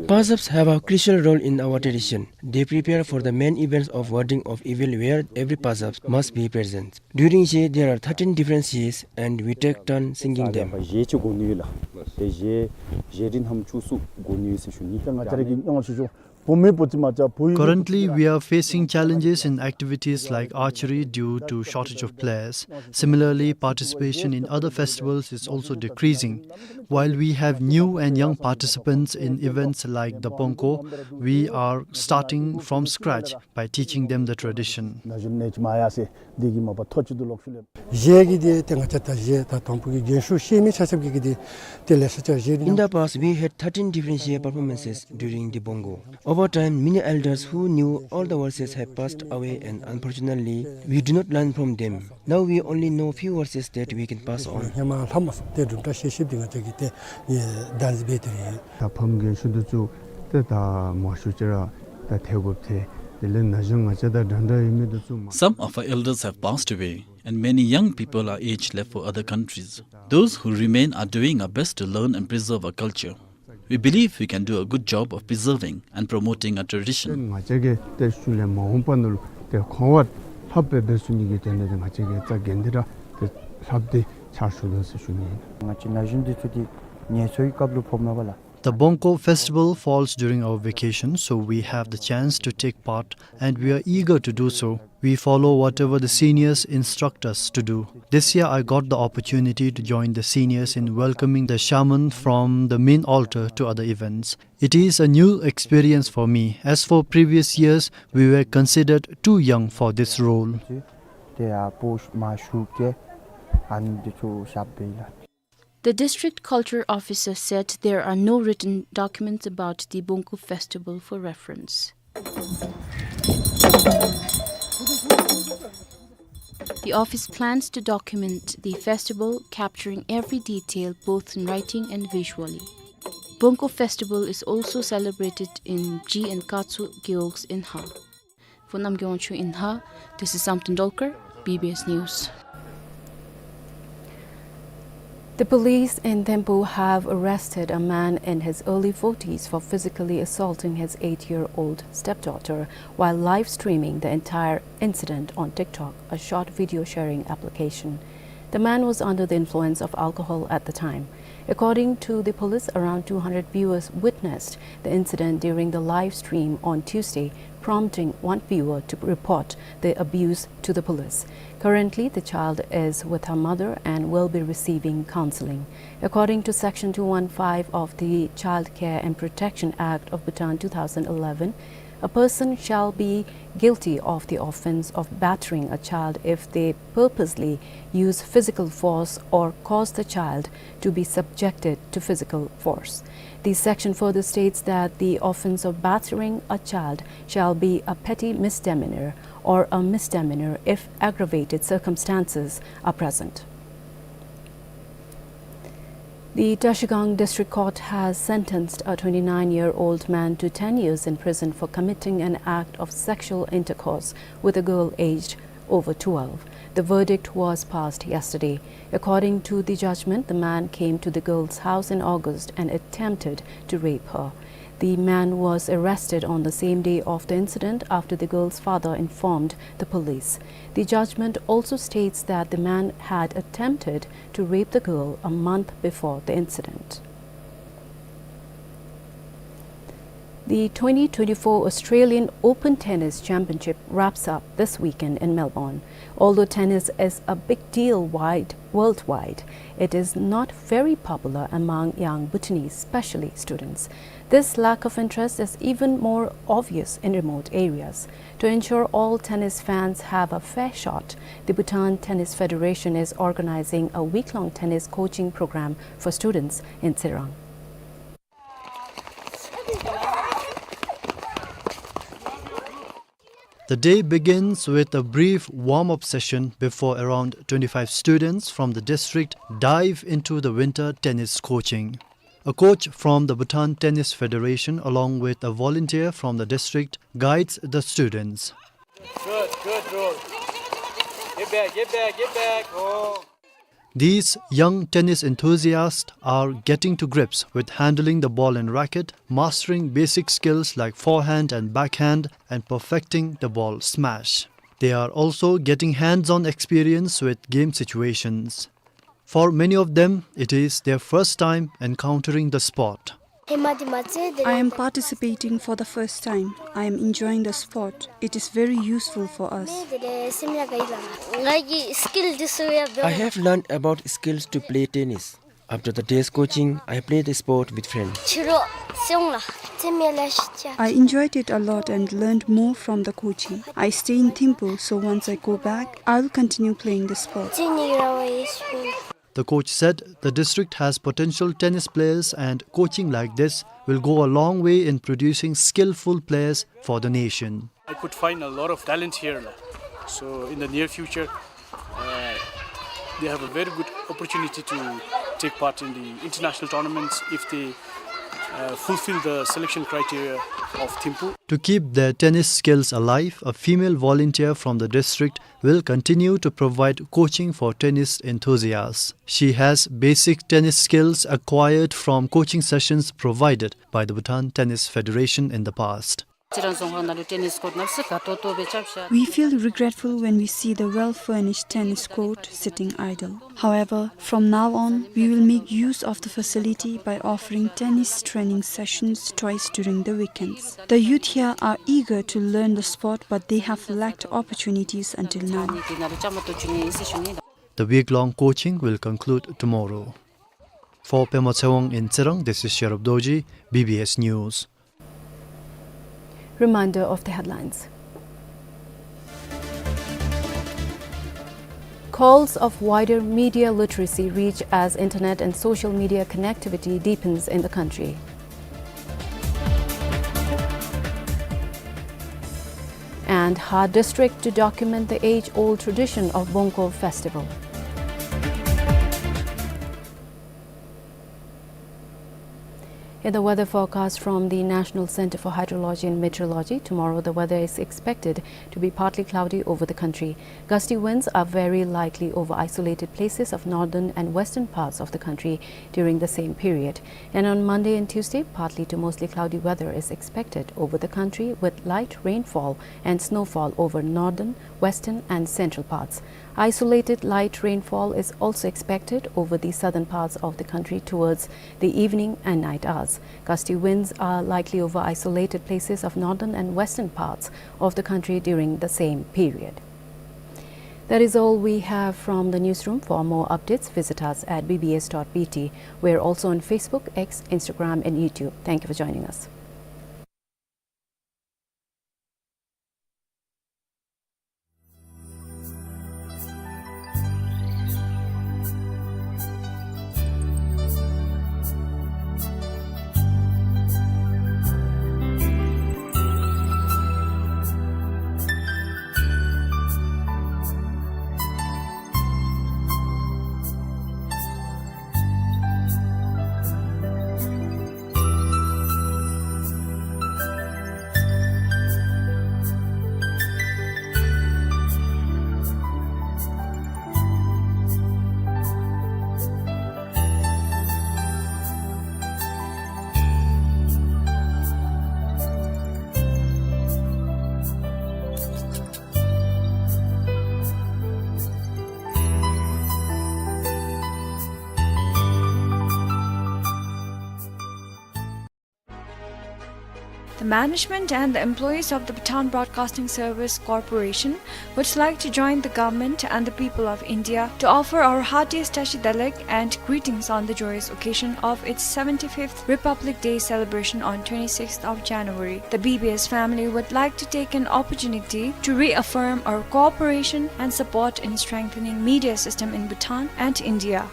Pazaps have a crucial role in our tradition. They prepare for the main events of warding off evil, where every Pazap must be present. During She, there are thirteen different Shes, and we take turn singing them. Currently, we are facing challenges in activities like archery due to shortage of players. Similarly, participation in other festivals is also decreasing. While we have new and young participants in events like the Bongko, we are starting from scratch by teaching them the tradition. ནཱ་གཞོན་ནུ་ཅིག་མ་ཡར་སོང་། འདི་གིས་མ་པ་ཐོ་ཅིག་ཏུ་ལོག་ཤུལ་ལས། གཞས་ཀྱི་འདི་ཏེ་ང་བཅས་ད་གཞས་ད་དང་ཕུ་གི་རྒན་ཤོས་ཤེས་མི་ཆ་ཁྱབ་ཀྱིས་གི་འདི་ཏེ་ལེ་ཤ་ཅིག་གཞས་འདི། In the past, we had thirteen different She performances during the Bongko. Over time, many elders who knew all the verses have passed away, and unfortunately, we do not learn from them. Now we only know few verses that we can pass on. ཧེ་མ་ལྷ་མོ་སོང་ཏེ་སྒྲུབ་གྲྭ་བཤད་ཞིབ་འདི་ང་བཅས་ཀྱིས་ཏེ་ཨེ་གདན་འཛིན་འབད་དེ་རེད། ད་ཕམ་རྒན་ཤོས་འདི་ཚུ་ཏེ་ད་མང་ཤོས་ཅིག་ར་ད་ཐལ་དགོཔ་ཐལ། དེ་ལས་ན་གཞོན་ང་བཅས་དང་འདྲན་འདྲ་ཡོད་མི་འདི་ཚུ་མ། Some of our elders have passed away, and many young people our age left for other countries. Those who remain are doing our best to learn and preserve our culture. We believe we can do a good job of preserving and promoting our tradition. ང་བཅས་ཀྱིས་ཏེ་ཤུལ་ལས་མ་འོངས་པ་ནང་ལུ་ཏེ་ཁོང་བ་ལྷགཔ་སྦེ་འབད་ཚུགས་ནི་གི་དོན་ལས་ཏེ་ང་བཅས་ཀྱིས་རྩ་འགེངས་ཏེ་ར་ཏེ་ལྷགཔ་འདི་ཕྱག་ཞུ་དོ་ཟེར་ཞུ་ནི་ཨིན། ང་བཅས་ན་གཞོན་འདི་ཚུ་འདི་ངལ་འཚོའི་སྐབས་ལུ་ཕོགཔ་མས་པ་ལགས། The Bongko festival falls during our vacation, so we have the chance to take part, and we are eager to do so. We follow whatever the seniors instruct us to do. This year, I got the opportunity to join the seniors in welcoming the shaman from the main altar to other events. It is a new experience for me. As for previous years, we were considered too young for this role. ཏེ་ཨ་པོ་མ་ཤུགས་ཀྱིས་ཨ་ནི་འདི་ཚུ་ཞབས་པེ་ལགས། The district culture officer said there are no written documents about the Bongko festival for reference. The office plans to document the festival, capturing every detail, both in writing and visually. Bongko festival is also celebrated in Ji and Katsu Gewogs in Ha. For Namgay Wangchuk in Ha, this is Samten Dolkar, B B S News. The police in Thimphu have arrested a man in his early forties for physically assaulting his eight-year-old stepdaughter while live streaming the entire incident on TikTok, a short video sharing application. The man was under the influence of alcohol at the time. According to the police, around two hundred viewers witnessed the incident during the live stream on Tuesday, prompting one viewer to report the abuse to the police. Currently, the child is with her mother and will be receiving counseling. According to Section two one five of the Child Care and Protection Act of Bhutan two thousand eleven, a person shall be guilty of the offense of battering a child if they purposely use physical force or cause the child to be subjected to physical force. The section further states that the offense of battering a child shall be a petty misdemeanor or a misdemeanor if aggravated circumstances are present. The Trashigang District Court has sentenced a twenty-nine-year-old man to ten years in prison for committing an act of sexual intercourse with a girl aged over twelve. The verdict was passed yesterday. According to the judgment, the man came to the girl's house in August and attempted to rape her. The man was arrested on the same day of the incident after the girl's father informed the police. The judgment also states that the man had attempted to rape the girl a month before the incident. The twenty twenty-four Australian Open Tennis Championship wraps up this weekend in Melbourne. Although tennis is a big deal wide, worldwide, it is not very popular among young Bhutanese, especially students. This lack of interest is even more obvious in remote areas. To ensure all tennis fans have a fair shot, the Bhutan Tennis Federation is organizing a week-long tennis coaching program for students in Tsirang. The day begins with a brief warm-up session before around twenty-five students from the district dive into the winter tennis coaching. A coach from the Bhutan Tennis Federation, along with a volunteer from the district, guides the students. Good, good, bro. Get back, get back, get back. Oh. These young tennis enthusiasts are getting to grips with handling the ball and racket, mastering basic skills like forehand and backhand, and perfecting the ball smash. They are also getting hands-on experience with game situations. For many of them, it is their first time encountering the sport. I am participating for the first time. I am enjoying the sport. It is very useful for us. I have learned about skills to play tennis. After the day's coaching, I played the sport with friends. I enjoyed it a lot and learned more from the coaching. I stay in Thimphu, so once I go back, I will continue playing the sport. The coach said the district has potential tennis players and coaching like this will go a long way in producing skillful players for the nation. I could find a lot of talent here, la. So in the near future, uh, they have a very good opportunity to take part in the international tournaments if they, uh, fulfill the selection criteria of Thimphu. To keep their tennis skills alive, a female volunteer from the district will continue to provide coaching for tennis enthusiasts. She has basic tennis skills acquired from coaching sessions provided by the Bhutan Tennis Federation in the past. We feel regretful when we see the well-furnished tennis court sitting idle. However, from now on, we will make use of the facility by offering tennis training sessions twice during the weekends. The youth here are eager to learn the sport, but they have lacked opportunities until now. The week-long coaching will conclude tomorrow. For Pema Tshewang in Tsirang, this is Sherub Dorji, B B S News. Reminder of the headlines. Calls of wider media literacy reach as internet and social media connectivity deepens in the country. And Ha District to document the age-old tradition of Bongkho festival. In the weather forecast from the National Center for Hydrology and Meteorology, tomorrow the weather is expected to be partly cloudy over the country. Gusty winds are very likely over isolated places of northern and western parts of the country during the same period. And on Monday and Tuesday, partly to mostly cloudy weather is expected over the country, with light rainfall and snowfall over northern, western and central parts. Isolated light rainfall is also expected over the southern parts of the country towards the evening and night hours. Gusty winds are likely over isolated places of northern and western parts of the country during the same period. That is all we have from the newsroom. For more updates, visit us at B B S dot B T. We're also on Facebook, X, Instagram, and YouTube. Thank you for joining us. The management and the employees of the Bhutan Broadcasting Service Corporation would like to join the government and the people of India to offer our heartiest Tashi Delek and greetings on the joyous occasion of its seventy-fifth Republic Day celebration on twenty-sixth of January. The B B S family would like to take an opportunity to reaffirm our cooperation and support in strengthening media system in Bhutan and India.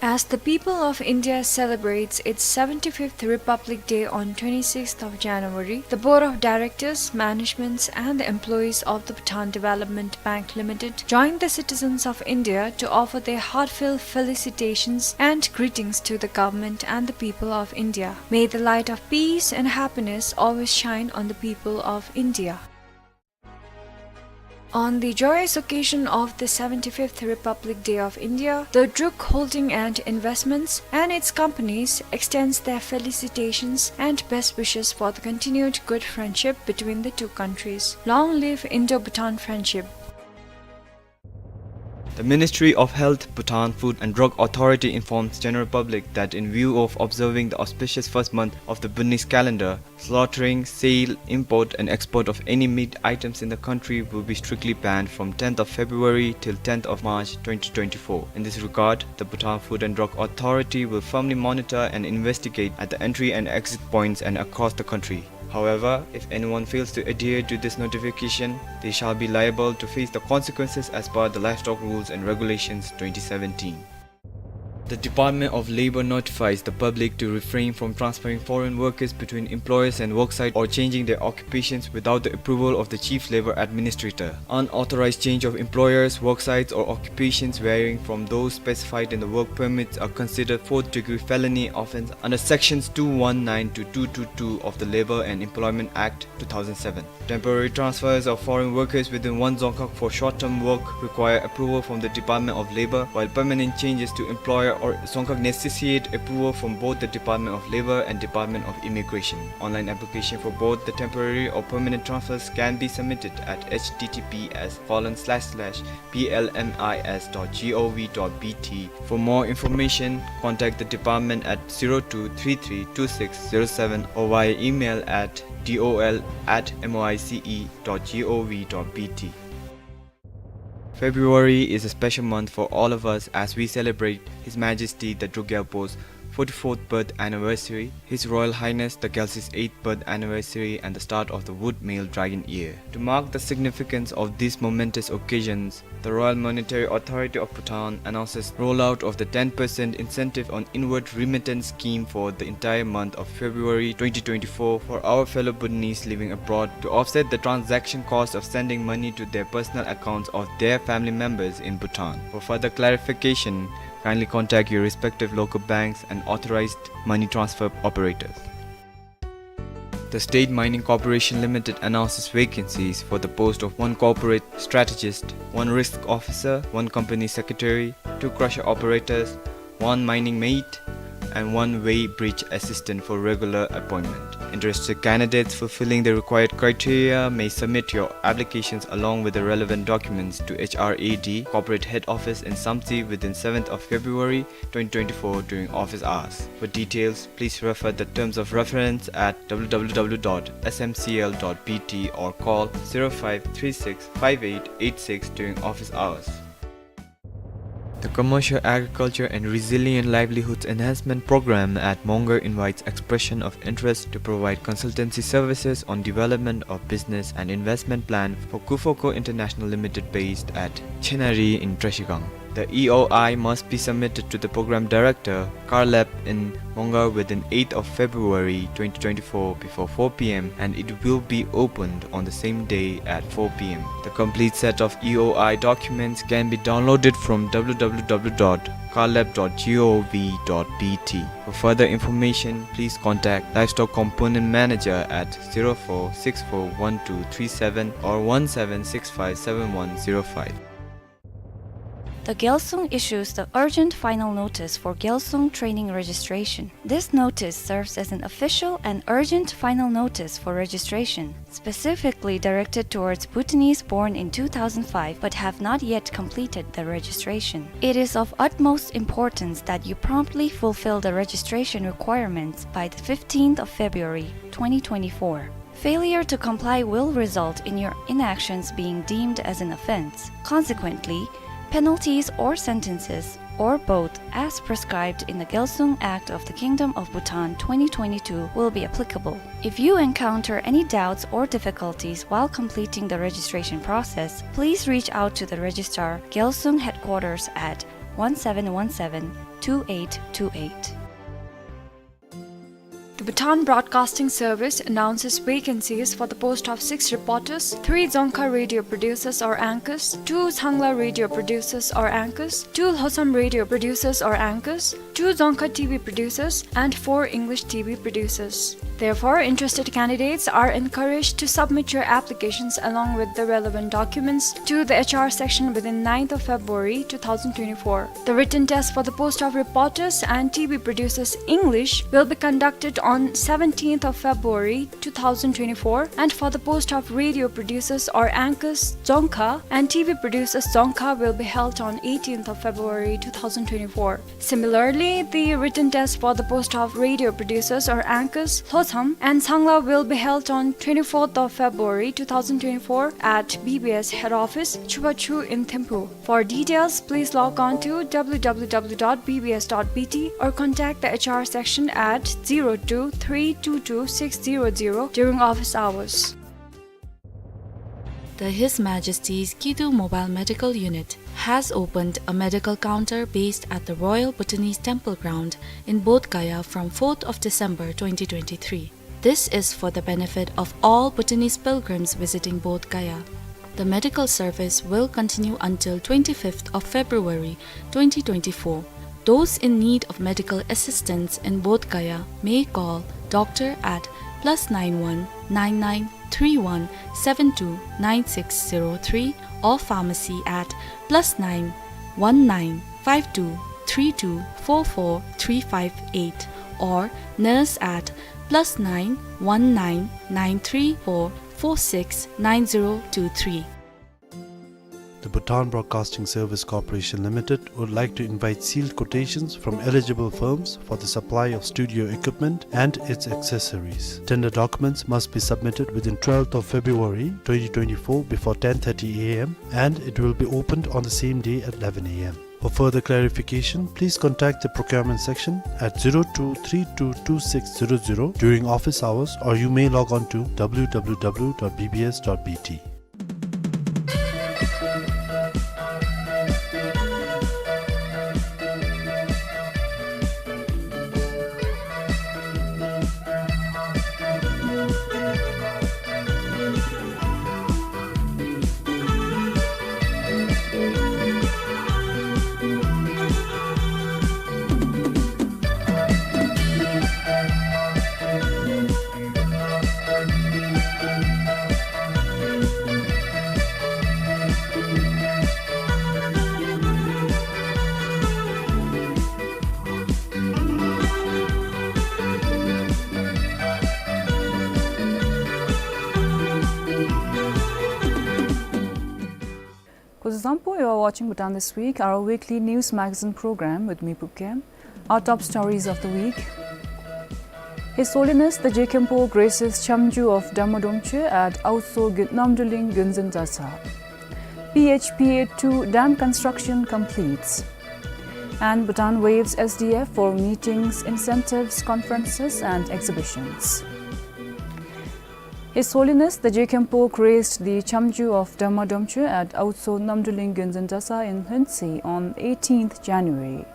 As the people of India celebrates its seventy-fifth Republic Day on twenty-sixth of January, the Board of Directors, managements, and the employees of the Bhutan Development Bank Limited join the citizens of India to offer their heartfelt felicitations and greetings to the government and the people of India. May the light of peace and happiness always shine on the people of India. On the joyous occasion of the seventy-fifth Republic Day of India, the Druk Holding and Investments and its companies extends their felicitations and best wishes for the continued good friendship between the two countries. Long live Indo-Bhutan friendship. The Ministry of Health, Bhutan Food and Drug Authority informs general public that in view of observing the auspicious first month of the Bhutanese calendar, slaughtering, sale, import and export of any meat items in the country will be strictly banned from tenth of February till tenth of March twenty twenty-four. In this regard, the Bhutan Food and Drug Authority will firmly monitor and investigate at the entry and exit points and across the country. However, if anyone fails to adhere to this notification, they shall be liable to face the consequences as per the Livestock Rules and Regulations twenty seventeen. The Department of Labor notifies the public to refrain from transferring foreign workers between employers and worksite or changing their occupations without the approval of the Chief Labor Administrator. Unauthorized change of employers, worksites, or occupations varying from those specified in the work permits are considered fourth-degree felony offense under Sections two one nine to two two two of the Labour and Employment Act two thousand seven. Temporary transfers of foreign workers within one Dzongkhag for short-term work require approval from the Department of Labour, while permanent changes to employer or Dzongkhag necessitate approval from both the Department of Labour and Department of Immigration. Online application for both the temporary or permanent transfers can be submitted at H T T P S colon slash slash B L M I S dot G O V dot B T. For more information, contact the department at zero two three three two six zero seven or via email at D O L at M O I C E dot G O V dot B T. February is a special month for all of us as we celebrate His Majesty the Druk Gyalpo's forty-fourth birth anniversary, His Royal Highness the Gyaltse's eighth birth anniversary, and the start of the Wood Male Dragon Year. To mark the significance of these momentous occasions, the Royal Monetary Authority of Bhutan announces rollout of the ten percent incentive on inward remittance scheme for the entire month of February twenty twenty-four for our fellow Bhutanese living abroad to offset the transaction cost of sending money to their personal accounts of their family members in Bhutan. For further clarification, kindly contact your respective local banks and authorized money transfer operators. The State Mining Corporation Limited announces vacancies for the post of one corporate strategist, one risk officer, one company secretary, two crusher operators, one mining mate, and one weighbridge assistant for regular appointment. Interested candidates fulfilling the required criteria may submit your applications along with the relevant documents to H R A D Corporate Head Office in Samtse within seventh of February twenty twenty-four during office hours. For details, please refer the terms of reference at W W W dot S M C L dot B T or call zero five three six five eight eight six during office hours. The Commercial Agriculture and Resilient Livelihoods Enhancement Program at Mongar invites expression of interest to provide consultancy services on development of business and investment plan for Kufoco International Limited based at Chenari in Trashigang. The E O I must be submitted to the program director, Carlab in Mongar within eighth of February twenty twenty-four before four P M and it will be opened on the same day at four P M. The complete set of E O I documents can be downloaded from W W W dot carlab dot gov dot B T. For further information, please contact Livestock Component Manager at zero four six four one two three seven or one seven six five seven one zero five. The Gyalsung issues the urgent final notice for Gyalsung training registration. This notice serves as an official and urgent final notice for registration, specifically directed towards Bhutanese born in two thousand five but have not yet completed the registration. It is of utmost importance that you promptly fulfill the registration requirements by the fifteenth of February twenty twenty-four. Failure to comply will result in your inactions being deemed as an offense. Consequently, penalties or sentences, or both, as prescribed in the Gyalsung Act of the Kingdom of Bhutan twenty twenty-two will be applicable. If you encounter any doubts or difficulties while completing the registration process, please reach out to the Registrar, Gyalsung Headquarters at one seven one seven two eight two eight. The Bhutan Broadcasting Service announces vacancies for the post of six reporters, three Dzongkha radio producers or anchors, two Changla radio producers or anchors, two Lhotsam radio producers or anchors, two Dzongkha T V producers, and four English T V producers. Therefore, interested candidates are encouraged to submit your applications along with the relevant documents to the H R section within ninth of February two thousand twenty-four. The written test for the post of reporters and T V producers English will be conducted on seventeenth of February two thousand twenty-four, and for the post of radio producers or anchors Dzongkha and T V producers Dzongkha will be held on eighteenth of February two thousand twenty-four. Similarly, the written test for the post of radio producers or anchors Lhotsam and Changla will be held on twenty-fourth of February two thousand twenty-four at B B S head office, Chubachu in Thimphu. For details, please log on to W W W dot B B S dot B T or contact the H R section at zero two three two two six zero zero during office hours. The His Majesty's Kidu Mobile Medical Unit has opened a medical counter based at the Royal Bhutanese Temple Ground in Bodh Gaya from fourth of December twenty twenty-three. This is for the benefit of all Bhutanese pilgrims visiting Bodh Gaya. The medical service will continue until twenty-fifth of February twenty twenty-four. Those in need of medical assistance in Bodh Gaya may call doctor at plus nine one nine nine three one seven two nine six zero three or pharmacy at plus nine one nine five two three two four four three five eight or nurse at plus nine one nine nine three four four six nine zero two three. The Bhutan Broadcasting Service Corporation Limited would like to invite sealed quotations from eligible firms for the supply of studio equipment and its accessories. Tender documents must be submitted within twelfth of February twenty twenty-four before ten thirty A M and it will be opened on the same day at eleven A M. For further clarification, please contact the procurement section at zero two three two two six zero zero during office hours, or you may log on to W W W dot B B S dot B T. Thank you for watching Bhutan This Week, our weekly news magazine program with me, Pukkem. Our top stories of the week. His Holiness the Je Khenpo graces Chamju of Dharma Domchwe at Autso Gyu-, Namdruling Gyunzin Dasa. P H P A two dam construction completes. And Bhutan waives S D F for meetings, incentives, conferences, and exhibitions. His Holiness the Je Khenpo graced the Chamju of Dharma Domchwe at Autso Namdruling Gyunzin Dasa in Lhuentse on eighteenth January.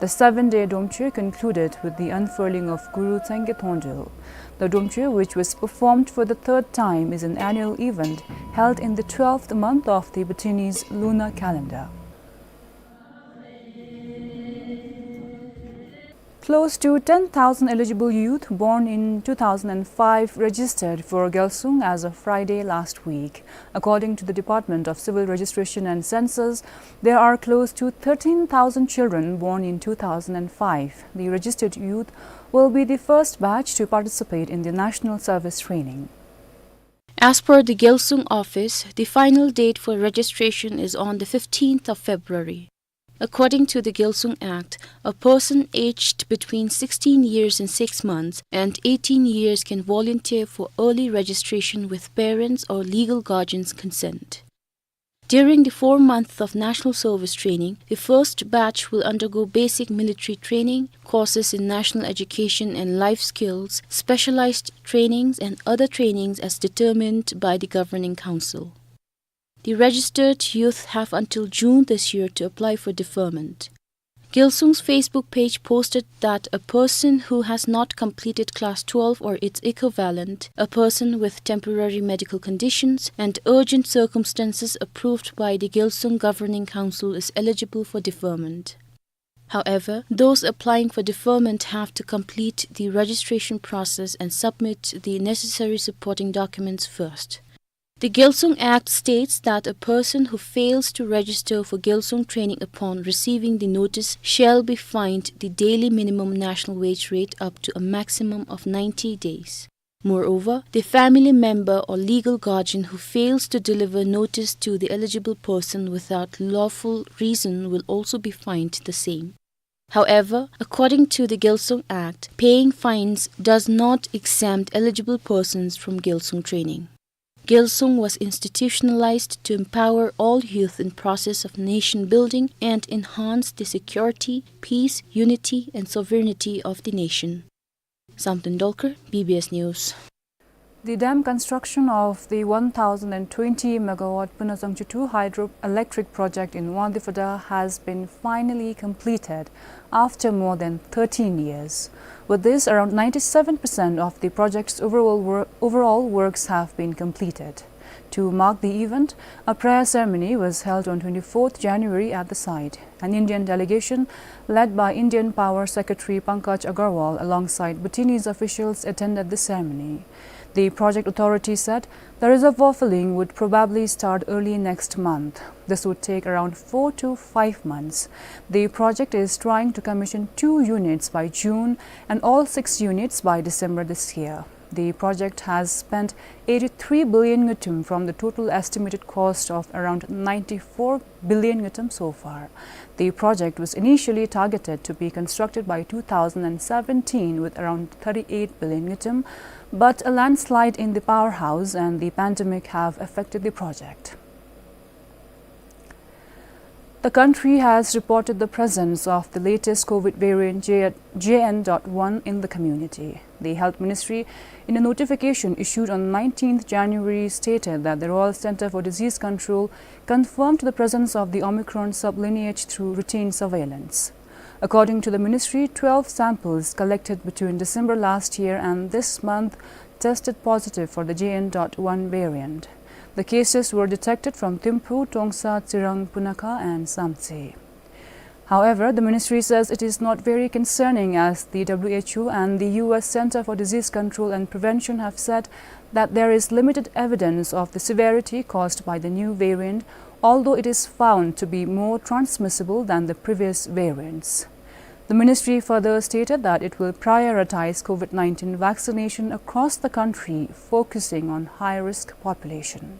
The seven-day Domchwe concluded with the unfurling of Guru Tsangye Thonjel. The Domchwe, which was performed for the third time, is an annual event held in the twelfth month of the Bhutanese lunar calendar. Close to ten thousand eligible youth born in two thousand and five registered for Gyalsung as of Friday last week. According to the Department of Civil Registration and Census, there are close to thirteen thousand children born in two thousand and five. The registered youth will be the first batch to participate in the national service training. As per the Gyalsung office, the final date for registration is on the fifteenth of February. According to the Gyalsung Act, a person aged between sixteen years and six months and eighteen years can volunteer for early registration with parents or legal guardians' consent. During the four months of national service training, the first batch will undergo basic military training, courses in national education and life skills, specialized trainings, and other trainings as determined by the Governing Council. The registered youth have until June this year to apply for deferment. Gyalsung's Facebook page posted that a person who has not completed class twelve or its equivalent, a person with temporary medical conditions, and urgent circumstances approved by the Gyalsung Governing Council is eligible for deferment. However, those applying for deferment have to complete the registration process and submit the necessary supporting documents first. The Gyalsung Act states that a person who fails to register for Gyalsung training upon receiving the notice shall be fined the daily minimum national wage rate up to a maximum of ninety days. Moreover, the family member or legal guardian who fails to deliver notice to the eligible person without lawful reason will also be fined the same. However, according to the Gyalsung Act, paying fines does not exempt eligible persons from Gyalsung training. Gyalsung was institutionalized to empower all youth in process of nation building and enhance the security, peace, unity, and sovereignty of the nation. Samten Dolkar, B B S News. The dam construction of the one thousand and twenty megawatt Punazangchu two hydroelectric project in Wangdue Phodrang has been finally completed after more than thirteen years. With this, around ninety-seven percent of the project's overall wor-, overall works have been completed. To mark the event, a prayer ceremony was held on twenty-fourth January at the site. An Indian delegation, led by Indian Power Secretary Pankaj Agarwal, alongside Bhutanese officials, attended the ceremony. The project authority said the reservoir filling would probably start early next month. This would take around four to five months. The project is trying to commission two units by June and all six units by December this year. The project has spent eighty-three billion ngultrum from the total estimated cost of around ninety-four billion ngultrum so far. The project was initially targeted to be constructed by two thousand and seventeen with around thirty-eight billion ngultrum, but a landslide in the powerhouse and the pandemic have affected the project. The country has reported the presence of the latest COVID variant J-, J N dot one in the community. The Health Ministry, in a notification issued on nineteenth January, stated that the Royal Centre for Disease Control confirmed the presence of the Omicron sublineage through routine surveillance. According to the ministry, twelve samples collected between December last year and this month tested positive for the J N dot one variant. The cases were detected from Thimphu, Trongsa, Tsirang, Punakha and Samtse. However, the ministry says it is not very concerning, as the W H O and the U S Center for Disease Control and Prevention have said that there is limited evidence of the severity caused by the new variant, although it is found to be more transmissible than the previous variants. The ministry further stated that it will prioritize COVID nineteen vaccination across the country, focusing on high-risk population.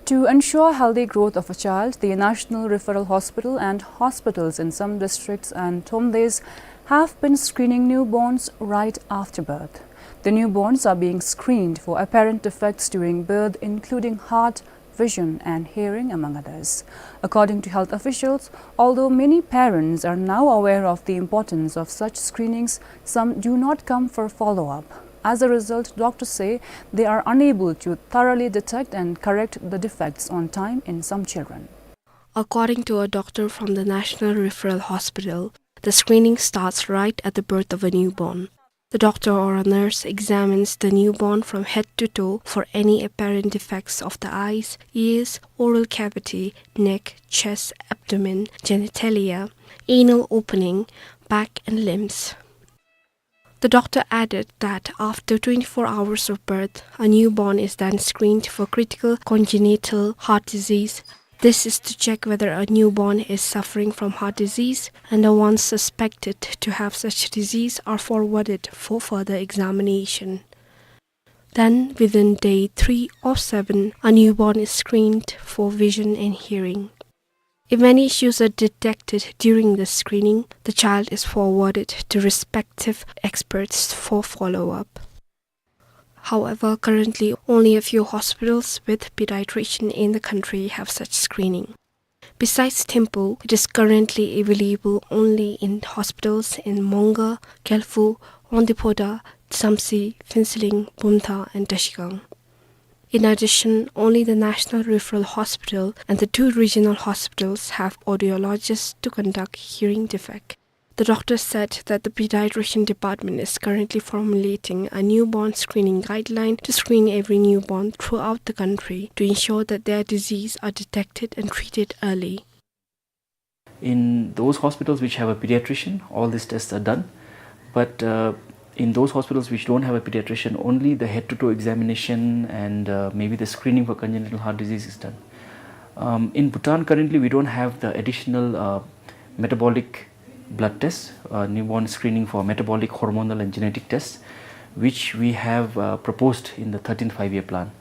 To ensure healthy growth of a child, the National Referral Hospital and hospitals in some districts and tondes have been screening newborns right after birth. The newborns are being screened for apparent defects during birth, including heart, vision, and hearing, among others. According to health officials, although many parents are now aware of the importance of such screenings, some do not come for follow-up. As a result, doctors say they are unable to thoroughly detect and correct the defects on time in some children. According to a doctor from the National Referral Hospital, the screening starts right at the birth of a newborn. The doctor or a nurse examines the newborn from head to toe for any apparent defects of the eyes, ears, oral cavity, neck, chest, abdomen, genitalia, anal opening, back and limbs. The doctor added that after twenty-four hours of birth, a newborn is then screened for critical congenital heart disease. This is to check whether a newborn is suffering from heart disease, and the ones suspected to have such disease are forwarded for further examination. Then, within day three or seven, a newborn is screened for vision and hearing. If any issues are detected during the screening, the child is forwarded to respective experts for follow-up. However, currently only a few hospitals with pediatrician in the country have such screening. Besides Thimphu, it is currently available only in hospitals in Mongar, Kyailphu, Wangdue Phodrang, Jamtse, Phuentsholing, Bumthang, and Trashigang. In addition, only the National Referral Hospital and the two regional hospitals have audiologists to conduct hearing defect. The doctor said that the pediatrician department is currently formulating a newborn screening guideline to screen every newborn throughout the country to ensure that their disease are detected and treated early. In those hospitals which have a pediatrician, all these tests are done. But, uh, in those hospitals which don't have a pediatrician, only the head-to-toe examination and, uh, maybe the screening for congenital heart disease is done. Um, in Bhutan, currently, we don't have the additional, uh, metabolic blood test, uh, newborn screening for metabolic, hormonal, and genetic tests, which we have, uh, proposed in the thirteenth Five-Year Plan.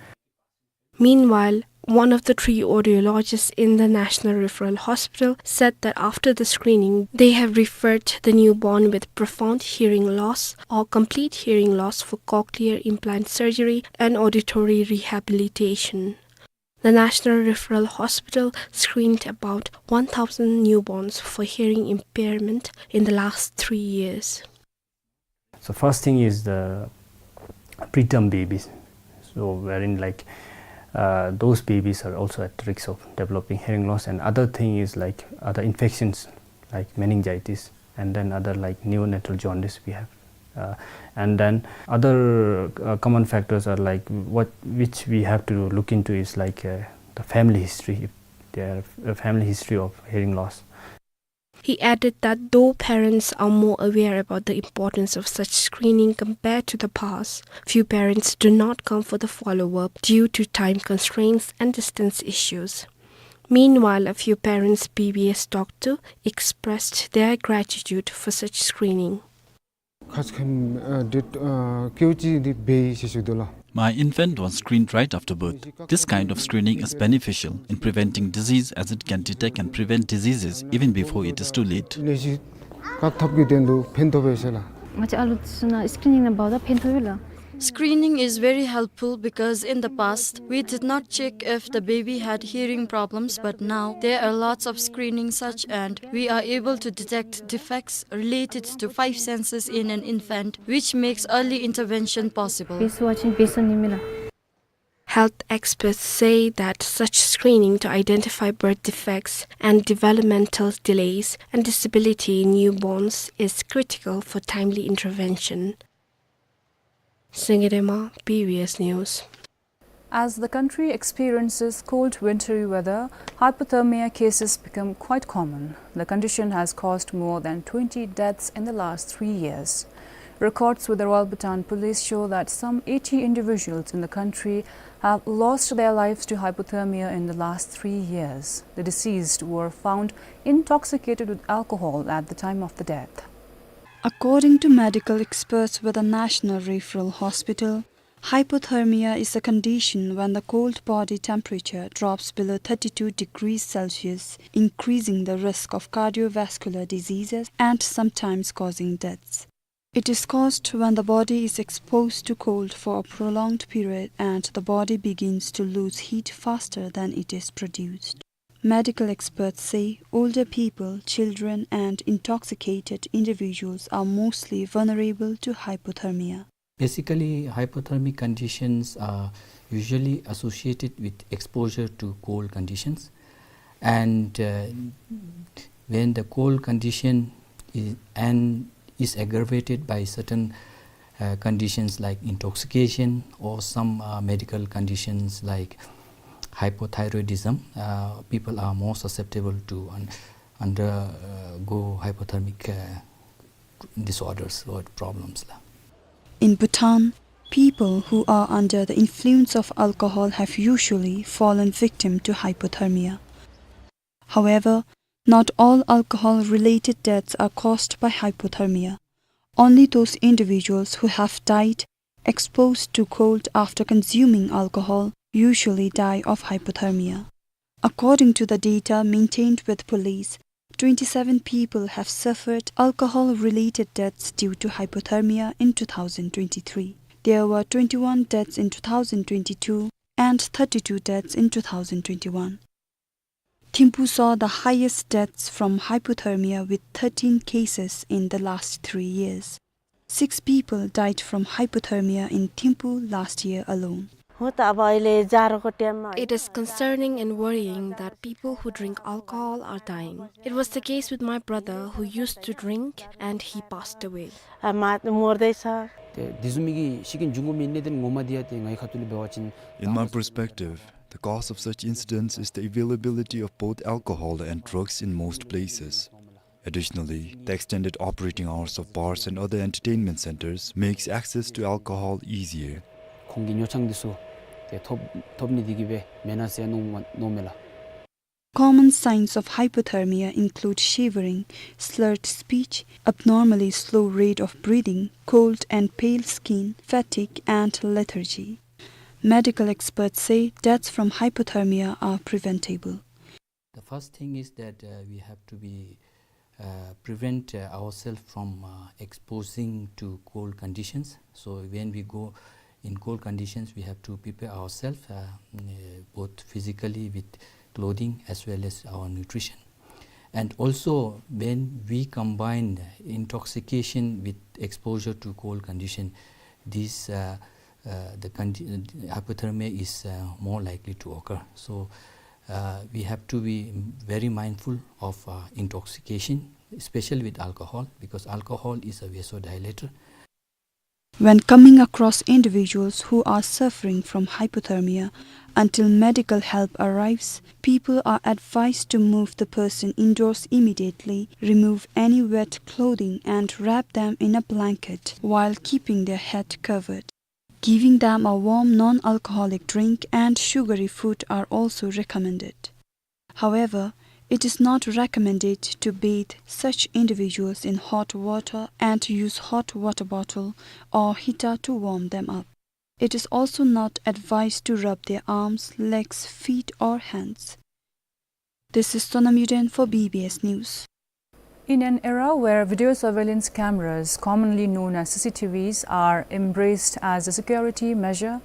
Meanwhile, one of the three audiologists in the National Referral Hospital said that after the screening, they have referred the newborn with profound hearing loss or complete hearing loss for cochlear implant surgery and auditory rehabilitation. The National Referral Hospital screened about one thousand newborns for hearing impairment in the last three years. So first thing is the preterm babies. So wherein, like, uh, those babies are also at risk of developing hearing loss. And other thing is, like, other infections like meningitis, and then other, like, neonatal jaundice we have. Uh, and then other, uh, common factors are, like, what, which we have to look into is, like, uh, the family history, if there are a family history of hearing loss. He added that though parents are more aware about the importance of such screening compared to the past, few parents do not come for the follow-up due to time constraints and distance issues. Meanwhile, a few parents B B S talked to expressed their gratitude for such screening. खास खम, अ, डेट, अ, क्यों ची दी बे से सुदोला। My infant was screened right after birth. This kind of screening is beneficial in preventing disease as it can detect and prevent diseases even before it is too late. ले सी काक थप की देन दो फेन तो बेसेला। अच्छा, आलु सुना screening ना बावदा फेन तो बेला। Screening is very helpful because in the past, we did not check if the baby had hearing problems, but now there are lots of screening such, and we are able to detect defects related to five senses in an infant, which makes early intervention possible. Base watching, base on nimila. Health experts say that such screening to identify birth defects and developmental delays and disability in newborns is critical for timely intervention. Sengedema, B B S News. As the country experiences cold wintry weather, hypothermia cases become quite common. The condition has caused more than twenty deaths in the last three years. Records with the Royal Bhutan Police show that some eighty individuals in the country have lost their lives to hypothermia in the last three years. The deceased were found intoxicated with alcohol at the time of the death. According to medical experts with the National Referral Hospital, Hypothermia is a condition when the cold body temperature drops below thirty-two degrees Celsius, increasing the risk of cardiovascular diseases and sometimes causing deaths. It is caused when the body is exposed to cold for a prolonged period and the body begins to lose heat faster than it is produced. Medical experts say older people, children, and intoxicated individuals are mostly vulnerable to hypothermia. Basically, hypothermic conditions are usually associated with exposure to cold conditions, and, uh, when the cold condition is, and is aggravated by certain, uh, conditions like intoxication or some, uh, medical conditions like hypothyroidism, uh, people are more susceptible to un-, undergo hypothermic, uh, disorders or problems la. In Bhutan, people who are under the influence of alcohol have usually fallen victim to hypothermia. However, not all alcohol-related deaths are caused by hypothermia. Only those individuals who have died exposed to cold after consuming alcohol usually die of hypothermia. According to the data maintained with police, twenty-seven people have suffered alcohol-related deaths due to hypothermia in two thousand twenty-three. There were twenty-one deaths in two thousand twenty-two and thirty-two deaths in two thousand twenty-one. Thimphu saw the highest deaths from hypothermia with thirteen cases in the last three years. Six people died from hypothermia in Thimphu last year alone. हो त अब अहिले जाडोको टाइममा It is concerning and worrying that people who drink alcohol are dying. It was the case with my brother who used to drink and he passed away. आ, मा-, मर्दैछ। त्यो दिजुमिकी सिकिन जुङ्गो मिन्ने दिन ङोमा दिया ते ङाइ खतुली बेवाचिन। In my perspective, the cause of such incidents is the availability of both alcohol and drugs in most places. Additionally, the extended operating hours of bars and other entertainment centers makes access to alcohol easier. ཁོང་གི་ཉོ་ཆང་འདི་ཚུ་ཏེ་ཐོབ་ཐོབ་ནི་འདི་གིས་སྦེ་མེན་ན་ཟེར་མནོ་མནོཝ་མས་ལགས། Common signs of hypothermia include shivering, slurred speech, abnormally slow rate of breathing, cold and pale skin, fatigue, and lethargy. Medical experts say deaths from hypothermia are preventable. The first thing is that, uh, we have to be, uh, prevent, uh, ourselves from, uh, exposing to cold conditions. So when we go in cold conditions, we have to prepare ourselves, uh, mm, uh, both physically with clothing as well as our nutrition. And also, when we combine intoxication with exposure to cold condition, this, uh, uh, the condi-, hypothermia is, uh, more likely to occur. So, uh, we have to be very mindful of, uh, intoxication, especially with alcohol, because alcohol is a vasodilator. When coming across individuals who are suffering from hypothermia, until medical help arrives, people are advised to move the person indoors immediately, remove any wet clothing and wrap them in a blanket while keeping their head covered. Giving them a warm non-alcoholic drink and sugary food are also recommended. However, it is not recommended to bathe such individuals in hot water and use hot water bottle or heater to warm them up. It is also not advised to rub their arms, legs, feet or hands. This is Sonam Yuden for B B S News. In an era where video surveillance cameras, commonly known as C C T Vs, are embraced as a security measure,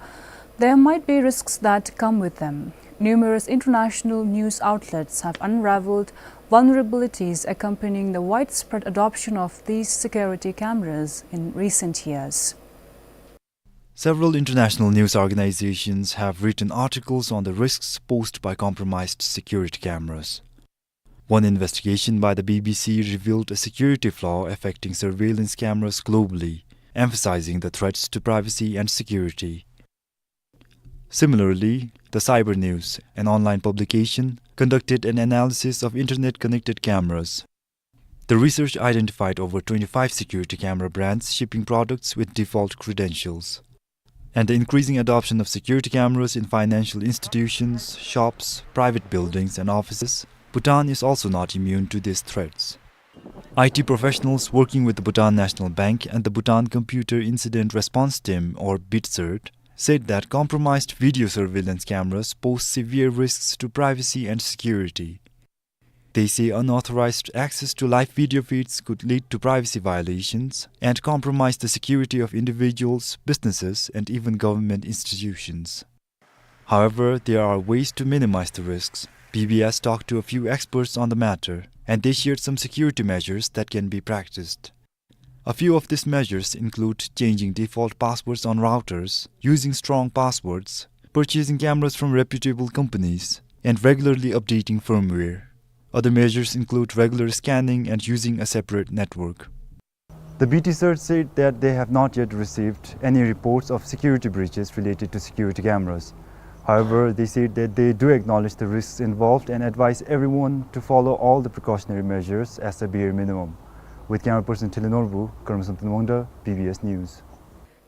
there might be risks that come with them. Numerous international news outlets have unraveled vulnerabilities accompanying the widespread adoption of these security cameras in recent years. Several international news organizations have written articles on the risks posed by compromised security cameras. One investigation by the B B C revealed a security flaw affecting surveillance cameras globally, emphasizing the threats to privacy and security. Similarly, the Cyber News, an online publication, conducted an analysis of internet-connected cameras. The research identified over twenty-five security camera brands shipping products with default credentials. And the increasing adoption of security cameras in financial institutions, shops, private buildings, and offices, Bhutan is also not immune to these threats. I T professionals working with the Bhutan National Bank and the Bhutan Computer Incident Response Team, or BITCERT, said that compromised video surveillance cameras pose severe risks to privacy and security. They say unauthorized access to live video feeds could lead to privacy violations and compromise the security of individuals, businesses, and even government institutions. However, there are ways to minimize the risks. B B S talked to a few experts on the matter, and they shared some security measures that can be practiced. A few of these measures include changing default passwords on routers, using strong passwords, purchasing cameras from reputable companies, and regularly updating firmware. Other measures include regular scanning and using a separate network. The B T search said that they have not yet received any reports of security breaches related to security cameras. However, they said that they do acknowledge the risks involved and advise everyone to follow all the precautionary measures as a bare minimum. With camera person Thili Norbu, Karma Samten Wangda, B B S News.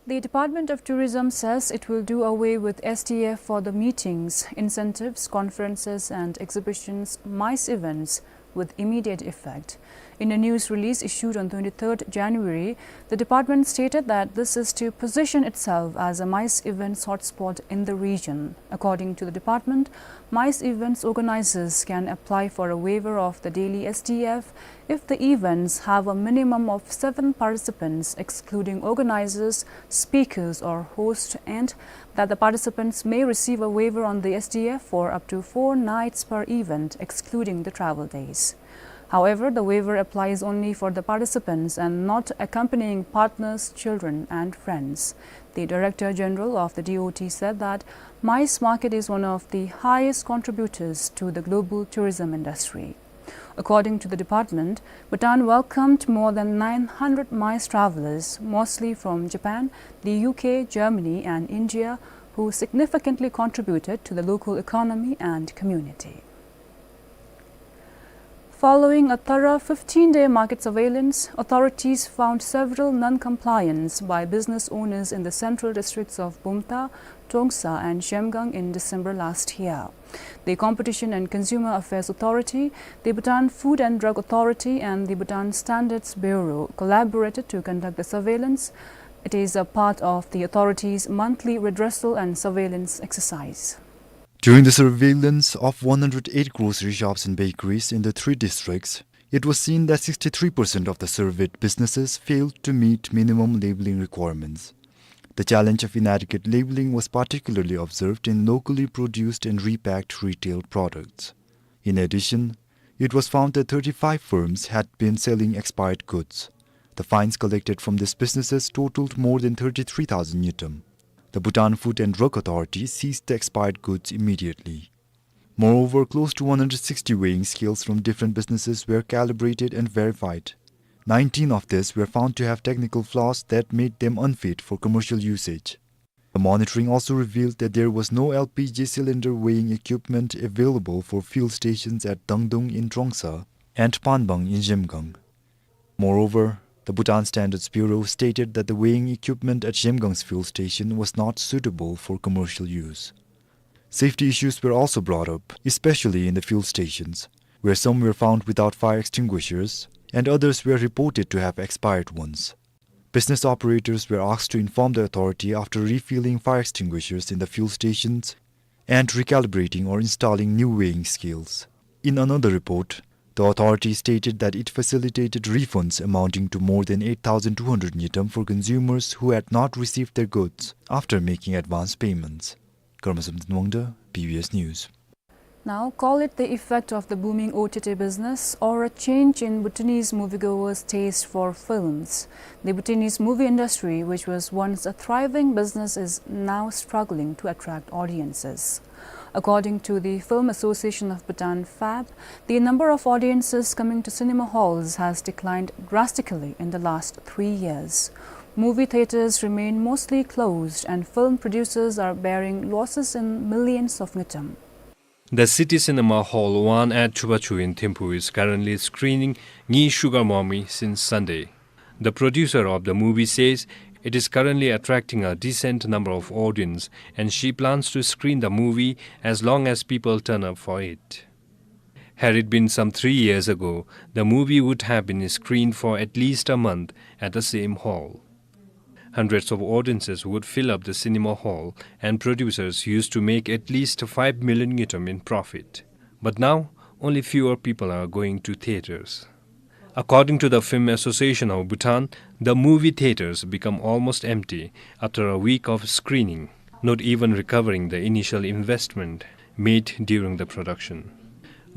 The Department of Tourism says it will do away with S D F for the meetings, incentives, conferences and exhibitions, MICE events, with immediate effect. In a news release issued on twenty-third January, the department stated that this is to position itself as a MICE events hotspot in the region. According to the department, MICE events organizers can apply for a waiver of the daily S D F if the events have a minimum of seven participants, excluding organizers, speakers or host, and that the participants may receive a waiver on the S D F for up to four nights per event, excluding the travel days. However, the waiver applies only for the participants and not accompanying partners, children, and friends. The Director General of the D O T said that MICE market is one of the highest contributors to the global tourism industry. According to the department, Bhutan welcomed more than nine hundred MICE travelers, mostly from Japan, the U K, Germany, and India, who significantly contributed to the local economy and community. Following a thorough fifteen-day market surveillance, authorities found several non-compliance by business owners in the central districts of Bumthang, Trongsa, and Zhemgang in December last year. The Competition and Consumer Affairs Authority, the Bhutan Food and Drug Authority, and the Bhutan Standards Bureau collaborated to conduct the surveillance. It is a part of the authority's monthly redressal and surveillance exercise. During the surveillance of one hundred eight grocery shops and bakeries in the three districts, it was seen that sixty-three percent of the surveyed businesses failed to meet minimum labeling requirements. The challenge of inadequate labeling was particularly observed in locally produced and repacked retail products. In addition, it was found that thirty-five firms had been selling expired goods. The fines collected from these businesses totaled more than thirty-three thousand ngultrum. The Bhutan Food and Drug Authority seized the expired goods immediately. Moreover, close to one hundred sixty weighing scales from different businesses were calibrated and verified. Nineteen of these were found to have technical flaws that made them unfit for commercial usage. The monitoring also revealed that there was no L P G cylinder weighing equipment available for fuel stations at Dangdung in Trongsa and Panbang in Zhemgang. Moreover, the Bhutan Standards Bureau stated that the weighing equipment at Zhemgang's fuel station was not suitable for commercial use. Safety issues were also brought up, especially in the fuel stations, where some were found without fire extinguishers and others were reported to have expired ones. Business operators were asked to inform the authority after refueling fire extinguishers in the fuel stations and recalibrating or installing new weighing scales. In another report, the authority stated that it facilitated refunds amounting to more than eight thousand two hundred ngultrum for consumers who had not received their goods after making advance payments. Karma Samten Wangda, B B S News. Now, call it the effect of the booming O T T business or a change in Bhutanese moviegoers' taste for films. The Bhutanese movie industry, which was once a thriving business, is now struggling to attract audiences. According to the Film Association of Bhutan, FAB, the number of audiences coming to cinema halls has declined drastically in the last three years. Movie theaters remain mostly closed, and film producers are bearing losses in millions of ngultrum. The City Cinema Hall one at Chubachu in Thimphu is currently screening Ngi Sugar Mommy since Sunday. The producer of the movie says it is currently attracting a decent number of audience and she plans to screen the movie as long as people turn up for it. Had it been some three years ago, the movie would have been screened for at least a month at the same hall. Hundreds of audiences would fill up the cinema hall, and producers used to make at least five million ngultrum in profit. But now, only fewer people are going to theaters. According to the Film Association of Bhutan, the movie theaters become almost empty after a week of screening, not even recovering the initial investment made during the production.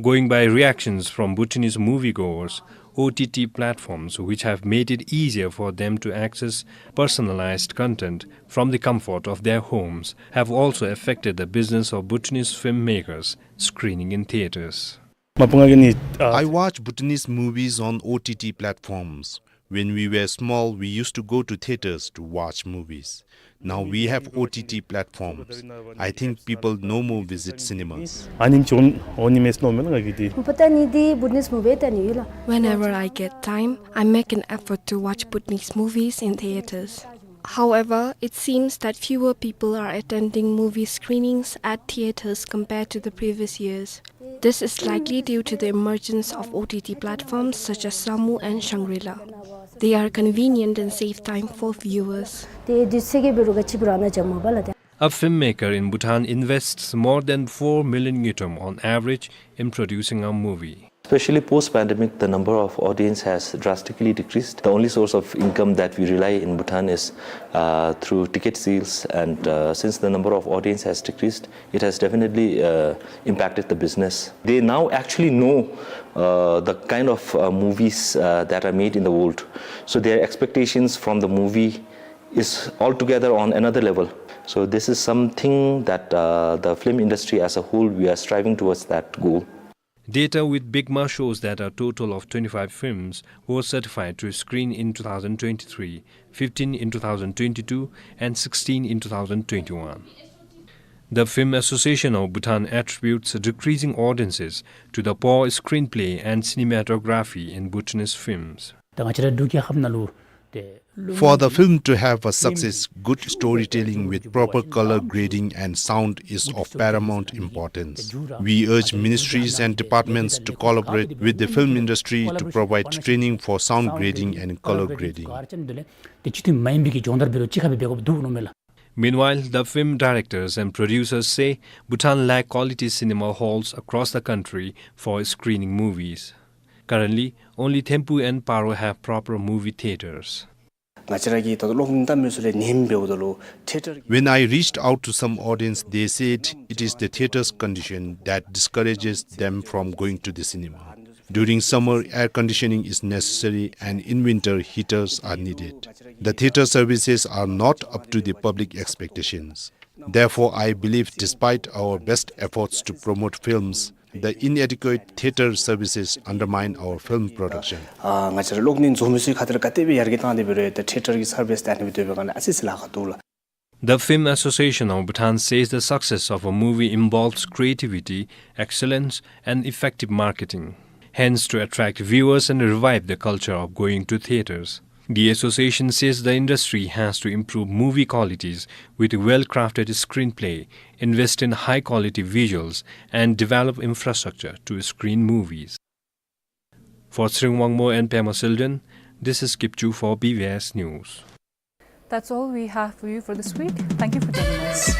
Going by reactions from Bhutanese moviegoers, O T T platforms, which have made it easier for them to access personalized content from the comfort of their homes, have also affected the business of Bhutanese filmmakers screening in theaters. Mapungagini, uh, I watch Bhutanese movies on O T T platforms. When we were small, we used to go to theaters to watch movies. Now we have O T T platforms. I think people no more visit cinemas. Anim chon, onimes no mel ngagidi. Bhutan ni di Bhutanese movie ta ni la. Whenever I get time, I make an effort to watch Bhutanese movies in theaters. However, it seems that fewer people are attending movie screenings at theaters compared to the previous years. This is likely due to the emergence of O T T platforms such as Samu and Shangri-La. They are convenient and save time for viewers. A filmmaker in Bhutan invests more than four million ngultrum on average in producing a movie. Especially post-pandemic, the number of audience has drastically decreased. The only source of income that we rely in Bhutan is, uh, through ticket sales, and, uh, since the number of audience has decreased, it has definitely, uh, impacted the business. They now actually know, uh, the kind of, uh, movies, uh, that are made in the world. So their expectations from the movie is altogether on another level. So this is something that, uh, the film industry as a whole, we are striving towards that goal. Data with BIGMA shows that a total of twenty-five films were certified to screen in two thousand twenty-three, fifteen in two thousand twenty-two, and sixteen in two thousand twenty-one. The Film Association of Bhutan attributes decreasing audiences to the poor screenplay and cinematography in Bhutanese films. For the film to have a success, good storytelling with proper color grading and sound is of paramount importance. We urge ministries and departments to collaborate with the film industry to provide training for sound grading and color grading. Meanwhile, the film directors and producers say Bhutan lack quality cinema halls across the country for screening movies. Currently, only Thimphu and Paro have proper movie theaters. When I reached out to some audience, they said it is the theater's condition that discourages them from going to the cinema. During summer, air conditioning is necessary, and in winter, heaters are needed. The theater services are not up to the public expectations. Therefore, I believe, despite our best efforts to promote films, the inadequate theater services undermine our film production. ཨ་ང་བཅས་ར་གློག་བརྙན་བཟོ་མི་ཚུ་ག་དེ་ར་ག་དེ་སྦེ་ཡར་རྒྱས་བཏང་སྟེ་འབད་རུང་ད་ཐེ་ཊར་གྱི་སར་བིསི་ད་ཨ་ནི་སྦེ་སྡོད་པའི་སྒང་ལས་ཨ་ཙི་ཙི་ལཱ་ཁག་འདུག་ལགས། The Film Association of Bhutan says the success of a movie involves creativity, excellence, and effective marketing. Hence, to attract viewers and revive the culture of going to theaters, the association says the industry has to improve movie qualities with well-crafted screenplay, invest in high-quality visuals, and develop infrastructure to screen movies. For Tshering Wangmo and Pema Tshilden, this is Kipchu for B B S News. That's all we have for you for this week. Thank you for joining us.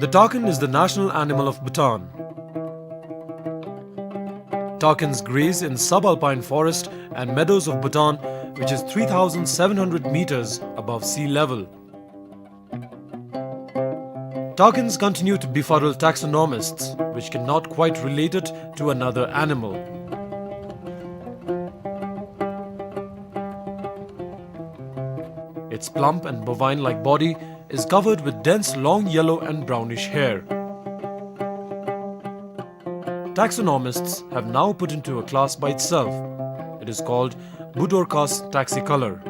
The takin is the national animal of Bhutan. Takins graze in subalpine forest and meadows of Bhutan, which is three thousand seven hundred meters above sea level. Takins continue to befuddle taxonomists, which cannot quite relate it to another animal. Its plump and bovine-like body is covered with dense long yellow and brownish hair. Taxonomists have now put into a class by itself. It is called Budorcas taxicolor.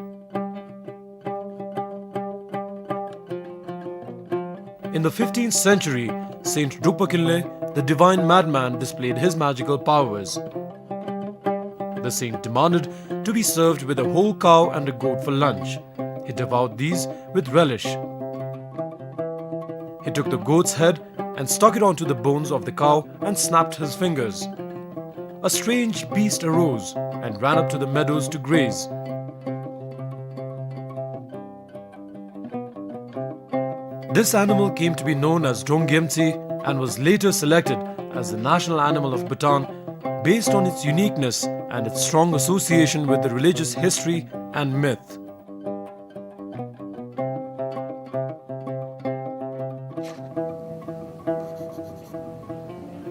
In the fifteenth century, Saint Drukpa Kinley, the divine madman, displayed his magical powers. The saint demanded to be served with a whole cow and a goat for lunch. He devoured these with relish. He took the goat's head and stuck it onto the bones of the cow and snapped his fingers. A strange beast arose and ran up to the meadows to graze. This animal came to be known as Drong Gyemtse and was later selected as the national animal of Bhutan based on its uniqueness and its strong association with the religious history and myth.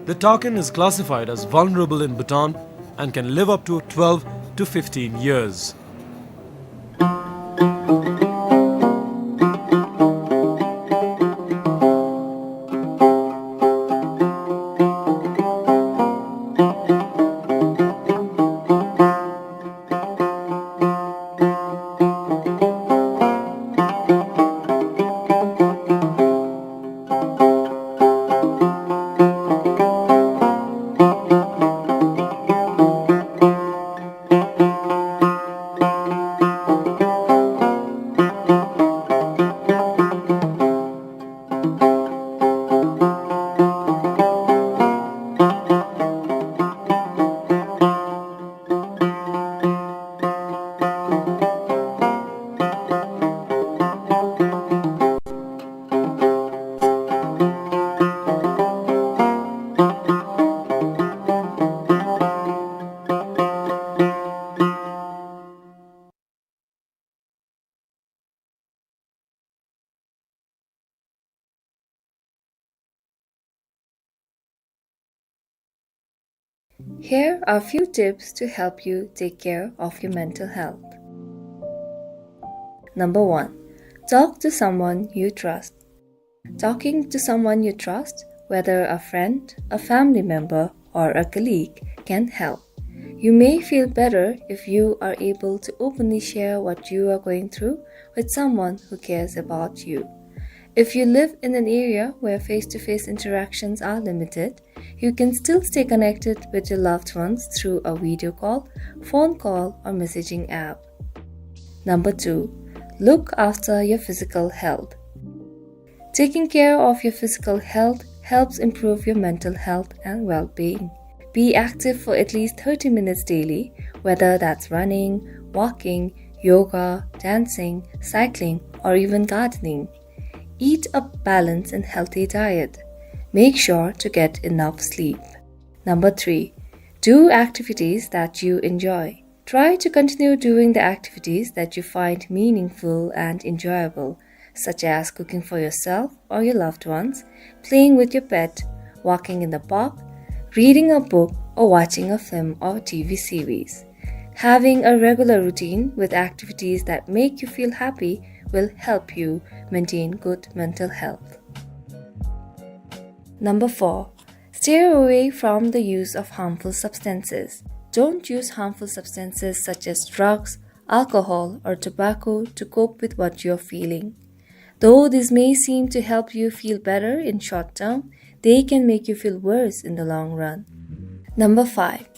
The takin is classified as vulnerable in Bhutan and can live up to twelve to fifteen years. Here are a few tips to help you take care of your mental health. Number one, talk to someone you trust. Talking to someone you trust, whether a friend, a family member, or a colleague, can help. You may feel better if you are able to openly share what you are going through with someone who cares about you. If you live in an area where face-to-face interactions are limited, you can still stay connected with your loved ones through a video call, phone call, or messaging app. Number two, look after your physical health. Taking care of your physical health helps improve your mental health and well-being. Be active for at least thirty minutes daily, whether that's running, walking, yoga, dancing, cycling, or even gardening. Eat a balanced and healthy diet. Make sure to get enough sleep. Number three, do activities that you enjoy. Try to continue doing the activities that you find meaningful and enjoyable, such as cooking for yourself or your loved ones, playing with your pet, walking in the park, reading a book, or watching a film or T V series. Having a regular routine with activities that make you feel happy will help you maintain good mental health. Number four, steer away from the use of harmful substances. Don't use harmful substances such as drugs, alcohol, or tobacco to cope with what you're feeling. Though these may seem to help you feel better in short term, they can make you feel worse in the long run. Number five,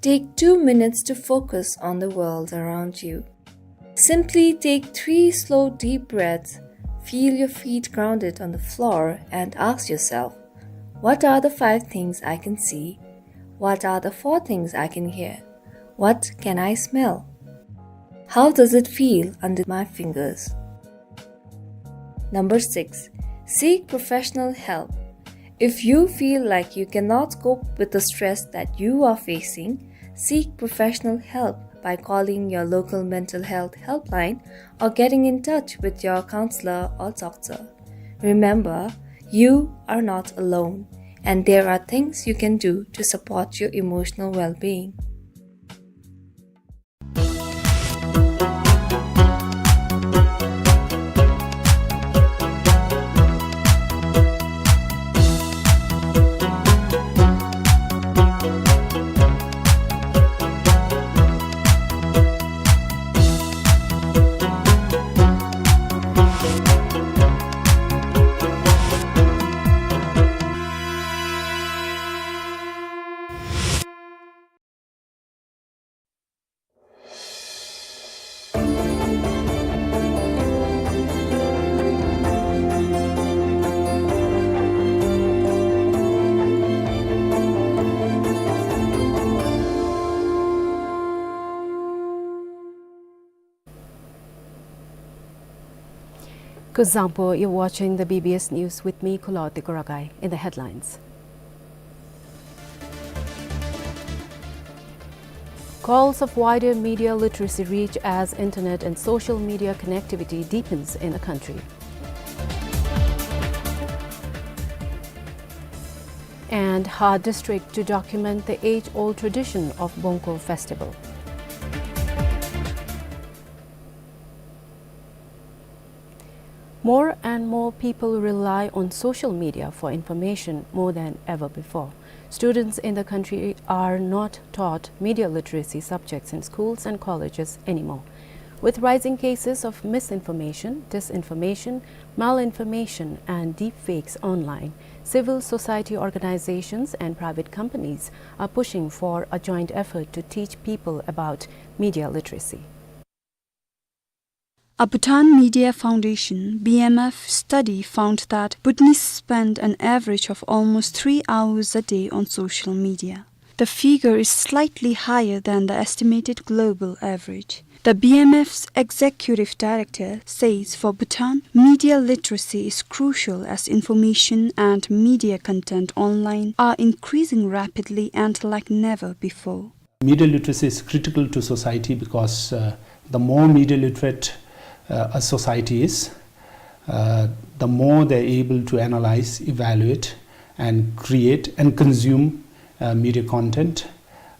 take two minutes to focus on the world around you. Simply take three slow, deep breaths, feel your feet grounded on the floor, and ask yourself, "What are the five things I can see? What are the four things I can hear? What can I smell? How does it feel under my fingers?" Number six, Seek professional help. If you feel like you cannot cope with the stress that you are facing, seek professional help by calling your local mental health helpline or getting in touch with your counselor or doctor. Remember, you are not alone, and there are things you can do to support your emotional well-being. Kuzuzangpo, you're watching the B B S News with me, Khulote Kuragai. In the headlines. Calls of wider media literacy reach as internet and social media connectivity deepens in the country. And Ha District to document the age-old tradition of Bongkho Festival. More and more people rely on social media for information more than ever before. Students in the country are not taught media literacy subjects in schools and colleges anymore. With rising cases of misinformation, disinformation, malinformation, and deepfakes online, civil society organizations and private companies are pushing for a joint effort to teach people about media literacy. A Bhutan Media Foundation, B M F, study found that Bhutanese spend an average of almost three hours a day on social media. The figure is slightly higher than the estimated global average. The B M F's executive director says for Bhutan, media literacy is crucial as information and media content online are increasing rapidly and like never before. Media literacy is critical to society because, uh, the more media literate, uh, a society is, uh, the more they're able to analyze, evaluate, and create and consume, uh, media content.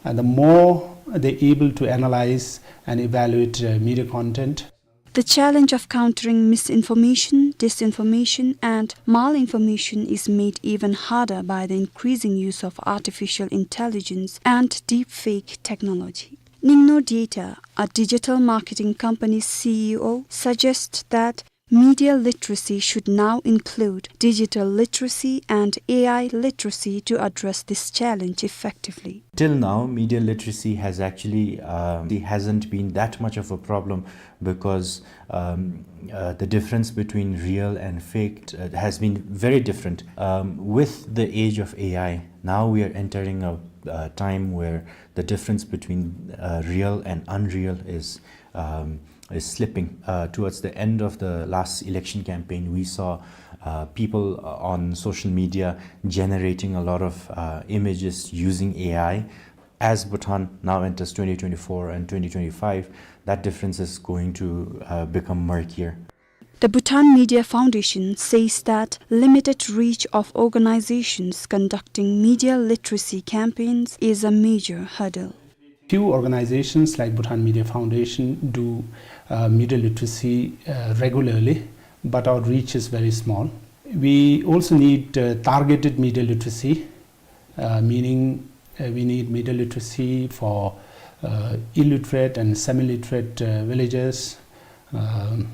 And the more they're able to analyze and evaluate, uh, media content, The challenge of countering misinformation, disinformation, and malinformation is made even harder by the increasing use of artificial intelligence and deepfake technology. Ningno Data, a digital marketing company's C E O, suggests that media literacy should now include digital literacy and A I literacy to address this challenge effectively. Till now, media literacy has actually, um, it hasn't been that much of a problem because, um, uh, the difference between real and faked, uh, has been very different. Um, with the age of A I, now we are entering a, a time where the difference between, uh, real and unreal is, um, is slipping. Uh, towards the end of the last election campaign, we saw, uh, people, uh, on social media generating a lot of, uh, images using A I. As Bhutan now enters twenty twenty-four and twenty twenty-five, that difference is going to, uh, become murkier. The Bhutan Media Foundation says that limited reach of organizations conducting media literacy campaigns is a major hurdle. Few organizations like Bhutan Media Foundation do, uh, media literacy, uh, regularly, but our reach is very small. We also need, uh, targeted media literacy, uh, meaning, uh, we need media literacy for, uh, illiterate and semi-literate, uh, villages, um,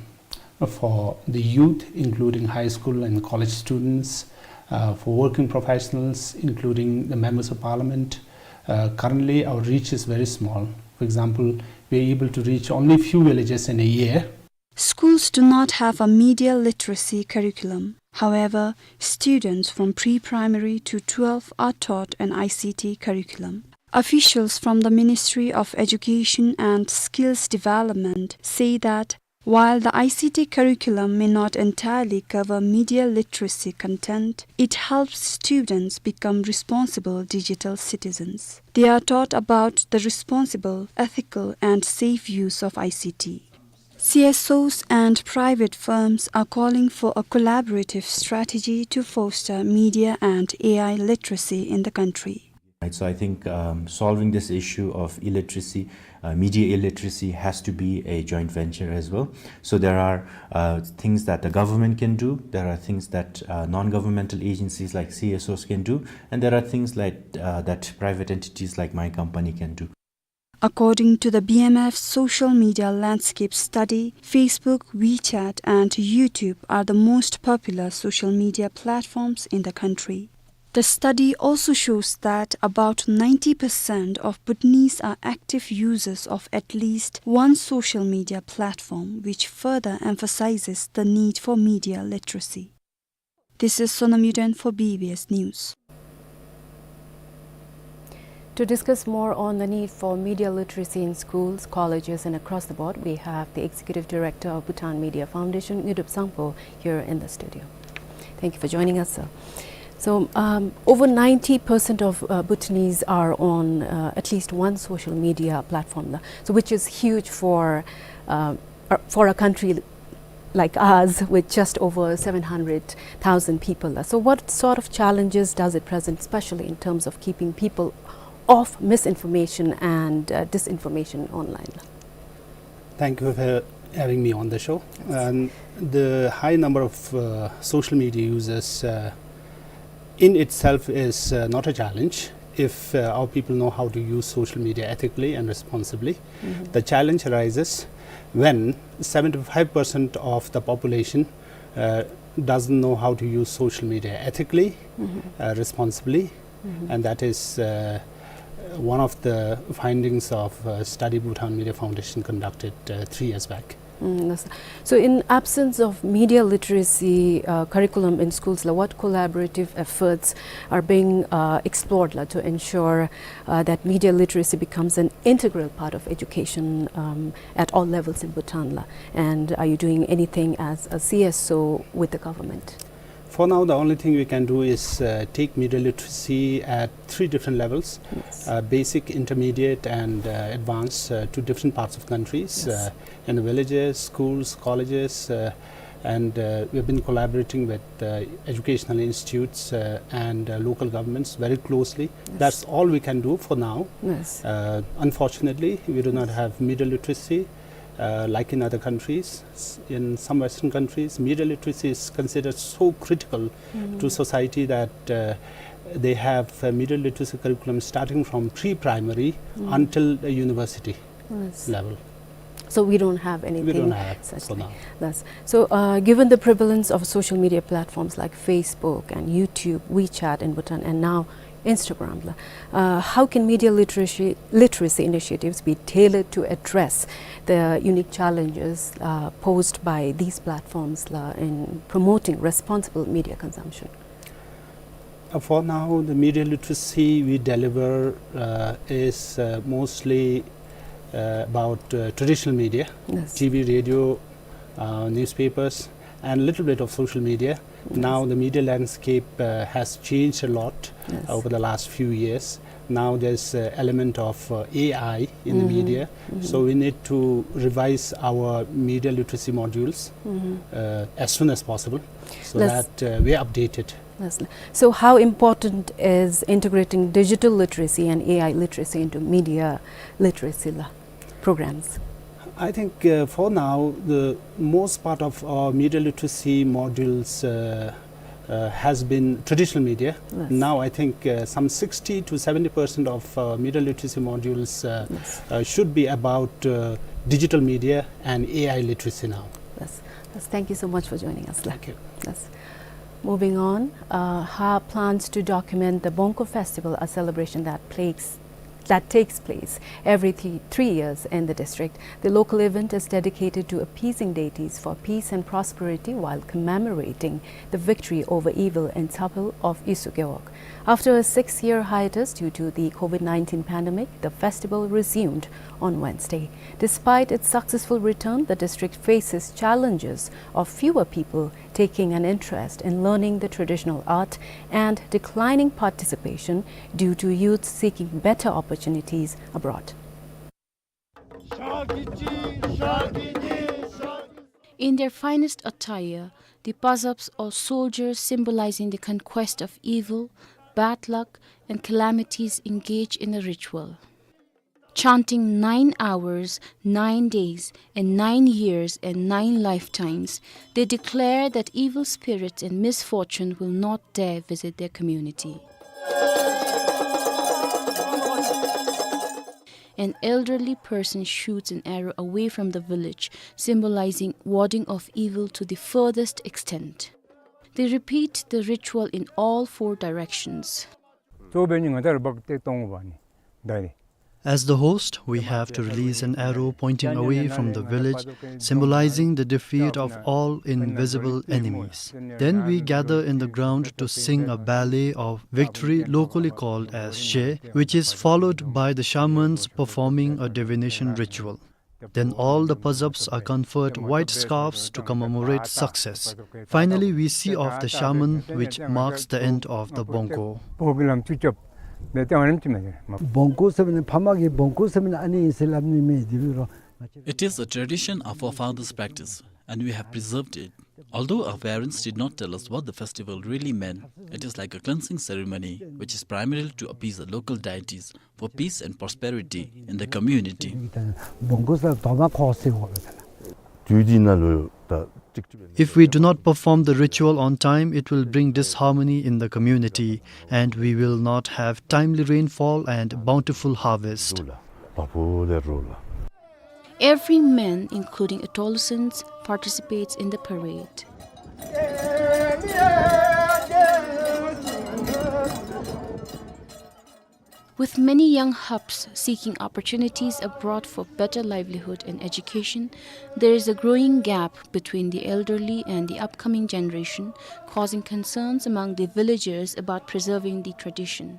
for the youth, including high school and college students, uh, for working professionals, including the members of parliament. Uh, currently, our reach is very small. For example, we are able to reach only few villages in a year. Schools do not have a media literacy curriculum. However, students from pre-primary to twelve are taught an I C T curriculum. Officials from the Ministry of Education and Skills Development say that While the I C T curriculum may not entirely cover media literacy content, it helps students become responsible digital citizens. They are taught about the responsible, ethical, and safe use of I C T. C S Os and private firms are calling for a collaborative strategy to foster media and A I literacy in the country. Right, so I think, um, solving this issue of illiteracy, uh, media illiteracy, has to be a joint venture as well. So there are, uh, things that the government can do, there are things that, uh, non-governmental agencies like C S Os can do, and there are things like, uh, that private entities like my company can do. According to the B M F social media landscape study, Facebook, WeChat, and YouTube are the most popular social media platforms in the country. The study also shows that about ninety percent of Bhutanese are active users of at least one social media platform, which further emphasizes the need for media literacy. This is Sonam Yuden for B B S News. To discuss more on the need for media literacy in schools, colleges, and across the board, we have the Executive Director of Bhutan Media Foundation, Nguydup Sangpo, here in the studio. Thank you for joining us, sir. So, um, over ninety percent of, uh, Bhutanese are on, uh, at least one social media platform, la. So, which is huge for, uh, uh, for a country like ours with just over seven hundred thousand people. So what sort of challenges does it present, especially in terms of keeping people off misinformation and, uh, disinformation online? Thank you for having me on the show. Yes. And the high number of, uh, social media users, uh, in itself is, uh, not a challenge if, uh, our people know how to use social media ethically and responsibly. Mm-hmm. The challenge arises when seventy-five percent of the population, uh, doesn't know how to use social media ethically, mm-hmm, uh, responsibly, mm-hmm, and that is, uh, one of the findings of a study Bhutan Media Foundation conducted, uh, three years back. Mm, yes. So in absence of media literacy, uh, curriculum in schools, la, what collaborative efforts are being, uh, explored, la, to ensure, uh, that media literacy becomes an integral part of education, um, at all levels in Bhutan, la? And are you doing anything as a C S O with the government? For now, the only thing we can do is, uh, take media literacy at three different levels. Yes. Uh, basic, intermediate, and, uh, advanced, uh, to different parts of countries, yes, uh, in the villages, schools, colleges, uh, and, uh, we've been collaborating with, uh, educational institutes, uh, and, uh, local governments very closely. Yes. That's all we can do for now. Yes. Uh, unfortunately, we do not have media literacy, uh, like in other countries. S-, in some Western countries, media literacy is considered so critical, mm, to society that, uh, they have a media literacy curriculum starting from pre-primary, mm, until the university, yes, level. So we don't have anything such. We don't have for now. Yes. So, uh, given the prevalence of social media platforms like Facebook and YouTube, WeChat in Bhutan, and now Instagram, la, uh, how can media literacy, literacy initiatives be tailored to address the unique challenges, uh, posed by these platforms, la, in promoting responsible media consumption? Uh, for now, the media literacy we deliver, uh, is, uh, mostly, uh, about, uh, traditional media, yes, T V, radio, uh, newspapers, and a little bit of social media. Yes. Now the media landscape, uh, has changed a lot, yes, over the last few years. Now there's, uh, element of, uh, A I in the, mm-hmm, media. Mm-hmm. So we need to revise our media literacy modules, mm-hmm, uh, as soon as possible so, yes, that, uh, we are updated. Yes. So how important is integrating digital literacy and A I literacy into media literacy, la, programs? I think, uh, for now, the most part of our media literacy modules, uh, uh, has been traditional media. Yes. Now, I think, uh, some sixty to seventy percent of, uh, media literacy modules, uh, yes, uh, should be about, uh, digital media and A I literacy now. Yes. Yes. Thank you so much for joining us, la. Thank you. Yes. Moving on, uh, Har plans to document the Bongkho Festival, a celebration that plagues that takes place every th- three years in the district. The local event is dedicated to appeasing deities for peace and prosperity while commemorating the victory over evil in Tsapel of Isu Gewog. After a six-year hiatus due to the COVID nineteen pandemic, the festival resumed on Wednesday. Despite its successful return, the district faces challenges of fewer people taking an interest in learning the traditional art and declining participation due to youth seeking better opportunities abroad. In their finest attire, the Pazaps, or soldiers symbolizing the conquest of evil, bad luck, and calamities, engage in a ritual. Chanting nine hours, nine days, and nine years, and nine lifetimes, they declare that evil spirits and misfortune will not dare visit their community. An elderly person shoots an arrow away from the village, symbolizing warding off evil to the furthest extent. They repeat the ritual in all four directions. As the host, we have to release an arrow pointing away from the village, symbolizing the defeat of all invisible enemies. Then we gather in the ground to sing a ballet of victory, locally called as She, which is followed by the shamans performing a divination ritual. Then all the Pazaps are conferred white scarves to commemorate success. Finally, we see off the shaman, which marks the end of the Bongko. Bongko ཟེར་བ་ནི་ཕ་མ་གི་བོང་ཀུ་ཟེར་བ་ནི་ཨ་ནི་ཨིན་ཟེར་སླབ་ནི་མེད། དེ་རུ་རོ། It is a tradition of our fathers' practice, and we have preserved it. Although our parents did not tell us what the festival really meant, it is like a cleansing ceremony, which is primarily to appease the local deities for peace and prosperity in the community. བོང་ཀུ་ཟེར་དོ་མ་ཁོ་ཟེར་བ་ལ། དུས་འདི་ནང་ལུ་ད་ཅིག་ཅིག། If we do not perform the ritual on time, it will bring disharmony in the community, and we will not have timely rainfall and bountiful harvest. རོ་ལ། བ་ཕུ་ལས་རོ་ལ། Every man, including adolescents, participates in the parade. With many young Haps seeking opportunities abroad for better livelihood and education, there is a growing gap between the elderly and the upcoming generation, causing concerns among the villagers about preserving the tradition.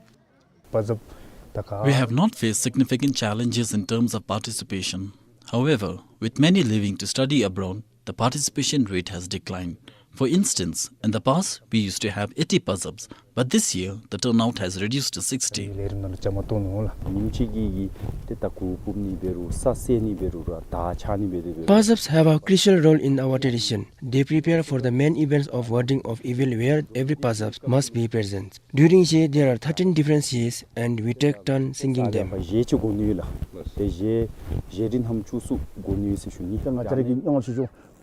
We have not faced significant challenges in terms of participation. However, with many leaving to study abroad, the participation rate has declined. For instance, in the past, we used to have eighty Pazaps, but this year, the turnout has reduced to sixty. Pazaps have a crucial role in our tradition. They prepare for the main events of warding off evil, where every Pazap must be present. During She, there are thirteen different Shes, and we take turn singing them.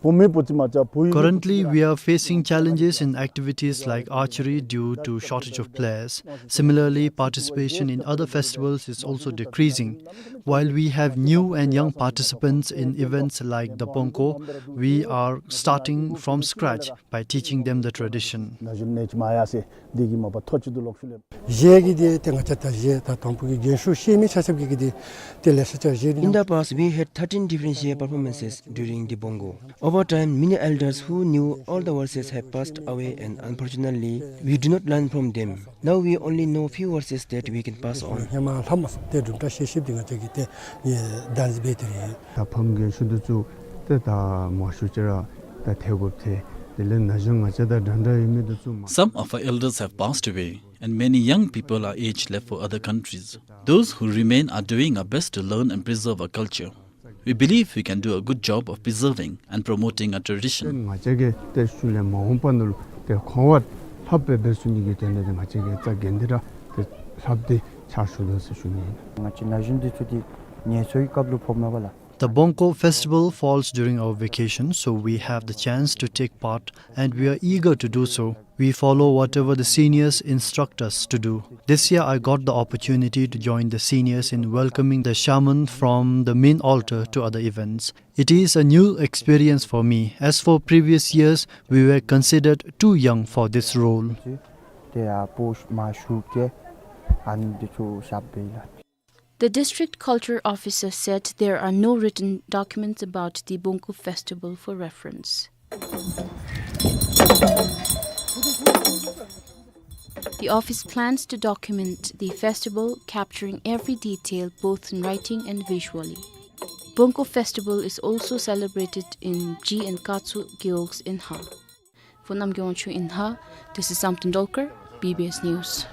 Currently, we are facing challenges in activities like archery due to shortage of players. Similarly, participation in other festivals is also decreasing. While we have new and young participants in events like the Bongko, we are starting from scratch by teaching them the tradition. ཞེ་གི་དེ་ཏེ་ང་བཅས་ད་ཞེ་ད་དང་པོ་གི་རྒན་ཤོས་ཤེས་མི་ཆ་ཁྱབ་ཀྱིས་གི་དེ་ཏེ་ལེ་ཤ་ཅིག་ཞེ་དེ། In the past, we had thirteen different She performances during the Bongo. Over time, many elders who knew all the verses have passed away, and unfortunately, we do not learn from them. Now we only know few verses that we can pass on. ཧེ་མ་ལྷ་མོ་སོང་ཏེ་སྒྲུབ་གྲྭ་ཤེས་ཤེསཔ་འདི་ང་བཅས་ཀྱིས་ཏེ་ཨེ་གདན་འཛིན་འབད་དེ་རེད། ད་ཕམ་རྒན་ཤོས་འདི་ཚུ་ཏེ་ད་མང་ཤོས་ཅིག་ར་ད་ཐལ་དགོཔ་ཐལ། དེ་ལས་ན་གཞོན་ང་བཅས་དང་འདྲན་འདྲ་ཡོད་མི་འདི་ཚུ་མ། Some of our elders have passed away, and many young people are aged left for other countries. Those who remain are doing our best to learn and preserve our culture. We believe we can do a good job of preserving and promoting our tradition. ང་བཅས་ཀྱིས་ཏེ་ཤུལ་ལས་མ་འོངས་པ་ནང་ལུ་ཏེ་གོང་བར་ལྷགཔ་སྦེ་འབད་ཚུགས་ནི་གི་དོན་ལས་ཏེ་ང་བཅས་ཀྱིས་རྩ་འགེངས་ཏེ་ར་ཏེ་ལྷགཔ་སྦེ་ཕྱག་ཞུ་དོ་ཟེར་ཞུ་ནི་ཨིན། ང་བཅས་ན་གཞོན་འདི་ཚུ་འདི་ངལ་འཚོའི་སྐབས་ལུ་ཕོགཔ་མས་པ་ལགས། The Bongko festival falls during our vacation, so we have the chance to take part, and we are eager to do so. We follow whatever the seniors instruct us to do. This year, I got the opportunity to join the seniors in welcoming the shaman from the main altar to other events. It is a new experience for me. As for previous years, we were considered too young for this role. ཏེ་ཡར་སྤོ་མར་ཞུ་གེ། ཨ་ནི་འདི་ཚུ་ཞབས་པད་ལ། The district culture officer said there are no written documents about the Bongkhu festival for reference. The office plans to document the festival, capturing every detail both in writing and visually. Bongkhu festival is also celebrated in Ji and Katsu Gewogs in Ha. For Namgay Wangchuk in Ha, this is Samten Dolkar, B B S News.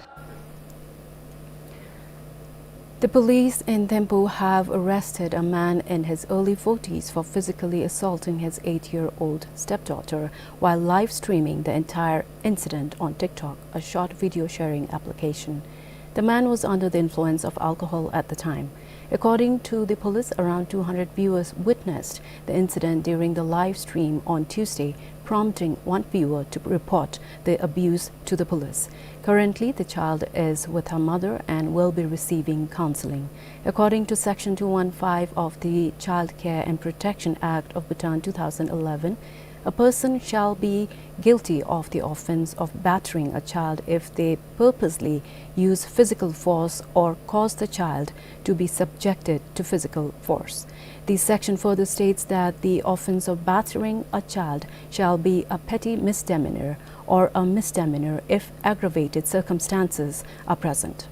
The police in Thimphu have arrested a man in his early forties for physically assaulting his eight-year-old stepdaughter while live streaming the entire incident on TikTok, a short video sharing application. The man was under the influence of alcohol at the time. According to the police, around two hundred viewers witnessed the incident during the live stream on Tuesday, prompting one viewer to report the abuse to the police. Currently, the child is with her mother and will be receiving counseling. According to Section two one five of the Child Care and Protection Act of Bhutan two thousand eleven, a person shall be guilty of the offense of battering a child if they purposely use physical force or cause the child to be subjected to physical force. The section further states that the offense of battering a child shall be a petty misdemeanor or a misdemeanor if aggravated circumstances are present.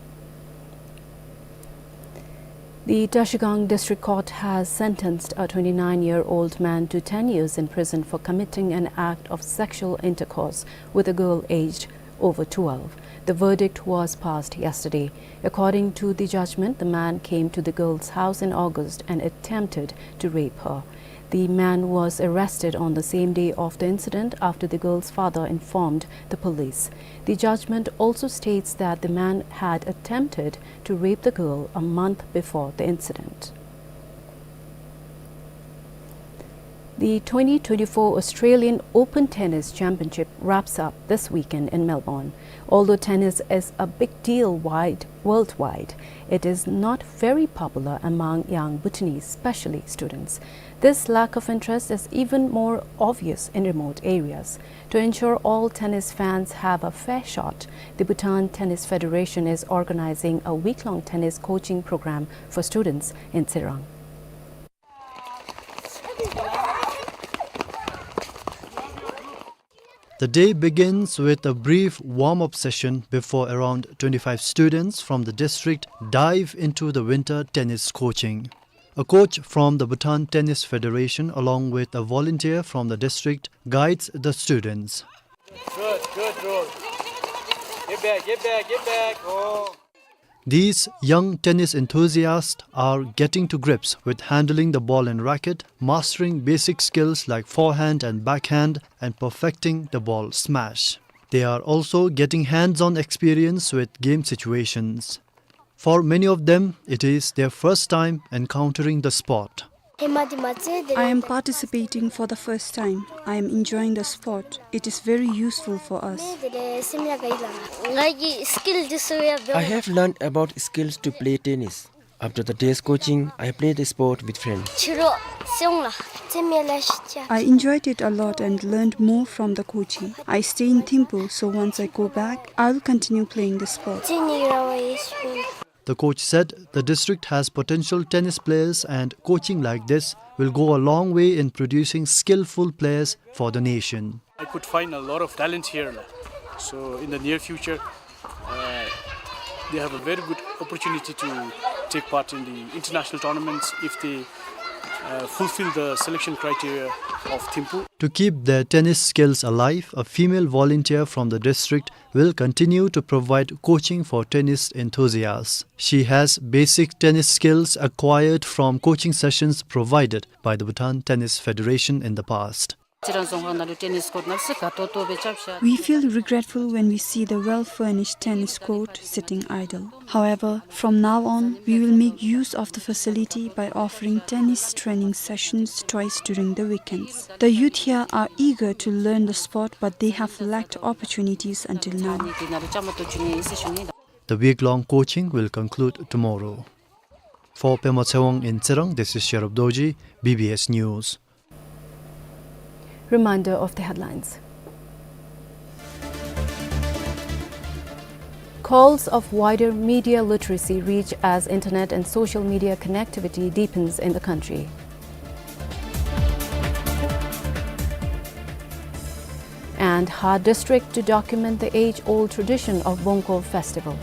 The Trashigang District Court has sentenced a twenty-nine-year-old man to ten years in prison for committing an act of sexual intercourse with a girl aged over twelve. The verdict was passed yesterday. According to the judgment, the man came to the girl's house in August and attempted to rape her. The man was arrested on the same day of the incident after the girl's father informed the police. The judgment also states that the man had attempted to rape the girl a month before the incident. The twenty twenty-four Australian Open Tennis Championship wraps up this weekend in Melbourne. Although tennis is a big deal wide, worldwide, it is not very popular among young Bhutanese, especially students. This lack of interest is even more obvious in remote areas. To ensure all tennis fans have a fair shot, the Bhutan Tennis Federation is organizing a week-long tennis coaching program for students in Tsirang. The day begins with a brief warm-up session before around twenty-five students from the district dive into the winter tennis coaching. A coach from the Bhutan Tennis Federation, along with a volunteer from the district, guides the students. Good, good, bro. Get back, get back, get back. Oh. These young tennis enthusiasts are getting to grips with handling the ball and racket, mastering basic skills like forehand and backhand, and perfecting the ball smash. They are also getting hands-on experience with game situations. For many of them, it is their first time encountering the sport. I am participating for the first time. I am enjoying the sport. It is very useful for us. I have learned about skills to play tennis. After the day's coaching, I played the sport with friends. I enjoyed it a lot and learned more from the coaching. I stay in Thimphu, so once I go back, I will continue playing the sport. The coach said the district has potential tennis players and coaching like this will go a long way in producing skillful players for the nation. I could find a lot of talent here now. So in the near future, uh, they have a very good opportunity to take part in the international tournaments if they, uh, fulfill the selection criteria of Thimphu. To keep their tennis skills alive, a female volunteer from the district will continue to provide coaching for tennis enthusiasts. She has basic tennis skills acquired from coaching sessions provided by the Bhutan Tennis Federation in the past. We feel regretful when we see the well-furnished tennis court sitting idle. However, from now on, we will make use of the facility by offering tennis training sessions twice during the weekends. The youth here are eager to learn the sport, but they have lacked opportunities until now. The week-long coaching will conclude tomorrow. For Pema Tshewang in Tsirang, this is Sherub Dorji, B B S News. Reminder of the headlines. Calls of wider media literacy reach as internet and social media connectivity deepens in the country. And Har District to document the age-old tradition of Bongkho festival.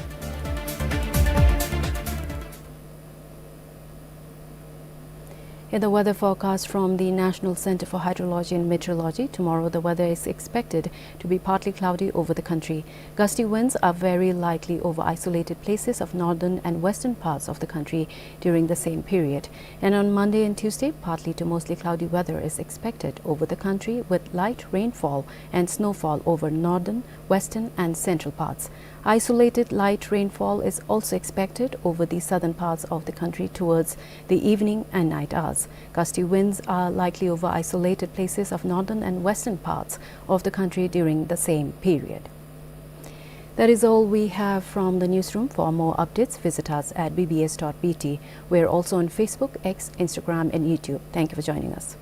In the weather forecast from the National Center for Hydrology and Meteorology, tomorrow the weather is expected to be partly cloudy over the country. Gusty winds are very likely over isolated places of northern and western parts of the country during the same period. And on Monday and Tuesday, partly to mostly cloudy weather is expected over the country, with light rainfall and snowfall over northern, western and central parts. Isolated light rainfall is also expected over the southern parts of the country towards the evening and night hours. Gusty winds are likely over isolated places of northern and western parts of the country during the same period. That is all we have from the newsroom. For more updates, visit us at B B S dot B T. We're also on Facebook, X, Instagram, and YouTube. Thank you for joining us.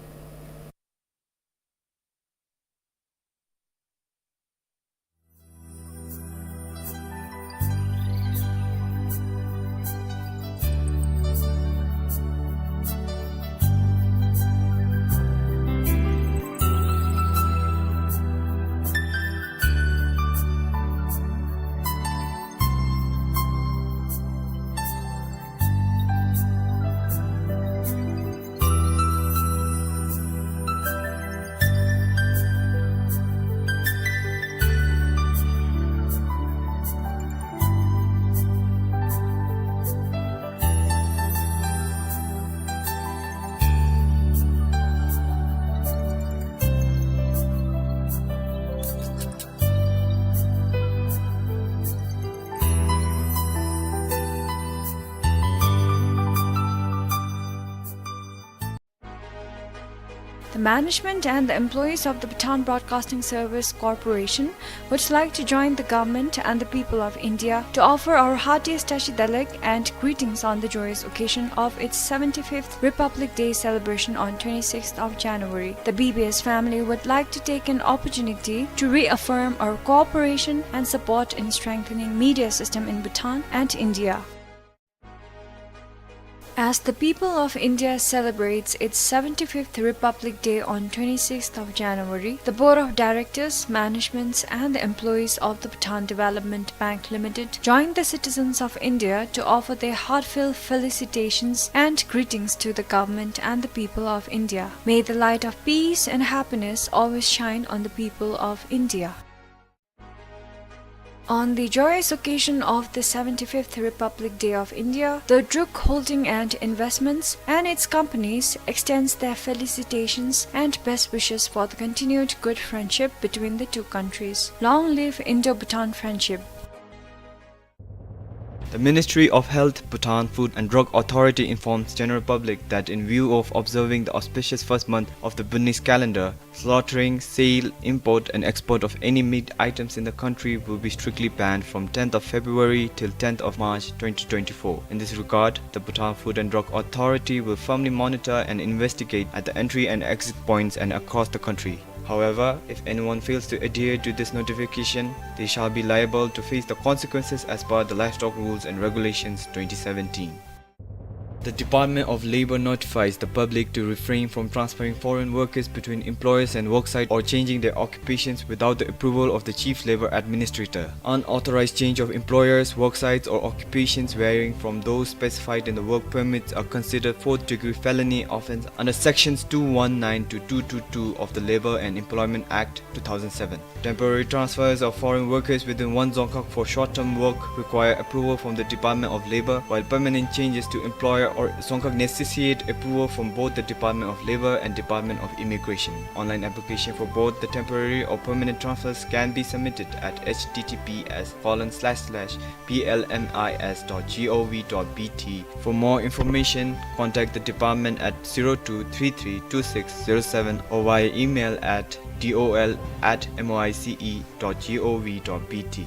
The management and the employees of the Bhutan Broadcasting Service Corporation would like to join the government and the people of India to offer our heartiest Tashi Delek and greetings on the joyous occasion of its seventy-fifth Republic Day celebration on twenty-sixth of January. The B B S family would like to take an opportunity to reaffirm our cooperation and support in strengthening media system in Bhutan and India. As the people of India celebrates its seventy-fifth Republic Day on twenty-sixth of January, the Board of Directors, managements, and the employees of the Bhutan Development Bank Limited join the citizens of India to offer their heartfelt felicitations and greetings to the government and the people of India. May the light of peace and happiness always shine on the people of India. On the joyous occasion of the seventy-fifth Republic Day of India, the Druk Holding and Investments and its companies extends their felicitations and best wishes for the continued good friendship between the two countries. Long live Indo-Bhutan friendship. The Ministry of Health, Bhutan Food and Drug Authority informs general public that in view of observing the auspicious first month of the Burmese calendar, slaughtering, sale, import and export of any meat items in the country will be strictly banned from tenth of February till tenth of March twenty twenty-four. In this regard, the Bhutan Food and Drug Authority will firmly monitor and investigate at the entry and exit points and across the country. However, if anyone fails to adhere to this notification, they shall be liable to face the consequences as per the Livestock Rules and Regulations twenty seventeen. The Department of Labor notifies the public to refrain from transferring foreign workers between employers and worksite or changing their occupations without the approval of the Chief Labor Administrator. Unauthorized change of employers, worksites, or occupations varying from those specified in the work permits are considered fourth-degree felony offense under Sections two one nine to two two two of the Labor and Employment Act two thousand seven. Temporary transfers of foreign workers within one Dzongkhag for short-term work require approval from the Department of Labor, while permanent changes to employer or Dzongkhag necessitate approval from both the Department of Labor and Department of Immigration. Online application for both the temporary or permanent transfers can be submitted at H T T P S colon slash slash B L M I S dot G O V dot B T. For more information, contact the department at zero two three three two six zero seven or via email at D O L at M O I C E dot G O V dot B T.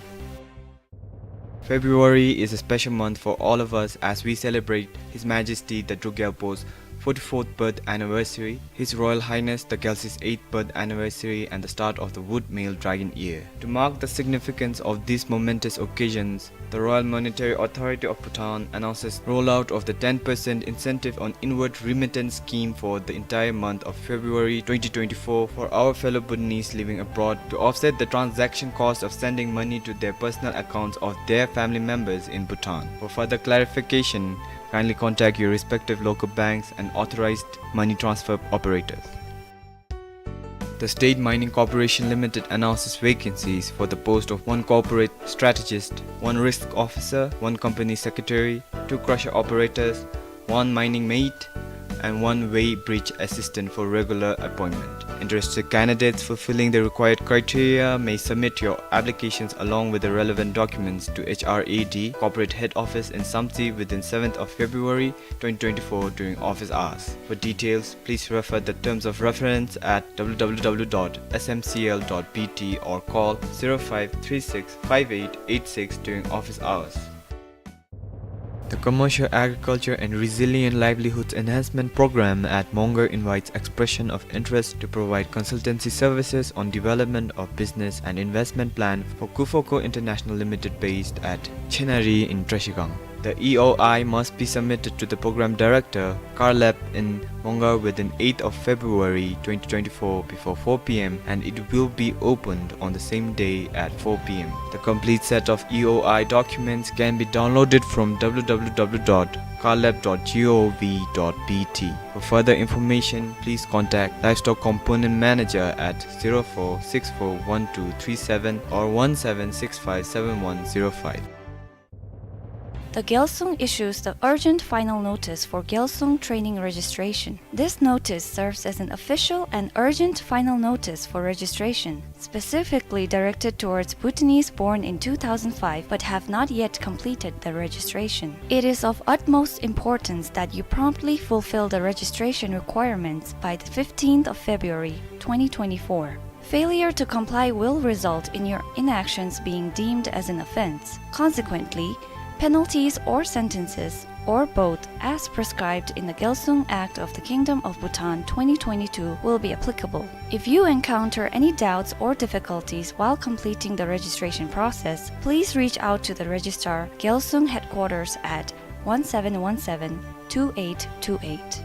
February is a special month for all of us as we celebrate His Majesty the Druk Gyalpo's forty-fourth birth anniversary, His Royal Highness the Gyaltsuk's eighth birth anniversary, and the start of the Wood Male Dragon Year. To mark the significance of these momentous occasions, the Royal Monetary Authority of Bhutan announces rollout of the ten percent incentive on inward remittance scheme for the entire month of February twenty twenty-four for our fellow Bhutanese living abroad to offset the transaction cost of sending money to their personal accounts of their family members in Bhutan. For further clarification, kindly contact your respective local banks and authorized money transfer operators. The State Mining Corporation Limited announces vacancies for the post of one corporate strategist, one risk officer, one company secretary, two crusher operators, one mining mate, and one weighbridge assistant for regular appointment. Interested candidates fulfilling the required criteria may submit your applications along with the relevant documents to H R A D, Corporate Head Office in Samtse within seventh of February twenty twenty-four during office hours. For details, please refer the terms of reference at W W W dot S M C L dot B T or call zero five three six five eight eight six during office hours. The Commercial Agriculture and Resilient Livelihoods Enhancement Program at Mongar invites expression of interest to provide consultancy services on development of business and investment plan for Kufoco International Limited based at Chenari in Trashigang. The E O I must be submitted to the program director, Carlab in Mongar within eighth of February twenty twenty-four before four P M, and it will be opened on the same day at four P M. The complete set of E O I documents can be downloaded from W W W dot carlab dot gov dot B T. For further information, please contact Livestock Component Manager at zero four six four one two three seven or one seven six five seven one zero five. The Gyalsung issues the urgent final notice for Gyalsung training registration. This notice serves as an official and urgent final notice for registration, specifically directed towards Bhutanese born in two thousand five but have not yet completed the registration. It is of utmost importance that you promptly fulfill the registration requirements by the fifteenth of February twenty twenty-four. Failure to comply will result in your inactions being deemed as an offense. Consequently, penalties or sentences, or both, as prescribed in the Gyalsung Act of the Kingdom of Bhutan twenty twenty-two, will be applicable. If you encounter any doubts or difficulties while completing the registration process, please reach out to the Registrar, Gyalsung Headquarters at one seven one seven two eight two eight.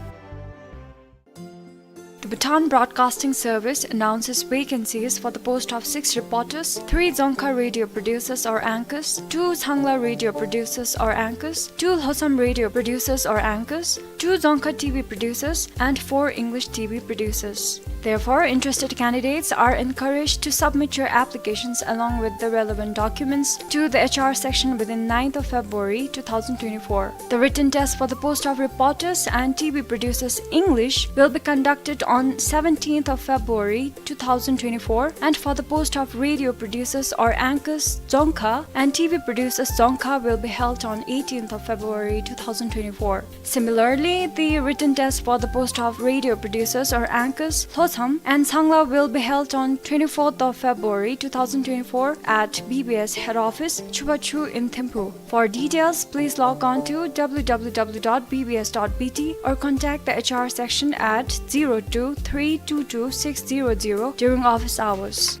The Bhutan Broadcasting Service announces vacancies for the post of six reporters, three Dzongkha radio producers or anchors, two Changla radio producers or anchors, two Lhotsam radio producers or anchors, two Dzongkha T V producers, and four English T V producers. Therefore, interested candidates are encouraged to submit your applications along with the relevant documents to the H R section within ninth of February two thousand twenty-four. The written test for the post of reporters and T V producers English will be conducted on seventeenth of February two thousand twenty-four, and for the post of radio producers or anchors Dzongkha and T V producers Dzongkha will be held on eighteenth of February two thousand twenty-four. Similarly, the written test for the post of radio producers or anchors Lhotsam and Changla will be held on twenty-fourth of February two thousand twenty-four at B B S head office, Chubachu in Thimphu. For details, please log on to W W W dot B B S dot B T or contact the H R section at zero two three two two six zero zero during office hours.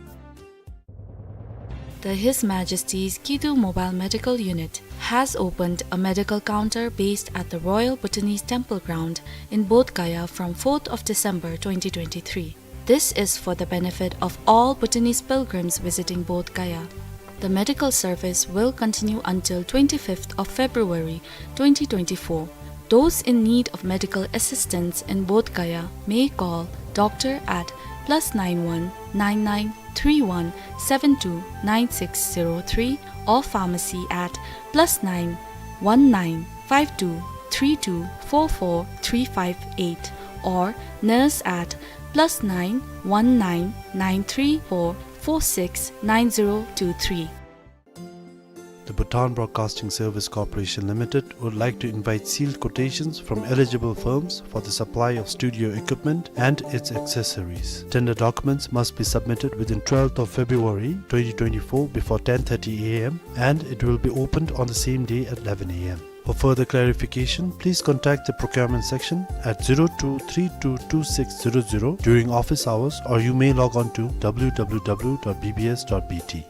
The His Majesty's Kidu Mobile Medical Unit has opened a medical counter based at the Royal Bhutanese Temple Ground in Bodh Gaya from fourth of December twenty twenty-three. This is for the benefit of all Bhutanese pilgrims visiting Bodh Gaya. The medical service will continue until twenty-fifth of February twenty twenty-four. Those in need of medical assistance in Bodh Gaya may call doctor at plus nine one nine nine three one seven two nine six zero three or pharmacy at plus nine one nine five two three two four four three five eight or nurse at plus nine one nine nine three four four six nine zero two three. The Bhutan Broadcasting Service Corporation Limited would like to invite sealed quotations from eligible firms for the supply of studio equipment and its accessories. Tender documents must be submitted within twelfth of February twenty twenty-four before ten thirty A M, and it will be opened on the same day at eleven A M. For further clarification, please contact the procurement section at zero two three two two six zero zero during office hours, or you may log on to W W W dot B B S dot B T.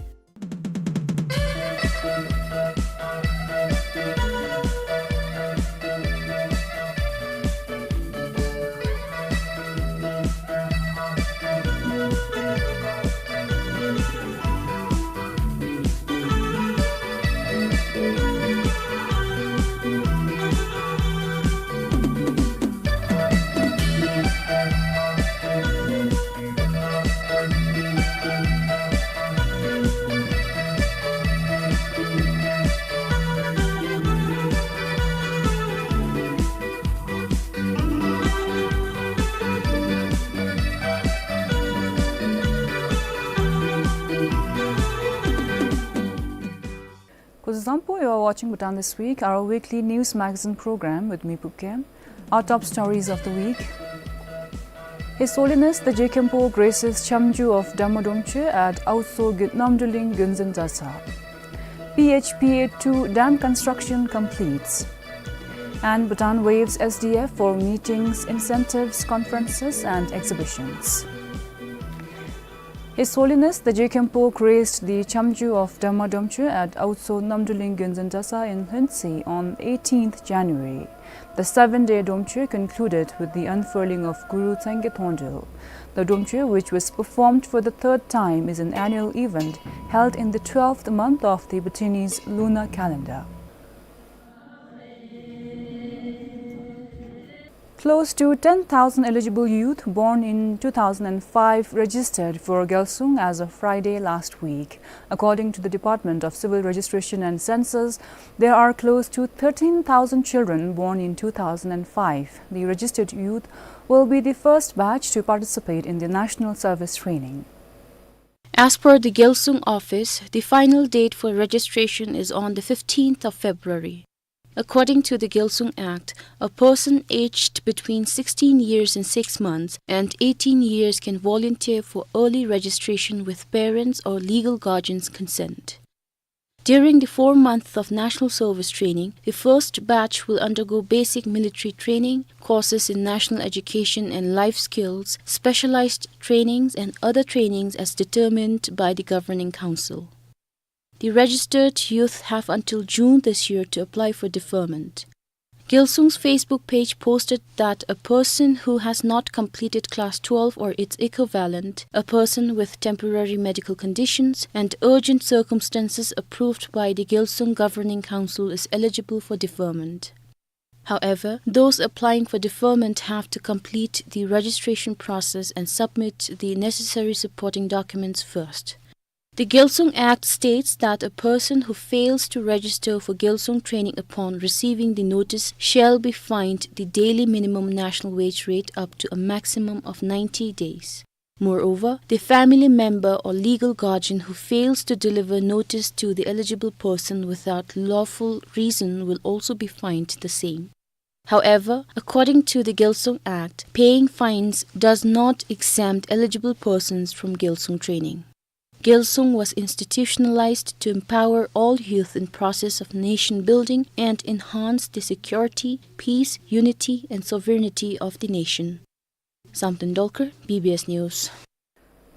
Kuzuzangpo, you are watching Bhutan This Week, our weekly news magazine program with me, Pukkem. Our top stories of the week. His Holiness the Je Khenpo graces Chamju of Dharma Domchwe at Autso Gyut Namdruling Gyunzin Jasa. P H P A two dam construction completes. And Bhutan waives S D F for meetings, incentives, conferences and exhibitions. His Holiness the Je Khenpo graced the Chamju of Dharma Domchwe at Autso Namdruling Gyunzin Jasa in Lhuentse on eighteenth January. The seven-day Domchwe concluded with the unfurling of Guru Tsangye Thondel. The Domchwe, which was performed for the third time, is an annual event held in the twelfth month of the Bhutanese lunar calendar. Close to ten thousand eligible youth born in two thousand and five registered for Gyalsung as of Friday last week. According to the Department of Civil Registration and Census, there are close to thirteen thousand children born in two thousand and five. The registered youth will be the first batch to participate in the national service training. As per the Gyalsung office, the final date for registration is on the fifteenth of February. According to the Gyalsung Act, a person aged between sixteen years and six months and eighteen years can volunteer for early registration with parents or legal guardians' consent. During the four months of national service training, the first batch will undergo basic military training, courses in national education and life skills, specialized trainings and other trainings as determined by the Governing Council. The registered youth have until June this year to apply for deferment. Gyalsung's Facebook page posted that a person who has not completed class twelve or its equivalent, a person with temporary medical conditions and urgent circumstances approved by the Gyalsung Governing Council is eligible for deferment. However, those applying for deferment have to complete the registration process and submit the necessary supporting documents first. The Gyalsung Act states that a person who fails to register for Gyalsung training upon receiving the notice shall be fined the daily minimum national wage rate up to a maximum of ninety days. Moreover, the family member or legal guardian who fails to deliver notice to the eligible person without lawful reason will also be fined the same. However, according to the Gyalsung Act, paying fines does not exempt eligible persons from Gyalsung training. Gyalsung was institutionalized to empower all youth in process of nation building and enhance the security, peace, unity, and sovereignty of the nation. Samten Dolkar, B B S News.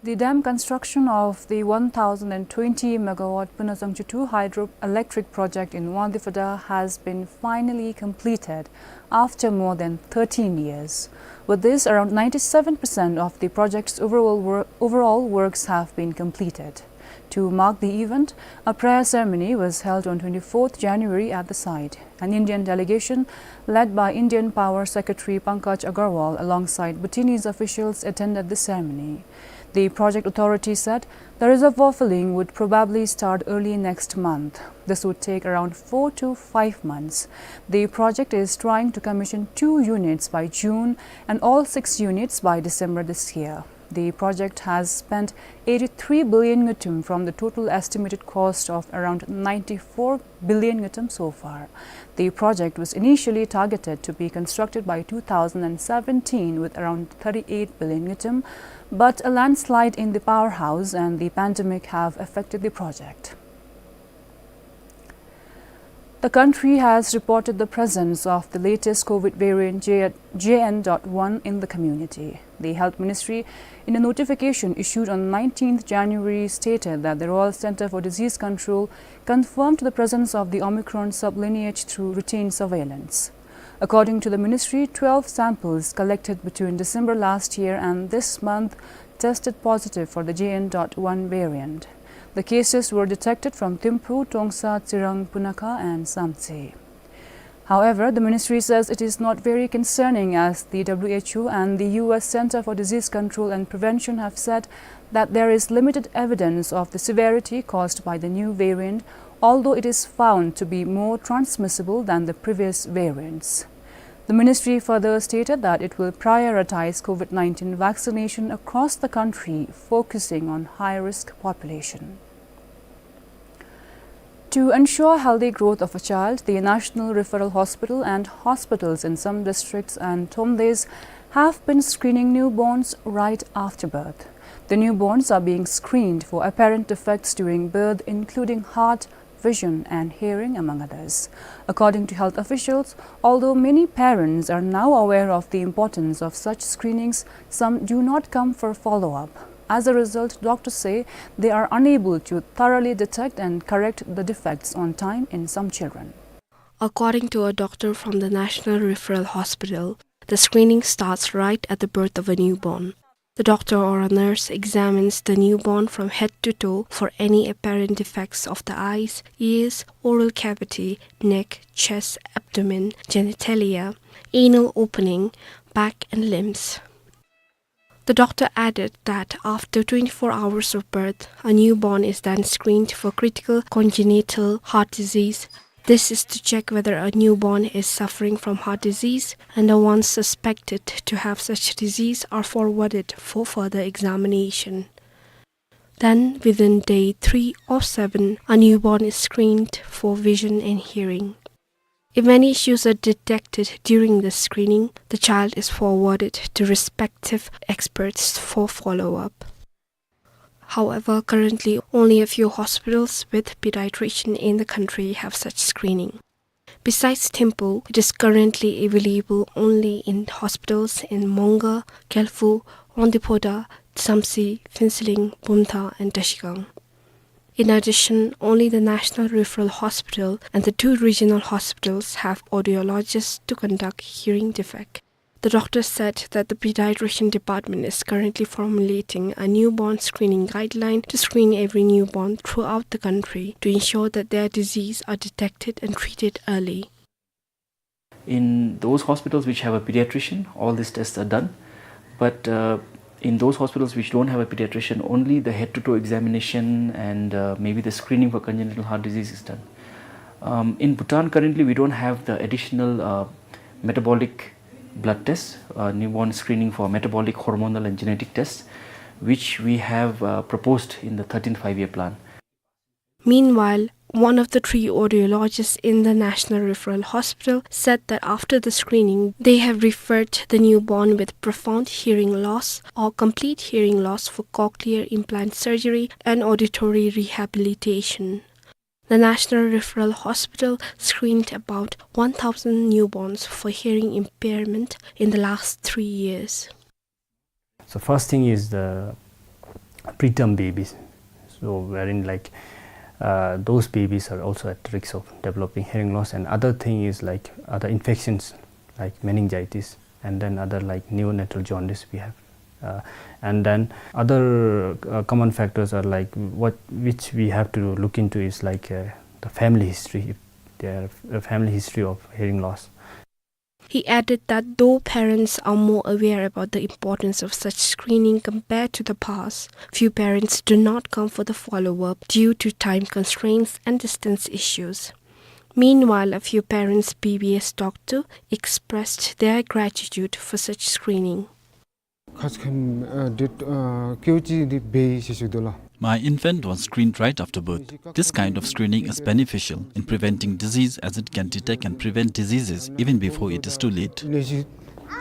The dam construction of the one thousand and twenty megawatt Punazangchu two hydroelectric project in Wangdue Phodrang has been finally completed after more than thirteen years. With this, around ninety-seven percent of the project's overall wor-, overall works have been completed. To mark the event, a prayer ceremony was held on twenty-fourth January at the site. An Indian delegation, led by Indian Power Secretary Pankaj Agarwal, alongside Bhutanese officials, attended the ceremony. The project authority said the reservoir filling would probably start early next month. This would take around four to five months. The project is trying to commission two units by June and all six units by December this year. The project has spent eighty-three billion ngultrum from the total estimated cost of around ninety-four billion ngultrum so far. The project was initially targeted to be constructed by two thousand and seventeen with around thirty-eight billion ngultrum, but a landslide in the powerhouse and the pandemic have affected the project. A country has reported the presence of the latest COVID variant J N dot one in the community. The Health Ministry, in a notification issued on nineteenth January, stated that the Royal Centre for Disease Control confirmed the presence of the Omicron sublineage through routine surveillance. According to the ministry, twelve samples collected between December last year and this month tested positive for the J N dot one variant. The cases were detected from Thimphu, Trongsa, Tsirang, Punakha and Samtse. However, the ministry says it is not very concerning, as the W H O and the U S Centre for Disease Control and Prevention have said that there is limited evidence of the severity caused by the new variant, although it is found to be more transmissible than the previous variants. The ministry further stated that it will prioritize COVID nineteen vaccination across the country, focusing on high-risk population. To ensure healthy growth of a child, the National Referral Hospital and hospitals in some districts and tondes have been screening newborns right after birth. The newborns are being screened for apparent defects during birth, including heart, vision, and hearing, among others. According to health officials, although many parents are now aware of the importance of such screenings, some do not come for follow-up. As a result, doctors say they are unable to thoroughly detect and correct the defects on time in some children. According to a doctor from the National Referral Hospital, the screening starts right at the birth of a newborn. The doctor or a nurse examines the newborn from head to toe for any apparent defects of the eyes, ears, oral cavity, neck, chest, abdomen, genitalia, anal opening, back and limbs. The doctor added that after twenty-four hours of birth, a newborn is then screened for critical congenital heart disease. This is to check whether a newborn is suffering from heart disease, and the ones suspected to have such disease are forwarded for further examination. Then, within day three or seven, a newborn is screened for vision and hearing. If any issues are detected during the screening, the child is forwarded to respective experts for follow-up. However, currently only a few hospitals with pediatrician in the country have such screening. Besides Thimphu, it is currently available only in hospitals in Mongar, Kyailphu, Wangdue Phodrang, Samtse, Phuentsholing, Bumthang and Trashigang. In addition, only the National Referral Hospital and the two regional hospitals have audiologists to conduct hearing defect. The doctor said that the pediatrician department is currently formulating a newborn screening guideline to screen every newborn throughout the country to ensure that their disease are detected and treated early. In those hospitals which have a pediatrician, all these tests are done. But, uh, in those hospitals which don't have a pediatrician, only the head-to-toe examination and, uh, maybe the screening for congenital heart disease is done. Um, in Bhutan, currently, we don't have the additional, uh, metabolic blood test, uh, newborn screening for metabolic, hormonal, and genetic tests, which we have, uh, proposed in the thirteenth Five-Year Plan. Meanwhile, one of the three audiologists in the National Referral Hospital said that after the screening, they have referred the newborn with profound hearing loss or complete hearing loss for cochlear implant surgery and auditory rehabilitation. The National Referral Hospital screened about one thousand newborns for hearing impairment in the last three years. So first thing is the preterm babies. So wherein, like, uh, those babies are also at risk of developing hearing loss. And other thing is, like, other infections like meningitis, and then other, like, neonatal jaundice we have. Uh, and then other, uh, common factors are, like, what, which we have to look into is, like, uh, the family history, if there a family history of hearing loss. He added that though parents are more aware about the importance of such screening compared to the past, few parents do not come for the follow-up due to time constraints and distance issues. Meanwhile, a few parents B B S talked to expressed their gratitude for such screening. ཁ་ཙ་ཁམས་ཨ་འདི་ཨ་ཀེའུ་ཅི་འདི་འབད་ཡི་ཟེར་ཞུ་དོ་ལགས། My infant was screened right after birth. This kind of screening is beneficial in preventing disease, as it can detect and prevent diseases even before it is too late. ལས་གཞི་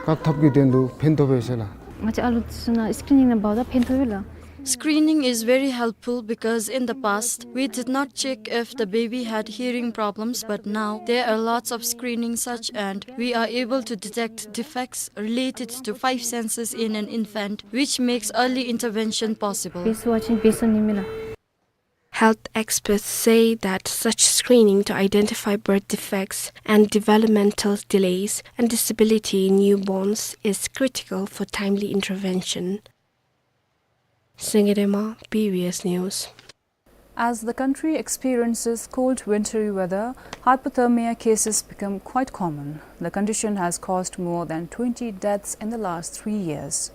བཀག་ཐབས་ཀྱི་དོན་དུ་ཕན་ཐོགས་པས་ཟེར་ལགས། ང་བཅས་ཨ་ལུ་ཚུ་ནང་སི་ཀི་རིན་ནིང་ནང་འབདཝ་ད་ཕན་ཐོགས་ཡོད་ལགས། Screening is very helpful because in the past, we did not check if the baby had hearing problems, but now there are lots of screening such, and we are able to detect defects related to five senses in an infant, which makes early intervention possible. Health experts say that such screening to identify birth defects and developmental delays and disability in newborns is critical for timely intervention. Sengedema, B B S News. As the country experiences cold wintry weather, hypothermia cases become quite common. The condition has caused more than twenty deaths in the last three years.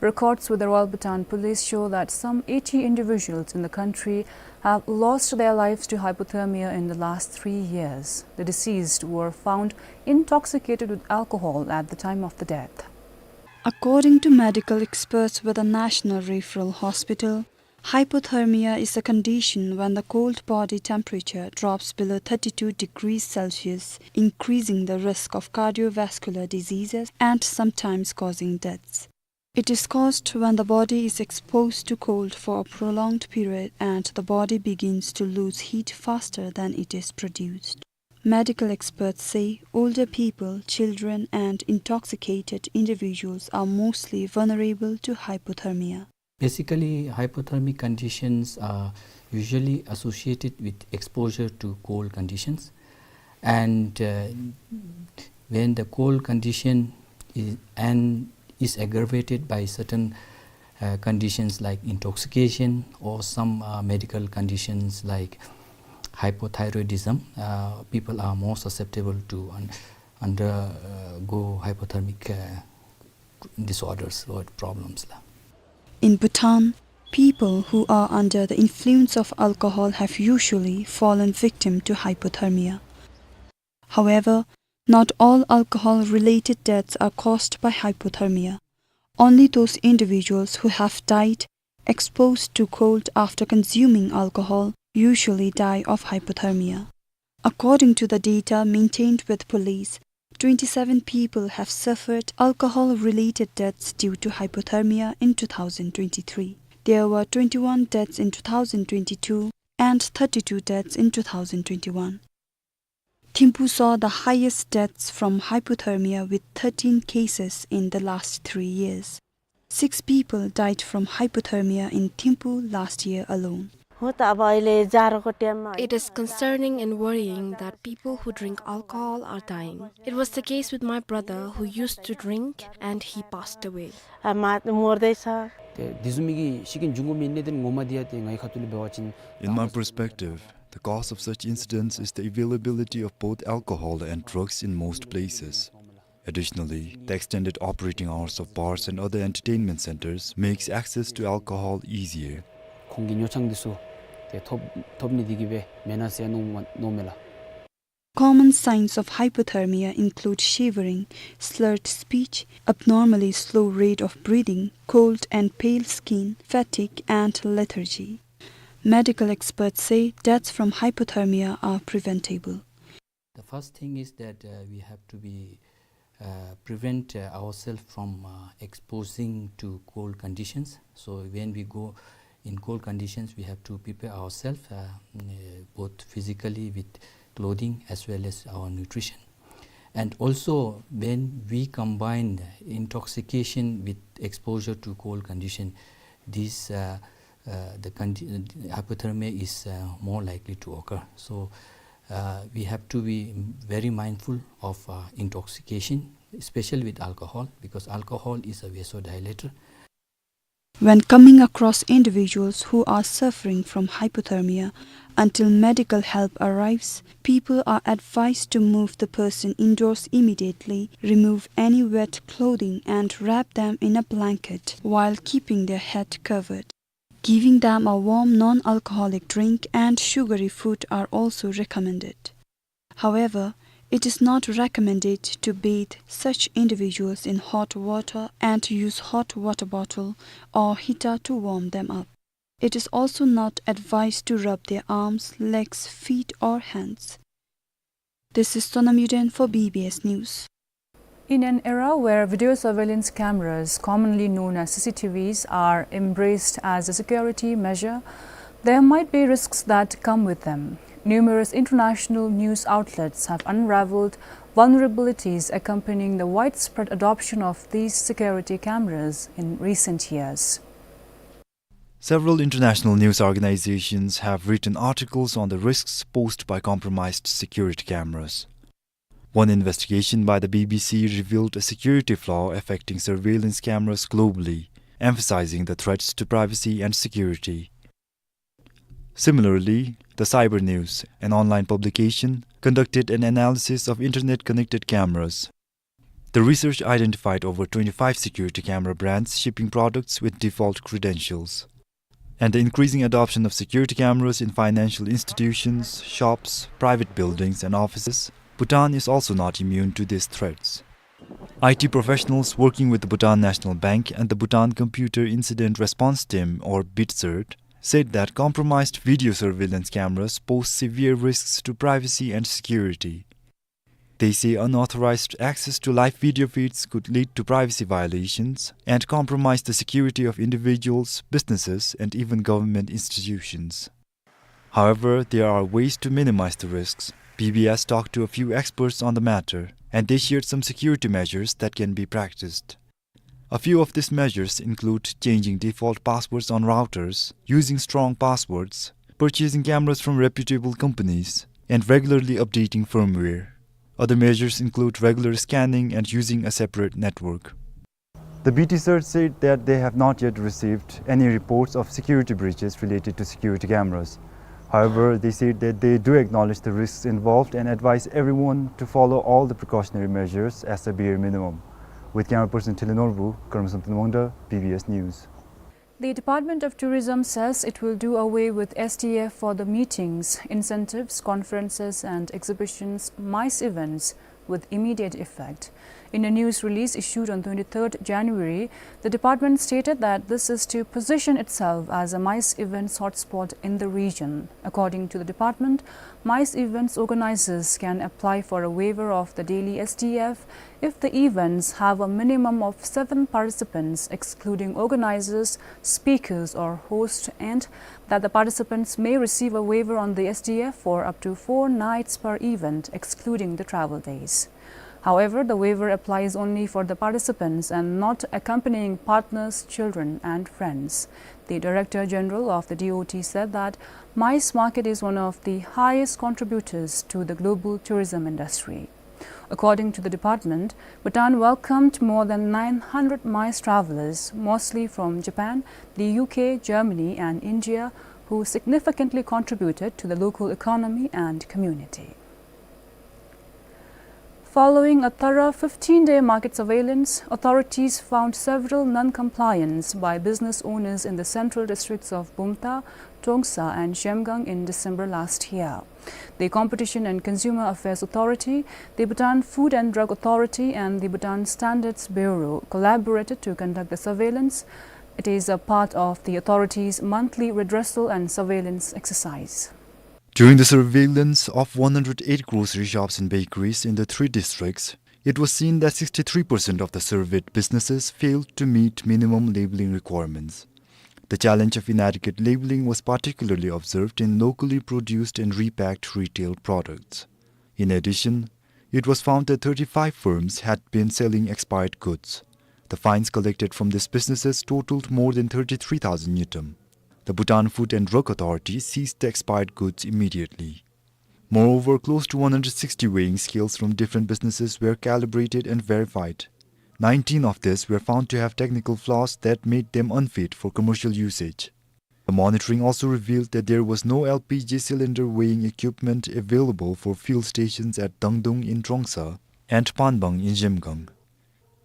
Records with the Royal Bhutan Police show that some eighty individuals in the country have lost their lives to hypothermia in the last three years. The deceased were found intoxicated with alcohol at the time of the death. According to medical experts with the National Referral Hospital, hypothermia is a condition when the cold body temperature drops below thirty-two degrees Celsius, increasing the risk of cardiovascular diseases and sometimes causing deaths. It is caused when the body is exposed to cold for a prolonged period and the body begins to lose heat faster than it is produced. Medical experts say older people, children, and intoxicated individuals are mostly vulnerable to hypothermia. Basically, hypothermic conditions are usually associated with exposure to cold conditions, and, uh, when the cold condition is, and is aggravated by certain, uh, conditions like intoxication or some, uh, medical conditions like hypothyroidism, uh, people are more susceptible to un-, undergo hypothermic, uh, disorders or problems la. In Bhutan, people who are under the influence of alcohol have usually fallen victim to hypothermia. However, not all alcohol-related deaths are caused by hypothermia. Only those individuals who have died exposed to cold after consuming alcohol usually die of hypothermia. According to the data maintained with police, twenty-seven people have suffered alcohol-related deaths due to hypothermia in two thousand twenty-three. There were twenty-one deaths in two thousand twenty-two and thirty-two deaths in two thousand twenty-one. Thimphu saw the highest deaths from hypothermia with thirteen cases in the last three years. Six people died from hypothermia in Thimphu last year alone. It is concerning and worrying that people who drink alcohol are dying. It was the case with my brother who used to drink and he passed away. In my perspective, the cause of such incidents is the availability of both alcohol and drugs in most places. Additionally, the extended operating hours of bars and other entertainment centers makes access to alcohol easier. Common signs of hypothermia include shivering, slurred speech, abnormally slow rate of breathing, cold and pale skin, fatigue, and lethargy. Medical experts say deaths from hypothermia are preventable. The first thing is that, uh, we have to be, uh, prevent, uh, ourselves from, uh, exposing to cold conditions. So when we go in cold conditions, we have to prepare ourselves, uh, mm, uh, both physically with clothing as well as our nutrition. And also, when we combine intoxication with exposure to cold condition, this, uh, uh, the condi-, hypothermia is, uh, more likely to occur. So, uh, we have to be very mindful of, uh, intoxication, especially with alcohol, because alcohol is a vasodilator. When coming across individuals who are suffering from hypothermia, until medical help arrives, people are advised to move the person indoors immediately, remove any wet clothing and wrap them in a blanket while keeping their head covered. Giving them a warm non-alcoholic drink and sugary food are also recommended. However, it is not recommended to bathe such individuals in hot water and use hot water bottle or heater to warm them up. It is also not advised to rub their arms, legs, feet or hands. This is Sonam Yuden for B B S News. In an era where video surveillance cameras, commonly known as C C T Vs, are embraced as a security measure, there might be risks that come with them. Numerous international news outlets have unraveled vulnerabilities accompanying the widespread adoption of these security cameras in recent years. Several international news organizations have written articles on the risks posed by compromised security cameras. One investigation by the B B C revealed a security flaw affecting surveillance cameras globally, emphasizing the threats to privacy and security. Similarly, the Cyber News, an online publication, conducted an analysis of internet-connected cameras. The research identified over twenty-five security camera brands shipping products with default credentials. And the increasing adoption of security cameras in financial institutions, shops, private buildings, and offices, Bhutan is also not immune to these threats. I T professionals working with the Bhutan National Bank and the Bhutan Computer Incident Response Team, or BITCIRT, said that compromised video surveillance cameras pose severe risks to privacy and security. They say unauthorized access to live video feeds could lead to privacy violations and compromise the security of individuals, businesses, and even government institutions. However, there are ways to minimize the risks. B B S talked to a few experts on the matter, and they shared some security measures that can be practiced. A few of these measures include changing default passwords on routers, using strong passwords, purchasing cameras from reputable companies, and regularly updating firmware. Other measures include regular scanning and using a separate network. The BITCIRT said that they have not yet received any reports of security breaches related to security cameras. However, they said that they do acknowledge the risks involved and advise everyone to follow all the precautionary measures as a bare minimum. With camera person Thele Norbu, Karmsam Tanwangda, B B S News. The Department of Tourism says it will do away with S D F for the meetings, incentives, conferences and exhibitions, MICE events, with immediate effect. In a news release issued on twenty-third January, the department stated that this is to position itself as a MICE events hotspot in the region. According to the department, MICE events organizers can apply for a waiver of the daily S D F if the events have a minimum of seven participants, excluding organizers, speakers or host, and that the participants may receive a waiver on the S D F for up to four nights per event, excluding the travel days. However, the waiver applies only for the participants and not accompanying partners, children, and friends. The Director General of the D O T said that MICE market is one of the highest contributors to the global tourism industry. According to the department, Bhutan welcomed more than nine hundred MICE travelers, mostly from Japan, the U K, Germany, and India, who significantly contributed to the local economy and community. Following a thorough fifteen-day market surveillance, authorities found several non-compliance by business owners in the central districts of Bumthang, Trongsa, and Zhemgang in December last year. The Competition and Consumer Affairs Authority, the Bhutan Food and Drug Authority, and the Bhutan Standards Bureau collaborated to conduct the surveillance. It is a part of the authority's monthly redressal and surveillance exercise. During the surveillance of one hundred eight grocery shops and bakeries in the three districts, it was seen that sixty-three percent of the surveyed businesses failed to meet minimum labeling requirements. The challenge of inadequate labeling was particularly observed in locally produced and repacked retail products. In addition, it was found that thirty-five firms had been selling expired goods. The fines collected from these businesses totaled more than thirty-three thousand ngultrum. The Bhutan Food and Drug Authority seized the expired goods immediately. Moreover, close to one hundred sixty weighing scales from different businesses were calibrated and verified. Nineteen of these were found to have technical flaws that made them unfit for commercial usage. The monitoring also revealed that there was no L P G cylinder weighing equipment available for fuel stations at Dangdung in Trongsa and Panbang in Zhemgang.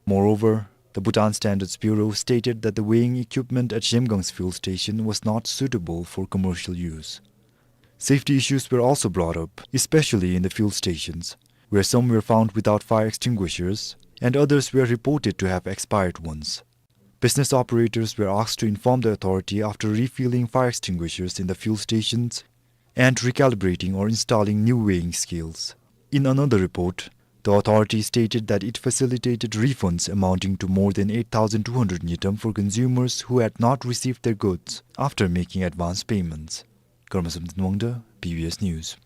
Moreover, the Bhutan Standards Bureau stated that the weighing equipment at Zhemgang's fuel station was not suitable for commercial use. Safety issues were also brought up, especially in the fuel stations, where some were found without fire extinguishers and others were reported to have expired ones. Business operators were asked to inform the authority after refilling fire extinguishers in the fuel stations and recalibrating or installing new weighing scales. In another report, The authority stated that it facilitated refunds amounting to more than eight thousand two hundred ngultrum for consumers who had not received their goods after making advance payments. Karma Samten Wangda, B B S News.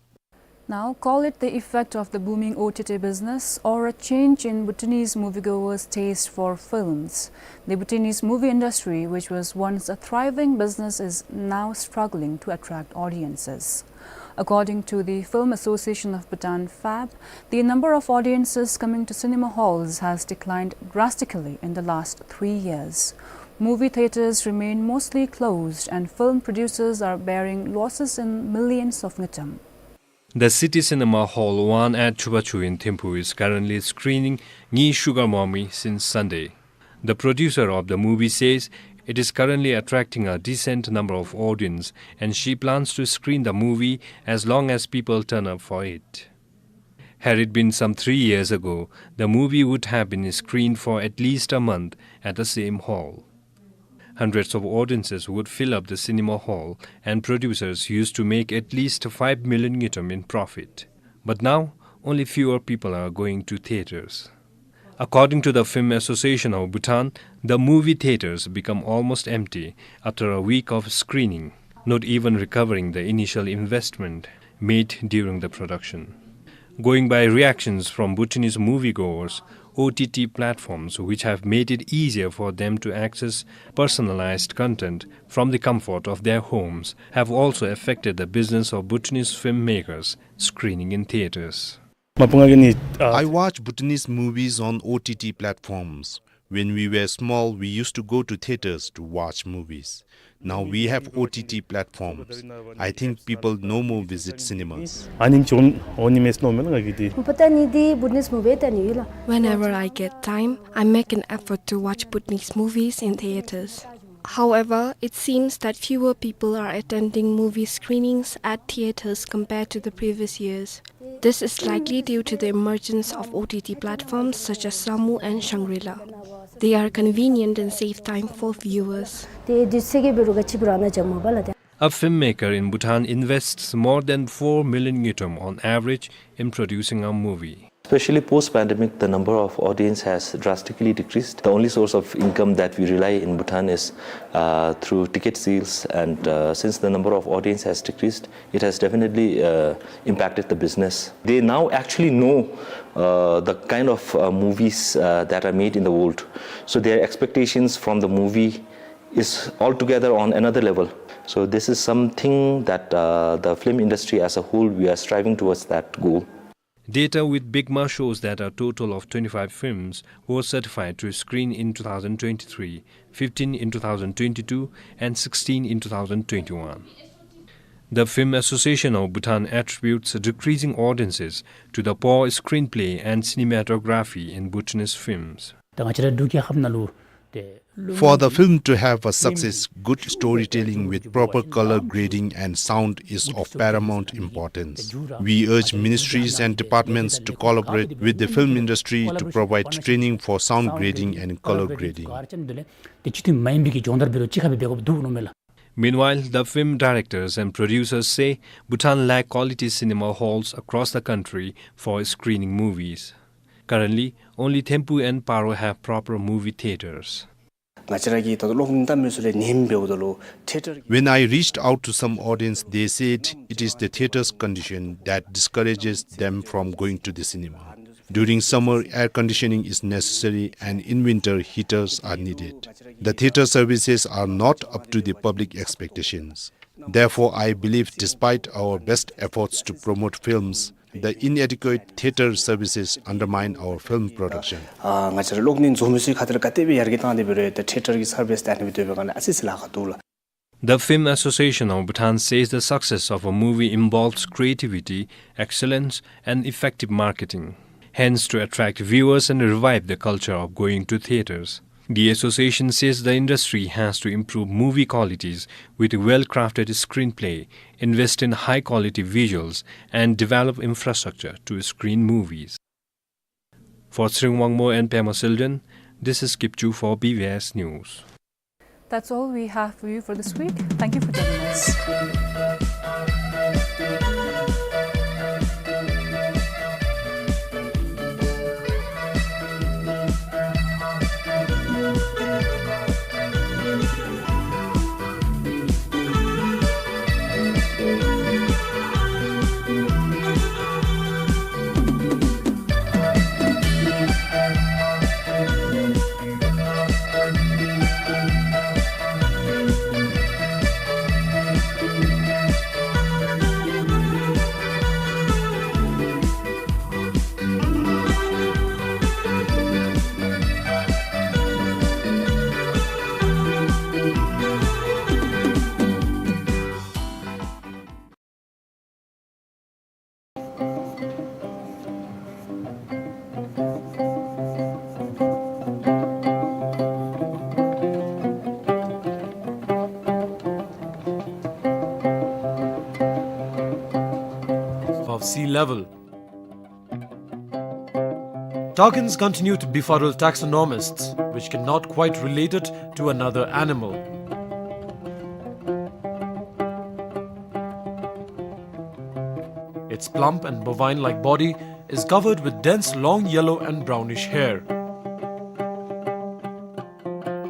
Now, call it the effect of the booming O T T business or a change in Bhutanese moviegoers' taste for films. The Bhutanese movie industry, which was once a thriving business, is now struggling to attract audiences. According to the Film Association of Bhutan, FAB, the number of audiences coming to cinema halls has declined drastically in the last three years. Movie theaters remain mostly closed, and film producers are bearing losses in millions of ngultrum. The City Cinema Hall one at Chubachu in Thimphu is currently screening Ngi Sugar Mommy since Sunday. The producer of the movie says it is currently attracting a decent number of audience, and she plans to screen the movie as long as people turn up for it. Had it been some three years ago, the movie would have been screened for at least a month at the same hall. Hundreds of audiences would fill up the cinema hall, and producers used to make at least five million ngultrum in profit. But now, only fewer people are going to theaters. According to the Film Association of Bhutan, the movie theaters become almost empty after a week of screening, not even recovering the initial investment made during the production. Going by reactions from Bhutanese moviegoers, O T T platforms, which have made it easier for them to access personalized content from the comfort of their homes, have also affected the business of Bhutanese filmmakers screening in theaters. Mapungagini, uh, I watch Bhutanese movies on O T T platforms. When we were small, we used to go to theaters to watch movies. Now we have O T T platforms. I think people no more visit cinemas. Anim chun onimes no mel ngagidi. Patani di Bhutanese movie tani la. Whenever I get time, I make an effort to watch Bhutanese movies in theaters. However, it seems that fewer people are attending movie screenings at theaters compared to the previous years. This is likely due to the emergence of O T T platforms such as Samu and Shangri-La. They are convenient and save time for viewers. A filmmaker in Bhutan invests more than four million ngultrum on average in producing a movie. Especially post-pandemic, the number of audience has drastically decreased. The only source of income that we rely in Bhutan is, uh, through ticket sales, and, uh, since the number of audience has decreased, it has definitely, uh, impacted the business. They now actually know, uh, the kind of, uh, movies, uh, that are made in the world. So their expectations from the movie is altogether on another level. So this is something that, uh, the film industry as a whole, we are striving towards that goal. Data with BICMA shows that a total of twenty-five films were certified to screen in two thousand twenty-three, fifteen in two thousand twenty-two, and sixteen in two thousand twenty-one. The Film Association of Bhutan attributes decreasing audiences to the poor screenplay and cinematography in Bhutanese films. For the film to have a success, good storytelling with proper color grading and sound is of paramount importance. We urge ministries and departments to collaborate with the film industry to provide training for sound grading and color grading. Meanwhile, the film directors and producers say Bhutan lack quality cinema halls across the country for screening movies. Currently, only Thimphu and Paro have proper movie theaters. When I reached out to some audience, they said it is the theater's condition that discourages them from going to the cinema. During summer, air conditioning is necessary, and in winter, heaters are needed. The theater services are not up to the public expectations. Therefore, I believe, despite our best efforts to promote films, the inadequate theater services undermine our film production. The Film Association of Bhutan says the success of a movie involves creativity, excellence, and effective marketing. Hence, to attract viewers and revive the culture of going to theaters, the association says the industry has to improve movie qualities with well-crafted screenplay, invest in high-quality visuals, and develop infrastructure to screen movies. For Tshering Wangmo and Pema Selden, this is Kipchu for B B S News. That's all we have for you for this week. Thank you for joining us. sea level. Takins continue to befuddle taxonomists, which cannot quite relate it to another animal. Its plump and bovine-like body is covered with dense long yellow and brownish hair.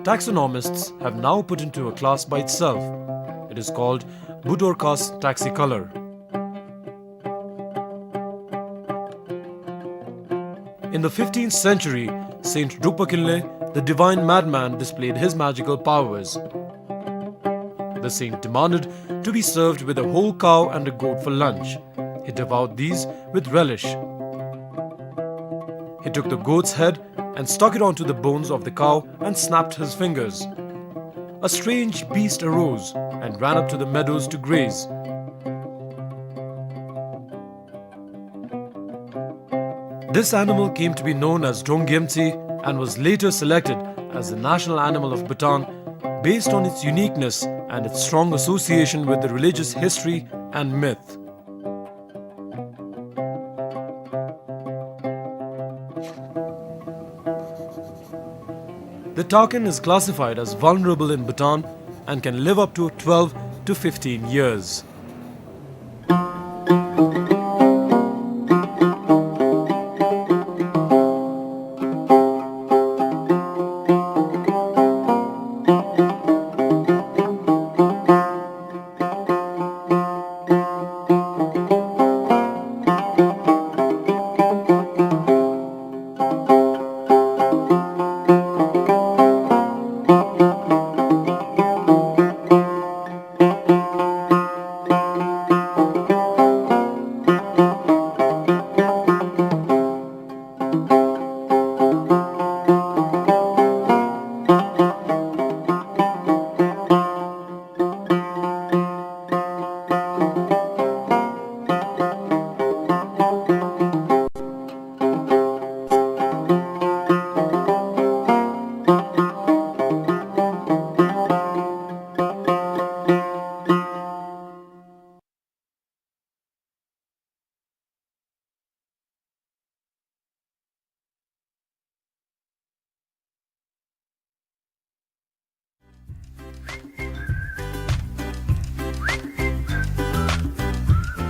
Taxonomists have now put into a class by itself. It is called Budorcas taxicolor. In the fifteenth century, Saint Drukpa Kinley, the divine madman, displayed his magical powers. The saint demanded to be served with a whole cow and a goat for lunch. He devoured these with relish. He took the goat's head and stuck it onto the bones of the cow and snapped his fingers. A strange beast arose and ran up to the meadows to graze. This animal came to be known as Drongyemtsi and was later selected as the national animal of Bhutan based on its uniqueness and its strong association with the religious history and myth. The takin is classified as vulnerable in Bhutan and can live up to twelve to fifteen years.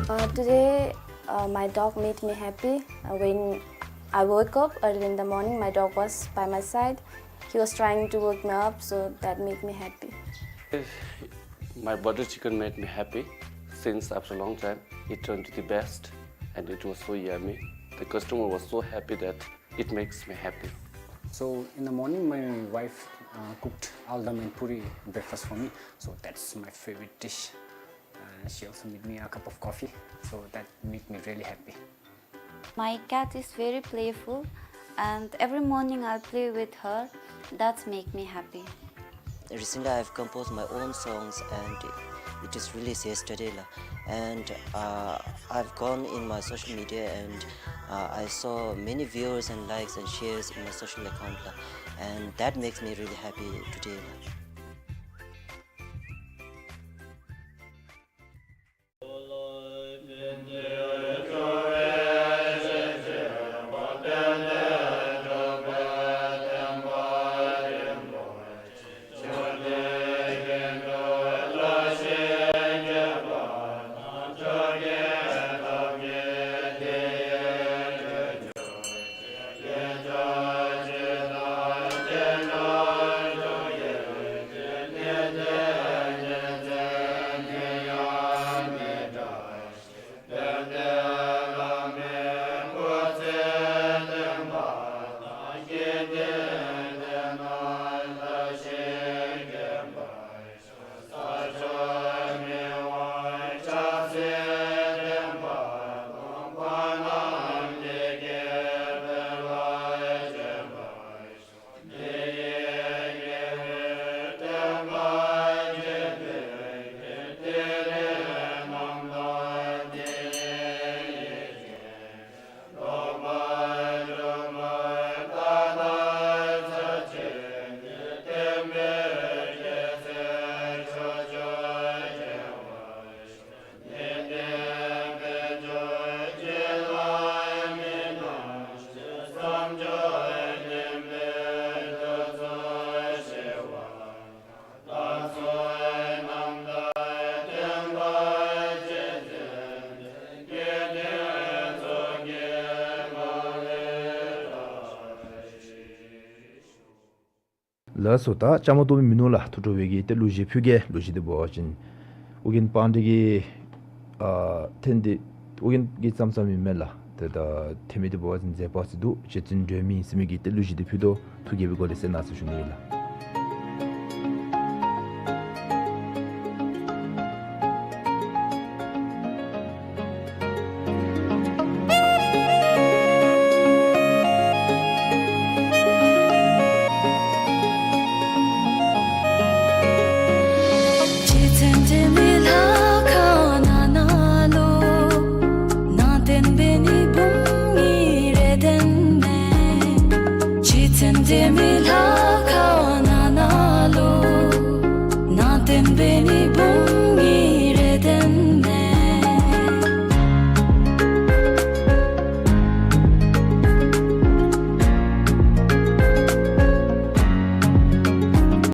Uh, today, uh, my dog made me happy. Uh, when I woke up early in the morning, my dog was by my side. He was trying to wake me up, so that made me happy. My butter chicken made me happy since after a long time. It turned to the best and it was so yummy. The customer was so happy that it makes me happy. So in the morning, my wife, uh, cooked aldam and puri breakfast for me. So that's my favorite dish. Uh, she also made me a cup of coffee. So that made me really happy. My cat is very playful, and every morning I play with her. That make me happy. Recently, I've composed my own songs, and it is released yesterday, la. And, uh, I've gone in my social media, and, uh, I saw many viewers and likes and shares in my social account, la. And that makes me really happy today, la. ལགས་སོ། ད་བཅའ་མར་གཏོགས་མི་མིན་ནུག་ལགས། ཐུགས་སྤྲོ་བའི་གི་ཏེ་གླུ་གཞས་ཕུལ་གེ། གླུ་གཞས་འདི་འབད་བ་ཅིན་ཨོ་རྒྱན་པཱ་ལི་གི་ཨ་ཐེངས་འདི་ཨོ་རྒྱན་གྱི་ཙམ་ཙམ་ཨིན་མས་ལགས། ཏེ་ད་ཐེངས་མི་འདི་འབད་བ་ཅིན་མཛད་པ་ཅིག་འདུག། རྗེ་བཙུན་སྒྲོལ་མ་ཟེར་མི་གི་ཏེ་གླུ་གཞས་འདི་ཕུལ་དོ། ཐུགས་དགྱེས་པའི་སྒོ་ལས་གསན་གནང་ཟེར་ཞུ་ནི་ཨིན་ལགས།